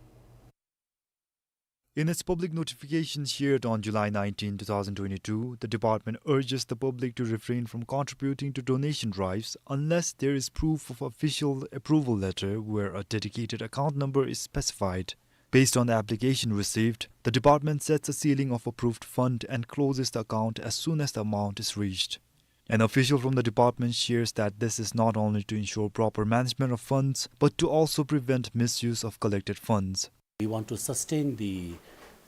In its public notification shared on July nineteenth, two thousand twenty-two, the department urges the public to refrain from contributing to donation drives unless there is proof of official approval letter where a dedicated account number is specified. Based on the application received, the department sets a ceiling of approved fund and closes the account as soon as the amount is reached. An official from the department shares that this is not only to ensure proper management of funds, but to also prevent misuse of collected funds. We want to sustain the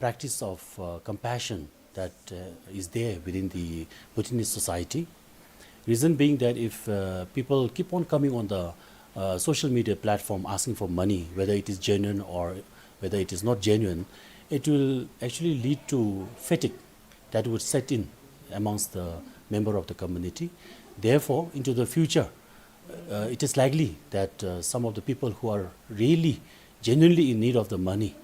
practice of, uh, compassion that, uh, is there within the Bhutanese society. Reason being that if, uh, people keep on coming on the, uh, social media platform asking for money, whether it is genuine or whether it is not genuine, it will actually lead to fatigue that would set in amongst the member of the community. Therefore, into the future, uh, it is likely that, uh, some of the people who are really genuinely in need of the money,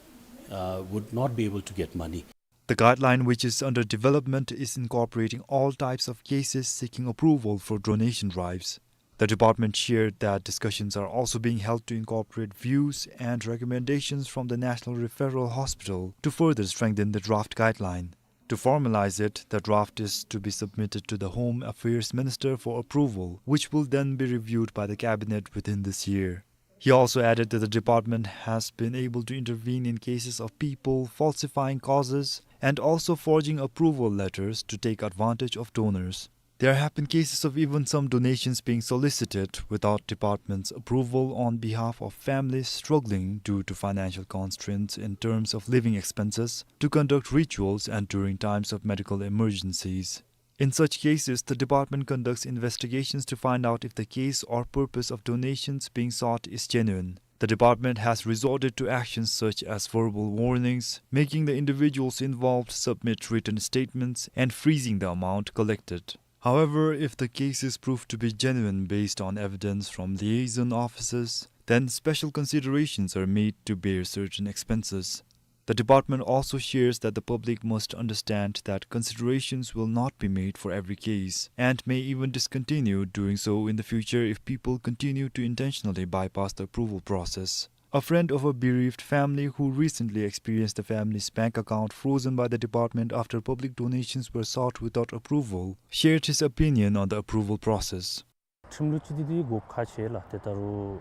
uh, would not be able to get money. The guideline, which is under development, is incorporating all types of cases seeking approval for donation drives. The department shared that discussions are also being held to incorporate views and recommendations from the National Referral Hospital to further strengthen the draft guideline. To formalize it, the draft is to be submitted to the Home Affairs Minister for approval, which will then be reviewed by the cabinet within this year. He also added that the department has been able to intervene in cases of people falsifying causes and also forging approval letters to take advantage of donors. There have been cases of even some donations being solicited without department's approval on behalf of families struggling due to financial constraints in terms of living expenses, to conduct rituals, and during times of medical emergencies. In such cases, the department conducts investigations to find out if the case or purpose of donations being sought is genuine. The department has resorted to actions such as verbal warnings, making the individuals involved submit written statements, and freezing the amount collected. However, if the case is proved to be genuine based on evidence from liaison officers, then special considerations are made to bear certain expenses. The department also shares that the public must understand that considerations will not be made for every case and may even discontinue doing so in the future if people continue to intentionally bypass the approval process. A friend of a bereaved family who recently experienced the family's bank account frozen by the department after public donations were sought without approval shared his opinion on the approval process. ཁྲིམས་ལུགས་ཅིག་འདི་འདི་དགོཔ་ཁག་ཆེ་ལགས། ཏེ་ད་རུང་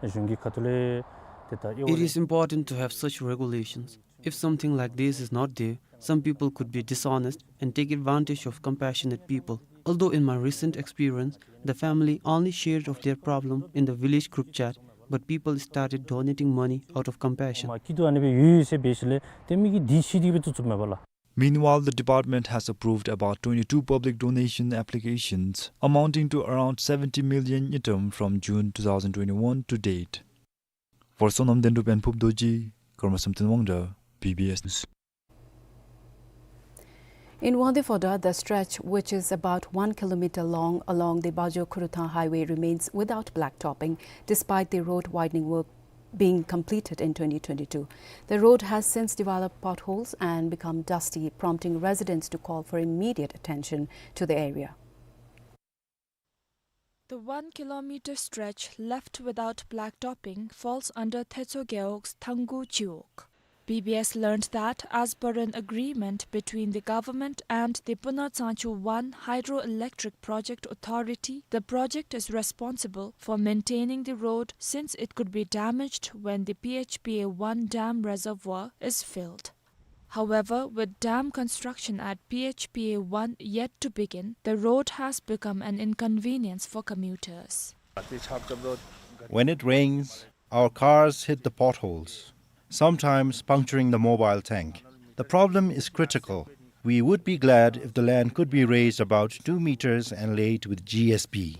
གཞུང་གི་ཁ་ཐུག་ལས་ཏེ་ད་ཨེ་འོང་། It is important to have such regulations. If something like this is not there, some people could be dishonest and take advantage of compassionate people. Although in my recent experience, the family only shared of their problem in the village group chat, but people started donating money out of compassion. མ་སྐྱིད་སྡུག་ཨ་ནི་སྦེ་ཡོད་ཡོད་ཟེར་འབད་ཞིནམ་ལས་ཏེ་མི་གིས་འདི་ཤེས་ཏེ་གིས་སྦེ་བཙུགས་བཙུགསཔ་མས་པ་ལགས། Meanwhile, the department has approved about twenty-two public donations applications amounting to around seventy million ngultrum from June two thousand twenty-one to date. For Sonam Dendrup and Phup Dorji, Karma Samten Wangda, B B S News. In Wangdue Phodrang, the stretch, which is about one kilometer long along the Bajo-Khuruthang highway, remains without blacktopping, despite the road widening work being completed in twenty twenty-two. The road has since developed potholes and become dusty, prompting residents to call for immediate attention to the area. The one kilometer stretch left without blacktopping falls under Thetso Gewog's Thanggu Chiwog. B B S learned that, as per an agreement between the government and the Puna Tsangchu one Hydroelectric Project Authority, the project is responsible for maintaining the road since it could be damaged when the P H P A one dam reservoir is filled. However, with dam construction at P H P A one yet to begin, the road has become an inconvenience for commuters. When it rains, our cars hit the potholes, sometimes puncturing the mobile tank. The problem is critical. We would be glad if the land could be raised about two meters and laid with G S B.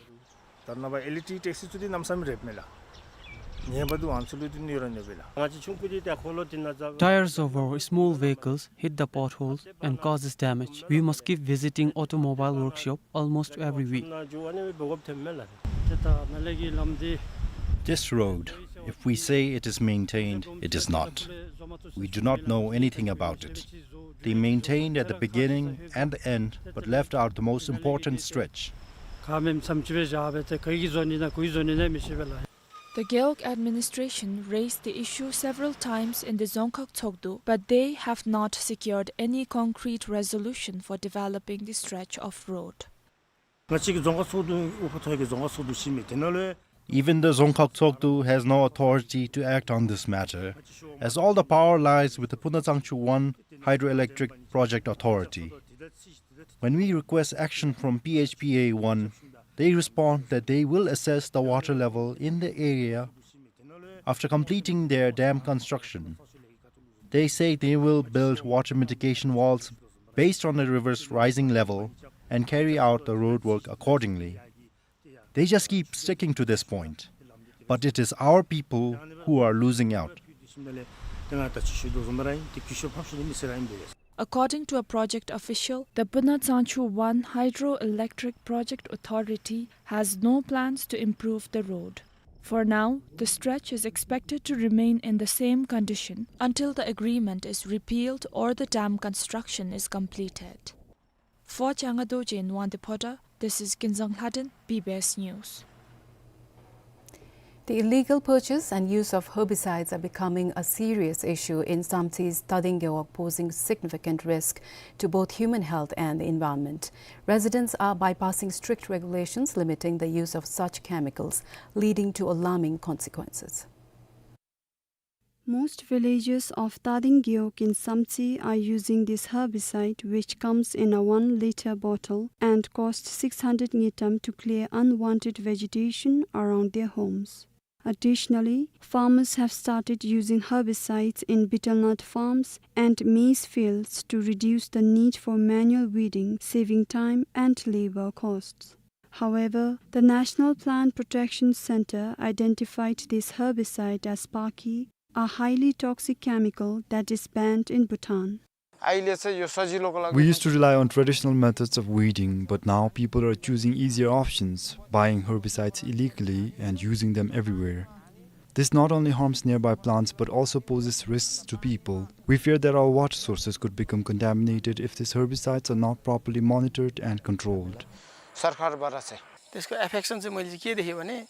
Tars of our small vehicles hit the potholes and causes damage. We must keep visiting automobile workshop almost every week. This road, if we say it is maintained, it is not. We do not know anything about it. They maintained at the beginning and the end, but left out the most important stretch. The Gewog administration raised the issue several times in the Dzongkhag Tshogdu, but they have not secured any concrete resolution for developing the stretch of road. Even the Dzongkhag Tshogdu has no authority to act on this matter, as all the power lies with the Puna Tsangchu one Hydroelectric Project Authority. When we request action from P H P A one, they respond that they will assess the water level in the area after completing their dam construction. They say they will build water mitigation walls based on the river's rising level and carry out the road work accordingly. They just keep sticking to this point. But it is our people who are losing out. According to a project official, the Puna Tsangchu one Hydroelectric Project Authority has no plans to improve the road. For now, the stretch is expected to remain in the same condition until the agreement is repealed or the dam construction is completed. For Changa Dorji in Wangdue Phodrang, this is Kinzang Lhaden, B B S News. The illegal purchase and use of herbicides are becoming a serious issue in Samtsi's Tading Gewog, posing significant risk to both human health and the environment. Residents are bypassing strict regulations limiting the use of such chemicals, leading to alarming consequences. Most villagers of Tading Gewog in Samtse are using this herbicide, which comes in a one liter bottle and costs six hundred ngultrum, to clear unwanted vegetation around their homes. Additionally, farmers have started using herbicides in betel nut farms and maize fields to reduce the need for manual weeding, saving time and labor costs. However, the National Plant Protection Centre identified this herbicide as Paki, a highly toxic chemical that is banned in Bhutan. We used to rely on traditional methods of weeding, but now people are choosing easier options, buying herbicides illegally and using them everywhere. This not only harms nearby plants but also poses risks to people. We fear that our water sources could become contaminated if these herbicides are not properly monitored and controlled. सरकारबाट चाहिँ त्यसको इफेक्ट चाहिँ मैले चाहिँ के देखेँ भने,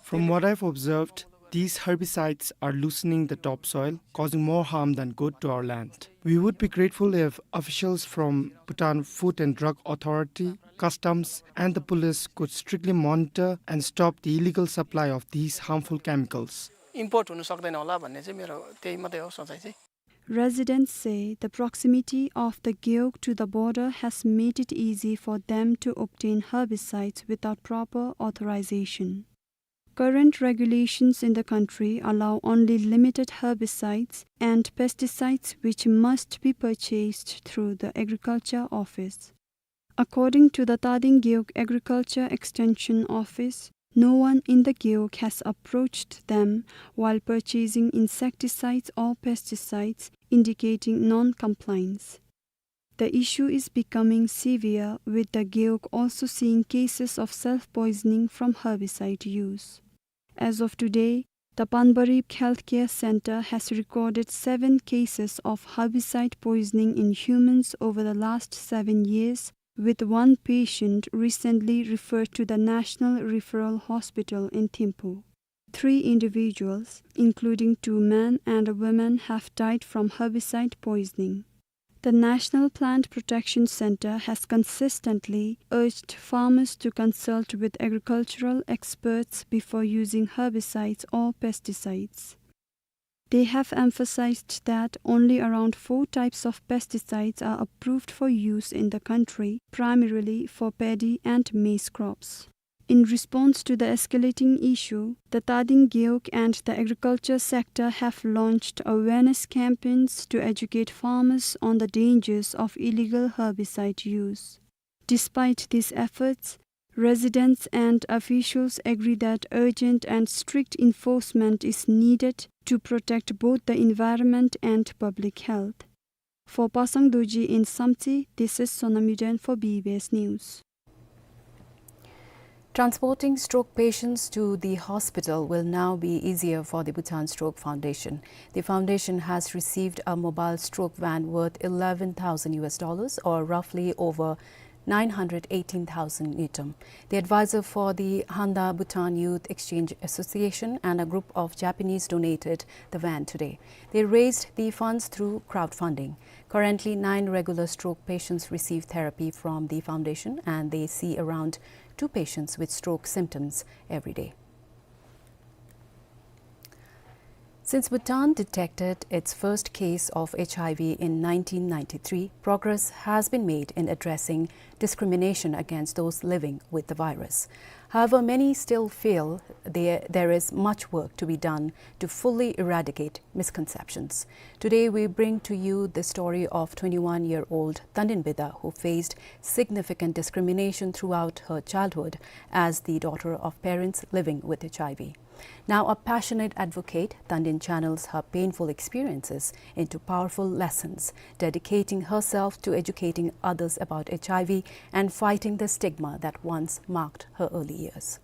From what I've observed, these herbicides are loosening the topsoil, causing more harm than good to our land. We would be grateful if officials from Bhutan Food and Drug Authority, Customs, and the police could strictly monitor and stop the illegal supply of these harmful chemicals. Import हुन सक्दैन होला भन्ने चाहिँ मेरो त्यही मात्रै हो सोचाइ चाहिँ। Residents say the proximity of the Gewog to the border has made it easy for them to obtain herbicides without proper authorization. Current regulations in the country allow only limited herbicides and pesticides, which must be purchased through the Agriculture Office. According to the Tading Gewog Agriculture Extension Office, No one in the gewog has approached them while purchasing insecticides or pesticides, indicating non-compliance. The issue is becoming severe, with the gewog also seeing cases of self-poisoning from herbicide use. As of today, the Panbarip Healthcare Center has recorded seven cases of herbicide poisoning in humans over the last seven years, with one patient recently referred to the National Referral Hospital in Thimphu. Three individuals, including two men and a woman, have died from herbicide poisoning. The National Plant Protection Center has consistently urged farmers to consult with agricultural experts before using herbicides or pesticides. They have emphasized that only around four types of pesticides are approved for use in the country, primarily for paddy and maize crops. In response to the escalating issue, the Tading Gewog and the agriculture sector have launched awareness campaigns to educate farmers on the dangers of illegal herbicide use. Despite these efforts, residents and officials agree that urgent and strict enforcement is needed to protect both the environment and public health. For Pasang Dorji in Samtse, this is Sonam Yuden for B B S News. Transporting stroke patients to the hospital will now be easier for the Bhutan Stroke Foundation. The foundation has received a mobile stroke van worth eleven thousand U S dollars, or roughly over nine hundred eighteen thousand ngultrum. The advisor for the Handa Bhutan Youth Exchange Association and a group of Japanese donated the van today. They raised the funds through crowdfunding. Currently, nine regular stroke patients receive therapy from the foundation, and they see around two patients with stroke symptoms every day. Since Bhutan detected its first case of H I V in nineteen ninety-three, progress has been made in addressing discrimination against those living with the virus. However, many still feel there, there is much work to be done to fully eradicate misconceptions. Today, we bring to you the story of twenty-one-year-old Tandin Bida, who faced significant discrimination throughout her childhood as the daughter of parents living with H I V. Now a passionate advocate, Tandin channels her painful experiences into powerful lessons, dedicating herself to educating others about H I V and fighting the stigma that once marked her early years.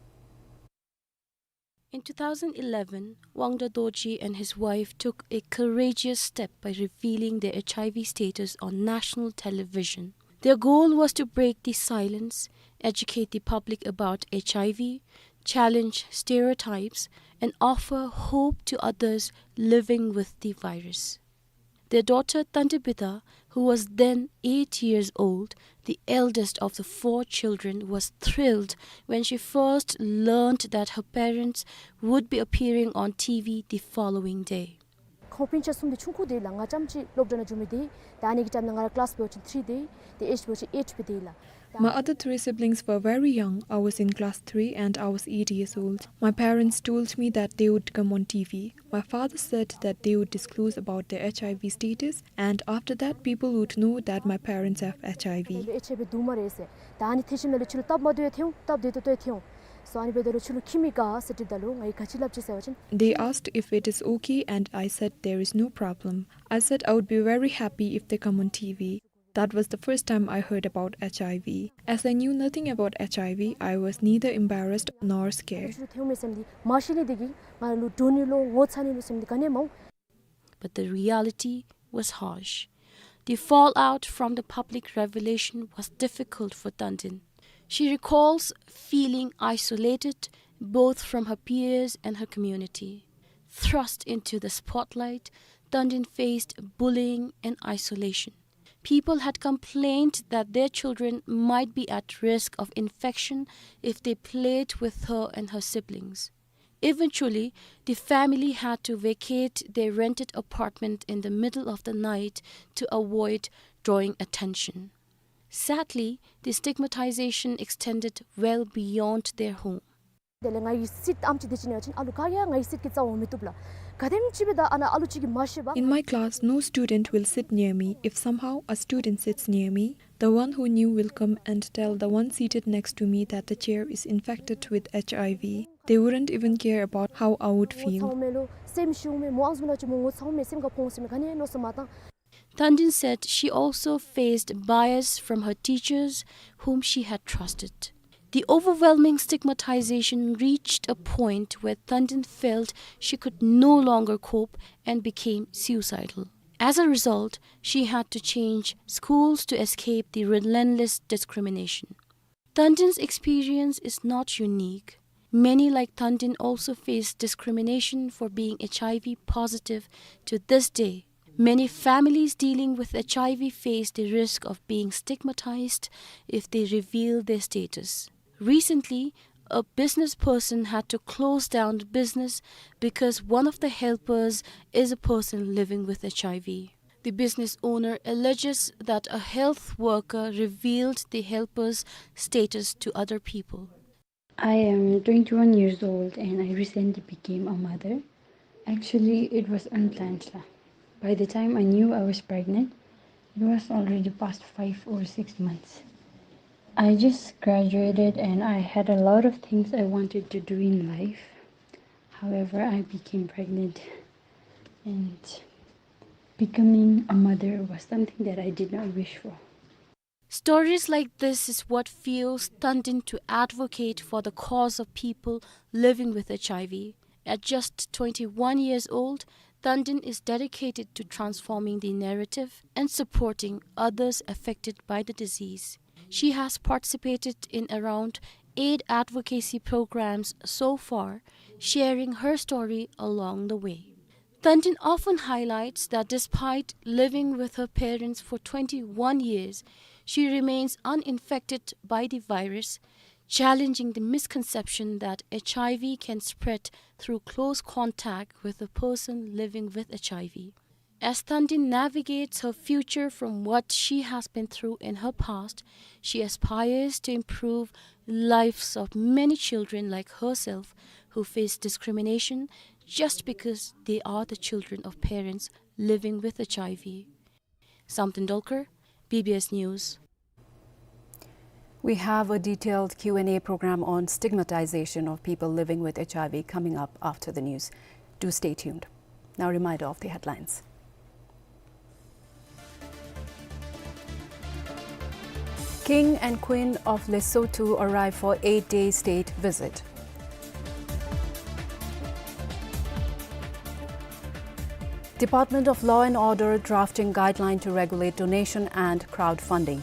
In two thousand eleven, Wangda Dorji and his wife took a courageous step by revealing their H I V status on national television. Their goal was to break the silence, educate the public about H I V, challenge stereotypes, and offer hope to others living with the virus. Their daughter Tandibida, who was then eight years old, the eldest of the four children, was thrilled when she first learned that her parents would be appearing on T V the following day. ཁོང་སྤུན་ཆ་གསུམ་འདི་ཆུང་ཀུ་དེ་ལགས། ང་རྐྱངམ་གཅིག་སློབ་གྲྭ་ནང་འགྱོ་མི་དེ། ད་ཨ་ནི་གི་ཊའིམ་ནང་ང་ར་ཀི་ལཱསི་འབད་བ་ཅིན་ཐི་རི་དེ། དེ་ཨེཇ་འབད་བ་ཅིན་ཨེཊ་སྦེ་དེ་ལགས། My other three siblings were very young. I was in class three and I was eight years old. My parents told me that they would come on T V. My father said that they would disclose about their H I V status, and after that, people would know that my parents have H I V. ཨེཆ་ཨའི་ཝི་འདུག་སྨ་རེ་ཟེར། ད་ཨ་ནི་ཐེངས་ཤིག་ནང་ལུ་ཁྱོད་ལུ་སྟབས་མ་བདེཝ་ཐོན་འོང་། སྟབས་བདེ་ཏོག་ཏོ་ཐོན་འོང་། སོ་ཨ་ནི་འབདཝ་ད་ལུ་ཁྱོད་ལུ་ཁྱིམ་གྱིས་ག་ཟེར་དྲིཝ་ད་ལུ་ང་གིས་ག་ཅི་སླབ་ཅི་ཟེར་བ་ཅིན། They asked if it is okay, and I said there is no problem. I said I would be very happy if they come on T V. That was the first time I heard about H I V. As I knew nothing about H I V, I was neither embarrassed nor scared. ཁྱོད་ལུ་ཐོན་འོང་མས་ཟེར་མི་འདི་མ་ཤེས་ནི་དེ་གིས་ང་ལུ་འདྲོག་ནི་ལོ་ངོ་ཚ་ནི་ལོ་ཟེར་མི་འདི་ག་ནི་ཡང་མ་འོང་། But the reality was harsh. The fallout from the public revelation was difficult for Tandin. She recalls feeling isolated both from her peers and her community. Thrust into the spotlight, Tandin faced bullying and isolation. People had complained that their children might be at risk of infection if they played with her and her siblings. Eventually, the family had to vacate their rented apartment in the middle of the night to avoid drawing attention. Sadly, the stigmatization extended well beyond their home. དེ་ལས་ང་གི་སིཊ་ཨམ་ཅིག་དེ་ཅིག་ནང་ཡོད་པ་ཅིན་ཨ་ལུ་ག་གིས་ཡང་ང་གི་སིཊ་གི་རྩ་འོང་མི་བཏུབ་ལགས། ག་དེམ་ཅིག་སྦེ་ད་ཨ་ནཱ་ཨ་ལུ་གཅིག་གིས་མ་ཤེས་པར། In my class, no student will sit near me. If somehow a student sits near me, The one who knew will come and tell the one seated next to me that the chair is infected with H I V. They wouldn't even care about how I would feel. Thandin said she also faced bias from her teachers, whom she had trusted. The overwhelming stigmatization reached a point where Thandin felt she could no longer cope and became suicidal. As a result, she had to change schools to escape the relentless discrimination. Thandin's experience is not unique. Many like Thandin also face discrimination for being H I V positive to this day. Many families dealing with H I V face the risk of being stigmatized if they reveal their status. Recently, a business person had to close down the business because one of the helpers is a person living with H I V. The business owner alleges that a health worker revealed the helper's status to other people. I am twenty-one years old and I recently became a mother. Actually, it was unplanned, lah. By the time I knew I was pregnant, it was already past five or six months. I just graduated and I had a lot of things I wanted to do in life. However, I became pregnant and becoming a mother was something that I did not wish for. Stories like this is what fuels Thandin to advocate for the cause of people living with H I V. At just twenty-one years old, Thandin is dedicated to transforming the narrative and supporting others affected by the disease. She has participated in around eight advocacy programs so far, sharing her story along the way. Thandin often highlights that despite living with her parents for twenty-one years, she remains uninfected by the virus, challenging the misconception that H I V can spread through close contact with a person living with H I V. As Thandin navigates her future from what she has been through in her past, she aspires to improve lives of many children like herself who face discrimination just because they are the children of parents living with H I V. Samten Dolkar, B B S News. We have a detailed Q and A program on stigmatization of people living with H I V coming up after the news. Do stay tuned. Now, a reminder of the headlines. King and Queen of Lesotho arrive for eight-day state visit. Department of Law and Order drafting guideline to regulate donation and crowdfunding.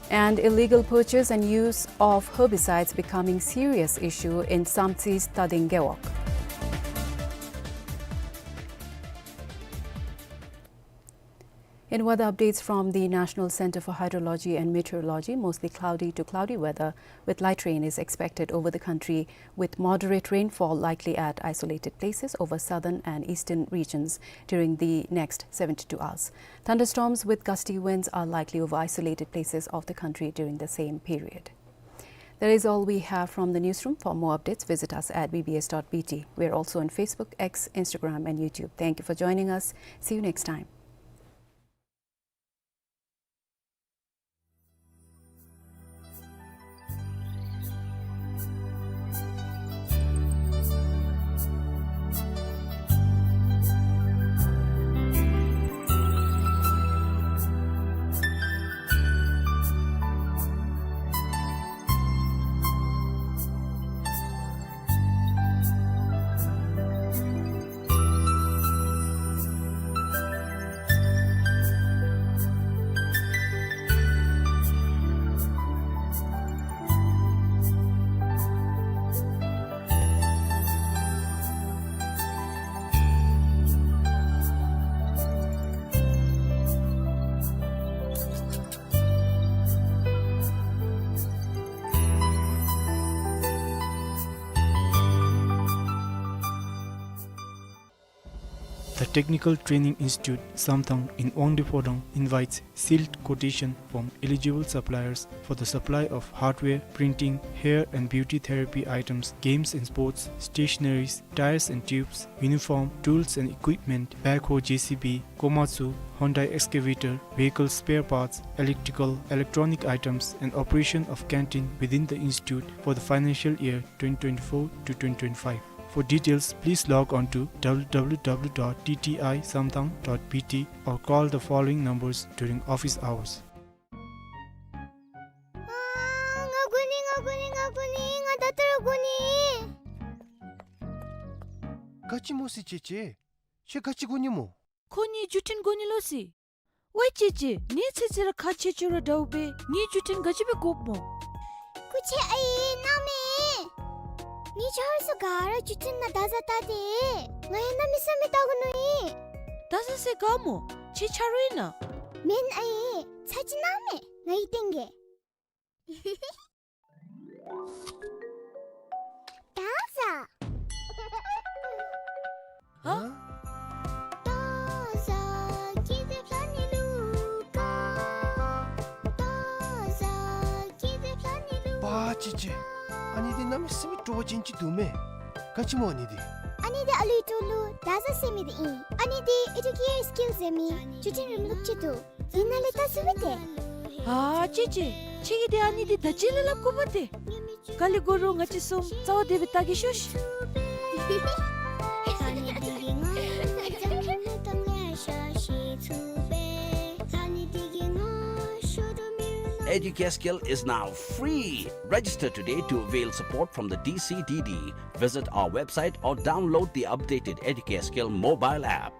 And illegal purchase and use of herbicides becoming serious issue in Samtse Stading Gewog. In weather updates from the National Center for Hydrology and Meteorology, mostly cloudy to cloudy weather with light rain is expected over the country, with moderate rainfall likely at isolated places over southern and eastern regions during the next seventy-two hours. Thunderstorms with gusty winds are likely over isolated places of the country during the same period. That is all we have from the newsroom. For more updates, visit us at B B S dot B T. We are also on Facebook, X, Instagram, and YouTube. Thank you for joining us. See you next time. The Technical Training Institute, Samthang in Wangdue Phodrang invites sealed quotation from eligible suppliers for the supply of hardware, printing, hair and beauty therapy items, games and sports, stationaries, tires and tubes, uniform, tools and equipment, backhoe J C B, Komatsu, Hyundai excavator, vehicle spare parts, electrical, electronic items, and operation of canteen within the institute for the financial year twenty twenty-four to twenty twenty-five. For details, please log on to w w w dot t t i samthang dot b t or call the following numbers during office hours. ཨ་ང་དགོ་ནི། ང་དགོ་ནི། ང་དགོ་ནི། ང་ད་ལྟོ་ར་དགོ་ནི། ག་ཅི་སྨོ་ཟེར་ཅེ་ཅེ། ཁྱོད་ག་ཅི་དགོ་ནི་སྨོ། ཁོ་གཉིས་བརྒྱུད་འཕྲིན་དགོ་ནི་ལོ་ཟེར། ཝའེ་ཅེ་ཅེ། ངེའི་ཚེ་ཚེ་ར་ཁ་ཆེ་ཆེ་ར་འདྲཝ་སྦེ་ངེའི་བརྒྱུད་འཕྲིན་ག་ཅི་སྦེ་དགོཔ་སྨོ། སྐུ་མཁྱེན་ཨའི་གནང་མས། ངེའི་ཆ་རོགས་ཚུ་ག་ར་བརྒྱུད་འཕྲིན་ནང་བརྡ་བཟའ་བལྟ་སྟེ། ང་ཡང་གནམ་མེད་ས་མེད་བལྟ་དགོ་མནོ་ཡི། བརྡ་བཟའ་ས་ག་སྨོ། ཁྱེད་ཆ་རོགས་ཨིན་ན། མེན་ཨའི། ཚར་གཅིག་གནང་མས། ང་གིས་སྟོན་གེ། བརྡ་བཟའ། ཧ། པ་ཅེ་ཅེ། ཨ་ནི་འདི་གནམ་མེད་ས་མེད་སྤྲོ་བ་ཅན་ཅིག་འདུག་མས། ག་ཅི་སྨོ་ཨ་ནི་འདི། ཨ་ནི་འདི་ཨ་ལུའི་ཕྲུ་གུ་བརྡ་བཟའ་ཟེར་མི་འདི་ཨིན། ཨ་ནི་འདི་ཨེ་ཌུ་ཀེར་སི་ཀིལ་ཟེར་མི་བརྒྱུད་འཕྲིན་རིམ་ལུགས་ཅིག་འདུག། ཨིན་ན་ལས་བལྟ་ཚུགས་པས་ཏེ། ཨ་ཅེ་ཅེ། ཁྱེད་ཀྱིས་འདི་ཨ་ནི་འདི་ད་ཅི་ལས་སླབ་དགོ་པས་ཏེ། ག་ལས་དགོ་རུང་ང་བཅས་གསུམ་རྩ་བ་བདེ་སྦེ་བལྟ་གེ་ཤོག་ཤིག། Educare Skill is now free. Register today to avail support from the D C D D. Visit our website or download the updated Educare Skill mobile app.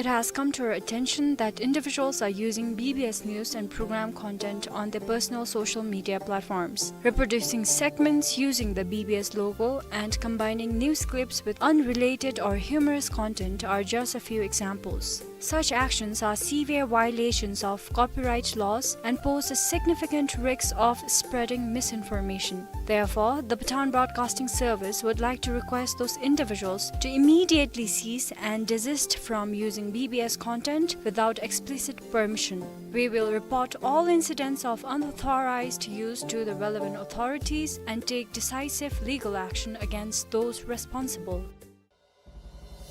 It has come to our attention that individuals are using B B S news and program content on their personal social media platforms. Reproducing segments using the B B S logo and combining news clips with unrelated or humorous content are just a few examples. Such actions are severe violations of copyright laws and pose a significant risk of spreading misinformation. Therefore, the Bhutan Broadcasting Service would like to request those individuals to immediately cease and desist from using B B S content without explicit permission. We will report all incidents of unauthorized use to the relevant authorities and take decisive legal action against those responsible.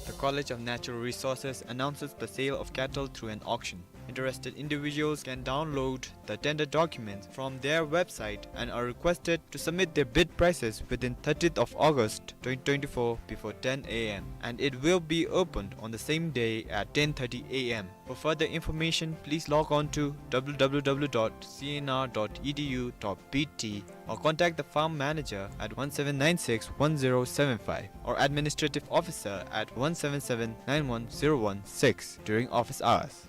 The College of Natural Resources announces the sale of cattle through an auction. Interested individuals can download the tender documents from their website and are requested to submit their bid prices within thirtieth of August twenty twenty-four before ten A M, and it will be opened on the same day at ten thirty A M. For further information, please log on to w w w dot c n r dot e d u dot b t or contact the farm manager at one seven nine six one zero seven five or administrative officer at one seven seven nine one zero one six during office hours.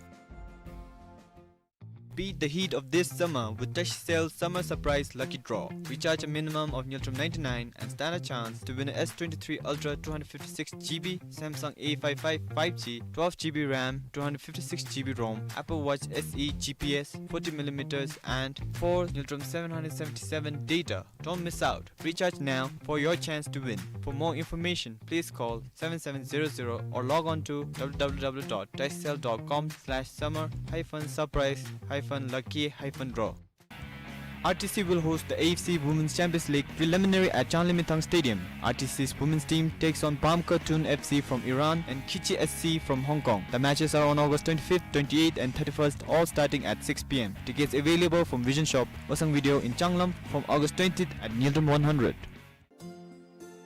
Beat the heat of this summer with Tashcell Summer Surprise Lucky Draw. Recharge a minimum of Ngultrum ninety-nine and stand a chance to win a S twenty-three Ultra two hundred fifty-six G B, Samsung A five five five G, twelve G B RAM, two hundred fifty-six G B ROM, Apple Watch S E G P S, forty millimeters, and four Ngultrum seven hundred seventy-seven data. Don't miss out. Recharge now for your chance to win. For more information, please call seven seven zero zero or log on to w w w dot tashcell dot com slash summer hyphen surprise hyphen lucky hyphen draw. R T C will host the A F C Women's Champions League preliminary at Changlimithang Stadium. R T C's women's team takes on Bamka Tun F C from Iran and Kichi S C from Hong Kong. The matches are on August twenty-fifth, twenty-eighth and thirty-first, all starting at six P M. Tickets available from Vision Shop, Osang Video in Changlam from August twentieth at Ngultrum one hundred.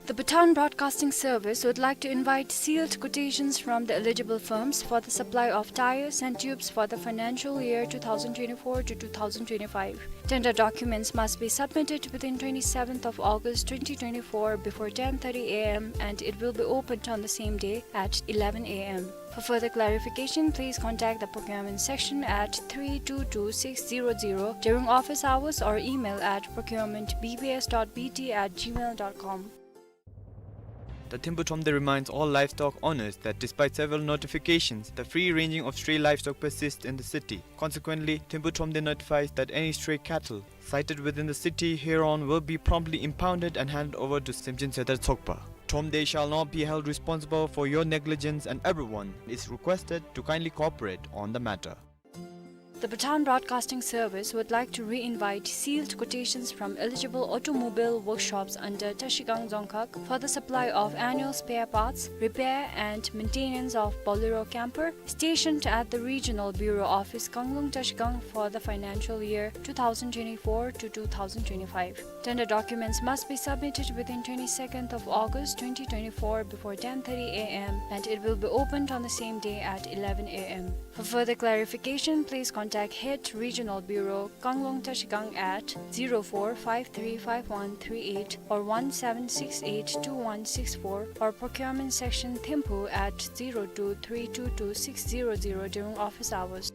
The Bhutan Broadcasting Service would like to invite sealed quotations from the eligible firms for the supply of tires and tubes for the financial year two thousand twenty-four to two thousand twenty-five. Tender documents must be submitted within twenty-seventh of August twenty twenty-four before ten thirty A M and it will be opened on the same day at eleven A M. For further clarification, please contact the procurement section at three two two six zero zero during office hours or email at procurement B B S dot B T at gmail dot com. The Thimphu Thromde reminds all livestock owners that despite several notifications, the free ranging of stray livestock persists in the city. Consequently, Thimphu Thromde notifies that any stray cattle sighted within the city hereon will be promptly impounded and handed over to Semchin Sedar Tshogpa. Thromde shall not be held responsible for your negligence, and everyone is requested to kindly cooperate on the matter. The Bhutan Broadcasting Service would like to re-invite sealed quotations from eligible automobile workshops under Trashigang Dzongkhag for the supply of annual spare parts, repair and maintenance of Bolero camper, stationed at the Regional Bureau Office, Kanglung, Trashigang for the financial year two thousand twenty-four to two thousand twenty-five. Tender documents must be submitted within twenty-second of August twenty twenty-four before ten thirty A M, and it will be opened on the same day at eleven A M. For further clarification, please contact Head Regional Bureau, Kanglung, Trashigang at zero four five three five one three eight or one seven six eight two one six four, or Procurement Section, Thimphu at zero two three two two six zero zero during office hours.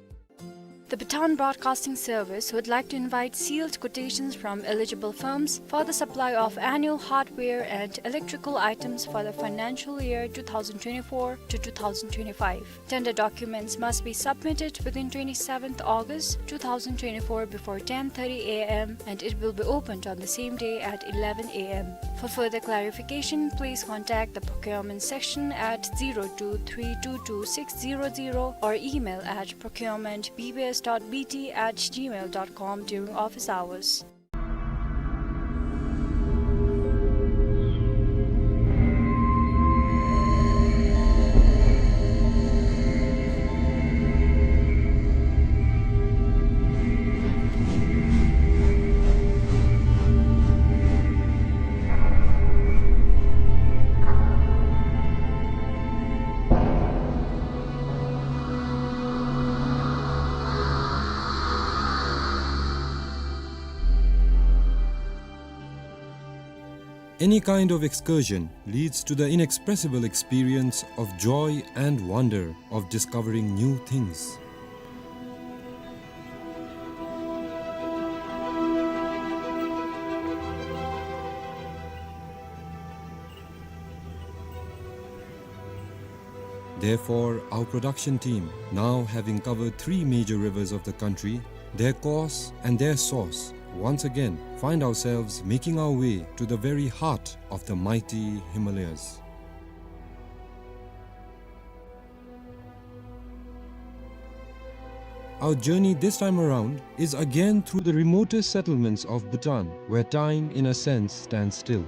The Bhutan Broadcasting Service would like to invite sealed quotations from eligible firms for the supply of annual hardware and electrical items for the financial year two thousand twenty-four to two thousand twenty-five. Tender documents must be submitted within twenty-seventh August two thousand twenty-four before ten thirty A M, and it will be opened on the same day at eleven A M. For further clarification, please contact the Procurement Section at zero two three two two six zero zero or email at procurement B B S dot B T at gmail dot com during office hours. Any kind of excursion leads to the inexpressible experience of joy and wonder of discovering new things. Therefore, our production team, now having covered three major rivers of the country, their course and their source, once again find ourselves making our way to the very heart of the mighty Himalayas. Our journey this time around is again through the remotest settlements of Bhutan, where time, in a sense, stands still.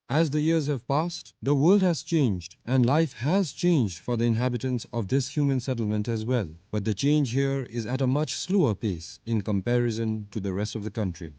As the years have passed, the world has changed, and life has changed for the inhabitants of this human settlement as well. But the change here is at a much slower pace in comparison to the rest of the country.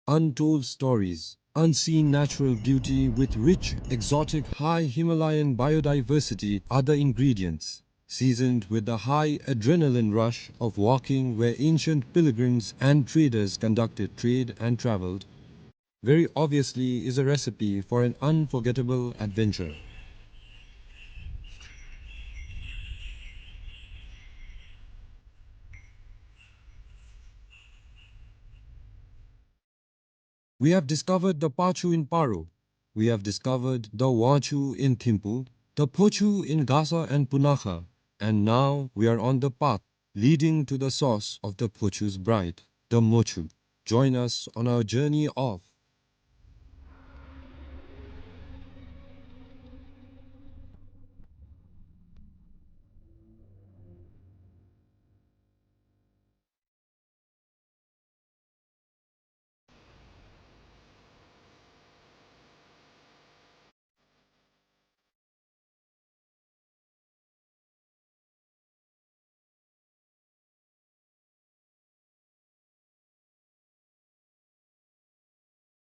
Untold stories, unseen natural beauty with rich, exotic, high Himalayan biodiversity are the ingredients, seasoned with the high adrenaline rush of walking where ancient pilgrims and traders conducted trade and traveled, very obviously is a recipe for an unforgettable adventure. We have discovered the Pachu in Paro. We have discovered the Wangchu in Thimphu, the Phochu in Gasa and Punakha, and now we are on the path leading to the source of the Phochu's bride, the Mochu. Join us on our journey of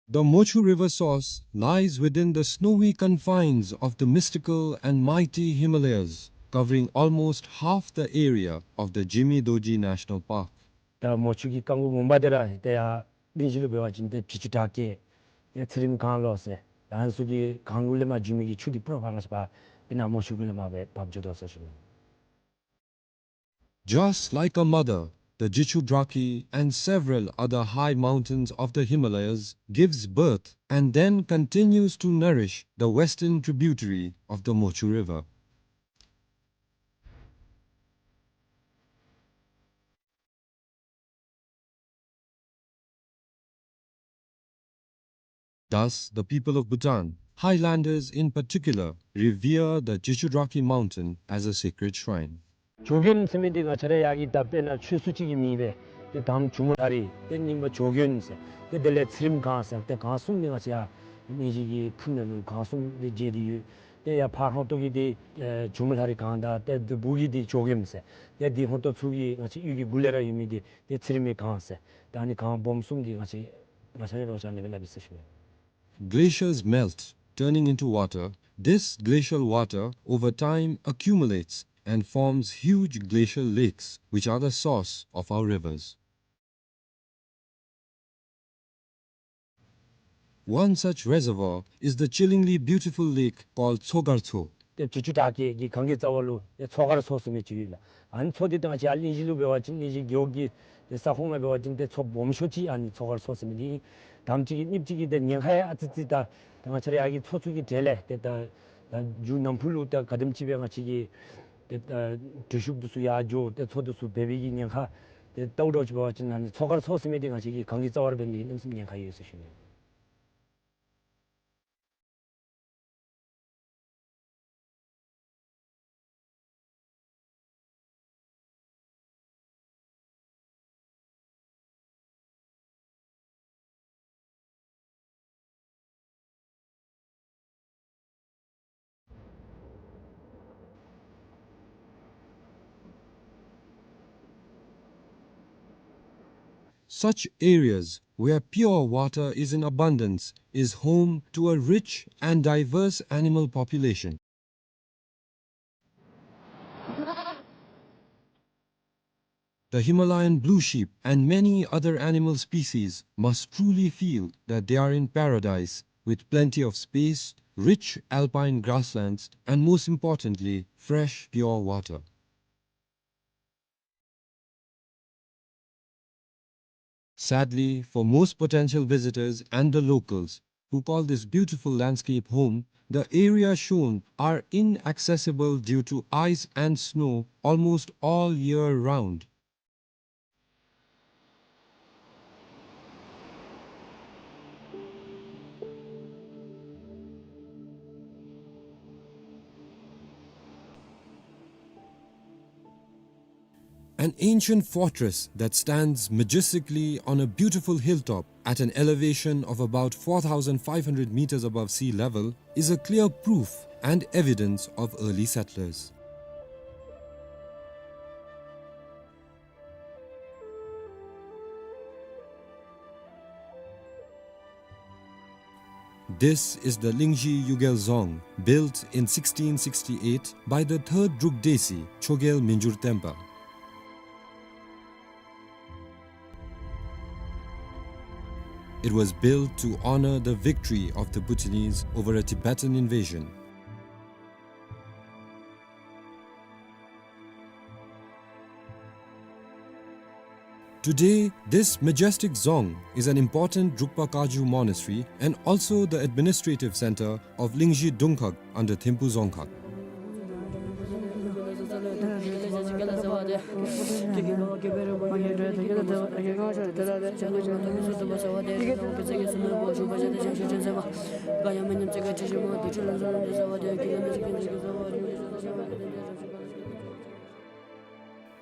The Mochu River source lies within the snowy confines of the mystical and mighty Himalayas, covering almost half the area of the Jimi Dorji National Park. ད་མོ་ཆུ་གི་རྐང་འགོ་ངོ་མ་འདི་ར་ཏེ་ཡར་གླིང་བཞི་ལུ་འབད་བ་ཅིན་ཏེ་བྱི་ཅུང་བྲག་སྐྱེས་ཏེ་ཚེ་རིང་ཁང་ལོ་ཟེར། ཨ་ནི་ཚུ་གི་གངས་ལུ་ལས་མར་འགྱུར་མི་གི་ཆུ་འདི་པུ་ར་ཕར་ང་བཅས་འབད་དཔེར་ན་མོ་ཆུ་གུ་ལས་མར་འབད་འབབ་འགྱོ་དོ་ཟེར་ཞུ་ནི། Just like a mother, the Jichhu Draki and several other high mountains of the Himalayas gives birth and then continues to nourish the western tributary of the Mochu River. Thus, the people of Bhutan, highlanders in particular, revere the Jichhu Draki mountain as a sacred shrine. ཇོ་མགོན་ཟེར་མི་འདི་ང་བཅས་ར་ཡར་གྱི་ད་དཔེར་ན་ཆོས་སྲུང་ཅིག་གི་མིང་སྦེ་ཏེ་དང་ཇོ་མོ་ལྷ་རི་ཏེ་གཉིས་པ་ཇོ་མགོན་ཟེར་ཏེ་དེ་ལས་ཚེ་རིང་གངས་ཟེར་ཏེ་གངས་གསུམ་འདི་ང་བཅས་ཡར་གླིང་བཞི་གི་ཕུ་ནང་ལུ་གངས་གསུམ་འདི་མཇལ་ཏེ་ཡོད། ཏེ་ཡར་ཕར་ཧོང་ཏོ་གི་འདི་ཨེ་ཇོ་མོ་ལྷ་རི་གངས་དང་ཏེ་འདི་སྦུག་གི་འདི་ཇོ་མགོན་ཟེར་ཏེ་འདི་ཧོང་ཏོ་ཚུ་གི་ང་བཅས་གཡུས་ཀྱི་གུ་ལས་ར་ཡོད་མི་འདི་ཏེ་ཚེ་རིང་མའི་གངས་ཟེར་ད་ཨ་ནི་གངས་སྦོམ་གསུམ་འདི་ང་བཅས་ང་བཅས་ར་རོགས་ཅག་ནི་སྦེ་སླབ་ཨིན་ཟེར་ཞུ་ནི། Glaciers melt, turning into water. This glacial water, over time, accumulates and forms huge glacial lakes, which are the source of our rivers. One such reservoir is the chillingly beautiful lake called Tsogartso. ཏེ་ཇི་ཆུ་དྲག་གི་གི་གངས་ཀྱི་རྩ་བ་ལུ་ཏེ་མཚོ་སྒར་མཚོ་ཟེར་མི་ཅིག་ཡོད་ལགས། ཨ་ནི་མཚོ་འདི་ད་ང་བཅས་ཡར་གླིང་བཞི་ལུ་འབད་བ་ཅིན་གླིང་བཞི་རྒེད་འོག་གི་ཏེ་ས་ཁོངས་ལུ་འབད་བ་ཅིན་ཏེ་མཚོ་སྦོམ་ཤོས་ཅིག་ཨ་ནི་མཚོ་སྒར་མཚོ་ཟེར་མི་འདི་ཨིན། དང་པ་ཅིག་གི་གཉིས་པ་ཅིག་གི་ཏེ་ཉེན་ཁ་ཡང་ཨ་ཙི་ཙི་ད་ད་ང་བཅས་ར་ཡར་གྱི་མཚོ་ཚུ་གི་གྲས་ལས་ཏེ་ད་ད་མཇུག་ནམ་ཕུགས་ལུ་ད་ག་དེམ་ཅིག་སྦེ་ང་བཅས་ཀྱི་ཏེ་ད་འགྲུལ་བཞུད་འདི་ཚུ་ཡར་འགྱོ་ཏེ་མཚོ་འདི་ཚུ་འབད་བའི་གི་ཉེན་ཁ་ཏེ་ལྟཝ་ད་ཅིག་འབད་བ་ཅིན་ཨ་ནི་མཚོ་སྒར་མཚོ་ཟེར་མི་འདི་ང་བཅས་ཀྱི་གངས་ཀྱི་རྩ་བར་འབད་ནི་གནམ་མེད་ས་མེད་ཉེན་ཁ་ཡོད་ཟེར་ཞུ་ནི། Such areas where pure water is in abundance is home to a rich and diverse animal population. The Himalayan blue sheep and many other animal species must truly feel that they are in paradise, with plenty of space, rich alpine grasslands, and most importantly, fresh, pure water. Sadly, for most potential visitors and the locals, who call this beautiful landscape home, the areas shown are inaccessible due to ice and snow almost all year round. An ancient fortress that stands majestically on a beautiful hilltop at an elevation of about four thousand five hundred meters above sea level is a clear proof and evidence of early settlers. This is the Lingzhi Yugel Dzong, built in sixteen sixty-eight by the third Druk Desi, Chogyal Mingyur Tenpa. It was built to honor the victory of the Bhutanese over a Tibetan invasion. Today, this majestic dzong is an important Drukpa Kagyu monastery and also the administrative center of Lingzhi Dungkhag under Thimphu Dzongkhag.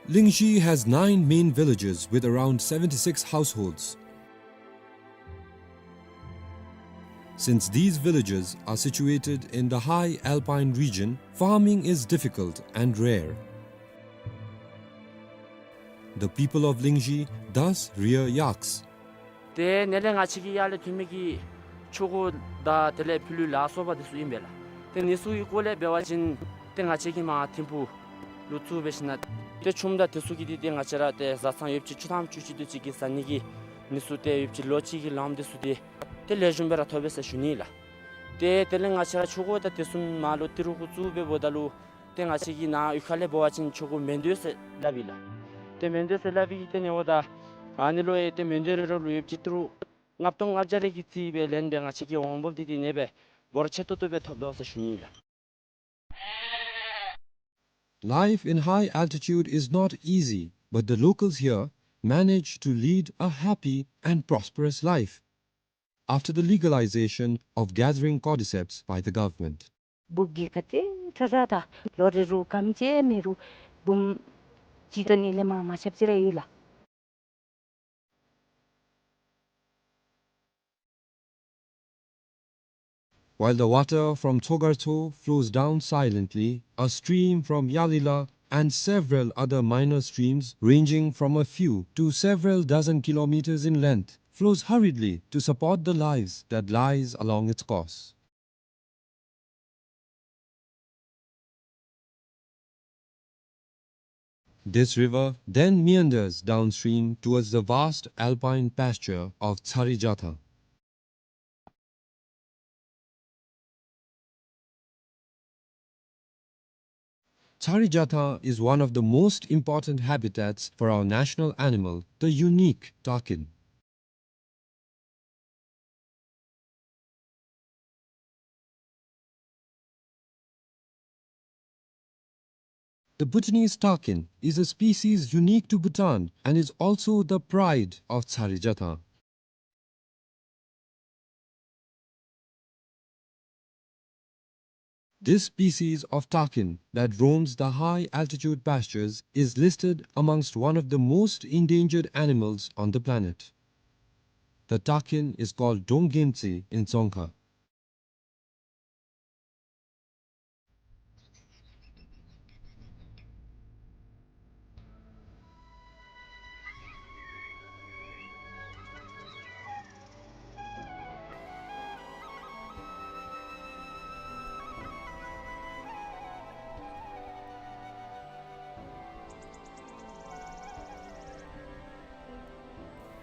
Lingzhi has nine main villages with around seventy-six households. Since these villages are situated in the high alpine region, farming is difficult and rare. The people of Lingzhi thus rear yaks. ཏེ་ནཱ་ལས་ང་བཅས་ཀྱི་ཡར་ལས་ཐོན་མི་གི་ཆོ་ག་དང་དེ་ལས་ཕྱི་ལུ་ལཱ་གསོག་པ་འདི་ཚུ་ཨིན་པས་ལགས། ཏེ་འདི་ཚུ་གི་སྐོར་ལས་འབད་བ་ཅིན་ཏེ་ང་བཅས་ཀྱིས་མར་ཐིམ་ཕུག་ལུ་བཙུགས་འབད་ཞིནམ་ཏེ་ཆུམ་དང་འདི་ཚུ་གི་འདི་ཏེ་ང་བཅས་ར་ཏེ་བཟའ་ཚང་ཡོདཔ་ཅིག་བཅུ་ཐམ་བཅུ་གཅིག་དེ་ཅིག་གིས་བཟའ་ནི་གི་འདི་ཚུ་ཏེ་ཡོདཔ་ཅིག་ལོ་གཅིག་གི་ལམ་འདི་ཚུ་ཏེ་ཏེ་ལེགས་ཤོམ་སྦེ་ར་ཐོབ་པས་ཟེར་ཞུ་ནི་ལགས། ཏེ་དེ་ལས་ང་བཅས་ར་ཆུ་འགོ་དང་དེ་ཚུ་མར་ལུ་ཏི་རུ་གུ་བཙུགས་སྦེ་འབདཝ་ད་ལུ་ཏེ་ང་བཅས་ཀྱི་ནཱ་གཡུས་ཁ་ལས་འབད་བ་ཅིན་ཆུ་འགོ་མེན་དོ་ཟེར་སླབ་ཨིན་ལགས། ཏེ་མེན་དོ་ཟེར་སླབ་པའི་ཏེ་ཨིན་འབདཝ་ད་ཨ་ནི་ལུ་ཡང་ཏེ་མེན་དོ་རེ་རེ་ལུ་ཡོདཔ་ཅིག་ཏི་རུ་ལྔ་སྟོང་ལྔ་བརྒྱ་རེ་གི་རྩིས་སྦེ་ལེན་སྦེ་ང་བཅས་ཀྱིས་འོང་འབབ་འདི་ཏེ་ཨ་ནེ་སྦེ་འབོར་ཆེ་ཏོག་ཏོ་སྦེ་ཐོབ་དོ་ཟེར་ཞུ་ནི་ཨིན་ལགས། Life in high altitude is not easy, but the locals here manage to lead a happy and prosperous life after the legalization of gathering cordyceps by the government. འབུཔ་གི་ཁ་ཏེ་ཚ་ཚ་དང་ལོ་རེ་རུ་སྐམ་ཅིག་མེད་རུང་འབུམ་གཅིག་དང་གཉིས་ལས་མར་མ་ཆགཔ་ཅིག་ར་ཡོད་ལགས། While the water from Tsogartso flows down silently, a stream from Yalila and several other minor streams ranging from a few to several dozen kilometers in length flows hurriedly to support the lives that lies along its course. This river then meanders downstream towards the vast alpine pasture of Tsari Jatha. Tsari Jatha is one of the most important habitats for our national animal, the unique takin. The Bhutanese takin is a species unique to Bhutan and is also the pride of Tsari Jatha. This species of takin that roams the high altitude pastures is listed amongst one of the most endangered animals on the planet. The takin is called Donggemtsi in Dzongkha.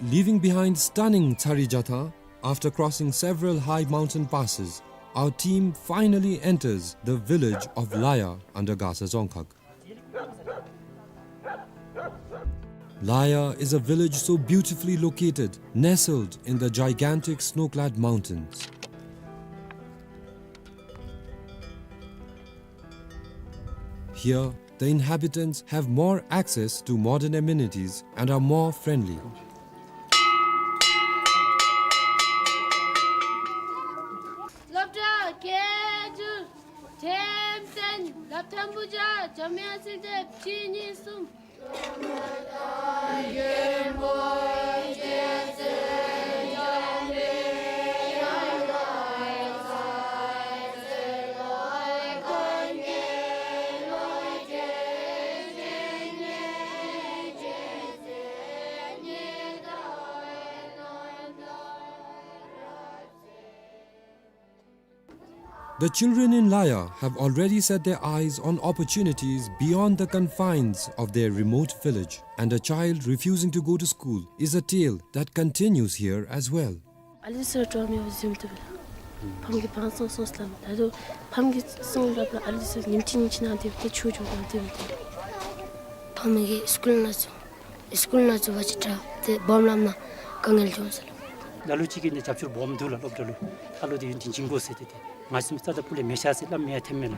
Leaving behind stunning Tsari Jatha, after crossing several high mountain passes, our team finally enters the village of Laya under Gasa Dzongkhag. Laya is a village so beautifully located, nestled in the gigantic snow-clad mountains. Here, the inhabitants have more access to modern amenities and are more friendly. སློབ་གྲྭ་སྐད་སྒྱུར་འགྲེམས་སྟོན་སློབ་ཐོན་པོ་ཇ་འཇམ་དབྱངས་བསིལ་ལྡན་གཅིག་གཉིས་གསུམ། The children in Laya have already set their eyes on opportunities beyond the confines of their remote village, and a child refusing to go to school is a tale that continues here as well. ཨ་ལི་སི་ར་སྤྲོ་མེད་པར་བཟུམ་ཏེ་སྦེ་ལགས། ཕམ་གྱིས་བང་སོང་སོང་སླབ་མས། ད་རུང་ཕམ་གྱིས་སོང་སླབ་ལགས། ཨ་ལི་སི་ཉིནམ་གཅིག་ཉིནམ་གཅིག་ནང་དེ་སྦེ་ཏེ་ཆོས་འབྱུང་དང་དེ་སྦེ་ཏེ། ཕམ་གིས་སི་ཀུལ་ནང་ཚུད། སི་ཀུལ་ནང་ཚུད་པ་ཅིན་ད་ཏེ་སྦོམ་ལམ་ནང་དཀའ་ངལ་འབྱུང་ཟེར་ལགས། ལ་ལུ་ཅིག་གིས་ནི་རྒྱབ་སྐྱོར་སྦོམ་འདུག་ལགས། སློབ་གྲྭ་ལུ་ཨ་ལོ་དེ་ཡུན་བརྟན་བྱིན་དགོ་ཟེར་ཏེ་ཏེ་ང་བཟུམ་རྩ་དང་སྤུ་ལས་མི་བཞག་ཟེར་སླབ་མི་ཡང་ཐོནམ་མས་ལགས།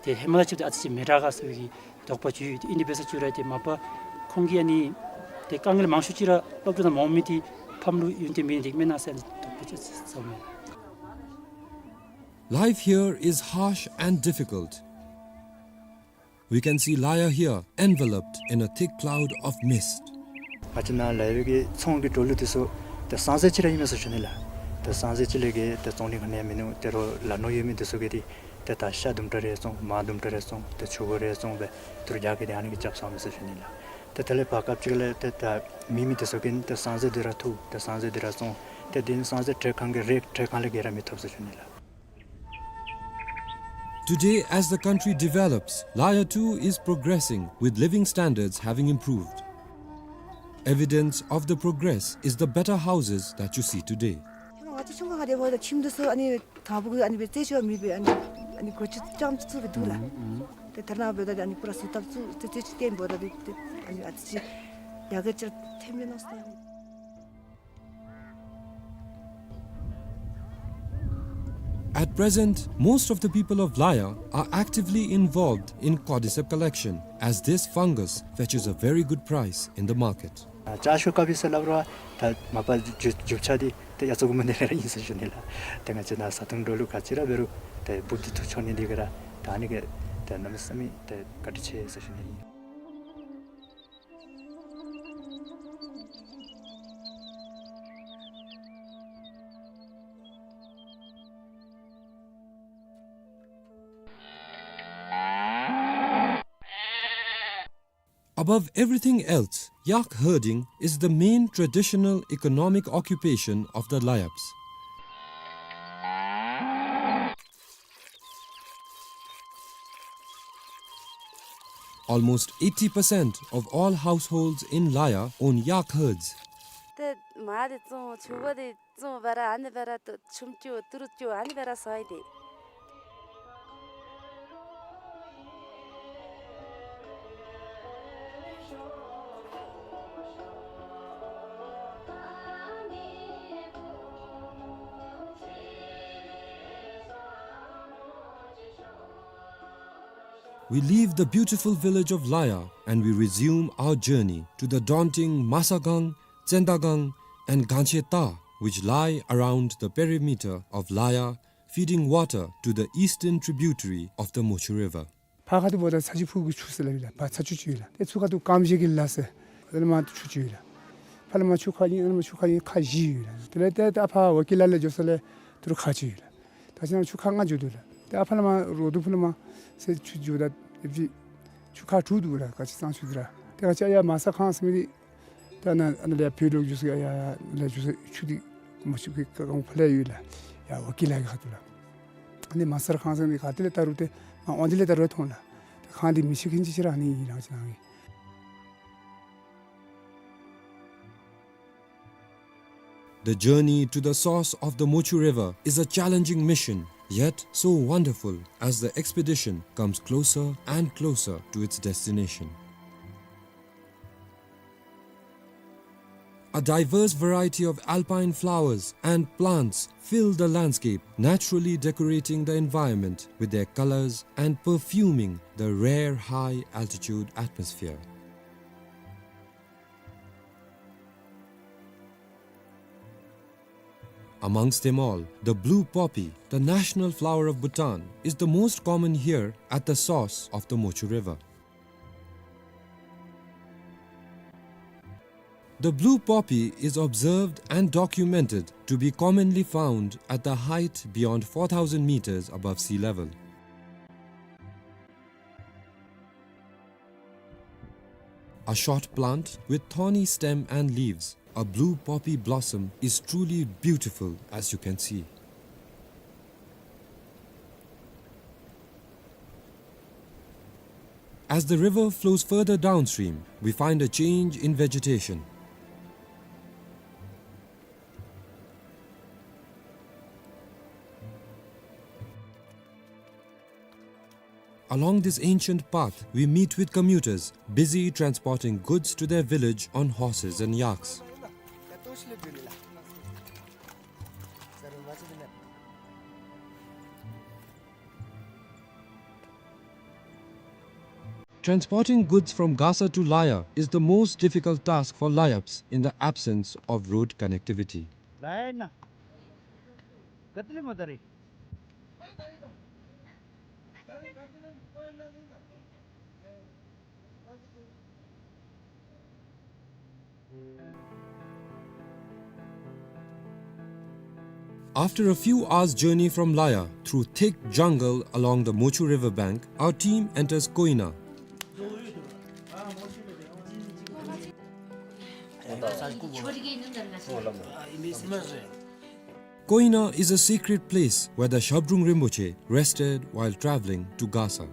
ཏེ་ཧེ་མ་ལས་ཅིག་ཏེ་ཨ་ཙི་ཅིག་མི་དྲག་ག་ཟེར་བའི་གི་དོགས་པ་ཅིག་ཡོད། ཏེ་ཨིན་དེ་འབད་ས་ཅིག་ར་ཏེ་མ་པ་ཁོང་གིས་ཨ་ནི་ཏེ་དཀའ་ངལ་མང་ཤོས་ཅིག་ར་སློབ་གྲྭ་ནང་མ་འོང་མི་དེ་ཕམ་ལུ་ཡུན་བརྟན་མེད་ནི་དེ་མེན་ན་ཟེར་དོགས་པ་ཅིག་ཟ་མས། Life here is harsh and difficult. We can see Laya here enveloped in a thick cloud of mist. ང་བཅས་ནཱ་ལ་ཡོད་པའི་གི་ཚོང་གི་འགྲོ་ལུགས་དེ་ཚུ་ཏེ་སང་ཟེར་ཅིག་ར་ཨིན་མས་ཟེར་ཞུ་ནི་ལགས། ཏེ་སང་ཟེར་ཅིག་ལས་བརྒལ་ཏེ་བཙོང་ནི་ག་ནི་ཡང་མིན་ནུག། ཏེ་རོགས་ལ་ནོར་ཡོད་མི་དེ་ཚུ་གིས་ཏེ་ཏེ་ད་ཤ་དུམ་གྲ་རེ་བཙོང་མར་དུམ་གྲ་རེ་བཙོང་ཏེ་ཆུ་གོ་རེ་བཙོང་སྦེ་ཏེ་རྒྱ་གི་ཏེ་ཨ་ནི་གིས་རྐྱབ་ཚརཝ་མས་ཟེར་ཞུ་ནི་ལགས། ཏེ་དེ་ལས་ཕར་སྐབས་ཅིག་ལས་ཏེ་ད་མེད་མི་དེ་ཚུ་གིས་ཏེ་སང་ཟེར་དེ་ར་འཐུ་ཏེ་སང་ཟེར་དེ་ར་བཙོང་ཏེ་དེ་ནི་སང་ཟེར་ཁྲལ་ཁང་གི་རེ་ཁྲལ་ཁང་ལས་བརྒལ་ར་མི་ཐོབ་ཟེར་ཞུ་ནི་ལགས། Today, as the country develops, Laya too is progressing, with living standards having improved. Evidence of the progress is the better houses that you see today. དེ་འབདཝ་ད་ཁྱིམ་དེ་ཚུ་ཨ་ནི་དང་པོ་གི་ཨ་ནི་སྦེ་རྩད་གཅོད་མེད་པར་ཨ་ནི་ཨ་ནི་སྒོ་ཕྱེ་རྐྱངམ་ཅིག་བཙུགས་སྦེ་འདུག་ལགས། ཨུམ་ཨུམ། ཏེ་ད་རེས་ནངས་པ་འབདཝ་ད་ཨ་ནི་པུ་ར་བཟོ་ལྟ་བཙུགས་ཏེ་རྩད་གཅོད་བཏོན་འབདཝ་ད་ཏེ་ཨ་ནི་ཨ་ཙི་ཅིག་ཡར་རྒྱས་ཅིག་ཐོནམ་མས་མནོ་སོང་། At present, most of the people of Laya are actively involved in cordyceps collection, as this fungus fetches a very good price in the market. ཨ་ལྕགས་ཤོག་དཀར་པོ་ཟེར་སླབ་རུང་ད་མ་པ་རྒྱུ་རྒྱུ་ཆ་འདི་ཏེ་ཡ་ཚོ་གུ་མ་འདི་ལས་ར་ཨིན་ཟེར་ཞུ་ནི་ལགས། ཏེ་ང་བཅས་ནཱ་བཟའ་འཐུང་འགྲོ་ལུགས་ག་ཅི་ར་འབད་རུང་ཏེ་འབུཔ་འདི་འཐུ་འགྱོ་ནི་འདི་གིས་ར་ད་ཨ་ནི་གིས་ཏེ་གནམ་མེད་ས་མེད་ཏེ་བཀའ་དྲིན་ཆེ་ཟེར་ཞུ་ནི་ཨིན། Above everything else, yak herding is the main traditional economic occupation of the Layabs. Almost eighty percent of all households in Laya own yak herds. ཏེ་མར་འདི་བཙོང་ཆུང་ཀུ་འདི་བཙོང་སྦེ་ར་ཨ་ནི་སྦེ་ར་ཏེ་ཆུམ་རྐྱབ་ཏི་རུ་རྐྱབ་ཨ་ནི་སྦེ་ར་བཟའ་ཡི་ཏེ། We leave the beautiful village of Laya and we resume our journey to the daunting Masagang, Tsendagang, and Gancheta, which lie around the perimeter of Laya, feeding water to the eastern tributary of the Mochu River. ཕར་ཁ་ཐུག་འབདཝ་ད་ཚ་ཆུ་ཕུག་གི་ཆུ་ཟེར་སླབ་ཨིན་ལགས། ཕར་ཚ་ཆུ་ཅིག་ཡོད་ལགས། ཏེ་ཚུར་ཁ་ཐུག་ཀམ་ཤེ་གི་ལ་ཟེར་ཨ་ནི་མར་ཆུ་ཁ་ཨིན། ཨ་ནི་མར་ཆུ་ཁ་ཨིན། ཁ་བཞི་ཡོད་ལགས། དེ་ལས་ཏེ་ད་ཕར་ཝ་ཀི་ལ་ལས་འགྱོ་ས་ལས་ཏི་རུ་ཁ་ཅིག་ཡོད་ལགས། ད་ཅི་ནཱ་ཆུ་ཁ་ལྔ་འགྱོ་དོ་ལགས། ཏེ་ཨ་ཕར་ལས་མར་རོ་དུ་ཕུ་ལས་མར་ཟེར་ཆུ་འགྱོཝ་ད་ཨེབ་ཅིག་ཆུ་ཁ་དྲུག་འདུག་ལགས། ག་ཅི་གཙང་ཆུ་འདི་ར། ཏེ་ག་ཅི་ཡ་མ་ས་ཁང་ཟེར་མི་འདི་ད་ནཱ་ཨ་ནཱ་ལས་བོད་ལུ་འགྱོ་ས་ཡ་ཡ་ལས་འགྱོ་ས་ཆུ་འདི་མ་ཆུ་གི་ག་གང་ཕར་ལས་ཡོད་ལགས། ཡ་ཝ་ཀི་ལ་གི་ཁ་ཐུག་ལགས། ཨ་ནི་མ་ས་ཁང་ཟེར་མི་ག་ཏེ་ལས་ད་རུང་ཏེ་མར་འོང་དེ་ལས་ད་རུང་མཐོང་ལགས། ཏེ་ཁང་འདི་མི་ཤེས་མཁན་ཅིག་ཅིག་ར་ཨ་ནི་ཨིན་ལགས་ཅི་ནང་གི། The journey to the source of the Mochu River is a challenging mission, yet so wonderful as the expedition comes closer and closer to its destination. A diverse variety of alpine flowers and plants fill the landscape, naturally decorating the environment with their colors and perfuming the rare high-altitude atmosphere. Amongst them all, the blue poppy, the national flower of Bhutan, is the most common here at the source of the Mochu River. The blue poppy is observed and documented to be commonly found at the height beyond four thousand meters above sea level. A short plant with thorny stem and leaves, a blue poppy blossom is truly beautiful, as you can see. As the river flows further downstream, we find a change in vegetation. Along this ancient path, we meet with commuters busy transporting goods to their village on horses and yaks. Transporting goods from Gasa to Laya is the most difficult task for Layabs in the absence of road connectivity. After a few hours' journey from Laya, through thick jungle along the Mochu river bank, our team enters Koina. Koina is a secret place where the Shabdrung Rinpoche rested while traveling to Gasa.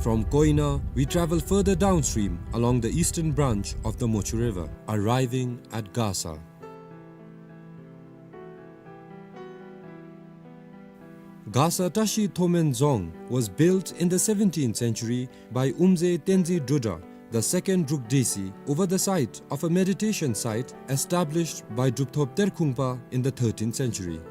From Koyna, we travel further downstream along the eastern branch of the Mochu River, arriving at Gasa. Gasa Tashi Thomen Dzong was built in the seventeenth century by Umze Tenzin Drudra, the second Druk Desi, over the site of a meditation site established by Drupthop Terkhungpa in the thirteenth century.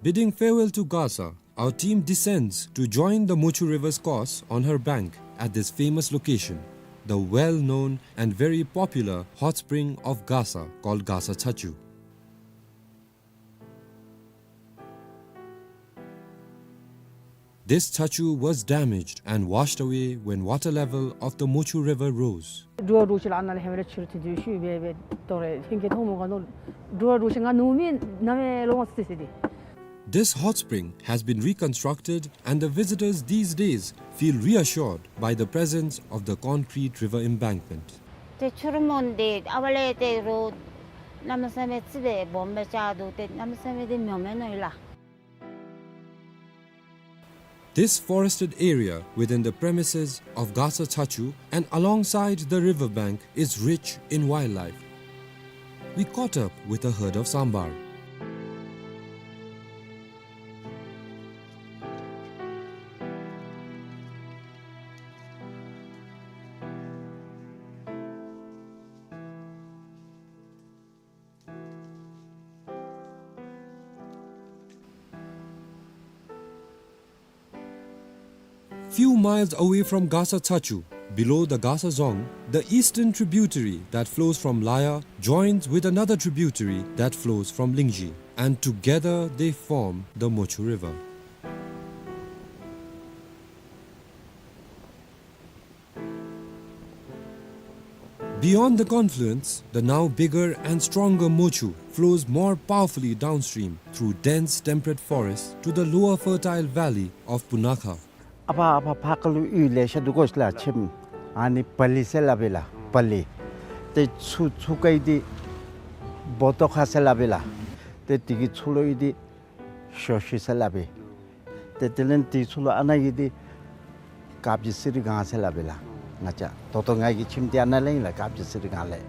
Bidding farewell to Gasa, our team descends to join the Mochu River's course on her bank at this famous location, the well-known and very popular hot spring of Gasa called Gasa Chachu. This chachu was damaged and washed away when water level of the Mochu River rose. འགྲོ་བ་འགྲོ་ཤེས་ལ་ཨ་ནཱ་ལས་ཧེ་མ་ར་ཕྱི་རུ་ཐུག་དུས་ཤུལ་སྦེ་སྦེ་དོ་རེ་ཧིང་གི་མཐོང་མོ་ག་ནོ་འགྲོ་བ་འགྲོ་ཤེས་ང་ནུ་མི་ནམ་ཡང་ལོང་སི་སི་དེ། This hot spring has been reconstructed and the visitors these days feel reassured by the presence of the concrete river embankment. ཏེ་ཆུ་རུ་མོན་དེ་ཨ་བ་ལས་ཏེ་རོ་གནམ་མེད་ས་མེད་ཙི་སྦེ་སྦོམ་སྦེ་ཆགས་འདུག། ཏེ་གནམ་མེད་ས་མེད་དེ་མྱོང་མེད་ནོ་ཡོད་ལགས། This forested area within the premises of Gasa Chachu and alongside the river bank is rich in wildlife. We caught up with a herd of sambar. Few miles away from Gasa Chachu, below the Gasa Dzong, the eastern tributary that flows from Laya joins with another tributary that flows from Lingzhi, and together they form the Mochu River. Beyond the confluence, the now bigger and stronger Mochu flows more powerfully downstream through dense temperate forests to the lower fertile valley of Punakha. ཨ་ཕ་ཨ་ཕ་ཕར་ཁ་ལུ་གཡུས་ལེ་ཤ་འདུག་གོ་ཤི་ལ་ཁྱིམ། ཨ་ནི་པ་ལི་ཟེར་སླབ་ཨིན་ལགས་པ་ལི། ཏེ་ཚུར་ཚུར་ཁ་གི་འདི་བོ་ཏོ་ཁ་ཟེར་སླབ་ཨིན་ལགས། ཏེ་དེ་གི་ཚུར་ལུ་གི་འདི་ཞོ་ཤི་ཟེར་སླབ་ཨིན། ཏེ་དེ་ལས་དེ་ཚུར་ལུ་ཨ་ནཱ་གི་འདི་ཀ་བྱི་སི་རི་སྒང་ཟེར་སླབ་ཨིན་ལགས། ང་བཅས་ད་ལྟོ་ང་གི་ཁྱིམ་འདི་ཨ་ནཱ་ལས་ཨིན་ལགས་ཀ་བྱི་སི་རི་སྒང་ལས།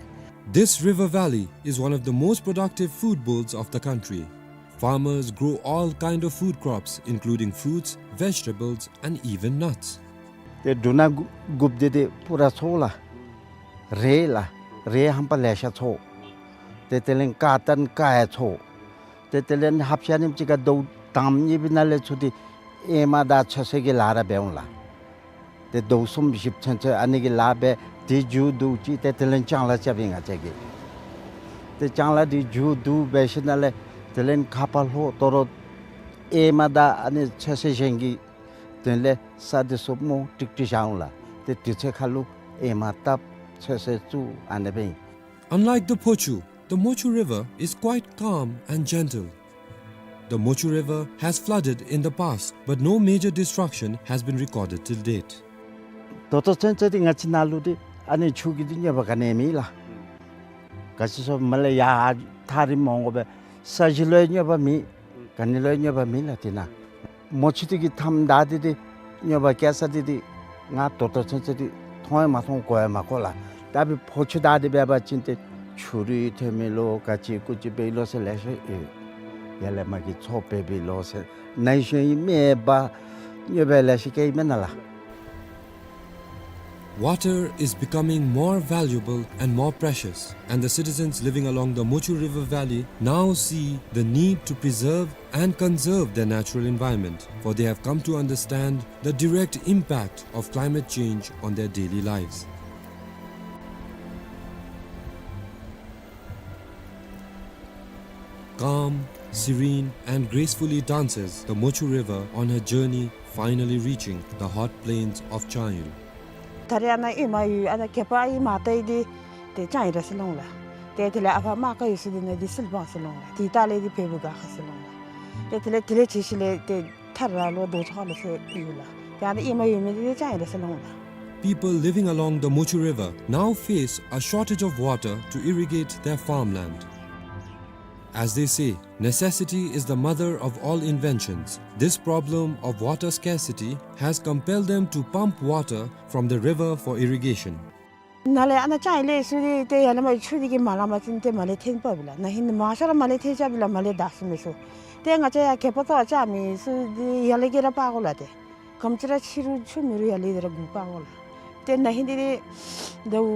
This river valley is one of the most productive food bowls of the country. Farmers grow all kind of food crops, including fruits, vegetables, and even nuts. ཏེ་འབྲུ་སྣ་དགུ་དགུཔ་འདི་ཏེ་པུ་ར་འཚོ་ལགས། རེད་ལགས། རེད་ཧམ་པ་ལེ་ཤ་འཚོ། ཏེ་དེ་ལས་ཀ་ཏན་ཀ་ཡང་འཚོ། ཏེ་དེ་ལས་ཧབ་ཤ་ནིམ་ཅིག་ཁར་ཟླཝ་དང་པ་གཉིས་པའི་ནང་ལས་ཚུར་འདི་ཨེ་མ་དང་ཚོད་བསྲེ་གི་ལཱ་ར་འབད་འོང་ལགས། ཏེ་ཟླཝ་གསུམ་བཞི་ཚུན་ཚོད་ཨ་ནི་གི་ལཱ་འབད། ཏེ་མཇུག་བསྡུ་ཅི་ཏེ་དེ་ལས་ལྕང་ལཱ་རྐྱབ་ཨིན་ང་བཅས་ཀྱིས། ཏེ་ལྕང་ལཱ་འདི་མཇུག་བསྡུ་འབད་ཞིནམ་ལས་དེ་ལས་ཁ་ཕར་ལྷོ་དོ་རུང་ཨེ་མ་དང་ཨ་ནི་ཚོད་བསྲེ་གཞན་གྱི་དོན་ལས་ས་འདི་ཚུ་མོ་ཀྲིག་ཀྲི་བཞག་འོང་ལགས། ཏེ་དུས་ཚོད་ཁར་ལུ་ཨེ་མ་བཏབ་ཚོད་བསྲེ་བཙུགས་ཨ་ནི་སྦེ་ཨིན། Unlike the Phochu, the Mochu River is quite calm and gentle. The Mochu River has flooded in the past, but no major destruction has been recorded till date. ད་ལྟོ་ཚུན་ཚོད་འདི་ང་བཅས་ནཱ་ལུ་འདི་ཨ་ནི་ཆུ་གི་འདི་གནོད་པ་ག་ནི་མེད་ལགས། ག་ཅི་སོང་མ་ལས་ཡར་ཐག་རིངམོ་འོང་དགོ་པས། ས་གཞི་ལུ་ཡང་གནོད་པ་མེད། ག་ནི་ལུ་ཡང་གནོད་པ་མེད་ལགས་འདི་ནང་། མོ་ཆུ་འདི་གིས་མཐའམ་བདའ་སྟེ་འདི་གནོད་པ་བཀལ་ས་འདི་འདི་ང་ད་ལྟོ་ཚུན་ཚོད་འདི་མཐོང་ཡང་མ་མཐོང་གོ་ཡང་མ་གོ་ལགས། ད་འབདན་ཕོ་ཆུ་བདའ་སྟེ་འབད་བ་ཅིན་ཏེ་ཆུ་རུད་ཐོན་མི་ལོ་ག་ཅི་ཀུ་ཅི་འབད་ལོ་ཟེར་ལེ་ཤ་ཡོད། ཡར་ལས་མར་གྱི་མཚོ་འབད་འབད་ལོ་ཟེར་ནཱ་གཞན་ཡང་མེད་པར་གནོད་པ་ལེ་ཤ་བཀལ་ཡི་མེན་ན་ལགས། Water is becoming more valuable and more precious, and the citizens living along the Mochu River Valley now see the need to preserve and conserve their natural environment, for they have come to understand the direct impact of climate change on their daily lives. Calm, serene, and gracefully dances the Mochu River on her journey, finally reaching the hot plains of Changyo. ད་རེས་ཨ་ནཱ་ཨེ་མ་ཡོད་ཨ་ནཱ་སྐྱེས་པ་ཨེ་མ་ལྟ་ཡི་འདི་ཏེ་ལྕང་ཡི་ར་ཟེར་སླབ་འོང་ལགས། ཏེ་དེ་ལས་ཨ་ཕ་མ་ཀ་ཡོད་ས་འདི་ནང་འདི་སིལ་བང་ཟེར་སླབ་འོང་ལགས། ཏེ་ད་ལས་འདི་བལ་པོ་ག་ཁ་ཟེར་སླབ་འོང་ལགས། ཏེ་དེ་ལས་དེ་ལས་ཅིག་ཤུལ་ལས་ཏེ་ཐར་ར་ལོ་རྡོ་ཆོག་ལོ་ཟེར་ཡོད་ལགས། ཏེ་ཨ་ནཱ་ཨེ་མ་ཡོད་མི་འདི་ལྕང་ཡི་ར་ཟེར་སླབ་འོང་ལགས། People living along the Mochu River now face a shortage of water to irrigate their farmland. As they say, necessity is the mother of all inventions. This problem of water scarcity has compelled them to pump water from the river for irrigation. ནཱ་ལས་ཨ་ནཱ་ཅང་ཡར་ལས་ཚུར་འདི་ཏེ་ཡར་ལས་མར་ཆུ་འདི་གིས་མ་ལང་པ་ཅིན་ཏེ་མར་ལས་འཐེན་པ་བི་ལགས། ན་ཧིང་མང་ཤོས་ར་མར་ལས་འཐེན་ཆ་བི་ལགས། མར་ལས་བདའ་ཚུགས་མི་ཚུགས། ཏེ་ང་བཅས་ཡར་ཁེ་ཕོ་ཏོ་ཅང་མེད་ཚུ་འདི་ཡར་ལས་གི་ར་སྤར་དགོ་ལགས། ཏེ་ག་དེམ་ཅིག་ར་ཆུ་རུང་ཆུ་མེད་རུང་ཡར་ལས་འདི་ར་མགུ་སྤར་དགོ་ལགས། ཏེ་ན་ཧིང་འདི་ཏེ་ཟླཝ་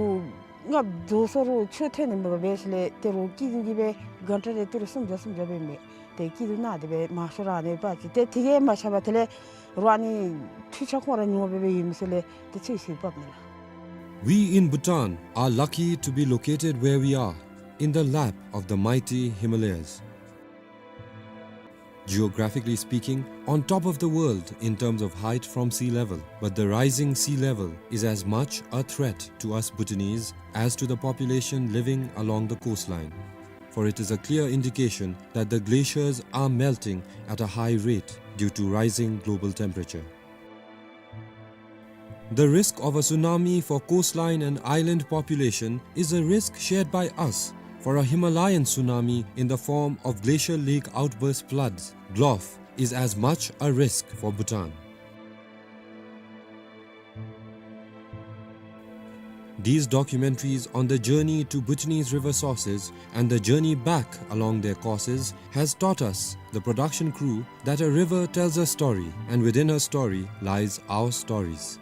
ལྔ་བདོ་སོང་རུང་ཆུ་ཐོན་ནི་མེད་པར་འབད་ཞིནམ་ལས་ཏེ་རོགས་སྐྱིད་འདི་གིས་སྦེ་གྷན་ཊ་རེ་ཏི་རུ་སུམ་བརྒྱ་སུམ་བརྒྱ་སྦེ་མི་ཏེ་སྐྱིད་སྡུག་ནང་དེ་སྦེ་མང་ཤོས་ར་ཨ་ནི་སྦེ་ཅིག་ཏེ་དེ་གིས་མ་ཆགས་པར་དེ་ལས་རོགས་ཨ་ནི་འཕྲུལ་ཆས་ཁོང་ར་ཉོ་སྦེ་སྦེ་ཡོད་མི་ཚུ་ལས་ཏེ་ཚོད་བསྲེ་འབགཔ་མས་ལགས། We in Bhutan are lucky to be located where we are, in the lap of the mighty Himalayas. Geographically speaking, on top of the world in terms of height from sea level, but the rising sea level is as much a threat to us Bhutanese as to the population living along the coastline. For it is a clear indication that the glaciers are melting at a high rate due to rising global temperature. The risk of a tsunami for coastline and island population is a risk shared by us, for a Himalayan tsunami in the form of glacial lake outburst floods, GLOF, is as much a risk for Bhutan. These documentaries on the journey to Bhutanese river sources and the journey back along their courses has taught us, the production crew, that a river tells a story, and within her story lies our stories.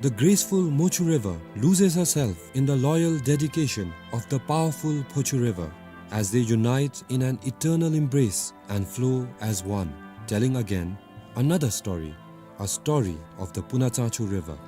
The graceful Mochu River loses herself in the loyal dedication of the powerful Phochu River as they unite in an eternal embrace and flow as one, telling again another story, a story of the Punatsangchu River.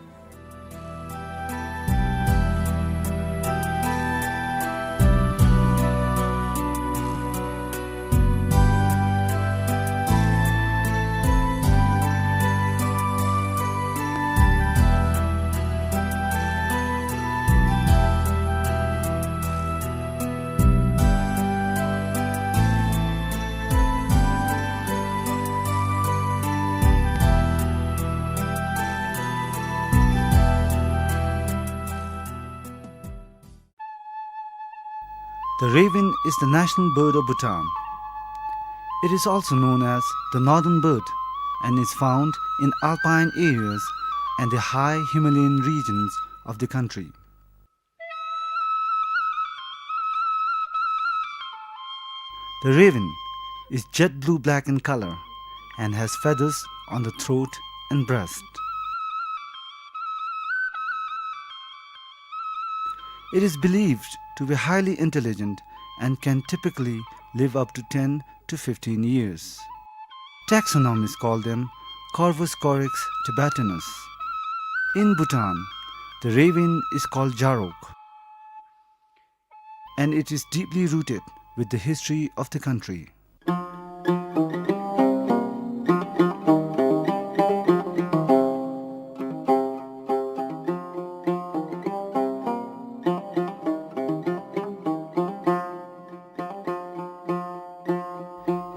The raven is the national bird of Bhutan. It is also known as the northern bird and is found in alpine areas and the high Himalayan regions of the country. The raven is jet blue-black in color and has feathers on the throat and breast. It is believed to be highly intelligent and can typically live up to ten to fifteen years. Taxonomists call them Corvus corax tibetanus. In Bhutan, the raven is called jarok, and it is deeply rooted with the history of the country.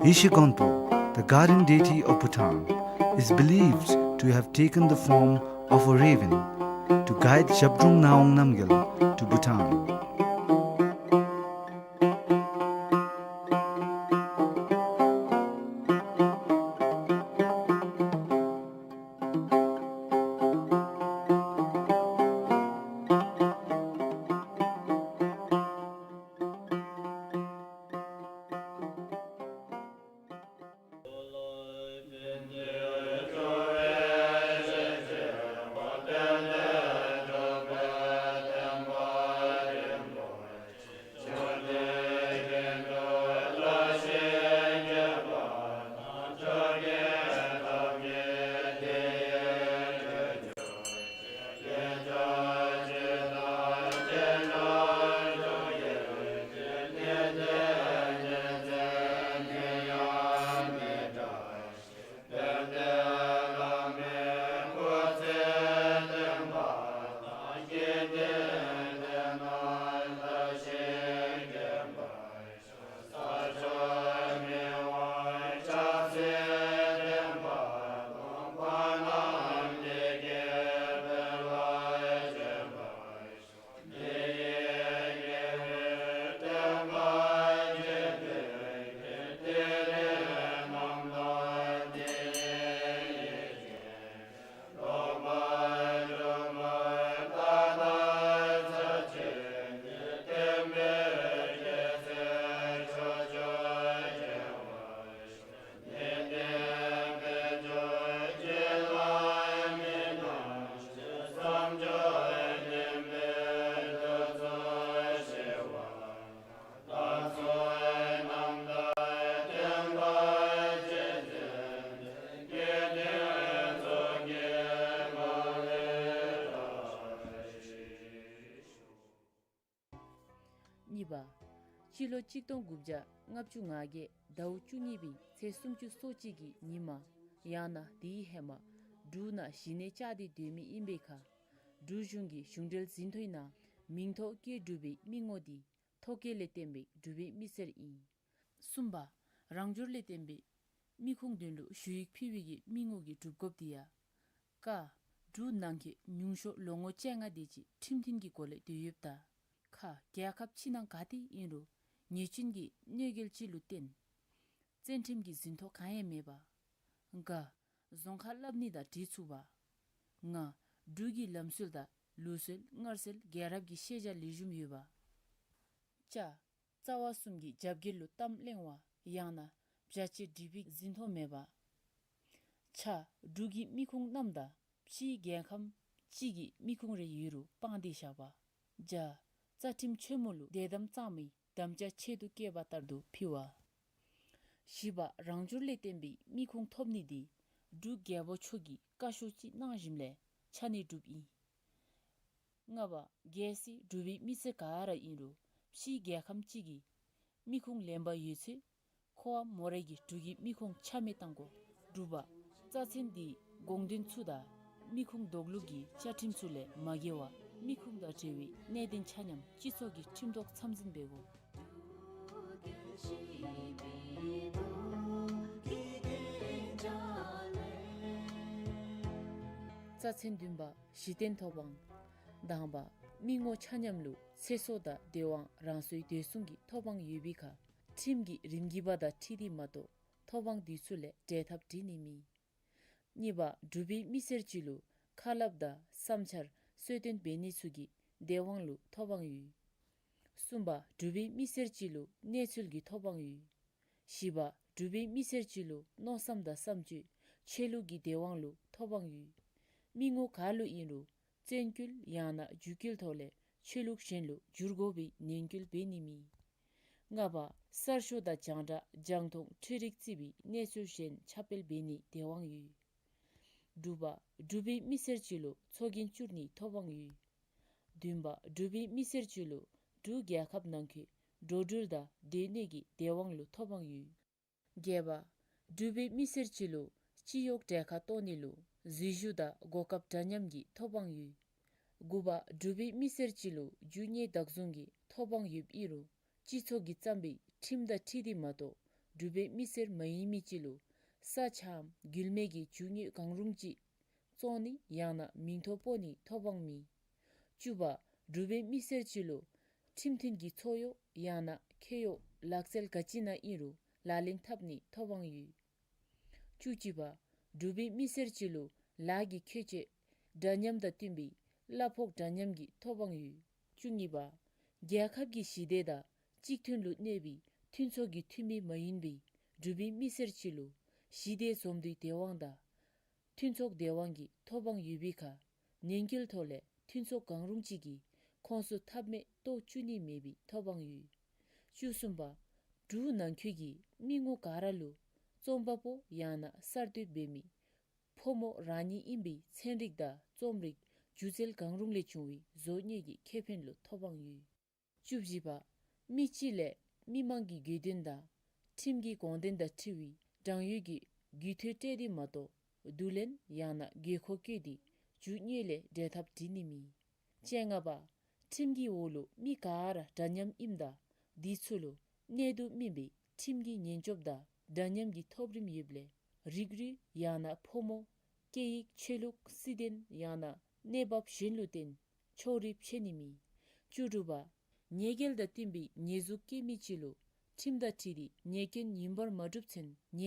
Yeshe Gonpo, the guardian deity of Bhutan, is believed to have taken the form of a raven to guide Zhabdrung Ngawang Namgyal to Bhutan. པ། སྤྱི་ལོ་གཅིག་སྟོང་དགུ་བརྒྱ་ལྔ་བཅུ་ང་བརྒྱད་ཟླཝ་བཅུ་གཉིས་པའི་ཚེས་སུམ་ཅུ་སོ་གཅིག་གི་ཉིན་མ་ཡང་ན་དེའི་ཧེ་མ་འབྲུག་ནང་གཞི་གནས་བཅའ་སྟེ་སྡོད་མི་ཨིན་པའི་ཁར་འབྲུག་གཞུང་གི་གཞུང་འབྲེལ་ཟིན་ཐོའི་ནང་མིང་ཐོ་བཀོད་གྲུབ་པའི་མི་ངོ་དེ་ཐོ་བཀོད་ལས་བརྟེན་པའི་འབྲུག་པའི་མི་སེར་ཨིན། གསུམ་པ། རང་འབྱོར་ལས་བརྟེན་པའི་མི་ཁུངས་དོན་ལུ་ཞུ་ཡིག་ཕུལ་བའི་གི་མི་ངོ་གི་སྒྲུབ་དགོཔ་དེ་ཡང་། ཀ། འབྲུག་ནང་འཁོད་ཉུང་ཤོས་ལོ་ངོ་བཅོ་ལྔ་དེ་ཅིག་ཁྲིམས་མཐུན་གྱི་སྒོ་ལས་སྡོད་ཡོདཔ་དང་། ཁ། རྒྱལ་ཁབ་ཕྱི་ནང་ག་ཏེ་ཨིན་རུང་ཉེས་ཅན་གྱི་གནོད་འགེལ་ཅིག་ལུ་བརྟེན་བཙན་ཁྲིམས་ཀྱི་ཟིན་ཐོ་གང་ཡང་མེད་པ། ག། རྫོང་ཁ་ལྷབ་ནི་དང་འདྲིས་ཚུགས་པ། ང་། འབྲུག་གི་ལམ་སྲོལ་དང་ལུགས་སྲོལ་སྔར་སྲོལ་རྒྱལ་རབས་ཀྱི་ཤེས་བྱ་ལེགས་ཤོམ་ཡོད་པ། ཅ། རྩ་བ་གསུམ་གྱི་རྒྱབ་འགལ་ལུ་གཏམ་གླེང་བ་ཡང་ན་བྱ་བྱེད་འགྲིག་པའི་ཟིན་ཐོ་མེད་པ། ཆ། འབྲུག་གི་མི་ཁུངས་རྣམས་དང་ཕྱིའི་རྒྱལ་ཁམས་ཅིག་གི་མི་ཁུངས་རེ་ཡོད་རུང་སྤང་སྟེ་བཞག་པ། ཇ། རྩ་ཁྲིམས་ཆེན་མོ་ལུ་དད་དམ་གཙང་མའི་དམ་བཅའ་ཆེད་དུ་བཀོད་པ་ལྟར་དུ་ཕུལ་བ། བཞི་པ། རང་འབྱོར་ལས་བརྟེན་པའི་མི་ཁུངས་ཐོབ་ནི་དེ་འབྲུག་རྒྱལ་པོ་མཆོག་གིས་བཀའ་ཤོག་ཅིག་གནང་ཞིནམ་ལས་ཆ་གནས་གྲུབ་ཨིན། ལྔ་པ། གལ་སྲིད་འབྲུག་པའི་མི་སེར་ག་ར་ཨིན་རུང་ཕྱིའི་རྒྱལ་ཁམས་ཅིག་གི་མི་ཁུངས་ལེན་པ་ཡོད་ཚེ་ཁོ་བ་མོ་ར་གིས་འབྲུག་གི་མི་ཁུངས་ཆ་མེད་བཏང་དགོ། དྲུག་པ། རྩ་ཚན་འདིའི་དགོངས་དོན་ཚུ་དང་མི་ཁུངས་འདོགས་ལུགས་ཀྱི་བཅའ་ཁྲིམས་ཚུ་ལས་མ་འགལ་བར་མི་ཁུངས་དང་འབྲེལ་བའི་གནད་དོན་ཆ་མཉམ་སྤྱི་ཚོགས་ཀྱི་ཁྲིམས་ཐོག་མཚམས་འཛིན་འབད་དགོ། རྩ་ཚན་བདུན་པ། གཞི་རྟེན་ཐོབ་དབང་། དང་པ། མི་ངོ་ཆ་མཉམ་ལུ་ཚེ་སྲོག་དང་སྡོད་དབང་རང་སོའི་སྡོད་སྲུང་གི་ཐོབ་དབང་ཡོད་པའི་ཁར་ཁྲིམས་ཀྱི་རིམ་གྱིས་པ་དང་འཁྲིལ་ཏེ་མ་གཏོགས་ཐོབ་དབང་དེ་ཚུ་ལས་འབྲལ་ཐབས་བྲི་ནི་མེད། གཉིས་པ། འབྲུག་པའི་མི་སེར་ཅིག་ལུ་ཁ་སླབ་དང་བསམ་འཆར་གསོལ་སྟོན་འབད་ནི་ཚུ་གི་སྡོད་དབང་ལུ་ཐོབ་དབང་ཡོད། གསུམ་པ། འབྲུག་པའི་མི་སེར་ཅིག་ལུ་གནས་ཚུལ་གྱི་ཐོབ་དབང་ཡོད། བཞི་པ། འབྲུག་པའི་མི་སེར་ཅིག་ལུ་མནོ་བསམ་དང་བསམ་སྤྱོད་ཆོས་ལུགས་ཀྱི་སྡོད་དབང་ལུ་ཐོབ་དབང་ཡོད། མི་ངོ་ག་ལུ་ཨིན་རུང་བཙན་སྐུལ་ཡང་ན་རྒྱུད་སྐུལ་ཐོག་ལས་ཆོས་ལུགས་གཞན་ལུ་བསྒྱུར་དགོ་པའི་ནན་སྐུལ་འབད་ནི་མེད། ལྔ་པ། གསར་ཤོག་དང་རྒྱང་བསྒྲགས་རྒྱང་མཐོང་འཕྲུལ་རིག་བརྩིས་པའི་གནས་ཚུལ་གཞན་ཁྱབ་སྤེལ་འབད་ནིའི་སྡོད་དབང་ཡོད། དྲུག་པ། འབྲུག་པའི་མི་སེར་ཅིག་ལུ་ཚོགས་རྒྱན་བསྐྱུར་ནིའི་ཐོབ་དབང་ཡོད། བདུན་པ། འབྲུག་པའི་མི་སེར་ཅིག་ལུ་འབྲུག་རྒྱལ་ཁབ་ནང་འཁོད་འགྲོ་འགྲུལ་དང་སྡོད་གནས་ཀྱི་སྡོད་དབང་ལུ་ཐོབ་དབང་ཡོད། བརྒྱད་པ། འབྲུག་པའི་མི་སེར་ཅིག་ལུ་སྤྱི་གཡོག་གྲལ་ཁར་གཏོགས་ནི་ལུ་འཛུལ་ཞུགས་དང་གོ་སྐབས་འདྲ་མཉམ་གྱི་ཐོབ་དབང་ཡོད། དགུ་པ། འབྲུག་པའི་མི་སེར་ཅིག་ལུ་རྒྱུ་དངོས་བདག་བཟུང་གི་ཐོབ་དབང་ཡོདཔ་ཨིན་རུང་སྤྱི་ཚོགས་ཀྱིས་བརྩམས་པའི་ཁྲིམས་དང་འཁྲིལ་ཏེ་མ་གཏོགས་འབྲུག་པའི་མི་སེར་མ་ཡིན་མི་ཅིག་ལུ་ས་ཆའམ་རྒྱུད་སྨད་ཀྱི་རྒྱུ་དངོས་གང་རུང་ཅིག་བཙོང་ནི་ཡང་ན་མིང་ཐོ་སྤོ་ནིའི་ཐོབ་དབང་མེད། བཅུ་པ། འབྲུག་པའི་མི་སེར་ཅིག་ལུ་ཁྲིམས་མཐུན་གྱི་ཚོགས་གཡོག་ཡང་ན་ཁྱོ་གཡོག་ལག་རྩལ་ག་ཅི་ནང་ཨིན་རུང་ལག་ལེན་འཐབ་ནིའི་ཐོབ་དབང་ཡོད། བཅུ་གཅིག་པ། འབྲུག་པའི་མི་སེར་ཅིག་ལུ་ལཱ་གི་ཁྱད་ཆོས་འདྲ་མཉམ་དང་བསྟུན་པའི་གླ་ཕོགས་འདྲ་མཉམ་གྱི་ཐོབ་དབང་ཡོད། བཅུ་གཉིས་པ། རྒྱལ་ཁབ་ཀྱི་ཞི་བདེ་དང་གཅིག་མཐུན་ལུ་གནས་པའི་མཐུན་ཚོགས་ཀྱི་འཐུས་མི་མ་ཡིན་པའི་འབྲུག་པའི་མི་སེར་ཅིག་ལུ་ཞི་བདེ་འཛོམས་འདུའི་སྡོད་དབང་དང་མཐུན་ཚོགས་སྡོད་དབང་གི་ཐོབ་དབང་ཡོད་པའི་ཁར་ནན་སྐུལ་ཐོག་ལས་མཐུན་ཚོགས་གང་རུང་ཅིག་གིས་ཁོངས་སུ་འཐབ་མེད་གཏོགས་བཅུག་ནི་མེད་པའི་ཐོབ་དབང་ཡོད། བཅུ་གསུམ་པ། འབྲུག་ནང་འཁོད་ཀྱི་མི་ངོ་ག་ར་ལུ་རྩོམ་པ་པོ་ཡང་ན་གསར་གཏོད་འབད་མི་ཕོ་མོ་རང་ཉིད་ཨིན་པའི་ཚན་རིག་དང་རྩོམ་རིག་སྒྱུ་རྩལ་གང་རུང་ལས་བྱུང་བའི་བཟོ་བསྙེན་གྱི་ཁེ་ཕན་ལུ་ཐོབ་དབང་ཡོད། བཅུ་བཞི་པ། མི་སྤྱི་ལས་མི་མང་གི་དགོས་འདུན་དང་ཁྲིམས་ཀྱི་དགོངས་དོན་དང་འཁྲིལ་བའི་དྲང་ཡོད་ཀྱི་རྒུད་འཐུས་སྤྲོད་དེ་མ་གཏོགས་བསྡུ་ལེན་ཡང་ན་དགོས་མཁོ་བཀོད་དེ་རྒྱུ་དངོས་ལས་འབྲལ་ཐབས་བྲི་ནི་མེད། བཅོ་ལྔ་པ། ཁྲིམས་ཀྱི་འོག་ལུ་མི་ག་ར་འདྲ་མཉམ་ཨིནམ་ད་དེ་ཚུ་ལུ་གནད་དུ་སྨིན་པའི་ཁྲིམས་ཀྱི་ཉེན་སྐྱོབ་དང་འདྲ་མཉམ་གྱི་ཐོབ་རིམ་ཡོདཔ་ལས་རིགས་རུས་ཡང་ན་ཕོ་མོ་སྐད་ཡིག་ཆོས་ལུགས་སྲིད་དོན་ཡང་ན་གནས་བབ་གཞན་ལུ་བརྟེན་ཕྱོགས་རིས་ཕྱེ་ནི་མེད། བཅུ་དྲུག་པ། ཉེས་འགེལ་དང་བསྟུན་པའི་ཉེས་འཛུགས་བཀལ་མི་ཅིག་ལུ་ཁྲིམས་དང་འཁྲིལ་ཏེ་ཉེས་སྐྱོན་ཡིན་པར་མ་གྲུབ་ཚེན་ཉེས་